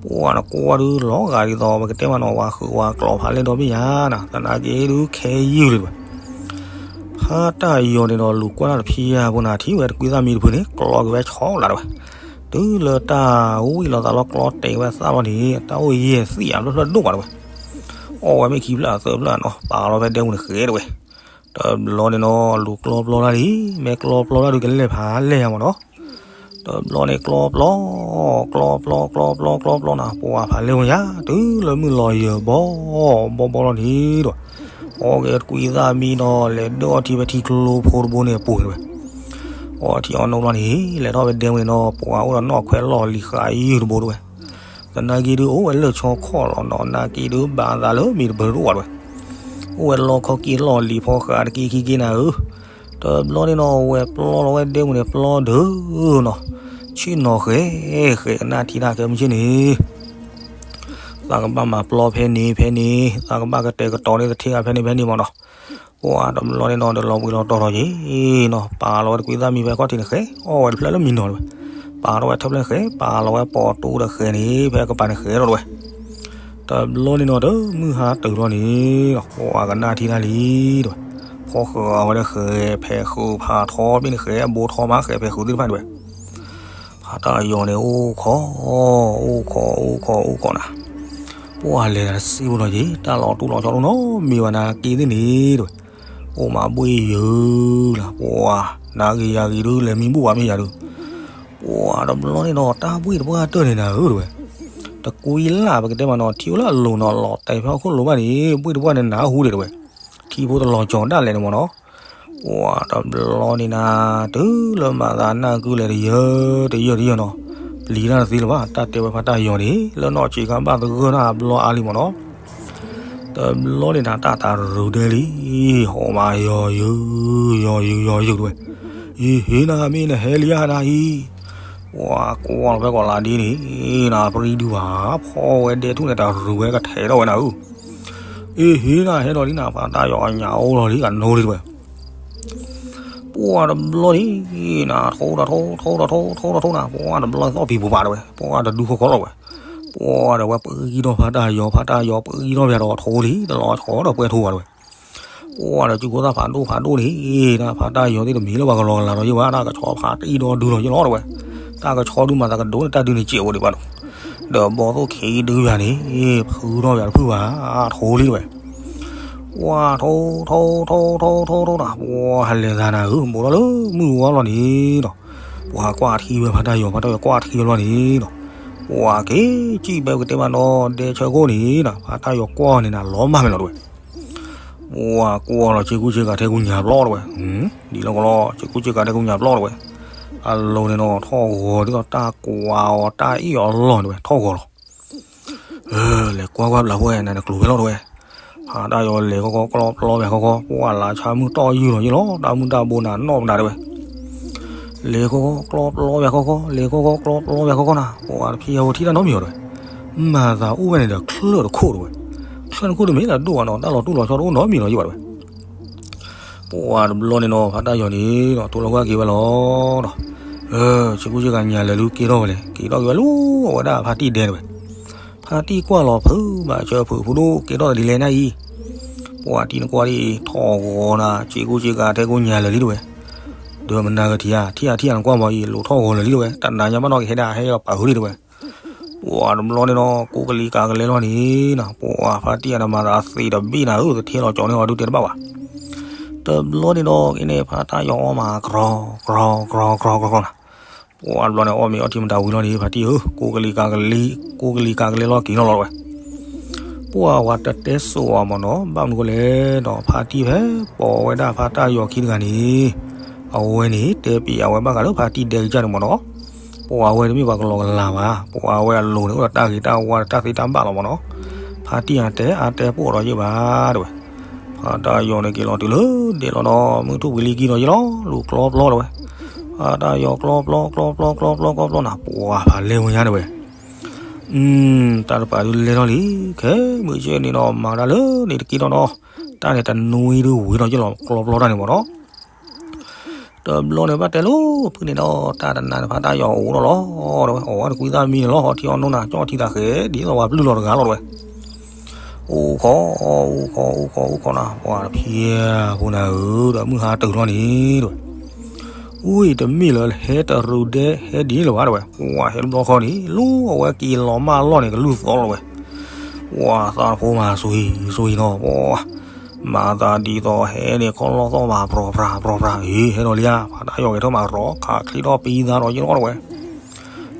ပှၤနကွၢ်ဒုးလီၤဂာ်ဒ်သိး ပကတဲမးနီၤ ဝၤဃုာ်ဝၤကျိးဖးလဲၢ်ဒီဘ့ၣ်ယါနၤ သနာ်က့ဒုး ခဲယုၢ်လံတဲဝဲ. ဖါတၢ်ယီၤန့ၣ်ဒီး လူၤကွၢ်တၢ်တဖံးယါဖိနၤ ထံၣ်ဝဲတကွံသၣ်မံတဖုန့ၣ် ကျီက့ၤဝဲဆီလၢ်တဲဝဲ. တုၤလၢတၢ်ဝံၣ်လီၤသးလီၤ ကျီတဲာ်ဝဲသၣ်လီၤန့ၣ် တၢ်အိၣ်ယဲၢ်သံၣ်အဖျၢၣ်ဖျၢၣ်ဒိၣ်မးတဲဝဲ. အီၣ်ဝဲမ့ၢ်ခံဖျၢၣ်သၢဖျၢၣ်နီၤ ပာ်လီၤဖဲဒဲပူၤန့ၣ်ဃဲၤတဲဝဲ. တဘျီန့ၣ်နီၤ လူၤကျီပျီတၢ်လံ မ့ၢ်ကျီပျီတၢ်ဒုးကလဲၤဖးလဲၢ်ယါမ့ၢ်နီၤ. တဘျီန့ၣ်ကျီပျီ ကျီပျီ ကျီပျီ ကျီပျီ ကျီပျီနၤ ပှၤဖးလဲၢ်ဝဲယါ တုၤလၢမုၢ်လီၤယၢၤဘီ ဘီဘီလီၤန့ၣ်ဒီး အီၣ်က့ၤတကွံသၣ်မံနီၤ လဲၤဒၢၣ်အီထံဖဲထံကျိဖိတဘိန့ၣ်အပူၤန့ၣ်ဝဲ, အီထံအီနိလီၤန့ၣ် လဲၤထီၣ်ဖဲဒဲဝဲန့ၣ်နီၤ ပှၤအိၣ်ဒီးနီၣ်ခွဲးလီၢ်လံၤဃာ်ယုၢ်တဘိတဝဲ, သနာ်က့ဒုးအိၣ်ဝဲလၢၢ်ဆီခီၣ်လီၤနီၤ နာ်က့ဒုးဘၣ်သးလၢမ့ၢ်တပၢၤတအိၣ်ဘၣ်တဝဲ, အိၣ်ဝဲလီခီက့ၤလီၢ်လံၤဖီဃာ်တက့ခံက့နၤဧၢ, တဘျီန့ၣ်နီၤ ဝဲပျီလီၤဝဲဒဲဝဲန့ၣ် ပျီဒုးနီၤ, ဆ့ၣ်နီၤဃဲၤဃဲၤကနၣ်ထံတၢ်ခဲမုၢ်ဆ့ၣ်န့ၣ် သးကဘၣ်မၤပျီဖဲန့ၣ်ဖဲန့ၣ် သးကဘၣ်ကတဲာ်ကတီၤန့ၢ်သထ့ဂၤဖဲန့ၣ်ဖဲန့ၣ်မ့ၢ်နီၤ, ပှၤတဘျီန့ၣ်နီၤ ဒီးလီၤဘှံးလီၤတီၤထီၣ်က့ၤနီၤ ပာ်လီၤဝဲတကွံသၣ်မံဖဲခီၣ်ထံးန့ၣ်ဃဲၤ အီၣ်ဝဲတဖျၢၣ်လၢမံနီၤတဝဲ, ပာ်ထီၣ်ဝဲထၢၣ်ဖျၢၣ်န့ၣ်ဃဲၤ ပာ်လီၤဝဲပိာ်တူဒီးဃဲၤန့ၣ် ဖဲကပၤန့ၣ်ဃဲၤထီၣ်တဝဲ, တဘျီန့ၣ်နီၤ တမုၢ်ဟါတုၤလီၤန့ၣ်နီၤ ပှၤကနၣ်ထံတၢ်လံတဝဲ, ဖီဃာ်ဝဲဒီးဃဲၤ ဖဲးဃုာ်ဖးထီဘ့ၣ်န့ၣ်ဃဲၤ အဘိထီမးဃဲၤ ဖဲးဃုာ်သ့ၣ်တဖၣ်တဝဲ ဖါတၢ်ယီၤန့ၣ် အိၣ်ခိး, အိၣ်ခိး အိၣ်ခိး အိၣ်ခိးနၤ, ပှၤလဲၤနၤတစံးဖိနီၤက့ၤ တၢ်လီၤတူၢ်လီၤဆီဒိၣ်နီတမံၤဘၣ်နၤက့သ့ၣ်န့ၣ်တဝဲ, အိၣ်မးဘှ့ၣ်ယုာ်လၢ ပှၤ နၤဂ့ၤယၤဂ့ၤဒုး လဲၤမံဘူၣ်ဘၣ်မ့ၢ်ယၤဒုး, ပှၤတဘျီန့ၣ်နီၤ တၢ်ဘှ့ၣ်တပှၢ်တၢၢ်န့ၣ်နၤဧၢတဝဲ, တကွံလၢ်ပကတဲမးနီၤ ထံအိၣ်လၢအလိၤနီၤ လီၤတဲာ်ဖဲဟီၣ်ခိၣ်လိၤဘၣ်န့ၣ် ဘှ့ၣ်တပှၢ်န့ၣ်နၤဟူဒံးတဝဲ, ထံဖိတလီၤကၠီၤဒၣ်လဲာ်န့ၣ်မ့ၢ်နီၤ ပှၤတဘျီန့ၣ်နၤ တုၤလၢမၤသးနၢ်ကုလဲၤတယၢတယၢတယၢနီၤ, ပျံၤတၢ်တသ့လၢၤဘၣ် တၢ်တဲဝဲဖါတၢ်ယီၤန့ၣ် လၢနီၢ်ဆံးခါဘၣ်သဂၢၢ်တၢ်အဘျီအါလံမ့ၢ်နီၤ, တဘျီန့ၣ်နၤ တၢ်တရူးဒဲလံ, ဟီၣ်မးယီၤယုာ်, ယီၤယုာ်ယီၤယုာ်တဝဲ, ယဟ့ၣ်နၤမ့ၢ်နဟဲလံဧါနၤအံၤ, ပှၤကွၢ်လီၤဖဲကီးလၢဒ်န့ၣ် နၤပရံဒုဘၣ်, ဖီဝဲဒဲထူၣ်န့ၣ် တရူးဝဲကထဲးထီၣ်ဝဲနၤဧၢ, အ့ဟ့ၣ်နၤဟဲလီၤလံနၤ ဖါတၢ်ယီၤအညၣ်အိၣ်လီၤလံ ကနိလံတဝဲ ပှၤတဘျီန့ၣ် နၤထိဒီးထိ ထိဒီးထိ ထိဒီးထိနၤ ပှၤတဘျီသီၣ်ဖံးပူၤပာ်တဝဲ ပှၤတဒူဃီဃီလီၤဝဲ, ပှၤဒီးဝဲပဂံၢ်ထီၣ်ဖါတၢ်ယီၤ ဖါတၢ်ယီၤပဂံၢ်ထီၣ်ပယၤဒီးထိလံ တလီၤဆီဒီးပှဲၤထိဘၣ်တဝဲ, ပှၤဒီးစုဖိသၣ်ဖးဒိၣ်ဖးဒိၣ်န့ၣ် တၢ်ဖါတၢ်ယီၤသ့ၣ်တမံၤလၢပှၤကလီၤကလးဒီးယ့ၢ်ဘၣ် တၢ်ကဆီဖးတအံၣ်ဒီဒုလီၤယ့ၢ်လီၤတဝဲ, တၢ်ကဆီဒုးမၤသးကဒိးန့ၣ် တၢ်ဒုးန့ၣ်စဲးဝဲဒံးဘၣ်ဒီး, ဒီးဘီသိၣ်ခံဒုယၤန့ၣ် ဖုထီၣ်ယၤတဖုဘၣ် ထိလံတဝဲ ပှၤထိ ထိ ထိ ထိ ထိ ထိနၤ ပှၤဟဲလဲၤသးနၤဧၢ ဘူးထီၣ်လၢမုၢ်ဝါလီၤန့ၣ်ဒီး, ပှၤကွၢ်ထံဝဲဖါတၢ်ယီၤ ဖါတၢ်ယီၤကွၢ်ထံဝဲလီၤန့ၣ်ဒီး, ပှၤက့ၤစံၣ်ဘဲကတဲမးနီၤ ဒဲဆၢခိၣ်န့ၣ်ဒီး ဖါတၢ်ယီၤကွၢ်န့ၣ်နၤ လီၤမၢ်မဲာ်လီၤတဝဲ, ပှၤကွၢ်လီၤ ဆ့ကူဆ့ကၤထဲကူညၣ်ပျီတဝဲ, ဒ်လီၤကလီ ဆ့ကူဆ့ကၤထဲကူညၣ်ပျီတဝဲ, အလိၤန့ၣ်နီၤ ထီၣ်ဂီၤဒ်သိးတၢ်ကွၢ်အီၤတၢ်အ့ၣ်အီၤလီၢ်န့ၣ်ဝဲ ထီၣ်ဂီၤလီၤ လဲၤကွၢ်ကွၢ်ဘျးဖဲနၤနကျိၤဖဲလီၤတဝဲ, ဖါတၢ်ယီၤလဲၤခီခီကျီပျီဝဲခီခီ ပှၤလၢဆါမုၢ်တီၢ်ယုၢ်လီၤယ့ၢ်လီၤ တၢ်မုၢ်တၢ်ဘိနၤနီၣ်မနၤတဝဲ, လဲၤခီခီကျီပျီဝဲခီခီ လဲၤခီခီကျီပျီဝဲခီခီနၤ ပှၤတဖံးအဝဲထံၣ်တၢ်နီတမံၤအီၤတဝဲ, မၤသးအိၣ်ဝဲန့ၣ်ဒီးချၢၣ်တခိၣ်တဝဲ, ချၢၣ်တခိၣ်တမ့ၢ်လၢဒိၣ်ဘၣ်နီၤ တၢ်လီၤတူၢ်လီၤဆီတအိၣ်နီတမံၤလီၤယ့ၢ်ဘၣ်တဝဲ ပှၤတဘျီန့ၣ်နီၤ ဖါတၢ်ယီၤန့ၣ်ဒီး တိၢ်လီၤကွၢ်က့ၤဝဲလီၤဒီး, ဆ့ကူဆ့ကၤညၣ်လၢာ်လံက့ၤထီၣ်ဝဲလဲၣ် က့ၤထီၣ်က့ၤဝဲလီၤ အဝဲဒၣ်ဖါတံၢ်ဒဲတဝဲ, ဖါတံၢ်ကွၢ်လီၤဖုးဘၣ်ဆၢဖုးဖုးဒိၣ်က့ၤထီၣ်တဒ်လဲၣ်နၤအံၤ, ပှၤတံၢ်နကွၢ်ဒ်အံၤ ထီၣ်ဂီၤနၤ ဆ့ကူဆ့ကၤထဲကူညၣ်လၢာ်လံတဝဲ, ဒီးမနၤကထံၣ်ဧါ ထံၣ်ဧါထံၣ်ဧါနကွၢ်ဘၣ်အံၤ လိၣ်ထီၣ်ဂီၤလၢာ်လံတဝဲ တနၤညါဘၣ်နီၣ်ကဟဲဒၣ်ဟဲပာ်ဃုာ်လံတဝဲ ပှၤတဘျီန့ၣ်နီၤ ကိးကလံၤကၤကလဲလီၤန့ၣ်နီၤ ပှၤဖါတံၢ်အတမၤသးသ့တဘ့ၣ်နၤဧၢ သထ့လီၤကၠီၤန့ၢ်အီၤဒုးတဲတဘၣ်ဘၣ်, တဘျီန့ၣ်နီၤ က့န့ၣ် ဖါတၢ်ယီၤအီၣ်မး ကြီၤကြီၤကြီၤကြီၤနၤ, ပှၤတဘျီန့ၣ် အီၣ်မ့ၤအီထံမတၤဝံၤလီၤန့ၣ် ဖါတံၢ်ဧၢ ကိးကလံၤကၤကလံၤ ကိးကလံၤကၤကလဲလီၤက့ၤလီၤလီၤတဝဲ ပှၤဝဲတတဲစိာ်အီၤမ့ၢ်နီၤ ဘၣ်မနုၤဃိလဲၣ်ဒီး ဖါတံၢ်ဖဲပိာ်ဝဲဒၣ်ဖါတၢ်ယီၤခံတဂၤန့ၣ်, အဝဲန့ၣ် တဲပံၤအဝဲဘၣ်ဃးလၢဖါတံၢ်ဒဲကစၢ်န့ၣ်မ့ၢ်နီၤ, ပှၤဝဲတမ့ၢ်ပှၤကလီကလးဘၣ်, ပှၤဝဲအလိၤန့ၣ် အိၣ်ဒီးတၢ်ဂ့ၤတၢ်ဝါဒီးတၢ်သ့တၢ်ဘၣ်လီၤမ့ၢ်နီၤ, ဖါတံၢ်အတဲအါတဲပိာ်ဒီးယ့ၢ်ဘၣ်တဝဲ, ဖါတၢ်ယီၤန့ၣ်က့ၤလီၤတုၤလၢဒဲးလီၤဒီး မုၢ်ထူၣ်ဝံၤလံကံဒီးယ့ၢ်လီၤ လူၤကျီပျီတဝဲ, ဖါတၢ်ယီၤကျီပျီကျီပျီကျီပျီကျီပျီနၤ ပှၤဖးလဲဝဲညါတဝဲ တၢ်တပၤဒုးလဲၤထီၣ်လံ, ခဲမုၢ်ဆ့ၣ်န့ၣ်ဒီး မၤတၢ်လၢန့ၣ်တက့ၢ်ထီၣ်နီၤ, တၢ်န့ၣ်တနွံဒုးဝံၤဒီးယ့ၢ်လီၤ ကျီပျီတၢ်န့ၣ်မ့ၢ်နီၤ, တဘျီန့ၣ်ဘၣ်တဲလိာ်ဖုန့ၣ်ဒီး တၢ်တနၤန့ၣ်ဖါတၢ်ယီၤအိၣ်ဒီးလီၤတဝဲ, အီၣ်ဝဲတကွံသၣ်မံန့ၣ်လီၤ ဟီၣ်ထံအီနိနၤ ကၠီၣ်ထံသးဃဲၤ ဒ်သိးပှၤပျုၢ်လီၤတဂၤလီၤတဝဲ အိၣ်ခိး အိၣ်ခိး အိၣ်ခိး အိၣ်ခိးနၤ ပှၤတဖံးဖိနၤဧၢ ဒီးမုၢ်ဟါတုၤလီၤန့ၣ်တဝဲ, အူၢ် တမ့ၢ်လၢဟဲတရူးဒဲဟဲဒ်န့ၣ်လၢၤဘၣ်တဝဲ, ပှၤဟဲတဘျီဃီန့ၣ် လူၤအဝဲက့ၤလီၤမၢ်လီၢ်န့ၣ် ကလူၢ်သီလီၤတဝဲ, ပှၤသးတဖိမၤဆိၣ်ဂ့ၤဆိၣ်ဂ့ၤနီၤ ပှၤ မၤသးဒ်သိးဟဲန့ၣ် ခီၣ်လီၢ်သီၣ်မး ပြီၤဖြး ပြီၤဖြး အ့ ဟဲဒီးလံဧါ ဖါတၢ်ယီၤဂဲၤထၢၣ်မးရီ ခးချံထီၣ်ပံသါဒီးယ့ၢ်လီၤတဝဲ,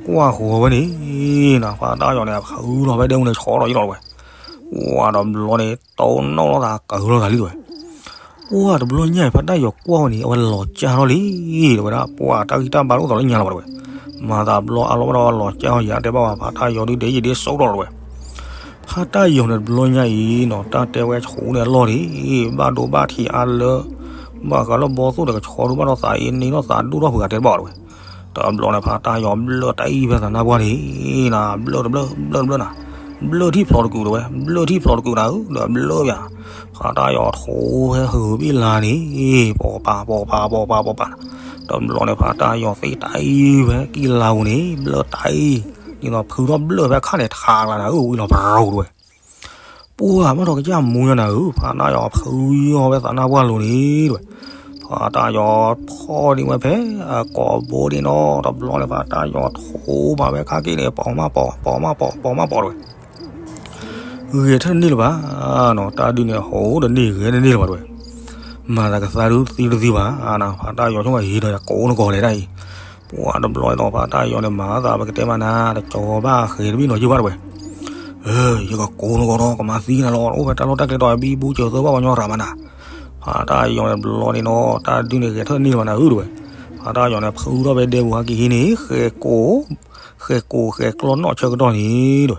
ကွၢ်ဃီၤဝဲန့ၣ် နၤ ဖါတၢ်ယီၤန့ၣ် အဖုလီၤဖဲဒဲမုၢ်န့ၣ် ဆီဒီးယ့ၢ်လီၤတဝဲ, ပှၢ်တဘျီန့ၣ် တိၢ်နီၣ်လိာ်သး ကၢၤလိာ်သးလံတဲဝဲ. ပှၢ်တဘျီညါအံၤ ဖါတၢ်ယီၤကွၢ်ဝဲန့ၣ် အဝဲလီၤကၢ်ထီၣ်လံ တဲဝဲဒၣ်. ပှၢ်တၢ်ဂံၢ်တၢ်ဘါတအိၣ်သိးလၢညါလၢၤဘၣ်တဲဝဲ. မၤသးဘျီအါလီၤဘၣ်ဒီး လီၤကၢ်ထီၣ်ယၤတဲဘၣ်ဘၣ် ဖါတၢ်ယီၤဒုးဒဲးယံၤဒဲးစိၣ်ထီၣ်လီၤတဲဝဲ. ဖါတၢ်ယီၤန့ၣ်တဘျီညါအံၤနီၤ တၢ်တဲဝဲဆိးန့ၣ်အလီၢ်န့ၣ် ဘၣ်ဒိဘၣ်ထံးအါလၢ ဘၣ်ဃးလၢဘီသိၣ်ဒီးကဆီဒုးဘၣ်ဒီးသးအ့န့ထီၣ်သးဒိၣ်ထီၣ်ဖုးဂၤတဲတဘၣ်တဲဝဲ. တဘျီန့ၣ် ဖါတၢ်ယီၤဘျၢၣ်တၢ်အံၤဖဲသးနါပှၢ်န့ၣ် နၤ ဘျၢၣ်တဘျၢၣ် ဘျၢၣ်တဘျၢၣ်နၤ, ဘျၢၣ်ထံၣ်ဖျိးတကုာ်တဲဝဲ, ဘျၢၣ်ထံၣ်ဖျိးတကုာ်နၤဧၢ ဒီးဘျၢၣ်ယၤ. ဖါတၢ်ယီၤထိးဟဲဟုးဘ့ၣ်လါန့ၣ် ပိာ်ပၤ ပိာ်ပၤ ပိာ်ပၤ ပိာ်ပၤ. တဘျီန့ၣ် ဖါတၢ်ယီၤသ့ၣ်တၢ်အံၤဖဲကံလါပူၤန့ၣ် ဘျၢၣ်တၢ်အံၤ ဒ်သိးဖုထီၣ်ဘျၢၣ်ဖဲခါန့ၣ် ထးကျါနၤဧၢ ဝံၤလီၤပရိတဲဝဲ. ပှၢ်မ့ၢ်ထီၣ်ကစၢ်မူညါနၤဧၢ ဖါတၢ်ယီၤဖုယီၤဖဲသးနါပှၢ်လိၤန့ၣ်တဲဝဲ. ဖါတၢ်ယီၤဖီၣ်န့ၢ်ဝဲဖဲအကိာ်ဘိန့ၣ်နီၤ တဘျီန့ၣ် ဖါတၢ်ယီၤထိးမးဝဲခါက့ၤန့ၣ် ပိာ်မးပိာ် ပိာ်မးပိာ် ပိာ်မးပိာ်တဲဝဲ. ဂဲၤထၢၣ်တန့ၢ်လၢၤဘၣ်နီၤ တၢ်ဒုးန့ၣ် ဟိးတန့ၢ်ဂဲၤတန့ၢ်လၢၤဘၣ်တဲဝဲ. မၤသးကသါဒုးသံတသံဘၣ်နၤ ဖါတၢ်ယီၤဆိကမိၣ်ဟံးဒီးယၤကိးနဂီၤလဲၣ်တၢ်အံၤ. ပှၢ်တဘျီန့ၣ်နီၤ ဖါတၢ်ယီၤန့ၣ် မၤသးပကတဲမးနၤ တကၠီၤဘၣ်ဃဲၤတဘ့ၣ်နီၤယုၢ်ဘၣ်တဲဝဲ. ယကကိးနဂီၤဒီး ကမၤသံနၤလီၤ အိၣ်ဖဲတၢ်လီၢ်တၢ်ကျဲဒီး ဘံဘူစၢၤသၢဘၣ်ပှၤညီရၤမးနၤ. ဖါတၢ်ယီၤန့ၣ်တဘျီန့ၣ်နီၤ တၢ်ဒုးန့ၣ်ဂဲၤထၢၣ်တန့ၢ်လၢၤဘၣ်နၤဧၢတဲဝဲ. ဖါတၢ်ယီၤန့ၣ် ဖုထီၣ်ဖဲဒဲပူၤဟဲက့ၤဟံးန့ၣ် ဃဲၤကိာ် ဃဲၤကိာ်ဃဲၤကျီနီၣ်ဆၢကတီၢ်န့ၣ်တဲဝဲ.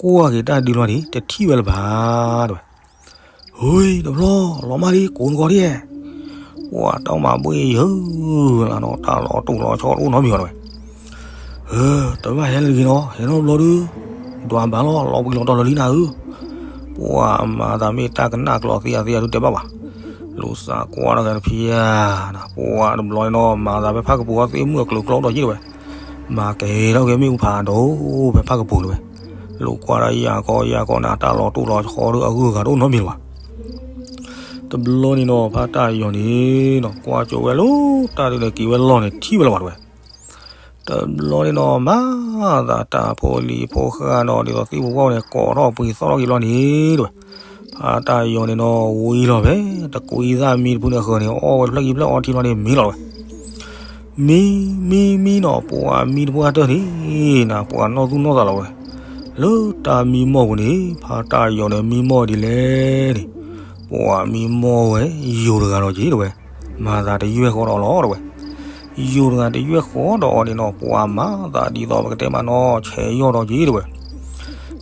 ကွၢ်က့ၤတၢ်ဒုးလီၤန့ၣ် တထံၣ်ဝဲလၢၤဘၣ်တဲဝဲ. ဟူတဘျီ လီၤမၢ်လံ ကိးနဂီၤဒံးဧဲ. ပှၢ်တၢ်မၤဘှ့ၣ်ယုၢ်လၢနီၤ တၢ်လီၤတိၢ်လီၤဆီတအိၣ်နီတမံၤဘၣ်တဲဝဲ. တဘၣ်ဟဲလၢၤတဂ့ၤနီၤ ဟဲနီတဘျီဒုး ဒွးဘၣ်လီၤ လီၤဘှံးလီၤတီၤလၢာ်လံနၤဧၢ. ပှၢ်မၤသးမ့ၢ်တၢ်ကနၣ်ကျိာ်သံအသံအဒုးတဲဘၣ်ဘၣ်. လူၤသးကွၢ်ထီၣ်က့ၤတဖံးဧါနၤ ပှၢ်တဘျီန့ၣ်နီၤ မၤသးဖဲဖၣ်ကပူၤအီသ့ၣ်မုၣ်အကျိၤကျီဒီးယံၣ်တဲဝဲ. မၤကဲၤထီၣ်က့ၤမ့ၣ်အူဖးဒိၣ်ဖဲဖၣ်ကပူၤတဲဝဲ. လူၤကွၢ်ဒီးယၤကီယၤကီနၤ တၢ်လီၤတိၢ်လီၤဆီဒီးအဂုၤအဂၤတအိၣ်နီတမံၤလၢၤဘၣ်. တဘျီန့ၣ်နီၤ ဖါတၢ်ယီၤန့ၣ်နီၤ ကွၢ်ကၠိဝဲလၢ တၢ်ဒုးန့ၣ်က့ၤဝဲလီၢ်န့ၣ် ထံၣ်ဝဲလၢၤဘၣ်တဲဝဲ. တဘျီန့ၣ်နီၤ မၤသးတၢ်ဖိလံၤဖိဃၢ်နီၤ ဒ်သိးသ့ၣ်ဖိဝဲန့ၣ် ကိးထီၣ်ပှ့ၤသီၣ်ထီၣ်က့ၤလီၤန့ၣ်တဲဝဲ. ဖါတၢ်ယီၤန့ၣ်နီၤ ဝံၤလီၤဖဲ တကွံသၣ်မံတဖုန့ၣ်အဃၢၤန့ၣ် အီၣ်ဝဲတဖျၢၣ်ခံဖျၢၣ်အီထံလီၤန့ၣ် မံလီၤဝဲ. မံ မံ မံနီၤ ပှၤမံတပှၢ်တၢၢ်န့ၣ် နၤ ပှၤနီၢ်သူၣ်နီၢ်သးလီၤဝဲ. လၢတၢ်မံမီၢ်ပူၤန့ၣ် ဖါတၢ်ယီၤန့ၣ် မံမီၢ်ဒ်လဲၣ်န့ၣ် ပှၤမံမီၢ်ဝဲ ယိၤတဂၤလီၤက့ၤတဲဝဲ. မၤသးတယွဲၢ်ဃီဒီးအီၤလီၤတဲဝဲ. ယိၤတဂၤတယွဲၢ်ဃီဒီးအီၤန့ၣ်နီၤ ပှၤမၤသးဒ်သိးပကတဲမးနီၤ ဆဲးယီၢ်ဒီးက့ၤတဲဝဲ.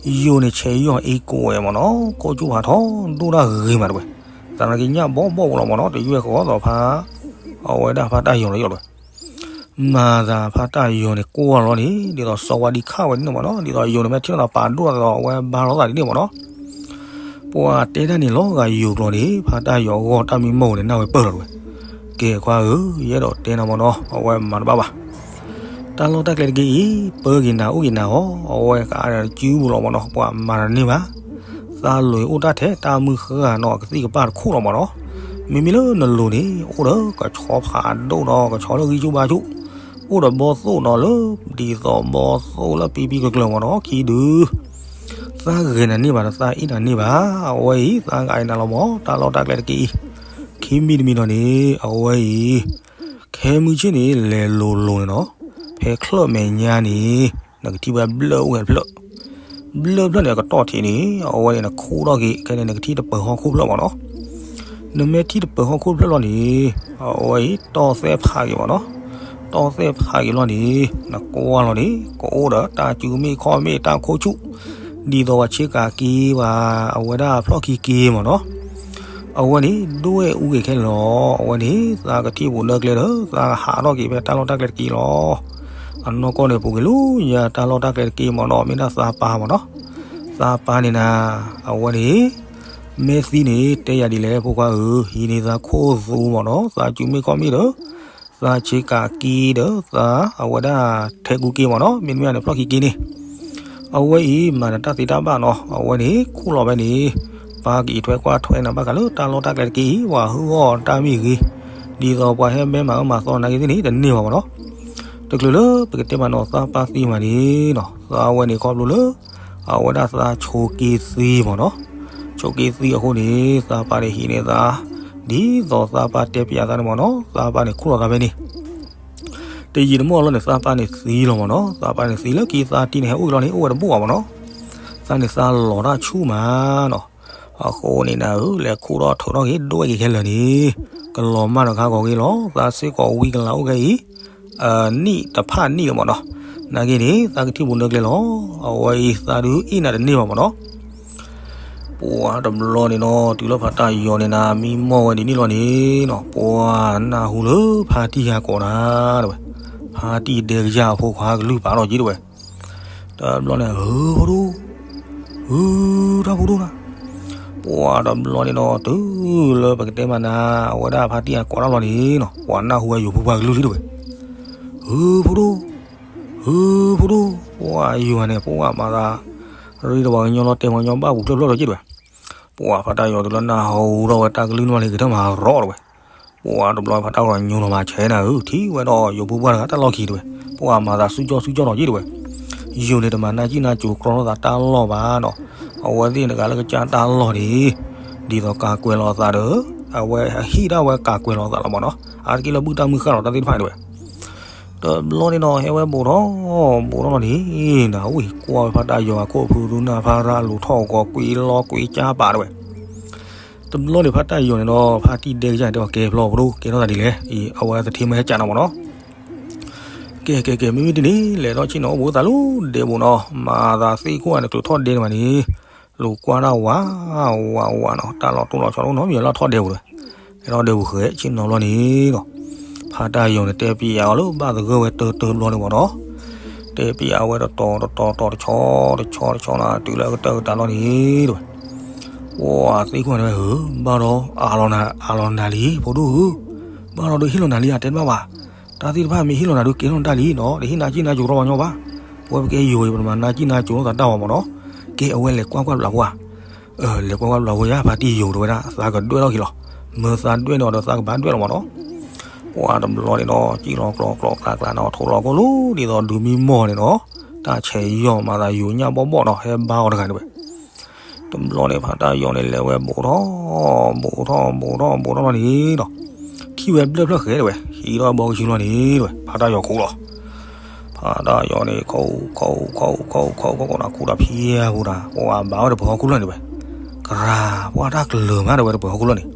ယိၤန့ၣ်ဆဲးယီၢ်အ့ၣ်ကိးဝဲမ့ၢ်နီၤ ခိၣ်ကၠူၣ်ဖးထီဒိၣ်တၢ်ဂ့ၤမးတဲဝဲ. သနာ်က့ညၣ်ဘီၣ်ဘီၣ်ပူၤလီၤမ့ၢ်နီၤ တယွဲၢ်ဃီဒီးဖါ အဝဲဒၣ်ဖါတၢ်ယီၤလီၤယီၤတဲဝဲ. မၤသးဖါတၢ်ယီၤန့ၣ် ကွၢ်လီၤန့ၣ် ဒ်သိးစီၤဝါဒံခၣ်ဝဲဒ်န့ၣ်မ့ၢ်နီၤ ဒ်သိးယိၤန့ၣ် မ့ၢ်ထံၣ်လိာ်သးပာ်ဒိၣ်ဒီးအဝဲဘါလိာ်သးဒ်န့ၣ်မ့ၢ်နီၤ. ပှၤတဲတၢ်န့ၣ်လီၤဂာ်ယိၤကျိာ်န့ၣ် ဖါတၢ်ယီၤအဂီၢ်တၢ်မံမီၢ်ပူၤန့ၣ် နၢ်ဝဲပၢၢ်လီၤတဲဝဲ. ကဲခွါဧၢ ယအဲၣ်ဒိးတဲနၤမ့ၢ်နီၤ အဝဲမၤတဘၣ်ဘၣ်. တၢ်လီၢ်တၢ်ကျဲတက့ၢ်အံၤ ပၢက့ၤနၤအိၣ်က့ၤနၤအီၤ အဝဲကအါန့ၣ်တစုပူၤလီၤမ့ၢ်နီၤ ပှၤမၤတန့ၢ်ဘၣ်. သးလိၤအိၣ်တၢ်ထဲတၢ်မုၢ်ဃၢ်နီၤ ကသံၣ်ကပၢ်တခိၣ်လီၤမ့ၢ်နီၤ. မ့မ့ၢ်လၢနလိၤန့ၣ် အိၣ်ဒီးကဆီဖးဒိၣ်နီၤ ကဆီလၢဂံၢ်ဆူၣ်ဘါဆူၣ် အိၣ်ဒီးဘီၣ်သိၣ်နီၤလၢ ဒ်သိးဘီၣ်သိၣ်လၢပံပံကျၢၤကျၢၤမ့ၢ်နီၤ ခံဒု သးဂဲၤနၤန့ၢ်ဘၣ်ဒီး သးအ့ၣ်နၤန့ၢ်ဘၣ်. အဝဲအံၤ သးကအါနၤလီၤမ့ၢ် တၢ်လီၢ်တၢ်ကျဲတက့ၢ်အံၤ ခံမံၤတမံၤဒီးန့ၣ် အဝဲအံၤ ခဲမုၢ်ဆ့ၣ်န့ၣ် လဲၤလိၤလိၤန့ၣ်နီၤ ဖဲချၢၣ်မဲာ်ညါန့ၣ် နကထံၣ်ဝဲဘျၢၣ်အိၣ်ဝဲတဖျၢၣ် ဘျၢၣ်ဖျၢၣ်န့ၣ် အကတီၢ်ထံးန့ၣ် အဝဲန့ၣ် နခူၣ်ထီၣ်က့ၤ ခဲန့ၣ် နကထံၣ်တပၢၤဟီၣ်ခိၣ်ဖျၢၣ်မ့ၢ်နီၤ. နမ့ၢ်ထံၣ်တပၢၤဟီၣ်ခိၣ်ဖျၢၣ်လီၤန့ၣ် အဝဲအံၤ တီၢ်သဲၣ်ဖးက့ၤမ့ၢ်နီၤ. တီၢ်သဲၣ်ဖးက့ၤလီၤန့ၣ် နကွၢ်လီၤန့ၣ် ကအိၣ်ဒီးတၢ်စုမ့ၣ်ခီၣ်မ့ၣ်တၢ်ခိၣ်ဆူၣ် ဒ်သိးပှၤဆ့ကၤက့ၤ ပှၤအဝဲဒၣ်ဖျီၣ်ခံက့ၤမ့ၢ်နီၤ. အဝဲန့ၣ် ဒွဲၣ်အူက့ၤခဲလၢာ်လီၤ. အဝဲန့ၣ် သးကထံၣ်ပူၤဒၢကျဲဒီး သးဟးထီၣ်က့ၤဖဲတၢ်လီၢ်တၢ်ကျဲတက့ၢ်လီၤ. အနီၢ်ကီၢ်န့ၣ် ပူၤကွံာ်လၢညါတၢ်လီၢ်တၢ်ကျဲတက့ၢ်မ့ၢ်နီၤ မ့ၢ်ဒၣ်သးပၢ်မ့ၢ်နီၤ. သးပၢ်န့ၣ်နၤ အဝဲန့ၣ် မ့ၢ်သံန့ၣ် တဲယၤဒ်လဲၣ် ဖိခွါဧၢ, ဟံးန့ၢ်သးခိၣ်သူမ့ၢ်နီၤ, သးစုမ့ၢ်ခီၣ်မ့ၣ်ဒီး သးဆ့ကၤက့ၤဒီး သးအဝဲဒၣ်ထဲကူက့ၤမ့ၢ်နီၤ, မ့တမ့ၢ်န့ၣ် ဖျီၣ်ခံက့ၤန့ၣ် အဝဲအံၤ မၤနတၢ်သ့တၢ်ဘၣ်နီၤ, အဝဲန့ၣ် ခူၣ်လီၤဝဲန့ၣ် ပၢ်ကအံးထွဲကွၢ်ထွဲနၤဘၣ်ဃးလၢတၢ်လီၢ်တၢ်ကျဲတက့ၢ်အံၤ ပှၤဟုၣ်အီၣ်တၢ်မ့ၢ်ဂ့ၤ, ဒ်သိးပှၤဟဲဘဲမၤအၢမၤသီနၤဂ့ၤသ့ၣ်န့ၣ် တန့ၢ်ဘၣ်မ့ၢ်နီၤ. တချုးလၢပကတဲမ့ၢ်နီၤ သးပၢ်သံမးန့ၣ်နီၤ, သးဝဲန့ၣ်ခီဖျိလၢ အဝဲဒၣ်သးဆိးက့သံမ့ၢ်နီၤ, ဆိးက့သံအဃိန့ၣ် သးပၢ်န့ၣ်ဟံးန့ၢ်သး ဒ်သိးသးပၢ်တဲပျးသးန့ၣ်မ့ၢ်နီၤ, သးပၢ်န့ၣ်ခူၣ်လီၤသးဖဲန့ၣ် တယံာ်တမီၢ်လီၤန့ၣ် သးပၢ်န့ၣ်သံလီၤမ့ၢ်နီၤ, သးပၢ်န့ၣ်သံလၢခံသးတံၢ်န့ၣ် ဟဲအိၣ်လီၤန့ၣ် အိၣ်ဝဲတဘူၣ်ဘၣ်မ့ၢ်နီၤ. သးန့ၣ်သးလီၤတၢ်ဆူၣ်မးနီၤ. အဃိန့ၣ်နၤဧၢ လဲၤခူၣ်ထီၣ်ထုးထီၣ်က့ၤ ဒွဲၣ်က့ၤခဲလၢာ်န့ၣ် ကလီၤမၢ်တခါဂီၤဂ့ၤလီၤ. သးစ့ၢ်ကီးဝံကလးအိၣ်ခဲအံၤ နံၣ်တဖၣ်နံၣ်လီၤမးနီၤ. နာ်က့န့ၣ် သးကထံၣ်ပူၤနၢကျဲလီၤ. အဝဲအံၤသးဒုးအ့ၣ်နၤတန့ၢ်ဘၣ်မးနီၤ. ပှၤတဘျီန့ၣ်နီၤ တုၤလၢဖါတၢ်ယီၤန့ၣ်နၤ မံမီၢ်ဝဲဒ်န့ၣ်လီၤန့ၣ်နီၤ ပှၤနၢ်ဟူလၢဖါတံၢ်ဟးကိးနၤ တဲဝဲ. ဖါတံၢ်ဒဲကစၢ်အဖိခွါကလုၢ်ပာ်ထီၣ်က့ၤ တဲဝဲ. တဘျီန့ၣ် ဧၢ ဖိဒိၣ်, ဧၢ တၢ်ဖိဒိၣ်နၤ. ပှၤတဘျီန့ၣ်နီၤ တုၤလၢပကတဲမးနၤ အဝဲဒၣ်ဖါတံၢ်ဟးကိးတၢ်လီၤန့ၣ်နီၤ ပှၤနၢ်ဟူဝဲယိၤဖိပှၢ်ကလုၢ်လံ တဲဝဲ. ဧၢ ဖိဒိၣ်, ဧၢ ဖိဒိၣ်, ပှၤယွၤန့ၣ် ပှၤမၤသး ရ့ဒီးပှၤကညီလီၤတဲာ်ပှၤကညီဘၣ်ပူၤဖျၢၣ်ဖျၢၣ်လီၤက့ၤ တဲဝဲ. ပှၤဖါတၢ်ယီၤတုၤလၢနၢ်ဟူထီၣ်ဝဲတၢ်ကလုၢ်နီၢ်လံၤ ကထၢၣ်မၤရီ တဲဝဲ. ပှၤတဘျီဖါတၢ်ယီၤညိလီၤမၤဆဲးနၤဧၢ ထံၣ်ဝဲဒီးယိၤဖိပှၢ်တဂၤတၢ်လီၢ်ခံ တဲဝဲ. ပှၤမၤသးစူၤကၠီစူၤကၠီနီၤက့ၤ တဲဝဲ. ယိၤန့ၣ် တမၤနၢ်ကံၣ်နၢ်ကိၤကြီထီၣ်သးတၢ်လီၢ်ဘၣ်နီၤ. အဝဲသ့ၣ်တဂၤလၢကစၢ်တၢ်လီၢ်န့ၣ် ဒ်သိးကးကွဲးလီၤအသးဒီး အဝဲဟံၣ်ဒၣ်ဝဲကးကွဲးလီၤအသးလီၤမးနီၤ. အါတက့ၢ်လၢဘုၣ်တၢ်မုၢ်ဃၢ်လီၤတၢ်သ့ၣ်တဖၣ် တဲဝဲ. တဘျီန့ၣ်နီၤ ဟဲဝဲဘူးထီၣ် ဘူးထီၣ်လီၤန့ၣ် နဝံၤကွၢ်ဝဲဖါတၢ်ယီၤအခိၣ်ဖုရူနၢ်ဖါရၣ်လူၤထီၣ်ဂီၤကွံာ်လီၤကွံာ်ကၢ်ပာ် တဲဝဲ. တဘျီန့ၣ်ဖါတၢ်ယီၤန့ၣ်ဒီး ဖါတံၢ်ဒဲကစၢ်တဲအီၤ ကဲဖျီဖိဒိၣ် ကဲထီၣ်သးဒ်လဲၣ်အံၤ အဝဲသထ့မ့ၢ်ဟဲကၢ်နီၤမးနီၤ. ကဲကဲကဲ မ့မ့ၢ်ဒ်န့ၣ် လဲၤထီၣ်ဆ့ၣ်နီၤအိၣ်ဘူးသးလၢဒဲဘူးနီၤ မၤသးသ့ၣ်ခိၣ်န့ၣ် ကျိၤထီၣ်ဒဲန့ၣ်မးန့ၣ် လူၤကွၢ်တၢ်ဝး ဝးဝးနီၤ တၢ်လီၤတိၢ်လီၤဆီတအိၣ်နီတမံၤ လၢထီၣ်ဒဲဘူးတဲဝဲ. ဟဲထီၣ်ဒဲဘူးဃဲဆ့ၣ်နီၤလီၤန့ၣ်နီၤ ဖါတၢ်ယီၤန့ၣ် တဲပျးအီၤလၢဘၣ်သဂၢၢ်ဝဲတၢတၢဘျီန့ၣ်မးနီၤ. တဲပျးဝဲတတီၤတတီၤတတီၤတဆီတဆီတဆီနီၤ တုၤလၢအကတၢၢ်ကတၢၢ်လီၤန့ၣ်တဲဝဲ. ပှၤသ့ၣ်ခိၣ်န့ၣ်ဝဲဧၢ ဘၣ်ဒီးအးလီၤနၤလံ ဖိဒိၣ်ဧၢ, ဘၣ်ဒီးဒုးဟ့ၣ်လီၤနၤလံ အတဲတဘၣ်ဘၣ်. တၢ်သ့ၣ်တဖၣ်မ့ၢ်ဟ့ၣ်လီၤနၤဒုးကဲထီၣ်နတၢ်လံနီၤ တဟ့ၣ်နၤကံၣ်နၤကိၤထီၣ်ပှၤညီဘၣ်. ပဝဲပကဲယိၤအံၤ ပတမၤနၢ်ကံၣ်နၢ်ကိၤထီၣ်သးတၢ်ဘၣ်မးနီၤ. ကဲအဝဲလဲၤကွၢ်ကွၢ်ဘျးဖိဧါ လဲၤကွၢ်ကွၢ်ဘျးဖိယါ ဖါတံၢ်ယီၤတဲဝဲဒၣ် သးကဒွဲၣ်ထီၣ်က့ၤလီၤ. မၢသးဒွဲၣ်န့ၣ်အီၤဒီးသးကဘၣ်ဒွဲၣ်လီၤမးနီၤ. ပှၤတဘျီန့ၣ်ဒီး စံၣ်လီၤကျီကျီကျါကျါနီၤ ထိးလီၤကိၣ်လိဒ်သိးဒုးမံမီၢ်န့ၣ်နီၤ. တၢ်ဆဲးယီၤမၤသးယိၤညၣ်ဘီၣ်ဘီၣ်နီၤ ဟဲဘါအီၤတဂၤန့ၣ်ဝဲ. တဘျီန့ၣ်ဖါတၢ်ယီၤန့ၣ်လဲၤဝဲဘူးထီၣ် ဘူးထီၣ် ဘူးထီၣ် ဘူးထီၣ်လီၤန့ၣ်ဒီး ထံၣ်ဝဲဘျၢၣ်ဖျၢၣ်ဃဲတဲဝဲ ဟံးထီၣ်ဘီကဆူလီၤန့ၣ်တဲဝဲ ဖါတၢ်ယီၤခူၣ်လီၤ. ဖါတၢ်ယီၤန့ၣ် ခူၣ် ခူၣ် ခူၣ် ခူၣ် ခူၣ် ခူၣ် ခူၣ် ခူၣ်ဒီးဖံးအပူၤဒီး ပှၤဘၣ်ဝဲတပှၤဟီၣ်ခိၣ်လၢာ်န့ၣ်ဝဲ. ကရၤ ပှၤတၢ်ကလၢၤမးတဲဝဲတပှၤဟီၣ်ခိၣ်လၢာ်န့ၣ်.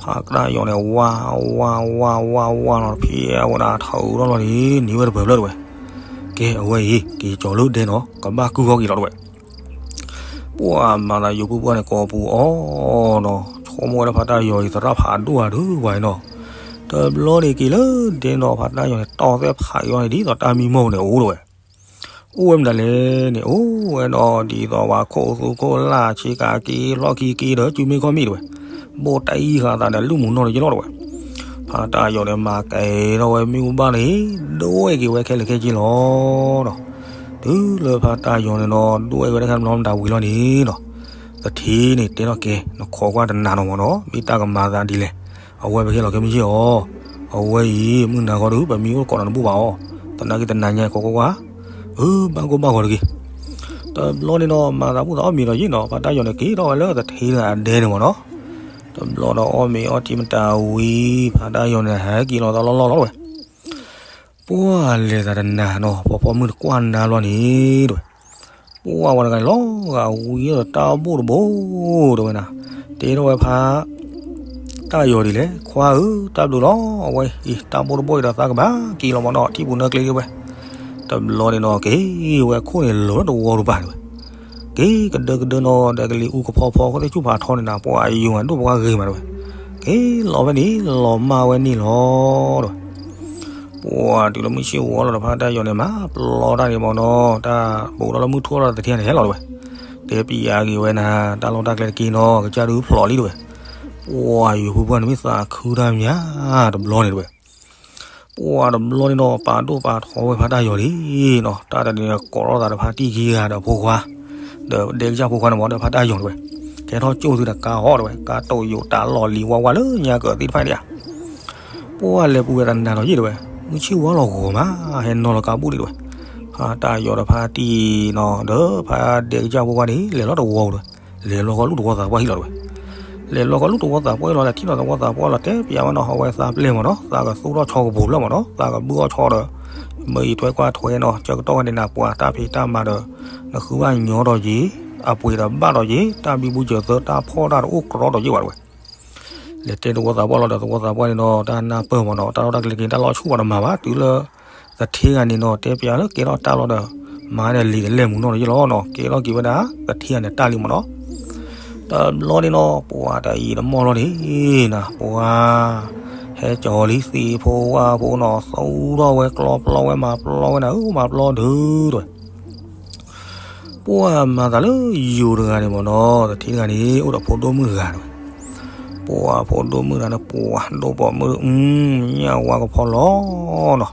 ဖါတၢ်ယီၤန့ၣ် ဝါ ဝါ ဝါ ဝါ ဝါလီၤ ဖံးအဝဲဒၣ် ထုးထီၣ်လီၤန့ၣ် နံၤဝဲတပှၤဖျၢၣ်တဲဝဲ. ကဲအဝဲအံၤ က့ၤကၠီၤလၢဒဲနီၤ ကဘၣ်ကုၢ်ဃီက့ၤလီၤတဲဝဲ. ပှၤမၤသးယိၤပူၤပှၢ်န့ၣ် ကိးပူၤအီၤနီၤ ဆိကမိၣ်ဝဲဒၣ်ဖါတၢ်ယီၤအံၤ သရၣ်ဖးဒိၣ်ဧါဒုးဝဲနီၤ. တဘျီန့ၣ်က့ၤလၢဒဲနီၤ ဖါတၢ်ယီၤန့ၣ် တီၢ်သဲၣ်ဖးက့ၤအီၤန့ၣ် ဒ်သိးတၢ်မံမီၢ်ပူၤန့ၣ်အိၣ်တဲဝဲ. အိၣ်ဝဲမတၤလဲၣ်န့ၣ် အိၣ်ဝဲဒီးဒ်သိးပှၤခိၣ်သူခိၣ်လၢ် ဆ့ကၤက့ၤ လီၢ်ခံက့ၤဒီး စုမ့ၢ်ခီၣ်မ့ၢ်တဲဝဲ. ဘိၣ်တၢ်အံၤဃာ်သးဒီး လုၢ်မုာ်နီၢ်တယလီၤတဲဝဲ. ဖါတၢ်ယီၤန့ၣ် မၤကဲထီၣ်ဝဲမ့ၣ်အူဘၣ်န့ၣ် ဒွဲၣ်က့ၤဝဲခဲလၢာ်ခဲဆ့လီၤဒီး တုၤလၢဖါတၢ်ယီၤန့ၣ်ဒီး ဒွဲၣ်က့ၤဝဲတခါတဘျီမတၤဝံၤလီၤန့ၣ်ဒီး သထ့န့ၣ်တဲထီၣ်ကဲ နခိးကွၢ်တနၤနီၤမးနီၤ မ့ၢ်တၢ်ကမၤသးဒ်လဲၣ်. အဝဲပဟ့ၣ်လီၤခဲမုၢ်ဆ့ၣ်အီၤ, အဝဲအံၤ မုၢ်နၤဃီဒီး ပမံအိၣ်ကိးနၤတဘူၣ်ဘၣ်အီၤ, သနာ်က့တနၤညါကိးကွၢ်ကွၢ်, အၢ ဘၣ်ကိၢ်ဘၣ်ဂီၤတဂ့ၤ. တဘျီန့ၣ်ဒီး မၤသးဘူၣ်သးအီၣ်မ့ၤဒီးယံာ်နီၤ ဖါတၢ်ယီၤန့ၣ် က့ၤထီၣ်ဝဲလၢသထ့ဒီးအဒဲန့ၣ်မးနီၤ. တဘျီဒီးအီၣ်မ့ၤအီထံမတၤဝံၤ ဖါတၢ်ယီၤန့ၣ် ဟဲက့ၤလီၤသးလီၢ်လီၢ်လီၤဝဲ ပှၢ်လဲၤသးတနၤနီၤ ဖီဖီမုၢ်တကွၢ်နၤဘျီန့ၣ်တဲဝဲ, ပှၢ်ဝဲတဂၤန့ၣ်လီၤဂာ်ဝံၤဒီးတၢ်ဘိၣ်တဘိၣ်တဲဝဲနၤ, တဲထီၣ်ဝဲဖါ တၢ်ယီၤဒ်လဲၣ် ခွါဧၢ တၢ်ဘျုးလီၤ အဝဲအံၤ တၢ်ဘိၣ်တဘိၣ်အံၤဒီးသးကဘၣ်က့ၤလီၤမးနီၤ ထံပူၤနၢကျဲဒ်ဝဲ, တဘျီန့ၣ်နီၤ က့ၤဝဲခိၣ်န့ၣ်လီၤလၢတဝီတပၤတဲဝဲ က့ၤကဒၢကဒၢနီၤ ဒီးကလံၤအူကဖီဖီ ဃိသ့ၣ်ဆူၣ်ဖးထီန့ၣ်နၤ ပှၤယွၤဒိၣ်ပှၤဂ့ၤမးတဲဝဲ, က့ၤလီၤဝဲန့ၣ် လီၤမၢ်ဝဲန့ၣ်လီၤတဲဝဲ, ပှၢ်တုၤလၢမုၢ်ဆ့ၣ်ဝီလီၤဒီး ဖါတၢ်ယီၤန့ၣ် မၤပျီတၢ်န့ၣ်မးနီၤ တၢ်ဘူးထီၣ်လၢမုၢ်ထူၣ်လီၤဒီးသထ့န့ၣ်ဟဲလီၤတဲဝဲ, တဲပျးက့ၤဝဲနၤ တၢ်လီၢ်တၢ်ကျဲတက့ၢ်နီၤ ကစၢ်ဒုးဖျိးလံတဲဝဲ, ပှၢ်ယိၤဖိပှၢ်န့ၣ်မ့ၢ်သးခုတၢ်မး တဘျီန့ၣ်တဲဝဲ ပှၢ်တဘျီန့ၣ်ဒီး ပာ်ဒိၣ်ပာ်ထီဝဲဖါတၢ်ယီၤလံနီၤ တၢ်တနံၤန့ၣ်ကိးထီၣ်သးဒီးဖါတံၢ်ခံဂၤဒီးဖိခွါ ဒီးဒဲကစၢ်ဖိခွါန့ၣ်မး ဒီးဖါတၢ်ယီၤတဲဝဲ, ကဲထီၣ်ကၠိၣ်သုဒီးကါဟီၣ်တဲဝဲ ကါတိာ်ယိာ်တၢ်လီၢ်လံၤဝါဝါလၢညါကၢးသ့ၣ်တဖၣ်န့ၣ်ဧါ, ပှၢ်လဲၤပူၤဝဲတနၤနီၤယံာ်တဲဝဲ, မုၢ်ဆ့ၣ်ဝါလီၤဂီၤမး ဟဲနီၤလီၤကါဘူၣ်ဒံးတဲဝဲ, ဖါတၢ်ယီၤဒီးဖါတံၢ်နီၤ ဒီးဖါဒဲကစၢ်ဖိခွါန့ၣ် လဲၤလီၤတဝီပူၤတဲဝဲ, လဲၤလီၤဃီလူၢ်တဝီသးပှၢ်ဟံၣ်လီၤတဲဝဲ လဲၤလီၤဃီလူၢ်တဝီသးပှၢ်လီၤ လဲၤထံၣ်နီၤသဝီသးပှၢ်လီၤ တဲပျးဝဲနီၤ အဝဲသးပျဲၢ်မးနီၤ သးကသူၣ်ထီၣ်ဆီကပူၤဖျၢၣ်မးနီၤ သးကဘုၣ်အီၣ်ဆီဒီး မၢအံၤထွဲကွၢ်ထွဲနီၤ ဆၢကတီၢ်ဝဲန့ၣ်နၤ ပှၤတၢ်ဖံးတၢ်မၤဒီး နဃုဘၣ်ညီထီၣ်ယံၤ အပှ့ၤဒီးဘၣ်ထီၣ်ယံၤ တၢ်ဘံဘူစၢၤသၢ တၢ်ဖီၣ်တၢ်တအိၣ်ကြီထီၣ်ယံၤဘၣ်တဝဲ. လဲၤတဲသဝီသးပှၢ်လီၤဒီး သဝီသးပှၢ်န့ၣ်နီၤ တၢ်နၢ်ပၢၢ်မးနီၤ တၢ်လီၢ်တၢ်ကျဲက့ၤ တၢ်လီၢ်ဆူၣ်ဘၣ်တမၤဘၣ် တုၤလၢ သထ့ဂၤန့ၣ်နီၤ တဲပၠးလၢကဲထီၣ်တၢ်လီၢ်ဒီး မၤန့ၣ်လံာ်တလဲၢ်မူနီၢ်ဒီးယလီၤနီၤ ကဲထီၣ်က့ၤဝဲဒၣ် သထ့ဂၤန့ၣ်တၢ်လံမးနီၤ. တဘျီန့ၣ်နီၤ ပှၤတယံာ်တမီၢ်လီၤန့ၣ်နၤ ပှၤ ဟဲကၠီၤလံသ့ဖိဝၣ်ဖိနီၤ သူထီၣ်ဝဲကျီပျီဝဲမၤပျီဝဲနၤဧၢ မၤပျီဒုးတဝဲ. ပှၤမၤသးလၢယိၤတဂၤန့ၣ်မးနီၤ သထ့တဂၤန့ၣ် အိၣ်ဒီးဖိဒိၣ်မုၣ်တဂၤတဝဲ. ပှၤဖိဒိၣ်မုၣ်တဂၤန့ၣ် ပှၤဒိၣ်ပိာ်မုၣ် ညၣ်ဝါကဖီလီၤနီၤ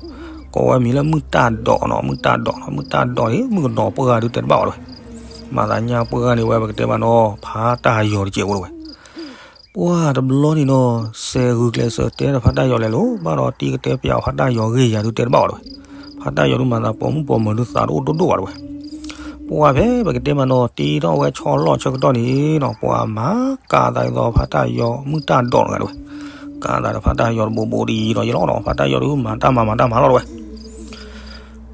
ကိးဝဲမံၤလၢမုၢ်တၢ်ဒိးနီၤ မုၢ်တၢ်ဒိးနီၤ မုၢ်တၢ်ဒိးန့ၣ် မုၣ်ကနီၤပှၢ်ဂၤဒုးတဲတဘၣ်ဘၣ်တဝဲ. မၤသးညၣ်ပှၢ်ဂၤန့ၣ်ဝဲ ပကတဲမးနီၤ ဖါတၢ်ယီၤတကဲးဖိတဝဲ. ပှၤတဘျီန့ၣ်နီၤ စဲးဂုာ်ကျဲးစၢးတဲဒီးဖါတၢ်ယီၤလဲၤလိၤ ဘၣ်ဒီးတံၤကတဲပၠးအီၤ ဖါတၢ်ယီၤဂ့ၢ်ယၤဒုးတဲတဘၣ်ဘၣ်တဝဲ. ဖါတၢ်ယီၤဒုးမၤသးပိာ်မုၣ်ပိာ်မၢၤဒုးသးတအိၣ်ဒိၣ်ဒိၣ်ဘၣ်တဝဲ. ပှၤဖဲပကတဲမးနီၤ တံၤထီၣ်ဝဲဆီလီၢ်ဆၢကတီၢ်န့ၣ်နီၤ ပှၤမၤကးသးဒ်သိးဖါတၢ်ယီၤမုၢ်တၢ်ဒိးတဂၤတဝဲ. ကးသးဒီးဖါတၢ်ယီၤတဘိးဘိးဒ်အံၤဒီးယလီၤနီၤ ဖါတၢ်ယီၤဒုးမၤတၢ်မၤမၤတၢ်မၤလီၤတဝဲ.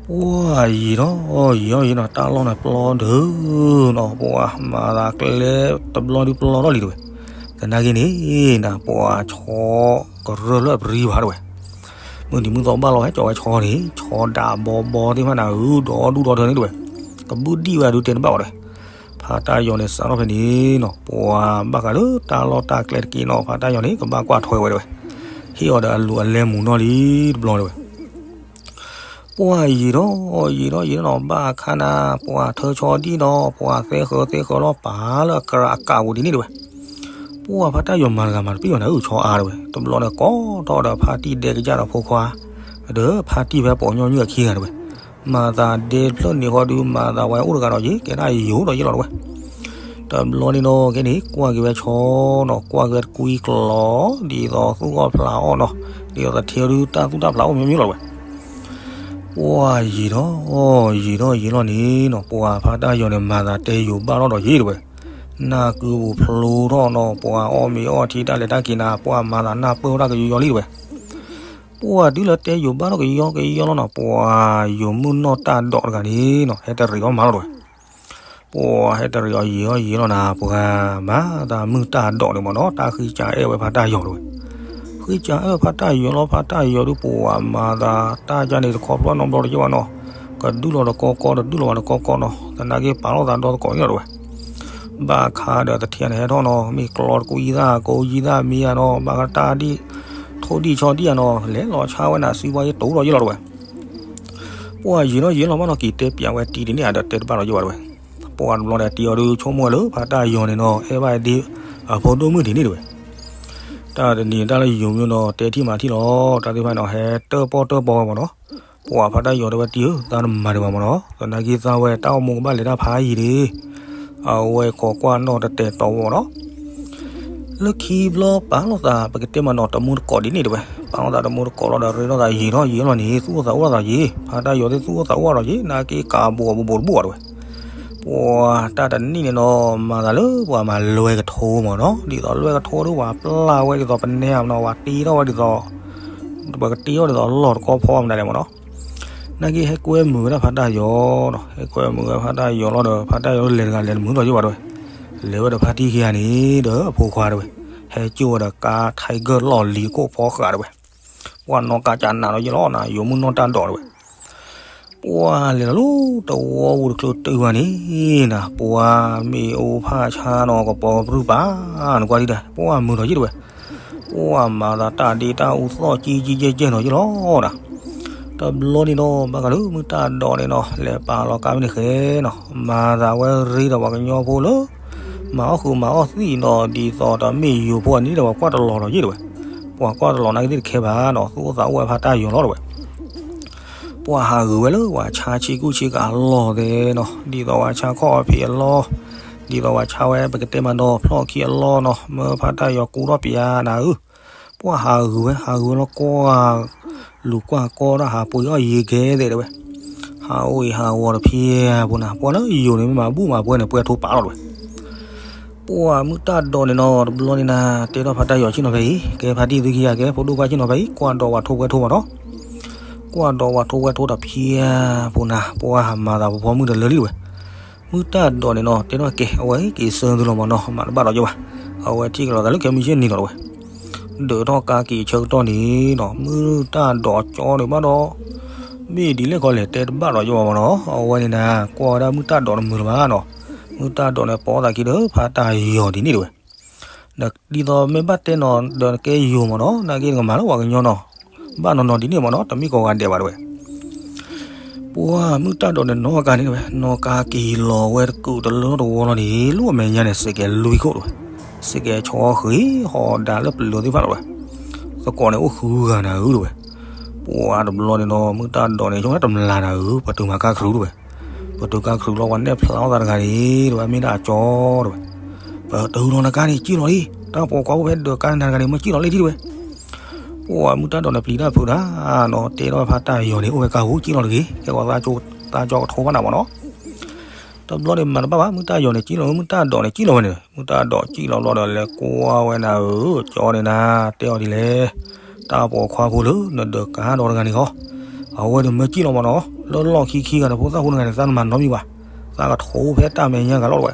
ပှၤယံာ်ဒီးယံာ်ဒီးယံာ်နီၤ တၢ်လီၢ်န့ၣ်ပျီဒုးနီၤ ပှၤမၤသးကျဲတဘျီဒုးပျီထီၣ်လံတဝဲ. သနာ်က့န့ၣ်နၤ ပှၤဆီကရၢလၢအပရံဘၣ်တဝဲ. မုၢ်နံၤမုၢ်သီဘၣ်လီၤဝဲ ကၠီဝဲဆီန့ၣ် ဆီဒးဘီဘီသ့ၣ်တဖၣ်နၤဧၢ ဒီဒူၣ်ဒီထၢန့ၣ်တဝဲ. ကဘုၣ်ဒံၣ်ဝဲဒုးတဲတဘၣ်ဘၣ်တဝဲ. ဖါတၢ်ယီၤန့ၣ်စးထီၣ်ဖဲန့ၣ်နီၤ ပှၤဘၣ်ဃးလၢတၢ်လီၢ်တၢ်ကျဲတက့ၢ်နီၤ ဖါတၢ်ယီၤန့ၣ် ကဘၣ်ကွၢ်ထွဲဝဲတဝဲ. ဟ့ၣ်အီၤဒီးအလူၤအလဲမူၤနီၢ်လံတဘျီတဝဲ. ပှၤယံာ်ဒီးယံာ်ဒီးယံာ်နီၤ ဘၣ်အခါနၤ ပှၤထၢဆီဒံၣ်ဒီး ပှၤသဲဃၢၤသဲဃၢၤလီၤ ပာ်လၢအကရၢအကးပူၤဒ်န့ၣ်တဝဲ. ပှၤဖါတၢ်ယီၤမၤတဂၤမၤတပံၢ်ဘၣ်နၤဧၢ ဆီအါတဝဲ. တဘျီန့ၣ်ကိးထီၣ်ဒီးဖါတံၢ်ဒဲကစၢ်ဒီးဖိခွါ ဒီးဖါတံၢ်ဖဲပိာ်ညီနုၢ်အခံဂၤတဝဲ. မၤသးဒဲတဖျၢၣ်န့ၣ်ဃီဒုး မၤသးဝဲအိၣ်တဂၤဒီးယ့ ကဲဒၣ်ယိၤဒီးယလီၤတဝဲ. တဘျီန့ၣ်နီၤ ခဲန့ၣ် ကွၢ်က့ၤဝဲဆီနီၤ ကွၢ်က့ၤဝဲတကွံကျီ ဒ်သိးသူၣ်အီၣ်ဖျးအီၣ်နီၤ ဒ်သိးသထ့ဒုးတၢ်သူၣ်တၢ်ဖျးအိၣ်မ့ၢ်မ့ၢ်လီၤတဝဲ. ပှၤယံာ်ဒီးယံာ်ဒီးယံာ်လီၤန့ၣ်နီၤ ပှၤဖါတၢ်ယီၤန့ၣ် မၤသးတဲယိၤဘၣ်ထီၣ်ဒီးယ့တဝဲ. နၢ်ကုပူၤဖျိထီၣ်နီၤ ပှၤအီၣ်မ့ၤအီထံတၢ်လဲၤတၢ်က့ၤနၤ ပှၤမၤသးနၢ်ပၢၢ်ဝဲဒၣ်ကယီယီလံတဝဲ. ပှၤတုၤလၢတဲယိၤဘၣ်ထီၣ်ကယီကယီလီၤနီၤ ပှၤယိၤမုၢ်နီၢ်တၢ်ဒိးတဂၤန့ၣ်နီၤ ဟဲတရံးအီၣ်မၤလီၤတဝဲ. ပှၤဟဲတရံးအီၤယံာ်အီၣ်ယံာ်လီၤနၤ ပှၤမၤသးမုၢ်တၢ်ဒိးန့ၣ်မးနီၤ တၢ်ဃံစၢ်အဲၣ်ဝဲဖါတၢ်ယီၤတဝဲ. ဃံစၢ်အဲၣ်ဖါတၢ်ယီၤလီၤ ဖါတၢ်ယီၤဒုးပှၤမၤသးတၢ်ယါန့ၣ် တခီဖျိနီတဘျီတယဲၢ်ဘၣ်နီၤ ကဒုၣ်လီၤတကီကီ တဒုၣ်လီၤဘၣ်တကီကီနီၤ သနာ်က့ပာ်လီၤသးဒီသကိးန့ၣ်လီၤတဝဲ. ဘၣ်ခါဒီးသထ့န့ၣ်ဟဲထီၣ်နီၤ မ့ၢ်ကျီတကွံသၣ်ကိးယံသၣ်မံယါနီၤ ဘၣ်ကတၢ်ဒံၣ် ထိၣ်ဒံၣ်ဆီဒံၣ်ယါနီၤ လဲၤလီၤဆါဝဲနၤ စုပှၤယဲၢ်တိၤဒီးယဲၢ်လီၤတဝဲ. ပှၤယံာ်နီၤယံာ်လီၤဘၣ်နီၤ က့ၤတဲပၠးဝဲတံၤဒ်န့ၣ် အဒီးတဲတဘၣ်ဒီးယဲၢ်ဘၣ်တဝဲ. ပှၤတဘျီဒီးတံၤအီၤဒုးဆိကမိၣ်ဝဲလၢ ဖါတၢ်ယီၤန့ၣ်နီၤ အဲၣ်ဘၣ်ဒ့အဖိဒိၣ်မုၣ်ဒ်န့ၣ်တဝဲ. တၢ်တနံၤတၢ်လၢယိၤမ့ၢ်နီၤ တဲထံၣ်မၤထံၣ်လီၤ တၢ်သ့ၣ်တဖၣ်န့ၣ် ဟဲတၢၣ်ပီၣ်တၢၣ်ပီဝဲမးနီၤ. ပှၤဖါတၢ်ယီၤတဲဝဲတံၤဧၢ သးတမၤဒံးဘၣ်မးနီၤ သနာ်က့သးဝဲတၢ်အိၣ်မူကဘၣ်လဲၤတၢ်ဖးယံၤန့ၣ် အဝဲခိးကွၢ်နီၣ်တတဲာ်တီဝဲမးနီၤ. လၢခံဘျီပာ်လီၤသး ပကတဲမးနီၤ တမူတကိးဒ်န့ၣ်တဝဲ ပာ်လီၤသးတမူတကိးလီၤဒီး ရ့လိာ်သးယံာ်ထီၣ်ယံာ်လီၤန့ၣ် သူၣ်အိၣ်သးအိၣ်ဒီးယံာ် ဖါတၢ်ယီၤသ့ၣ်သူၣ်အိၣ်သးအိၣ်ဒီးယံာ် နာ်က့ကးဘူးအဘူးဘူးတဘူးဘၣ်တဝဲ. ပှၤတၢ်တနံၣ်န့ၣ်နီၤ မၤသးလၢပှၤမၤလွဲကထိမးနီၤ ဒ်သိးလွဲကထိဒုး ပှၤပျၢ်ဝဲဒ်သိးပနဲမးနီၤ ပှၤတ့ထီၣ်ဝဲဒ်သိး ပှၤကတ့ထီၣ်ဒ်သိးလီၢ်တကီဖီမနုၤလဲၣ်မးနီၤ. နာ်က့ဟဲကွဲမုာ်ဝဲဒၣ်ဖါတၢ်ယီၤနီၤ ဟဲကွဲမုာ်ဝဲဖါတၢ်ယီၤလီၤဒီး ဖါတၢ်ယီၤလဲၤတဂၤလဲၤတမုာ်ဒီးယဲၢ်ဘၣ်တဝဲ. လဲၤဝဲဒီးဖါတံၢ်ခံဂၤန့ၣ်ဒီးအဖိခွါတဝဲ. ဟဲကၠိဝဲဒီးကါ Tiger လီၢ်လံၤကိၣ်ဖီဃာ်တဝဲ. ပှၤနီၢ်ကါကနးဒီးယဲၢ်လီၤနၤ ယိၤမုၢ်နီၢ်တၢ်ဒိးတဝဲ. ပှၤလဲၤလီၤလၢတဝီပူၤတချုးတုၤဘၣ်န့ၣ်နၤ ပှၤမ့ၢ်အိၣ်ဖးဆါနီၤ ကပီၤကပြုၢ်ပာ် နကွၢ်ဒံးဒၣ် ပှၤမုာ်ဒီးယဲၢ်တဝဲ. ပှၤမၤသးတၢ်ဒ့တၢ်အူသီၣ်ကံကံကဲကဲနီၤယဲၢ်လီၤနၤ. တဘျီန့ၣ်နီၤ ဘၣ်ဃးလၢမုၢ်တၢ်ဒိးန့ၣ်နီၤ လဲၤပာ်လီၤကါမ့ၢ်န့ၣ်ဃဲနီၤ မၤသးဝဲရ့ဒီးပှၤကညီဖိလၢ မၤအီၣ်ဃုာ်မၤအီၣ်သံၣ်နီၤ ဒ်သိးဒီးမ့ၢ်ယိၤဖိအန့ၣ်ဒီး ပှၤကွၢ်တလီၤဒီးယဲၢ်တဝဲ. ပှၤကွၢ်တလီၤနာ်က့သ့ၣ်တခဲဘၣ်နီၤ သူၣ်အိၣ်သးအိၣ်ဝဲဖါတၢ်ယီၤလီၤတဝဲ. ပှၤဟးဂုာ်ဝဲလၢပှၤဆါဆ့ကူဆ့ကၤအလီၢ်သ့ၣ်နီၤ ဒ်သိးပှၤဆါခီၣ်အဖံးအလီၢ် ဒ်သိးပှၤဆါဝဲပကတဲမးနီၤ ဖျီၣ်ခံအလီၢ်နီၤ မၢဖါတၢ်ယီၤကူထီၣ်ပၠးနၤဧၢ. ပှၤဟးဂုာ်ဝဲ ဟးဂုာ်ဝဲလီၤကွၢ် လူၤကွၢ်ကီတၢ်ဟးပှ့ၤအီၣ်ယံၤကဲသ့ၣ်တဝဲ. ဟးအိၣ်အံၤဟးဂီၤတဖံးပူၤနၤ ပှၤလၢယိၤန့ၣ်မ့ၢ်မၤဘူၣ်မၤပှဲၤန့ၣ် ပှဲၤထိပာ်လီၤတဝဲ. ပှၤမုၢ်တၢ်ဒိးန့ၣ်နီၤ တဘျီန့ၣ်နၤ တဲထီၣ်ဖါတၢ်ယီၤဆ့ၣ်နီၤဖဲအံၤ ကဲဖါတံၢ်သုခံဂၤကဲ ဖိဒိၣ်ခွါဆ့ၣ်နီၤဖဲအံၤ ကွၢ်ဒီးပှၤထိပှဲၤထိမးနီၤ. ကွၢ်ဒီးဝဲထိဝဲထိတဖံးဖိနၤ ပှၤဟးမၤသးပဖီမုၢ်တလၢလံတဝဲ. မုၢ်တၢ်ဒိးန့ၣ်နီၤ တဲထီၣ်ကဲ အဝဲက့ၤဆၢသုလီၤမၢ်နီၤ မၤတဘၣ်ဒီးယဲဘၣ်. အဝဲထံၣ်ကလီၤသးလၢကဲမုၢ်ဆ့ၣ်န့ၣ်လီၤတဝဲ. ဒုးထီၣ်ကါက့ၤဆၢကတီၢ်န့ၣ်နီၤ မုၢ်တၢ်ဒိးကၠီန့ၣ်ဘၣ်ဒီး မ့ၢ်ဒ်လဲၣ်ခီလဲၣ်တဲတဘၣ်ဒီးယဲဘၣ်မၢ်နီၤ အဝဲန့ၣ်နၤ ကွၢ်ဝဲဒၣ်မုၢ်တၢ်ဒိးတမုာ်လၢၤဘၣ်နီၤ. မုၢ်တၢ်ဒိးန့ၣ် ပိာ်သးခံဒီးဖါတၢ်ယီၤဒ်န့ၣ်တဝဲ. ဒ်သိးမ့ၢ်ဘၣ်တဲနီၤ ဒီးနကဲယိၤမၢ်နီၤ နာ်က့နကမၤလၢပှၤကညီနီၤ ဘၣ်နီၤနီၤဒ်န့ၣ်မၢ်နီၤ တမ့ၢ်ကိးဂၤဒဲးဘၣ်တဝဲ. ပှၤမုၢ်တၢ်ဒိးန့ၣ်နီၣ်ကါန့ၣ်တဝဲ နီၣ်ကါက့ၤလီၤဝဲတကုာ်တလၢတဝီလီၤန့ၣ် လၢအမဲာ်ညါန့ၣ် စဲးကဲၤလွံၢ်ခိၣ်တဝဲ. စဲးကဲၤဆီဃ့ဟီၣ်ဒါလၢပျၢၤသ့ၣ်တဖၣ်လီၤတဝဲ. သကိးန့ၣ်အိၣ်ဃုဂၤနၤဧၢတဝဲ. ပှၤတဘျီန့ၣ်နီၤ မုၢ်တၢ်ဒိးန့ၣ် ဆိတမျးနၤဧၢ ပတုာ်မၤကါခရူၣ်တဝဲ. ပတုာ်ကါခရူၣ်လီၤ ပှၤနဲၣ်ဖျါထီၣ်သးတဂၤန့ၣ် တဝဲမ့ၢ်ဒၣ်အကၠီတဝဲ. ပတုာ်လီၤနကါန့ၣ် ကံၣ်လီၤလံ တၢ်ပိာ်ခွါအိၣ်ဖဲဒၢးကါနၤတဂၤန့ၣ် မ့ၢ်ကံၣ်လီၤလံထံၣ်တဝဲ. ပှၤမုၢ်တၢ်ဒိးန့ၣ်ပျံၤတၢ်ဖုးနၤနီၤ တဲထီၣ်ဖါတၢ်ယီၤန့ၣ် အိၣ်ဝဲကါဟူကံၣ်လီၤတဂ့ၤ ကဲကီးသးကၠီကထိဘၣ်နၤမၢ်နီၤ. တဘျီန့ၣ်မၤတဘၣ်ဘၣ် မုၢ်တၢ်ယီၤန့ၣ် ကံၣ်လီၤ မုၢ်တၢ်ဒိးန့ၣ် ကံၣ်လီၤဝဲန့ၣ် မုၢ်တၢ်ဒိးကံၣ်လီၤဘျီဒီး လဲၤကွၢ်ဝဲနၤဧၢ ကၠီန့ၣ်နၤ တဲအီၤဒ်လဲၣ်. တၢ်ပိာ်ခွါဖိလၢနဒၢးကါဒီးတဂၤန့ၣ်ဃီ အဝဲန့ၣ်မ့ၢ်ကံၣ်လီၤမၢ်နီၤ လၢလီၢ်ခံခံဂၤန့ၣ် ဖိသၣ်ဖိတဂၤန့ၣ် သးနမၤနီတမံၤဘၣ်. သးကထိဖဲတၢ်မဲာ်ညါဂၤလီၤတဝဲ.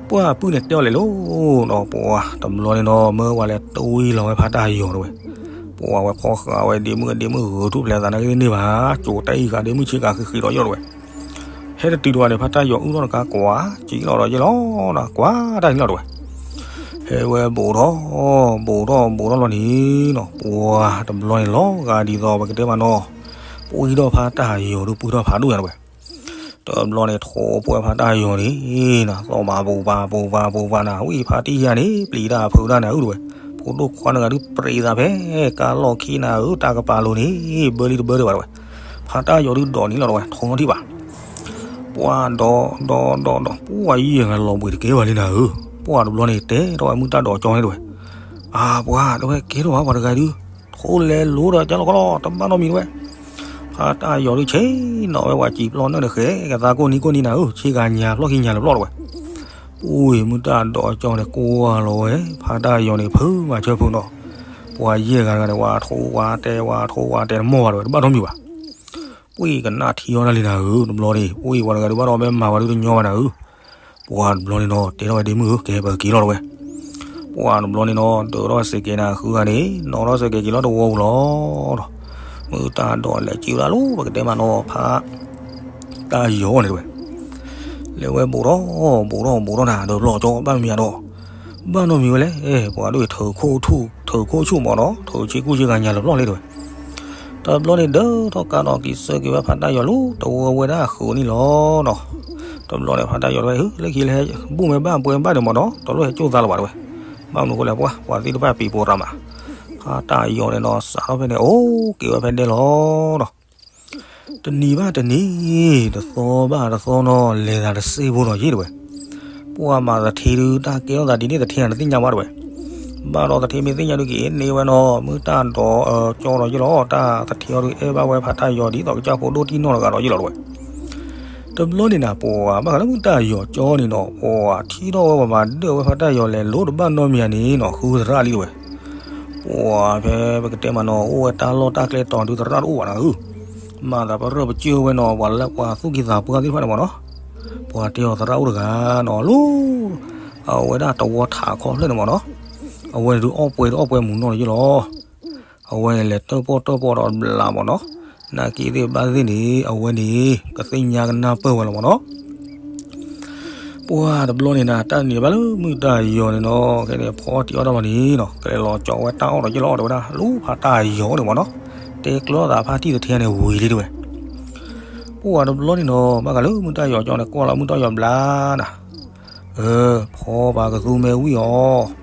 ပှၤပုၢ်န့ၣ်တဲအီၤလဲၣ်လီၤဒီး ပှၤတဘျီန့ၣ်နီၤ မၢဝဲလဲၤတဝံလီၤဝဲဖါတၢ်ယီၤတဝဲ. ပှၤဝဲဖီဃာ်ဝဲဒ့မုၣ်ဒ့မုၣ်ဂုာ်ထူၣ်ဖျဲးသးနာ်က့န့ၢ်ဘၣ် ကၠိတၢ်အံၤဃာ်ဒ့မုၣ်ဆ့ကၤဃံးဃံးဒီးယီၤတဝဲ. ဟဲတတုၤတဝဲန့ၣ် ဖါတၢ်ယီၤအုၣ်ထီၣ်တကါကွၢ် ကံၣ်လီၤဒီးယဲလီၤနီၤ ကွၢ်တၢ်န့ၣ်လီၤတဝဲ. ဟဲဝဲဘူးထီၣ် ဘူးထီၣ်ဘူးထီၣ်လီၤန့ၣ်နီၤ ပှၤတဘျီန့ၣ်လီၤဂာ်ဒ်သိးပကတဲမးနီၤ ပှံထီၣ်ဖါတၢ်ယီၤဒုးပှံထီၣ်ဖးဒိၣ်ညါတဝဲ. တဘျီန့ၣ် ထိးပှဲၤဖါတၢ်ယီၤန့ၣ်နၤ သီၣ်ဘၣ်ပူၤဘၣ်ပူၤဘၣ်ပူၤဘၣ်နၤ ဝံၣ်ဖါတံၢ်ယါန့ၣ် ပျံၤတၢ်ဖုးတၢ်နၤအုၣ်တဝဲ. ဖိဒိၣ်ခွါတဂၤဒုးပြံးသးဖဲ ကါလီၢ်ခံနၤဧၢ တၢ်ကပၤလိၤန့ၣ် ဘၢလံတဘၢဒံးဘၣ်တဝဲ. ဖါတၢ်ယီၤဒုးဒိးန့ၣ်လီၤတဝဲ ထိးနီထံၣ်ဘၣ်. ပှၤဒီးဒီးဒီးဒီး ပှၤယံာ်ဂၤလီၤဘှံးတကဲဘၣ်လံနၤဧၢ. ပှၤတဘျီန့ၣ်တဲထီၣ်ဝဲမုၢ်တၢ်ဒိးကၠီန့ၣ်တဝဲ. အါ ပှၤတဝဲကဲထီၣ်ဘၣ်ပှၤတဂၤဒုး ထိးလဲၤလိၤဒီးကၢ်လီၤကီလီၤ တဘၣ်နီတမံၤတဝဲ. ဖါတၢ်ယီၤဒုးဆ့ၣ်နီၤဝဲ ပှၤစံာ်ပျီနၢ်န့ၣ်ဃဲ ကသါကိၢ်နံၤကိၢ်နံၤနၤဧၢ ဆ့ကၤညါဖျီၣ်ခံညါလၢဖျီၣ်တဝဲ. ပှၤမုၢ်တၢ်ဒိးကၠီန့ၣ် ကွၢ်လီၤဝဲ ဖါတၢ်ယီၤန့ၣ် ဖုးမၤဆၢဖုးနီၤ. ပှၤယံာ်ဂၤတဂၤန့ၣ် ဝးထိးဝးတဲ ဝးထိးဝးတဲ တမီၢ်ဘၣ်တဝဲ တဘၣ်နီတမံၤဘၣ်. ပှၤကနၣ်ထံအီၣ်တၢ်လံနၤဧၢ တဘျီန့ၣ် ပှၤပှၤတဂၤဒုးဘၣ်ဒီး မ့ၢ်မၤဝဲဒုးတညီဘၣ်နၤဧၢ. ပှၤတဘျီန့ၣ်နီၤ တဲထီၣ်ဝဲဒ့မုၣ်ဧၢ ကဲပက့ၤလီၤတဝဲ. ပှၤတဘျီန့ၣ်နီၤ ဒၢးထီၣ်စဲးကဲးနၤဃုဂၤန့ၣ် နီၤထီၣ်စဲးကဲးက့ၤလီၤတဝီပူၤလီၤ. မုၢ်တၢ်ဒိးလဲၤက့ၤဝဲဒၣ်လီၤ ပကတဲမးနီၤ ဖါတၢ်ယီၤန့ၣ်တဝဲ. လဲၤဝဲဘူးထီၣ် ဘူးထီၣ်ဘူးထီၣ်နၤ ဒီးဖျီၣ်ကၠီဘၣ်မံၤဒီး ဘၣ်နီတမံၤဝဲလဲၣ် ပှၤဒိၣ်ထုးခိၣ်ဆူၣ် ထုးခိၣ်ဆူၣ်မးနီၤ ထုးဆ့ကူၣ်ဆ့ကၤညါလၢဖျီၣ်လံတဝဲ. တဘျီန့ၣ်ဒၢးထီၣ်ကါဒီးက့ၤဆၢက့ၤဝဲဖါတၢ်ယီၤလၢတဝီဝဲဒၣ်ဃုာ်န့ၣ်လီၤနီၤ. တဘျီန့ၣ်ဖါတၢ်ယီၤတဝဲ လၢခံလၢဟဲဘူၣ်မဲာ်ဘၣ်ပှဲၤဘၣ်န့ၣ်မးနီၤ တလိၣ်ဟဲကၠိၣ်သးလၢၤဘၣ်တဝဲ. ဘၣ်မနုၤအဃိလဲၣ် ပှၤ ပှၤသ့ၣ်တဖၣ်ပံၤပိာ်ရၤမး ဖါတၢ်ယီၤန့ၣ်နီၤ စးထီၣ်ဖဲန့ၣ် အိၣ်က့ၤဝဲဖဲဒဲလီၤနီၤ. တနံၤဘၣ်တနံၤ တသီဘၣ်တသီနီၤ လဲၤသးတစ့ဖိဒီးယ့ၢ်တဝဲ. ပှၤမၤသထ့ဒုး တၢ်ကဲထီၣ်သးဒ်န့ၣ်သထ့ဧါ တသ့ၣ်ညါဘၣ်တဝဲ. ဘၣ်ဒီးသထ့မ့ၢ်သ့ၣ်ညါဒုးက့ၤန့ၢ်ဝဲနီၤ မုၢ်တၢ်ဒိးကၠီဒီးယ့ၢ်လီၤ တၢ်သထ့အီၤဒုးအဲၣ်ဘၣ်ဝဲဖါတၢ်ယီၤဒ်သိးကစၢ်ဖိဒိၣ်တံၢ်နီၢ်တဂၤဒီးယ့ၢ်လီၤတဝဲ. တဘျီန့ၣ်နၤ ပှၤဘၣ်ဃးလၢမုၢ်တၢ်ယီၤကၠီန့ၣ်နီၤ ပှၤထံၣ်ထီၣ်ဝဲပှၤမၤဒၢၣ်ဝဲဖါတၢ်ယီၤလဲၤလိၤတဘၣ်နီတမံၤဧါန့ၣ်နီၤ ဃုသရၣ်လံတဝဲ. ပှၤဖဲပကတဲမးနီၤ အိၣ်ဝဲတၢ်လီၢ်တၢ်ကျဲတီၤဒုးသရၣ်တအိၣ်ဘၣ်နၤဧၢ. မၤသးပရၢၢ်ပစၢၢ်ဝဲနီၤ ပှၤလၢပှၤသူၣ်ကံၢ်သးပှၢ်သ့ၣ်တဖၣ်န့ၣ်မးနီၤ. ပှၤတဲအီၤသရၣ်အိၣ်တဂၤနီၤလီၤ. အဝဲဒၣ်တဝီထးခီဖျၢၣ်န့ၣ်မးနီၤ. အဝဲန့ၣ်ဒုးအီၣ်ပှဲၤတအီၣ်ပှဲၤမုၢ်နီၢ်တယ့ၢ်လီၤ. အဝဲန့ၣ်လဲၤတၢၣ်ပီၣ်တၢၣ်ပီဒီးဘျးမးနီၤ. နာ်က့သ့ၣ်ဘၣ်သ့ၣ်န့ၣ် အဝဲန့ၣ် ကသ့ၣ်ညါကနၢ်ပၢၢ်ဝဲလီၤမးနီၤ. ပှၤတဘျီန့ၣ်နၤ တၢ်န့ၣ်ဘၣ်လၢမုၢ်တၢ်ယီၤန့ၣ်နီၤ ခဲန့ၣ်ဖီတံၢ်အီၣ်တၢ်မးန့ၣ်နီၤ ကလဲၤလီၤကၠီဝဲတၢ်အီၣ်ဒီးယ့ၢ်လီၤ တဲဝဲဒၣ် လူဖါတၢ်ယီၤန့ၣ်မးနီၤ. တဲကျၢၤသးဖါတံၢ်သထ့န့ၣ်ဝံၤလံတဝဲ. ပှၤတဘျီန့ၣ်နီၤ ဘၣ်ဃးလၢမုၢ်တၢ်ယီၤကၠီန့ၣ် ကွၢ်လီၤမုၢ်တၢ်ယီၤဘျါနၤ အၢ ဖီပာ်ကသူမဲာ်ဝံၣ်အီၤ,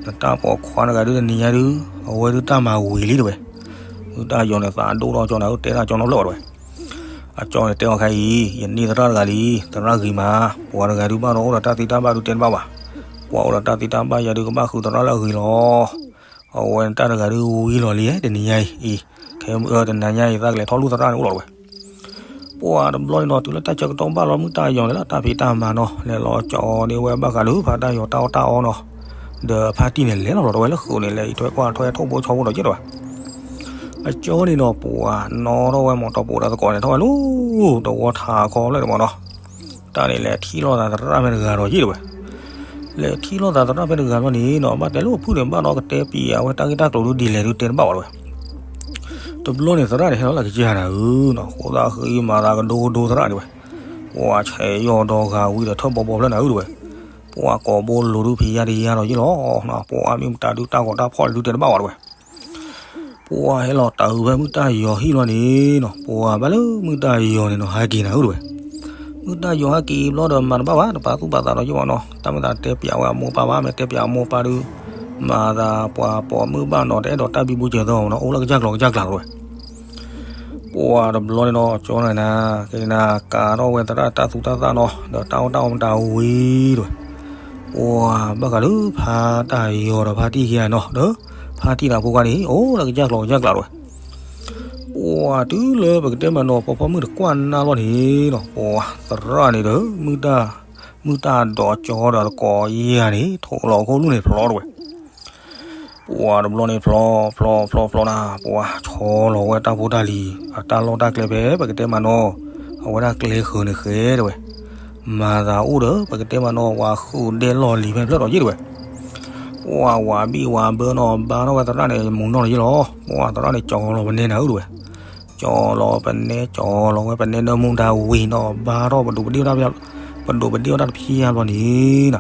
နတၢ်ပိာ်ခွါတဂၤဒုးတနံၤညါဒုး အဝဲဒုးတၢ်မၤဝံၤလံတဝဲ. မုၢ်တၢ်ယီၤန့ၣ်သးဒိၣ်ထီၣ်ကၠီန့ၣ် တဲတၢ်ကၠီနီတဖျၢၣ်ဘၣ်တဝဲ. အကၠီန့ၣ်တဲအီၤခဲအံၤ ယန့ၢ်သရၣ်တဂၤလံ, သရၣ်ဂ့ၤမး, ပှၤတဂၤဒုးဘၣ်ဒီးအိၣ်ဒီးတၢ်သ့တၢ်ဘၣ်ဒုးတဲတဘၣ်ဘၣ်. ပှၤအိၣ်ဒီးတၢ်သ့တၢ်ဘၣ်ယၤဒုးကဘၣ်ဃုသရၣ်လၢအဂ့ၤလီၤ. အဝဲန့ၣ်တၢ်တဂၤဒုးဝံၤလီၤလံ တနံၤညါအံၤ, အံၤ, ခဲမုၢ်အၢတနၤညါအံၤ သးကလဲၤထီၣ်လူၢ်သရၣ်န့ၣ်အိၣ်လီၤတဝဲ. ပှၤတဘျီန့ၣ်နီၤ တုၤလၢတၢ်ဆၢကတီၢ်ဘၣ်လီၤမုၢ်တၢ်ယီၤန့ၣ်လၢတၢ်ဖံးတၢ်မၤနီၤ လဲၤလီၤကၠီန့ၢ်ဝဲဘၣ်ဃးလၢဖါတၢ်ယီၤတၢ်အီၣ်တၢ်အီနီၤ, ဒီးဖါတံၢ်န့ၣ်လဲၤလီၤလီၤတဝဲလၢဃုာ်န့ၣ် လဲၤအံးထွဲကွၢ်ထွဲထိၣ်ဘိဆီဘိဒီးယ့ၢ်တဝဲ. တ အကၠီန့ၣ်ဒီး ပှၤနီၣ်ထီၣ်ဝဲမီၤတီၢ်ပူၤဒီးသကိးန့ၣ် ထီၣ်ဝဲလၢ တဝီထးခီဖျၢၣ်န့ၣ်မးနီၤ, တၢ်န့ၣ်လဲၤထံၣ်လိာ်သးသရၣ်ဖဲတဂၤဒီးယ့ၣ်တဝဲ, လဲၤထံၣ်လိာ်သးသရၣ်ဖဲတဂၤဘျီန့ၣ်နီၤ ဘၣ်တဲလိာ်ဖုၣ်န့ၣ်ဘၣ်ဒီးကတဲပံၤအဝဲတၢ်ဂ့ၢ်တၢ်ကျိၤဒုးဒ်လဲၣ်ဒုးတဲတဘၣ်ဝဲတဝဲ. တဘျီန့ၣ်သရၣ်န့ၣ်ဟဲလီၤလၢကစၢ်နၤဧၢနီၤ, ဃိသးဃ့မၤသးကဒိကဒိသရၣ်န့ၣ်ဝဲ, ပှၤဆဲးယီၤဒီးဂၤဝံၤဒီးထၢၣ်ဘီဘီဖျၢၣ်နၤဧၢတဝဲ, ပှၤကိးဘိလိၤဒုးဖံးယါတယါဒီးယ့ၣ်လီၤ, ပှၤမ့ၢ်မတၤဒုးတၢ်ဂီၤတၢ်ဖီၣ်ဒုးတဲတဘၣ်ဝဲတဝဲ. ပှၤဟဲလီၤတၢ်အုးဖဲမုၢ်တၢ်ယီၤဟံၣ်လီၤန့ၣ်နီၤ, ပှၤဘၣ်လၢမုၢ်တၢ်ယီၤန့ၣ်နီၤ ဟဲက့ၤနၤဧၢတဝဲ. မုၢ်တၢ်ယီၤဟဲက့ၤဘျီဒီးမၤတဘၣ်ဘၣ် တပာ်သူၣ်ပာ်သးဒီးယ့ၣ်ဘၣ်နီၤ, တၢ်မ့ၢ်သးတဲပံၤအဝဲအမိၢ်ပၢ်ဘၣ် မ့ၢ်တဲပံၤအမိၢ်ပၢ်ဒုး မၤသးပှၤပိာ်မုၣ်ဘၣ်နီၤ တအဲၣ်ဒိးတၢ်ဘံဘူစၢၤသီမးနီၤ အိၣ်လၢကစၢ်ကျိၤကစၢ်ကျါတဝဲ. ပှၤတဘျီန့ၣ်နီၤ ကၠီနၤနၤ ကဲနၤ ကးထီၣ်ဝဲသရၣ်တၢ်သူတၢ်သၣ်နီၤ ဒီးတၢ်အီၣ်တၢ်အီမတၤဝံၤတဝဲ. ပှၤဘၣ်ဃးလၢဖါတၢ်ယီၤဒီးဖါတံၢ်ခံဂၤနီၤ ဒီးဖါတံၢ်တၢ်ဖိခွါန့ၣ် အိၣ်လၢကစၢ်ကျိၤကစၢ်ကျါတဝဲ. ပှၤတုၤလၢပကတဲမးနီၤ ဖီဖီမုၢ်တကွၢ်နၢ်လီၤန့ၣ်နီၤ ပှၤသရၣ်န့ၣ်ဒီး မုၢ်တၢ်ဒိးကၠီဒီးသကိးယဲၢ်န့ၣ် ထိးလီၤခိၣ်လူၢ်န့ၣ်ဖျီတဝဲ. ပှၤတဘျီန့ၣ်ဖျီ ဖျီ ဖျီ ဖျီနၤ ပှၤဆီလီၤဝဲတၢ်ဖိတၢ်လံၤ အတၢ်လီၢ်တၢ်ကျဲဖဲ ပကတဲမးနီၤ အဝဲဒၣ်ကျဲဃၢၤန့ၣ်ဃဲတဝဲ. မၤသးအိၣ်ဒီး ပကတဲမးနီၤ ပှၤဃုာ်ဒဲလီၢ်လံၤဖဲဖျၢၣ်ဒီးယ့ၣ်တဝဲ. ပှၤဝၤဘံၣ်ဝၤဘၢနီၤ ဘါထီၣ်ဝဲသရၣ်န့ၣ် မူၤနီၢ်လီၤယ့ၣ်လီၤ. ပှၤသရၣ်န့ၣ် ကၠီလီၤပနဲနၤဧၢတဝဲ. ကၠီလီၤပနဲ ကၠီလီၤဝဲပနဲနၢမူဒါဝံၤနီၤ ဘါထီၣ်ပဒိးပဒ့ၣ်တၢ် ပဒိးပဒ့ၣ်တၢ်တဖျၢၣ်ဘျီန့ၣ်နီၤ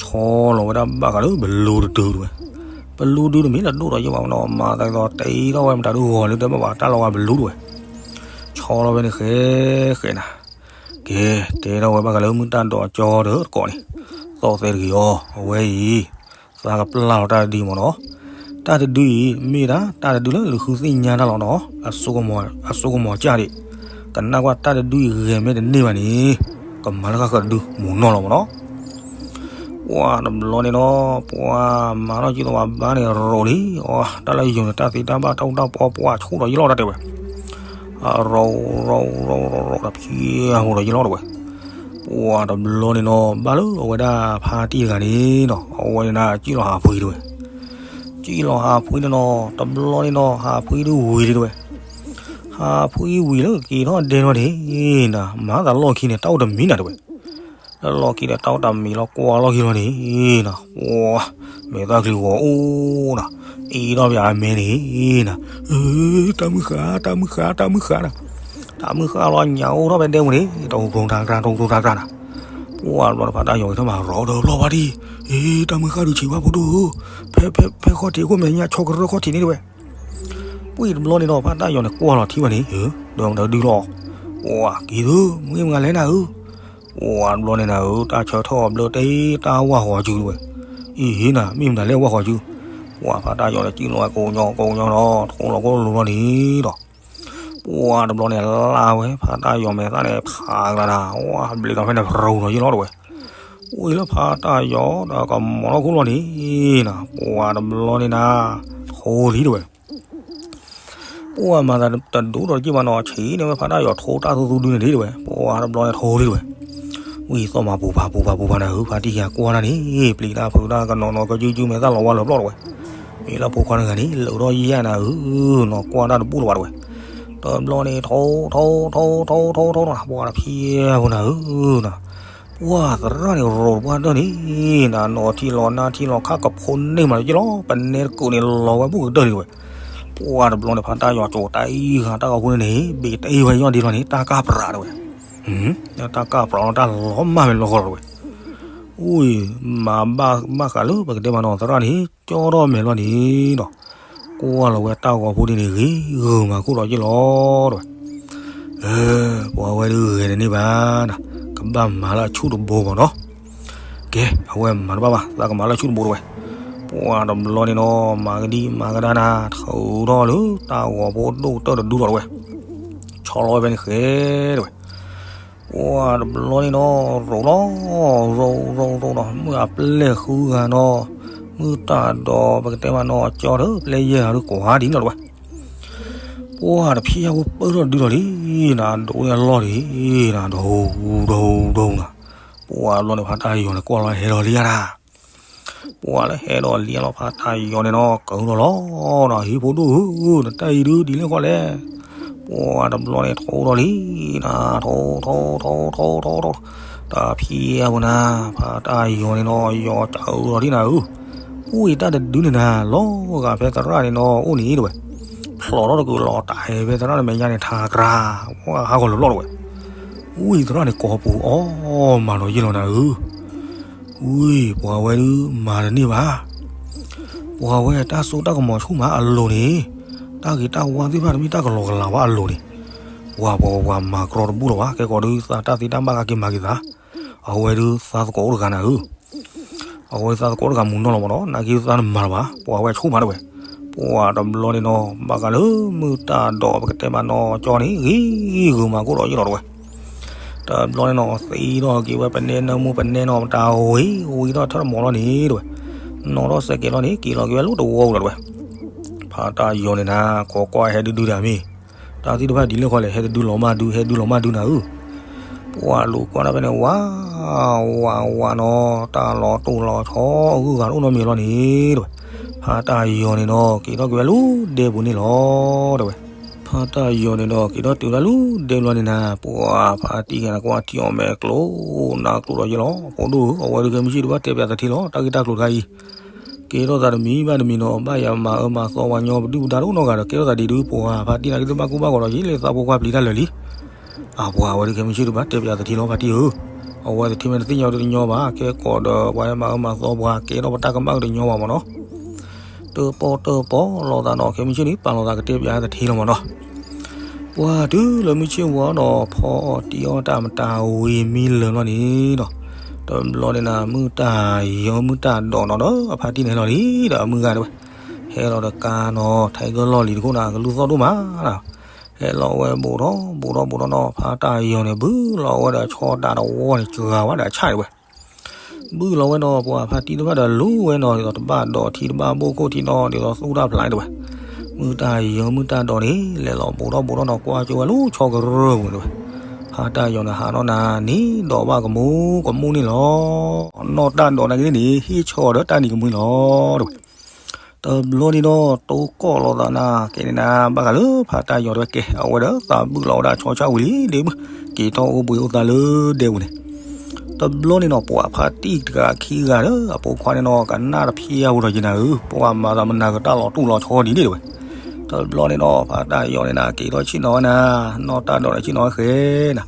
ဆီလီၤဝဲဒၣ်ဘၣ်ဃးလၢပလူတဒုတဝဲ. ပလူဒုတမ့ၢ်လၢဒိၣ်ဒီးယ့ၣ်ဘၣ်နီၤ မၤသးဒ်သိးတ့ထီၣ်ဝဲမတၤဒုဂီၤလၢတဲဘၣ်ဘၣ်တၢ်လီၤဝဲပလူတဝဲ. ဆီလီၤဝဲန့ၣ်ဃဲ ဃဲနၤ ကဲ တဲထီၣ်ဝဲဘၣ်ဃးလၢမုၢ်တၢ်ဒိးကၠီဒီးသကိးန့ၣ် သီၣ်သဲတဂ့ၤအီၤ အဝဲအံၤ သးကပျၢ်လီၤတၢ်တဒုမးနီၤ. တၢ်တဒုအံၤ မ့ၢ်ဒၣ်တၢ်တဒုလၢလူၤဃုသ့ၣ်ညါတၢ်လီၤနီၤ အစိကမီၤကၢ်ဒံး ကနၣ်ကွၢ်တၢ်တဒုအံၤဂဲၤမ့ၢ်တန့ၢ်ဘၣ်န့ၣ် ကမၤလၢဃၣ်ဃၢၤတဒုမူၤနီၢ်လီၤမးနီၤ. ပှၤတဘျီန့ၣ်နီၤ ပှၤမၤထီၣ်ကံသိးဝဲဘါန့ၣ်ရိးလံ အတၢ်လၢယိၤန့ၣ် တၢ်သ့တၢ်ဘၣ်တၢ်အိၣ်တၢ်ပီပှၤဆူၣ်ဒီးယလီၢ်တၢ်တဲဝဲ အရိး ရိး ရိး ရိး ရိး တဖံးဟူဒီးယလီၢ်တဝဲ. ပှၤတဘျီန့ၣ်နီၤ ဘၣ်လၢအဝဲဒၣ်ဖါတံၢ်တဂၤန့ၣ်နီၤ အဝဲန့ၣ်စံၣ်လီၤဟးဖှံတဝဲ. စံၣ်လီၤဟးဖှံန့ၣ်နီၤ တဘျီန့ၣ်နီၤ ဟးဖှံဒုဝံၤလံတဝဲ. ဟးဖှံဝံၤလၢက့ၤထီၣ်ဒဲလီၤန့ၣ်နီၤ မၤသးလီၢ်ခံန့ၣ် တၢ်အိၣ်တမံၤနၤတဝဲ. လၢလီၢ်ခံဒီးတၢ်အိၣ်တမံၤလီၤကွၢ်လီၢ်ခံလီၤန့ၣ်နီၤ ပှၤ မဲာ်သၣ်ချံဂီၤအိၣ်နီၤ အ့ထီၣ်ပၠးအမဲန့ၣ်နီၤ တၢ်မုၢ်ဃါ တၢ်မုၢ်ဃါ တၢ်မုၢ်ဃါနီၤ တၢ်မုၢ်ဃါလီၤညါအိၣ်ထီၣ်ဖဲဒဲပူၤန့ၣ် တၢ်အိၣ်ကျိၤတၢ်ကြၢး တၢ်အိၣ်ကျိၤတၢ်ကြၢးနီၤ. ပှၤတဘျီန့ၣ်ဖါတၢ်ယီၤက့ၤထီၣ်မး ရိးဒီးလီၤဘၣ်ဒံး အ့ တၢ်မုၢ်ဃါဒုးဆံးဘၣ်ဖိဒိၣ်ဧၢ ဖဲ ဖဲ ဖဲခီၣ်ထံးခိၣ်မဲာ်ညါ ဆီကရၢၢ်ခီၣ်ထံးန့ၣ်တဝဲ. ပှၤတဘျီန့ၣ်ဒီး ဖါတၢ်ယီၤန့ၣ်ကွၢ်လီၤထံဝဲန့ၣ် ဒီးမတၤဒုလီၤ ပှၤက့ၤသု မ့ၢ်မတၤလဲၣ်နၤဧၢ. ပှၤတဘျီန့ၣ်နၤဧၢ တၢ်ဆၢထၢၣ်အီၤဘျၢတ့ၢ် တၢ်ဝၢ်ဃီၤစုတဝဲ. အံၤဟ့နၤ မ့ၢ်မတၤလဲၣ်ဝၢ်ဃီၤစု. ပှၤဖါတၢ်ယီၤန့ၣ် စံၣ်လီၤဝဲကိးညီကိးညီနီၤ ထိလီၤကိၢ်လိၤလီၤန့ၣ်ဒီး ပှၤတဘျီန့ၣ်လၢဝဲ ဖါတၢ်ယီၤမဲာ်သၣ်န့ၣ် ဖးကလၤနၤ ဝဲဘျ့းဒီးဖဲန့ၣ် ဖရူၤဒီးယ့ၣ်လီၤတဝဲ. အိၣ်လၢဖါတၢ်ယီၤဒီးကမီၤထီၣ်ခိၣ်လီၤန့ၣ်နီၤ ပှၤတဘျီန့ၣ်နၤ ထိလံတဝဲ. ပှၤမၤသးတဒိၣ်ဒီးတက့ၢ်ဘၣ်နီၤ ဆံးန့ၢ်ဝဲဖါတၢ်ယီၤထိတၢ်သူသူဒုန့ၣ်ဒံးတဝဲ ပှၤတဘျီန့ၣ်ထိလံတဝဲ. ဝံသီၣ်မးပူၤဖးပူၤဖးပူၤဖးနၤဧၢ ဖါတံၢ်ယၤကွၢ်တၢ်န့ၣ် ပျံၤတၢ်ဖုးတၢ်ကနီၤနီၤကစုကစုမဲာ်သၣ်လီၤဝါလၢပျီၢ်တဝဲ. မ့ၢ်လၢဖိခွါတဂၤန့ၣ် လၢာ်ထီၣ်ယဲၢ်နၤဧၢနီၤ ကွၢ်တၢ်တဘူၣ်လၢၤဘၣ်တဝဲ. တဘျီန့ၣ်ထိ ထိ ထိ ထိ ထိ ထိနီၤ ပှၤတဖံးဖိနၤဧၢနီၤ ပှၤသရၣ်န့ၣ်ရိးပှၤတၢၢ်န့ၣ်နၤ နီၤထံလီၤနါထံလီၤခါကဖိန့ၢ်မးလၢက့လီၤ ပနဲတကိးန့ၣ်လီၤဝဲဘူၣ်ကတၢၢ်လံတဝဲ. ပှၤတဘျီန့ၣ် ဖါတၢ်ယီၤကၠိၤတၢ်အံၤဂၤတၢ်ဂီၤဖိန့ၣ်န့ၣ် ဘ့ၣ်တအ့ၢ်ဝဲယီၣ်ဒ့လီၤန့ၣ် တၢ်ကၢ်ပြးတဝဲ. တၢ်ကၢ်ပြးလီၤတၢ်လီၤမၢ်ဝဲလီၤဃီလီၤတဝဲ. အိၣ် မၤဘၣ်ဘၣ်ဃးလၢပကတဲမးနီၤ သရၣ်န့ၣ် ကၠီထီၣ်မဲာ်လီၤန့ၣ်ဒီး ကွၢ်လီၤဝဲတၢ်ဂီၤဖိန့ၣ်န့ၣ် ဂ့ၤဂုာ်မၤခိၣ်လီၤက့လီၤတဝဲ. ပှၤဝဲဒုးဂဲၤန့ၣ်န့ၣ်ဘၣ်နၤ ကဘၣ်မၤလၢအဆူၣ်တဘိမးနီၤ. ကဲ အဝဲမၤတဘၣ်ဘၣ် သးကမၤလၢဆူၣ်တဘိတဝဲ. ပှၤတဘျီန့ၣ်နီၤ မၤကဒံမၤကဒါနၤ ထုးထီၣ်လၢတၢ်ဂီၤဖိဒိၣ်ကတၢၢ်တဒုလီၤတဝဲ. ဆီလီၤဝဲဖဲန့ၣ်ဃဲတဝဲ. ပှၤတဘျီန့ၣ်နီၤ ရိးလီၤ ရိး ရိး ရိးနီၤ မုၢ်အပျဲၢ်ဃုဂၤနီၤ မုၢ်တၢ်ဒီးပကတဲမးနီၤ ကၠီဒီးပျဲၢ်ယဲၢ်ဂၤဒုးကွၢ်ဒ်န့ၣ်လီၤတဝဲ. ပှၤတဖံးယၢ်ဖိပၢၢ်ထီၣ်တဒုလီၤလံ နၤဒိးန့ၢ်အလီၢ်ဒံး နၤဒိး ဒိး ဒိးနၤ. ပှၤတဘျီန့ၣ် ဖါတၢ်ယီၤန့ၣ် ကွၢ်လီၤဟဲလီၤလံယၤနၤ. ပှၤလၢဟဲဒီးလံလီၤ ဖါတၢ်ယီၤန့ၣ်နီၤ ကၢၤဒီးလီၤနီၤ ဟံဖိဒိၣ်ဧၢ နတၢ်အံၤဒုးဒ်လဲၣ်ဃီလဲၣ်. ပှၤတဘျီန့ၣ်ထိဒီးလံနီၤ ထိ ထိ ထိ ထိ ထိ ထိ တၢ်ဖံးအပူၤနၤ ဖါတၢ်ယီၤန့ၣ်နီၤ ယီၤကၢၤဒီးဒ်နၤဧၢ. အိၣ်အံၤတၢ်တဒုန့ၣ်နၤ လီၤဂာ်ဖဲသရၣ်န့ၣ်နီၤ အိၣ်န့ၣ်တဝဲ ဖျိးထီၣ်တကုာ်လီၤတၢ်ဟဲဖဲသရၣ်န့ၣ်မဲာ်ညါန့ၣ် ထါကြၤ ပှၤဟးဂီၤလၢာ်ဘျီတဝဲ ဝံသရၣ်န့ၣ်ကိးပူၤအီၣ်မၤနီၤယ့ၢ်လီၤနၤဧၢ. ဝံ ပှၤဝဲဒုးမၤတန့ၢ်ဘၣ်. ပှၤဝဲတၢ်စိတၢ်ကမီၤဆူၣ်မးအလိၤန့ၣ်, တၢ်ဂ့ၤတၢ်ဝါသ့ၣ်တဖၣ်တမ့ၢ်တၢ်ကလီကလီဘၣ်အလိၤန့ၣ်, ပှၤပှၤပှၤမၤကြီတဘူၣ်လီၤဘၣ်. ခဲကိာ်ဒုးသးတၢ်သ့တၢ်ဘၣ်ကက့ၤမၤက့ၤသး, အဝဲဒုးသးသကိးအိၣ်တဂၤနၤဧၢ. အဝဲသးသကိးတဂၤမူနီၢ်လီၤမးနီၤ, နာ်က့သးနမၤလၢၤဘၣ်, ပှၤဝဲဆိၣ်မးတဝဲ, ပှၤတဘျီန့ၣ်နီၤ ဘၣ်ဃးလၢမုၢ်တၢ်ဒိးပကတဲမးနီၤကၠီန့ၣ် ဂ့ၤဂုာ်မၤကိၣ်ဒီးယ့ၢ်လီၤတဝဲ. တဘျီန့ၣ်နီၤ သံထီၣ်က့ၤဝဲပနဲနၢမူပနဲနီၤ မတၤဝံၤဒီးထၢၣ်တမီၤလီၤန့ၣ်တဝဲ, နီၣ်ထီၣ်စဲးကဲးလီၤန့ၣ် က့ၤလီၤက့ၤဝဲလၢတဝီပူၤလီၤတဝဲ. ဖါတၢ်ယီၤန့ၣ်နၤ ခိးကွၢ်ဟဲဒုဒုဒၣ်မ့ၢ်, တၢ်သ့ၣ်တဖၣ်ဒ်လဲၣ်ဃီလဲၣ် ဟဲတဒုလီၤမၢ်ဒု ဟဲဒုလီၤမၢ်ဒုနၤဧၢ. ပှၤလူၤကွၢ်တၢ်ဖဲန့ၣ် ဝး ဝးဝးနီၤ တၢ်လီၤတိၢ်လီၤဆီအဂုၤအဂၤတအိၣ်နီတမံၤလီၤန့ၣ်တဝဲ. ဖါတၢ်ယီၤန့ၣ်နီၤ က့ၤထီၣ်က့ၤဝဲလၢဒဲပူၤန့ၣ်လီၤတဝဲ. ဖါတၢ်ယီၤန့ၣ်ဒီး က့ၤထီၣ်တုၤဝဲဒၣ်လၢဒဲပူၤလီၤန့ၣ်နၤ ပှၤဖါတံၢ်ဂၤန့ၣ် ကွၢ်ထံအီၤမဲာ်ကျိၤနါကျိၤဒီးယ့ၢ်လီၤ. ဖိဒိၣ်ဧၢ အဝဲဒုးခဲမုၢ်ဆ့ၣ်ဒုးဘၣ်တဲပၠးသထ့လီၤ တၢ်ဂ့ၢ်တၢ်ကျိၤတခါအံၤ ကဲထီၣ်သးတမံၤဘၣ်တမံၤနီၤ ဘၣ်ယၤမၤအၢမၤသီပှၤညီပဒုၣ်ပဒါတအိၣ်နီတဂၤဒီး ကဲထီၣ်သးဒ်ဒုး ပှၤဖါတံၢ်နာ်က့သ့ၣ်ဘၣ်ကိၢ်ဘၣ်ဂီၤဒီး ယ့ၢ်လၢသးဖိခွါပျံၤတၢ်လၢာ်လံ. အပှၤဝဲဒုးခဲမုၢ်ဆ့ၣ်ဒုးဘၣ်တဲပၠးသထ့လီၤ ဖါတံၢ်ဧၢ. အဝဲသထ့မ့ၢ်တသ့ၣ်ညါတညီဘၣ် ခဲကိာ်ဒီးပှၤမၤအၢမၤသီပှၤ ကဲထီၣ်ပတၢ်ကမၣ်ကတညီဘၣ်မးနီၤ. တပီၣ်တပီၣ်လိာ်သးနီၤ ခဲမုၢ်ဆ့ၣ်န့ၣ် ပာ်လီၤသးကတဲပၠးသထ့လီၤမးနီၤ. ပှၤတုၤလၢမုၢ်ဆ့ၣ်ဝါဒီး ဖီအီၣ်တံၢ်အီၣ်တၢ်မတၤဝံၤမံလၢာ်လီၤန့ၣ်ဒီး တဘျီန့ၣ်နၤ မုၢ်တၢ်ယီၤ မုၢ်တၢ်ဒိးနီၤဒီး အဖါတံၢ်န့ၣ်ဟဲလီၤလံဒီး အမုၢ်ဂၤတဝဲ ဟဲလီၤဒီးကါနီၤ ထဲကလီၢ်လံၤတခိၣ်နၤ ကလူၢ်သီၣ်ဒိၣ်မး ဟဲလီၤဝဲဘူးထီၣ်ဘူးထီၣ်ဘူးထီၣ်နီၤ ဖါတၢ်ယီၤန့ၣ် ဘုလီၤဝဲဒီးဆီတးတဝီန့ၣ် စှၤဝဲဒီးအဆၣ်တဝဲ ဘုလီၤဝဲဒီးပှၤဖါတံၢ်တဖၣ်ဒီးလူၤဝဲနီၤ ဒ်သိးတဘၣ်ဒိးထံတဘၣ်ဘိၣ်ခိၣ်ထံနီၤ ဒ်သိးသူၣ်တၢ်ဖျါတဝဲ. မုၢ်တၢ်ယီၤ မုၢ်တၢ်ဒိးန့ၣ် လဲၤလီၤဘူးထီၣ်ဘူးထီၣ်နီၤ ကွၢ်ကၠိဝဲလၢဆီကရၢၢ်ပူၤတဝဲ. ဖါတၢ်ယီၤန့ၣ် ဟးထီၣ်နၤန့ၣ် ဒိးဘၣ်ကမူကမူၣ်န့ၣ်လီၤ. နီၢ်တၢ်ဒိးနာ်က့န့ၣ် ဟ့ၣ်ဆီဒီးတၢ်နံၤကမှံလီၤတဝဲ. တဘျီန့ၣ်ဒီး တိကိၢ်လိာ်သးနၤ ကဲန့ၣ်နၤ ဘၣ်ဃးလၢဖါတၢ်ယီၤတဝဲကဲ အဝဲဒီးသးဘုၣ်လီၤဝဲဒၣ်ဆီဆၣ်ဝံၤလံဒ့မုၣ် က့ၤထီၣ်အိၣ်ဘှံးအိၣ်သါလၢဒဲပူၤန့ၣ်. တဘျီန့ၣ်နီၤ ပှၤဖါတံၢ်တဂၤခံဂၤဒီး အဖိခွါန့ၣ်နီၤ ကနၣ်တဖျါဝဲဒီးယနၤဧၢ ပှၤမၤသးမနၤကတၢ်လီၤတူၢ်လီၤဆီဒ်န့ၣ်တဝဲ. တဘျီန့ၣ်နီၤ ဖါတၢ်ယီၤန့ၣ်နၤ က့ၤထီၣ်ဆ့ၣ်နီၤဝဲနၤ နီၢ်တၢ်ဒိးန့ၣ်ဆ့ၣ်နီၤဝဲဃဲနၤ.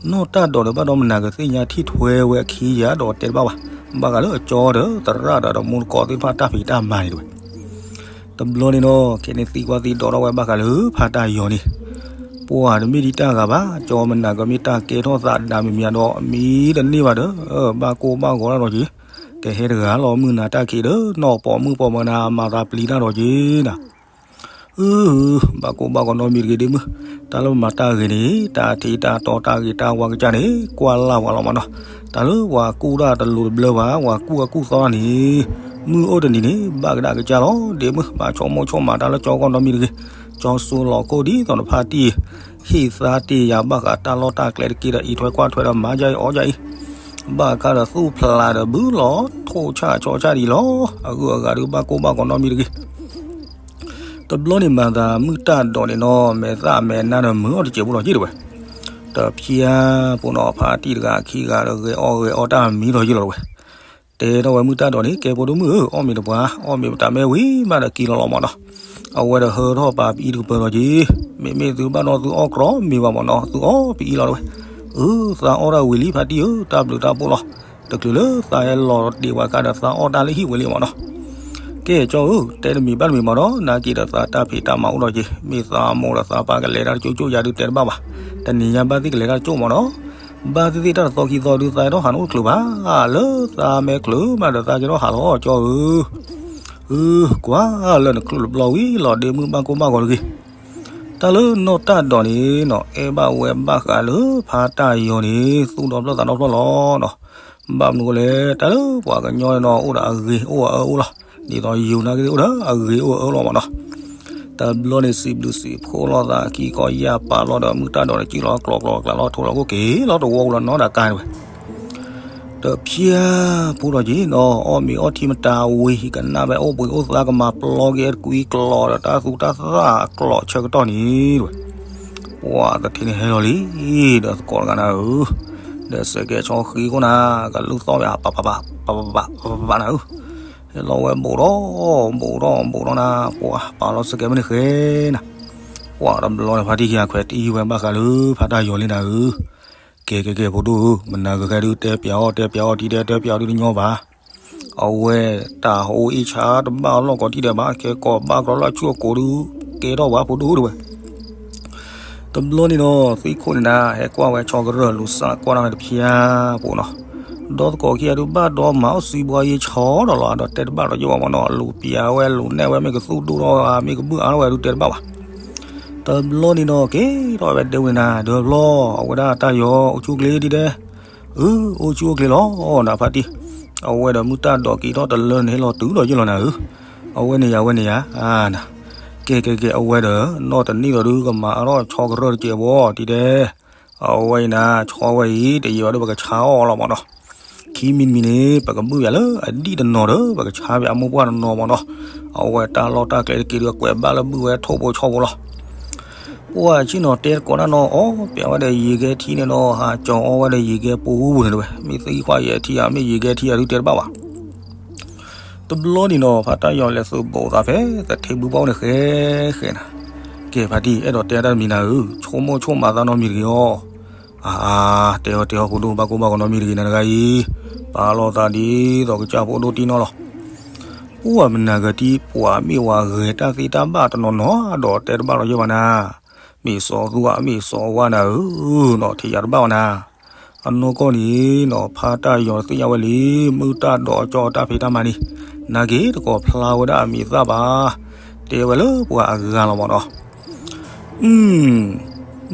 နီၢ်တၢ်ဒိးဒီးဘၣ်ဒီးမနၤကသ့ၣ်ညါထံၣ်ထွဲဝဲအခံယၤဒီးတဲတဘၣ်ဘၣ်. ဘၣ်ဃးလၢအကၠီဒီးသရၣ်ဒီးတမူတကိးသ့ၣ်တဖၣ်တၢ်ဖံးတၢ်မၤန့ၣ်တဝဲ. တဘျီန့ၣ်နီၤ ခဲန့ၣ်သံကွၢ်သံဒိးထီၣ်ဝဲဘၣ်ဃးလၢဖါတၢ်ယီၤန့ၣ် ပှၤတမ့ၢ်ဒံးတၢ်ဂၤဘၣ် ကၠီမနၤကမ့ၢ်တၢ်ကဲထီၣ်သးဒၣ်မံၤမံၤဒီး မံတန့ၢ်ဘၣ်ဒီး ဘၣ်ကိၢ်ဘၣ်ဂီၤတၢ်ဒီးက့ၤ ကဟဲတဂၤလီၤမုၢ်နၤတၢ်ခံးဒီး နီၢ်ပိာ်မုၣ်ပိာ်မၢၤနၤ မၤသးပျံၤတၢ်ဒီးက့ၤနၤ. အု ဘၣ်ကိၢ်ဘၣ်ဂီၤနီတမံၤတဂ့ၤဒ့မုၣ်, တၢ်လၢပမၤတၢ်ဂ့ၤန့ၣ် တၢ်ထံးတၢ်တီတၢ်ဂ့ၤတၢ်ဝါကစၢ်န့ၣ် ကွၢ်လၢ်ပှၤလီၤမးနီၤ. တၢ်လၢပှၤကူၣ်တၢ်တလိၤတဘျၢဘၣ် ပှၤကူၣ်အကူၣ်သီန့ၣ် မုၢ်အိၣ်တနံၤန့ၣ် ဘၣ်ကဒါကစၢ်လီၤဒ့မုၣ်, ဘၣ်ဆိကမိၣ်ဆိကမးတၢ်လၢကၠီကီၢ်နီတမံၤတဂ့ၤ. ကၠီစိလီၤခိၣ်ဒ်သိးနဖါတံၢ် ဟ့ၣ်သါတ့ၢ်ယၤဘၣ်ဃးတၢ်လီၢ်တၢ်ကျဲတက့ၢ်ဒီး အံးထွဲကွၢ်ထွဲဒီးမၤယါအံၤအီၣ်ယါအံၤ ဘၣ်ခါဒီးသူၣ်ဖျးဒီးဘုလီၤထိၣ်ဆၣ်ဆီဆၣ်ဒ်အံၤလီၤ. အဂုၤအဂၤဒုးဘၣ်ကိၢ်ဘၣ်ဂီၤနီတမံၤတဂ့ၤ. တဘျီန့ၣ်မၤသးမုၢ်တၢ်ဒိးန့ၣ်နီၤ မဲာ်သၣ်မဲာ်နါဒီးမုာ်အီၣ်တစဲးဖိလီၤက့ၤတဝဲ. တဖျါပူၤနီၤ ဖါတံၢ်တဂၤခံဂၤဒီးဂဲၤအီၣ်ဂဲၤအီတၢ်မံလီၤက့ၤလီၤတဝဲ. တဲထီၣ်ဝဲမုၢ်တၢ်ဒိးန့ၣ် ကဲဖိဒိၣ်မုၣ်ဧၢ အီၣ်မ့ၤတပှၤ အီၣ်မ့ၤပတၢ်မဲဝံၤမးဒီးက့ၤလီၤလီၤမးနီၤ. အဝဲဒီးဟၢထီၣ်ပာ်ပအံတကပၤလီၤက့ၤ. မ့မ့ၢ်သုဘၣ်နီၢ်သုအီၣ်ကြီမ့ၤဘၣ်မးနီၤ သုအီၣ်ပအံလီၤတဝဲ. အု သးအီၣ်တၢ်ဝံၤလံဖါတံၢ်ဧၢ တၢ်ဘျုးတၢ်ဖှိၣ်လီၤ. တချုးလၢသးဟဲလီၤတ့ၢ်ဝဲခါဒီးသးအီၣ်တၢ်လၢဟံၣ်ဝံၤလံမးနီၤ. ကဲကၠီဧၢ တဲတမံၤဘၣ်တမံၤမးနီၤ နာ်က့ဒီးသးတၢ်ဖံးတၢ်မၤအိၣ်ဒီးက့ၤ မ့ၢ်သးမိၢ်ဒီးသးပၢ်ကလဲၤတၢ်တကၠိကၠိယၤဒုးတဲတဘၣ်ဘၣ်. တနံၤညါဘၣ်သ့ၣ်ကလဲၤတၢ်တကၠိမးနီၤ. ဘၣ်သ့ၣ်သ့ၣ်တၢ်တသီခံသီဒုးသးဟဲထီၣ်ဟးန့ၣ်အိၣ်တချုးဘၣ်. လၢသးမဲာ်ချၢမးဒီးသးကဲထီၣ်ဟးလီၤကၠီဧၢ. အု ကွၢ်လၢနချုးတဘျီဝံၤလီၤဒ့မုၣ်ဘၣ်ကိၢ်ဘၣ်ဂီၤတဂ့ၤ. တၢ်လၢနီၢ်တၢ်ဒိးန့ၣ်နီၤ အဲၣ်ဘၣ်ဝဲဘၣ်ဃးလၢဖါတၢ်ယီၤန့ၣ် သူၣ်ဒီဖျၢၣ်သးဒီဖျၢၣ်လီၤနီၤ. ဘၣ်မနုၤအဃိလဲၣ် တၢ်လၢပှၤကညီန့ၣ်နီၤ အိၣ်ဒီးအဂ့ၤအိၣ်အအၢအိၣ်လီၤ. ဒ်သိးယိၤနာ်က့သ့ၣ်အိၣ်ဒီးအဂ့ၤအိၣ်အအၢလီၤမးနီၤ. တဘျီန့ၣ်စံးဘျုးစံးဖှိၣ်လိာ်သးခံခီယၢ်ပာ်လီၤဒီးမုၢ်တၢ်ဒိးန့ၣ် စံၣ်လီၤကျိၤကျိၤကျါလီၤထိးလီၤခိၣ်က့ၤလီၤတဝီပူၤလီၤနီၤ ဒီးကါန့ၣ်ဝဲ တဖျၢၣ်ဖိဒီးက့ၤနီၤ အီၣ်မ့ၤအီထံမတၤဝံၤ ကနၣ်ဝဲအိၣ်ဘှံးအိၣ်သါ ကမၤပျီက့ၤအဲတကွံကျိးဒီး တၢ်သူတၢ်သၣ်အကျိးဆၢကတီၢ်န့ၣ်တဝဲ, ပှၤသထ့န့ၣ်ဟဲလီၤလံ, ဒီးသကိးတဂၤနၤဧၢ, ဒီးစဲးကဲဆီဃံခိၣ်နၤ ကလုၢ်သီၣ်ဝဲ ပပပပပပပနၤဧၢ, ဟဲလီၤဝဲဘူးဒီး ဘူးဒီး ဘူးဒီးနၤ ပှၤပာ်လီၤစဲးကဲမ့ၢ်န့ၣ်ဃဲနၤ, ပှၤတဘျီန့ၣ် ဖါတံၢ်ခံဂၤခွဲးတံၢ်ဝဲဘၣ်ဃးလၢဖါတၢ်ယီၤလံနၤဧၢ, ကဲကဲကဲ ဖိဒိၣ်ဧၢ, မနၤဂ့ၤဃဲဒုးတဲပျးအီၣ် တဲပျးအီၣ်ထံတဲ တဲပျးအီၣ်ဒုးတညီဘၣ်, အဝဲတၢ်ဟိအ့ၣ်ဆါတဘၣ်အလီၢ်ကိးထံၣ်ဒဲးဘၣ် ကဲကိးဘၣ်ကရီလၢအဆူၣ်အကိးဒုး ကဲထီၣ်ဝဲဖိဒိၣ်တဝဲ, တဘျီန့ၣ်ဒီး သံခိၣ်န့ၣ်နၤ ဟဲကွၢ်ဝဲဆီကရၢၢ် လူၤစၢ်ကွၢ်နၤဝဲတဖျၢၣ်ဖိနီၤ, ဒီသကိးခံဂၤဒုးဘၣ်ဒီးမၤအီၣ်စံးဘှါယ့ဆီဒီးလီၤ ဒီးတဲတဘၣ်ဒီးယ့ဝဲမနီၤ လူၤပျးဝဲလူၤနဲၣ်ဝဲ မ့ၢ်ကသူၣ်ဒိၣ်ထီၣ်ဧါ မ့ၢ်ကဘုၣ်အါထီၣ်ဝဲဒုးတဲတဘၣ်ဘၣ်, တဘျီန့ၣ်ဒီး ကဲထီၣ်ဝဲဒဲဝဲန့ၣ်နၤ ဒီးဘျီ အဝဲဒၣ်တၢ်ယီၤအိၣ်ဆူၣ်အိၣ်ချ့ဒ်ဒဲး, အၢ အိၣ်ဆူၣ်အိၣ်ချ့လီၤနၤဖါတံၢ်, အဝဲဒီးမုၢ်တၢ်ဒိးက့ၤထီၣ်တလၢန့ၣ်ဟဲလီၤတုၤဒီးယ့ၢ်လီၤနၤဧၢ, အဝဲန့ၣ်ယၤ အဝဲန့ၣ်ယၤ, ကဲကဲကဲ အဝဲဒီး နီၢ်တနံၣ်ဒီးဒုး ကမၤအါထီၣ်ဆီကရၢၢ်တကဲးဘီဒ်ဒဲး, အဝဲအံၤနၤ ဆီဝဲအံၤ တယံာ်ဘၣ်ဒီးပကဆါအီၣ်လီၤမနီၤ, ခံမံၤတမံၤန့ၣ် ပကဘုၣ်ပျးလၢအဒံၣ်တနီၤဒီး ပကဆါပျးအမိၢ်ပှၢ်တနီၤမနီၤ, အဝဲတၢ်လီၢ်တၢ်ကျဲတက့ၤဒီး ကွဲးဘၣ်လၢဘုၣ်ဝဲထိၣ်ဖိဆီဖိလီၤ ပှၤဆ့ၣ်နီၤတဲသကိးနၤနီၤ အီၣ်ပျးဝဲဒီးယံာ်ကဲထံန့ၣ်နီၤ ဟးကၠီၤအီၣ်ဝဲဒီးယံာ်ကဲပူပူန့ၣ်တဝဲ မ့ၢ်သံကွၢ်ယဲထံဧါ မ့ၢ်ယံာ်ကဲထံဧါဒုးတဲတဘၣ်ဘၣ်, တဘျီန့ၣ်နီၤ ဖါတၢ်ယီၤလဲၤသုးဘူးသးဖဲ သထ့ဘုပှၢ်အိၣ်န့ၣ်ဃဲဃဲနၤ, ကဲဖါတံၢ် အဲၣ်ဒိးတဲတၢ်တမံၤနၤဧၢ, ဆိကမိၣ်ဆိကမးသးနီတမံၤတဂ့ၤအီၤ, အါ တဲအီၤတဲအီၤ ဖိဒိၣ် ဘၣ်ကိၢ်ဘၣ်ဂီၤနီတမံၤတဂ့ၤ နၤတဂၤအံၤ, ပာ်လီၤသးဒ်သိးကစၢ်ဖိဒိၣ်တံၢ်နီၢ်လီၤ ပှၤမနၤဂၤတံၢ် ပှၤမ့ၢ်ဝဲဂဲၤတၢ်သ့တၢ်ဘၣ်တနီၤနီၤဒီး တဲတဘၣ်လီၤယဲၢ်ဘၣ်နၤ, မ့ၢ်စီၤသူဧါ မ့ၢ်စီၤဝါနၤဧၢ, နီၤထံၣ်ယၤတဘၣ်ဘၣ်နၤ, အနီၢ်ကီၢ်န့ၣ်နီၤ ဖါတၢ်ယီၤသ့ၣ်ညါဝဲလံ, မုၢ်တၢ်ဒိးကၠီၣ်တၢ်ဖံးတၢ်မၤန့ၣ်, နာ်က့ၤတကိးဖျါဝဲဒၣ်အမံၤသၣ်ဘၣ်, တဲဝဲလၢပှၤအဂၤလီၤမးနီၤ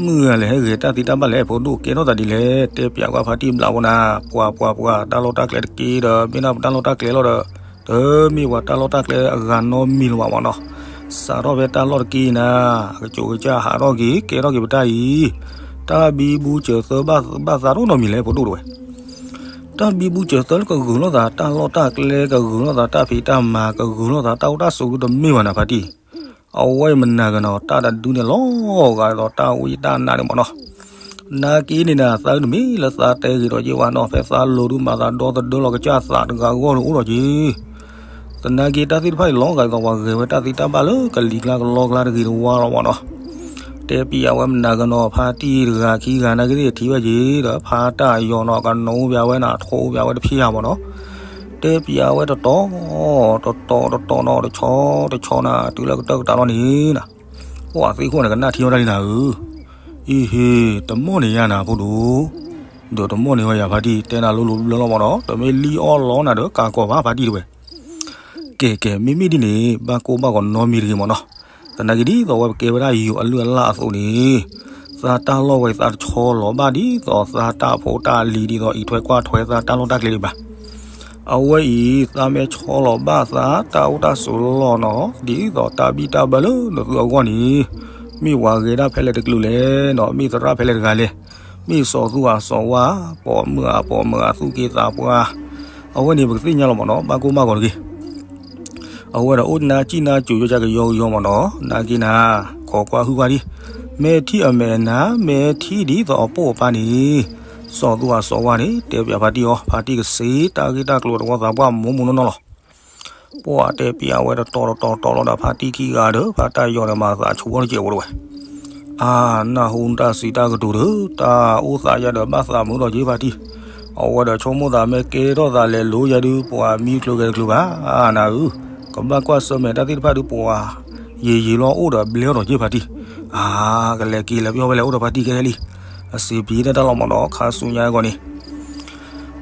မုၢ်ဂၤလဲၣ် ဟဲဂဲၤတၢ်သ့တၢ်ဘၣ်လဲၣ် ဖိဒိၣ်ကဲထီၣ်သးဒ်လဲၣ် တဲပျးကွၢ်ဖါတံၢ်ဘျးဖိနၤ, ပှၤပှၤပှၤ တၢ်လီၢ်တၢ်ကျဲတက့ၤဒီး မ့ၢ်ဒၣ်ပတၢ်လီၢ်တၢ်ကျဲလီၤဒီး, တမ့ၢ်ပှၤတၢ်လီၢ်တၢ်ကျဲအဂၤနီတမံၤလၢၤဘၣ်မးနီၤ, စးထီၣ်ဖဲတၢ်လီၢ်တက့ၤနၤ, အကစိၤကစၢ်ဟးထီၣ်က့ၤ ကဲထီၣ်က့ၤပတၢ်အံၤ, တၢ်ဘံဘူစၢၤသၢဘၣ်သးဒိၣ်နီတမံၤလဲၣ် ဖိဒိၣ်တဝဲ တၢ်ဘံဘူစၢၤသၢလၢကဂုာ်လိာ်သး တၢ်လီၢ်တၢ်ကျဲ ကဂုာ်လိာ်သး တၢ်ဖံးတၢ်မၤ ကဂုာ်လိာ်သး တၢ်အိၣ်တၢ်ဆိးဒုတမ့ၢ်ဘၣ်နၤဖါတံၢ်, အဝဲမနၤဂၤနီၤ တၢ်တဒုန့ၣ်လီၤဂာ်ဒီး တၢ်ဝံတၢ်နါန့ၣ်မးနီၤ, နာ်က့ၤန့ၣ်နၤ သးတမ့ၢ်လၢသးတဲဂ့ၤဒီးက့ၤဝဲနီၤ ဖဲသးလိၤဒုးမၤသးဒီသဒၢလီၤကစၢ်သးတဂၤအဂီၢ်န့ၣ်အိၣ်ဒီးက့ၤ သနာ်က့တၢ်သ့ၣ်တဖၣ်အံၤလီၤဂာ်ဒ်သိးပှၤဂဲၤဝဲတၢ်သ့တၢ်ဘၣ်လၢကလံၤကျါကလီကျါတဂ့ၤတဝါလီၤမးနီၤ, တဲပျးဝဲမနၤဂၤနီၤ ဖါတံၢ်တဂၤခံဂၤနာ်က့သ့ၣ်ထံၣ်ဝဲက့ၤဒီး ဖါတၢ်ယီၤနီၤ ကနိးပျးဝဲနၤ ထိးပျးဝဲတဖျၢၣ်မးနီၤ, တဲပျးဝဲတတီၤ တတီၤတတီၤနီၤ တဆီတဆီနၤ တုၤလၢကတၢၢ်ကတၢၢ်လီၤန့ၣ်နၤ, ပှၤသ့ၣ်ခိၣ်န့ၣ် ကနၣ်ထံအီၣ်တၢ်လံနၤဧၢ, အံၤဟ့ၣ် တမီၢ်န့ၢ်ယၤနၤဖိဒိၣ်, ဒီးတမီၢ်န့ၢ်ဝဲယၤဖါတံၢ် တဲနၤလိၤလိၤဘျၢလီၤမးနီၤ တမ့ၢ်လံအီၣ်လီနၤဒီးကၤကီၤဘၣ်ဖါတံၢ်တဝဲ ကဲကဲ မ့မ့ၢ်ဒ်န့ၣ် ဘၣ်ကိၢ်ဘၣ်ဂီၤနီတမံၤတဂ့ၤမးနီၤ, သနာ်က့ဒ်သိးဝဲပကဲဝဲဒၣ်ယိၤအလုၢ်အလၢ်အသိးန့ၣ်, သးတၢ်လီၢ်ဝဲသးတဆီလီၤဘၣ်ဒ်သိးသးတၢ်ဖိတၢ်လံၤဒ်သိးအံးထွဲကွၢ်ထွဲ သးတၢ်လီၢ်တၢ်ကျဲဒံးဘၣ်. အဝဲအံၤ သးမ့ၢ်ဆီလီၤဘၣ်သးတၢ်အိၣ်တၢ်ဆိးလီၢ်နီၤ ဒ်သိးတၢ်ဘံၣ်တၢ်ဘၢလၢနသုအဂီၢ်န့ၣ်, မ့ၢ်ပှၤဂဲၤတၢ်ဖဲလဲၣ်တကလုာ်လဲၣ်နီၤ မ့ၢ်သရၣ်ဖဲလဲၣ်တဂၤလဲၣ် မ့ၢ်စီၤသူအစီၤဝါ, ပိာ်မုၣ်အပိာ်မုၣ်အသူၣ်က့သးပှၢ်, အဝဲန့ၣ်ပကသ့ၣ်ညါလီၤမးနီၤ ဘၣ်ကိၢ်ဘၣ်ဂီၤတဂ့ၤ. အဝဲဒီးအိၣ်နါစံၣ်နါစိၤ ယိကၢ်ကယီကယီမးနီၤ နာ်က့နၤ, ခိးကွၢ်ဟုၣ်ကွၢ်ဒံး, မ့ၢ်ထံၣ်အမဲာ်နၤ မ့ၢ်ထံၣ်ဒ်သိးအပိာ်အပၢ်န့ၣ်, စီၤသူအစီၤဝါန့ၣ် တဲပျးဖါတံၢ်အီၤ ဖါတံၢ်ကစ့တၢ်ဂ့ၢ်တၢ်ကျိၤတဝီသးပှၢ်မိၢ်မိၢ်နီၢ်နီၢ်လီၤ. ပှၤတဲပျးဝဲတတီၤတတီၤတီၤလီၤဒီး ဖါတံၢ်ခံဂၤဒီး ဖါတၢ်ယီၤဒီးမၤသးဆူဝဲတကဲးဖိတဝဲ, အါ, နၢ်ဟူတၢ်စံးတၢ်ကတိၤဒီး တၢ်အိၣ်သးယၤဒီးဘၣ်သးမုာ်ဒီးက့ၤဖါတံၢ်, အဝဲဒီးဆိကမိၣ်သးမ့ၢ်ကဲထီၣ်သးလဲၤလိၤယၤဒုး ပှၤမံချုးဂဲၤတချုးဘၣ်, နၤဧၢ, ကဘၣ်ကွၢ်ဆၢၣ်မဲာ်တၢ်သ့ၣ်တဖၣ်ဒုး ပှၤယံာ်ယံာ်လီၤအိၣ်ဒီးဘျဲအီၤဒီးက့ၤဖါတံၢ်, အါ, ကလဲၤက့ၤလဲၤပျီဖဲလဲၣ်အိၣ်ဒီးဖါတံၢ်ခဲလံ, အစံးပျံၤတၢ်လီၤမးနီၤ ခါဆူညါအဂီၢ်န့ၣ်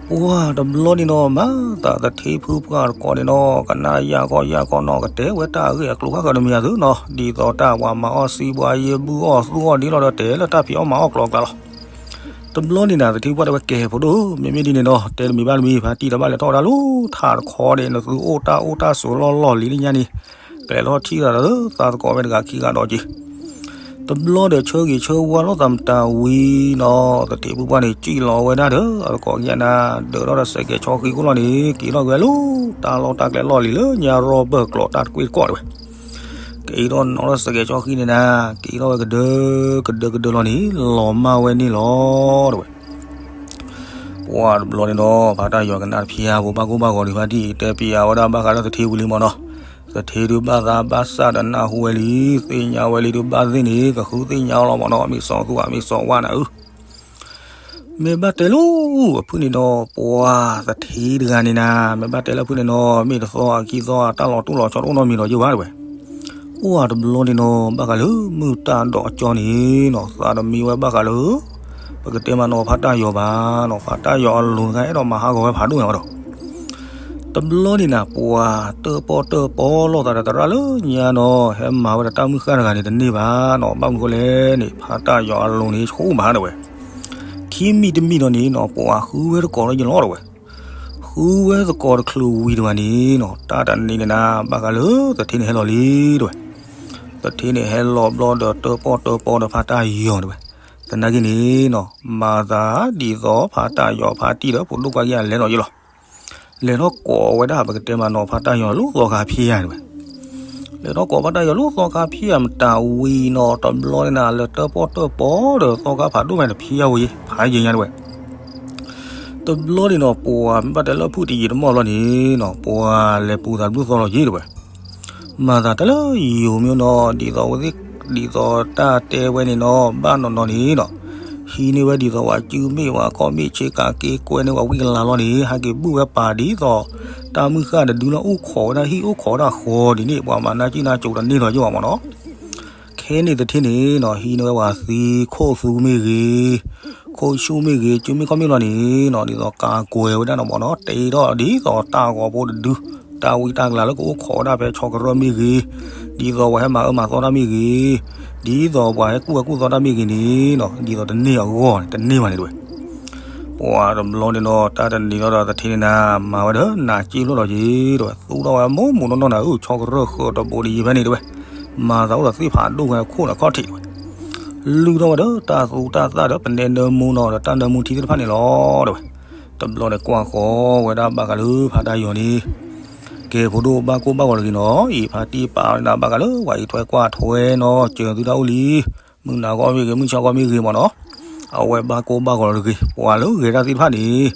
ပှၤတဘျီန့ၣ်နီၤ မၤသးသထ့ဖုပှၢ်တကိးန့ၣ်နီၤ ကနၣ်ယၢ်ကီၢ်ယၢ်ကီၢ်နီၤ ကတဲဝဲတၢ်အဂ့ၢ်အကျိၤဃၣ်ဃၢၤတမံၤအသိးနီၤ ဒ်သိးတၢ်ပှၤမၤအီၣ်စံးဘှါယ့ ဘုၣ်အီၣ်သူၣ်အီၣ်ဒ်လီၤဒီး တဲလၢတၢ်ဖံးအီၣ်မၤအီၣ်ကျိၤအကျါလီၤ. တဘျီန့ၣ်နၤ သထ့ပှၢ်တဲဝဲကဲဖိဒိၣ် မ့မ့ၢ်ဒ်န့ၣ်နီၤ တဲတမံၤဘၣ်တမံၤ ဖါတံၢ်တဘၣ်လဲၤထီၣ်ဝဲဒၣ်လၢထးတခီန့ၣ် နသုအိၣ်တၢ်အိၣ်တၢ်ဆိးလီၢ်လီၢ်လံၤလၢညါန့ၣ် ကလဲၤထီၣ်ထံၣ်သးဒီးသးသကိးဝဲတဂၤခံဂၤဒီးက့ၤ တဘျီဒီးဆၢဂ့ၤဆၢဝါလိာ်သးမတၤဝံၤနီၤ, သထ့ဖုပှၢ်န့ၣ် စံၣ်လီၤဝဲဒၣ်ဒီး အသကိးကညးနၤ ဒၢးထီၣ်ဒီးစဲးကဲးဆီဃံခိၣ်လီၤန့ၣ် က့ၤထီၣ်ဝဲလၢတၢ်လီၢ်တၢ်ကျဲလီၢ်လံၤလၢညါရီဘၢၣ်ကျိးတၢ်တကွ့ၢ်တကွီၢ်တဲဝဲ. က့ၤထီၣ်နီၤထီၣ်စဲးကဲးဆီဃံန့ၣ်နၤ, က့ၤထီၣ်ဝဲကဒၢ ကဒၢကဒၢလီၤန့ၣ် လီၤမၢ်ဝဲန့ၣ်လီၤတဲဝဲ. ပှၤတဘျီန့ၣ်ဒီး ဖါတၢ်ယီၤကနၣ်တဖျါ ဖိဘၣ်ကိၢ်ဘၣ်ဂီၤဒံးဖါတံၢ် တဲပျးဝဲဒၣ်ဘၣ်ဃးလၢသထ့ဝံၤလံမ့ၢ်နီၤ. သထ့ဒုးဘၣ်သးဘၣ်စၢ်ဒီးနၢ်ဟူဝဲလံ, သ့ၣ်ညါဝဲလံဒုးဘၣ်သ့ၣ်န့ၣ် ကဃုသ့ၣ်ညါအီၤလီၤမ့ၢ်နီၤ, မ့ၢ်စီၤသူၣ်ဧါ မ့ၢ်စီၤဝါနၤဧၢ. မ့ၢ်ဘၣ်တဲလၢအဖုၣ်န့ၣ်ဒီး ပှၤသထ့တဂၤန့ၣ်နၤ, မ့ၢ်ဘၣ်တဲလၢအဖုၣ်န့ၣ်ဒီး မ့ၢ်တသီအခံသီအတၢ်လီၤတူၢ်လီၤဆီတအိၣ်နီတမံၤဒီးယိၣ်ဘၣ်တဲဝဲ. အိၣ်ဧါတဘျီန့ၣ်နီၤ ဘၣ်ဃးလၢမုၢ်တၢ်ဒိးကၠီန့ၣ်နီၤ သးတမံဝဲဘၣ်ဃးလၢ ပကတဲမးနီၤဖါတၢ်ယီၤဘၣ်နီၤ, ဖါတၢ်ယီၤအလိၤတဂၤ အဲၣ်ဒိးမၤဟးဂီၤဝဲဖးဒိၣ်ညါဝဲဒီး တဘျီန့ၣ်နၤ ပှၤတၢၣ်ပီၣ်တၢၣ်ပီလိာ်သးဒီးသရၣ်လၢညါနီၤ, ဟဲမၤဝဲဒီးတၢ်မုၢ်ဃၢ်တဂၤန့ၣ်တန့ၢ်ဘၣ်နီၤ, ဘၣ်မနုၤဃိလဲၣ်န့ၣ် ဖါတၢ်ယီၤအလိၤန့ၣ် ဆူၣ်မးတဲဝဲ. ခံမံၤတမံၤဒီးန့ၣ်နီၤ ပှၤဃုဝဲသကိးလၢယလီၤတဲဝဲ. ဃုဝဲသကိးတချုးဝံၤတဂၤန့ၣ်နီၤ တၢ်တနံၤန့ၣ်နၤ ဘၣ်ဃးလၢသထ့န့ၣ်ဟဲလီၤလံတဲဝဲ. သထ့န့ၣ်ဟဲလီၤဘျီဒီးတၢၣ်ပီၣ်တၢၣ်ပီဒီးဖါတၢ်ယီၤတဲဝဲ. သနာ်က့န့ၣ်နီၤ မၤသးဒ်သိးဖါတၢ်ယီၤဖါတံၢ်ဒီး ဖိဒိၣ်ခွါက့ၤအလဲၤလီၤယလီၤ. လဲၤထီၣ်ကိးဝဲဒၣ်ပကတဲမးနီၤ ဖါတၢ်ယီၤလၢသီခါဖျဲၣ်ဧါတဲဝဲ. လဲၤထီၣ်ကိးဖါတၢ်ယီၤလၢသီခါဖျဲၣ်ဧါမတၤဝံၤနီၤ တဘျီန့ၣ်နၤ လဲၤတၢၣ်ပီၣ်တၢၣ်ပီဒီးသီခါဖးဒိၣ်မးန့ၣ် ဖျဲၣ်ဧါဝဲယဲ ဖးယဲညါတဲဝဲ. တဘျီန့ၣ်နီၤ ပှၤမ့ၢ်ဘၣ်တဲလၢဖုၣ်တယံာ်တမီၢ်ဘျီန့ၣ်နီၤ ပှၤလဲၤပူၤသးဘျုးသီလီၤယဲတဲဝဲ. မၤသးတၢ်လၢယိၤမ့ၢ်နီၤ ဒ်သိးဝဲသ့ၣ် ဒ်သိးတၢ်တဲဝဲန့ၣ်နီၤ ဘၣ်နီၢ်နီၢ်န့ၣ်နီၤ ဟံးန့ၢ်ဝဲဒ်သိးပှၤစုမ့ၣ်ပှၤခီၣ်မ့ၣ်ဆ့ကၤက့ၤကွဲန့ၢ်ပှၤဝံကလၤလီၤန့ၣ် ဟဲက့ၤဘုၣ်ဝဲပာ်ဒ်သိး တၢ်မုၢ်ဃၢ်တဒုလီၤ အိၣ်ခိးဝဲဒၣ်ဟံၣ်အိၣ်ခိးဝဲဒၣ်ဃီဒ်န့ၣ် ပှၤမၤနၢ်ကံၣ်နၢ်ကၠိတန့ၢ်ဒီးယိၣ်ဘၣ်မ့ၢ်နီၤ. ခဲန့ၣ်တထံၣ်န့ၣ်နီၤ ဟံးန့ၢ်ဝဲပှၤသံခိၣ်သူမ့ၢ်ဂ့ၤ ခိၣ်ဆူၣ်မ့ၢ်ဂ့ၤ စုမ့ၣ်ခီၣ်မ့ၣ်လီၤန့ၣ်နီၤ ဒ်သိးကၤကွဲးဝဲဒၣ်နီၤမ့ၢ်နီၤ တ့ထီၣ်ဒ်သိးတၢ်ဂီၤဖိတဒု တၢ်ဝံတၢ်ကလၤလၢကအိၣ်ခိးဝဲဒၣ်ဖဲဆီကရၢၢ်မ့ၢ်ဂ့ၤ ဒ်သိးပှၤဟဲမၤအၢမၤသီတၢ်မ့ၢ်ဂ့ၤ ဒ်သိးပှၤဟဲကူၣ်ဝဲကူၣ်သီတၢ်မ့ၢ်ဂ့ၤန့ၣ်နီၤ ဒ်သိးတန့ၢ်အဂီၢ်န့ၣ် တန့ၢ်ဘၣ်န့ၣ်တဲဝဲ. ပှၤတဘျီန့ၣ်နီၤ တၢ်တနံၤဒီးသထ့န့ၣ်နၤ မၤဝဲဒီးနးက့လိၣ်လီၤက့ၤတဲဝဲ သူထီၣ်ဝဲမိၢ်မိၢ်နီၢ်နီၢ်နၤဧၢ ဆီကရၢၢ်ဃၢၤတဘိးဒ်ယံၤဖဲန့ၣ်တဲဝဲ မၤသးအိၣ်ဒီးသ့ၣ်ဖးဒိၣ်ဝဲခိၣ်ဒီးခီၣ်ထံးတဲဝဲ လုၢ်ထီၣ်ဝဲဒီးတၢ်သူတၢ်သၣ်ဒီးပနဲနၢမူနီၤဒီးတၢ်နၢမူထံသ့ၣ်တဖၣ်န့ၣ်လီၤတဲဝဲ. တဘျီန့ၣ်ကွၢ်ဃီဝဲဒၣ်ဘၣ်ဃးလၢဖါတၢ်ယီၤန့ၣ် ကဲဖိဒိၣ်ဘၣ်ကိၢ်ဘၣ်ဂီၤတဂ့ၤနီၤ အံၤဖါတံၢ်ပာ်ဝဲဒၣ်ဘၣ်ဃးလၢပှၤအံးထွဲကွၢ်ထွဲနီၤ စၢၤသုတၢ်အိၣ်လံ မုၢ်နၤဂီၢ်မ့ၢ်ဂ့ၤ မုၢ်ဆါဂီၢ်မ့ၢ်ဂ့ၤမ့ၢ်နီၤ အဝဲဘၣ်ကိၢ်ဘၣ်ဂီၤတဂ့ၤ ပှၤလၢဂဲၤတၢ်သ့ၣ်တဖၣ်န့ၣ်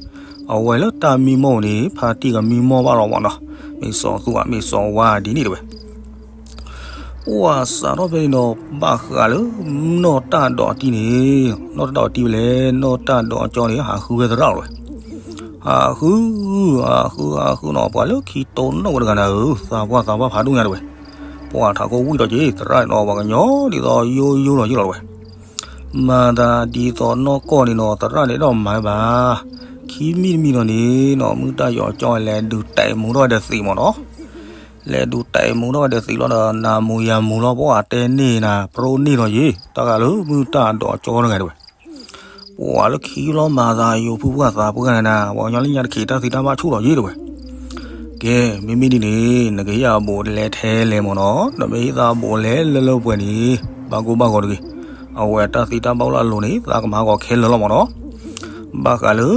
အဝဲလၢတၢ်မံမီၢ်န့ၣ် ဖါတံၢ်ကမံမီၢ်ဘၣ်လီၤမ့ၢ်နီၤ မ့ၢ်စီၤသူၣ်ဧါ မ့ၢ်စီၤဝါဒ်န့ၣ်တဲဝဲ. ပှၤစးထီၣ်ဖဲန့ၣ်ဒီး ဘၣ်ဃးလၢ နီၢ်တၢ်ဒိးတံၢ်န့ၣ် နီၢ်တၢ်ဒိးတံၢ်ဝဲလဲၣ် နီၢ်တၢ်ဒိးကၠီန့ၣ် ဟးဃုဝဲသရၣ်လီၤဝဲ ဟးဃု ဟးဃု ဟးဃုနီၤ ပှၤလၢခံတိၢ်နီၣ်ဝဲတဂၤနၤဧၢ သးပှၢ်သးပှၢ်ဖးဒိၣ်ညါတဲဝဲ ပှၤထးခိၣ်ဝံၣ်ဒီးက့ၤ သရၣ်န့ၣ်နီၤ ပှၤကညီဒ်သိးယိယိလီၤယိလီၤတဲဝဲ မၤသးဒ်သိးနီၢ်ကီၢ်န့ၣ်နီၤ သရၣ်န့ၣ်ဒီးမၤဝဲဘၣ် ခံမံၤတမံၤဒီးန့ၣ်နီၤ မုၢ်တၢ်ယီၤကၠီလဲၤဒုးတဲာ်မူထီၣ်ဝဲဒီးသံးမ့ၢ်နီၤ လဲၤဒုးတဲာ်မူထီၣ်ဝဲဒီးသံးလီၤဒီး နၤမူယၤမူလီၤ ပှၤတဲန့ၢ်နၤ ပြိန့ၢ်လီၤယ့ၣ် တၢ်ဂၤလၢမုၢ်တၢ်ဒိးကၠီတဂၤတဲဝဲ ပှၤလၢခံလီၤမၤသးယိၤဖုပှၢ်သးပှၢ်နၤ ပှၤကညီလၢညါတခ့တၢ်သံတၢ်ဘၣ်ဆူၣ်လီၤယ့ၣ်တဲဝဲ ကဲ မ့မ့ၢ်ဒ်န့ၣ် နကဟ့ၣ်အဘူးလဲထဲလဲၣ်မ့ၢ်နီၤ နမ့ၢ်ဟ့ၣ်သးအဘူးလဲလၢလၢပှဲၤန့ၣ် ဘၣ်ကိၢ်ဘၣ်ဂီၤတဂ့ၤ အဝဲတၢ်သံတၢ်ဘၣ်အိၣ်လၢအလိၤန့ၣ် သးကမၤဟးဂီၤခဲလၢာ်လီၤမ့ၢ်နီၤ ဘၣ်ဃးလၢ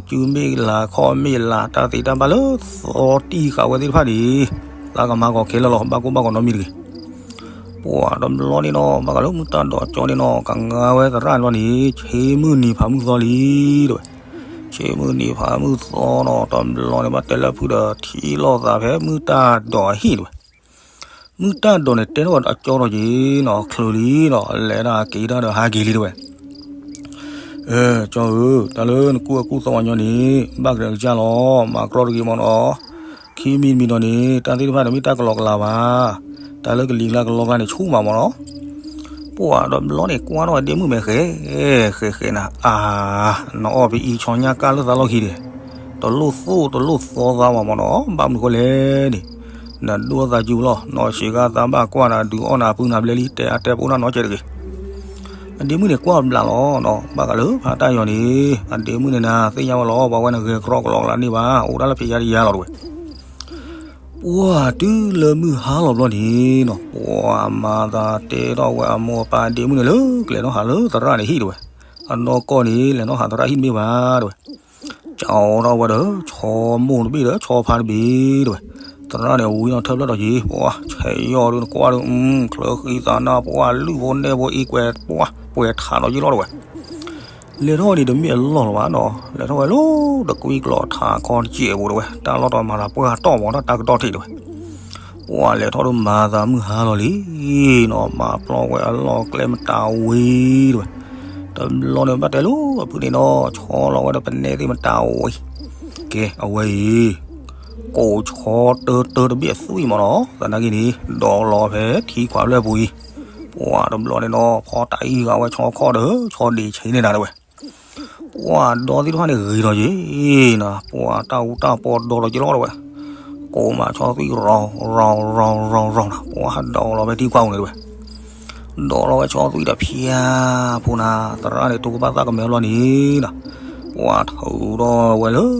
စုမ့ၢ်လၤခီၣ်မ့ၢ်လၤ တၢ်သံတၢ်ဘၣ်လၢသီတံၢ်ဃာ်ဝဲသ့ၣ်တဖၣ်န့ၣ် သးကမၤဟးဂီၤခဲလၢာ်လီၤ ဘၣ်ကိၢ်ဘၣ်ဂီၤနီတမံၤတဂ့ၤ ပှၤတဘျီန့ၣ်နီၤ ဘၣ်ဃးလၢမုၢ်တၢ်ဒိးကၠီန့ၣ်နီၤ ကငါဝဲသရၣ်လီၤန့ၣ် ဆ့မုၢ်နံၤဖးမုၢ်သီလံ တဲဝဲ ဆ့မုၢ်နံၤဖးမုၢ်သီနီၤ တဘျီန့ၣ် ဘၣ်တဲလၢဖုဒီး ထံၣ်လိာ်သးဖဲမုၢ်တၢ်ဒိးအဟံၣ်တဲဝဲ မုၢ်တၢ်ဒိးန့ၣ် တဲထီၣ်ဝဲဒီးကၠီဒီးက့ၤနီၤ ချုးလံနီၤ လဲၤဒၣ်က့ၤတၢ်ဒီးဟးက့ၤလံတဲဝဲ ကၠီဧၢ တၢ်လၢနကူၣ်အကူၣ်သီဝဲညီန့ၣ် ဘၣ်ကရဲကစၢ်လီၤ မၤကြီတဂ့ၤမ့ၢ်နီၤ ခံမံၤတမံၤဒီးန့ၣ် တၢ်သ့ၣ်တဖၣ်န့ၣ်မ့ၢ်တၢ်ကလီကလီဘၣ် တၢ်လၢကလံၤကျါကလီကျါန့ၣ် ဆူၣ်မးမ့ၢ်နီၤ ပှၤတဘျီန့ၣ် ကွၢ်ထီၣ်ဝဲဒ့မုၣ်မဲာ်ဃဲ ဃဲဃဲနၤ အါ နအီၣ်ဖဲအံၤဆီညၣ်ကၢ်လၢသးလီၢ်ခံဒီး တလိၣ်သိၣ်တလိၣ်သီသးဘၣ်မ့ၢ်နီၤ ဘၣ်မနုၤဃိလဲၣ်န့ၣ် နဒိၣ်သးစူၤလီၤ နီၢ်ဆံးဂၤသးဘၣ်ကွၢ်နၤ ဒုးအီၣ်နၤပုၢ်နၤဘျဲလံ တဲအါတဲပအိၣ်နၤနီတစဲးတဂ့ၤ အဒ့မုၣ်န့ၣ်ကွၢ်ဘျးလီၤနီၤ ဘၣ်ဃးလၢဖါတၢ်ယီၤန့ၣ် အဒ့မုၣ်န့ၣ်နၤ သ့ၣ်ညါဝဲလီၤ ပှၤဝဲန့ၣ်ဂဲၤကြီကလီကလီန့ၣ်ဘၣ် အိၣ်ဒၣ်လၢဖံးယါတယါလီၤတဲဝဲ ပှၢ်တုၤလၢမုၢ်ဟါလီၤဘျီန့ၣ်နီၤ, ပှၢ်မၤသးတဲထီၣ်ဝဲအမိၢ်အပၢ်ဒ့မုၣ်န့ၣ်လၢ ကလဲၤထီၣ်ဟးလၢသရၣ်န့ၣ်ဟံၣ်တဝဲ, အနီၢ်ကီၢ်န့ၣ် လဲၤထီၣ်ဟးသရၣ်ဟံၣ်တဘ့ၣ်ဘၣ်တဝဲ, ကၠီထီၣ်ဝဲဒီး ဆီမိၢ်တဘ့ၣ်ဒီး ဆီဖါတဘ့ၣ်တဝဲ, သရၣ်န့ၣ်ဝံၤနီၤထၢဖျၢၣ်ထီၣ်က့ၤ, ပှၢ်ဆဲးယီၢ်ဒုးနကွၢ်ဒုး ချၢဃံသးနၢ်ပှၢ်လုၢ်ဖိနဲၣ်ဖိအံၤကွဲးပှၢ်ပှဲၤထးလီၤယ့ၣ်လီၤတဝဲ လဲၤထီၣ်ဝဲန့ၣ်တမ့ၢ်အလီၢ်လီၤဘၣ်နီၤ, လဲၤထီၣ်ဝဲလၢတကွံကျီၤထးခီတစဲးဖိတဝဲ, တၢ်လီၢ်တၢ်မၤလၤပှၢ်တီၢ်မီၤတၢ်တၢ်ကတီၢ်ထံးတဝဲ, ပှၢ်လဲၤထီၣ်ဒုးမၤသးမုၢ်ဟါလီၤလံနီၤ, မၤပျီဝဲအလီၢ်ကျဲမတၤဝံၤတဝဲ, တဘျီန့ၣ်ဘၣ်တဲလိာ်အဖုန့ၣ်နီၤ, ဆီလီၤဝဲဒီးပနဲသ့ၣ်မတၤဝံၤ, ကဲအဝဲအံၤ ကိးဆီတၢတၢတဘ့ၣ်အသွံၣ်မးနီၤ, သနာ်က့န့ၣ် ဒိးလီၤဖဲထံခွးဖျၢၣ်ပူၤအံၤ, ပှၢ်တဘျီန့ၣ်နီၤ ဖီတၢ်အံၤဂၤဝဲဆီခီၣ်ဒီး ဆီဒံးဆံးန့ၢ်နၤတဝဲ, ပှၢ်ဒီသ့ၣ်တဖၣ်န့ၣ်ဂ့ၤထီၣ်က့ၤနီၤ, ပှၢ်တၢ်အူတၢ်ပီဒီလီၤက့ၤလီၤတဝဲ, ကိးမးဆီသွံၣ်ရီၤရီၤရီၤရီၤနီၤ, ပှၢ်ဒိးလီၤဖဲထံခွးပူၤန့ၣ်တဝဲ ဒိးလီၤဝဲဆီသွံၣ်ဒီးဖၠါဖိနၤ, သရၣ်န့ၣ် ထိၣ်ကပၣ်သၣ်ကမဲာ်ဘျီန့ၣ်နီၤ, ပှၢ်ထုးထီၣ်ဝဲလၢ ဒ်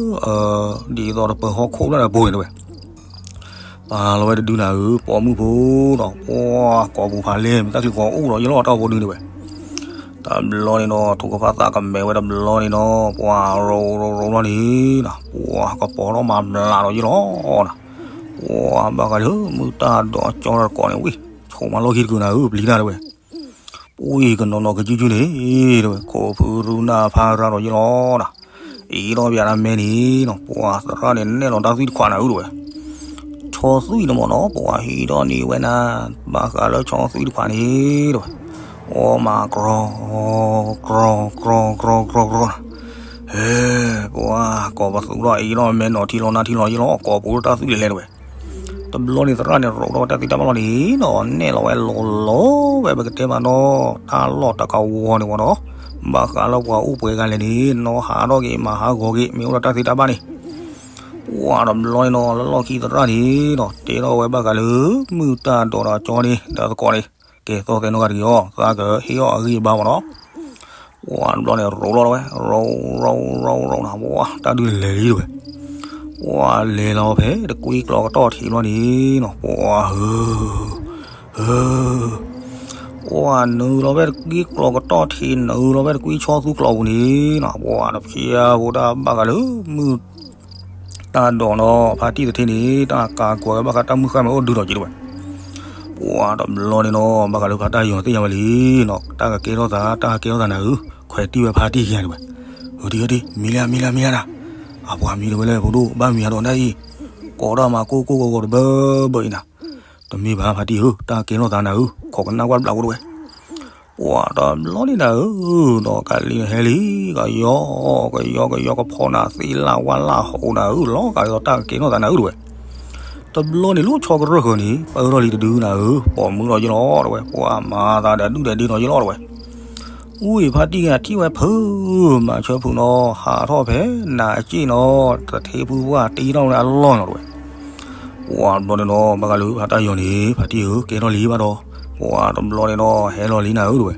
သိးတပၢၤဟီၣ်ခိၣ်ဖျၢၣ်န့ၣ်အပူၤန့ၣ်တဝဲ, ပာ်လီၤဝဲတဒုနၤဧၢ, ပိာ်မုၣ်ဖိဒီး ပှၢ်ကိာ်ပူၤဖးလဲၢ် မ့ၢ်တၢ်ချံကီၤအိၣ်ဒီးယလီၤတၢ်ဖိဒုန့ၣ်ဝဲ တဘျီန့ၣ်နီၤ ထိၣ်ကပၣ်သၣ်ကမဲာ်ဝဲတဘျီန့ၣ်နီၤ ပှၢ်ရိၤရိၤရိၤဘျီန့ၣ်နီၤ ပှၢ်ကပီၤထီၣ်မၤဘျးဒီးယလီၤနီၤ, ပှၢ်ဘၣ်ဃးလၢမုၢ်တၢ်ဒိးကၠီတကိးန့ၣ်ဝံၤ ဆိးမးလီၢ်ခံတကုာ်နၤဧၢ ပျံၤတၢ်တဝဲ ပှၢ်ကနီၤနီၤကစုကစုန့ၣ် တဝဲ ခိးဖုရူနၢ်ဖးရၤဒီးယလီၤနီၤ, အံၤထီၣ်ပယၤတၢ်မဲန့ၣ်နီၤ ပှၢ်သရၣ်န့ၣ်နဲၣ်လီၤတၢ်သွံၣ်တခွးနၤဧၢတဝဲ ဆီသွံၣ်န့ၣ်မ့ၢ်နီၤ ပှၢ်ဟံးထီၣ်န့ၢ်ဝဲနၤ, ဘၣ်ဃးလၢဆီသွံၣ်တခွးန့ၣ်တဝဲ, အီမးကြီ ကြီ ကြီ ကြီ ကြီ ဟဲ, ပှၢ်ကိးပသူထီၣ်အံၤထီၣ်မဲနီၤထံလီၤနါထံလီၤယလီၤ ကိးပူၤတၢ်သွံၣ်လဲၤလဲၤတဝဲ တဘျီန့ၣ်သရၣ်န့ၣ်ရိးထီၣ်ဝဲတၢ်သ့တၢ်ဘၣ်လီၤန့ၣ်နီၤ နဲၣ်လီၤဝဲလီၤလီၤဝဲပကတဲမးနီၤ တၢ်လီၢ်တၢ်ကဝီၤန့ၣ်ဝဲဒီး ဘၣ်ဃးလၢပှၤအိၣ်ပှဲၤဂၤလဲၣ်န့ၣ် နီၢ်ဟးထီၣ်က့ၤမၤဟးဂီၤက့ၤ မ့ၢ်အိၣ်ဒီးတၢ်သ့တၢ်ဘၣ်န့ၣ် ပှၢ်တဘျီန့ၣ်နီၤ လၢလီၢ်ခံသရၣ်န့ၣ်နီၤ တဲထီၣ်ဝဲဘၣ်ဃးလၢ မုၢ်တၢ်ဒိးဒီးကၠီန့ၣ် ဒီးသကိးန့ၣ် ကဲသီၣ်သဲနီၢ်ဂၤတဂ့ၤအီၤ သးကဟ့ၣ်အီၣ်အဂံၢ်အဘါမ့ၢ်နီၤ ပှၢ်တဘျီန့ၣ်ရိးလီၤဝဲ ရိးရိးရိးနီၤ ပှၢ်တၢ်ဒုးလဲၤလံတဝဲ ပှၢ်လဲၤလီၤဖဲ တကွံကျီၤကတီၢ်ထံးဘျီန့ၣ်နီၤ ပှၢ်ဧၢ ဧၢ ပှၢ်နုာ်လီၤဖဲတကွံကျီၤကတီၢ်ထံး နုာ်လီၤဖဲတကွံဆီသူကျီၤပူၤန့ၣ်နီၤ ပှၢ်တဖျဲဖိတၢ်ဘၣ်ဃးလၢ မုၢ် တၢ်ဒိးနီၤ ဖါတံၢ်တထံးန့ၣ် တၢ်ကးကွၢ်ဝဲဘၣ်ဃးတၢ်မုၢ်ဃၢ်မ့ၢ်အိၣ်ဒုးထီၣ်က့ၤတဝဲ ပှၢ်တဘျီန့ၣ်နီၤ ဘၣ်ဃးလၢဖါတၢ်ယီၤသ့ၣ်ညါဝဲလံနီၤ တၢ်ကကဲထီၣ်သး တၢ်ကကဲထီၣ်သးနၤဧၢ ခွဲးတံၢ်ဝဲဖါတံၢ်ခံဂၤတဝဲ ဟၢတံၢ်ဟၢတံၢ် မံလၢမံလၢမံလၢနၤ အပှၤမံတဝဲလၢဖိဒိၣ် ဘၣ်မံအဒိးနၢ်အံၤ ကိးတၢ်မၤကိၢ်ကိၢ်ဂီၤဂီၤတဘၢဘၢအံၤနၤ တမ့ၢ်ဘၣ်ဖါတံၢ်ဧၢ တၢ်ကဲထီၣ်သးနၤဧၢ ခိးကနၣ်ကွၢ်တဘျီဖိတဝဲ ပှၢ်တဘျီန့ၣ်နၤဧၢ ဒီးကးလံန့ၣ်ဟဲလံ ကယီ ကယီ ကယီ ကဖီနၤသ့လၢ်ဝါလၢ်ဟိနၤဧၢ လီၤဂာ်ဒ်သိးတၢ်ကကဲထီၣ်သးနၤဧၢတဝဲ တဘျီန့ၣ်လၢဆီကရၢၢ်ဃၢၤန့ၣ် ပၢထီၣ်လံတဒုနၤဧၢ ပိာ်မုၣ်ထီၣ်ယလီၤတဝဲ ပှၢ်မၤသးဒီးဒုၣ်ဒီးဒ့ထီၣ်ယလီၤတဝဲ အူအံၤဖါတံၢ်ဂၤထံၣ်ဝဲဖု မၤဆၢဖုနီၤ ဟးထီၣ်ဖဲနၤအစ့ၣ်နီၤ တထ့ဖုပှၢ်တ့ထီၣ်ဝဲအလီၢ်နီၤတဝဲ ပှၢ်တဘျီန့ၣ်နီၤ ဘၣ်ဃးလၢဖါတၢ်ယီၤန့ၣ် ဖါတံၢ်ဧၢ ကဲထီၣ်လံဘၣ်ဒီး ပှၢ်တဘျီန့ၣ်နီၤ ဟဲလီၤလံနၤဧၢတဝဲ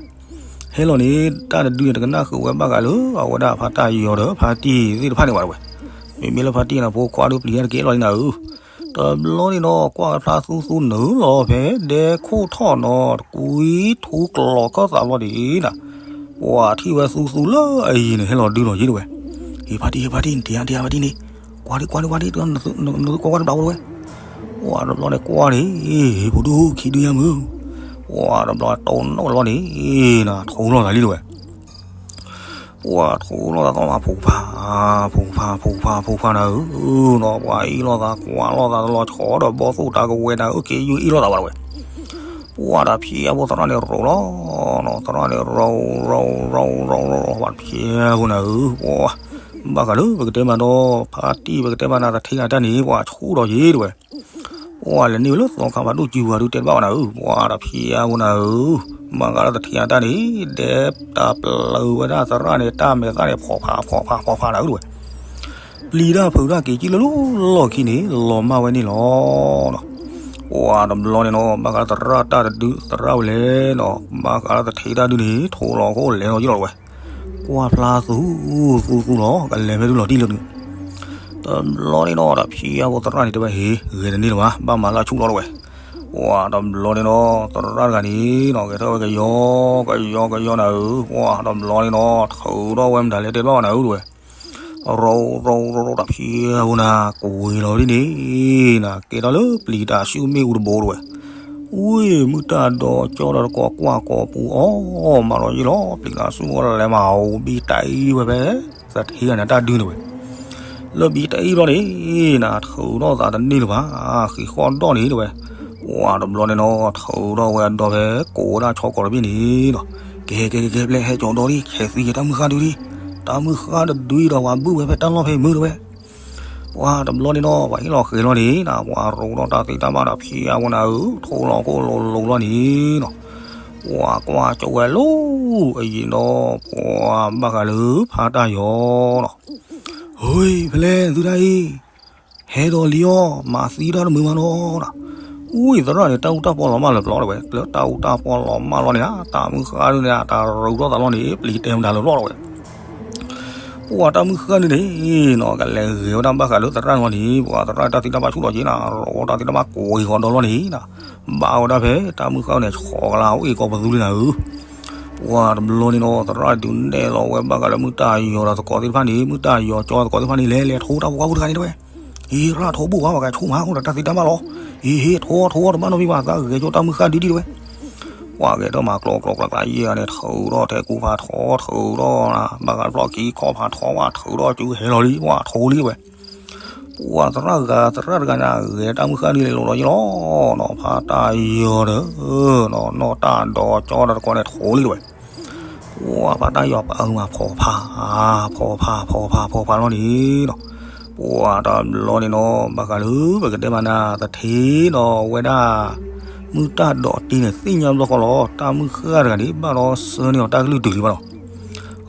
ဟဲလီၤန့ၣ် တၢ်တဒုန့ၣ် တကနၣ်ဃုာ်ဝဲဘၣ်ဃးလၢ အဝဲဒၣ်ဖါတၢ်ယီၤဒီးဖါတံၢ်သ့ၣ်တဖၣ်န့ၣ်ဝဲတဝဲ မ့မ့ၢ်လၢဖါတံၢ်န့ၣ် ဖိခွါဒုးပျံၤတၢ်တကဲလီၤလံနၤဧၢ တဘျီန့ၣ်နီၤ ကွၢ်ကဖျါသူသူနုာ်လီၤဖဲ ဒဲခိၣ်ထီၣ်နီၤ တကွံထူကျီၤခၢၣ်သးဘျီဒံးနၤ ပှၢ်ထံၣ်ဝဲသူသူလၢအယံၤန့ၣ် ဟဲလီၤဒုးနီၤယ့ၣ်တဝဲ ဟ့ၣ်ဖါတံၢ် ဟ့ၣ်ဖါတံၢ် နတ့ဧါ နတ့ဧါ ဖါတံၢ်န့ၣ် ကွၢ်ဒံး ကွၢ်ဒံး ကွၢ်ဒံး နကွၢ်ကွၢ်တဘျီဝဲတဝဲ ပှၢ်တဘျီန့ၣ်ကွၢ်န့ၣ် ဟ့ၣ်ဖိဒိၣ်ခံဒုညါမုၢ် ပှၢ်တဘျီတိၢ်နီၣ်လီၤန့ၣ် နထိလီၤသးလံတဝဲ ပှၢ်ထိလီၤသးသီၣ်မး ဖူးဖး ဖူးဖး ဖူးဖး ဖူးဖးနၤဧၢ နီၤ ပှၢ်အ့ၣ်လိာ်သး ကွၢ်လိာ်သးတလီၤဆီဒီး ဘီၣ်သိၣ်တၢ်ကဝဲၤနၤဧၢ က့ၤယုၢ်အ့ၣ်လိာ်သးဝဲတဝဲ ပှၢ်တဖျဲဖိသရၣ်န့ၣ်ရိးလီၤ နီၤ သရၣ်န့ၣ်ရိး ရိး ရိး ရိး ရိး ပှၢ်တဖျဲဖိနၤဧၢ ပှၢ် ဘၣ်ဃးလၢပကတဲမးဒီး ဖါတံၢ်ပကတဲမးနၤ တထံဂၤတၢ်န့ၣ် ပှၢ်ဆူၣ်ဒီးယ့ၣ်တဝဲ ပှၢ်လဲၤန့ၢ်ဝဲလၢသီခါဖးဒိၣ်စုပှၤဒုးတဲတဘၣ်ဝဲနၤဧၢ ပှၢ်တဖျဲဖိနၤဧၢ ဘၣ်ဃးလၢတထံဂၤတၢ်န့ၣ် ဒဲတၢ်ပျၢၤဝဲဒၣ်သရၣ်န့ၣ် တၢ်မဲာ်သၣ်န့ၣ် ဖီၣ်ဖးဖီၣ်ဖးဖီၣ်ဖးနၤဧၢတဝဲ ပျံၤတၢ်ဖုးတၢ်က့ၤကံၣ်လၢလီၢ်ခံန့ၣ် လီၤမၢ်ဝဲန့ၣ်လီၤ. ပှၤတဘျီန့ၣ်နီၤ ဘၣ်ဃးသရၣ်တၢ်တဒုသရၣ်ဝဲလဲၣ်နီၤ ဘၣ်ဃးလၢသထ့တၢ်ဒုန့ၣ် ထိးလီၤခိၣ်လဲၤလီၤယံၤလီၤဝဲ, ကွၢ်ဖျါသူသူသူလီၤ ကလဲၤဖဲဒုလီၤတံၢ်လၢဒု, တ တဘျီန့ၣ်နီၤ တၢ်ဖံးအါဖိသရၣ်န့ၣ်တဲဝဲ ဟ့ၣ် ဂဲၤတန့ၢ်လၢၤဘၣ် ဘၣ်မၤလၢဆူၣ်လီၤတဲဝဲ. ပှၤတဘျီန့ၣ်နီၤ သရၣ်တဂၤန့ၣ်နီၤ ဂဲၤထီၣ်ဝဲကယီကယီကယီနၤဧၢ, ပှၤတဘျီန့ၣ်နီၤ ထုးထီၣ်ဝဲမတၤလဲၣ်တဲဘၣ်ဝဲနၤဧၢတဲဝဲ. ရီရီရီ တၢ်ဖံးအါဖိနၤ ကဝ့ၤလီၤဒ်န့ၣ်နၤ ကဲထီၣ်လၢပျံၤတၢ်ဆူၣ်မ့ၣ်အူတဘိတဲဝဲ. ဝံၤ မုၢ်တၢ်ဒိးကၠီဒီးတကိးကွၢ်ကိးပူၤအီၣ်မးလီၤယ့ၢ်လီၤ ပျံၤတၢ်ဆူၣ်ဝဲလဲၤမၤအူဘံတၢ်အံၤဝဲဖဲ သထ့ဂၤန့ၣ်တၢ်ဒုန့ၣ်ဝဲ လၢဘံတၢ်အံၤဘျီန့ၣ်နၤ ထုးထီၣ်သးတန့ၢ်လၢၤဘၣ် ဃံးဃီၣ်ဒီၣ်န့ၣ်တဲဝဲ. ပှၤတဘျီန့ၣ်နီၤ ထုးထီၣ်ဝဲအဒီဖဲကိးဝဲဒၣ်ဆီကိးတဘ့ၣ်န့ၣ်ဒီး ကဲကဲကဲကဲပျဲဟဲကၠီၤဒီးဒံး ခဲသံက့ၤတၢ်မုၢ်ဃၢ်ဒုဒံး တၢ်မုၢ်ဃၢ်တဒုအံၤဒီးပှၤဘုၣ်ဝဲဖဲတၢ်လီၢ်ဖဲမုၢ်တဲဝဲ. ပှၤတဘျီန့ၣ်နီၤ ပှၤဟ့ၣ်လီၤဃဲၤလီၤန့ၣ်နၤ ပှၤရိးထီၣ်တၢ်သ့တၢ်ဘၣ်ဒီးဖံးအါဖိနၤဧၢ ထိးလီၤခိၣ်လိၤလိၤလီၤန့ၣ်နီၤ ပှၤကွၢ်ကၠီၤဝဲလီၤအယံၤဒီး ပှၤဘၣ်ဃးလၢဖါတၢ်ယီၤနီၤ ဟ့ၢ်ဖဲလဲၣ်သုတၢ်အံၤ ဟဲဒီးလံအီၤ မၤသံတၢ်တမုာ်မးနီၤနီၤ. ဝံၤသရၣ်န့ၣ် တၢ်အူတၢ်ပီလီၤမၢ်လၢပျီတဲဝဲ လၢတၢ်အူတၢ်ပီလီၤမၢ်လီၤန့ၣ် တၢ်မုၢ်ဃၢ်ဒုန့ၣ် တၢ်ရိးထီၣ်သးလီၤန့ၣ် ပျံၤတဲမတၤလၢပျီတဲဝဲ. ပှၤတၢ်မုၢ်ဃၢ်ဒုန့ၣ်နီၤ ကလဲၤဂဲၤဝဲဒၣ်ဘၣ်ဃးလၢသရၣ်န့ၣ်လီၤန့ၣ် ပှၤသရၣ်တၢ်သ့တၢ်ဘၣ်ဆူၣ်လီၤက့ၤနၤ ရိးတၢ်သ့တၢ်ဘၣ်ကိးဂီၤဒီလီၤန့ၣ်နၤ ဘၣ်ဝဲဒၣ်ဖဲတၢ်မုၢ်ဃၢ်န့ၣ် ဆီးကလါအိၣ်အ့ၣ်ကီပသူလံနၤဧၢ ပှၤတဘျီန့ၣ်နီၤ သရၣ်ဒုးနဲၣ်လီၤဝဲဘၣ်ဃးလၢမုၢ်တၢ်ယီၤဒီးသကိးသ့ၣ်တဖၣ်န့ၣ် မုၢ်တၢ်ယီၤကၠီသကိးသ့ၣ်တဖၣ်န့ၣ် လဲၤလဲၤထိတၢ်ဖိခွါဖိတဂၤန့ၣ်တဲဝဲ. ဟ့ၣ်ရၣ်ထိဘိၣ်ဝါ ပှၤကဆိကမိၣ်ဒီးတၢ်သ့တၢ်ဘၣ်လီၤ. ဟ့ၣ်ဟ့ၣ်ထိထိတဘၣ်နီတမံၤဘၣ် သးဂဲၤကၠီတၢ်မုၢ်ဃၢ်ဒုဒံးတဲဝဲ. ပှၤဂဲၤထီၣ်မၤကျိၤကျိၤကျါကျါယဲၢ်ဂၤန့ၣ် ထုးထီၣ်ထဲကူဖးထီ ထုးထီၣ် ဘၣ်ဃးတဘျီခံခီဖးထီဝဲ ထုးထီၣ်စုဟဲလီၤလံ ပှၤထိလံတဲဝဲ. ပှၤသရၣ်ဂၤသရၣ်တဂၤန့ၣ် ဂဲၤတၢ်မုၢ်ဃၢ်ဒုလဲၤလိၤလီၤယ့ၢ်လီၤနီၤ ဖါတၢ်ယီၤဒီး နီၢ်တၢ်ဒိးကၠီဒီးတကိးန့ၣ်ထိလံတဲဝဲ. ပှၤဖါတၢ်ယီၤပာ်အုမၤဖီဖး ဖီဖးဖီဖးဖီဖးလီၤန့ၣ်နီၤ. ပှၤတဘျီန့ၣ်နီၤ ဘၣ်ဃးလၢပကတဲမးနၤ သထ့ဒီးဝဲဒၣ် မုၢ်တၢ်ဒိးတံၤန့ၣ် သ့ၣ်ညါဘျီဃီလီၤ တၢ်မုၢ်ဃၢ်တဂၤန့ၣ် ဘၣ်ဒီးဆၢန့ၢ်အီၤတၢ်ကလုၢ်တုၤလံဘၣ်လီၤ.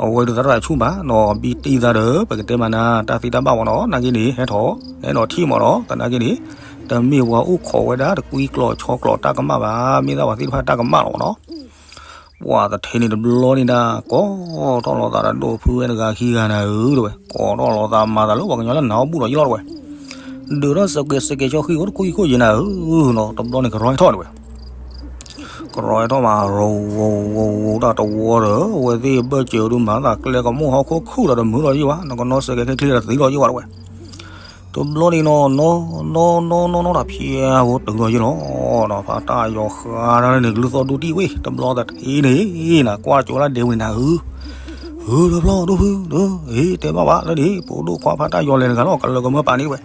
အဝဲဒုးသရၣ်ဆူၣ်ဘၣ်နီၤ ဘံတံၤသးဒီး ပကတဲမးနၤ တၢ်သ့တၢ်ဘၣ်ဝဲနီၤ နာ်က့န့ၣ် ဟဲထီၣ် နဲဒီးထံၣ်မးဒီး သနာ်က့န့ၣ် တမ့ၢ်ပှၤအိၣ်ခိးဝဲဒၣ်တကွံကျိၤဆီကျိၤတၢ်ကမၣ်ဘၣ် မ့ၢ်ဒၣ်ပှၤသ့ၣ်တဖၣ်တၢ်ကမၣ်လီၤနီၤ. ပှၤသထ့န့ၣ်တဘျီန့ၣ်ဒၣ် ကိးထီၣ်လီၤသးတဒိၣ်ဖုဝဲတဂၤခံဂၤနၤဧၢ တဲဝဲ ကိးထီၣ်လီၤသးမၤသးလၢပှၤကညီလၢနၤအီၣ်ဘူၣ်ဒီးယလီၤတဲဝဲ. ဒုးထီၣ်စဲးကဲးစဲးကဲးဆီဃံအိၣ်တခိၣ်ခံခိၣ်ယဲနၤဧၢနီၤ တဘျီန့ၣ်ကရီဟဲထီၣ်တဲဝဲ. ကရီဟဲထီၣ်မး ရိဝိဝိဝိတၢ်တဝီဒီး အဝဲသ့ၣ်ဘၢၣ်စၢၤဒုးမၤသးကျဲကမိၣ်ဟီၣ်ခိၣ်ခုၣ်ဒီးတမုာ်လီၤယဲၢ်ဘၣ် နကနီၢ်စဲးကဲးချ့ချ့ဒီးသံလီၤယဲၢ်ဘၣ်တဲဝဲ. တဘျီန့ၣ်နီၤ နီၢ်နီၢ်နီၢ်နီၢ်တၢ်ဖံးအါဖိတုၤလီၤယဲၢ်လီၤ ဖါတၢ်ယီၤဃါတၢ်လၢန့ၣ် ကလုၢ်သီၣ်ဒိၣ်တံၢ်ဝဲ တဘျီသထ့န့ၣ်နၤ ကွၢ်ကၠိလၢဒဲဝံၤနၤဧၢ ဧၢ တဘျီဒိၣ်ဖု ဟ့ၣ်တဲဘၣ်ဘၣ်လၢန့ၣ် ပအိၣ်ဒိၣ်ခွါဖါတၢ်ယီၤလဲၤတဂၤလီၤ ကလၢကမၢပာ်န့ၢ်ဝဲ.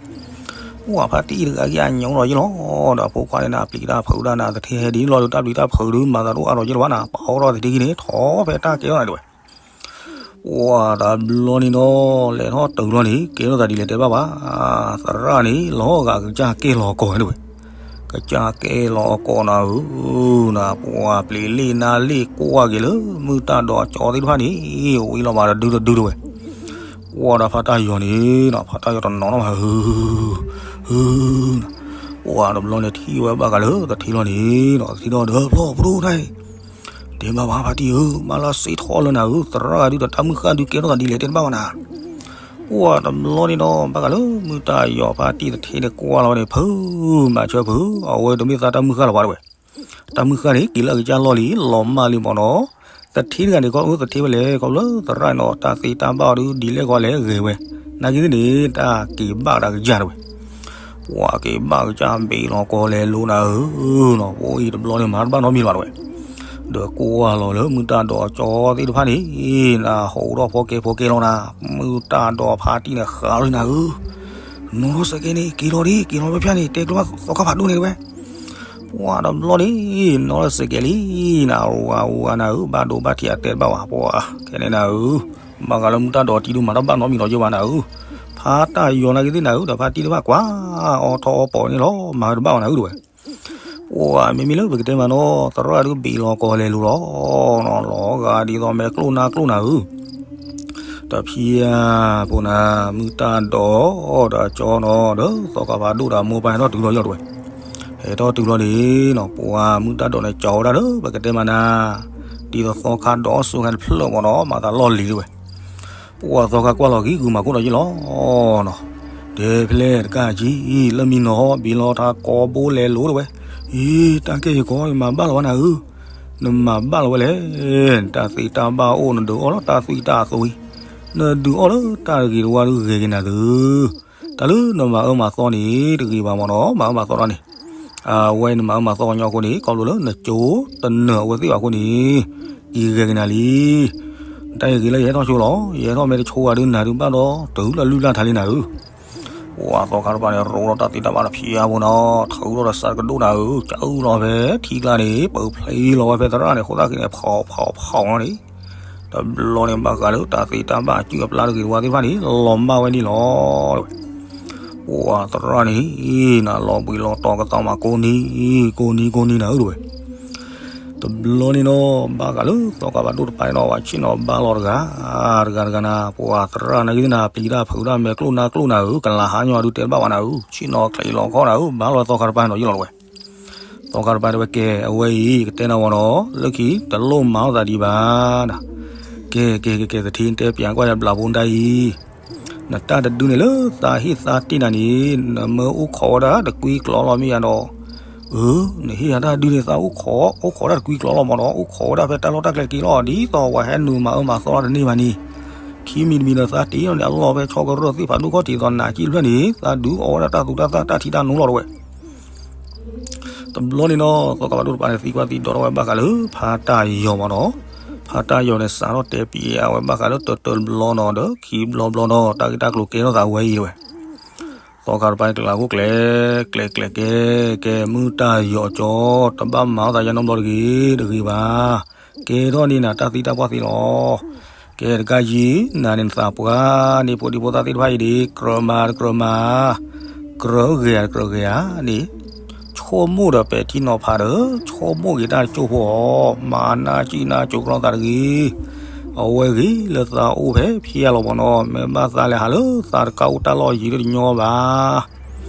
ပှၤဖါတံၢ်တဂၤက့ၤအညိလီၤယဲၢ်လီၤ ဒီးဖိခွါန့ၣ်နၤ ပျံၤတၢ်ဖုးတၢ်နၤ သထ့ဟဲဒ်လီၤဒီးတၢ်ဘျုးတၢ်ဖုးဒုးမၤသးဒိၣ်အါလီၤယဲၢ်လီၤဘၣ်နၤ ပာ်အိၣ်ထီၣ်သထ့ခံန့ၣ် ထီၣ်ဖဲတၢ်ကဲထီၣ်နၤတဲဝဲ. ပှၤတဘျီန့ၣ်နီၤ လဲၤထီၣ်တုၤလီၤန့ၣ် ကဲထီၣ်သးဒ်လဲၣ်တဲဘၣ်ဘၣ်. သရၣ်န့ၣ် လီၤဂာ်ကစၢ်ကဲလီၤကီၢ်တဲဝဲ. ကစၢ်ကဲလီၤကီၢ်နၤဧၢ, နပှၤပျံၤလ့ၣ်နါလ့ၣ်ကွၢ်က့ၤလၢ မုၢ်တၢ်ဒိးကၠီသ့ၣ်တဖၣ်န့ၣ် ဝံၤလီၤမးတဒုတဒုတဲဝဲ. ကွၢ်ဒီးဖါတၢ်ယီၤန့ၣ်နီၤ ဖါတၢ်ယီၤတနီၤနီၤမး ဟု ဟု ပှၤတဘျီန့ၣ်ထံၣ်ဝဲဘၣ်ဃးလၢသထ့လီၤန့ၣ်နီၤ သထ့ဒီးဒီးဖျီၣ်ပဒိၣ်တၢ်အံၤ တဲဘၣ်ဘၣ်ဖါတံၢ်ဧၢ, မၤလၢစ့ထီၣ်လၢနၤဧၢ, သရၣ်ဂၤဒုးဒီးတၢ်မုၢ်ဃၢ်ဒုးကဲထီၣ်သးဒ်လဲၣ်တဲတဘၣ်ဘၣ်နၤ. ပှၤတဘျီန့ၣ်ဒီး ဘၣ်ဃးလၢမုၢ်တၢ်ယီၤဖါတံၢ်သထ့န့ၣ်ကွၢ်လီၤဝဲန့ၣ် ဖုမၤဆၢဖု, အဝဲတမ့ၢ်သးတၢ်မုၢ်ဃၢ်လၢၤဘၣ်တဲဝဲ. တၢ်မုၢ်ဃၢ်န့ၣ် က့ၤလၢအကစၢ်လီၢ်လံ လီၤမၢ်လံမ့ၢ်နီၤ. သထ့တဂၤန့ၣ် ခီဖျိသထ့ဝဲလဲၣ် ခီဖျိသရၣ်န့ၣ် တၢ်သ့တၢ်ဘၣ်အီၤဒုး ဒ်လဲၣ်ဃီလဲၣ်ဂဲၤဝဲ, နာ်က့သ့ၣ်န့ၣ် တၢ်က့ၤဘၣ်တၢ်ကစၢ်တဲဝဲ. ပှၤက့ၤဘၣ်ကစၢ်ဘ့ၣ်လီၤကီၢ်လဲၤလိၤနၤဧၢနီၤ, ပအိၣ်အံၤတဘျီန့ၣ် မၤတဘၣ်နီတမံၤဘၣ်တဲဝဲ. ဒီးကွၢ်လီၤလၢမုၢ်တၢ်ဒိးကၠီသ့ၣ်တဖၣ်န့ၣ် နဟိးထီၣ်ဖိကဲဖိကဲလီၤနၤ, မုၢ်တၢ်ဒိးဖါတံၢ်န့ၣ်ဃးလီၤနၤဧၢ, နီၢ်နီၢ်စဲးကဲန့ၣ် က့ၤလီၤဒံး က့ၤလီၤဖဲဖျါန့ၣ် တဲကျိသီခါဖးဒိၣ်န့ၣ်တဲဝဲ. ပှၤတဘျီန့ၣ် နီၢ်နီၢ်စဲးကဲလံနၤ, ဝါဝါနၤဧၢ, ဘၣ်ဒိဘၣ်ထံးအတဲတဘၣ်ဘၣ်, ပှၤခဲန့ၣ်နၤဧၢ, ဘၣ်ဃးလၢမုၢ်တၢ်ဒိးတံၢ်ဒုးမၤတဘၣ်နီတမံၤဒီးယဲဘၣ်နၤဧၢ, ဖါတၢ်ယီၤနာ်က့သ့ၣ်နၤဧၢ, ဒီးဖါတံၢ်တဖၣ်ကွၢ်အီၤထီၣ်အီၤပီၣ်န့ၣ်လီၤ, မၤတဘၣ်ဘၣ်နၤဧၢတဲဝဲ. ပှၤမ့မ့ၢ်လၢပကတဲမးနီၤ သရၣ်ဒုးဘ့ၣ်လီၤကီၢ်လဲၤလိၤလီၤ, လီၤဂာ်ဒ်သိးမဲာ်ကျိၣ်နါကျိၣ်နၤဧၢ တဖံးဖိနၤ, မုၢ်တၢ်ဒိးဒီးကၠီနီၤ ဒီးသီခါဖးဒိၣ်ဒီးမိၢ်ပၢ်ဟဲထီၣ်တုၤလီၤယဲတဲဝဲ. ဟဲထီၣ်တုၤလီၤန့ၣ်နီၤ ပှၤမုၢ်တၢ်ဒိးန့ၣ်ကၠီဝဲဒၣ်ဒီး ပကတဲမးနၤ, ဒ်သိးသီခါဒိးစိၤခါတဖျၢၣ်မ့ၢ်နီၤ မၤသးလီၢ်လံၤတဲဝဲ. ပှၤသီခါကွၢ်လီၤဂံၢ်ဂုၤမၤကိၣ်ဒီးယဲလီၤနီၤ. တဲဖဲလဲၣ်တကးကံ, လၢမံနီၤဘံလီၤထါကိးဘိလဲၤလိၤတဝဲ, အံၤ တၢ်ကဲယကီး ယမၤဘၣ်လီၤဝဲနၤဧၢ, နမၤဘၣ်လီၤဝဲလဲၣ်, တၢ်သ့တၢ်ဘၣ်အိၣ်နဒုးအီၣ်လၢတၢ်သွံၣ်တၢ်အသိအံၤ, နဒုးအီၣ်လၢတၢ်တဂ့ၤတဝါဒုးဂဲၤက့ၤနၤသု, တၢ်လၢနမၤအၢမၤသီန့ၣ် တဂ့ၤဘၣ်မ့ၢ်နီၤ မၤအၢမၤသီတၢ်န့ၣ်, အဝဲနမၤအၢမၤသီကညီအဃိန့ၣ် ခီဖျိလၢနကၠိတနၢၤအဝဲသ့ၣ်ဘၣ်အဃိန့ၣ်, က့ၤဂဲၤက့ၤနၤလံ တၢ်အံၤဂ့ၤလၢယဟဲထီၣ်ဆိလီၤ, ယဟဲထီၣ်မ့ၢ်တဆိဘၣ်ဒုးနၤဒုးဘၣ်ဒီး တုၤလၢလုၢ်လၢ်ထါလံနၤဧၢ, ပှၤသီခါတပၤန့ၣ် ရိးထီၣ်တၢ်သ့တၢ်ဘၣ်ဒီးဖျါဖိနီၤ, ထုးထီၣ်ဒီးစးတကဒိၣ်နၤဧၢ, ကၢအုၣ်လီၤဖဲထံကျါန့ၣ် ပၢၤဖျ့လီၤဝဲဖဲသရၣ်န့ၣ် ဃိသၣ်ဃံန့ၣ် ဖီဖီဖီနီၤန့ၣ်, တဘျီန့ၣ်ဘၣ်ဃးလၢတၢ်သ့တၢ်ဘၣ်အစုၣ်အပျၢ်တဂ့ၤတဝါသ့ၣ်တဖၣ်န့ၣ် လီၤမၢ်ဝဲန့ၣ်လီၤ ပှၤသရၣ်န့ၣ် နလီၤဘှံးလီၤတီၤကသီမးကိးနံၤ, ကိးနံၤကိးနံၤနၤဧၢတဝဲ, တဘျီန့ၣ်နီၤ ဘၣ်ဃးလၢသီခါဘၣ်ဒိၣ်တပၤန့ၣ်နီၤ ပှၤဆ့ၣ်နီၤဘါလီၤတဂၤ, တဂၤတဂၤနၤ ပှၤသရၣ်နာ်က့သ့ၣ်နၤ ပျံၤတၢ်ဖုးတၢ်မဲာ်ကျိၣ်နါကျိၣ်နၤဧၢ, ကလၤဟါညီဒုးတဲတဘၣ်ဘၣ်နၤဧၢ, ဆ့ၣ်နီၤချံးလီၤခီနၤဧၢ, ဘါလီၤသီခါတပၤန့ၣ်နီၤယလီၤတဝဲ သီခါတပၤတဲဝဲကဲ အဝဲအံၤ ယကတဲနၤဝဲနီၤ, လၢခံတလိၣ်မၤအီၣ်သးဒံးဘၣ်နၤ, ကဲကဲကဲကဲ သထံတဲပၠးကွၢ်ယၤဘျးဖိတၢ်အံၤ, နတၢ်တဒုန့ၣ်လၢသးဟ့ၣ်သါတ့ၢ်နၤန့ၣ် နမ့ၢ်အိၣ်ခိးဝဲဒၣ်တကွံကျိၤလီၤမ့ၢ်ယါဒီး, အၢ, နဟ့ၣ်ယၤတၢ်ဒုန့ၣ် သးအိၣ်ခိး အိၣ်ခိးဝဲဒၣ်တကွံကျိၤလီၤမ့ၢ်ဒီး အိၣ်ခိးဝဲဒၣ်ဖဲတၢ်လီၢ်တၢ်ကျဲတက့ၢ်လီၤ, ဒ်သိးပှၤဟဲနုာ်မၤအၢမၤသီတၢ်တန့ၢ်ဘၣ်န့ၣ်, ခံမံၤတမံၤဒီးသးတ့ၢ်လီၤန့ၣ် အလီၢ်ဖဲဆီကရၢၢ်သ့ၣ်ဖးဒိၣ်ခီၣ်ထံးသီနးကံၢ်တဖျၢၣ်န့ၣ် သးဒုးအီၣ်ဝဲဒၣ်တၢ်သူတၢ်သၣ်တၢ်ထံတၢ်နိလီၤတဝဲ တဘျီန့ၣ်နီၤ သီခါဘၣ်ဒိၣ်တပၤန့ၣ် သံကွၢ်သံဒိးထီၣ်ဝဲဘၣ်ဃးလၢ ဖါတၢ်ယီၤမ့ၢ်နီၤ, ဖါတၢ်ယီၤန့ၣ် စးထီၣ်တဲပျးဝဲဘၣ်ဃးလၢတၢတၢတဘျီနီၤ ဒီးခံဘျီဘျီနီၤ တၢ်ဂ့ၢ်တၢ်ကျိၤကဲထီၣ်သးဝဲအံၤတဝဲ, သီခါတပၤန့ၣ် ကျးခိၣ်ကျဲၤ ကျဲၤကျဲၤကဲ ကဲ မုၢ်တၢ်ယီၤကၠီ တဘၣ်မၤအီၣ်သးယါနီတဘျီတဂ့ၤ တဂ့ၤဘၣ်, ကဲထီၣ်န့ၢ်နၤတၢ်သံတၢ်ပှၢ်သ့လီၤ ကဲတကးယံၤ နၤန့ၣ်နသးပှၢ်န့ၢ်ဖိဒံဖိသၣ်သ့ၣ်တဖၣ်အံၤန့ၣ် ကြၢးမၤတကြၢးမၤ, ကြၢးဂ့ၤဧါတကြၢးဂ့ၤဧါန့ၣ်, ဆိကမိၣ်ဒီးပဲာ်ထံနီၤဖးဒီး ဆိကမိၣ်က့ၤတၢ်တကၠိၢ်ဖိအီၤ, မၤနၢ်ကံၣ်နၢ်ကၠိကလီသးတဂ့ၤ, အဝဲဂ့ၤလၢသးအိၣ်ဖဲဖဲအလီၤမ့ၢ်နီၤ, မ့ၢ်ဘၣ်သးလဲၤဟးလၢသးတကးအိၣ်တၢ်လီၢ်ယံၤလၢတညီဘၣ်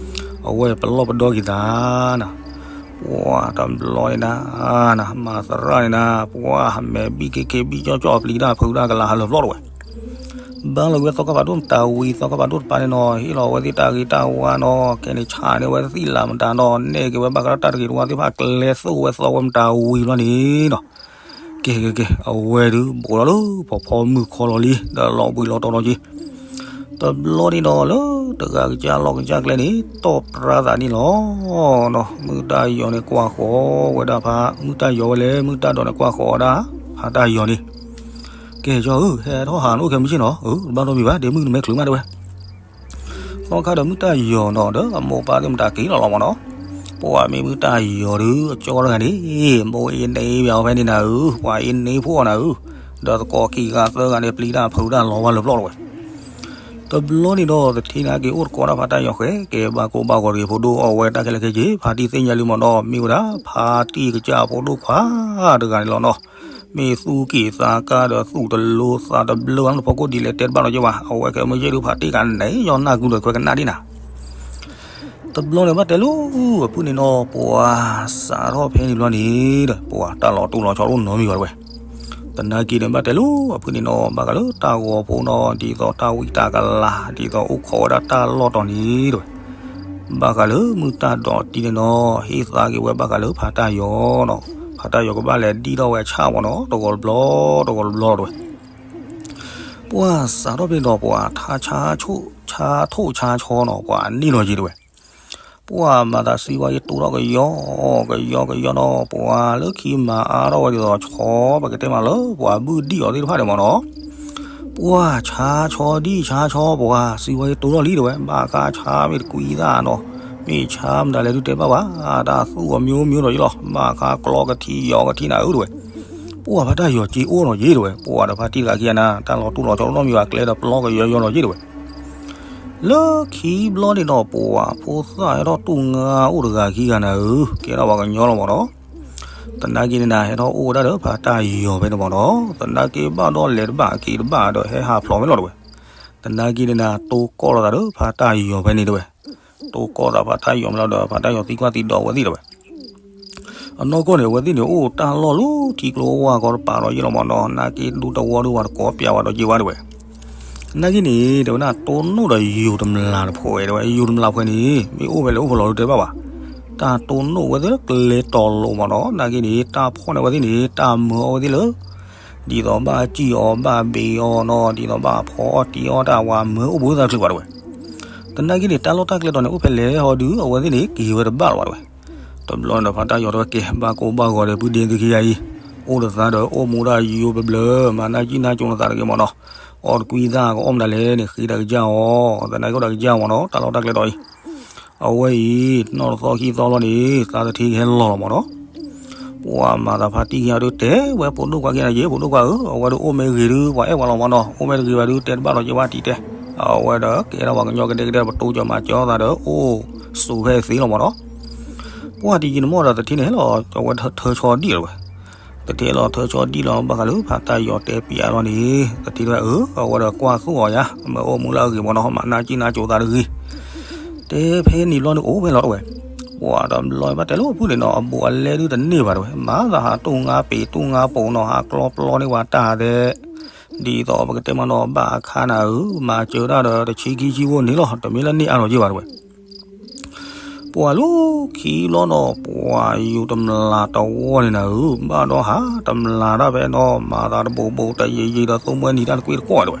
အဝဲပလီၢ်ပဒီက့ၤသးနၤ, ပှၤတဘျီန့ၣ်နၤ, မၤသရၣ်န့ၣ်နၤ, ပှၤမဲာ်ဘံၣ်က့ၤက့ၤဘံၣ်ကၠီၣ်ကၠီၣ် ပျံၤတၢ်ဖုးတၢ်ကလၤဟးလၢာ်ပျီတဝဲ, ဘၣ်လီၤဝဲသီခါဘၣ်ဒိၣ်မတၤဝံၤ သီခါဘၣ်ဒိၣ်တပၤန့ၣ်နီၤ ဟ့ၣ်လီၤဝဲသ့ၣ်တၢ်ဂ့ၤတၢ်ဝါနီၤ, ကဲန့ၣ်ဆၣ်န့ၢ်ဝဲသ့ၣ်လၢမတၤနီၤ, နဲၣ်က့ၤဝဲဘၣ်ဃးဒီးတၢ်တဂ့ၤတဝါသ့ၣ်တဖၣ် ကျဲသိၣ်ဝဲသီဝဲမတၤဝံၤဘျီန့ၣ်နီၤ ကဲကဲကဲ အဝဲဒုးဘူးထီၣ်လၢဖီဖီမုၢ်ခီလီၤလံ ဒီးလီၤဘှံးလီၤတီၤလီၤက့ၤ, တဘျီန့ၣ်ဒီးလၢတဂၤကစၢ်လီၢ်ကစၢ်ကျဲန့ၣ် တီၢ်ပြါသးန့ၣ်လီၤနီၤ, မုၢ်တၢ်ယီၤန့ၣ်ကွၢ်ဃီၤဝဲဒၣ်ဖါ, မုၢ်တၢ်ယီၤဝဲလဲၣ် မုၢ်တၢ်ဒိးန့ၣ်ကွၢ်ဃီၤဝဲဒၣ် ဖါတၢ်ယီၤန့ၣ်, ကဲကၠီဧၢ ဟဲထီၣ်ဟးန့ၣ်အိၣ်ခဲမုၢ်ဆ့ၣ်နီၤ, တဘၣ်နီတမံၤဘၣ် ဒ့မုၣ်နမဲာ်ချုးမးတဲဝဲ သီခါဒီးမုၢ်တၢ်ယီၤနီၤ ဒီးအမိၢ်ပၢ်သ့ၣ်မတၤက့ၤလီၤလီၤမ့ၢ်နီၤ, ပှၤမ့ၢ်မုၢ်တၢ်ယီၤဒုး အကၠီတဂၤန့ၣ်, မိၢ်အ့န့ၢ်ဘၣ်အီၤဖဲန့ၣ်နၤဧၢ, ပှၤအ့န့ၢ်ဖိအီၤနၤဧၢ, ဒီးသကိးခံဂၤသၢဂၤန့ၣ် ပျံၤတၢ်ဖုးတၢ်လီၤဝဲလၢာ်ပျီတဝဲ တဘျီန့ၣ်ဒီး သထံနာ်က့ၤအိၣ်တကိးဒၣ်ဖါတၢ်ယီၤဃဲ ကဲဘၣ်ကိးဘၣ်ဂီၤတဂ့ၤ ဖိဒိၣ်အီၣ်ဝဲတၢ်ခဲလၢာ်ခဲဆ့ ဖါတံၢ်သ့ၣ်ညါလံမ့ၢ်နီၤ, မ့ၢ်ဝဲဒၣ်ဖါတံၢ်ကစၢ်ဖိဒိၣ်ခွါတဂၤန့ၣ်လီၤနီၤ, မ့ၢ်သူၣ်က့ၢ်သးကါဒီးသူၣ်တလိသးတဘျၢဝဲလၢဖီခိၣ်ဒ်လဲၣ်တဲတဘၣ်လီၤက့ၤဘၣ်, အဝဲကဲမ့ၢ်ယဲၢ်ဒုးဖါတံၢ်ကန့ၣ် ယီၤနၢ်ကုဒီးခွဲကနၣ်ဒ်နၤ တဘျီန့ၣ်ဘၣ်တဲလၢအဖုၣ်န့ၣ်နီၤ, ပှၤစးထီၣ်ဖဲန့ၣ်ဘျီန့ၣ်ဒီး ပှၤတၢ်လီၤတူၢ်လီၤဆီတအိၣ်နီတမံၤဘၣ်တဝဲ, သနာ်က့န့ၣ်ဘၣ်တဲလၢအဖုၣ်န့ၣ်နီၤ, ဘၣ်ဃးလၢတၢ်ဂီၤဖိနီၤ ဒ်သိးတၢ်ဝံတၢ်ကလၤ ဒ်သိးအိၣ်ခိးဝဲဒၣ်တၢ်လီၢ်တီၤန့ၣ်တဝဲ, ဘၣ်ဃးလၢမုၢ်တၢ်ဒိးတံၢ်န့ၣ်နီၤ ဟ့ၣ်သါက့ၤဝဲဘၣ်ဃးလၢဖါတၢ်ယီၤနီၤ, ဖါတၢ်ယီၤကဘၣ်လဲၤဒံၣ်ထီၣ်ဝဲဆၣ်မ့ၢ်နီၤ တဂီၤတဘျီ တဂီၤတဘျီတဝဲ ပှၤစးထီၣ်ဖဲန့ၣ်ဒီး ပှၤထါဆါဆိၣ်ဆါထိၣ်ဆါဆီနီၤ ပှၤန့ၢ်လီၤက့ၤတဝဲ, ပှၤမၤသးစံးဝဲယတိၢ်ထီၣ်ကယီကယီကယီနီၤ, ပှၤလၢခံမၤအါထီၣ်ဝဲဒ်သိးဆီ ပကတဲမးလၢပှၤဘုၣ်ဒံၣ်အီၤသ့ၣ်တဖၣ်န့ၣ်မ့ၢ်နီၤ, ပှၤဆါဆီဒံၣ်ဆါဆီ ပှၤစံးဝဲယတိၢ်ထီၣ်လံတဝဲ, ဘၣ်ဃးဆါမ့ၢ်တကွံသၣ်နီၤ, မ့ၢ်ဆါမတၤလဲၣ်ဒုးတဲဘၣ်ဘၣ်, တၢ်သူၣ်အမျိုးမျိုးဒီးယလီၤ, ဘၣ်ဃးကျီကထံယီကထံနၤဧၢတဝဲ ပှၤဖါတၢ်ယီၤက့အိၣ်နီၤယ့တဝဲ, ပှၤဒီးဖါတံၢ်တဂၤခံဂၤနၤ တၢ်လီၤတူၢ်လီၤဆီတအိၣ်နီတမံၤဘၣ် ကျဲဒီးပျီကယီယီနီၤယ့တဝဲ, လၢခံဘျီန့ၣ်ဒီး ပှၤဖိသၣ်ဟဲထီၣ်တူၢ်ငါအိၣ်တဂၤခံဂၤနၤဧၢ, ကဲထီၣ်ပှၤကညီလီၤမ့ၢ်နီၤ, သနာ်က့န့ၣ်နၤ ဟဲထီၣ်အိၣ်ဝဲဒၣ်ဒီးဖါတၢ်ယီၤဖဲန့ၣ်မ့ၢ်နီၤ, သနာ်က့ဘၣ်ဒီးလဲၤတဘၣ်က့ၤတဘၣ်ဒီးဟဲဟးဖျိးဖဲလီၤတဝဲ, သနာ်က့န့ၣ်နၤ တိၢ်ကီၢ်လိာ်သးဒီးဖါတၢ်ယီၤဖဲန့ၣ်တဝဲ တိၢ်ကီၢ်သးဖါတၢ်ယီၤမ့ၢ်လီၤဒီး ဖါတၢ်ယီၤသံကွၢ်သံဒိးဝဲသ့ၣ်တဝဲ, အနီၢ်ကီၢ်န့ၣ် အဝဲသ့ၣ်န့ၣ် အိၣ်တၢ်လီၢ်လၢထံကျိဝါကီတပၤဒီးယ့လီၤမ့ၢ်နီၤ, နာ်က့ဒူတဝီဒုးဝဲတကိးပျးဝဲဒီးယ့ဝဲတဝဲ, နာ်က့န့ၣ် တဲဝဲဒၣ်တိၢ်နီၣ်ဒီးယိၤတမျးတဖှဲးဝဲ တဲဝဲ ယိၤတမျးတဖှဲးန့ၣ် မ့ၢ်အိၣ်ဖဲလဲၣ်အိၣ်ဖဲလဲၣ်တဲဘၣ်ဘၣ်. တၢ်တိၢ်နီၣ်ဝဲသ့ၣ်လၢကျဲတီၤလိာ်မးနီၤ နာ်က့န့ၣ် တၢ်ဖှီၣ်န့ၢ်ဝဲသ့ၣ်န့ၣ် တၢ်မၢအီၤဝဲသ့ၣ်လၢ ဒ်သိးဘၣ်စံၣ်အီၤဘၣ်ဘ့ၣ်အီၤနီၤ ဒ်သိးဘၣ်ဖီအီၤတံၢ်အီၤတၢ်ဝဲမၢအိၣ်ဘှံးသးချုးဘၣ်တဲဝဲ. သနာ်က့န့ၣ် တၢ်လီၢ်တၢ်ကျဲတီၤန့ၣ် အိၣ်ဖဲလဲၣ်ဟီဒုး အဝဲသ့ၣ်န့ၣ် က့ၤဝဲတဘၣ်လီၤဘၣ်တဲဝဲ. တဘျီန့ၣ်ဒီးဖါတၢ်ယီၤတဲဝဲကဲ ဘၣ်ကိၢ်ဘၣ်ဂီၤဒီး ပုၢ်ဒ့သုခံဂၤအံၤ အိၣ်တသးဒီးအိၣ်မူဒၣ်ယိၤဘျၢဘျၢ မၤနၢ်ကံၣ်နၢ်ကၠိနသးတဂ့ၤမးနီၤ. အီၣ်တကွံသၣ်ကအီၣ်မတၤလဲၣ်န့ၣ် ဃ့တၢ်ကစၢ်အီၤ သနာ်က့အိၣ်တၢ်ကစၢ်မးနီၤ တၢ်လီၢ်တၢ်ကျဲတီၤအံၤ. အဝဲအံၤ နီၢ်တသီခံသီလီၤန့ၣ် သးသထ့ကဟဲလီၤလီၤမးနီၤ. ပှၤမၤသးဖါတံၢ်ခံဂၤဒုးတဲဝဲ ဖိဒိၣ်ခွါခံဂၤယဲ ဖိဒိၣ်ခွါဧၢ အဝဲဒုးအိၣ်မ့ၢ်ဂ့ၤဒုး ပှၤအဲၣ်ပှၤလီၤမးနီၤ အိၣ်မ့ၢ်တဂ့ၤဘၣ်ဒုး တဲတဘၣ်လီၤက့ၤဝဲတံၤတဲ. အဝဲဒီးကဲထီၣ်ပှၤကညီကဒဲကဒဲ ပတိကၢၤမၤစၢၤသးဒီး အိၣ်ဆိးဖဲသ့လီၤမးနီၤ. ပှၤတယံာ်တမီၢ်ဒီးသထ့န့ၣ်ဟဲလီၤ အဝဲထၢဆီဒံၣ်လီၤဝဲ. သထ့လီၤထၢဆီဒံၣ်လီၤ ဘၣ်ဃးလၢဖါတၢ်ယီၤတဲပၠးလီၤန့ၣ် သထ့တဲဝဲ အၢ အဝဲဒီးကွၢ်သူၣ်အီၤယါ မ့ၢ်အိၣ်မူလၢအဂ့ၤမးနီၤ မၤနၢ်ကံၣ်နၢ်ကၠိသးတဂ့ၤ တဲဖဲန့ၣ်ဘျီန့ၣ်အိၣ်ဖဲလီၤတဲဝဲ. ပှၤတဘျီဘၣ်တဲလၢဖုၣ်န့ၣ်နီၤ အဘူးအလဲဒုးတန့ၢ်ဘၣ်တဲဝဲ မၤသးဟးတူၢ်ငါပ့ၤတူၢ်ငါပူၤနီၤ ဟးကျီပျီန့ၢ်ဝဲတၢ်သဲ ဒ်သိးပကတဲမးနီၤ ဘၣ်အခါနၤဧၢ မၤစၢၤတၢ်ဒီးတဆံခံဆံဖိန့ၣ်လီၤ တမ့ၢ်လၢန့ၢ်အါလီၤက့ၤဘၣ်တဲဝဲ. ပှၤလၢခံလီၤနီၤ ပှၤယိၤတမျးတဝီန့ၣ်နၤဧၢ ဘၣ်ဒီးဟးတမျးတၢ်ဖဲနီၤ မၤသးတဘူးဘူးတယံာ်ယံာ်ဒီး သိၣ်မှဲနံၤတၢ်တကွ့တကွီၢ်တဲဝဲ.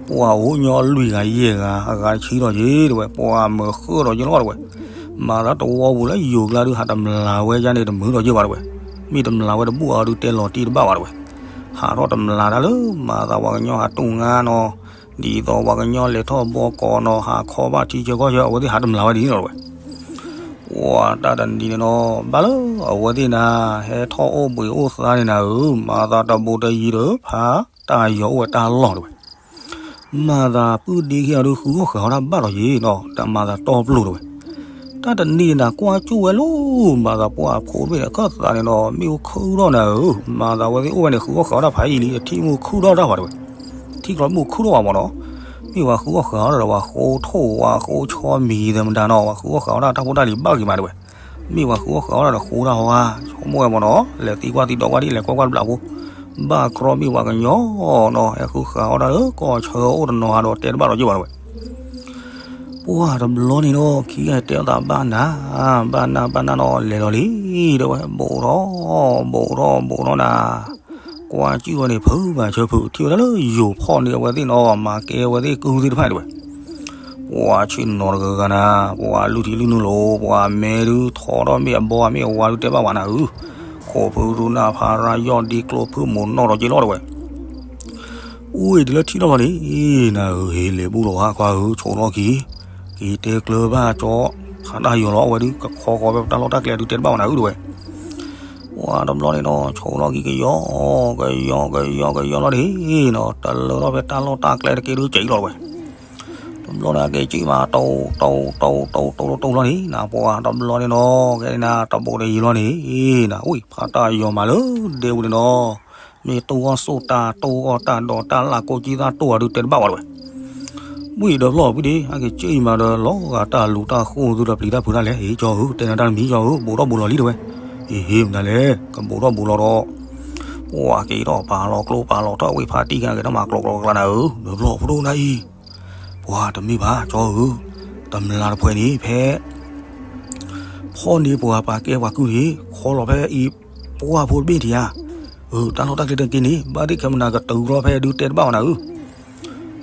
ပှၤအိၣ်ညီလွံၢ်ဂၤယဲၢ်ဂၤ အဂၤတဆံဒီးယ့ၣ်တဲဝဲ ပှၤမုာ်ဃုာ်ဒီးယ့ၣ်လီၤတဲဝဲ. မၤသးတဝီပူၤလၢယိၤကျါဒုး ဟးတမျးဝဲယါန့ၣ် တမုာ်ဒီးယ့ၣ်ဘၣ်တဲဝဲ. မ့ၢ်တမျးဝဲတဘူၣ်အီၤဒုး တဲလီၤတံၢ်တဘၣ်ဘၣ်တဲဝဲ. ဟးထီၣ်တမျးတၢ်လၢ မၤသးပှၤကညီဟးတူၢ်ငါနီၤ ဒ်သိးပှၤကညီလဲၤထီၣ်ဘီကီးနီၤ ဟးခီဘၣ်ထံဆၢကီၢ်ဆၢ အဝဲသ့ၣ်ဟးတမျးဝဲဒ်န့ၣ်လီၤတဲဝဲ. ပှၤတၢ်တနံၤန့ၣ်နီၤ ဘၣ်လၢအဝဲသ့ၣ်နၤ ဟဲထီၣ်အိၣ်ဘှံးအိၣ်သါန့ၣ်နၤဧၢ မၤသးတဘူးတယံၤဒီး ဖါတၢ်ယီၤအိၣ်ဝဲတၢ်လီၢ်တဲဝဲ. မၤသးပုၢ်ဒ့ခံဂၤဒုး ဃုအီၣ်ဃုအီတၢ်ဘၣ်ဒီးယ့ၣ်နီၤ တၢ်မၤသးတီပျိာ်တဲဝဲ. တၢ်တနံၤန့ၣ်နၤ ကွၢ်ကၠူၣ်ဝဲလီၤ မၤသးပှၤဖိတဘ့ၣ်န့ၣ် ခၢၣ်သးန့ၣ်နီၤ မ့ၣ်အူခုၣ်ထီၣ်နၤဧၢ မၤသးဝဲသ့ၣ်အိၣ်ဝဲန့ၣ် ဃုအီၣ်ဃုအီတၢ်ဖးယံာ်လံ ထံၣ်မ့ၣ်အူခုၣ်ထီၣ်တၢ်ဖးတဲဝဲ. ထံကျီမ့ၣ်အူခုၣ်ထီၣ်ဝဲမးနီၤ မ့ၢ်ဝဲဃုအီၣ်ဃုအီဒီး ဝဲဃိထိၣ်ဝဲဃိဆီမံၤသဲမတၤနီၤ ဝဲဃုအီၣ်ဃုအီတၢ်တၢ်ဖိတၢ်လံၤဘၣ်ဂ့ၤမးတဲဝဲ. မ့ၢ်ဝဲဃုအီၣ်ဃုအီတၢ်ဒီးဃိတၢ်ဟီဧါ ဆိကမိၣ်ဝဲမးနီၤ လဲၤသံကွၢ်သံဒီးကွၢ်ဒ်လဲၣ် ကွၢ်ကွၢ်တဘျီဖိ ဘၣ်ကြီမ့ၢ်ဝဲကညီနီၤ ဟဲဃုဃုအီၣ်တၢ်လၢကီၢ်ဆၢအိၣ်တနီၤဧါဒီး တဲတဘၣ်ဒီးယ့ၣ်ဘၣ်တဲဝဲ. ပှၤတဘျီန့ၣ်နီၤ ခံဂၤတဲအသးဘၣ်နၤ ဘၣ်နၤ ဘၣ်နၤနီၤ လဲၤလီၤလံ တဲဝဲ ဘူးထီၣ် ဘူးထီၣ် ဘူးထီၣ်နၤ ကွၢ်ကၠူၣ်ဝဲန့ၣ် ဖုးဘၣ်ဆၢဖုး ထံၣ်ဝဲဒၣ်လၢယိၤဖီၣ်န့ၢ်အဝဲသ့ၣ်နီၤ မၤကဲဝဲသ့ၣ်ကုၢ်သ့ၣ်တဖၣ်တဲဝဲ. ပှၤဆ့ၣ်နီၤတဂၤဂၤနၤ ပှၤလုၢ်ထံလုၢ်နုာ်လိၤ ပှၤမဲဒုးထီထီၣ်မ့ၢ်အဘီမ့ၢ်အဝါဒုးတဲဘၣ်ဝဲနၤဧၢ, ခိၣ်ဖုရူနၢ်ဖးရၢ်ယီၣ်ဒ့ကျိဖုၣ်မိၢ်နီၣ်ဒီးက့ၤလီၤတဲဝဲ. အူအံၤတုၤလၢထံၣ်ထီၣ်လီၤန့ၣ် နၤဧၢ ဟ့ၣ်လဲၤဘူၣ်လီၤဟးခွါဧၢ ဆိးလီၢ်ခံ က့ၤတဲကျၢၤဘၣ်ကၠီ ဖးတၢ်ယီၤလီၤ အဝဲဒုးကခီဃီၤဖဲပတၢ်လီၢ်တၢ်ကျဲဒုးတဲတဘၣ်ဝဲနၤဧၢတဲဝဲ. ပှၤတဘျီန့ၣ်နီၤ ဆိးလီၢ်ခံကယီ ကယီ ကယီ ကယီလီၤန့ၣ်နီၤ တလၢထီၣ်ဖဲတၢ်လီၢ်တၢ်ကျဲတက့ၢ်ဒုးက့ၤလီၤတဲဝဲ. တဘျီန့ၣ် အက့ၤက့ၤမး တိ တိ တိ တိ တိ တိလီၤန့ၣ် နၤပှၤတဘျီန့ၣ်နီၤ ကဲနၤတဘူးတယံၤလီၤန့ၣ် နၤ အူ ဖးတၢ်ယီၤမးလၢဒဲပူၤန့ၣ်နီၤ မ့ၢ်တိၢ်ဂီၢ်စိၣ်တၢ် တိၢ်ဂီၢ်တၢ်ဒီးတၢ်လၢ်ကိးကံသၣ်တိၢ်အီၤဒုး တဲတဘၣ်ဝဲတဲဝဲ. ဝံၤဒီးဖျီၣ်ဖုဒ့ အက့ၤက့ၤမးဒီး လီၤဂာ်တၢ်လူၤတၢ်ဃိၣ်သုဒီးပျံၤတၢ်ဖုးတၢ်လဲၣ် ဟ့ၣ်ကၠီဧၢ တဲနၤတၢ်တမံၤကၠီဧၢ ဘူးထီၣ်ဘူးလီၤလံတဲဝဲ. ဟ့ၣ်ဟ့ၣ်မတၤလဲၣ် ကဘူးထီၣ်ဘူးလီၤဒီး ပှၤက့ၤထီၣ်ပာ်လီၤကျိပာ်လီၤထီၣ်ဝံၤဖါတံၢ်ခံဂၤက့ၤထီၣ်မၤကျိးကျိးကျါနၤဧၢ ဒီးဖျီၣ်ဖုဒိၣ်နၤအံၤ ပှၤတမ့ၢ်ဘၣ်ကၠီဧၢ, တမျးတဖှဲးန့ၣ် ဖဲ ဖီၣ်န့ၢ်ပှၤပာ်ကဲပှၤကုၢ်န့ၣ် ခီလီၤဖဲအံၤ ပှၢ်ဖိတဘ့ၣ်ထံၣ်ဧါ. အၢ တၢ်လီၢ်တၢ်ကျဲတက့ၢ်န့ၣ် ဘၣ်သ့ၣ်ခဲမနၤကတုၤလီၤဖဲဒုးတဲတဘၣ်ဝဲနၤဧၢ.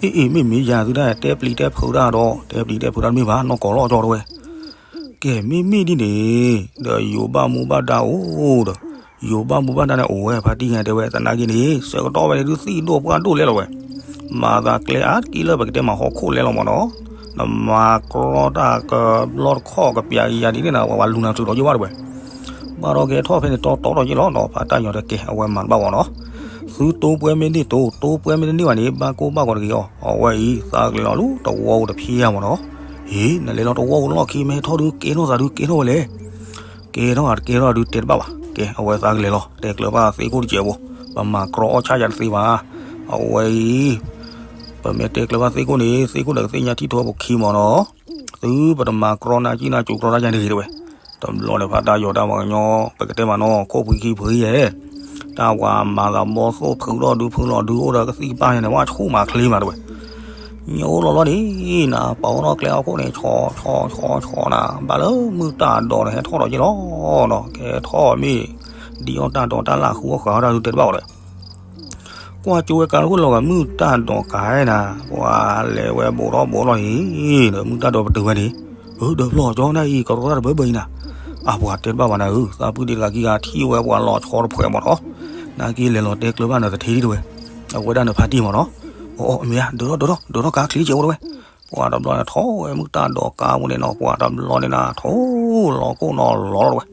အ့ၣ်အ့ၣ် မ့ၢ်မ့ၢ်ယၤသုတၢ်တဲပျံၤတဲဖုးတၢ်ဒီး တဲပျံၤတဲဖုးတၢ်တမ့ၢ်ဘၣ် နီၢ်ကီၢ်လီၤကၠီတဲဝဲ. ကဲ မ့မ့ၢ်ဒ်န့ၣ် ဒီးယိၤဘၣ်မူဘၣ်ဒါအိၣ်ဒီး ယိၤဘၣ်မူဘၣ်ဒါန့ၣ်အိၣ်ဝဲဖါတံၢ်ခံဂၤတဲဝဲ သနာ်က့န့ၣ် ဆၢကတီၢ်ဝဲန့ၣ်ဒုးသံၣ်ဒိၣ်ပှၢ်ဒိၣ်လဲလီၤဝဲ. မၤသးကျဲအါတက့ၢ်လၢပကတဲမၤဟီၣ်ခိၣ်လဲလီၤမးနီၤ. နမၤကြီတၢ်ကဘျီတခီၣ်ကပျးကယၤဒ်န့ၣ်နၤ ပှၤလူၤနၤထုးဒီးယ့ၢ်ဘၣ်တဲဝဲ. ဘၣ်ဒီးကဲထီၣ်ဖဲန့ၣ်တီတီဒီးယ့ၢ်လီၤနီၤ ဖါတၢ်ယီၤတဲကဲ အဝဲမၤတဘၣ်ဝဲနီၤ. သုတိပှဲၤမ့ၢ်န့ၢ်တိ တိပှဲၤမ့ၢ်တန့ၢ်ဘၣ်န့ၣ် ဘၣ်ကိၢ်ဘၣ်ဂီၤတဂ့ၤအီၤ အဝဲအံၤ သးကလဲၤလီၤလၢတဝီဧိၤတဖျဲၣ်ဧါမးနီၤ. ဟ့ၣ် နလဲၤလီၤတဝီဧိၤလီၢ်ခံမ့ၢ်ဟဲထီၣ်ဒုးကဲထီၣ်သးဒုးကဲထီၣ်ဝဲလဲၣ်. ကဲထီၣ်ဧါတကဲထီၣ်ဒုးတဲတဘၣ်ဘၣ် ကဲ အဝဲသးကလဲၤလီၤ တဲကျၢၤဘၣ်သ့ၣ်ခိၣ်တစဲးဖိ ပမၤကြီအီၣ်ဆၣ်ယၤတသ့ဘၣ်. အဝဲအံၤ ပမ့ၢ်တဲကျၢၤဘၣ်သ့ၣ်ခိၣ်န့ၣ် သ့ၣ်ခိၣ်ဒီးကသ့ၣ်ညါထံၣ်ထီၣ်ပခံမးနီၤ. သုပတမၤကြီနၢ်ကံၣ်နၢ်ကၠိကြီတၢ်ယါန့ၣ်တဂ့ၤတဲဝဲ. တဘျီန့ၣ်ဖါတၢ်ယီၤတၢ်မၤကညီ ပကတဲမးနီၤ ခိၣ်ဖှံခံဖှံယဲၢ် တၢ်ဝၤမၤသးဘီသိၣ်ဖုးထီၣ်ဒုးဖုးလီၤဒုးအိၣ်ဒီးကသံၣ်ကပၢ်ယါန့ၣ် ဝဲဆိကမိၣ်ချ့မးတဲဝဲ. ညိလီၤလီၤန့ၣ် နၤ ပှၤအိၣ်ထီၣ်ကျဲအခိၣ်န့ၣ် ဆီဆီဆီဆီနၤ ဘၣ်လၢမုၢ်တၢ်ဒိးန့ၣ် ဟဲထီၣ်ဒီးက့ၤလီၤနီၤ, ကဟဲထီၣ်မ့ၢ် ဒ်အီၣ်တၢ်ဒိးတၢ်လၢ်ဃုအီၣ်ဃုအီၣ်တၢ်ဒုးတဲတဘၣ်ဝဲဒီး ကွၢ်ကၠိဝဲကါလၢခိၣ်လီၤဂာ်မုၢ်တၢ်ဒိးကါနၤ, ပှၤလဲၤဝဲဘူးထီၣ်ဘူးထီၣ်န့ၣ် ဒီးမုၢ်တၢ်ဒိးပတုာ်ဝဲန့ၣ်, အၢ ဒီးဖျီၣ်ကၠီနၢ်အံၤ ကရီတၢ်တဘၢဘၢအံၤနၤ, အပှၤတဲတဘၣ်ဘၣ်နၤဧၢ, သးပှၢ်ဒ့တဂၤခံဂၤထံၣ်ဝဲပှၤလီၤဆီတဖှဲးမးနီၤ, နာ်က့လဲၤလီၤတဲကျၢၤဘၣ်နၤသထ့ဒံးတဝဲ, အဝဲဒၣ်နဖါတံၢ်မးနီၤ, အီအီ မ့ၢ်ဧါ ဒိးထီၣ်ဒိးထီၣ်ဒိးထီၣ်ကါချံကဲးဝဲတဝဲ, ပှၤတဘျီန့ၣ်ထီၣ်ဝဲမုၢ်တၢ်ဒိးကါဝဲန့ၣ်နီၤ, ပှၤတဘျီန့ၣ်နၤ ထီၣ်လီၤကိၣ်နီၤလီၤလီၤတဝဲ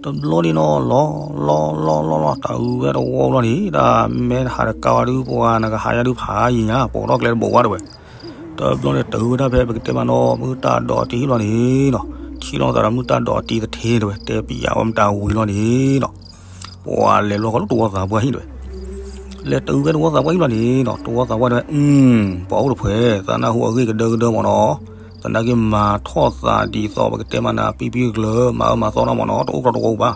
တဘျီန့ၣ်နီၤ လီၤလီၤလီၤလီၤ တၢ်အုးဝဲတဝီဘျီန့ၣ် တၢ်မ့ၢ်ဟးတကါဝဲဒုး ပှၤနကဟးယါဒုးဖးယံၤညါ ပိာ်ထီၣ်ကျဲတဘိးဝဲတဝဲ, တဘျီန့ၣ်တုၤဝဲဒၣ်ဖဲပကတဲမးနီၤ မုၢ်တၢ်ဒိးတံၢ်ဘျီန့ၣ်နီၤ, ထံၣ်လိာ်သးဒီးမုၢ်တၢ်ဒိးတံၢ်သထ့တဝဲ တဲပယၤဝဲမတၤဝံၤလီၤန့ၣ်နီၤ, ပှၤလဲၤလီၤဃီလၢတဝီသးပှၢ်ဟံၣ်တဝဲ လဲၤတုၤဖဲတဝီသးပှၢ်ဟံၣ်ဘျီန့ၣ်နီၤ တဝီသးပှၢ်တဝဲ ပှၤအိၣ်တဖှဲး သးနၢ်ဟူအဂ့ၢ်ကဒၢကဒၢမးနီၤ, သနာ်က့မၤထီၣ်သးဒ်သိးပကတဲမးနၤ ပံပံကလၢၤ မၤအၢမၤသီနီၤမးနီၤ တအိၣ်ကီတဝီဘၣ်,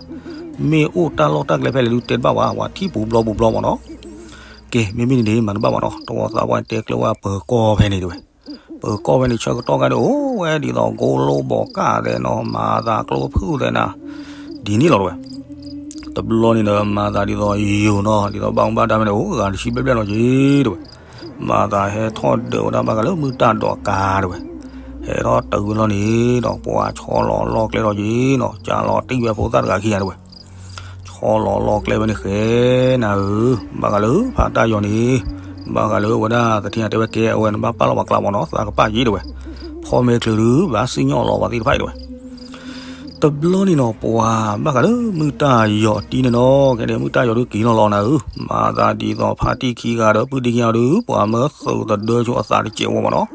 မ့ၢ်အိၣ်တၢ်လီၢ်တၢ်ကျဲဖဲလဲၣ်ဒုးတဲတဘၣ်ဘၣ်, ပှၤထံၣ်ပူၤဘျီပူၤဘျီမးနီၤ, ကဲ မ့မ့ၢ်န့ၣ်န့ၣ် မၤတဘၣ်မးနီၤ တဝီသးပှၢ်တဲကျၢၤဝဲပၢၤကီၢ်ဖဲန့ၣ်တဝဲ ပၢၤကီၢ်ဖဲန့ၣ် ဆၢကတီၢ်ခါန့ၣ် အိၣ်ဝဲဒ်သိးကိးလိဘီးကၢ်သဲးနီၤ မၤသးကျိဖုၣ်သဲးနၤ ဒ်န့ၣ်လီၤတဝဲ, တဘျီန့ၣ်ဒီး မၤသးဒ်သိးယိာ်နီၤ ဒ်သိးဘၣ်မူဘၣ်ဒါဖဲန့ၣ် အိၣ်ဂၤတဆံဘျဲၣ်ဘျဲၣ်လီၤက့ၤတဝဲ, မၤသးဟဲထီၣ်ဒၢးဝဲဒၣ်ဘၣ်ဃးလၢမုၢ်တၢ်ဒိးကါတဝဲ, ဟဲထီၣ်တုၤဝဲလီၤန့ၣ်ဒီး ပှၤဆီလီၤလီၢ်ကျဲလီၤက့ၤနီၤ ကၢ်လီၤတံၢ်ဝဲဖိသၣ်တဂၤခံဂၤတဝဲ ဆီလီၤလီၢ်ကျဲဝဲန့ၣ်ဃဲနၤဧၢ, ဘၣ်ဃးလၢဖါတၢ်ယီၤန့ၣ်, ဘၣ်ဃးလၢအဝဲဒၣ်သထ့တဲဝဲကဲ အဝဲနဘၣ်ပာ်လီၤပှၤကျါမးနီၤ သးကပာ်က့ၤတဝဲ, ဖီမ့ၢ်ချုးဒုး ဘၣ်စံၣ်ညီၣ်လီၤပှၤသ့ၣ်တဖၣ်အံၤတဝဲ, တဘျီန့ၣ်နီၤ ပှၤဘၣ်ဃးလၢမုၢ်တၢ်ယီၤတံၢ်န့ၣ်နီၤ ကဲန့ၣ် မုၢ်တၢ်ယီၤဒုးက့ၤလီၤလီၤနၤဧၢ, မၤသးဒ်သိးဖါတံၢ်ခံဂၤဒီးပုၢ်တံၢ်ခံဂၤဒုး ပှၤမၢသုးသဒၢဆိအသးတစဲးဝဲမးနီၤ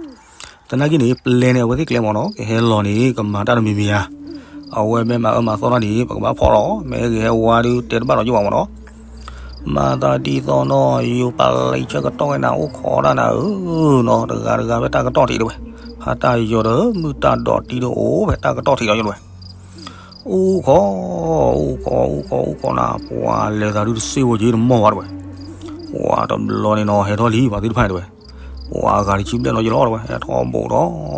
သနာ်က့န့ၣ် ပျဲန့ၣ် အဝဲသ့ၣ်ကျဲမးနီၤ ကဟဲလီၤန့ၣ် ကမၤတၢ်တမံၤမံၤဧါ, အဝဲမ့ၢ်မၤအၢမၤသီထီၣ်န့ၣ် ပကဘၣ်ဖီၣ်လီၤ မ့ၢ်ဂ့ၤဟဲဝါဒုးတဲတဘၣ်လီၤက့ၤဝဲမးနီၤ, မၤသးဒ်သိးနီၤ ယိၤပလံၤဆၢကတီၢ်ဝဲနၤ အိၣ်ခိးတၢ်နၤဧၢနီၤ တဂၤတဂၤဖဲတၢ်ကတီၢ်ထံးတဝဲ, ဖါတၢ်ယီၤဒီး မုၢ်တၢ်ဒိးတံၢ်ဒီးအိၣ်ဖဲတၢ်ကတီၢ်ထံးလီၤက့ၤတဝဲ, အိၣ်ခိး အိၣ်ခိး အိၣ်ခိး အိၣ်ခိးနၤ ပှၤလဲၤသးဒုးတစ့ဝဲက့ၤတမီၢ်ဝဲတဝဲ, ပှၤတဘျီန့ၣ်နီၤ ဟဲထီၣ်လံ ပှၤသ့ၣ်တဖၣ်န့ၣ်တဝဲ ပှၤအဂၤတဆံဘျဲၣ်လီၤက့ၤလီၤတဝဲ ဟဲထီၣ်ဘူးထီၣ်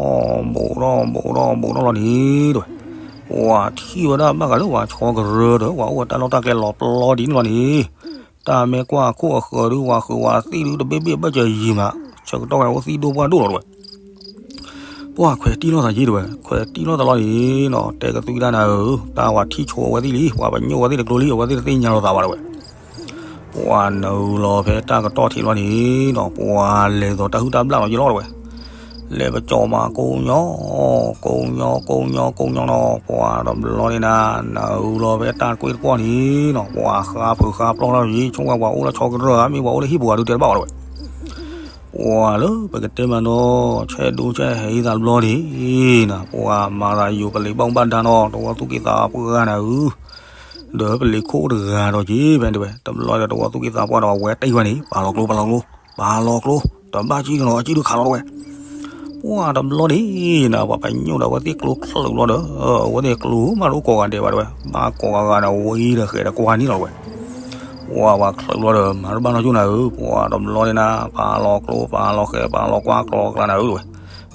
ဘူးထီၣ် ဘူးထီၣ် ဘူးထီၣ်လီၤန့ၣ်တဝဲ, ပှၤထံၣ်ဝဲဒၣ်ဘၣ်ဃးလၢပှၤဆီကရၢဒီး ပှၤအိၣ်ဝဲတၢ်လီၢ်တၢ်ကျဲလီၤပျီဒ်န့ၣ်လီၤန့ၣ်, တၢ်မ့ၢ်ကွၢ်ခိၣ်အဃၢၤဒုး ပှၤဃုာ်ဝဲသံၣ်ဒုး တဘ့ၣ်ဘ့ၣ်ဘၣ်စၢၤယံၤမး ဆၢကတီၢ်ဝဲအိၣ်သံၣ်ဒိၣ်ပှၢ်ဒိၣ်လီၤတဝဲ ပှၤခွဲးတံၢ်လိာ်သးယ့ၢ်တဝဲ ခွဲးတံၢ်လိာ်သးလီၤန့ၣ်နီၤ တဲကသွံတၢ်နၤဧၢ, တၢ်ဝဲထံၣ်ဆိအဝဲသ့ၣ်လံ ပှၤပညိၣ်ဝဲသ့ၣ်တကျိၤလံ အဝဲသ့ၣ်တသ့ၣ်ညါလိာ်သးဘၣ်တဝဲ, ပှၤနုာ်လီၤဖဲတၢ်ကတီၢ်ထံးလီၤန့ၣ်နီၤ ပှၤလဲၤသိးတၢ်ဟုၣ်တၢ်ဘျၣ်လီၤယ့ၢ်လီၤတဝဲ, လဲၤပကၠီမးကိးညီ ကိးညီ ကိးညီ ကိးညီနီၤ ပှၤတဘျီန့ၣ်နၤ နုာ်လီၤဖဲတၢ်ကွ့ၢ်တကွီၢ်န့ၣ်နီၤ ပှၤဃါဖုးဃါပျီၢ်ထီၣ်ယ့ၢ် ဆိဝဲပှၤအိၣ်လၢဆီကရၢၢ်ဧါ မ့ၢ်ပှၤအိၣ်လၢဟံၣ်ပူၤဧါဒုးတဲတဘၣ်ဝဲတဝဲ ပှၤလၢပကတဲမးနီၤ ဆဲးဒိဆဲးဟဲအံၤသးတဘျီန့ၣ်နၤ ပှၤမၤသးယိၤပလံၤဘၣ်မူဘၣ်ဒါနီၤ တဝီသူၣ်က့သးပှၢ်ဂၤနၤဧၢ, ဒီးပလံၤခိၣ်တဂၤဒီးက့ၤဖဲန့ၣ်တဝဲ တဘျီဒီးတဝီသူၣ်က့သးပှၢ်ဒီးအဝဲတ့ၢ်ဝဲန့ၣ် ပာ်လီၤကျိ ပာ်လီၤကျိ ပာ်လီၤကျိ တဘၣ်ကံၣ်တနီၤ အကံၣ်ဒုးခးလီၤတဝဲ ပှၤတဘျီန့ၣ်နၤ ပှၤပညိၣ်ဒီးအဝဲသ့ၣ်ကျိချုးဘျီဒီး အဝဲသ့ၣ်ကျိမးတအိၣ်ကိးဂၤဒဲးဘၣ်တဝဲ ဘၣ်ကိးဂၤဂၤဒီးဝံၤဒီးဃဲးဒီးကွၢ်န့ၣ်လီၤတဝဲ ပှၤပှၤချုးဘျီဒီး မၤတဘၣ်နီၢ်ကၠိၣ်နၤဧၢ, ပှၤတဘျီန့ၣ်နၤ ပာ်လီၤကျိ ပာ်လီၤဃဲး ပာ်လီၤကွၢ်ကျီကျါနၤဧၢတဝဲ,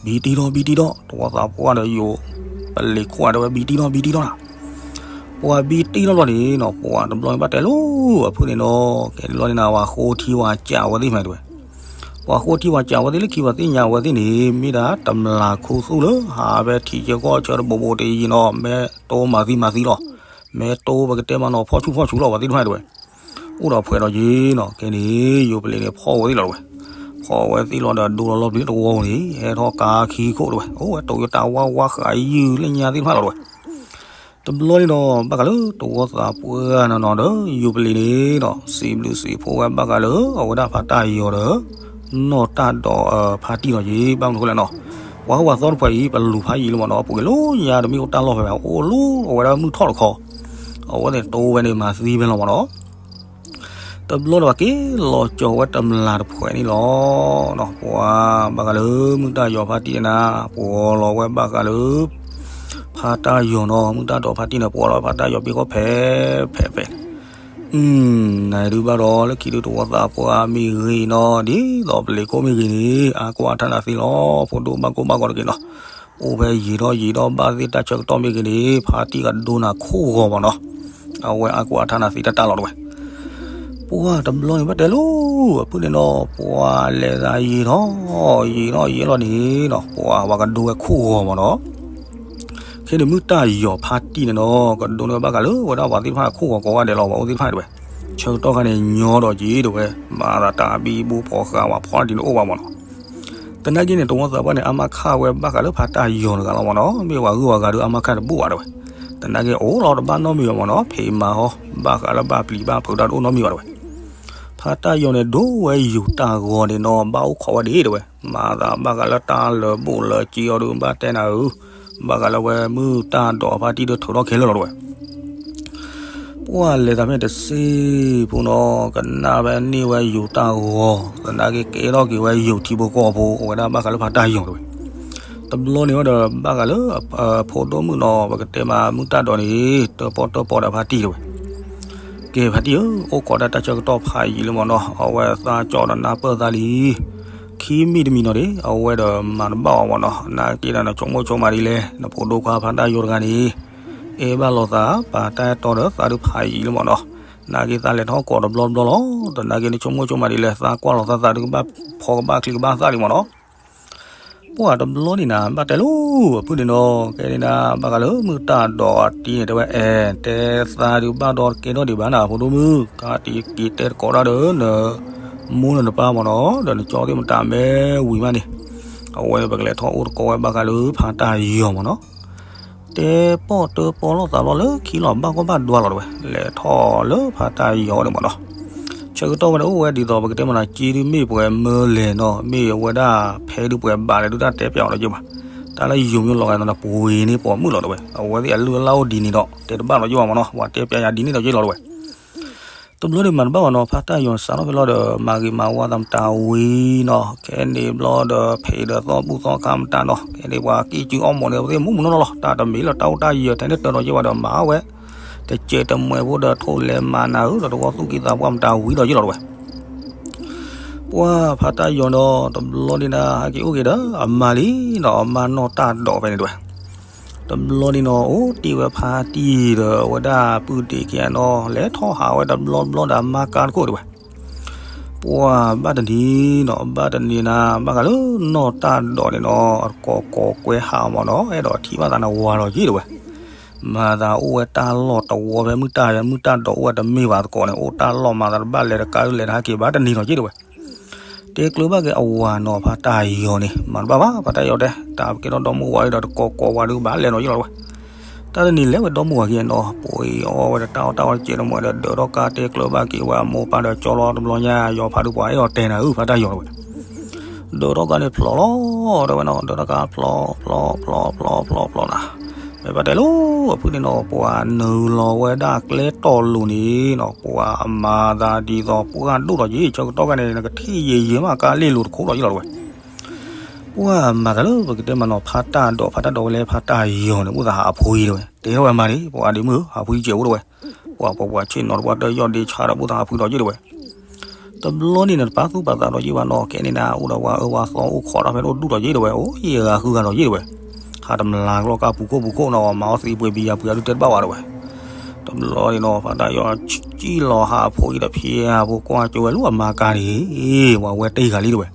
ဘံတံၢ်ထီၣ် ဘံတံၢ်ထီၣ် တဝီသးပှၢ်ဒီးယိၤ ပလံၤခိၣ်အတဝဲ ဘံတံၢ်ထီၣ် ဘံတံၢ်ထီၣ်နၤ ပှၤဘံတံၢ်ထီၣ်ဘျီန့ၣ်နီၤ ပှၤတဘျီန့ၣ်ဘၣ်တဲလိၤအဖုၣ်န့ၣ်နီၤ ကဲလီၤန့ၣ်နၤ ပှၤဃိထံဝၤကးဝဲသ့ၣ်မးတဝဲ, ပှၤဃိထံဝၤကးဝဲသ့ၣ်လၢခံဝဲသ့ၣ်ညါဝဲသ့ၣ်န့ၣ် မ့ၢ်ဒၣ်တမျၢ်ခူသူၣ်လၢ ဟးဖဲထံဆၢကီၢ်ဆၢတဘိးဘိးတယံၤနီၤ မ့ၢ်တိမၤသံမၤသံလီၤ, မ့ၢ်တိပကတဲမးနီၤ ဖီၣ်ဆူၣ်ဖီၣ်ဆူၣ်လီၤ ပှၤသ့ၣ်တဖၣ်တဝဲ အိၣ်ဒီးဖှဲးဒီးက့ၤနီၤ ကဲန့ၣ် ယိၤပလံၤန့ၣ် ဖီၣ်ဝဲသ့ၣ်လီၤတဝဲ, ဖီၣ်ဝဲသ့ၣ်လီၤဒီးဒိလီၤလီၢ်ပျံၤတဝီန့ၣ် ဟဲထီၣ်ကါခံခိၣ်တဝဲ, အိၣ်ဝဲ Toyota ဝါဝါဃာ်ယုၢ်လၢညါသ့ၣ်တဖၣ်လီၤတဝဲ တဘျီန့ၣ်ဒီး ဘၣ်ဃးလၢတဝီသးပှၢ်နီၤနီၤဒီး ယိၤပလံၤန့ၣ်ဒီး စံးဘျုးစံးဖှိၣ်ဝဲဘၣ်ဃးလၢ အဝဲဒၣ်ဖါတၢ်ယီၤဒီး နီၢ်တၢ်ဒိးဖါတံၢ်နီၤက့ၤ ဘၣ်မနုၤဃိလဲၣ်နီၤ, ပှၤဟူပှၤသီတဖှဲးအံၤ ပလူၤဖးယံာ်လံမးနီၤ ပူၤကွံာ်လၢညါတမ့ၢ်အိၣ်တၢ်လီၢ်ဖဲ အိၣ်လၢအဝဲဒၣ်မုၢ်ထီၣ်တခီ အဝဲသ့ၣ်တိဝဲန့ၣ် မၤသံဖဲလီၤမးနီၤ တဘျီဒီးပှၤက့ၤလီၤကၠီၤဝဲတမျၢ်တဖှဲးန့ၣ်လီၤ. ပှၤဘၣ်ဃးလၢမုၢ်တၢ်ယီၤဖါတံၢ်န့ၣ်နၤ ပှၤလီၤဝဲဘၣ်ဃးလၢ ဖါတၢ်ယီၤနီၤ မုၢ်တၢ်ဒိးဖါတံၢ်န့ၣ် ပှၤလီၤဝဲဖါတၢ်ယီၤဘ့ၣ်ခီၣ်ဖဲ ဖဲ ဖဲန့ၣ် နဒုးဘၣ်ဒီး လၢခံဒုးတဝီသးပှၢ်မ့ၢ်ဂ့ၤနီၤ ဒ်သိးပလံၤခိၣ်မ့ၢ်ဂ့ၤန့ၣ် အါကွၢ်ထါနၤသ့လီၤ ဖိဒိၣ်ဘၣ်ကိၢ်ဘၣ်ဂီၤတက့ၢ်နီၤ. အိၣ်ဖဲယံာ်ထီၣ်ယံာ်ထီၣ်ဘၣ်သ့ၣ်တၢ်ဆၢကတီၢ်မ့ၢ်ဂ့ၤန့ၣ် ဖါတံၢ်ကဒိနၤခိၣ်ဂီၤမးနီၤ. အဝဲအါကွၢ်ထါနၤသ့တၢ်တၢ်လီၤတဝဲ ပှၢ်တဘျီန့ၣ်ဘၣ်တဲလိၤ အဖုၣ်န့ၣ်နီၤ ပှၢ်လဲၤသးယံာ်ထီၣ် ယံာ်ထီၣ်ယံာ်လီၤန့ၣ်နီၤ ပှၢ်ဝဲကဒိဝဲခိၣ်ဂီၤမးနီၤ. ခဲန့ၣ်မုၢ်တၢ်ယီၤဖါတံၢ်န့ၣ်နီၤ ကဒိန့ၢ်ဘၣ်ဃးလၢဝဲဒၣ်ပှၤသ့ၣ်တဖၣ်ခိၣ်ဂီၤကိးဂၤဒဲးလီၤ ပှၤအိၣ်သ့ၣ်တဖၣ်တဝဲ ဆၢကတီၢ်ခါန့ၣ်ညီဒီးက့ၤတဝဲ မၤသးတၢ်ဘံဘူဖီဃာ်ဝဲဖီတံၢ်န့ၣ်အိၣ်ဘၣ်မးနီၤ. သနာ်က့န့ၣ် တဝီသးပှၢ်န့ၣ် အါမးခးဝဲဘၣ်ဃးလၢဖါတၢ်ယီၤတဂၤလီၤမးနီၤ မ့ၢ်ဝဲဂုၢ်ဝဲဂၤဒီးအါမးခးတဘူၣ်ဘၣ်တဝဲ သနာ်က့အိၣ်လီၤတဘၣ်နီတမံၤဘၣ်မးနီၤ ဖံးမၤဟီ ဘၣ်ဃးလၢဘၣ်ပျံၤဘၣ်ဖုးတၢ်တအိၣ်နီတမံၤဘၣ်တဝဲ ဖါတၢ်ယီၤန့ၣ် ဒိဝဲယိၤတၢ်ဂီၤန့ၣ်နီၤ ဘၣ်အိၣ်ခိးဝဲဒ်တဝဲ မၤသးဘၣ်ဃးလၢတၢ်လၢာ်ဘူၣ်လၢာ်စ့အီၤဒုးဘၣ်တဲနၤဧၢ ဘၣ်ဃးလၢဝဲမုၢ်တၢ်ဒိးဖါတံၢ်ဒုးထုးထီၣ်ခဲလၢာ်လီၤတဝဲ ပှၢ်လဲၤသးဖဲတစ့ဖိနီၤ ကနၣ်ဖဲန့ၢ်ဝဲယိၤတၢ်ဂီၤ သနာ်က့ကဲထီၣ်က့ၤဝဲယိၤထံဖိကီၢ်ဖိ အဝဲဒၣ်ဘၣ်ဃးလၢဖါတၢ်ယီၤတဝဲ တဘျီန့ၣ်ဝဲဒီးဘၣ်ဃးလၢ ဖိဒိၣ်မုၣ်နီၤ ပကတဲမးမုၢ်တၢ်ဒိးန့ၣ် တၢၣ်ပီၣ်တၢၣ်ပီဒီးဖါတံၢ်တဝဲ ကဲဖါတံၢ်ဧၢ အိၣ်ခိးတၢ်တၢ်ဆၢကတီၢ်ဖးယံာ်လံမးနီၤ အဝဲသးကၠီဒီးနၢ်ပၢၢ်သးလံ ခံမံၤတမံၤနီၤဒ့ၣ် အဝဲဒီးမၤတဘၣ်အီၤမးနီၤ နာ်က့ဒီးနဆိကမိၣ်ဆိကမးဒ်လဲၣ် နဖိဒိၣ်ခွါဖါတၢ်ယီၤတဂၤန့ၣ် အဲၣ်ဘၣ်လိာ်သး ပာ်တၢ်အဲၣ်တီဒီးသးဒုးဖးယံာ်လံမးနီၤ နာ်က့သးလဲၤထီၣ်ကိးတဘျီတဘျီလီၤ တနာ်က့နဆိကမိၣ်ဆိကမးဒ်လဲၣ် သးကွၢ်လိာ်သးသးဒုးကဘၣ်ဖီကဘၣ်ချံကဘၣ်သၣ်လံမးနီၤ ပှၢ်တဘျီန့ၣ်နၤ ဘၣ်တဲလိၤ အဖုၣ်န့ၣ်နီၤ ကဲန့ၣ်နၤ ဘၣ်ဃးလၢမုၢ်တၢ်ဒိးအတံၢ်န့ၣ် တဲဝဲအဲၣ် တဲသးဒုးဘၣ်ဒီးတကဲထီၣ်ဒံးဘၣ်နၤ ဖိဒိၣ်မုၣ် ကးတံၢ်က့ၤတဲတကိးတၢ်ဒီး နမိၢ်နနပၢ်မးနီၤ ဒီးနကၠီသ့ၣ်မတၤမဲဝံၤမးန့ၣ် အဝဲန့ၣ်ပကလဲၤထီၣ်အိၣ်တကိးဝဲဘၣ်ဃးလၢဖါတၢ်ယီၤမးနီၤ တဲပီၣ်တၢၣ်ပီၣ်လိာ်သးလီၤလၢခံလီၤဘၣ်ကီဘၣ်ဒွါလီၤတဝဲ လဲၤထီၣ်လၢဖါတၢ်ယီၤန့ၣ်မးနီၤ ဆၢကတီၢ်ဝဲန့ၣ်အိၣ်ဝဲဒ်သိး ပကတဲမးနီၤ က့ဒုးမ့ၢ်ပှဲၤမၢလဲၣ်နီၤ မ့ၢ်အဝဲဒၣ်ဖဲဒုးပှဲၤဘၣ်လဲၣ်ဒုးတၢ်တဲပျးအီၤလီၤက့ဘၣ် တၢ်လၢယိၤမ့ၢ်လီၤဂာ်ဒီးပှ့ၤန့ၢ်ပှၤမုၣ်လီၤတဝဲ အဝဲသ့ၣ်အလုၢ်အလၢ်အိၣ်ဒ်န့ၣ်ဒီး တဲတဘၣ်လီၤက့ဘၣ်မးနီၤ ပှၤတဲပျးယၤဒ်န့ၣ်ဒီးက့လီၤတဝဲ တဘျီန့ၣ်မၤတဘၣ်ဘၣ်နီၤ ဖါတၢ်ယီၤစးထီၣ်ဖဲလီၤဒီး မၤဂ့ၤမၤဝါသးမတၤဝံၤနီၤ ခဲန့ၣ်ဘျီဒီး ဖံးဒီးသီၣ်ဘူၣ်သီၣ်ခါမတၤနီၤ ခဲန့ၣ်ပှၤကံၣ်ကၠူအီၣ်မူးန့ၣ် အဝဲသ့ၣ်မူးမူးနီၢ်နီၢ်လီၤ တၢ်တမံၤလၢတၢ်အိၣ်တၢ်ယၢၤထဲန့ၣ်တၢ်ဒီးက့ဘၣ်ဒီးမၤဝဲ တစဲးတမှဲၤဖိဒီး ထိၣ်လဲၤမၤနၤဧၢ ဒီးတဝီသူၣ်ကံၢ်သးပှၢ်မတၤဝံၤဒီးက့လီၤတဝဲ ပှၢ်ဖါတၢ်ယီၤဒီး တဘျီန့ၣ်နၤ ဟဲက့ၤအိၣ်က့ၤဒီး အမါလံနီၤ အမါနီၢ်တၢ်ဒိးဖဲန့ၣ်တဝဲ တဘျီန့ၣ်နီၤ အိၣ်တ့ၢ်ဝဲဖါတံၢ်ဒီး အဝဲဒၣ်ပုၢ်ဒ့ၣ်ခံဂၤနီၤ လဲၤထီၣ်ဟးဝဲတဘျီတဘျီဒီး အမါကါတခိၣ်တဝဲ ပှၢ်ဘၣ်တနံၤနီၤ ဘၣ်တနံၤနၤ ဘၣ်ဃးလၢနီၢ်တၢ်ဒိးန့ၣ်နီၤ အတကိးကိးကွဲဟးအီၤမးနီၤ အဲၣ်ဒိးထံၣ်ဘၣ်သးနဝၤလီၤက့တဝဲ မၤသးအိၣ်ဝဲတၢ်လီၢ်တဝီဖဲမုၢ်တၢ်ယီၤ မုၢ်တၢ်ဒိးအိၣ်ဝဲတမ့ၢ်ဘၣ်သကိးန့ၣ် အိၣ်တၢ်လီၢ်မၤသးတဘၣ်လဲၤတကါဒုးလဲၤတဟဲက့ၤဘၣ်တနံၤလီၤက့တဝဲ တဲကျၢၤဘၣ်က့ၤအဝၤနီၤ ဖါတၢ်ယီၤန့ၣ် မၤတဘၣ်ဘၣ် ဖါတၢ်ယီၤတဲ တၢ်ပကဲထီၣ်ဒီမါဝၤအံၤဒီး တကိးကိးဝၤဒုးဘၣ်လဲၤနီၤက့လီၤတဝဲ တၢ်တနံၤလဲၤဝဲဒီမါဝၤက့ၤနီၤ ပှ့ၤအီၣ်ဝဲဒီးတၢ်အီၣ်တၢ်အီတကဲးတမှဲၤဒီး ဒၢးထီၣ်ကါတဲကျၢၤဘၣ်က့ၤဝဲအမိၢ်ပၢ်ဒီးကၠီလီၤတဘျီညါ ယီၤဖးဒုးပှၤအဲၣ်အီၤတဲနၤဧၢ ဖါတၢ်ယီၤတဝဲ ဒၢးထီၣ်ကါန့ၣ်ဖျိးလီၤ တဲဝဲနီၤ ဒၢးထီၣ်ကါဖျိး ဖျိး ဖျိး ဖျိး ဖျိး ဖျိးနၤ မ့ၢ်ဘၣ်တဲလိၤ အဖုၣ်န့ၣ်နီၤ ပှၤနုာ်လီၤဝဲဒၣ်ကျဲတီၢ်လိၤန့ၣ်နီၤ ပှၤအမၤသးဒ်သိးပှၢ်ဒိၣ်လီၤက့ ဆၢကတီၢ်ခါန့ၣ် နကထံၣ်ယံာ်ယံာ်မးကါလ့လိၤတခိၣ်လီၤက့လီၤတဝဲ ပှၢ်မၤသးလၢပကတဲမးနီၤ ဖါတၢ်ဒိး ဖါတၢ်ဒိးဝဲလၢဖါတၢ်ယီၤန့ၣ် အိၣ်သးဟးအဖှံတဝဲ တဲထီၣ်ဝဲမးန့ၣ် ပှၤဒ့မုၣ်ဧၢ ဟးဖှံစဲးအိၣ်တဝဲ ပှၤပှၤပှၤဆ့ၣ်နီၤတပှၢ်တၢၢ်ယီၢ်ဒ့ဆါဒီး အိၣ်သးဟးဖှံဒီးက့တဝဲ တဘျီန့ၣ်နတပာ်သူၣ်ပာ်သးဒီးက့ဘၣ်နီၤ ခဲန့ၣ်နၤ အိၣ်ဒီးပှၤအၢပှၤသီအိၣ်ခိးတၢ်ဖဲန့ၣ်အိၣ်ဒူၣ်ဒီးက့တဝဲ အိၣ်ယဲၢ်ဂၤဃုဂၤဒီးက့တဝဲ ဟးတမျးကလီၢ်ကါပူၤခိၣ်ပူၤခိၣ်နီၤ မၤအီၣ်သံပှ့ၤဘံယၤပှ့ၤအဒုးတဲတဘၣ်ဝဲတဝဲ တဘျီန့ၣ်နီၤ ဖါတၢ်ယီၤစံၣ်လီၤဟးအဖှံဒီးဖံးအဖိကွၢ်ကၠိဝဲလၢအမါကါန့ၣ် ပှၤဝဲတ့ၢ်ဂၤလံတဝဲ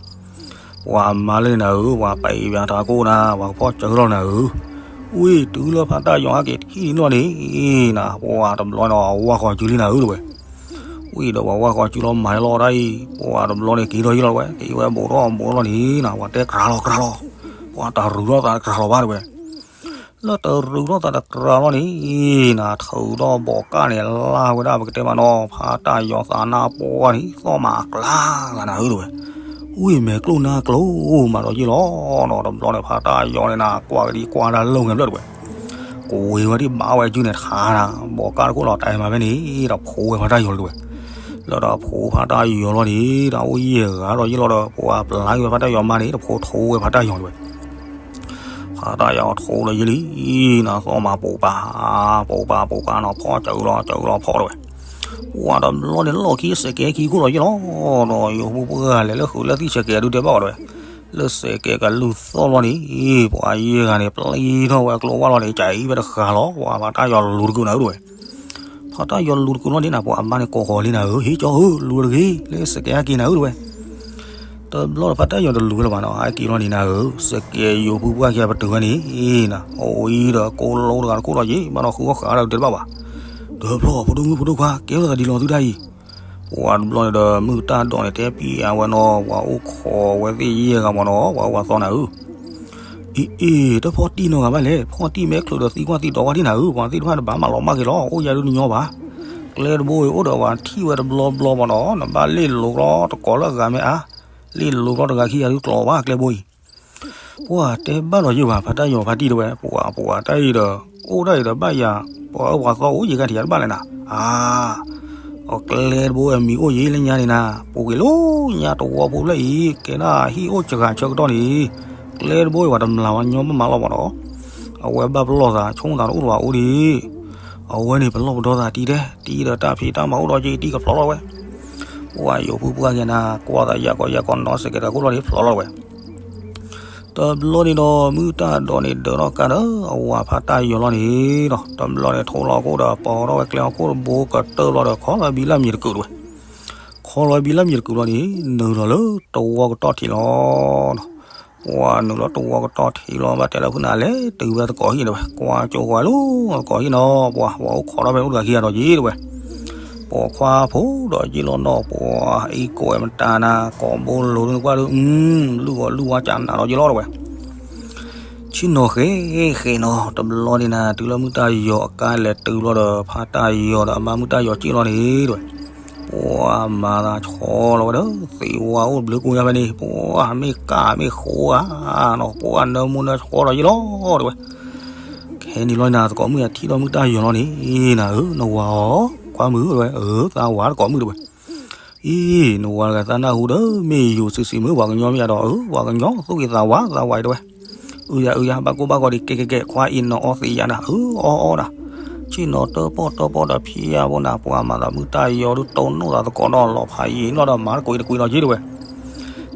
ပှၤအမါလၢန့ၣ်နၤဧၢ ပှၤပာ်အံၤပှၤထးခိၣ်နၤ ပှၤကဖီၣ်စၢၤလီၤနၤဧၢ, ဝံၤတုၤလၢဖါတၢ်ယီၤဟဲက့ၤထံၣ်န့ၣ်လီၤန့ၣ်, နၤ ပှၤတဘျီန့ၣ် ဝၢ်ဃီၤစုလံနၤဧၢတဝဲ, ဝံၤဒီးပှၤဝၢ်ဃီၤစုလီၤမၤလီၤတၢ်အံၤ, ပှၤတဘျီန့ၣ်က့ၤထီၣ်ယံၤလီၤတဝဲ, က့ၤဝဲဘူးထီၣ်ဘူးထီၣ်လီၤန့ၣ် နၤ ပှၤတဲကြၤလီၤကြၤလီၤ, ပှၤတရူးထီၣ်သးတကြၤလီၤဘၣ်တဝဲ လၢတရူးထီၣ်သးတကြၤလီၤန့ၣ်, နၤ ထုးထီၣ်ဘိးကၣ်န့ၣ် လၢ်ဝဲဒၣ်ပကတဲမးနီၤ ဖါတၢ်ယီၤသးနါပှၢ်န့ၣ် သီၣ်မးအကျါလၢနၤဧၢတဝဲ, ဝံၤမဲာ်ကျိၣ်နါကျိၤမးဒီးယ့ၢ်လီၤနီၤ, တဘျီန့ၣ် ဖါတၢ်ယီၤန့ၣ် နၤ ကွၢ်ကဒံကွၢ်တၢ်လီၤငဲၤဖျၢၣ်တဝဲ, ကဝ့ၤဝဲဒၣ်ဘၣ်ဝဲစုန့ၣ်ထါနၤ, ဘိးကၣ်တခိၣ်လီၤတဲမးဖဲန့ၣ် ဒီးဖိဝဲဖါတၢ်ယီၤလီၤတဝဲ, လၢဒီးဖိဖါတၢ်ယီၤလီၤန့ၣ် ဒီးအိၣ်ယဲၢ်ဂၤဒီးယ့ၢ်လီၤဒီး ပှၤပျၢ်က့ၤဝဲဖါတၢ်ယီၤမါန့ၣ် ဒီးဖိထိဝဲဖါတၢ်ယီၤတဝဲ ဖါတၢ်ယီၤထိဒီးယ့ၢ်လံ, နၤ သီၣ်မးပိာ်ပာ်, ပိာ်ပာ်ပိာ်ပာ်နီၤ ဖီၣ်စၢၤလီၤစၢၤလီၤဖီၣ်တဝဲ, ပှၤတဘျီန့ၣ်လီၢ်ခံစဲးကဲခံခိၣ်လီၤယ့ၣ်လီၤ, ဒီးယိၤဖိပှၢ်လဲၤလၢဃုာ်လၢသံၣ်စဲးကဲဒုးတဲဘၣ်အီၤတဝဲ, လၢစဲးကဲကလူၢ်သီၣ်လီၤန့ၣ်, ပှၤယဲၢ်ဂၤန့ၣ် ပျံၤထီၣ်ဝဲအကျိၤဝါလီၤန့ၣ် ကၠၤအံၤဝဲတဃာ်လီၤ, ပှၤဖးတၢ်ယီၤလူၤတကုာ်နၤဧၢတဝဲ ဖးတၢ်ယီၤလူၤတကုာ်လီၤန့ၣ်နၤ ပှၤအမါန့ၣ်ကိးဃီၤလံနၤဧၢ, ဟ့ၣ်ကၠီဧၢ လူၤတဂ့ၤ လၢစဲးကဲဟဲက့ၤနၤဧၢတဝဲ. တဘျီဒီးဖးတၢ်ယီၤတလူၤဝဲလၢၤဘၣ်နီၤ, ဟဲက့ၤလီၤန့ၣ်နၤဧၢ, စဲးကဲယိၤဖိပှၢ်ခံဂၤပတုာ်ဝဲန့ၣ်နၤ, အိၣ်အံၤဒီးကိးလိတဂၤတခိၣ်လီၤယ့ၣ်, ဘၣ်ဒီးဃုအီၣ်ဃာ်ဒီးတဲတဘၣ်ဘၣ်. ဒီးဖျီၣ်ဖိဒိၣ်မုၣ်ဖိဒိၣ်ခွါ ကဲထီၣ်သးဒ်လီၤသုတၢ်အံၤ, ပှၤတဘျီန့ၣ်ဒီးမုၢ်တၢ်ဒိးန့ၣ် တဲပံအဝဲနီၤ, ပှၤအိၣ်ခိးဝဲသ့ၣ်ယဲၢ်ဂၤမ့ၢ်နီၤ, ပှၤအိၣ်ဝဲသီနၤဧၢ အံၤအံၤ တဖီၣ်တံၢ်နီတဂၤဘၣ်လဲၣ်, ဖီၣ်တံၢ်မဲချုးဒီးသံကွၢ်သံဒိးဝဲဒၣ်နၤဧၢ, ပှၤသ့ၣ်တဖၣ်တဘၣ်မၤလီၤမၢ်က့ၤလီၤ, အိၣ်ယၤဒုးနညီဘၣ်. ကျဲတဘိအံၤအိၣ်ဒီးပှၤထံၣ်ဝဲတဘျီဘျီမ့ၢ်နီၤ, နဘၣ်လ့ၣ်လိၤလီၤတကိးလၢအဂၤမ့ၢ်အါ, လ့ၣ်လိၤလီၤတဂၤခံဂၤဒုးကျိးဘၣ်ကျဲဘိအံၤ ပှၤတဲဘၣ်ဒီးယဲၢ်ဘၣ် ဖးတၢ်ယီၤဖးတံၢ်တဝဲ, ပှၤပှၤတၢ်အံၤဒီး အိၣ်ဒၣ်အံၤဒီးဘၣ်ယၤ, ပှၤအၢပှၤသီအိၣ်ယံၤကဲထံးယၤတဘၣ်လဲၣ်နၤ, အါ အကျဲတဘိအမံၤအိၣ်ယံၤလၢညါန့ၣ်နၤ, ပူၤကွံာ်လီၤညါတဝီဖိဖျၢၣ်အံၤ ကဲဒၣ်ဟံၣ်အိၣ်စှၤဆၢကတီၢ်န့ၣ်, ကျဲတဘိအံၤပှၤတမျၢ်ဝဲညီမ့ၢ်မၤလီၤမ့ၢ်နီၤ, အဝဲဘၣ်ပလီၢ်သး ဆိကမိၣ်သးတအိၣ်လၢၤဘၣ်အိၣ်ဒံး, အဝဲန့ၣ်ပလီၢ်ပဒီသးတံၢ်တဲ, တံၢ်ဒီးတၢ်ဖံးတၢ်မၤအိၣ်ဒီးက့ၤတံၢ်ကဖျိးလီၤဝဲ ပှၤယိၤဖိပှၢ်ကဲနၤ ကွၢ်သးယၤကီးယၤကီးနီၤစဲးကဲတၢ်ခိၣ်လီၤန့ၣ်ဖျိးလီၤဝဲ တဘျီန့ၣ်ဒီး မုၢ်တၢ်ဒိးန့ၣ်ဒၢးထီၣ်ကါဒီးအဝၤဖးတၢ်ယီၤလီၤန့ၣ်ဒီး တဘျီန့ၣ်ထိၣ်လီၤခိၣ်ဒီး ပီထီၣ်ဝဲကျဲဟီၣ်ခိၣ်တဘိကတၢၢ်ဘျီဒီး ခီလီၤဘံလၢမံၤတကုာ်တဝဲ, ခီလီၤဘံလၢမံၤတကုာ်လီၤန့ၣ် နုာ်လီၤလၢတဝီကတီၢ်ထံးလီၤနီၤ, ပှၤနုာ်လီၤတဝီကတီၢ်ထံးလီၤ ဘၣ်တဲလၢဖုနၤလဲၤတုၤဝဲသကိးဟံၣ်တဝဲ, ကွၢ်ကၠိဃီၤလီၤသကိးဟံၣ်နီၤ, ပှၤပှၤအိၣ်ခိးထီၣ်ဖဲအိၣ်တဂၤခံဂၤဒီးယ့ၣ်တဝဲ ပိာ်ခွါဖိဒီးယ့ၣ်လီၤနီၤ ပှၤအံၤကိးဝဲမတၤနၤ ကိးဘိလိၤနကွၢ်ဒုး လုၢ်ဂီၤလုၢ်ဝါကနးလီၤယ့ၣ်လီၤတဝဲ, ဆ့ၣ်နီၤဃဲဃဲနီၤ တဘျီန့ၣ်နၤ တုၤလၢမုၢ်တၢ်ယီၤအကါလဲၤတုၤဘျီဒီး ဖးတၢ်ယီၤဒီးအမါမုၢ်တၢ်ယီၤက့ၣ်လီၤန့ၣ်တဝဲ, ပှၤမၤသးဆီလီၤဝဲဒီး သ့ၣ်ဝါအိၣ်ဘျုးကိးညါဖဲန့ၣ် ပှၤမ့ၢ်ကၢ်မ့ၢ်ဃိဧါနီၤ ပှၤနၢမူနၢဆှီဒီးယ့ၣ်လီၤတဝဲ ခဲန့ၣ်လီၤနၤ သကိးမုၣ်အထံၣ်ဒီးမုၢ်တၢ်ယီၤလီၤန့ၣ်နၤဧၢ နဝၤအီၤ ကွၢ်မုၣ်တဝဲ အၢ သးဝၤသကိးမုၣ်တဝဲ, အံၤ နဝၤတဂၤသးနၢ်ဟူဒီး မ့ၢ်ယိၤစံးစံးမုၢ်ပှၤကညီမ့ၢ်ယၤဒီး အၢ ပှၤကညီသူၣ်က့ၤသးဝါသးဝါအံၤတဝဲ, အုယၤအုယၤ ဘၣ်ကိၢ်ဘၣ်ဂီၤဒံးကဲကဲကဲ ခွါအံၤနီၤအီသံးယၤနၤ အၢ အီအီဒၣ်, ဆ့ၣ်နီၤတၢပီၣ်တၢပီၣ်ဒီးဖံးယၤဖိနၤ ပှၤမၤသးမုၢ်တၢ်ယီၤဒုးတိၢ်နီၣ်သးသကိးဒီးလီၤဖးယံာ်နီၢ်ဒီးမၤတကွံးတကွံးလီၤယ့ၣ်တဝဲ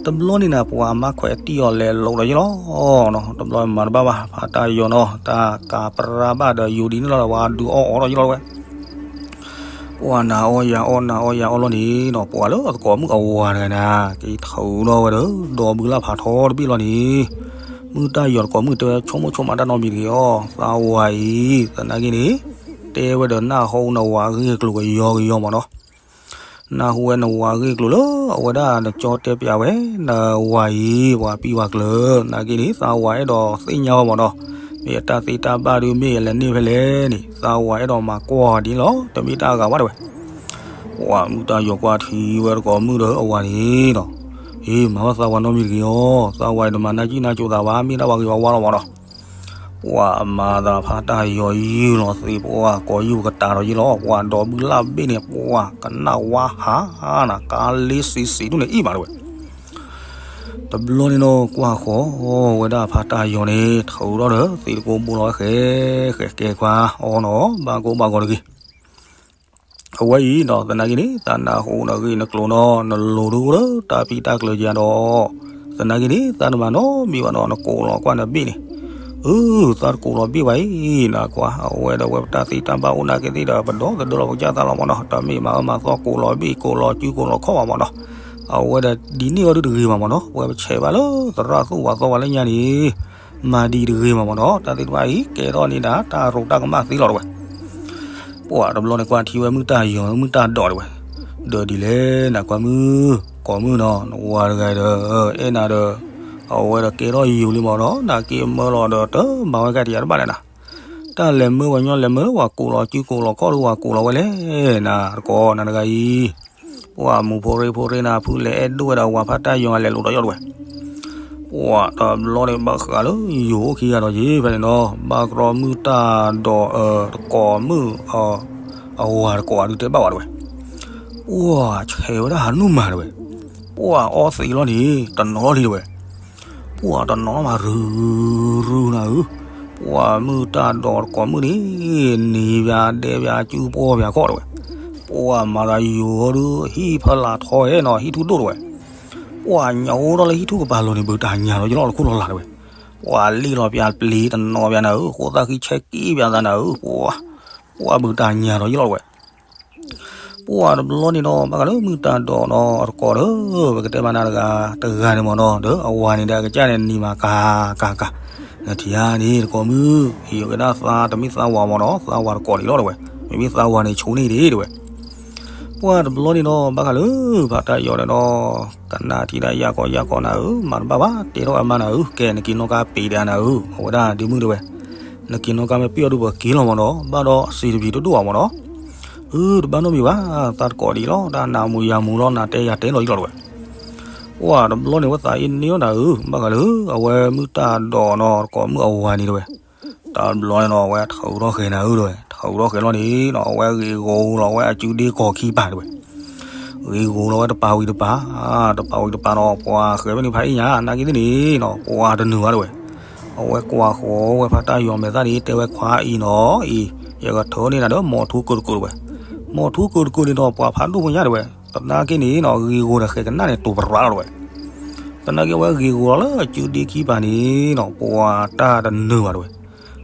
တဘျီန့ၣ်နၤ ပှၤမါခွဲးတံၢ်အီၤလဲၤလိာ်ဒီးယ့ၣ်လီၤနီၤ တဘျီမၤတဘၣ်ဘၣ် ဖးတၢ်ယီၤနီၤ တၢ်ကၤပြၢဘၣ်ဒီးယိၤဒ်န့ၣ်လီၤဒီး ပှၤဒုးအီၣ်အီၤဒီးယ့ၣ်လီၤတဝဲ, ပှၤနၤအီယၤအီ နၤအီယၤအီလီၤန့ၣ်နီၤ ပှၤလၢအသကိးမုၣ်အဝၤတဂၤနၤ က့ၤထုးထီၣ်ဝဲဒီး ဒီဘုလၢ်ဖးထီတဘ့ၣ်လီၤန့ၣ်, မုၢ်တၢ်ယီၤသကိးမုၣ်တဲဝဲ ဆိကမိၣ်ဆိကမးတၢ်နီတမံၤတဂ့ၤအီၤ သးဝၤအံၤ သနာ်က့န့ၣ် တဲဝဲဒီးနၢ်ဟူနဝၤအဂ့ၢ်အကျိၤကယီကယီမ့ၢ်နီၤ နၢ်ဟူဝဲနဝၤအဂ့ၢ်အကျိၤလၢ အဝဲဒၣ်နကၠီတဲပျးဝဲ နဝၤအံၤ ပှၤပံပှၤကျၢၤ နာ်က့န့ၣ် သးဝၤအဲၣ်ဒိးသ့ၣ်ညါဝဲမ့ၢ်နီၤ, မ့ၢ်အတၢ်သ့တၢ်ဘၣ်ဒုးမ့ၢ်အလဲၤန့ၢ်ဖဲလဲၣ်န့ၣ် သးဝၤအဲၣ်ဒိးမၤကွၢ်ဒ်န့ၣ်လီၤ, တမ့ၢ်တၢ်အဂၤဘၣ်တဲဝဲ. ပှၤမုၢ်တၢ်ယီၤကွၢ်ထံဝဲသကိးမုၣ်ဒီးအဝၤန့ၣ်နီၤ, အ့ မၤဘၣ်သးဝၤနီတမံၤတဂ့ၤအီၤ, သးဝၤအံၤတမၤနၢ်ကံၣ်နၢ်ကၠိသးဘၣ်, မ့ၢ်ဒၣ်ပှၤဂ့ၤဝါဝါလီၤမ့ၢ်နီၤ. ပှၤမၤသးဖးတၢ်ယီၤယုၢ်လီၤသ့ၣ် ပှၤကိးယုၢ်ပကတၢၢ်ဒီးယုၢ်လီၤ, ပှၤဒီးဘုလၢ်ဘ့ၣ်န့ၣ် ပှၤကနၣ်ဝါဟးနၤ ကါလ့စံးစံးဒူၣ်န့ၣ်အံၤမးတဲဝဲ. တဘျီန့ၣ်နီၤ ကွၢ်ဃီဝဲဒၣ်ဖးတၢ်ယီၤန့ၣ် ထုးထီၣ်ဒီးသ့ၣ်တကိးဘိလီၤဝဲဃဲဃဲ ကဲခွါအီနီၤ ဘၣ်ကိၢ်ဘၣ်ဂီၤတဂ့ၤ အဝဲအံၤနီၤ သနာ်က့န့ၣ် သးနၢ်ဟူနဂ့ၢ်နကျိၤနီၤ နလိၤဒုအိၣ်ဒီးတၢ်ဖံးတၢ်ကျၢၤယၤဒီး သနာ်က့န့ၣ် သးတမၤနီတမံၤဘၣ်နီၤ နကိးလီၤကွၢ်နဘ့ၣ်န့ၣ်, အၢ သးတကိးလီၤဘ့ၣ်ဘၣ်အံၤ နကွၢ် အဝဲဒီးဝဲပတၢ်သ့တၢ်ဘၣ်အိၣ်နာ်က့သ့ၣ်ဒီး ပဒီသဒၢလီၤပကစၢ်သးလီၤမ့ၢ်နီၤ တမ့ၢ်မၤအၢမၤသီကိးလီၤဘ့ၣ်ကိးလီၤစုကိးလီၤခီၣ်ဘၣ်မ့ၢ်နီၤ, အဝဲဒီးဒ်န့ၣ်အီၤဒုတဂ့ၤဘၣ်မ့ၢ်နီၤ ပဝဲပဆဲးဘၣ်လၢသရၣ်သူၣ်ဝၤသီဝဲလၢညါန့ၣ် မၤဒ်တဂ့ၤမ့ၢ်မ့ၢ်နီၤ တၢ်သ့ၣ်တဖၣ်အံၤ ကဲထီၣ်န့ၢ်ဒၣ်တၢ်ရူးတၢ်ကမၣ်သ့လီၤတဲဝဲ. ပှၤတဘျီန့ၣ်ကွၢ်ထံဝဲမုၢ်တၢ်ယီၤ မုၢ်တၢ်ဒိးတဲဝဲ, ဒီးဒ်လဲၣ်နကွၢ်မုၢ် ကိးမုၢ်နီၤ နဝၤတဂၤဒီး အဲၣ်နၤဒီး အဝဲဒီးကဲထီၣ်ယိၤလံမ့ၢ်နီၤ နက့မၢလီၤဒီးတမၤဝဲကဲထံးယၤတဘၣ်လဲၣ်နၤ, တၢ်လဲၤမၢပှၤညီလဲၤမၢလၢပှၤကိးလီၤစုကိးလီၤခီၣ်ဒီးပှၤကိးလီၤဝဲလဲၣ် နတကိးနၤတဂၤအံၤ ပှၤမူဖိရ့ဖိရ့နၤ ဖုလဲၤအဲၣ်ဒိၣ်ဝဲဒီးဝၤဖးတၢ်ယီၤလဲၤလိၤဒီးယီၣ်တဲဝဲ. ပှၤတဘျီန့ၣ်ဘၣ်ဃးလၢယိၤအိၣ်ခံဂၤဒီးယ့ၢ်ဖဲန့ၣ်နီၤ ဘၣ်ကြီမုၢ်တၢ်ဒိး တကိးမုၣ် အဝၤတကိးအဒုတဲဘၣ်ဝဲတဲဝဲ. ပှၤဆဲးဝဲဒၣ်ဟးနုာ်မၤတဲဝဲ, ပှၤအီသံးလီၤန့ၣ် တနီၤလံတဲဝဲ. ပှၤတနီၤမးရုၢ်ရုၢ်နၤဧၢ, ပှၤမုၢ်တၢ်ဒိးတကိးမုၣ်န့ၣ် နံၤပၠးဒဲပၠးစုပီၢ်ပၠးခီၣ်တဲဝဲ. ပှၤမၤသးယိၤဒုး ဟံၣ်ဖီလာ်ထီၣ်ဝဲနီၤ ဟံၣ်ထူၣ်ဒိၣ်တဝဲ, ပှၤညၣ်အိၣ်ထီၣ်လၢဟံၣ်ထူၣ်ကပၤလီၤန့ၣ် ဘုးတၢ်ညၣ်လီၤယလီၤလၢခိၣ်လီၤလၢ်တဝဲ, ပှၤလ့ၣ်လီၤပၠးပျံၤတနီၤပၠးနၤဧၢ, ဃိသၣ်ဃံဆဲးက့ပၠးသးနၤဧၢ, ပှၤ ပှၤဘုးတၢ်ညၣ်လီၤယလီၤတဝဲ ပှၤတဘျီန့ၣ်ဒီး ဘၣ်ဃးလၢမုၢ်တၢ်ဒိးနီၤ တကိးဒီး ပကတဲမးနၤတဂၤ တဂၤန့ၣ်မ့ၢ်နီၤ ဒီးအဝၤန့ၣ်ဒီးအကစၢ်န့ၣ်နံၤမးကၤကၤကၤ, နထံၣ်ဧါန့ၣ် တကိးမုၣ် ဟံးကဒါသးတမ့ၢ်သးဝၤမ့ၢ်နီၤ သးဝၤတကိးဒံးလီၤတဝဲ, မ့မ့ၢ်သးဝၤန့ၣ် ဆိန့ၢ်ဒံးတဝဲ ပှၤတဘျီန့ၣ်ဒီး ဘၣ်ဃးလၢ ဖးတၢ်ယီၤန့ၣ်ဒီး ကနၣ်ထံၣ်ဒၣ်ယၤကီယၤကီနၤဧၢ, မၤတဘၣ်ဘၣ် တဲထီၣ်အမါနၤဧၢ, ကဲနက့ၤနီၣ်ကါပ့ၤဒၣ်နၤဧၢ, အဝဲဒၣ်ဒ့မုၣ်တဝဲ, နက့ၤနီၣ်ကါမ့ၢ်ပ့ၢ်အီၤဒုးပက့ၤလီၤမ့ၢ်နီၤ, ဘၣ်ဒီးစံးတပျံၤတဒိၣ်ဘၣ်မ့ၢ်နီၤ, အၢ တဘၣ်နီတမံၤဘၣ်, သးတကိးဒံးလီၤ, တၢ်နးမူၤယၤမူၤလီၤ နၤတဲယၤတဲလီၤယလီၤတဝဲ ပှၤတဘျီန့ၣ် ဝဲသးအ့န့ၢ်လီၤနၤဧၢ, ဘၣ်ဃးလၢ အဝဲမုၢ်တၢ်ဒိးနီၤ တကိးမုၣ်အဝၤန့ၣ်တဝဲ, တဘျီန့ၣ်နီၤ အဝဲထုးထီၣ်ဃဲၤနၤဧၢတဝဲ, ထုးထီၣ်ဃဲၤလီၤန့ၣ်နီၤ အဝဲဂ့ၤဂီၤလီၤ အဝဲအစုဒ့ကီၢ်ခံပၤတဝဲ, ဂ့ၤဂီၤလီၤဝဲတပၤဝံၤတပၤ, တပၤဝံၤတပၤနီၤ ပှၤဃဲၤဖဲန့ၣ်ဖးအ့ၣ်ညါ နာ်က့သ့ၣ်န့ၣ်နီၤ ပှၤတနုာ်ဘၣ်တဝဲ, အဝဲကွၢ်ဃီၤဝဲဖးတၢ်ယီၤမဲာ်သၣ်န့ၣ် တဲဝဲခွါအံၤနီၤ အံၤ ယကထုးန့ၢ်နၤဒီး မီၤထူကိးတကိးတဝဲ, မီၤထူကိးတကိးန့ၣ်ဒီး ပှၤဖးဒိၣ်ဖိညါတဝဲ, သနာ်က့န့ၣ်နီၤ ဂ့ၤဂီၤဒီးဃဲၤကနၣ်န့ၣ် တိၤပရၣ်လီၤတဝဲ, သနာ်က့အဝဲဂ့ၤဂီၤလီၤလၢအစုဒ့ခံပၤန့ၣ်နီၤ ပှၤတၢ်တနုာ်ဘၣ်တဝဲ,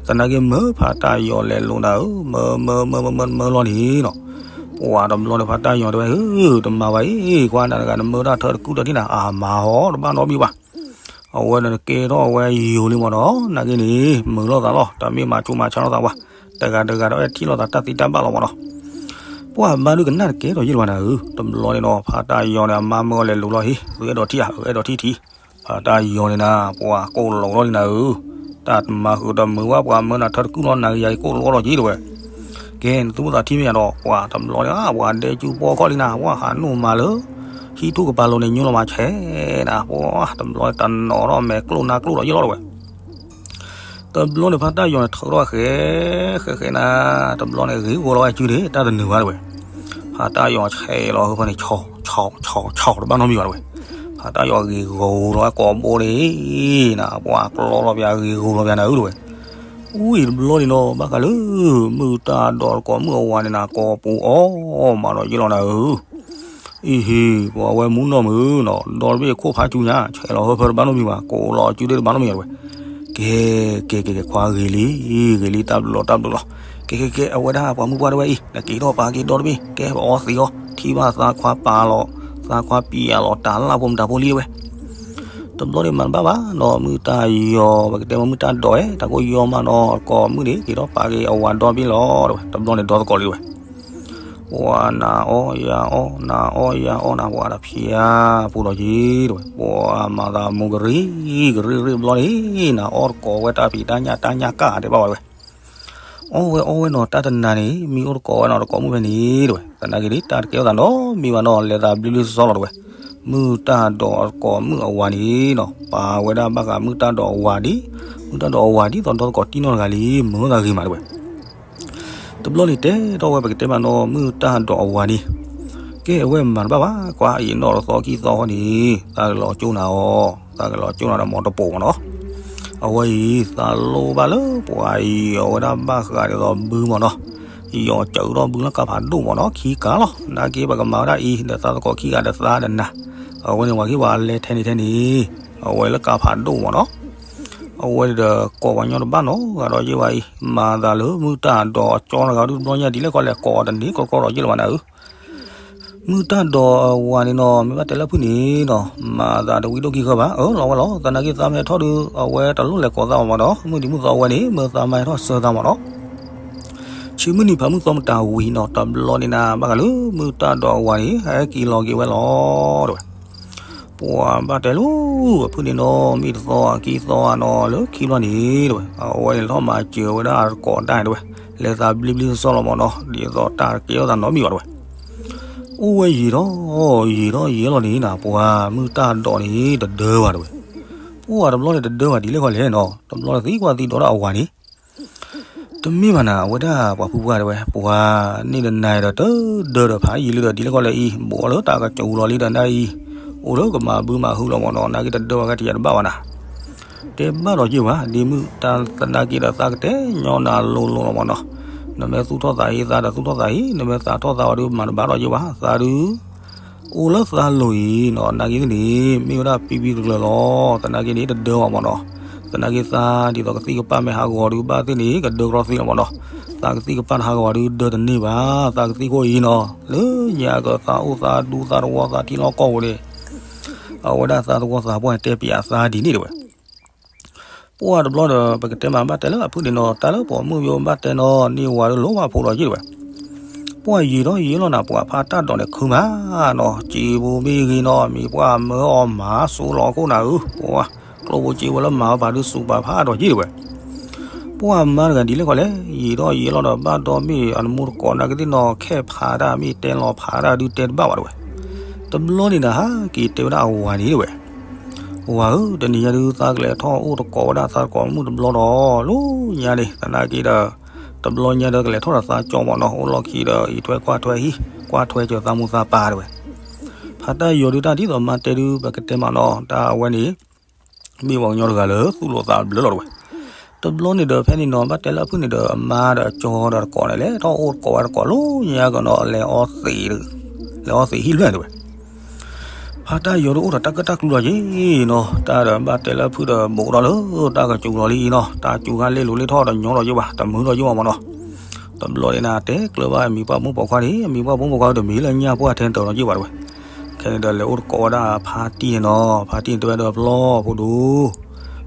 သနာ်က့မၢဖးတၢ်ယီၤလဲၤလိာ်နၤဧၢ, မၢမၢမၢမၢမၢလီၤန့ၣ်နီၤ, ပှၤတဘျီန့ၣ် ဖးတၢ်ယီၤတဲဝဲ ဧၢ တမၤဘၣ်အံၤ ကွၢ်နၤတဂၤ နမၢတၢ်ထၢတကူၣ်ဒီးထံၣ်နၤ အမၤဟီ တဘၣ်နီတမံၤဘၣ်, အဝဲန့ၣ်ကဲထီၣ်အဝဲယိၤလံမ့ၢ်နီၤ, နာ်က့န့ၣ် မုာ်လိာ်သးလီၤ တၢ်မ့ၢ်မၤဆူးမၤဆါလိာ်သးဝဲ, တဂၤတဂၤဒီးအဲၣ်ထံၣ်လိာ်သးတၢ်သံတၢ်ဘၣ်လီၤမ့ၢ်နီၤ, ပှၤဘါဒုကနၣ်တကဲထီၣ်ယ့ၢ်လီၤနၤဧၢ, တဘျီန့ၣ်နီၤ ဖးတၢ်ယီၤန့ၣ် အမါမၢအီၤလဲၤလိာ်လီၤဟံၣ် သုအဲၣ်ဒိးထံၣ်ဧါ အဲၣ်ဒိးထံၣ်ထံၣ်, ဖးတၢ်ယီၤန့ၣ်နၤ ပှၤကိၢ်လိာ်လီၤန့ၣ်နၤဧၢ, တၢ်တမၤဃုာ်တမုာ်ဝဲ ပှၤမၢနၤထၢတကူၣ်လီၤ နၤကယၤအံၤကိၢ်လိာ်လီၤက့ၤတဝဲ, ကဲနသုမိၣ်သးထံမ့ၢ်ယါဒီး ပှၤတဘျီန့ၣ် ပှၤဒဲကၠူပီခီၣ်လံနၤ ပှၤဟးနုာ်မၤလၢ ဟံၣ်ထူၣ်ကပၤလိၤန့ၣ် ညိလီၤမၤဆဲးနၤ ပှၤတဘျီန့ၣ် တနီၤထီၣ်မဲာ်ကျိၣ်နါကျိၣ်ဒီးယ့ၢ်လီၤတဝဲ တဘျီန့ၣ် ဖးတၢ်ယီၤန့ၣ် ထုးထီၣ်ဃဲၤ ဃဲၤဃဲၤနၤ, တဘျီန့ၣ် ဂ့ၤဂီၤလီၤဝဲစုန့ၣ် တၢ်တနုာ်ဘၣ်တဝဲ, ဖးတၢ်ယီၤဆဲးလီၤဟၢဖၢန့ၣ် ဆီဆီဆီတဘၣ်နီတမံၤဘၣ်တဝဲ, ဖးတၢ်ယီၤဂ့ၤဂီၤလီၤဝဲကိးဘိန့ၣ်, နပှၤကျီလီၤပျး ဂ့ၤဂီၤလီၤပျးနၤဧၢတဝဲ, အူအံၤတဘျီန့ၣ်နီၤ ဘၣ်ဃးလၢ မုၢ်တၢ်ဒိးတကိးမုၣ်အဝၤန့ၣ်နၤ ကိးပူၤအီၣ်မးဒီးယ့ၢ်လီၤနၤဧၢ အံၤဟ့ၣ် ပှၤဝဲမူနီၢ်မုၢ်နီၤ ဒီတဘ့ၣ်ခိၣ်ဖးစူညါ ဆဲးလီၤဟၢဖၢတဘၣ်နီတမံၤဘၣ် ကိးလီၤစုဒ့ၣ်တဘၣ်နီတမံၤတဝဲ, ကဲ ကဲ ကဲ ကဲ ခွါဂ့ၤလံ ဂ့ၤလံ တၢ်ဘျုးလီၤ တၢ်ဘျုးလီၤ, ကဲ ကဲ ကဲ အဝဲဒၣ်ပှၤမုၣ်ပှၢ်တဝဲအံၤ နက့ၤထီၣ်ပာ်က့ၤဒီတဘ့ၣ် ကဲ ပအီသံးအီၤ ထံၣ်ဘၣ်သးခွါပာ်လီၤ သးခွါပံၤယၤလီၤ တၢ်လၢ်ဖိမတၤဖိလံတဝဲ တဘျီန့ၣ်မၤတဘၣ်ဘၣ်နီၤ မုၢ်တၢ်ယီၤ ပကတဲမ့ၢ်မုၢ်တၢ်ဒိးဝဲ တၢ်ကိၢ်ယီၤမးနီၤ ကိးမုၣ်န့ၣ် က့ၤထီၣ်ပာ်က့ၤအဝၤဒီဘ့ၣ်လီၤတဝဲ တဘျီန့ၣ်ဒီသကိးလံတဝဲ, ပှၤနၤအီယၤအီ နၤအီယၤအီ နၤပှၤတဖျါ ပူၤဒီးက့ၤတဝဲ ပှၤမၤသးမူကရံၣ် ကရံၣ်ရံၣ်တဘျီန့ၣ် နၤအီတကိးဝဲတၢ်ဖံးတၢ်ညၣ်တၢ်ညၣ်ကၣ်တဲဘၣ်ဝဲတဝဲ အီဝဲအီဝဲနီၤ တၢ်တနၤန့ၣ် မ့ၢ်အိၣ်တကိးဝဲနီၤ တကိးမုၣ်ဖဲန့ၣ်တဝဲ သနာ်က့န့ၣ် တၢ်တကဲထီၣ်သးနီတမံၤဘၣ်နီၤ လဲၤသးဘျ့ဘျ့စီစီလီၤတဝဲ, မုၢ်တၢ်ဒိးတကိးမုၣ်အဝၤန့ၣ်နီၤ ပာ်ဝဲဒၣ်ဘၣ်ဃးမုၢ်တၢ်ဒိးအဝၤဒ်, မုၢ်တၢ်ဒိးအဝၤဒ်သိးဒီသကိးတံၢ်နီၢ်တဂၤလံ မုာ်သးဂ့ၤမးတဝဲ, တဘျီန့ၣ်တဲထီၣ်ဝဲပကတဲမးနီၤ မုၢ်တၢ်ဒိးအဝၤန့ၣ်, ကဲအဝဲမၤတဘၣ်ဘၣ် ကွၢ်အံၤနီၢ်တသီခံသီဃီန့ၣ် သးကလီၤကၠိနၤအီၤ, သးကလီၤကၠိနၤဒီးမီတပိာ်မးနီၤ အဝဲအံၤသးလိဘၣ်လၢပှၤအံၤ အဝဲဒၣ်ဘၣ်ဃးဒ်သိးဘုမးနီၤ, ယီၤစၢၤထီၣ်ဘုလၢကါဖးဒိၣ်မးနီၤ ခံကါလီၤ နာ်က့ပကမၤဝဲဒၣ်အံၤ ဒီးသးသကိးခံဂၤဒီးသးဒီးနၤ, အဝဲန့ၣ်ပှၤဟ့ၣ်ပှၤလဲထဲန့ၣ်ထဲန့ၣ်, အဝဲလၢကါဖးဒိၣ်မးနီၤ, အဝဲဒီးကိးပှၤညီတဘၣ်နီတဂၤဒီးယ့ၢ်ဝဲအံၤ, မၤသးလၢမုၢ်တၢ်ဒိးကၠီတဂၤဒုးတဘျီညါဒ်လဲၣ်ခီလဲၣ် ကိးတန့ၢ်ကြီကြီဒီးယ့ၢ်လီၤဘၣ်နၤဧၢ မုၢ်တၢ်ဒိးအဝၤန့ၣ်နီၤ မ့ၢ်ဘၣ်တဲလၢဖုၣ်န့ၣ်နီၤ မၤသးတဝံဒိၣ်ခံဃၢဘၣ် အၢ လီၤဝဲလီၤ သနာ်က့သးမ့ၢ်ဟဲထီၣ်ဒီး အဝဲတလိၣ်လဲၤကိးသးဘၣ်မးဒီး မုၢ်ဒံးမုၢ်သီဝဲန့ၣ် မ့ၢ်သးမ့ၢ်ဟဲထီၣ်ဆှၢသးမးနီၤ ဆံမုၢ်နံၤဖးမုၢ်သီမတၤဝံၤနီၤ တဘျီန့ၣ်နၤ ဘၣ်ဃးလၢမုၢ်တၢ်ဒိးအဝၤန့ၣ် ဟဲက့ၤလီၤက့ၤဝဲလီၤ တဲဝဲ ပှၤဘၣ်တဲလၢ အဖုၣ်န့ၣ်နီၤ မ့ၢ်တသီအခံသီအနီၤ လၢခံဘျီန့ၣ် တဲဝဲ အဝဲန့ၣ်ထီၣ်မၤစၢၤဝဲဒၣ်တကိးဒၣ်တဲဝဲ လဲၤသးဘျ့ဘျ့စီစီလီၤမးနီၤ ဒ်သိးတၢ်တကဲထီၣ်သးနီတမံၤဘၣ်တဲဝဲ အိၣ်ဝဲယံာ်ထီၣ် ယံာ်ထီၣ်ယံာ်လီၤန့ၣ်နၤ ပှၤမုၢ်တၢ်ဒိးန့ၣ် တဒၢဘၣ်တဲဝဲ ပှၤတဘျီန့ၣ်တဒၢဘၣ်ဒ်လဲၣ်ခီလဲၣ်နီၤ တဘျီန့ၣ်သံကွၢ်သံဒိးဒၣ်အဝၤန့ၣ် တမ့ၢ်ဘၣ်နၤ အဝဲဒၣ်ပှၤဖုပှၢ်တဲဝဲ ပှၤန့ၣ်တနၤဒီးတဒၢဒီးဖးယံာ်လံဒီးဒ်လဲၣ်ခီလဲၣ်အံၤ ဘိးအီၤလၢတၢ်ကစူၤလီၤလံဒီးနၤအံၤ အိၣ်လၢကမၤဘုမၤဟုလီၤမးနီၤ နာ်က့တဒၢဘၣ်ကဲထံယၤတဘၣ်ဘၣ်နၤ တဲဘၣ်ဒီးယ့ၢ်ဝဲ ဒ်မုၢ်တၢ်သနာ်က့ဒီးသးကတဲညီနၤလိၤလိၤလီၤမးနီၤ နမ့ၢ်သူၣ်ထီၣ်သးဟ့သးဒီးသူၣ်ထီၣ်သးဟ့, နမ့ၢ်သးထီၣ်သးဝဲဒီးမၤတဘၣ်ထီၣ်က့ဘၣ်, သးဒုး အိၣ်လၢသးလိၤအံၤနီၤ, နာ်က့သ့ၣ်န့ၣ် မ့ၢ်ဝဲဒၣ်ပံပံတကျၢၤလီၤ, သနာ်က့န့ၣ် တဒၢဘၣ်မၢ်နီၤ, သနာ်က့သးဒ်သိးကသံၣ်ကပၣ်မ့ၢ်ဟးဂီၤဒုးဘၣ်သ့ၣ်န့ၣ် ကဒၢကြီသ့လီၤမၢ်နီၤ, သးကသံၣ်ကပၣ်တဟးဂီၤဒုးဒၢတန့ၢ်ဘၣ်, သးကသံၣ်ခိၣ်အံၤနီၤ, လၢညါကသးအိၣ်သးဒူသးတဝီသးထံလီၢ်ကီၢ်ပူၤန့ၣ် အဝဲဒၣ်သးသဝီသးပှၢ်တဲပၠးအသးဒ်န့ၣ်တဝဲ ပှၢ်တဘျီဒီး ပကတဲမးဘၣ်တဲလၢအဖုၣ်န့ၣ်နီၤ, တၢ်လၢပိာ်မုၣ်ယိဘၣ်တဲနီၤ, န့ၢ်ဝၤဒုးလိၣ်ဘၣ်ဖိဒီးယ့ၢ်တဝဲ, ပှၢ်ယံာ်ထီၣ်ယံာ်လီၤနၤ, ပှၤဖးတၢ်ဒိးန့ၣ်ခုမးနီၤ, စံးဘိမ့ၢ်ဂ့ၤနီၤ, မံၤပှၢ်မၢအီၤမၤစိလီၤခိၣ်နၤဧၢ, ပှၤ ကျိၣ်ဖိစ့ဖိလၢမၤဝဲပှၤဒုးစူးပာ်ဖးဒိးယ့ၢ်တဝဲ ပှၢ်မါတဂၤဒ်လဲၣ်ဃီလဲၣ်, ယံာ်ထီၣ်ယံာ်လီၤဒီး ဘၣ်ဒီးမ့ၢ်အနမူတကိးနာ်က့သ့ၣ်နီၤ, ခဲဖးတၢ်မ့ၢ်တဲလီၤဖးတၢ်ဒုးတဲတဘၣ်ဘၣ်တဝဲ, တဘျီန့ၣ်ဒီး ဟးက့ၤတဲဝဲဒၣ်အဝၤန့ၣ်တဝဲ, ဝၤဧၢ, တနံၤညါဒုးသးကလဲၤထီၣ်အိၣ်တကိးဝဲဒၣ်သးတကိးမုၣ်တဘျီဒီး လၢညါန့ၣ် သနာ်က့ဒီး တဘျီညါဒီးကလဲၤထီၣ်ဒီးသးကၠီမၢ်နီၤ, အိၣ်လီၢ်ခံဒီးအံးထွဲကွၢ်ထွဲဟံၣ် ကွၢ်ထွဲစၢၤသးမူသးပၢ်တဝဲ, ဖးတၢ်ယီၤဒုးတၢ်ဒ်သိးမါတဲဒုး ပကတဲမးနီၤ, တၢ်အဝဲန့ၣ် မ့ၢ်ပှၤကညီတဂၤလၢသူၣ်လိာ်သးဘျၢလီၤတဝဲ, တဘျီန့ၣ်ဒီးဖဲန့ၣ်နီၤ, ဘၣ်တဲလၢအဖုၣ်န့ၣ်ဒီး အမါဒီးအကၠီဒီးတကိးန့ၣ် လဲၤထီၣ်အိၣ်တကိးဝဲတကိးလၢညါကနီၤ, လဲၤအီသံး လဲၤအီသံးဟံၣ်လွဲၢ်တဝဲ ဖးတၢ်ယီၤဒုးအိၣ်ဒီးတၢ်ကၢၣ်တၢ်ကျူလီၤယ့ၢ်နီၤ, တၢ်ဒီးဘၣ်တဲလၢအဖုၣ်ဒီးဘူးဒီးလၢတၢ်ကစူၤလီၤလံအံၤနီၤ, တၢ်စူၤခါလ့လိၤလ့ထီၣ်ဒီးညီဒီးယ့ၢ်ဘၣ်, တမုာ်ဒီးယ့ၢ်ဘၣ်မၢ်နီၤ, တဘျီန့ၣ်နၤ တဲကျၢၤဘၣ်အမံၤပှၢ်မုၣ်ပိာ်ခွါန့ၣ်, အမံၤပှၢ်မုၣ်ပိာ်ခွါတမံၤလၢညၣ်ပှၢ်ထဲတၢၤဒီးယ့ၢ်ဘၣ်တဝဲ, ခဲန့ၣ်ဒီးလဲၤအိၣ်တကိးဝဲဒၣ်ဖါတံၢ်န့ၣ်နီၤ, ဖါတံၢ်န့ၣ်တဲဝဲဒီးဖျီၣ်ဖိဒိၣ်,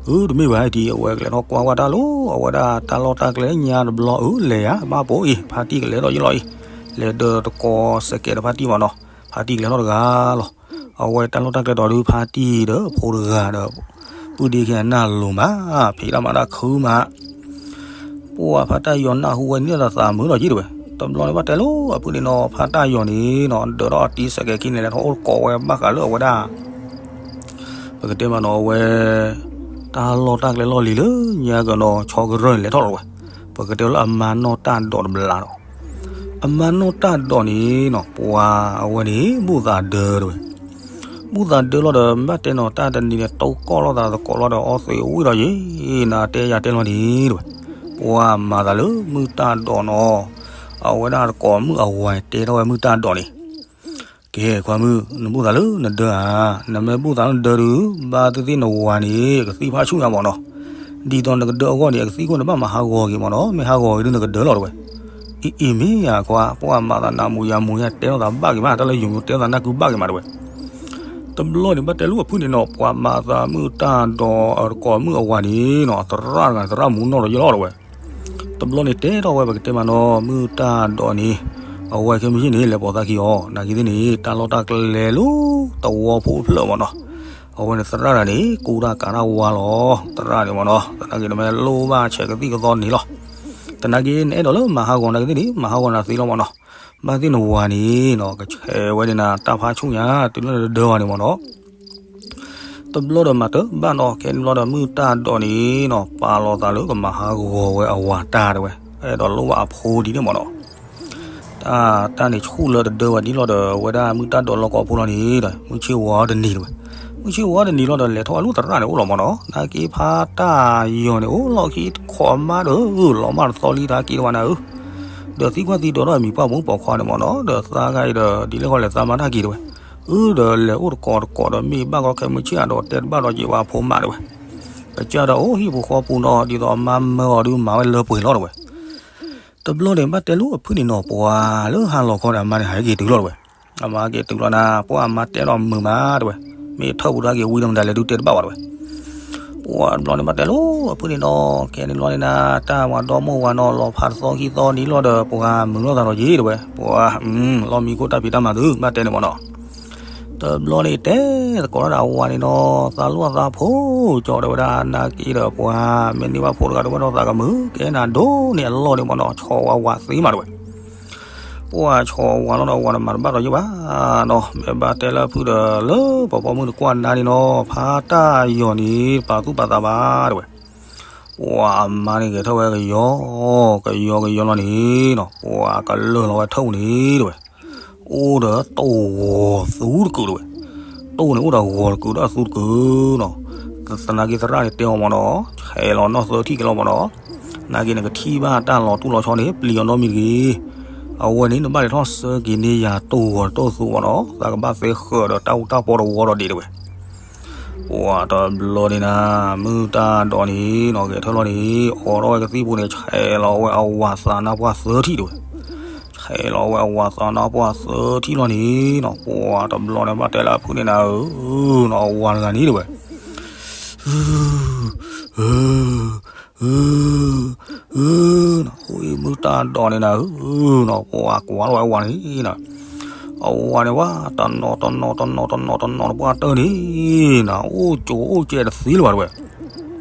အၢ တမ့ၢ်ဘၣ်ဒံး အဝဲကလဲၤထီၣ်ကွၢ်ဝဲတၢ်လီၤ, အဝဲဒၣ်တၢ်လီၢ်တၢ်ကျဲညါတဘျီ အၢ လဲၤယၤ ဘၣ်ပိာ်အံၤ ဖါတံၢ်ကလဲၤဒီးယ့ၢ်လီၤအံၤ, လဲၤဒီးတကိးစဲးကဲးဒီးဖါတံၢ်မၢ်နီၤ, ဖါတံၢ်ကလဲၤထီၣ်တဂၤလီၤ, အဝဲတၢ်လီၢ်တၢ်ကျဲဒီးဒုးဖါတံၢ်ဒီးဖိတဂၤဒီး ပုၢ်ဒ့ခံဂၤနၢ်လိၤမး, ဖံးတၢ်မၤတၢ်ခုမး ပှၢ်ဖါတၢ်ယီၤနၢ်ဟူဝဲန့ၣ်ဒီးသးမုာ်ဒီးယ့ၢ်တဝဲ, တဘျီန့ၣ်ဘၣ်တဲလၢအဖုၣ်န့ၣ်နီၤ, ဖါတၢ်ယီၤန့ၣ်နီၤ ဒၢးထီၣ်အတံၤစဲးကဲးခံန့ၣ် လဲၤထီၣ်အိၣ်တကိးဝဲဘၣ်ဃးလၢအဝဲဒၣ် ပကတဲမးနီၤ အဝဲ တၢ်လီၢ်တၢ်ကျဲလီၢ်လံၤလၢညါကနီၤ ဆီကရၢၢ်န့ၣ် လဲၤထီၣ်လီၤတဝဲ, ပကတဲလၢအမါနီၢ်တၢ်ဒိးတဘျါလီၤ, အမါနီၢ်တၢ်ဒိးန့ၣ်နီၤ ပှၤအဝဲန့ၣ် ဘူၣ်သးဒၢတဝဲ ဘူၣ်သးဒၢလီၤဒီး ဘၣ်တဲနီၤ တၢ်တနံၤန့ၣ် တိကီၢ်လိာ်သးသကိးလီၤဒီး အီသံးဝံၣ်ဒီးယ့ၢ် နတဲယၤတဲလီၤန့ၣ်တဝဲ, ပှၤမၤသးလၢမုၢ်တၢ်ဒိးနီၤ, အဝဲဒၣ်တကိးမုၣ်အဝၤတဲထီၣ်ဝဲမုၢ်တၢ်ဒိးန့ၣ်, ကဲ ခွါမုၣ် နဘူၣ်သးလၢနဒၢဧါ, နမ့ၢ်ဘူၣ်သးလၢနဒၢဒုး ဘၣ်သ့ၣ်သ့ၣ်နဝၤန့ၣ် ကသံၣ်ဖးဆူၣ်ညါမၢ်နီၤ, ဒ်သိးနကဒၢအဂီၢ်န့ၣ် အကသံၣ်ခိၣ်န့ၣ် ဘၣ်မၤဟးဂီၤက့ၤမၢ်နီၤ, မ့ၢ်ဟးဂီၤက့ၤဒုးနကဒၢလီၤတဝဲ, အံၤအံၤမ့ၢ်ယၤခွါ ပှၤမၤသးနးမူၤယၤမူၤယၤ တဲထီၣ်သးဘၣ်က့ၤမး တၢ်လၢယိၤမူၤတဲထီၣ်သးနၢ်ကုဘၣ်က့ၤမးတဝဲ, တဘျီန့ၣ် ဘၣ်တဲလၢအဖုၣ်န့ၣ်နီၤ ပှၤမၤသးမုၢ်တၢ်ဒိး တကိးမုၣ်အဝၤန့ၣ်နီၤ သရၣ်တဂၤ သရၣ်မူနီၢ်ဒီးယလီၤတဝဲ, တဘျီန့ၣ် တဲထီၣ်ဝဲပကတဲမးနီၤ မုၢ်တၢ်ဒိးန့ၣ် အဝဲခဲမုၢ်ဆ့ၣ်န့ၣ် လဲၤပိာ်သးခံအီၤ နာ်က့သ့ၣ်န့ၣ် တၢ်လီၢ်တၢ်ကျဲလၢတဝီဖိဖျၢၣ်မၢ်နီၤ, အဝဲန့ၣ်သရၣ်တဂၤန့ၣ် ကူတၢ်ကးတၢ်ဝါလီၤ သရၣ်န့ၣ်မၢ်နီၤ, သနာ်က့နမ့ၢ်လိၣ်ဘၣ်ဆဲးကသံၣ်ကသီန့ၣ်လီၤ, သနာ်က့နအဲၣ်ဒိးလၢမၤဟးဂီၤနာ်က့သ့ၣ်န့ၣ် မၤဟးဂီၤနၤသ့လီၤမၢ်နီၤ, ဘၣ်သ့ၣ်နဝၤန့ၣ်နီၤ ကဆဲးဝဲန့ၣ်နၤ တၢ်ဖးဆူၣ်ညါ တုၤလၢနဒၢဝၤန့ၣ်မၢ်နီၤ တဘျီဒီးမၤတဘၣ်နီၤ ခဲန့ၣ်ဘျီဒီး မုၢ်တၢ်ဒိးန့ၣ်နီၤ ပာ်လီၤသးလၢကမၤဟးဂီၤဝဲအဝၤတၢ်တဝဲ, အဲၣ်ဒိးလိၣ်ဘၣ်အဖိဒ်န့ၣ်မၢ်နီၤ, တၢ်တၢ်န့ၣ်ဆူၣ်လၢတဒၢဝဲဒ်လီၤဒီး ဝဲဒၣ်မုၢ်တၢ်ဒိးလီၢ်ကီၢ်ဖိလီၤန့ၣ်ဒီး မုၢ်ဆ့ၣ်ဝီတနံၤတဝဲ, မုၢ်ဆ့ၣ်ဝီတနံၤလီၤဒီး လဲၤထီၣ်ဝဲလၢသရၣ်န့ၣ်အိၣ်လီၤမၢ်နီၤ, နာ်က့ဖါတၢ်ယီၤန့ၣ် အိၣ်လီၢ်ခံတခိးမးဒီး လီၤမၢ်တသီလံတၢ်က့ၤတဝဲနၤဧၢ ဒီးသံကွၢ်သံဒိးထီၣ်အမံၤပှၢ်မူပိာ်ခွါန့ၣ်မၢ်နီၤ, ဒီးသးဂၤအံၤဒီး ဒ်လဲၣ်ဃီလဲၣ်သးမၤတၢ်က့ၤတဝဲ, အၢဒီးလဲၤအိၣ်တကိးတကိးဒီး မ့ၢ်ဘၣ်ကီခဲမုၢ်ဆ့ၣ်အဒိးတဲတဘၣ်ဒီးက့ၤဝဲအဖိမးတဝဲ, ကစၢ်ဒီးအိၣ်ဟံၣ်ပူၤဃီပူၤနီၤ ဒ်သိးအမါမၢအီၤဒုးမၤဝဲလၢပှဲၤလီၤတဝဲ, တဘျီန့ၣ် ဘၣ်တဲလၢအဖုၣ်န့ၣ်နီၤ ပှၤလၢဟါလီၤခီဒီးအမါန့ၣ် ဟးက့ၤတုၤလီၤတဝဲ, အမါက့ၤတုၤလီၤနၤ ပှၤအမါတဲဒီးမုာ်မးတဝဲ, မ့ၢ်ထၢၣ်ပူၤတၢ်က့ၤဝံၤဒီးမတၤလဲၤဒုးတဲတဘၣ်ဘၣ်တဝဲ ပှၤတဘျီန့ၣ် ဘၣ်တဲလၢအဖုၣ်န့ၣ်နီၤ ခဲန့ၣ်ဘျီန့ၣ်နၤ တၢ်မၤဒီမိၢ်ဝၤနီၤ လီၤဖးတသီခံသီန့ၣ်လီၤဒီး ပှၤမုာ်လိာ်သးဒီးယ့ၢ်တဝဲ, ပှၤ လီၢ်မံခိၣ်တၢ်ဖံးတၢ်မၤသု ဘၣ်တဲန့ၣ်မၢ်နီၤ, တဘျီန့ၣ် တဲသကိးတၢ်ဒီးအဝၤန့ၣ်နီၤ သးလိၣ်သးဖိ ကၠီတဲဝဲဒၣ် နာ်က့ဒီးပှၤ မ့ၢ်န့ၢ်ဘၣ်ဖိတဂၤဒီးဝဲဒီးသးကမုာ် ကဲနၤဒိၣ်န့ၢ်အလီၢ်န့ၣ်မၢ်နီၤ ဆီၣ်ဝၤဝၤသ့မးတဝဲ ပှၤဆီၣ်ဝၤလီၤဒီးဝၤဒီးမၤတဘၣ်ဒီးယ့ၢ်ဘၣ်နီၤ, မ့ၢ်ဘၣ်တဲလၢအဖုၣ်ဒီး လၢပှၤပိာ်မုၣ်တကွၢ်နါန့ၣ်နီၤ ဖါတၢ်ယီၤန့ၣ် ပာ်သူၣ်ပာ်သးဘၣ်တဝဲ, ပှၤအမါန့ၣ်ဂဲၤထၢၣ်ဝဲကယီ ကယီကယီလီၤန့ၣ်နီၤ ပှၤကလၢာ်လီၤဝဲထၢၣ်ပူၤန့ၣ်တဝဲ, အိၣ်ဒီးတိၢ်ဂီၤသူတကုာ်တဝဲ, တိၢ်န့ၣ်အိၣ်ဒီးဂီၤတကုာ်ဒီးသူတကုာ်နီၤ, သနာ်က့သရၣ်န့ၣ်တဲအီၤမၢ်နီၤ, ဟဲလီၤနီၢ်သၢထံၣ်က့ၤလီၤမၢ်နီၤ, နာ်က့နကထံၣ်ဘၣ်တၢ်လီၤတူၢ်လီၤဆီန့ၣ် ပျံၤအီၤနီတမံၤတဂ့ၤ. အဝဲန့ၣ် နဘၣ်လဲၤထီၣ်ဆၢက့ၤန့ၢ်ယၤတိၢ်ဂီၤတိၢ်သူမ့ၢ်နီၤ, သးကဘၣ်သဲဃၢၤဒီးတၢ်အူတၢ်ပီတဝီဒီးဒံးတဝဲ. ပှၤတဘျီန့ၣ်နၤ, မုၢ်တၢ်ဒိးန့ၣ်နီၤ ဂဲၤထၢၣ်လီၤန့ၣ် အိးထီၣ်ဝဲကသံၣ်ပူၤန့ၣ် ဆဲးလီၤဝဲအဝၤသးနါပှၢ်သၢထံၣ်တဝဲ. ဆဲးလီၤဝဲအဝၤသးနါပှၢ်သၢထံၣ်လီၤန့ၣ်နီၤ, ပှၤတဘျီန့ၣ်ဘၣ်တဲလၢအဖုန့ၣ်နၤဧၢ, နီၤအဝၤတဂၤန့ၣ်တဝဲ အၢ အၢ အၢ နီၤ, အိၣ်အံၤမုၢ်တၢ်ဒိးန့ၣ်နၤဧၢ, နီၤ ပှၤကွၢ်လီၤဝဲအဝၤန့ၣ်နၤ, အဝၤန့ၣ်ဝဲ တနီၤတနီၤတနီၤတနီၤတနီၤတပှၢ်တၢၢ်န့ၣ် နၤ အိၣ်ကၠိအိၣ်ကဲတသ့လၢၤဘၣ်တဝဲ.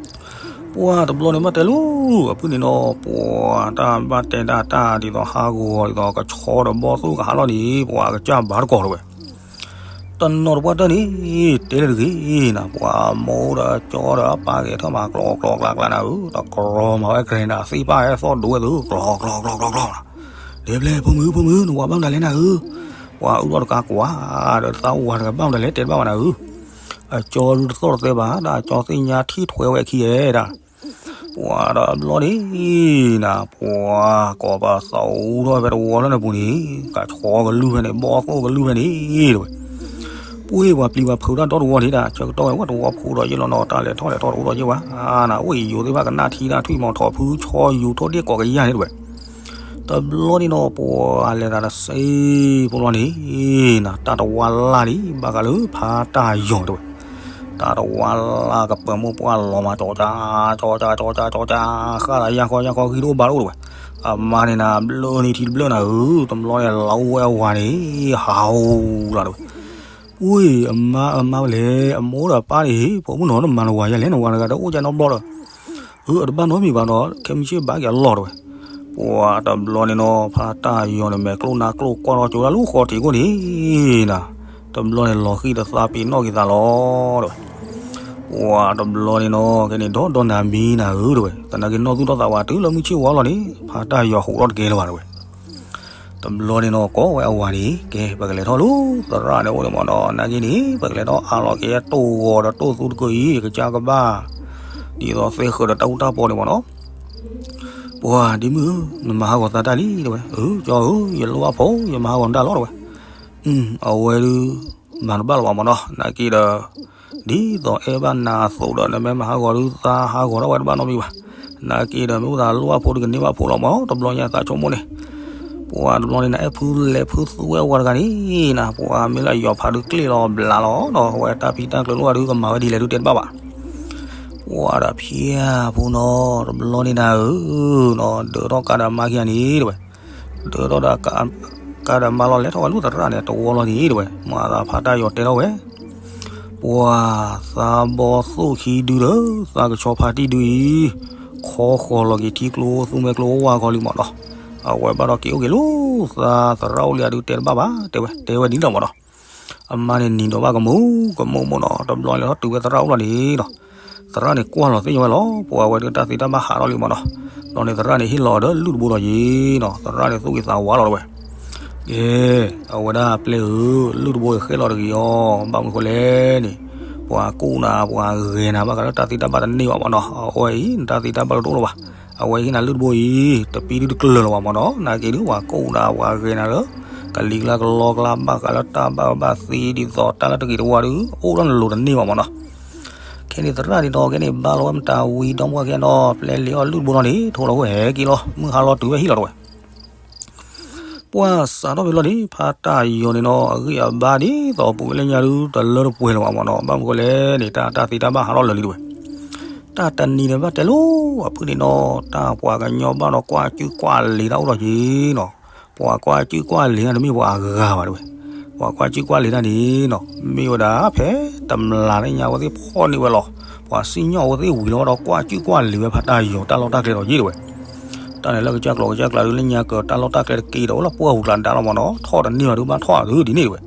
ပှၤတဘျီန့ၣ်ဘၣ်တဲလၢ အဖုန့ၣ်နီၤ, ပှၤတၢ်ဘၣ်တဲဒၣ်တၢ်ဒ်သိးဟးဂီၤဒ်သိးကဆီဒီးဘီၣ်သိၣ်ကဟးလီၤန့ၣ် ပှၤကစၢ်ဘၣ်တကိးတဝဲ. တနီၤတပှၢ်တၢၢ်န့ၣ် တဲလၢတဂ့ၤနၤ, ပှၤမိၢ်ဒီးကၠီဒီးအပၢ်ဂဲၤထၢၣ်မၤကျီကျီကျါကျါနၤဧၢ, တကြီၤမၤဝဲ grinder သ့ၣ်ပၢ်ဟဲသီၣ်ဒိဝဲသု ကျီကျီကျီကျီကျီနၤ, ဒဲဖျဲၣ် ဖိမုၣ် ဖိမုၣ် နဝၤဘၣ်မတၤလဲၣ်နၤဧၢ, ပှၤအုၣ်ထီၣ်တကးကွၢ် ဒီးသးဝၤတဂၤဘၣ်မတၤလဲၣ်တဲတဘၣ်ဘၣ်နၤဧၢ, အကၠီဒုတသီၣ်တသဲဘၣ် ဒၣ်အကၠီသ့ၣ်ညါထံၣ်ထွဲဝဲအခံအဲဒၣ် ပှၤတဘျီန့ၣ်နၤ, ပှၤကိးပသူထီၣ်ဖဲတဝီလၢနပူၤန့ၣ် ကဆီကလုၢ်ဖဲန့ၣ် ဘီၣ်သိၣ်ကလုၢ်ဖဲန့ၣ်တဝဲ. ပှၤပျံၤပှၤဖုးတၢ်ဒီတဝီန့ၣ်ဒၣ် ဆၢကတီၢ်ဝဲတဝီဖိဒီးယ့ၣ်လီၤနီၤ တၢ်လဲၤထီၣ်လဲၤထီၣ်တအိၣ်ဒီးယ့ၣ်ဝဲနၤ, အိၣ်အံၤယိၤသ့ၣ်တဖၣ်ကနၣ်ထံတၢ်ထွံၣ်မီၤထီၣ်ဖုဆီယူၤထိၣ်ဒ့ၣ်ကိးကယၢ်န့ၣ်တဝဲ. တဘျီန့ၣ်နီၤ ပှၤလဲၤသးတစ့ဖိလီၤန့ၣ်နၤ, တၢ်တဝါလၢ်လံ ဘၣ်ဃးလၢဖးတၢ်ယီၤတဝဲ. တၢ်တဝါလၢ်ကပၢၤမိၢ်ပှၢ်လီၤမး ကၠီကၠါ ကၠီကၠါ ကၠီကၠါ ကၠီကၠါ ဃၣ်သးယၢ်ခီယၢ်ခီ ဂံၢ်တအိၣ်ဘါတအိၣ်တဝဲ. အမါန့ၣ်နၤ ဘျၢနံၤထံတဘျၢနၤဧၢ, တဘျီန့ၣ် လီၤအိၣ်ဝဲအဝၤန့ၣ် ဟးဧိၤလီၤတဝဲ. ပှၤအမါ အမါဝဲလဲၣ် အမိၢ်ဒီးအပၢ်န့ၣ် ဖိမုၣ်နီၤ နမၤနဝၤယဲလဲၣ် နဝၤတဂၤဒီးအိၣ်ကၠီနီတဘျီဒီး အၢ အတဘၣ်နီတမံၤဘၣ်ဒီး ခဲမုၢ်ဆ့ၣ်ဘၣ်က့ၤအလီၢ်တဝဲ. ပှၤတဘျီန့ၣ်နီၤ ဖးတၢ်ယီၤန့ၣ် မဲာ်ကျိၣ်နါကျိၣ်ကွၢ်ထီၣ်ကၠိဒၣ်လၢဃီထံးခိၣ်န့ၣ်နၤ, တဘျီန့ၣ်လီၤဃံၣ်ဒီးသးပ့ၤနီၣ်က့ၤသးလီၤတဝဲ. ပှၤတဘျီန့ၣ်နီၤ ခဲန့ၣ်ဒီးဒီးနၤမံနၤဧၢတဝဲ, သနာ်က့နီၢ်သူၣ်ထီၣ်သးဝးတုၤလၢမုၢ်ဆ့ၣ်ဝါလီၤန့ၣ် ဖးတၢ်ယီၤဟူးထီၣ်တကဲလၢၤဘၣ်တဝဲ. တဘျီန့ၣ်နီၤ ကိးဝဲအဝၤန့ၣ် ကဲ ပကလဲၤထီၣ်လၢသရၣ်န့ၣ်အိၣ်န့ၣ်မ့ၢ်နီၤ, နာ်က့န့ၣ် ပကလဲၤထီၣ်အးလီၤက့ၤတိၢ်ဂီၤဒီးတိၢ်သူတကုာ်အံၤ ကစၢ်ကဘၣ် ဒ်သိးသ့ဃၢၤဒီးတၢ်အူတၢ်ပီန့ၣ်မ့ၢ်နီၤ. ပှၤဒ်မုၣ်ဧၢ နမၤဟးဂီၤသးတၢ်လံတဝဲ, အၢ ကၠီဧၢ ယလိၣ်ဘၣ်ဖိ ယမၤဟးဂီၤနတၢ်လီၤတဝဲ. အဝဲဒုး မၤတဘၣ်လၢၤဘၣ်မ့ၢ်နီၤ, နာ်က့ဒီး ဒ်သိးအဲၣ်ဘၣ်နၤအသိးဒီး နမ့ၢ်မၤဟးဂီၤဒုးသးဟးဂီၤထီၣ်ဝဲတဘၣ်နီတမံၤဘၣ်. နာ်က့ဒီး မ့ၢ်အိၣ်သးလိၣ်ဘၣ်ဖိဒုးကန့ၢ်ဘၣ်ဖိလီၤမ့ၢ်နီၤ, တဘျီညါသးဆိကမိၣ်န့ၣ်. ပှၤတဘျီန့ၣ်နၤ အဲၣ်ဖုလဲၤဖုသူဝဲဝၤတဂၤန့ၣ်နၤ, ပှၤမ့ၢ်လၢယီၤဖးဒုးကျ့ၣ်လီၤဘျးလီၤနီၤ, အဝဲတၢ်ဖံးတၢ်ကျၢၤလိၣ်ဘၣ်ဒုးကမၤဝဲဒ်လဲၣ်ဒုးတဲတဘၣ်ဘၣ်. ပှၤဒီးဖျါဖိနီၤ တဘျီန့ၣ်နၤဧၢနီၤ, ဒၢထီၣ်ကါဒီးမါခံဂၤန့ၣ်တဝဲ. ဒၢထီၣ်ဒီး ကါဒီးမါလီၤ လဲၤထီၣ်ဝဲလၢသရၣ်န့ၣ် တဝီလီၤန့ၣ်တဝဲ, မၤသးဖးတၢ်ယီၤတဲထီၣ်ဝဲ. ပှၤသးဘီသိၣ်ခံဒုဒီး သးကဆီဖါတံၢ်ဒုအံၤ ခီဃီၤလီၤက့ၤထံကျိသူမွဲကျိဝါခီလံမ့ၢ်နီၤ, အဝဲဘၣ်ဒီးက့ၤအိၣ်က့ၤလၢသးသရၣ်အိၣ်လံအဒုးတဲတဘၣ်ဘၣ် တဲဝဲ တဲဝဲဒ်န့ၣ်လီၤမ့ၢ်နီၤ. အမါန့ၣ်နံၤဒီးဘၣ်ကမူၤကမူၤမ့ၢ်နီၤ, တဘျီလဲၤထီၣ်တုၤဝဲသရၣ်အိၣ်လီၤန့ၣ်နီၤ. သရၣ်န့ၣ်ကွၢ်လီၤသ့ၣ်ညါဝဲလီၤ, ပှၤဝဲဒုးတၢ်သ့တၢ်ဘၣ်ဟးထီၣ်လံမ့ၢ်နီၤ. ဒီးန့ၣ်သရၣ်န့ၣ်ဟ့ၣ်လီၤဒီးလုၢ်တဘိဒီးယံၤနီၤ, သရၣ်န့ၣ်သူၣ်ဂ့ၤသးဝါလီၤတဝဲ. ကဲ, အဝဲဒၣ်ပျဲၢ်ဧၢ, လုၢ်တဘိအံၤဃဲလီၤတဂ့ၤအီၤ, ဘၣ်မနုၤဃိလဲၣ်န့ၣ်, ပှၤကူၣ်နၤပှၤဂဲၤနၤဘၣ်ဃးလၢတၢ်သ့တၢ်ဘၣ်တန့ၢ်ဘၣ်မ့ၢ်နီၤ, အဝဲအံၤနတၢ်သ့တၢ်ဘၣ်တအိၣ်လၢၤဘၣ်. အဝဲဟ့ၣ်နၤလုၢ်တဘိအံၤ တပံဒုတကလၢၤလၢၤဘၣ်မ့ၢ်နီၤ, နာ်က့ဒုးပှၤကူၣ်နၤပှၤဂဲၤနၤလၢ ကလံၤကျါကလီကျါဘၣ်ဃးလၢတၢ်ဘၣ်အၢဘၣ်သီဒ်သိးတၢ်လၢတဂ့ၤတဝါဒုး အိၣ်ဒီးနလိၤတန့ၢ်ဘၣ်မ့ၢ်နီၤ. ခဲန့ၣ်သရၣ်ဒ်သိး ခဲန့ၣ်ဘါလီၤဝဲမတၤဝံၤဒီမါဝၤခံဂၤနီၤ, ပျဲၢ်လဲၤအီၣ်လုၢ်တဘိလီၤန့ၣ် ထိၣ်လီၤဝဲဟဲက့ၤလီၤ, မုၢ်ဟါလီၤတုၤဝဲဟံၣ်လီၤတဝဲ. ပှၤစးထီၣ်ဖဲလီၤန့ၣ် ဖါတၢ်ယီၤန့ၣ်နီၤ အဂံၢ်အဘါဒ်သိးပူၤလၢညါဒုး တလၢတပှဲၤလၢၤဘၣ်မ့ၢ်နီၤ, ဘၣ်မနုၤဃိလဲၣ်န့ၣ် တၢ်တၢ်သ့တၢ်ဘၣ်ဟးထီၣ်လၢာ်လံတဝဲ. တၢ်တနံၤန့ၣ်ဘၣ်တဲလိၤ အဖုန့ၣ်နီၤ, တၢ်ပှၤကညီဘၣ်ဒီးကွၢ်ကူၣ်ကွၢ်လံၤတၢ်အိၣ်ဒီးက့ၤနီၤ. ပှၤကွၢ်ကူၣ်ကွၢ်လံၤတၢ်တမ့ၢ်ပှၤအဂၤဘၣ်တဝဲ. ပှၤကွၢ်ကူၣ်ကွၢ်လံၤတၢ်န့ၣ်နီၤ မ့ၢ်ဝဲဒၣ်ဖဲတမျးလၢညါအဝဲသ့ၣ်ဖီၣ်န့ၢ်ဝဲလီၤ. ပှၤစံၣ်ညီၣ်အဝဲသ့ၣ်ဝံၤလီၤဒီးကွၢ်ကူၣ်ကွၢ်လံၤဝဲဖါတၢ်ယီၤတၢ်လီၢ်တၢ်ကျဲဒီးယ့ၢ်တဝဲ. တၢ်န့ၣ်လၢကစၢ်ကျိၤကစၢ်ကျါဒုးလၢညါကၢၤတၢ်လီၢ်တၢ်ကျဲတက့ၤဒီးအိၣ်လၢပှၢ်ပူၤကျါဒါလီၤမ့ၢ်နီၤ, ထီၣ်တန့ၢ်ဘၣ်ဒုးဘၣ်ထီၣ်ဒုးဒ်န့ၣ်တဝဲ.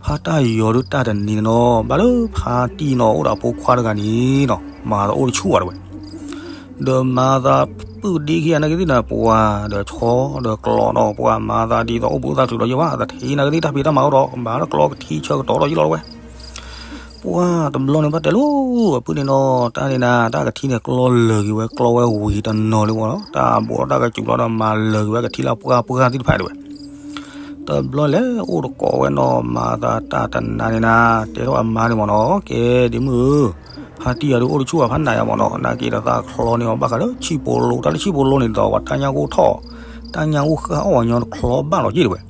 ဖါတၢ်ယီၤဒုးတၢ်တနံၤန့ၣ်နီၤ ဘၣ်လၢဖါတံၢ်နီၤ အိၣ်ဒီးအဖိခွါတဂၤန့ၣ်နီၤ မၤသးအိၣ်တဆူၣ်ဘၣ်တဝဲ. ဒီးမၤသးပုၢ်ဒ့ခံဂၤနာ်က့သ့ၣ်န့ၣ် ပှၤဒီးဆီဒီးကျီနီၤ ပှၤမၤသးဒ်သိးအိၣ်ဘှံးအိၣ်သါချုးဒီးယ့ၢ်ဘၣ် တထံၣ်နာ်က့သ့ၣ်တၢ်ဖံးတၢ်မၤအိၣ်ဒီး မၤဒီးကျီကထံဆၢကတီၢ်ဒီးယ့ၢ်လီၤတဝဲ. ပှၢ်တဘျီန့ၣ်ဘၣ်တဲလီၤ, အပုၢ်န့ၣ်နီၤ တၢ်န့ၣ်နၤ တၢ်ကထံၣ်န့ၣ် ကျီလၢာ်က့ၤဝဲ ကျီဝဲဝံၤတနီၤလံမ့ၢ်နီၤ, တၢ်ဘိးထီၣ်တၢ်ကစူၤလီၤဒီး မၤလၢာ်က့ၤဝဲကထံၣ်လၢပှၢ်ပှၢ်သ့ၣ်တဖၣ်တဲဝဲ. တဘျီလဲၤအိၣ်တကိးဝဲနီၤ မၤသးတၢ်တနၤန့ၣ်နၤ တဲထီၣ်အမါန့ၣ်မ့ၢ်နီၤ, ကဲဒ့မုၣ်ဧၢ, ဖါတံၢ်ယၤဒုးအိၣ်တဆူၣ်အဖးနးယၤမ့ၢ်နီၤ, နာ်က့ဒီးသးချီန့ၢ်အီၤဘၣ်ဃးလၢဆံၣ်ဖိလိ တၢ်လၢဆံၣ်ဖိလိန့ၣ်ဒီး ပှၤတၢ်ညၣ်အိၣ်ထီၣ် တၢ်ညၣ်အိၣ်ဃၢ်အီၣ်ဝဲညီတချီဘၣ်လီၤက့ၤတဲဝဲ.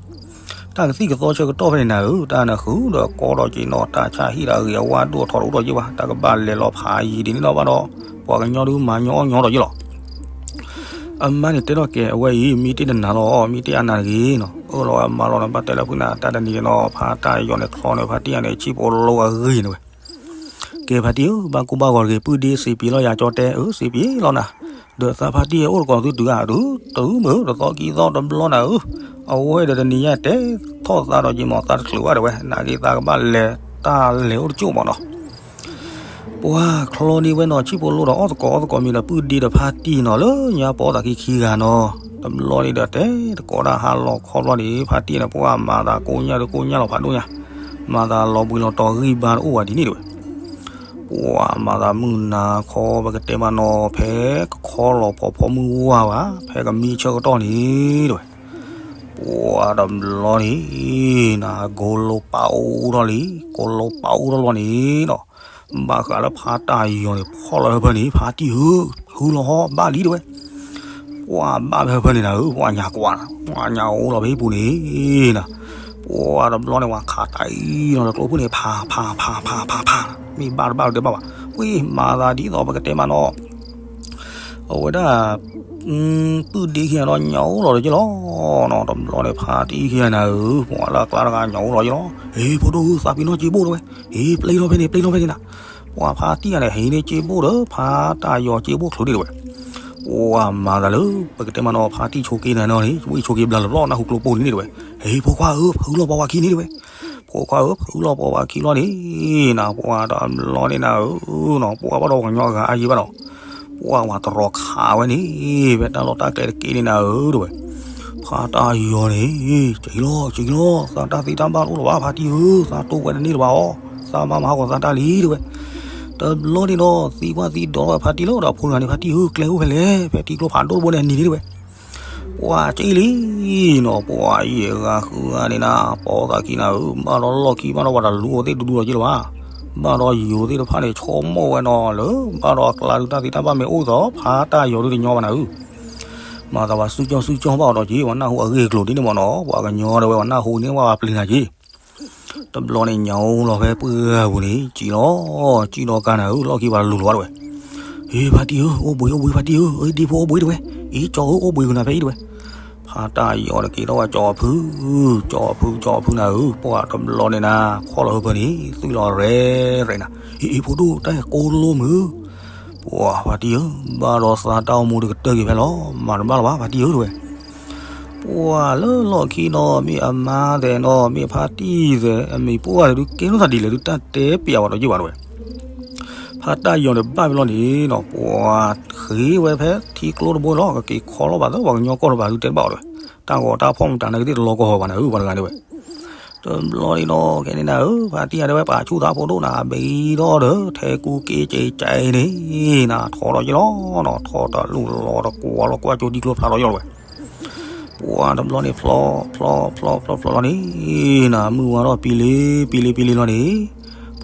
တၢ်ကသံၣ်ကသီဆၢကတီၢ်ဖဲန့ၣ်နၤဧၢ, တၢ်နဃုာ်ဒီးကီဒီးက့ၤနီၤ တၢ်ဆါဟံၣ်ဒီးအဂ့ၤအဝါဒိၣ်ထီၣ်တအိၣ်ဒီးက့ၤဘၣ်, တၢ်ကဘၣ်လဲၤလီၤဖးယံာ်ဒ်န့ၣ်ဒီးဘၣ်ဒီး ပှၤကညီဒုးမၤညီအီၣ်ညီဒီးက့ၤလီၤ. အမါန့ၣ်တဲထီၣ်ကဲ အဝဲအံၤ မ့ၢ်တ့ၢ်တနၤလီၤ မ့ၢ်တ့ၢ်အနၤတဂ့ၤနီၤ, အၢၣ်လီၤဝဲအမါလီၤန့ၣ် ဘၣ်တဲလၢဖုနၤ တၢ်တနံၤန့ၣ်နီၤ ဖါတၢ်ယီၤန့ၣ်ချီန့ၢ်ဖါတံၢ်ယၤန့ၣ် ဆံၣ်ဖိလိအဂ့ၤန့ၣ်ဝဲ. ကဲဖါတံၢ်ဧၢ, ဘၣ်ကူဘၣ်ဂီၤတဂ့ၤ, ပုၢ်ဒ့စံးပှ့ၤလီၤယၤကၠီတဲ အၢ စံးပှ့ၤလီၤနၤ, ဒီးသးဖါတံၢ်အိၣ်တကိးသုတုၤဧါ, တုၤတုၤမုၢ် တသီခံသီတဘျီနၤဧၢ, အဝဲဒီးတနံၤညါတဲထီၣ်သးဒီးက့ၤမ့ၢ်သးတချုးဘၣ်တဲဝဲ, နာ်က့သးကဘၣ်လဲၤတၢ်လဲၤအိၣ်တကၠိၣ်မ့ၢ်နီၤ. ပှၢ်ချီန့ၢ်ဝဲနီၤ ဆံၣ်ဖိလိဒီးအီၣ်သကိးအီသကိးမ့ၤဒီး ပုၢ်ဒ့ဒီးဖါတံၢ်နီၤ လၢညါပီသးခံခံဂၤနီၤ, တဘျီန့ၣ်ဒီးတဲတကိးတၢ်ဟါလီၤခီဘျီန့ၣ် ဖါတံၢ်န့ၣ် ပှၢ်မၤသးကိညၢ်ဒုးကိညၢ်လီၤဖးဒိၣ်ညါ, မၤသးလီၤဘှံးလီၤတီၤဂံၢ်ဘါတအိၣ်ဝဲဒ်န့ၣ်တဲဝဲ. ပှၢ်မၤသးမုၢ်နၤခီ ပကတဲမးနီၤ ဖဲကခီလီၤဖီဖီမုၢ်ဝါဘၣ် ဖဲကမံဆၢကတီၢ်န့ၣ်တဲဝဲ. ပှၢ်တဘျီန့ၣ် နၤ ကိလိပာ်အူထီၣ်လံ, ကိလိပာ်အူထီၣ်လီၤန့ၣ်နီၤ, ဘၣ်ဃးလၢဖါတၢ်ယီၤန့ၣ် ဖီၣ်လီၤဟၢဖၢန့ၣ် ဖါတံၢ်ဧၢ, ဟုလီၤဟီၣ်ဘၣ်လံတဲဝဲ. ပှၢ်ဘၣ်ဖဲဟၢဖၢန့ၣ်နၤဧၢ, ပှၢ်ညါကွၢ်, ပှၢ်ညါအိၣ်လီၤဖဲဟံၣ်ပူၤန့ၣ်နၤ, ပှၢ်တဘျီန့ၣ် ပှၤခးတၢ်အံၤနီၤ လၢကျိဖုၣ်န့ၣ် ဖးဖးဖးဖးဖးဖး, မ့ၢ်ဘၣ်တဘၣ်တဲဘၣ်ဘၣ်, ပှၢ်မၤသးဒ်သိးပကတဲမးနီၤ အဝဲဒၣ် ပုၢ်ဒ့ခံဂၤဒီးညၣ်အိၣ်လီၤတက့ၢ်လီၤနီၤ, တဘျီန့ၣ် ဖါတံၢ်ခံဂၤနၤဧၢ, ပှၤလၢအကျါတဂၤညၣ်အိၣ်လီၤက့ၢ်လီၤ, ဟ့ၣ် ဖိဒိၣ်ဧၢ သးပ့ၤနီၣ်စ့ဘိၣ်တဲဝဲ, ဟ့ၣ် ပျဲလီၤဖဲန့ၣ် ပျဲလီၤဖဲန့ၣ်နၤ, ပှၤဖါတံၢ်ဂၤန့ၣ် ဟ့ၣ်န့ၢ်စ့ဘိၣ်ဒီး ဖါတၢ်ယီၤစ့ဘိၣ်ချုးဒံးတဲဝဲ. ပှၢ်မၤသးလၢ ပကတဲမးနီၤ ဖါတံၢ်ဆိးက့နၤနီၤန့ၣ် ဝံၣ်ဆိးက့ဘျါလၢၤဘျီ နၢ်ဟူကျိပိၢ်န့ၣ်တဲဝဲ, ဟ့ၣ် ဖိခွါဧၢ ဖုလီၤပှၤဝၤခံန့ၣ်တဲဝဲ, ဖိခွါဧၢ ဖုလီၤပှၤဝၤခံလီၤန့ၣ် နၤ ပှၢ်တဘျီန့ၣ်နၤဧၢ, ပှၢ်ဘၣ်ဒီးပှၤကညီအဂၤအါယံာ်ဘၣ်ဒီး ပှၢ်ဝၤတရီခးဝဲန့ၣ် ဖဲတၢ်လီၢ်တၢ်ကျဲတက့ၢ်န့ၣ်နၤဧၢတဲဝဲ. ဖါတၢ်ယီၤန့ၣ် က့ၤလီၤ က့ၤလီၤ သးတၢ်သ့တၢ်ဘၣ်တအိၣ်လၢၤဘၣ် ဖါတံၢ်ဧၢ, သးတိၢ်ဝဲတန့ၢ်လၢၤဘၣ်အီၤ, သးမၤမၤဟးဂီၤသးတၢ်လံတဲဝဲ. တဘျီန့ၣ်ဒီး သံကွၢ်သံဒိးဝဲဖါတံၢ်လၢဒီးဖိတဂၤန့ၣ် ဖါတံၢ်ဧၢ ကျဲအိၣ်ဖဲလဲၣ် ဖဲထံကျိဖးဒိၣ်တဘိန့ၣ်အနံၤန့ၣ်တဲဝဲ. ပှၢ်က့ၤလံနီၤ, ပှၢ်ယံာ်အဂၤဃုဂၤန့ၣ်နၤ ပီသးခံနၤဧၢ, ဘၣ်ဒီးလီၢ်ခံဘၣ်ဒီးပှၤတလူၤအီၤသ့ၣ်ဒူဒူလီၤက့ၤလၢၤဘၣ်, ဘၣ်ဒီးယိၤသ့ၣ်တဖၣ်န့ၣ် ဆိကမိၣ်ဝဲနီၤလၢ ဘၣ်ဒီးအကျါဒုးတၢ်သ့တၢ်ဘၣ်မ့ၢ်အိၣ်သိး ဖါတၢ်ယီၤဒုးတညီဘၣ်နၤဧၢ. မၤသးပှၤစုကၠီစုကၠီဘၣ်အီၤဒီးက့ၤ ပှၤနၢ်ဟူအဂ့ၢ်အကျိၤဒ်န့ၣ်မ့ၢ်နီၤ, ပှၤကညီတဲဝဲ ပှၤနၢ်ဟူန့ၣ် ပှၤပျံၤနၤက့ၤ တဘျီန့ၣ်ညၣ်အိၣ်လီၤဖဲပှၢ်ပူၤန့ၣ် ကံလီၤကါနၤဧၢ, လီၢ်ခံပှၤလူၤလီၤဘၣ်တဲဝဲ. ဟ့ၣ် ဖါတံၢ်ဧၢ အိၣ်ဘှံးအိၣ်ဘှံးဖါတံၢ်ဧၢ, အ့ ဒ့ဖိအိၣ်ဘှံးတဲဝဲ, အ့ ကၠီဧၢ အိၣ်ဘှံးကနၤဖဲအံၤတဲဝဲ. ဖါတၢ်ယီၤတက့ၤထီၣ်ဝဲကၠီဖု, ကၠီဖု ကၠီဖုနၤဧၢ, ပှၢ်တဘျီန့ၣ်နၤ ခီလီၤဟၢဖၢန့ၣ် သွံၣ်လီၤရဲၣ်ရဲၣ်နၤ, အ့ အ့ ဖိဒိၣ် တၢ်ကိလိမုၢ် ပှၢ်ဖါတံၢ်ဧၢ, ဘၣ်ဒီးသးတၢ်အိၣ်မူဒုးကတၢၢ်က့ၤဖဲလီၤ, မၤတဘၣ်လၢၤဘၣ် ဖါတံၢ်ဧၢတဲဝဲ. ပှၢ်လၢလီၢ်ခံနီၤ မ့ၢ်အမါသဲးနီၤ မ့ၢ်ဖါတံၢ်သဲး အမံၤပှၢ်သဲးဒုးကဲထီၣ်သးဒ်လဲၣ်ဒုး တၢ်တဲပျးဝဲဒီးယ့ၢ်ဘၣ်တဲဝဲ. ဖါတၢ်ယီၤန့ၣ်ဘၣ်ဖဲလီၤန့ၣ်နီၤ ပှၢ်ဃ့ဝဲဖဲထံကျိတဘိလီၤ ကက့ၤခီလီၤဘၣ်သၢပှၤကညီကီၢ်လီၤဘၣ်ဒုးတဲတဘၣ်အီၤတဲဝဲ. တၢ်ဂီၤတၢ်ဖီၣ်မတၤနာ်က့သ့ၣ်တလီၤကီၢ်ဘၣ်နၤဧၢ ပှၤတဂၤတဲဝဲ. တဘျီန့ၣ်နီၤ ခဲန့ၣ်နၤဧၢ ဖါတံၢ်ယီၤတဲဝဲ ပာ်ဆူၣ်သးဖိဒိၣ်နၤ ဘံဒီဒီး ထဲကူက့က့ကဲန့ၣ် နၤထီၣ်ဒီးယ့ၢ်လီၤနီၤ ထီၣ်တၢ်လူၢ်လီၤတကွၢ်လီၤကွၢ်ကၠိဒံကျိဖျါဒီးယ့ၢ်လီၤဝဲ. ပှၢ်တဘျီန့ၣ် ဖျီ ဖျီ ဖျီ ဖျီ ဖျီလီၤန့ၣ် နၤမုၢ်ဝါထီၣ်ပံၤလံ ပံၤလံ ပံၤလံလီၤန့ၣ်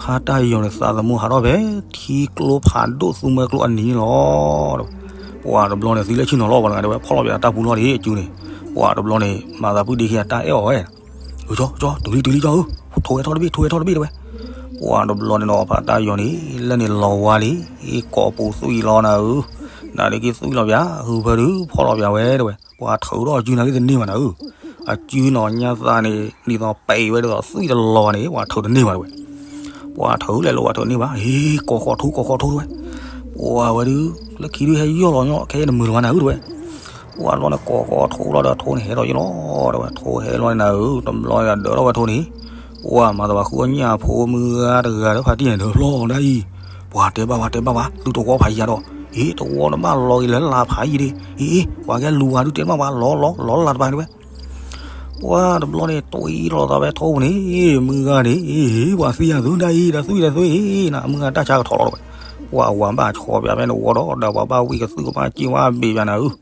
ဖါတၢ်ယီၤန့ၣ် သးသမူဟးထီၣ်ဖဲ ထံကျိဖးဒိၣ်သူမွဲကျိအနံၤန့ၣ်လီၤ. ပှၢ်တဘျီန့ၣ် သံလၢဆ့ၣ်နီၤလီၤ ပှၤတဂၤတဲဝဲ ဖီၣ်လီၤပၠးတၢ်ပူၤလီၤန့ၣ် အစုန့ၣ် ပှၢ်တဘျီန့ၣ် မၤသးပုၢ်ဒ့ခံဂၤတၢ်အဲၣ်အီၤဝဲ ကၠီ ကၠီ တုၤလံ တုၤလံ ကၠီဧၢ, ထိးဝဲထီၣ်တဘ့ၣ် ထိးဝဲထီၣ်တဘ့ၣ်တဲဝဲ. ပှၢ်တဘျီန့ၣ်နီၤ ဖါတၢ်ယီၤန့ၣ် လၢန့ၣ်လီၤဝါလံ ကိာ်ပူၤသွံၣ်လီၤနၤဧၢ, နၤဒ့က့သွံၣ်လီၤပၠး ဟုဖၢဒုး ဖီၣ်လီၤပၠးဝဲတဲဝဲ. ပှၢ်ထုးထီၣ်အစုနာ်က့တန့ၢ်ဘၣ်နၤဧၢ, အစုနီၤညါသးန့ၣ် ဒ်သိးပဲာ်ဝဲဒ်သိးသွံၣ်တလီၤဘၣ်န့ၣ် ပှၢ်ထုးတန့ၢ်ဘၣ်တဲဝဲ. ပှၢ်ထုးလဲၤလိာ်ပှၢ်ထုးန့ၢ်ဘၣ် ဟ့ၣ် ကိးဃီၤထိ ကိးဃီၤထိတဲဝဲ. ပှၢ်ဝဲဒုး လၢခံဒုးဟဲယီၢ်လီၤညီ ခဲအံၤတမုာ်လၢၤဘၣ်နၤဧၢတဲဝဲ. ပှၢ်တဘျီန့ၣ် ကိးဃီၤထိလီၤဒီးထိန့ၣ်ဟဲထီၣ်ယ့ၢ်လီၤတဲဝဲ, ထိဟဲလီၤန့ၣ်နၤဧၢ, တဘျီန့ၣ်ဒၢးထီၣ်ဝဲထိန့ၣ်, ပှၢ်မၤသးပှၤဃုအီၣ်ညၣ်အဖိမုၢ်ဂၤတဂၤလၢဖါတံၢ်န့ၣ်ဒၢးဖျီဒၣ်အံၤ, ပှၢ်တဲဘၣ် ပှၢ်တဲဘၣ်ဘၣ် သုတဝီဖးယံၤဒီး, အ့ တဝီတဘၣ်လီၤက့ၤလၢလါဖးယံၤဒ့, အ့ အ့ ပှၤကဲလူၤဝၤဒုးတဲဘၣ်ပှၤလီၤလီၤလီၤလါတဘၣ်တဲဝဲ. ပှၤတဘျီန့ၣ် တွံၢ်လီၤသးဝဲထီပူၤန့ၣ်, မုၢ်ဂၤန့ၣ်, ပှၤသံယၤသုဒၣ်အံၤ ဒီးသွံၣ်ဒီးသွံၣ်အံၤ နမုၢ်ဂၤတၢ်ဆါကထီၣ်လီၤတဝဲ, ပှၤဝၤဘၣ်ဆီပၠးဖဲနဝီဒီး ဒီးပှၤဘၣ်ဝံၣ်ကသုၣ်ကဘၣ်စ့ဝါဘ့ၣ်ပၠးနၤဧၢ,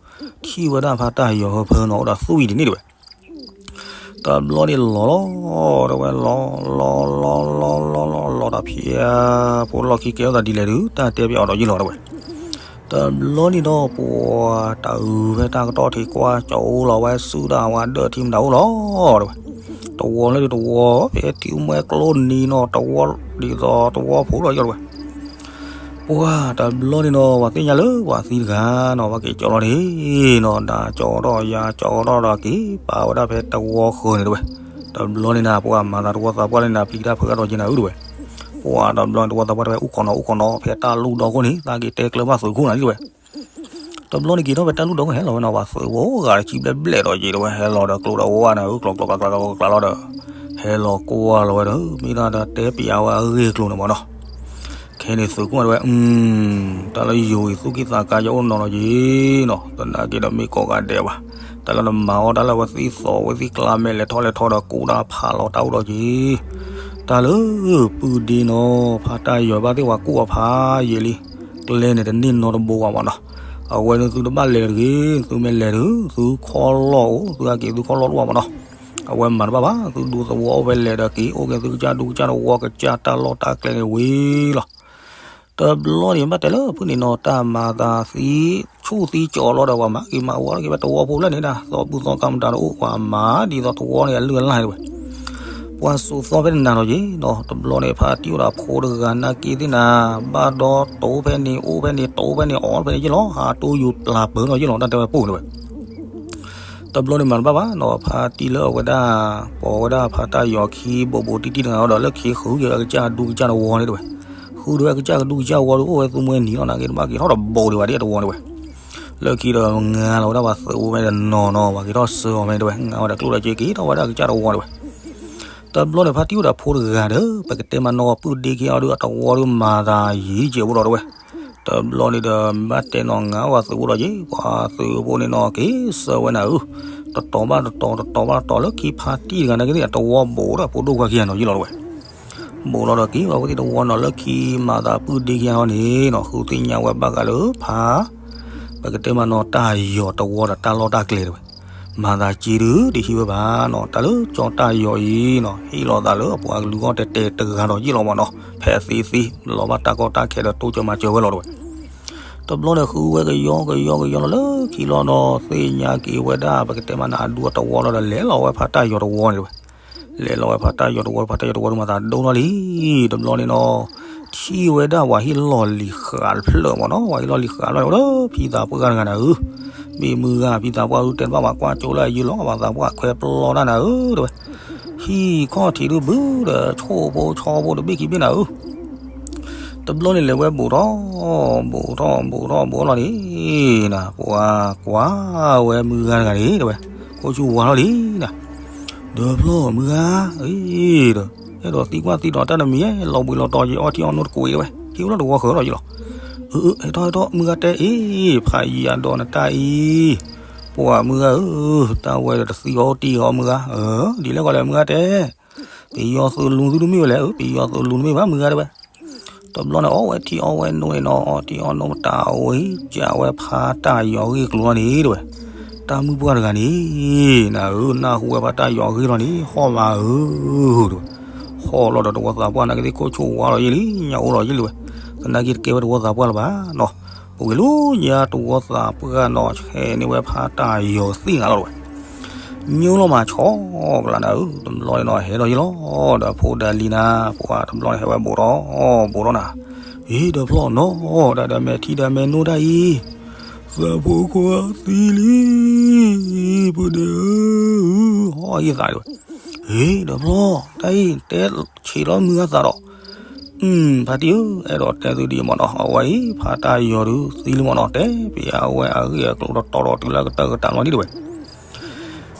ထံၣ်ဝဲဒၣ်ဖါတၢ်ယီၤဟၢဖၢနီၤအိၣ်ဒီးသွံၣ်ဒ်န့ၣ်တဝဲ တဘျီန့ၣ်လီၤလီၤ, တဝဲလီၤ, လီၤလီၤလီၤလီၤလီၤလီၤ လီၤတၢ်ဖံး, ဖိလီၢ်ခံကဲထီၣ်သးဒ်လဲၣ်ဒုး တၢ်တဲပၠးအီၤဒီးယ့ၢ်လီၤတဝဲ, တဘျီန့ၣ်ဒီး ပှၤတၢ်အုးဖဲတၢ်ကတီၢ်ထံးကွၢ် ကၠီအိၣ်လီၤဝဲဆူဒၣ်ဝဲဒၢးထံမတၤအိၣ်လီၤတဝဲ, တဝီလၢတဝီ ဖဲထံမွဲကျိနံၤနီၤ တဝီဒ်သိးတဝီဖိလီၤယ့ၢ်လီၤတဝဲ ပှၤတဘျီန့ၣ်ဒီး ပှၤသ့ၣ်ညါလၢပှၤသံတဂၤနီၤ ပှၤက့ၤကၠီလီၤန့ၣ်နီၤ တၢ်ကၠီထီၣ်ယၤကၠီထီၣ်ဒီးက့ၤပာ်ဝဲဒၣ်ဖဲတဝီဃၢၤန့ၣ်တဝဲ, တဘျီန့ၣ်နၤ ပှၤမၤသးတဝီသးပှၢ်လၢနၤ ပျံၤတၢ်ဖုးတၢ်ဒီးက့ၤနၤအုတဝဲ, ပှၤတဘျီန့ၣ် တဝီသးပှၢ်တဝဲ အိၣ်ခိးနီၤအိၣ်ခိးနီၤ ဖဲတၢ်လူၢ်ဒီခိၣ်န့ၣ် သးက့ၤတဲကျၢၤဘၣ်သုးခိၣ်နၤလံတဝဲ တဘျီန့ၣ်က့ၤထီၣ်ဖဲတၢ်လူၢ်ဒီခိၣ် ဟဲလီၤဝဲနီၤ ပှၤသုးဖိဂၤတဆံဘျဲၣ်ဘျဲၣ်ဒီးက့ၤတဝဲ ဟဲလီၤဒီးကျိဒီးဝါန့ၣ် အုကျီၤကျီၤကျါကျါကျါလီၤဒီး ဟဲလီၤကွၢ်လီၤဝဲဒီး မ့ၢ်ဒၣ်ဒီးတဲပၠးဝဲအဂ့ၢ်အကျိၤန့ၣ်မးနီၤ ခဲန့ၣ်သုးခိၣ်တဝဲ, တၢ်လၢယိၤအံၤ သူၣ်ကံၢ်သးကါယအိၣ်နီၤလီၤက့ၤနီၤ သနာ်က့ဒီးမ့ၢ်ကိးဂၤဒဲးဘၣ်, တၢ်လၢနမၤအီၣ်တၢ်လၢအဝဲသ့ၣ်သီ အဝဲသ့ၣ်ကျါမဲာ်လဲၤထီၣ်လဲၤထီဒီး ကူတၢ်ဖးလီၤတၢ်အိၣ်ဒီးက့ၤ, တၢ်လၢပုၢ်ဒ့နီၤ ဖါတၢ်ယီၤဘၣ်သ့ၣ်ပှၤကူၣ်အီၤဖးယံာ်လံ, ကျဲန့ၣ်တန့ၢ်နီတဘိဘၣ်မးနီၤ, အဝဲန့ၣ်သုတဘၣ်လဲၤတဂ့ၤ, သုမ့ၢ်လဲၤဒီး သုခီၣ်လီၢ်အိၣ် သုဟဲက့ၤသုခီၣ်လီၢ်တအိၣ်ဘၣ်မးနီၤ, အဝဲမၤတဘၣ်ဘၣ် သုဒူသဝီအိၣ်ဖဲလဲၣ်ဒီးက့ၤ အိၣ်က့ၤသုကစၢ်ဒူကစၢ်သဝီ ကစၢ်တၢ်လီၢ်တၢ်ကျဲန့ၣ်ဝံၤလီၤ. တဘျီန့ၣ် ဘၣ်တဲလၢဖုၣ်န့ၣ်နီၤ တၢ်မၤသးသံ ဆူၣ်သံကၠီၤလီၤဒီး ပှၤမၤက့ၤမၤဝီလီၤက့ၤ ဖဲတဝီဖိလၢန့ၣ်ဒၣ် သီဘူၣ်သီကါမတၤတအိၣ် ပှၤမၤဒ်သိးတဝီန့ၣ်အလုၢ်အလၢ်တဝဲ, ပှၤစိာ်သီဖဲတနၤနီၤက့ၤနီၤ တဘျီန့ၣ် ဖါတံၢ်အိၣ်ဒီးဖိတဂၤနာ်က့သ့ၣ်နၤ, ဘၣ်ဒီးတိဖဲန့ၣ် အိၣ်ဖဲန့ၣ် တိဖဲန့ၣ် အီၣ်ဖဲန့ၣ်ယ့ၢ်လီၤ ဟးတိယိၤပျၢ်ပၢၢ်နီၤယ့ၢ်လီၤ တၢ်တဲဝဲပူၤန့ၣ်ဝဲ တဘျီန့ၣ်မၤတဘၣ်ဘၣ်နီၤ ဖါတံၢ်လၢအဝဲဒၣ် ပိာ်ဝဲဒၣ်ဖါတၢ်ယီၤခံ ဘူးဘူးတံၢ်တံၢ်တဂၤဒီး လၢခံဃုက့ၤဝဲကစၢ်ဒူကစၢ်တဝီန့ၣ်တဝဲ, ဃုဒၣ်ဝဲကစၢ်ကဒူကစၢ်ဝီဒီး အိၣ်ဝဲသူမှဲနံၤလီၤ နာ်က့တဘၣ်က့ၤထီၣ်တဘူးဒံးဘၣ်ဒ်အတဝီန့ၣ်ဝဲ, လၢခံဒီးငါလီၤဝဲဒၣ်ပှၤသုးဖိဖဲတနီၤနီၤ ပှၤက့ၤထီၣ်စၢအီၤဖဲန့ၣ်တဝဲ ငါဝဲဒီးကျိၣ်ဒီးစ့က့ၤထီၣ်ဝဲဒၣ်ကစၢ်တဝီန့ၣ်ဝဲ တဘျီန့ၣ် ဖါတံၢ်အိၣ်ဒီးဖိတဂၤဒီး ပကတဲမးနီၢ်ပှၤပုၢ်ဒ့ခံအီၤဒီး အတဝီဒီးမၤသးယံၤကဲးဖိဒီးတဝဲ, တဘျီန့ၣ်ဒီး ဘၣ်တဲနီၤ ငါဝဲသုးဖိဒီးက့ၤ ပှၤသုးဖိန့ၣ်နီၤက့ၤစၢဝဲနၤဧၢ, တတီၤဘၣ်တတီၤ တတီၤဘၣ်တတီၤ လၢခံဖါတံၢ်တဂၤနာ်က့သ့ၣ် အတဝီဘူးဒီးဖိဒိၣ်ခွါခံဂၤနီၤယ့ၢ်လီၤတဝဲ, ဘူးလီၤဒီးက့ၤဝဲသ့ၣ်တဝီနီၤ လၢခံမၤသးပုၢ်ဒ့ခံဂၤအီၤန့ၣ်နီၤ ဃုသ့ၣ်ညါဝဲဘၣ်ဃးလၢဖါ ပကတဲမးနီၤ တၢ်ယီၤတဝီဒီးတၢ်လီၢ်တၢ်ကျဲတဝဲ, မၤသးက့ၤဒုး တဟံးဝဲဘၣ်နီၤ တၢ်လၢကၠီတၢ်ယီၤအံၤနီၤ ဟ့ၣ်လီၤသးလၢအပှၤကလုာ်ဂီၢ်တဲတဲတဂၤဒီးယ့ၢ်လီၤမးနီၤ ဖဲအသ့သ့ လီၤဘၣ်တၢ်ကီတၢ်ခဲဒီးတိစၢၤမၤစၢၤဝဲလီၤတဝဲ, တဘျီန့ၣ်ဃုဝဲကယီကယီကယီလီၤလၢခံလီၤနီၤ သ့ၣ်ညါက့ၤဝဲဒၣ် ပကတဲမးနီၤ အဒူအတဝီလီၤဒီးလဲၤလီၤဝဲဖါတၢ်ယီၤတဝီန့ၣ်တဝဲ လဲၤလီၤဝဲဖါတၢ်ယီၤတဝီ ဖါတၢ်ယီၤတဝီဒုးမၤသးဒိၣ်ထီၣ်လံ, တဘျီန့ၣ်နီၤ ထံၣ်ဝဲဒၣ်ပှၤဟံၣ်လီၢ်လံၤဃးတဖျၢၣ်မးနီၤ ပှၤဟံၣ်လီၢ်လံၤဃးတဖျၢၣ်န့ၣ် အိၣ်ဒီးဖံသးပှၢ်တဂၤနၤဧၢ, မ့ၢ်မုၢ်ဂၤဖံသးပှၢ်ဒုးတဲတဘၣ်ပှၤကွၢ်ကၠိလၢအယုၢ်လီၤ ပှၤသးပှၢ်ခွဲးပျီတၢ်နၤဧၢ တဝဲ, ဟံၣ်ခီၣ်ထံးဒုးဘုဒီး ဆိၣ်ဖိဆီဖိတဘ့ၣ်ခံဘ့ၣ်နၤဧၢ တဘျီန့ၣ်လဲၤဝဲဘူးထီၣ် ဘူးထီၣ်ဘူးထီၣ်ဘူးလီၤန့ၣ်, နၤ ပှၤကွၢ်ဝဲမုၢ်ဂၤတဂၤန့ၣ် တဝဲ, ခိၣ်ဆူၣ်ဝါထီၣ်လံနၤ, ဒီးဖျီၣ်မုၢ်ဂၤအံၤဒီး, အဲၣ်ဒိးသံကွၢ်သံဒိးတၢ်တမံၤ လီၤဘှံးလီၤတီၤယံၤ အီထံအီနိတကိးအံၤတဝဲ ဟံၣ်အိၣ်လၢတဝီဃၢၤလီၤယံၤလီၤ, အၢ ဟဲထီၣ်ဟဲထီၣ် မုၢ်ဂၤတဲအံၤ ဖးယံၤအဒိးနတၢ်အံၤ, ပှၤမုၢ်ဂၤဧၢ, တၢ်ဝဲဒီးတသံအီၣ်တံၢ်အီၣ်မုၢ်ဂၤ, ဒ်လဲၣ်ဂီၤလဲၣ်မုၢ်ဂၤတဲ ပယီၤသုးလူၤသုတမ့ၢ်ဝဲလဲၣ်, ပယီၤသုးလူၤတမ့ၢ်ဘၣ်မုၢ်ဂၤတဲဝဲ, တဘျီန့ၣ် အီၣ်ဝဲထံအီၣ်ဝဲနိန့ၣ်နီၤ အီထံအီနိမတၤဝံၤ ကးဝဲဖါတၢ်ယီၤဂ့ၢ်ကျိၤလီၤန့ၣ်တဲဝဲ, တၢ်မုၢ်ပှၢ်တဂၤန့ၣ်, နၤဧၢ နၢ်ဟူဝဲဖါတၢ်ယီၤဂ့ၢ်လီၤန့ၣ် ဟီၣ်မးဧၢ, တဲဝဲ, ဟီၣ်လီၤဒီးတဝီသးပှၢ်နာ်က့သ့ၣ်ခိၣ်ဆိၣ်ဝါလီၤယံၤလံ ညၣ်အိၣ်လီၤယံၤလံဝဲ, သနာ်က့တကဲဝဲတဝီသးပှၢ်လၢၤဘၣ်နီၤ, ပှၤက့ၤလၢညါတဝီသးပှၢ်နီၤ ဆဲးန့ၢ်ဝဲဖါတၢ်ယီၤသ့ၣ်နၤလီၤတဲဝဲ ညိလီၤမးဆီကလးနၤဧၢ, တဘျီန့ၣ်နီၤ ဟဲလီၤယံၤလီၤ, ဒီးဖိဒါလံနၤ, ပှၤတဘျီန့ၣ်ဟဲဝဲဘူးထီၣ်, ဘူးထီၣ်နၤ, အ့ ဒီးဖျီၣ်နီၤ, တၢ်ဒီးမဲာ်ထံဒီးမဲာ်နိတၢ်အံၤ, သးဖိခွါသံလံ, ပုၢ်ဒ့ဧၢ, ဟီၣ်ယံၤသးတဲဝဲ, အ့ ဒီးဖျီၣ်, တၢ်အံၤတဲဆံးလီၤမုၢ်ဂၤသးဒီး ဖါတံၢ်ဧၢ, အဲၣ်ဒိးတဲသုဒ်အံၤမ့ၢ်နီၤ, အဝဲအံၤ ဖါတၢ်ယီၤဒုးသံလံမ့ၢ်နီၤ, တဲပျးဝဲအဂ့ၢ်အကျိၤတတီၤဒီးတုၤလၢကတၢၢ်ကတၢၢ်လီၤဒ်တဲဝဲ,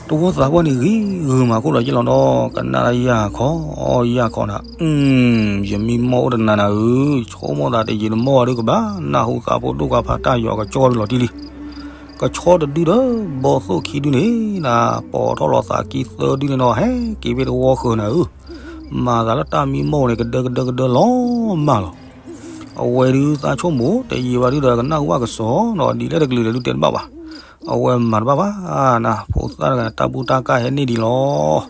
တဝီသးပှၢ်န့ၣ်ဂ့ၤဂ့ၤမးခိၣ်လီၤယံၤလီၤနီၤ, ကနၣ်ယၢ်ခီ, ယၢ်ခီနၤ, ယမံမီၢ်အိၣ်တနၤနၤဧၢ, ဆိကမိၣ်သးတယံာ်တမီၢ်ဘၣ်ဒီးကဘၣ်နၢ်ဟူသးဖိဒိၣ်ခွါဖါတၢ်ယီၤကကၠီဒုးလီၤတံၢ်လံ, ကဆီတဒုဒီးဘီသိၣ်ခံဒုန့ၣ် နၤပိာ်ထီၣ်လီၤသးခံသၢဒုန့ၣ်နီၤ ဟဲက့ၤဘ့ၣ်တဝီဃၢၤနၤဧၢ, မၤသးလၢတၢ်မံမီၢ်န့ၣ် ကဒၢကဒၢကဒၢလီၤမၢ်လီၤ. အဝဲဒုးသးဆိကမိၣ် တယံာ်ဘၣ်ဒုဒီးကနၣ်ဝၣ်ကစီၣ်နီၤ ဒ်လဲၣ်တကလုာ်လဲၣ်ဒုတဲတဘၣ်ဘၣ်. အဝဲမၤတဘၣ်ဘၣ်နၤ ဖိသၣ်တဂၤတၢ်ဘူၣ်တၢ်ကၢ်ဟဲန့ၢ်ဒံးလီၤ.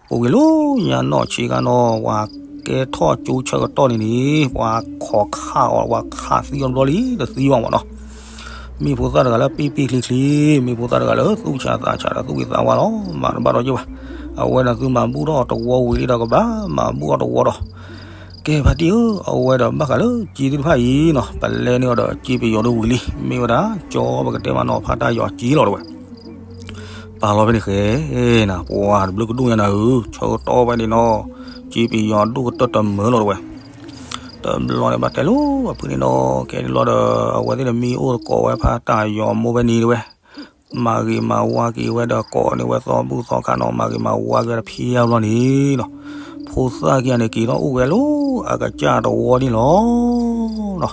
ပူၤကွံာ်လၢညါနီၢ်ဆံးခါနီၤ ပှၤကဲထီၣ်ကၠိဆၢကတီၢ်န့ၣ်န့ၣ် ပှၤခိးခးအီၤ ပှၤခးသံအီၤတဘျီလံ တသံဘၣ်မးနီၤ. မ့ၢ်ဖိသၣ်တဂၤလၢပ့ၢ်ပ့ၢ်ချ့ချ့ မ့ၢ်ဖိသၣ်တဂၤလၢသူၣ်ဆးသးဆးဒီးသူၣ်ဂ့ၤသးဝါလီၤ မၤတဘၣ်ဒီးယ့ၢ်ဘၣ်. အဝဲဒီးသုမၤဘူၣ်ထီၣ်တဝီဝံၤလံဒီးကဘၣ်မၤဘူၣ်အီၤတဝီဒီး ကဲဖါတံၢ်ဧၢ အဝဲဒီးဘၣ်ဃးလၢကၠ့သ့ၣ်တဖၣ်အံၤနီၤ ပလဲန့ၢ်အီၤဒီးကၠ့ပယီၤဒိၣ်ဝံၤလံ မ့ၢ်ဝဲဒၣ်ကၠီပကတဲမးနီၤ ဖါတၢ်ယီၤကၠ့လီၤတဝဲ ပာ်လီၤဖဲန့ၣ်ဃဲ နပှၤတဘျုးကဒိၣ်ညါနၤဧၢ ဆၢကတီၢ်ဖဲန့ၣ်နီၤ ကၠ့ပယီၤဒိၣ်ကတၢၢ်တမၢလီၤတဝဲ တဘျီန့ၣ်ဘၣ်တဲလိာ်အဖုန့ၣ်နီၤ ကဲန့ၣ်လီၤဒီး အဝဲသ့ၣ်န့ၣ်မံအိၣ်သကိးဝဲဖါတၢ်ယီၤမိၢ်ဖဲန့ၣ်တဝဲ မၤဂ့ၤမၤဝါက့ၤဝဲဒီးကိးန့ၢ်ဝဲသီဘူၣ်သီခါနီၤ မၤဂ့ၤမၤဝါက့ၤဝဲဒီးဖံယါဘျီန့ၣ်နီၤ ဖိသၣ်ခံဂၤန့ၣ် က့ၤထီၣ်အိၣ်ဝဲလၢအကစၢ်တဝီန့ၣ်လီၤ.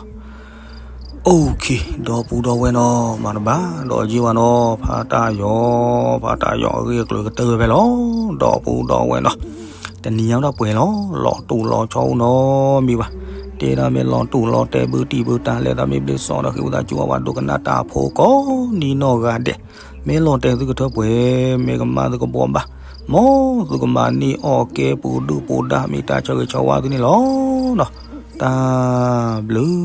အိၣ်ခ့ ဒီပုၢ်ဒီဝဲၢ်နီၤ မၤတဘၣ်ဒီးယ့ၢ်ဝဲနီၤ ဖါတၢ်ယီၤ ဖါတၢ်ယီၤအဂ့ၢ်အကျိၤကတၢၢ်ဝဲဖဲလီၤ. ဒီပုၢ်ဒီဝဲၢ်နီၤ တနံၤညါဒီးပှဲၤလီၤ လီၤတူာ်လီၤဆီအိၣ်နီတမံၤဘၣ်. တဲဒၣ်မ့ၢ်လီၤတူာ်လီၤတဲာ်ဘုတံၢ်ဘုတၢ် လဲၤသးမ့ၢ်ဘျ့စီဒီးဃ့ဝံသးစူၤအဝဲဒိကနၣ်တၢ်ဖိကိး နံၤနီၢ်ဂၤဒဲး မ့ၢ်လီၤတဲာ်သုကထၢပှဲၤ မ့ၢ်ကမၣ်သုကဘှီဘၣ် မ်သုကမၤန့ၢ်အီၣ်ကဲပူၤဒုၣ်ပူၤဒါ မ့ၢ်တၢ်ဆၢဂ့ၤဆၢဝါသုန့ၣ်လီၤ. တၢ်ဘျုး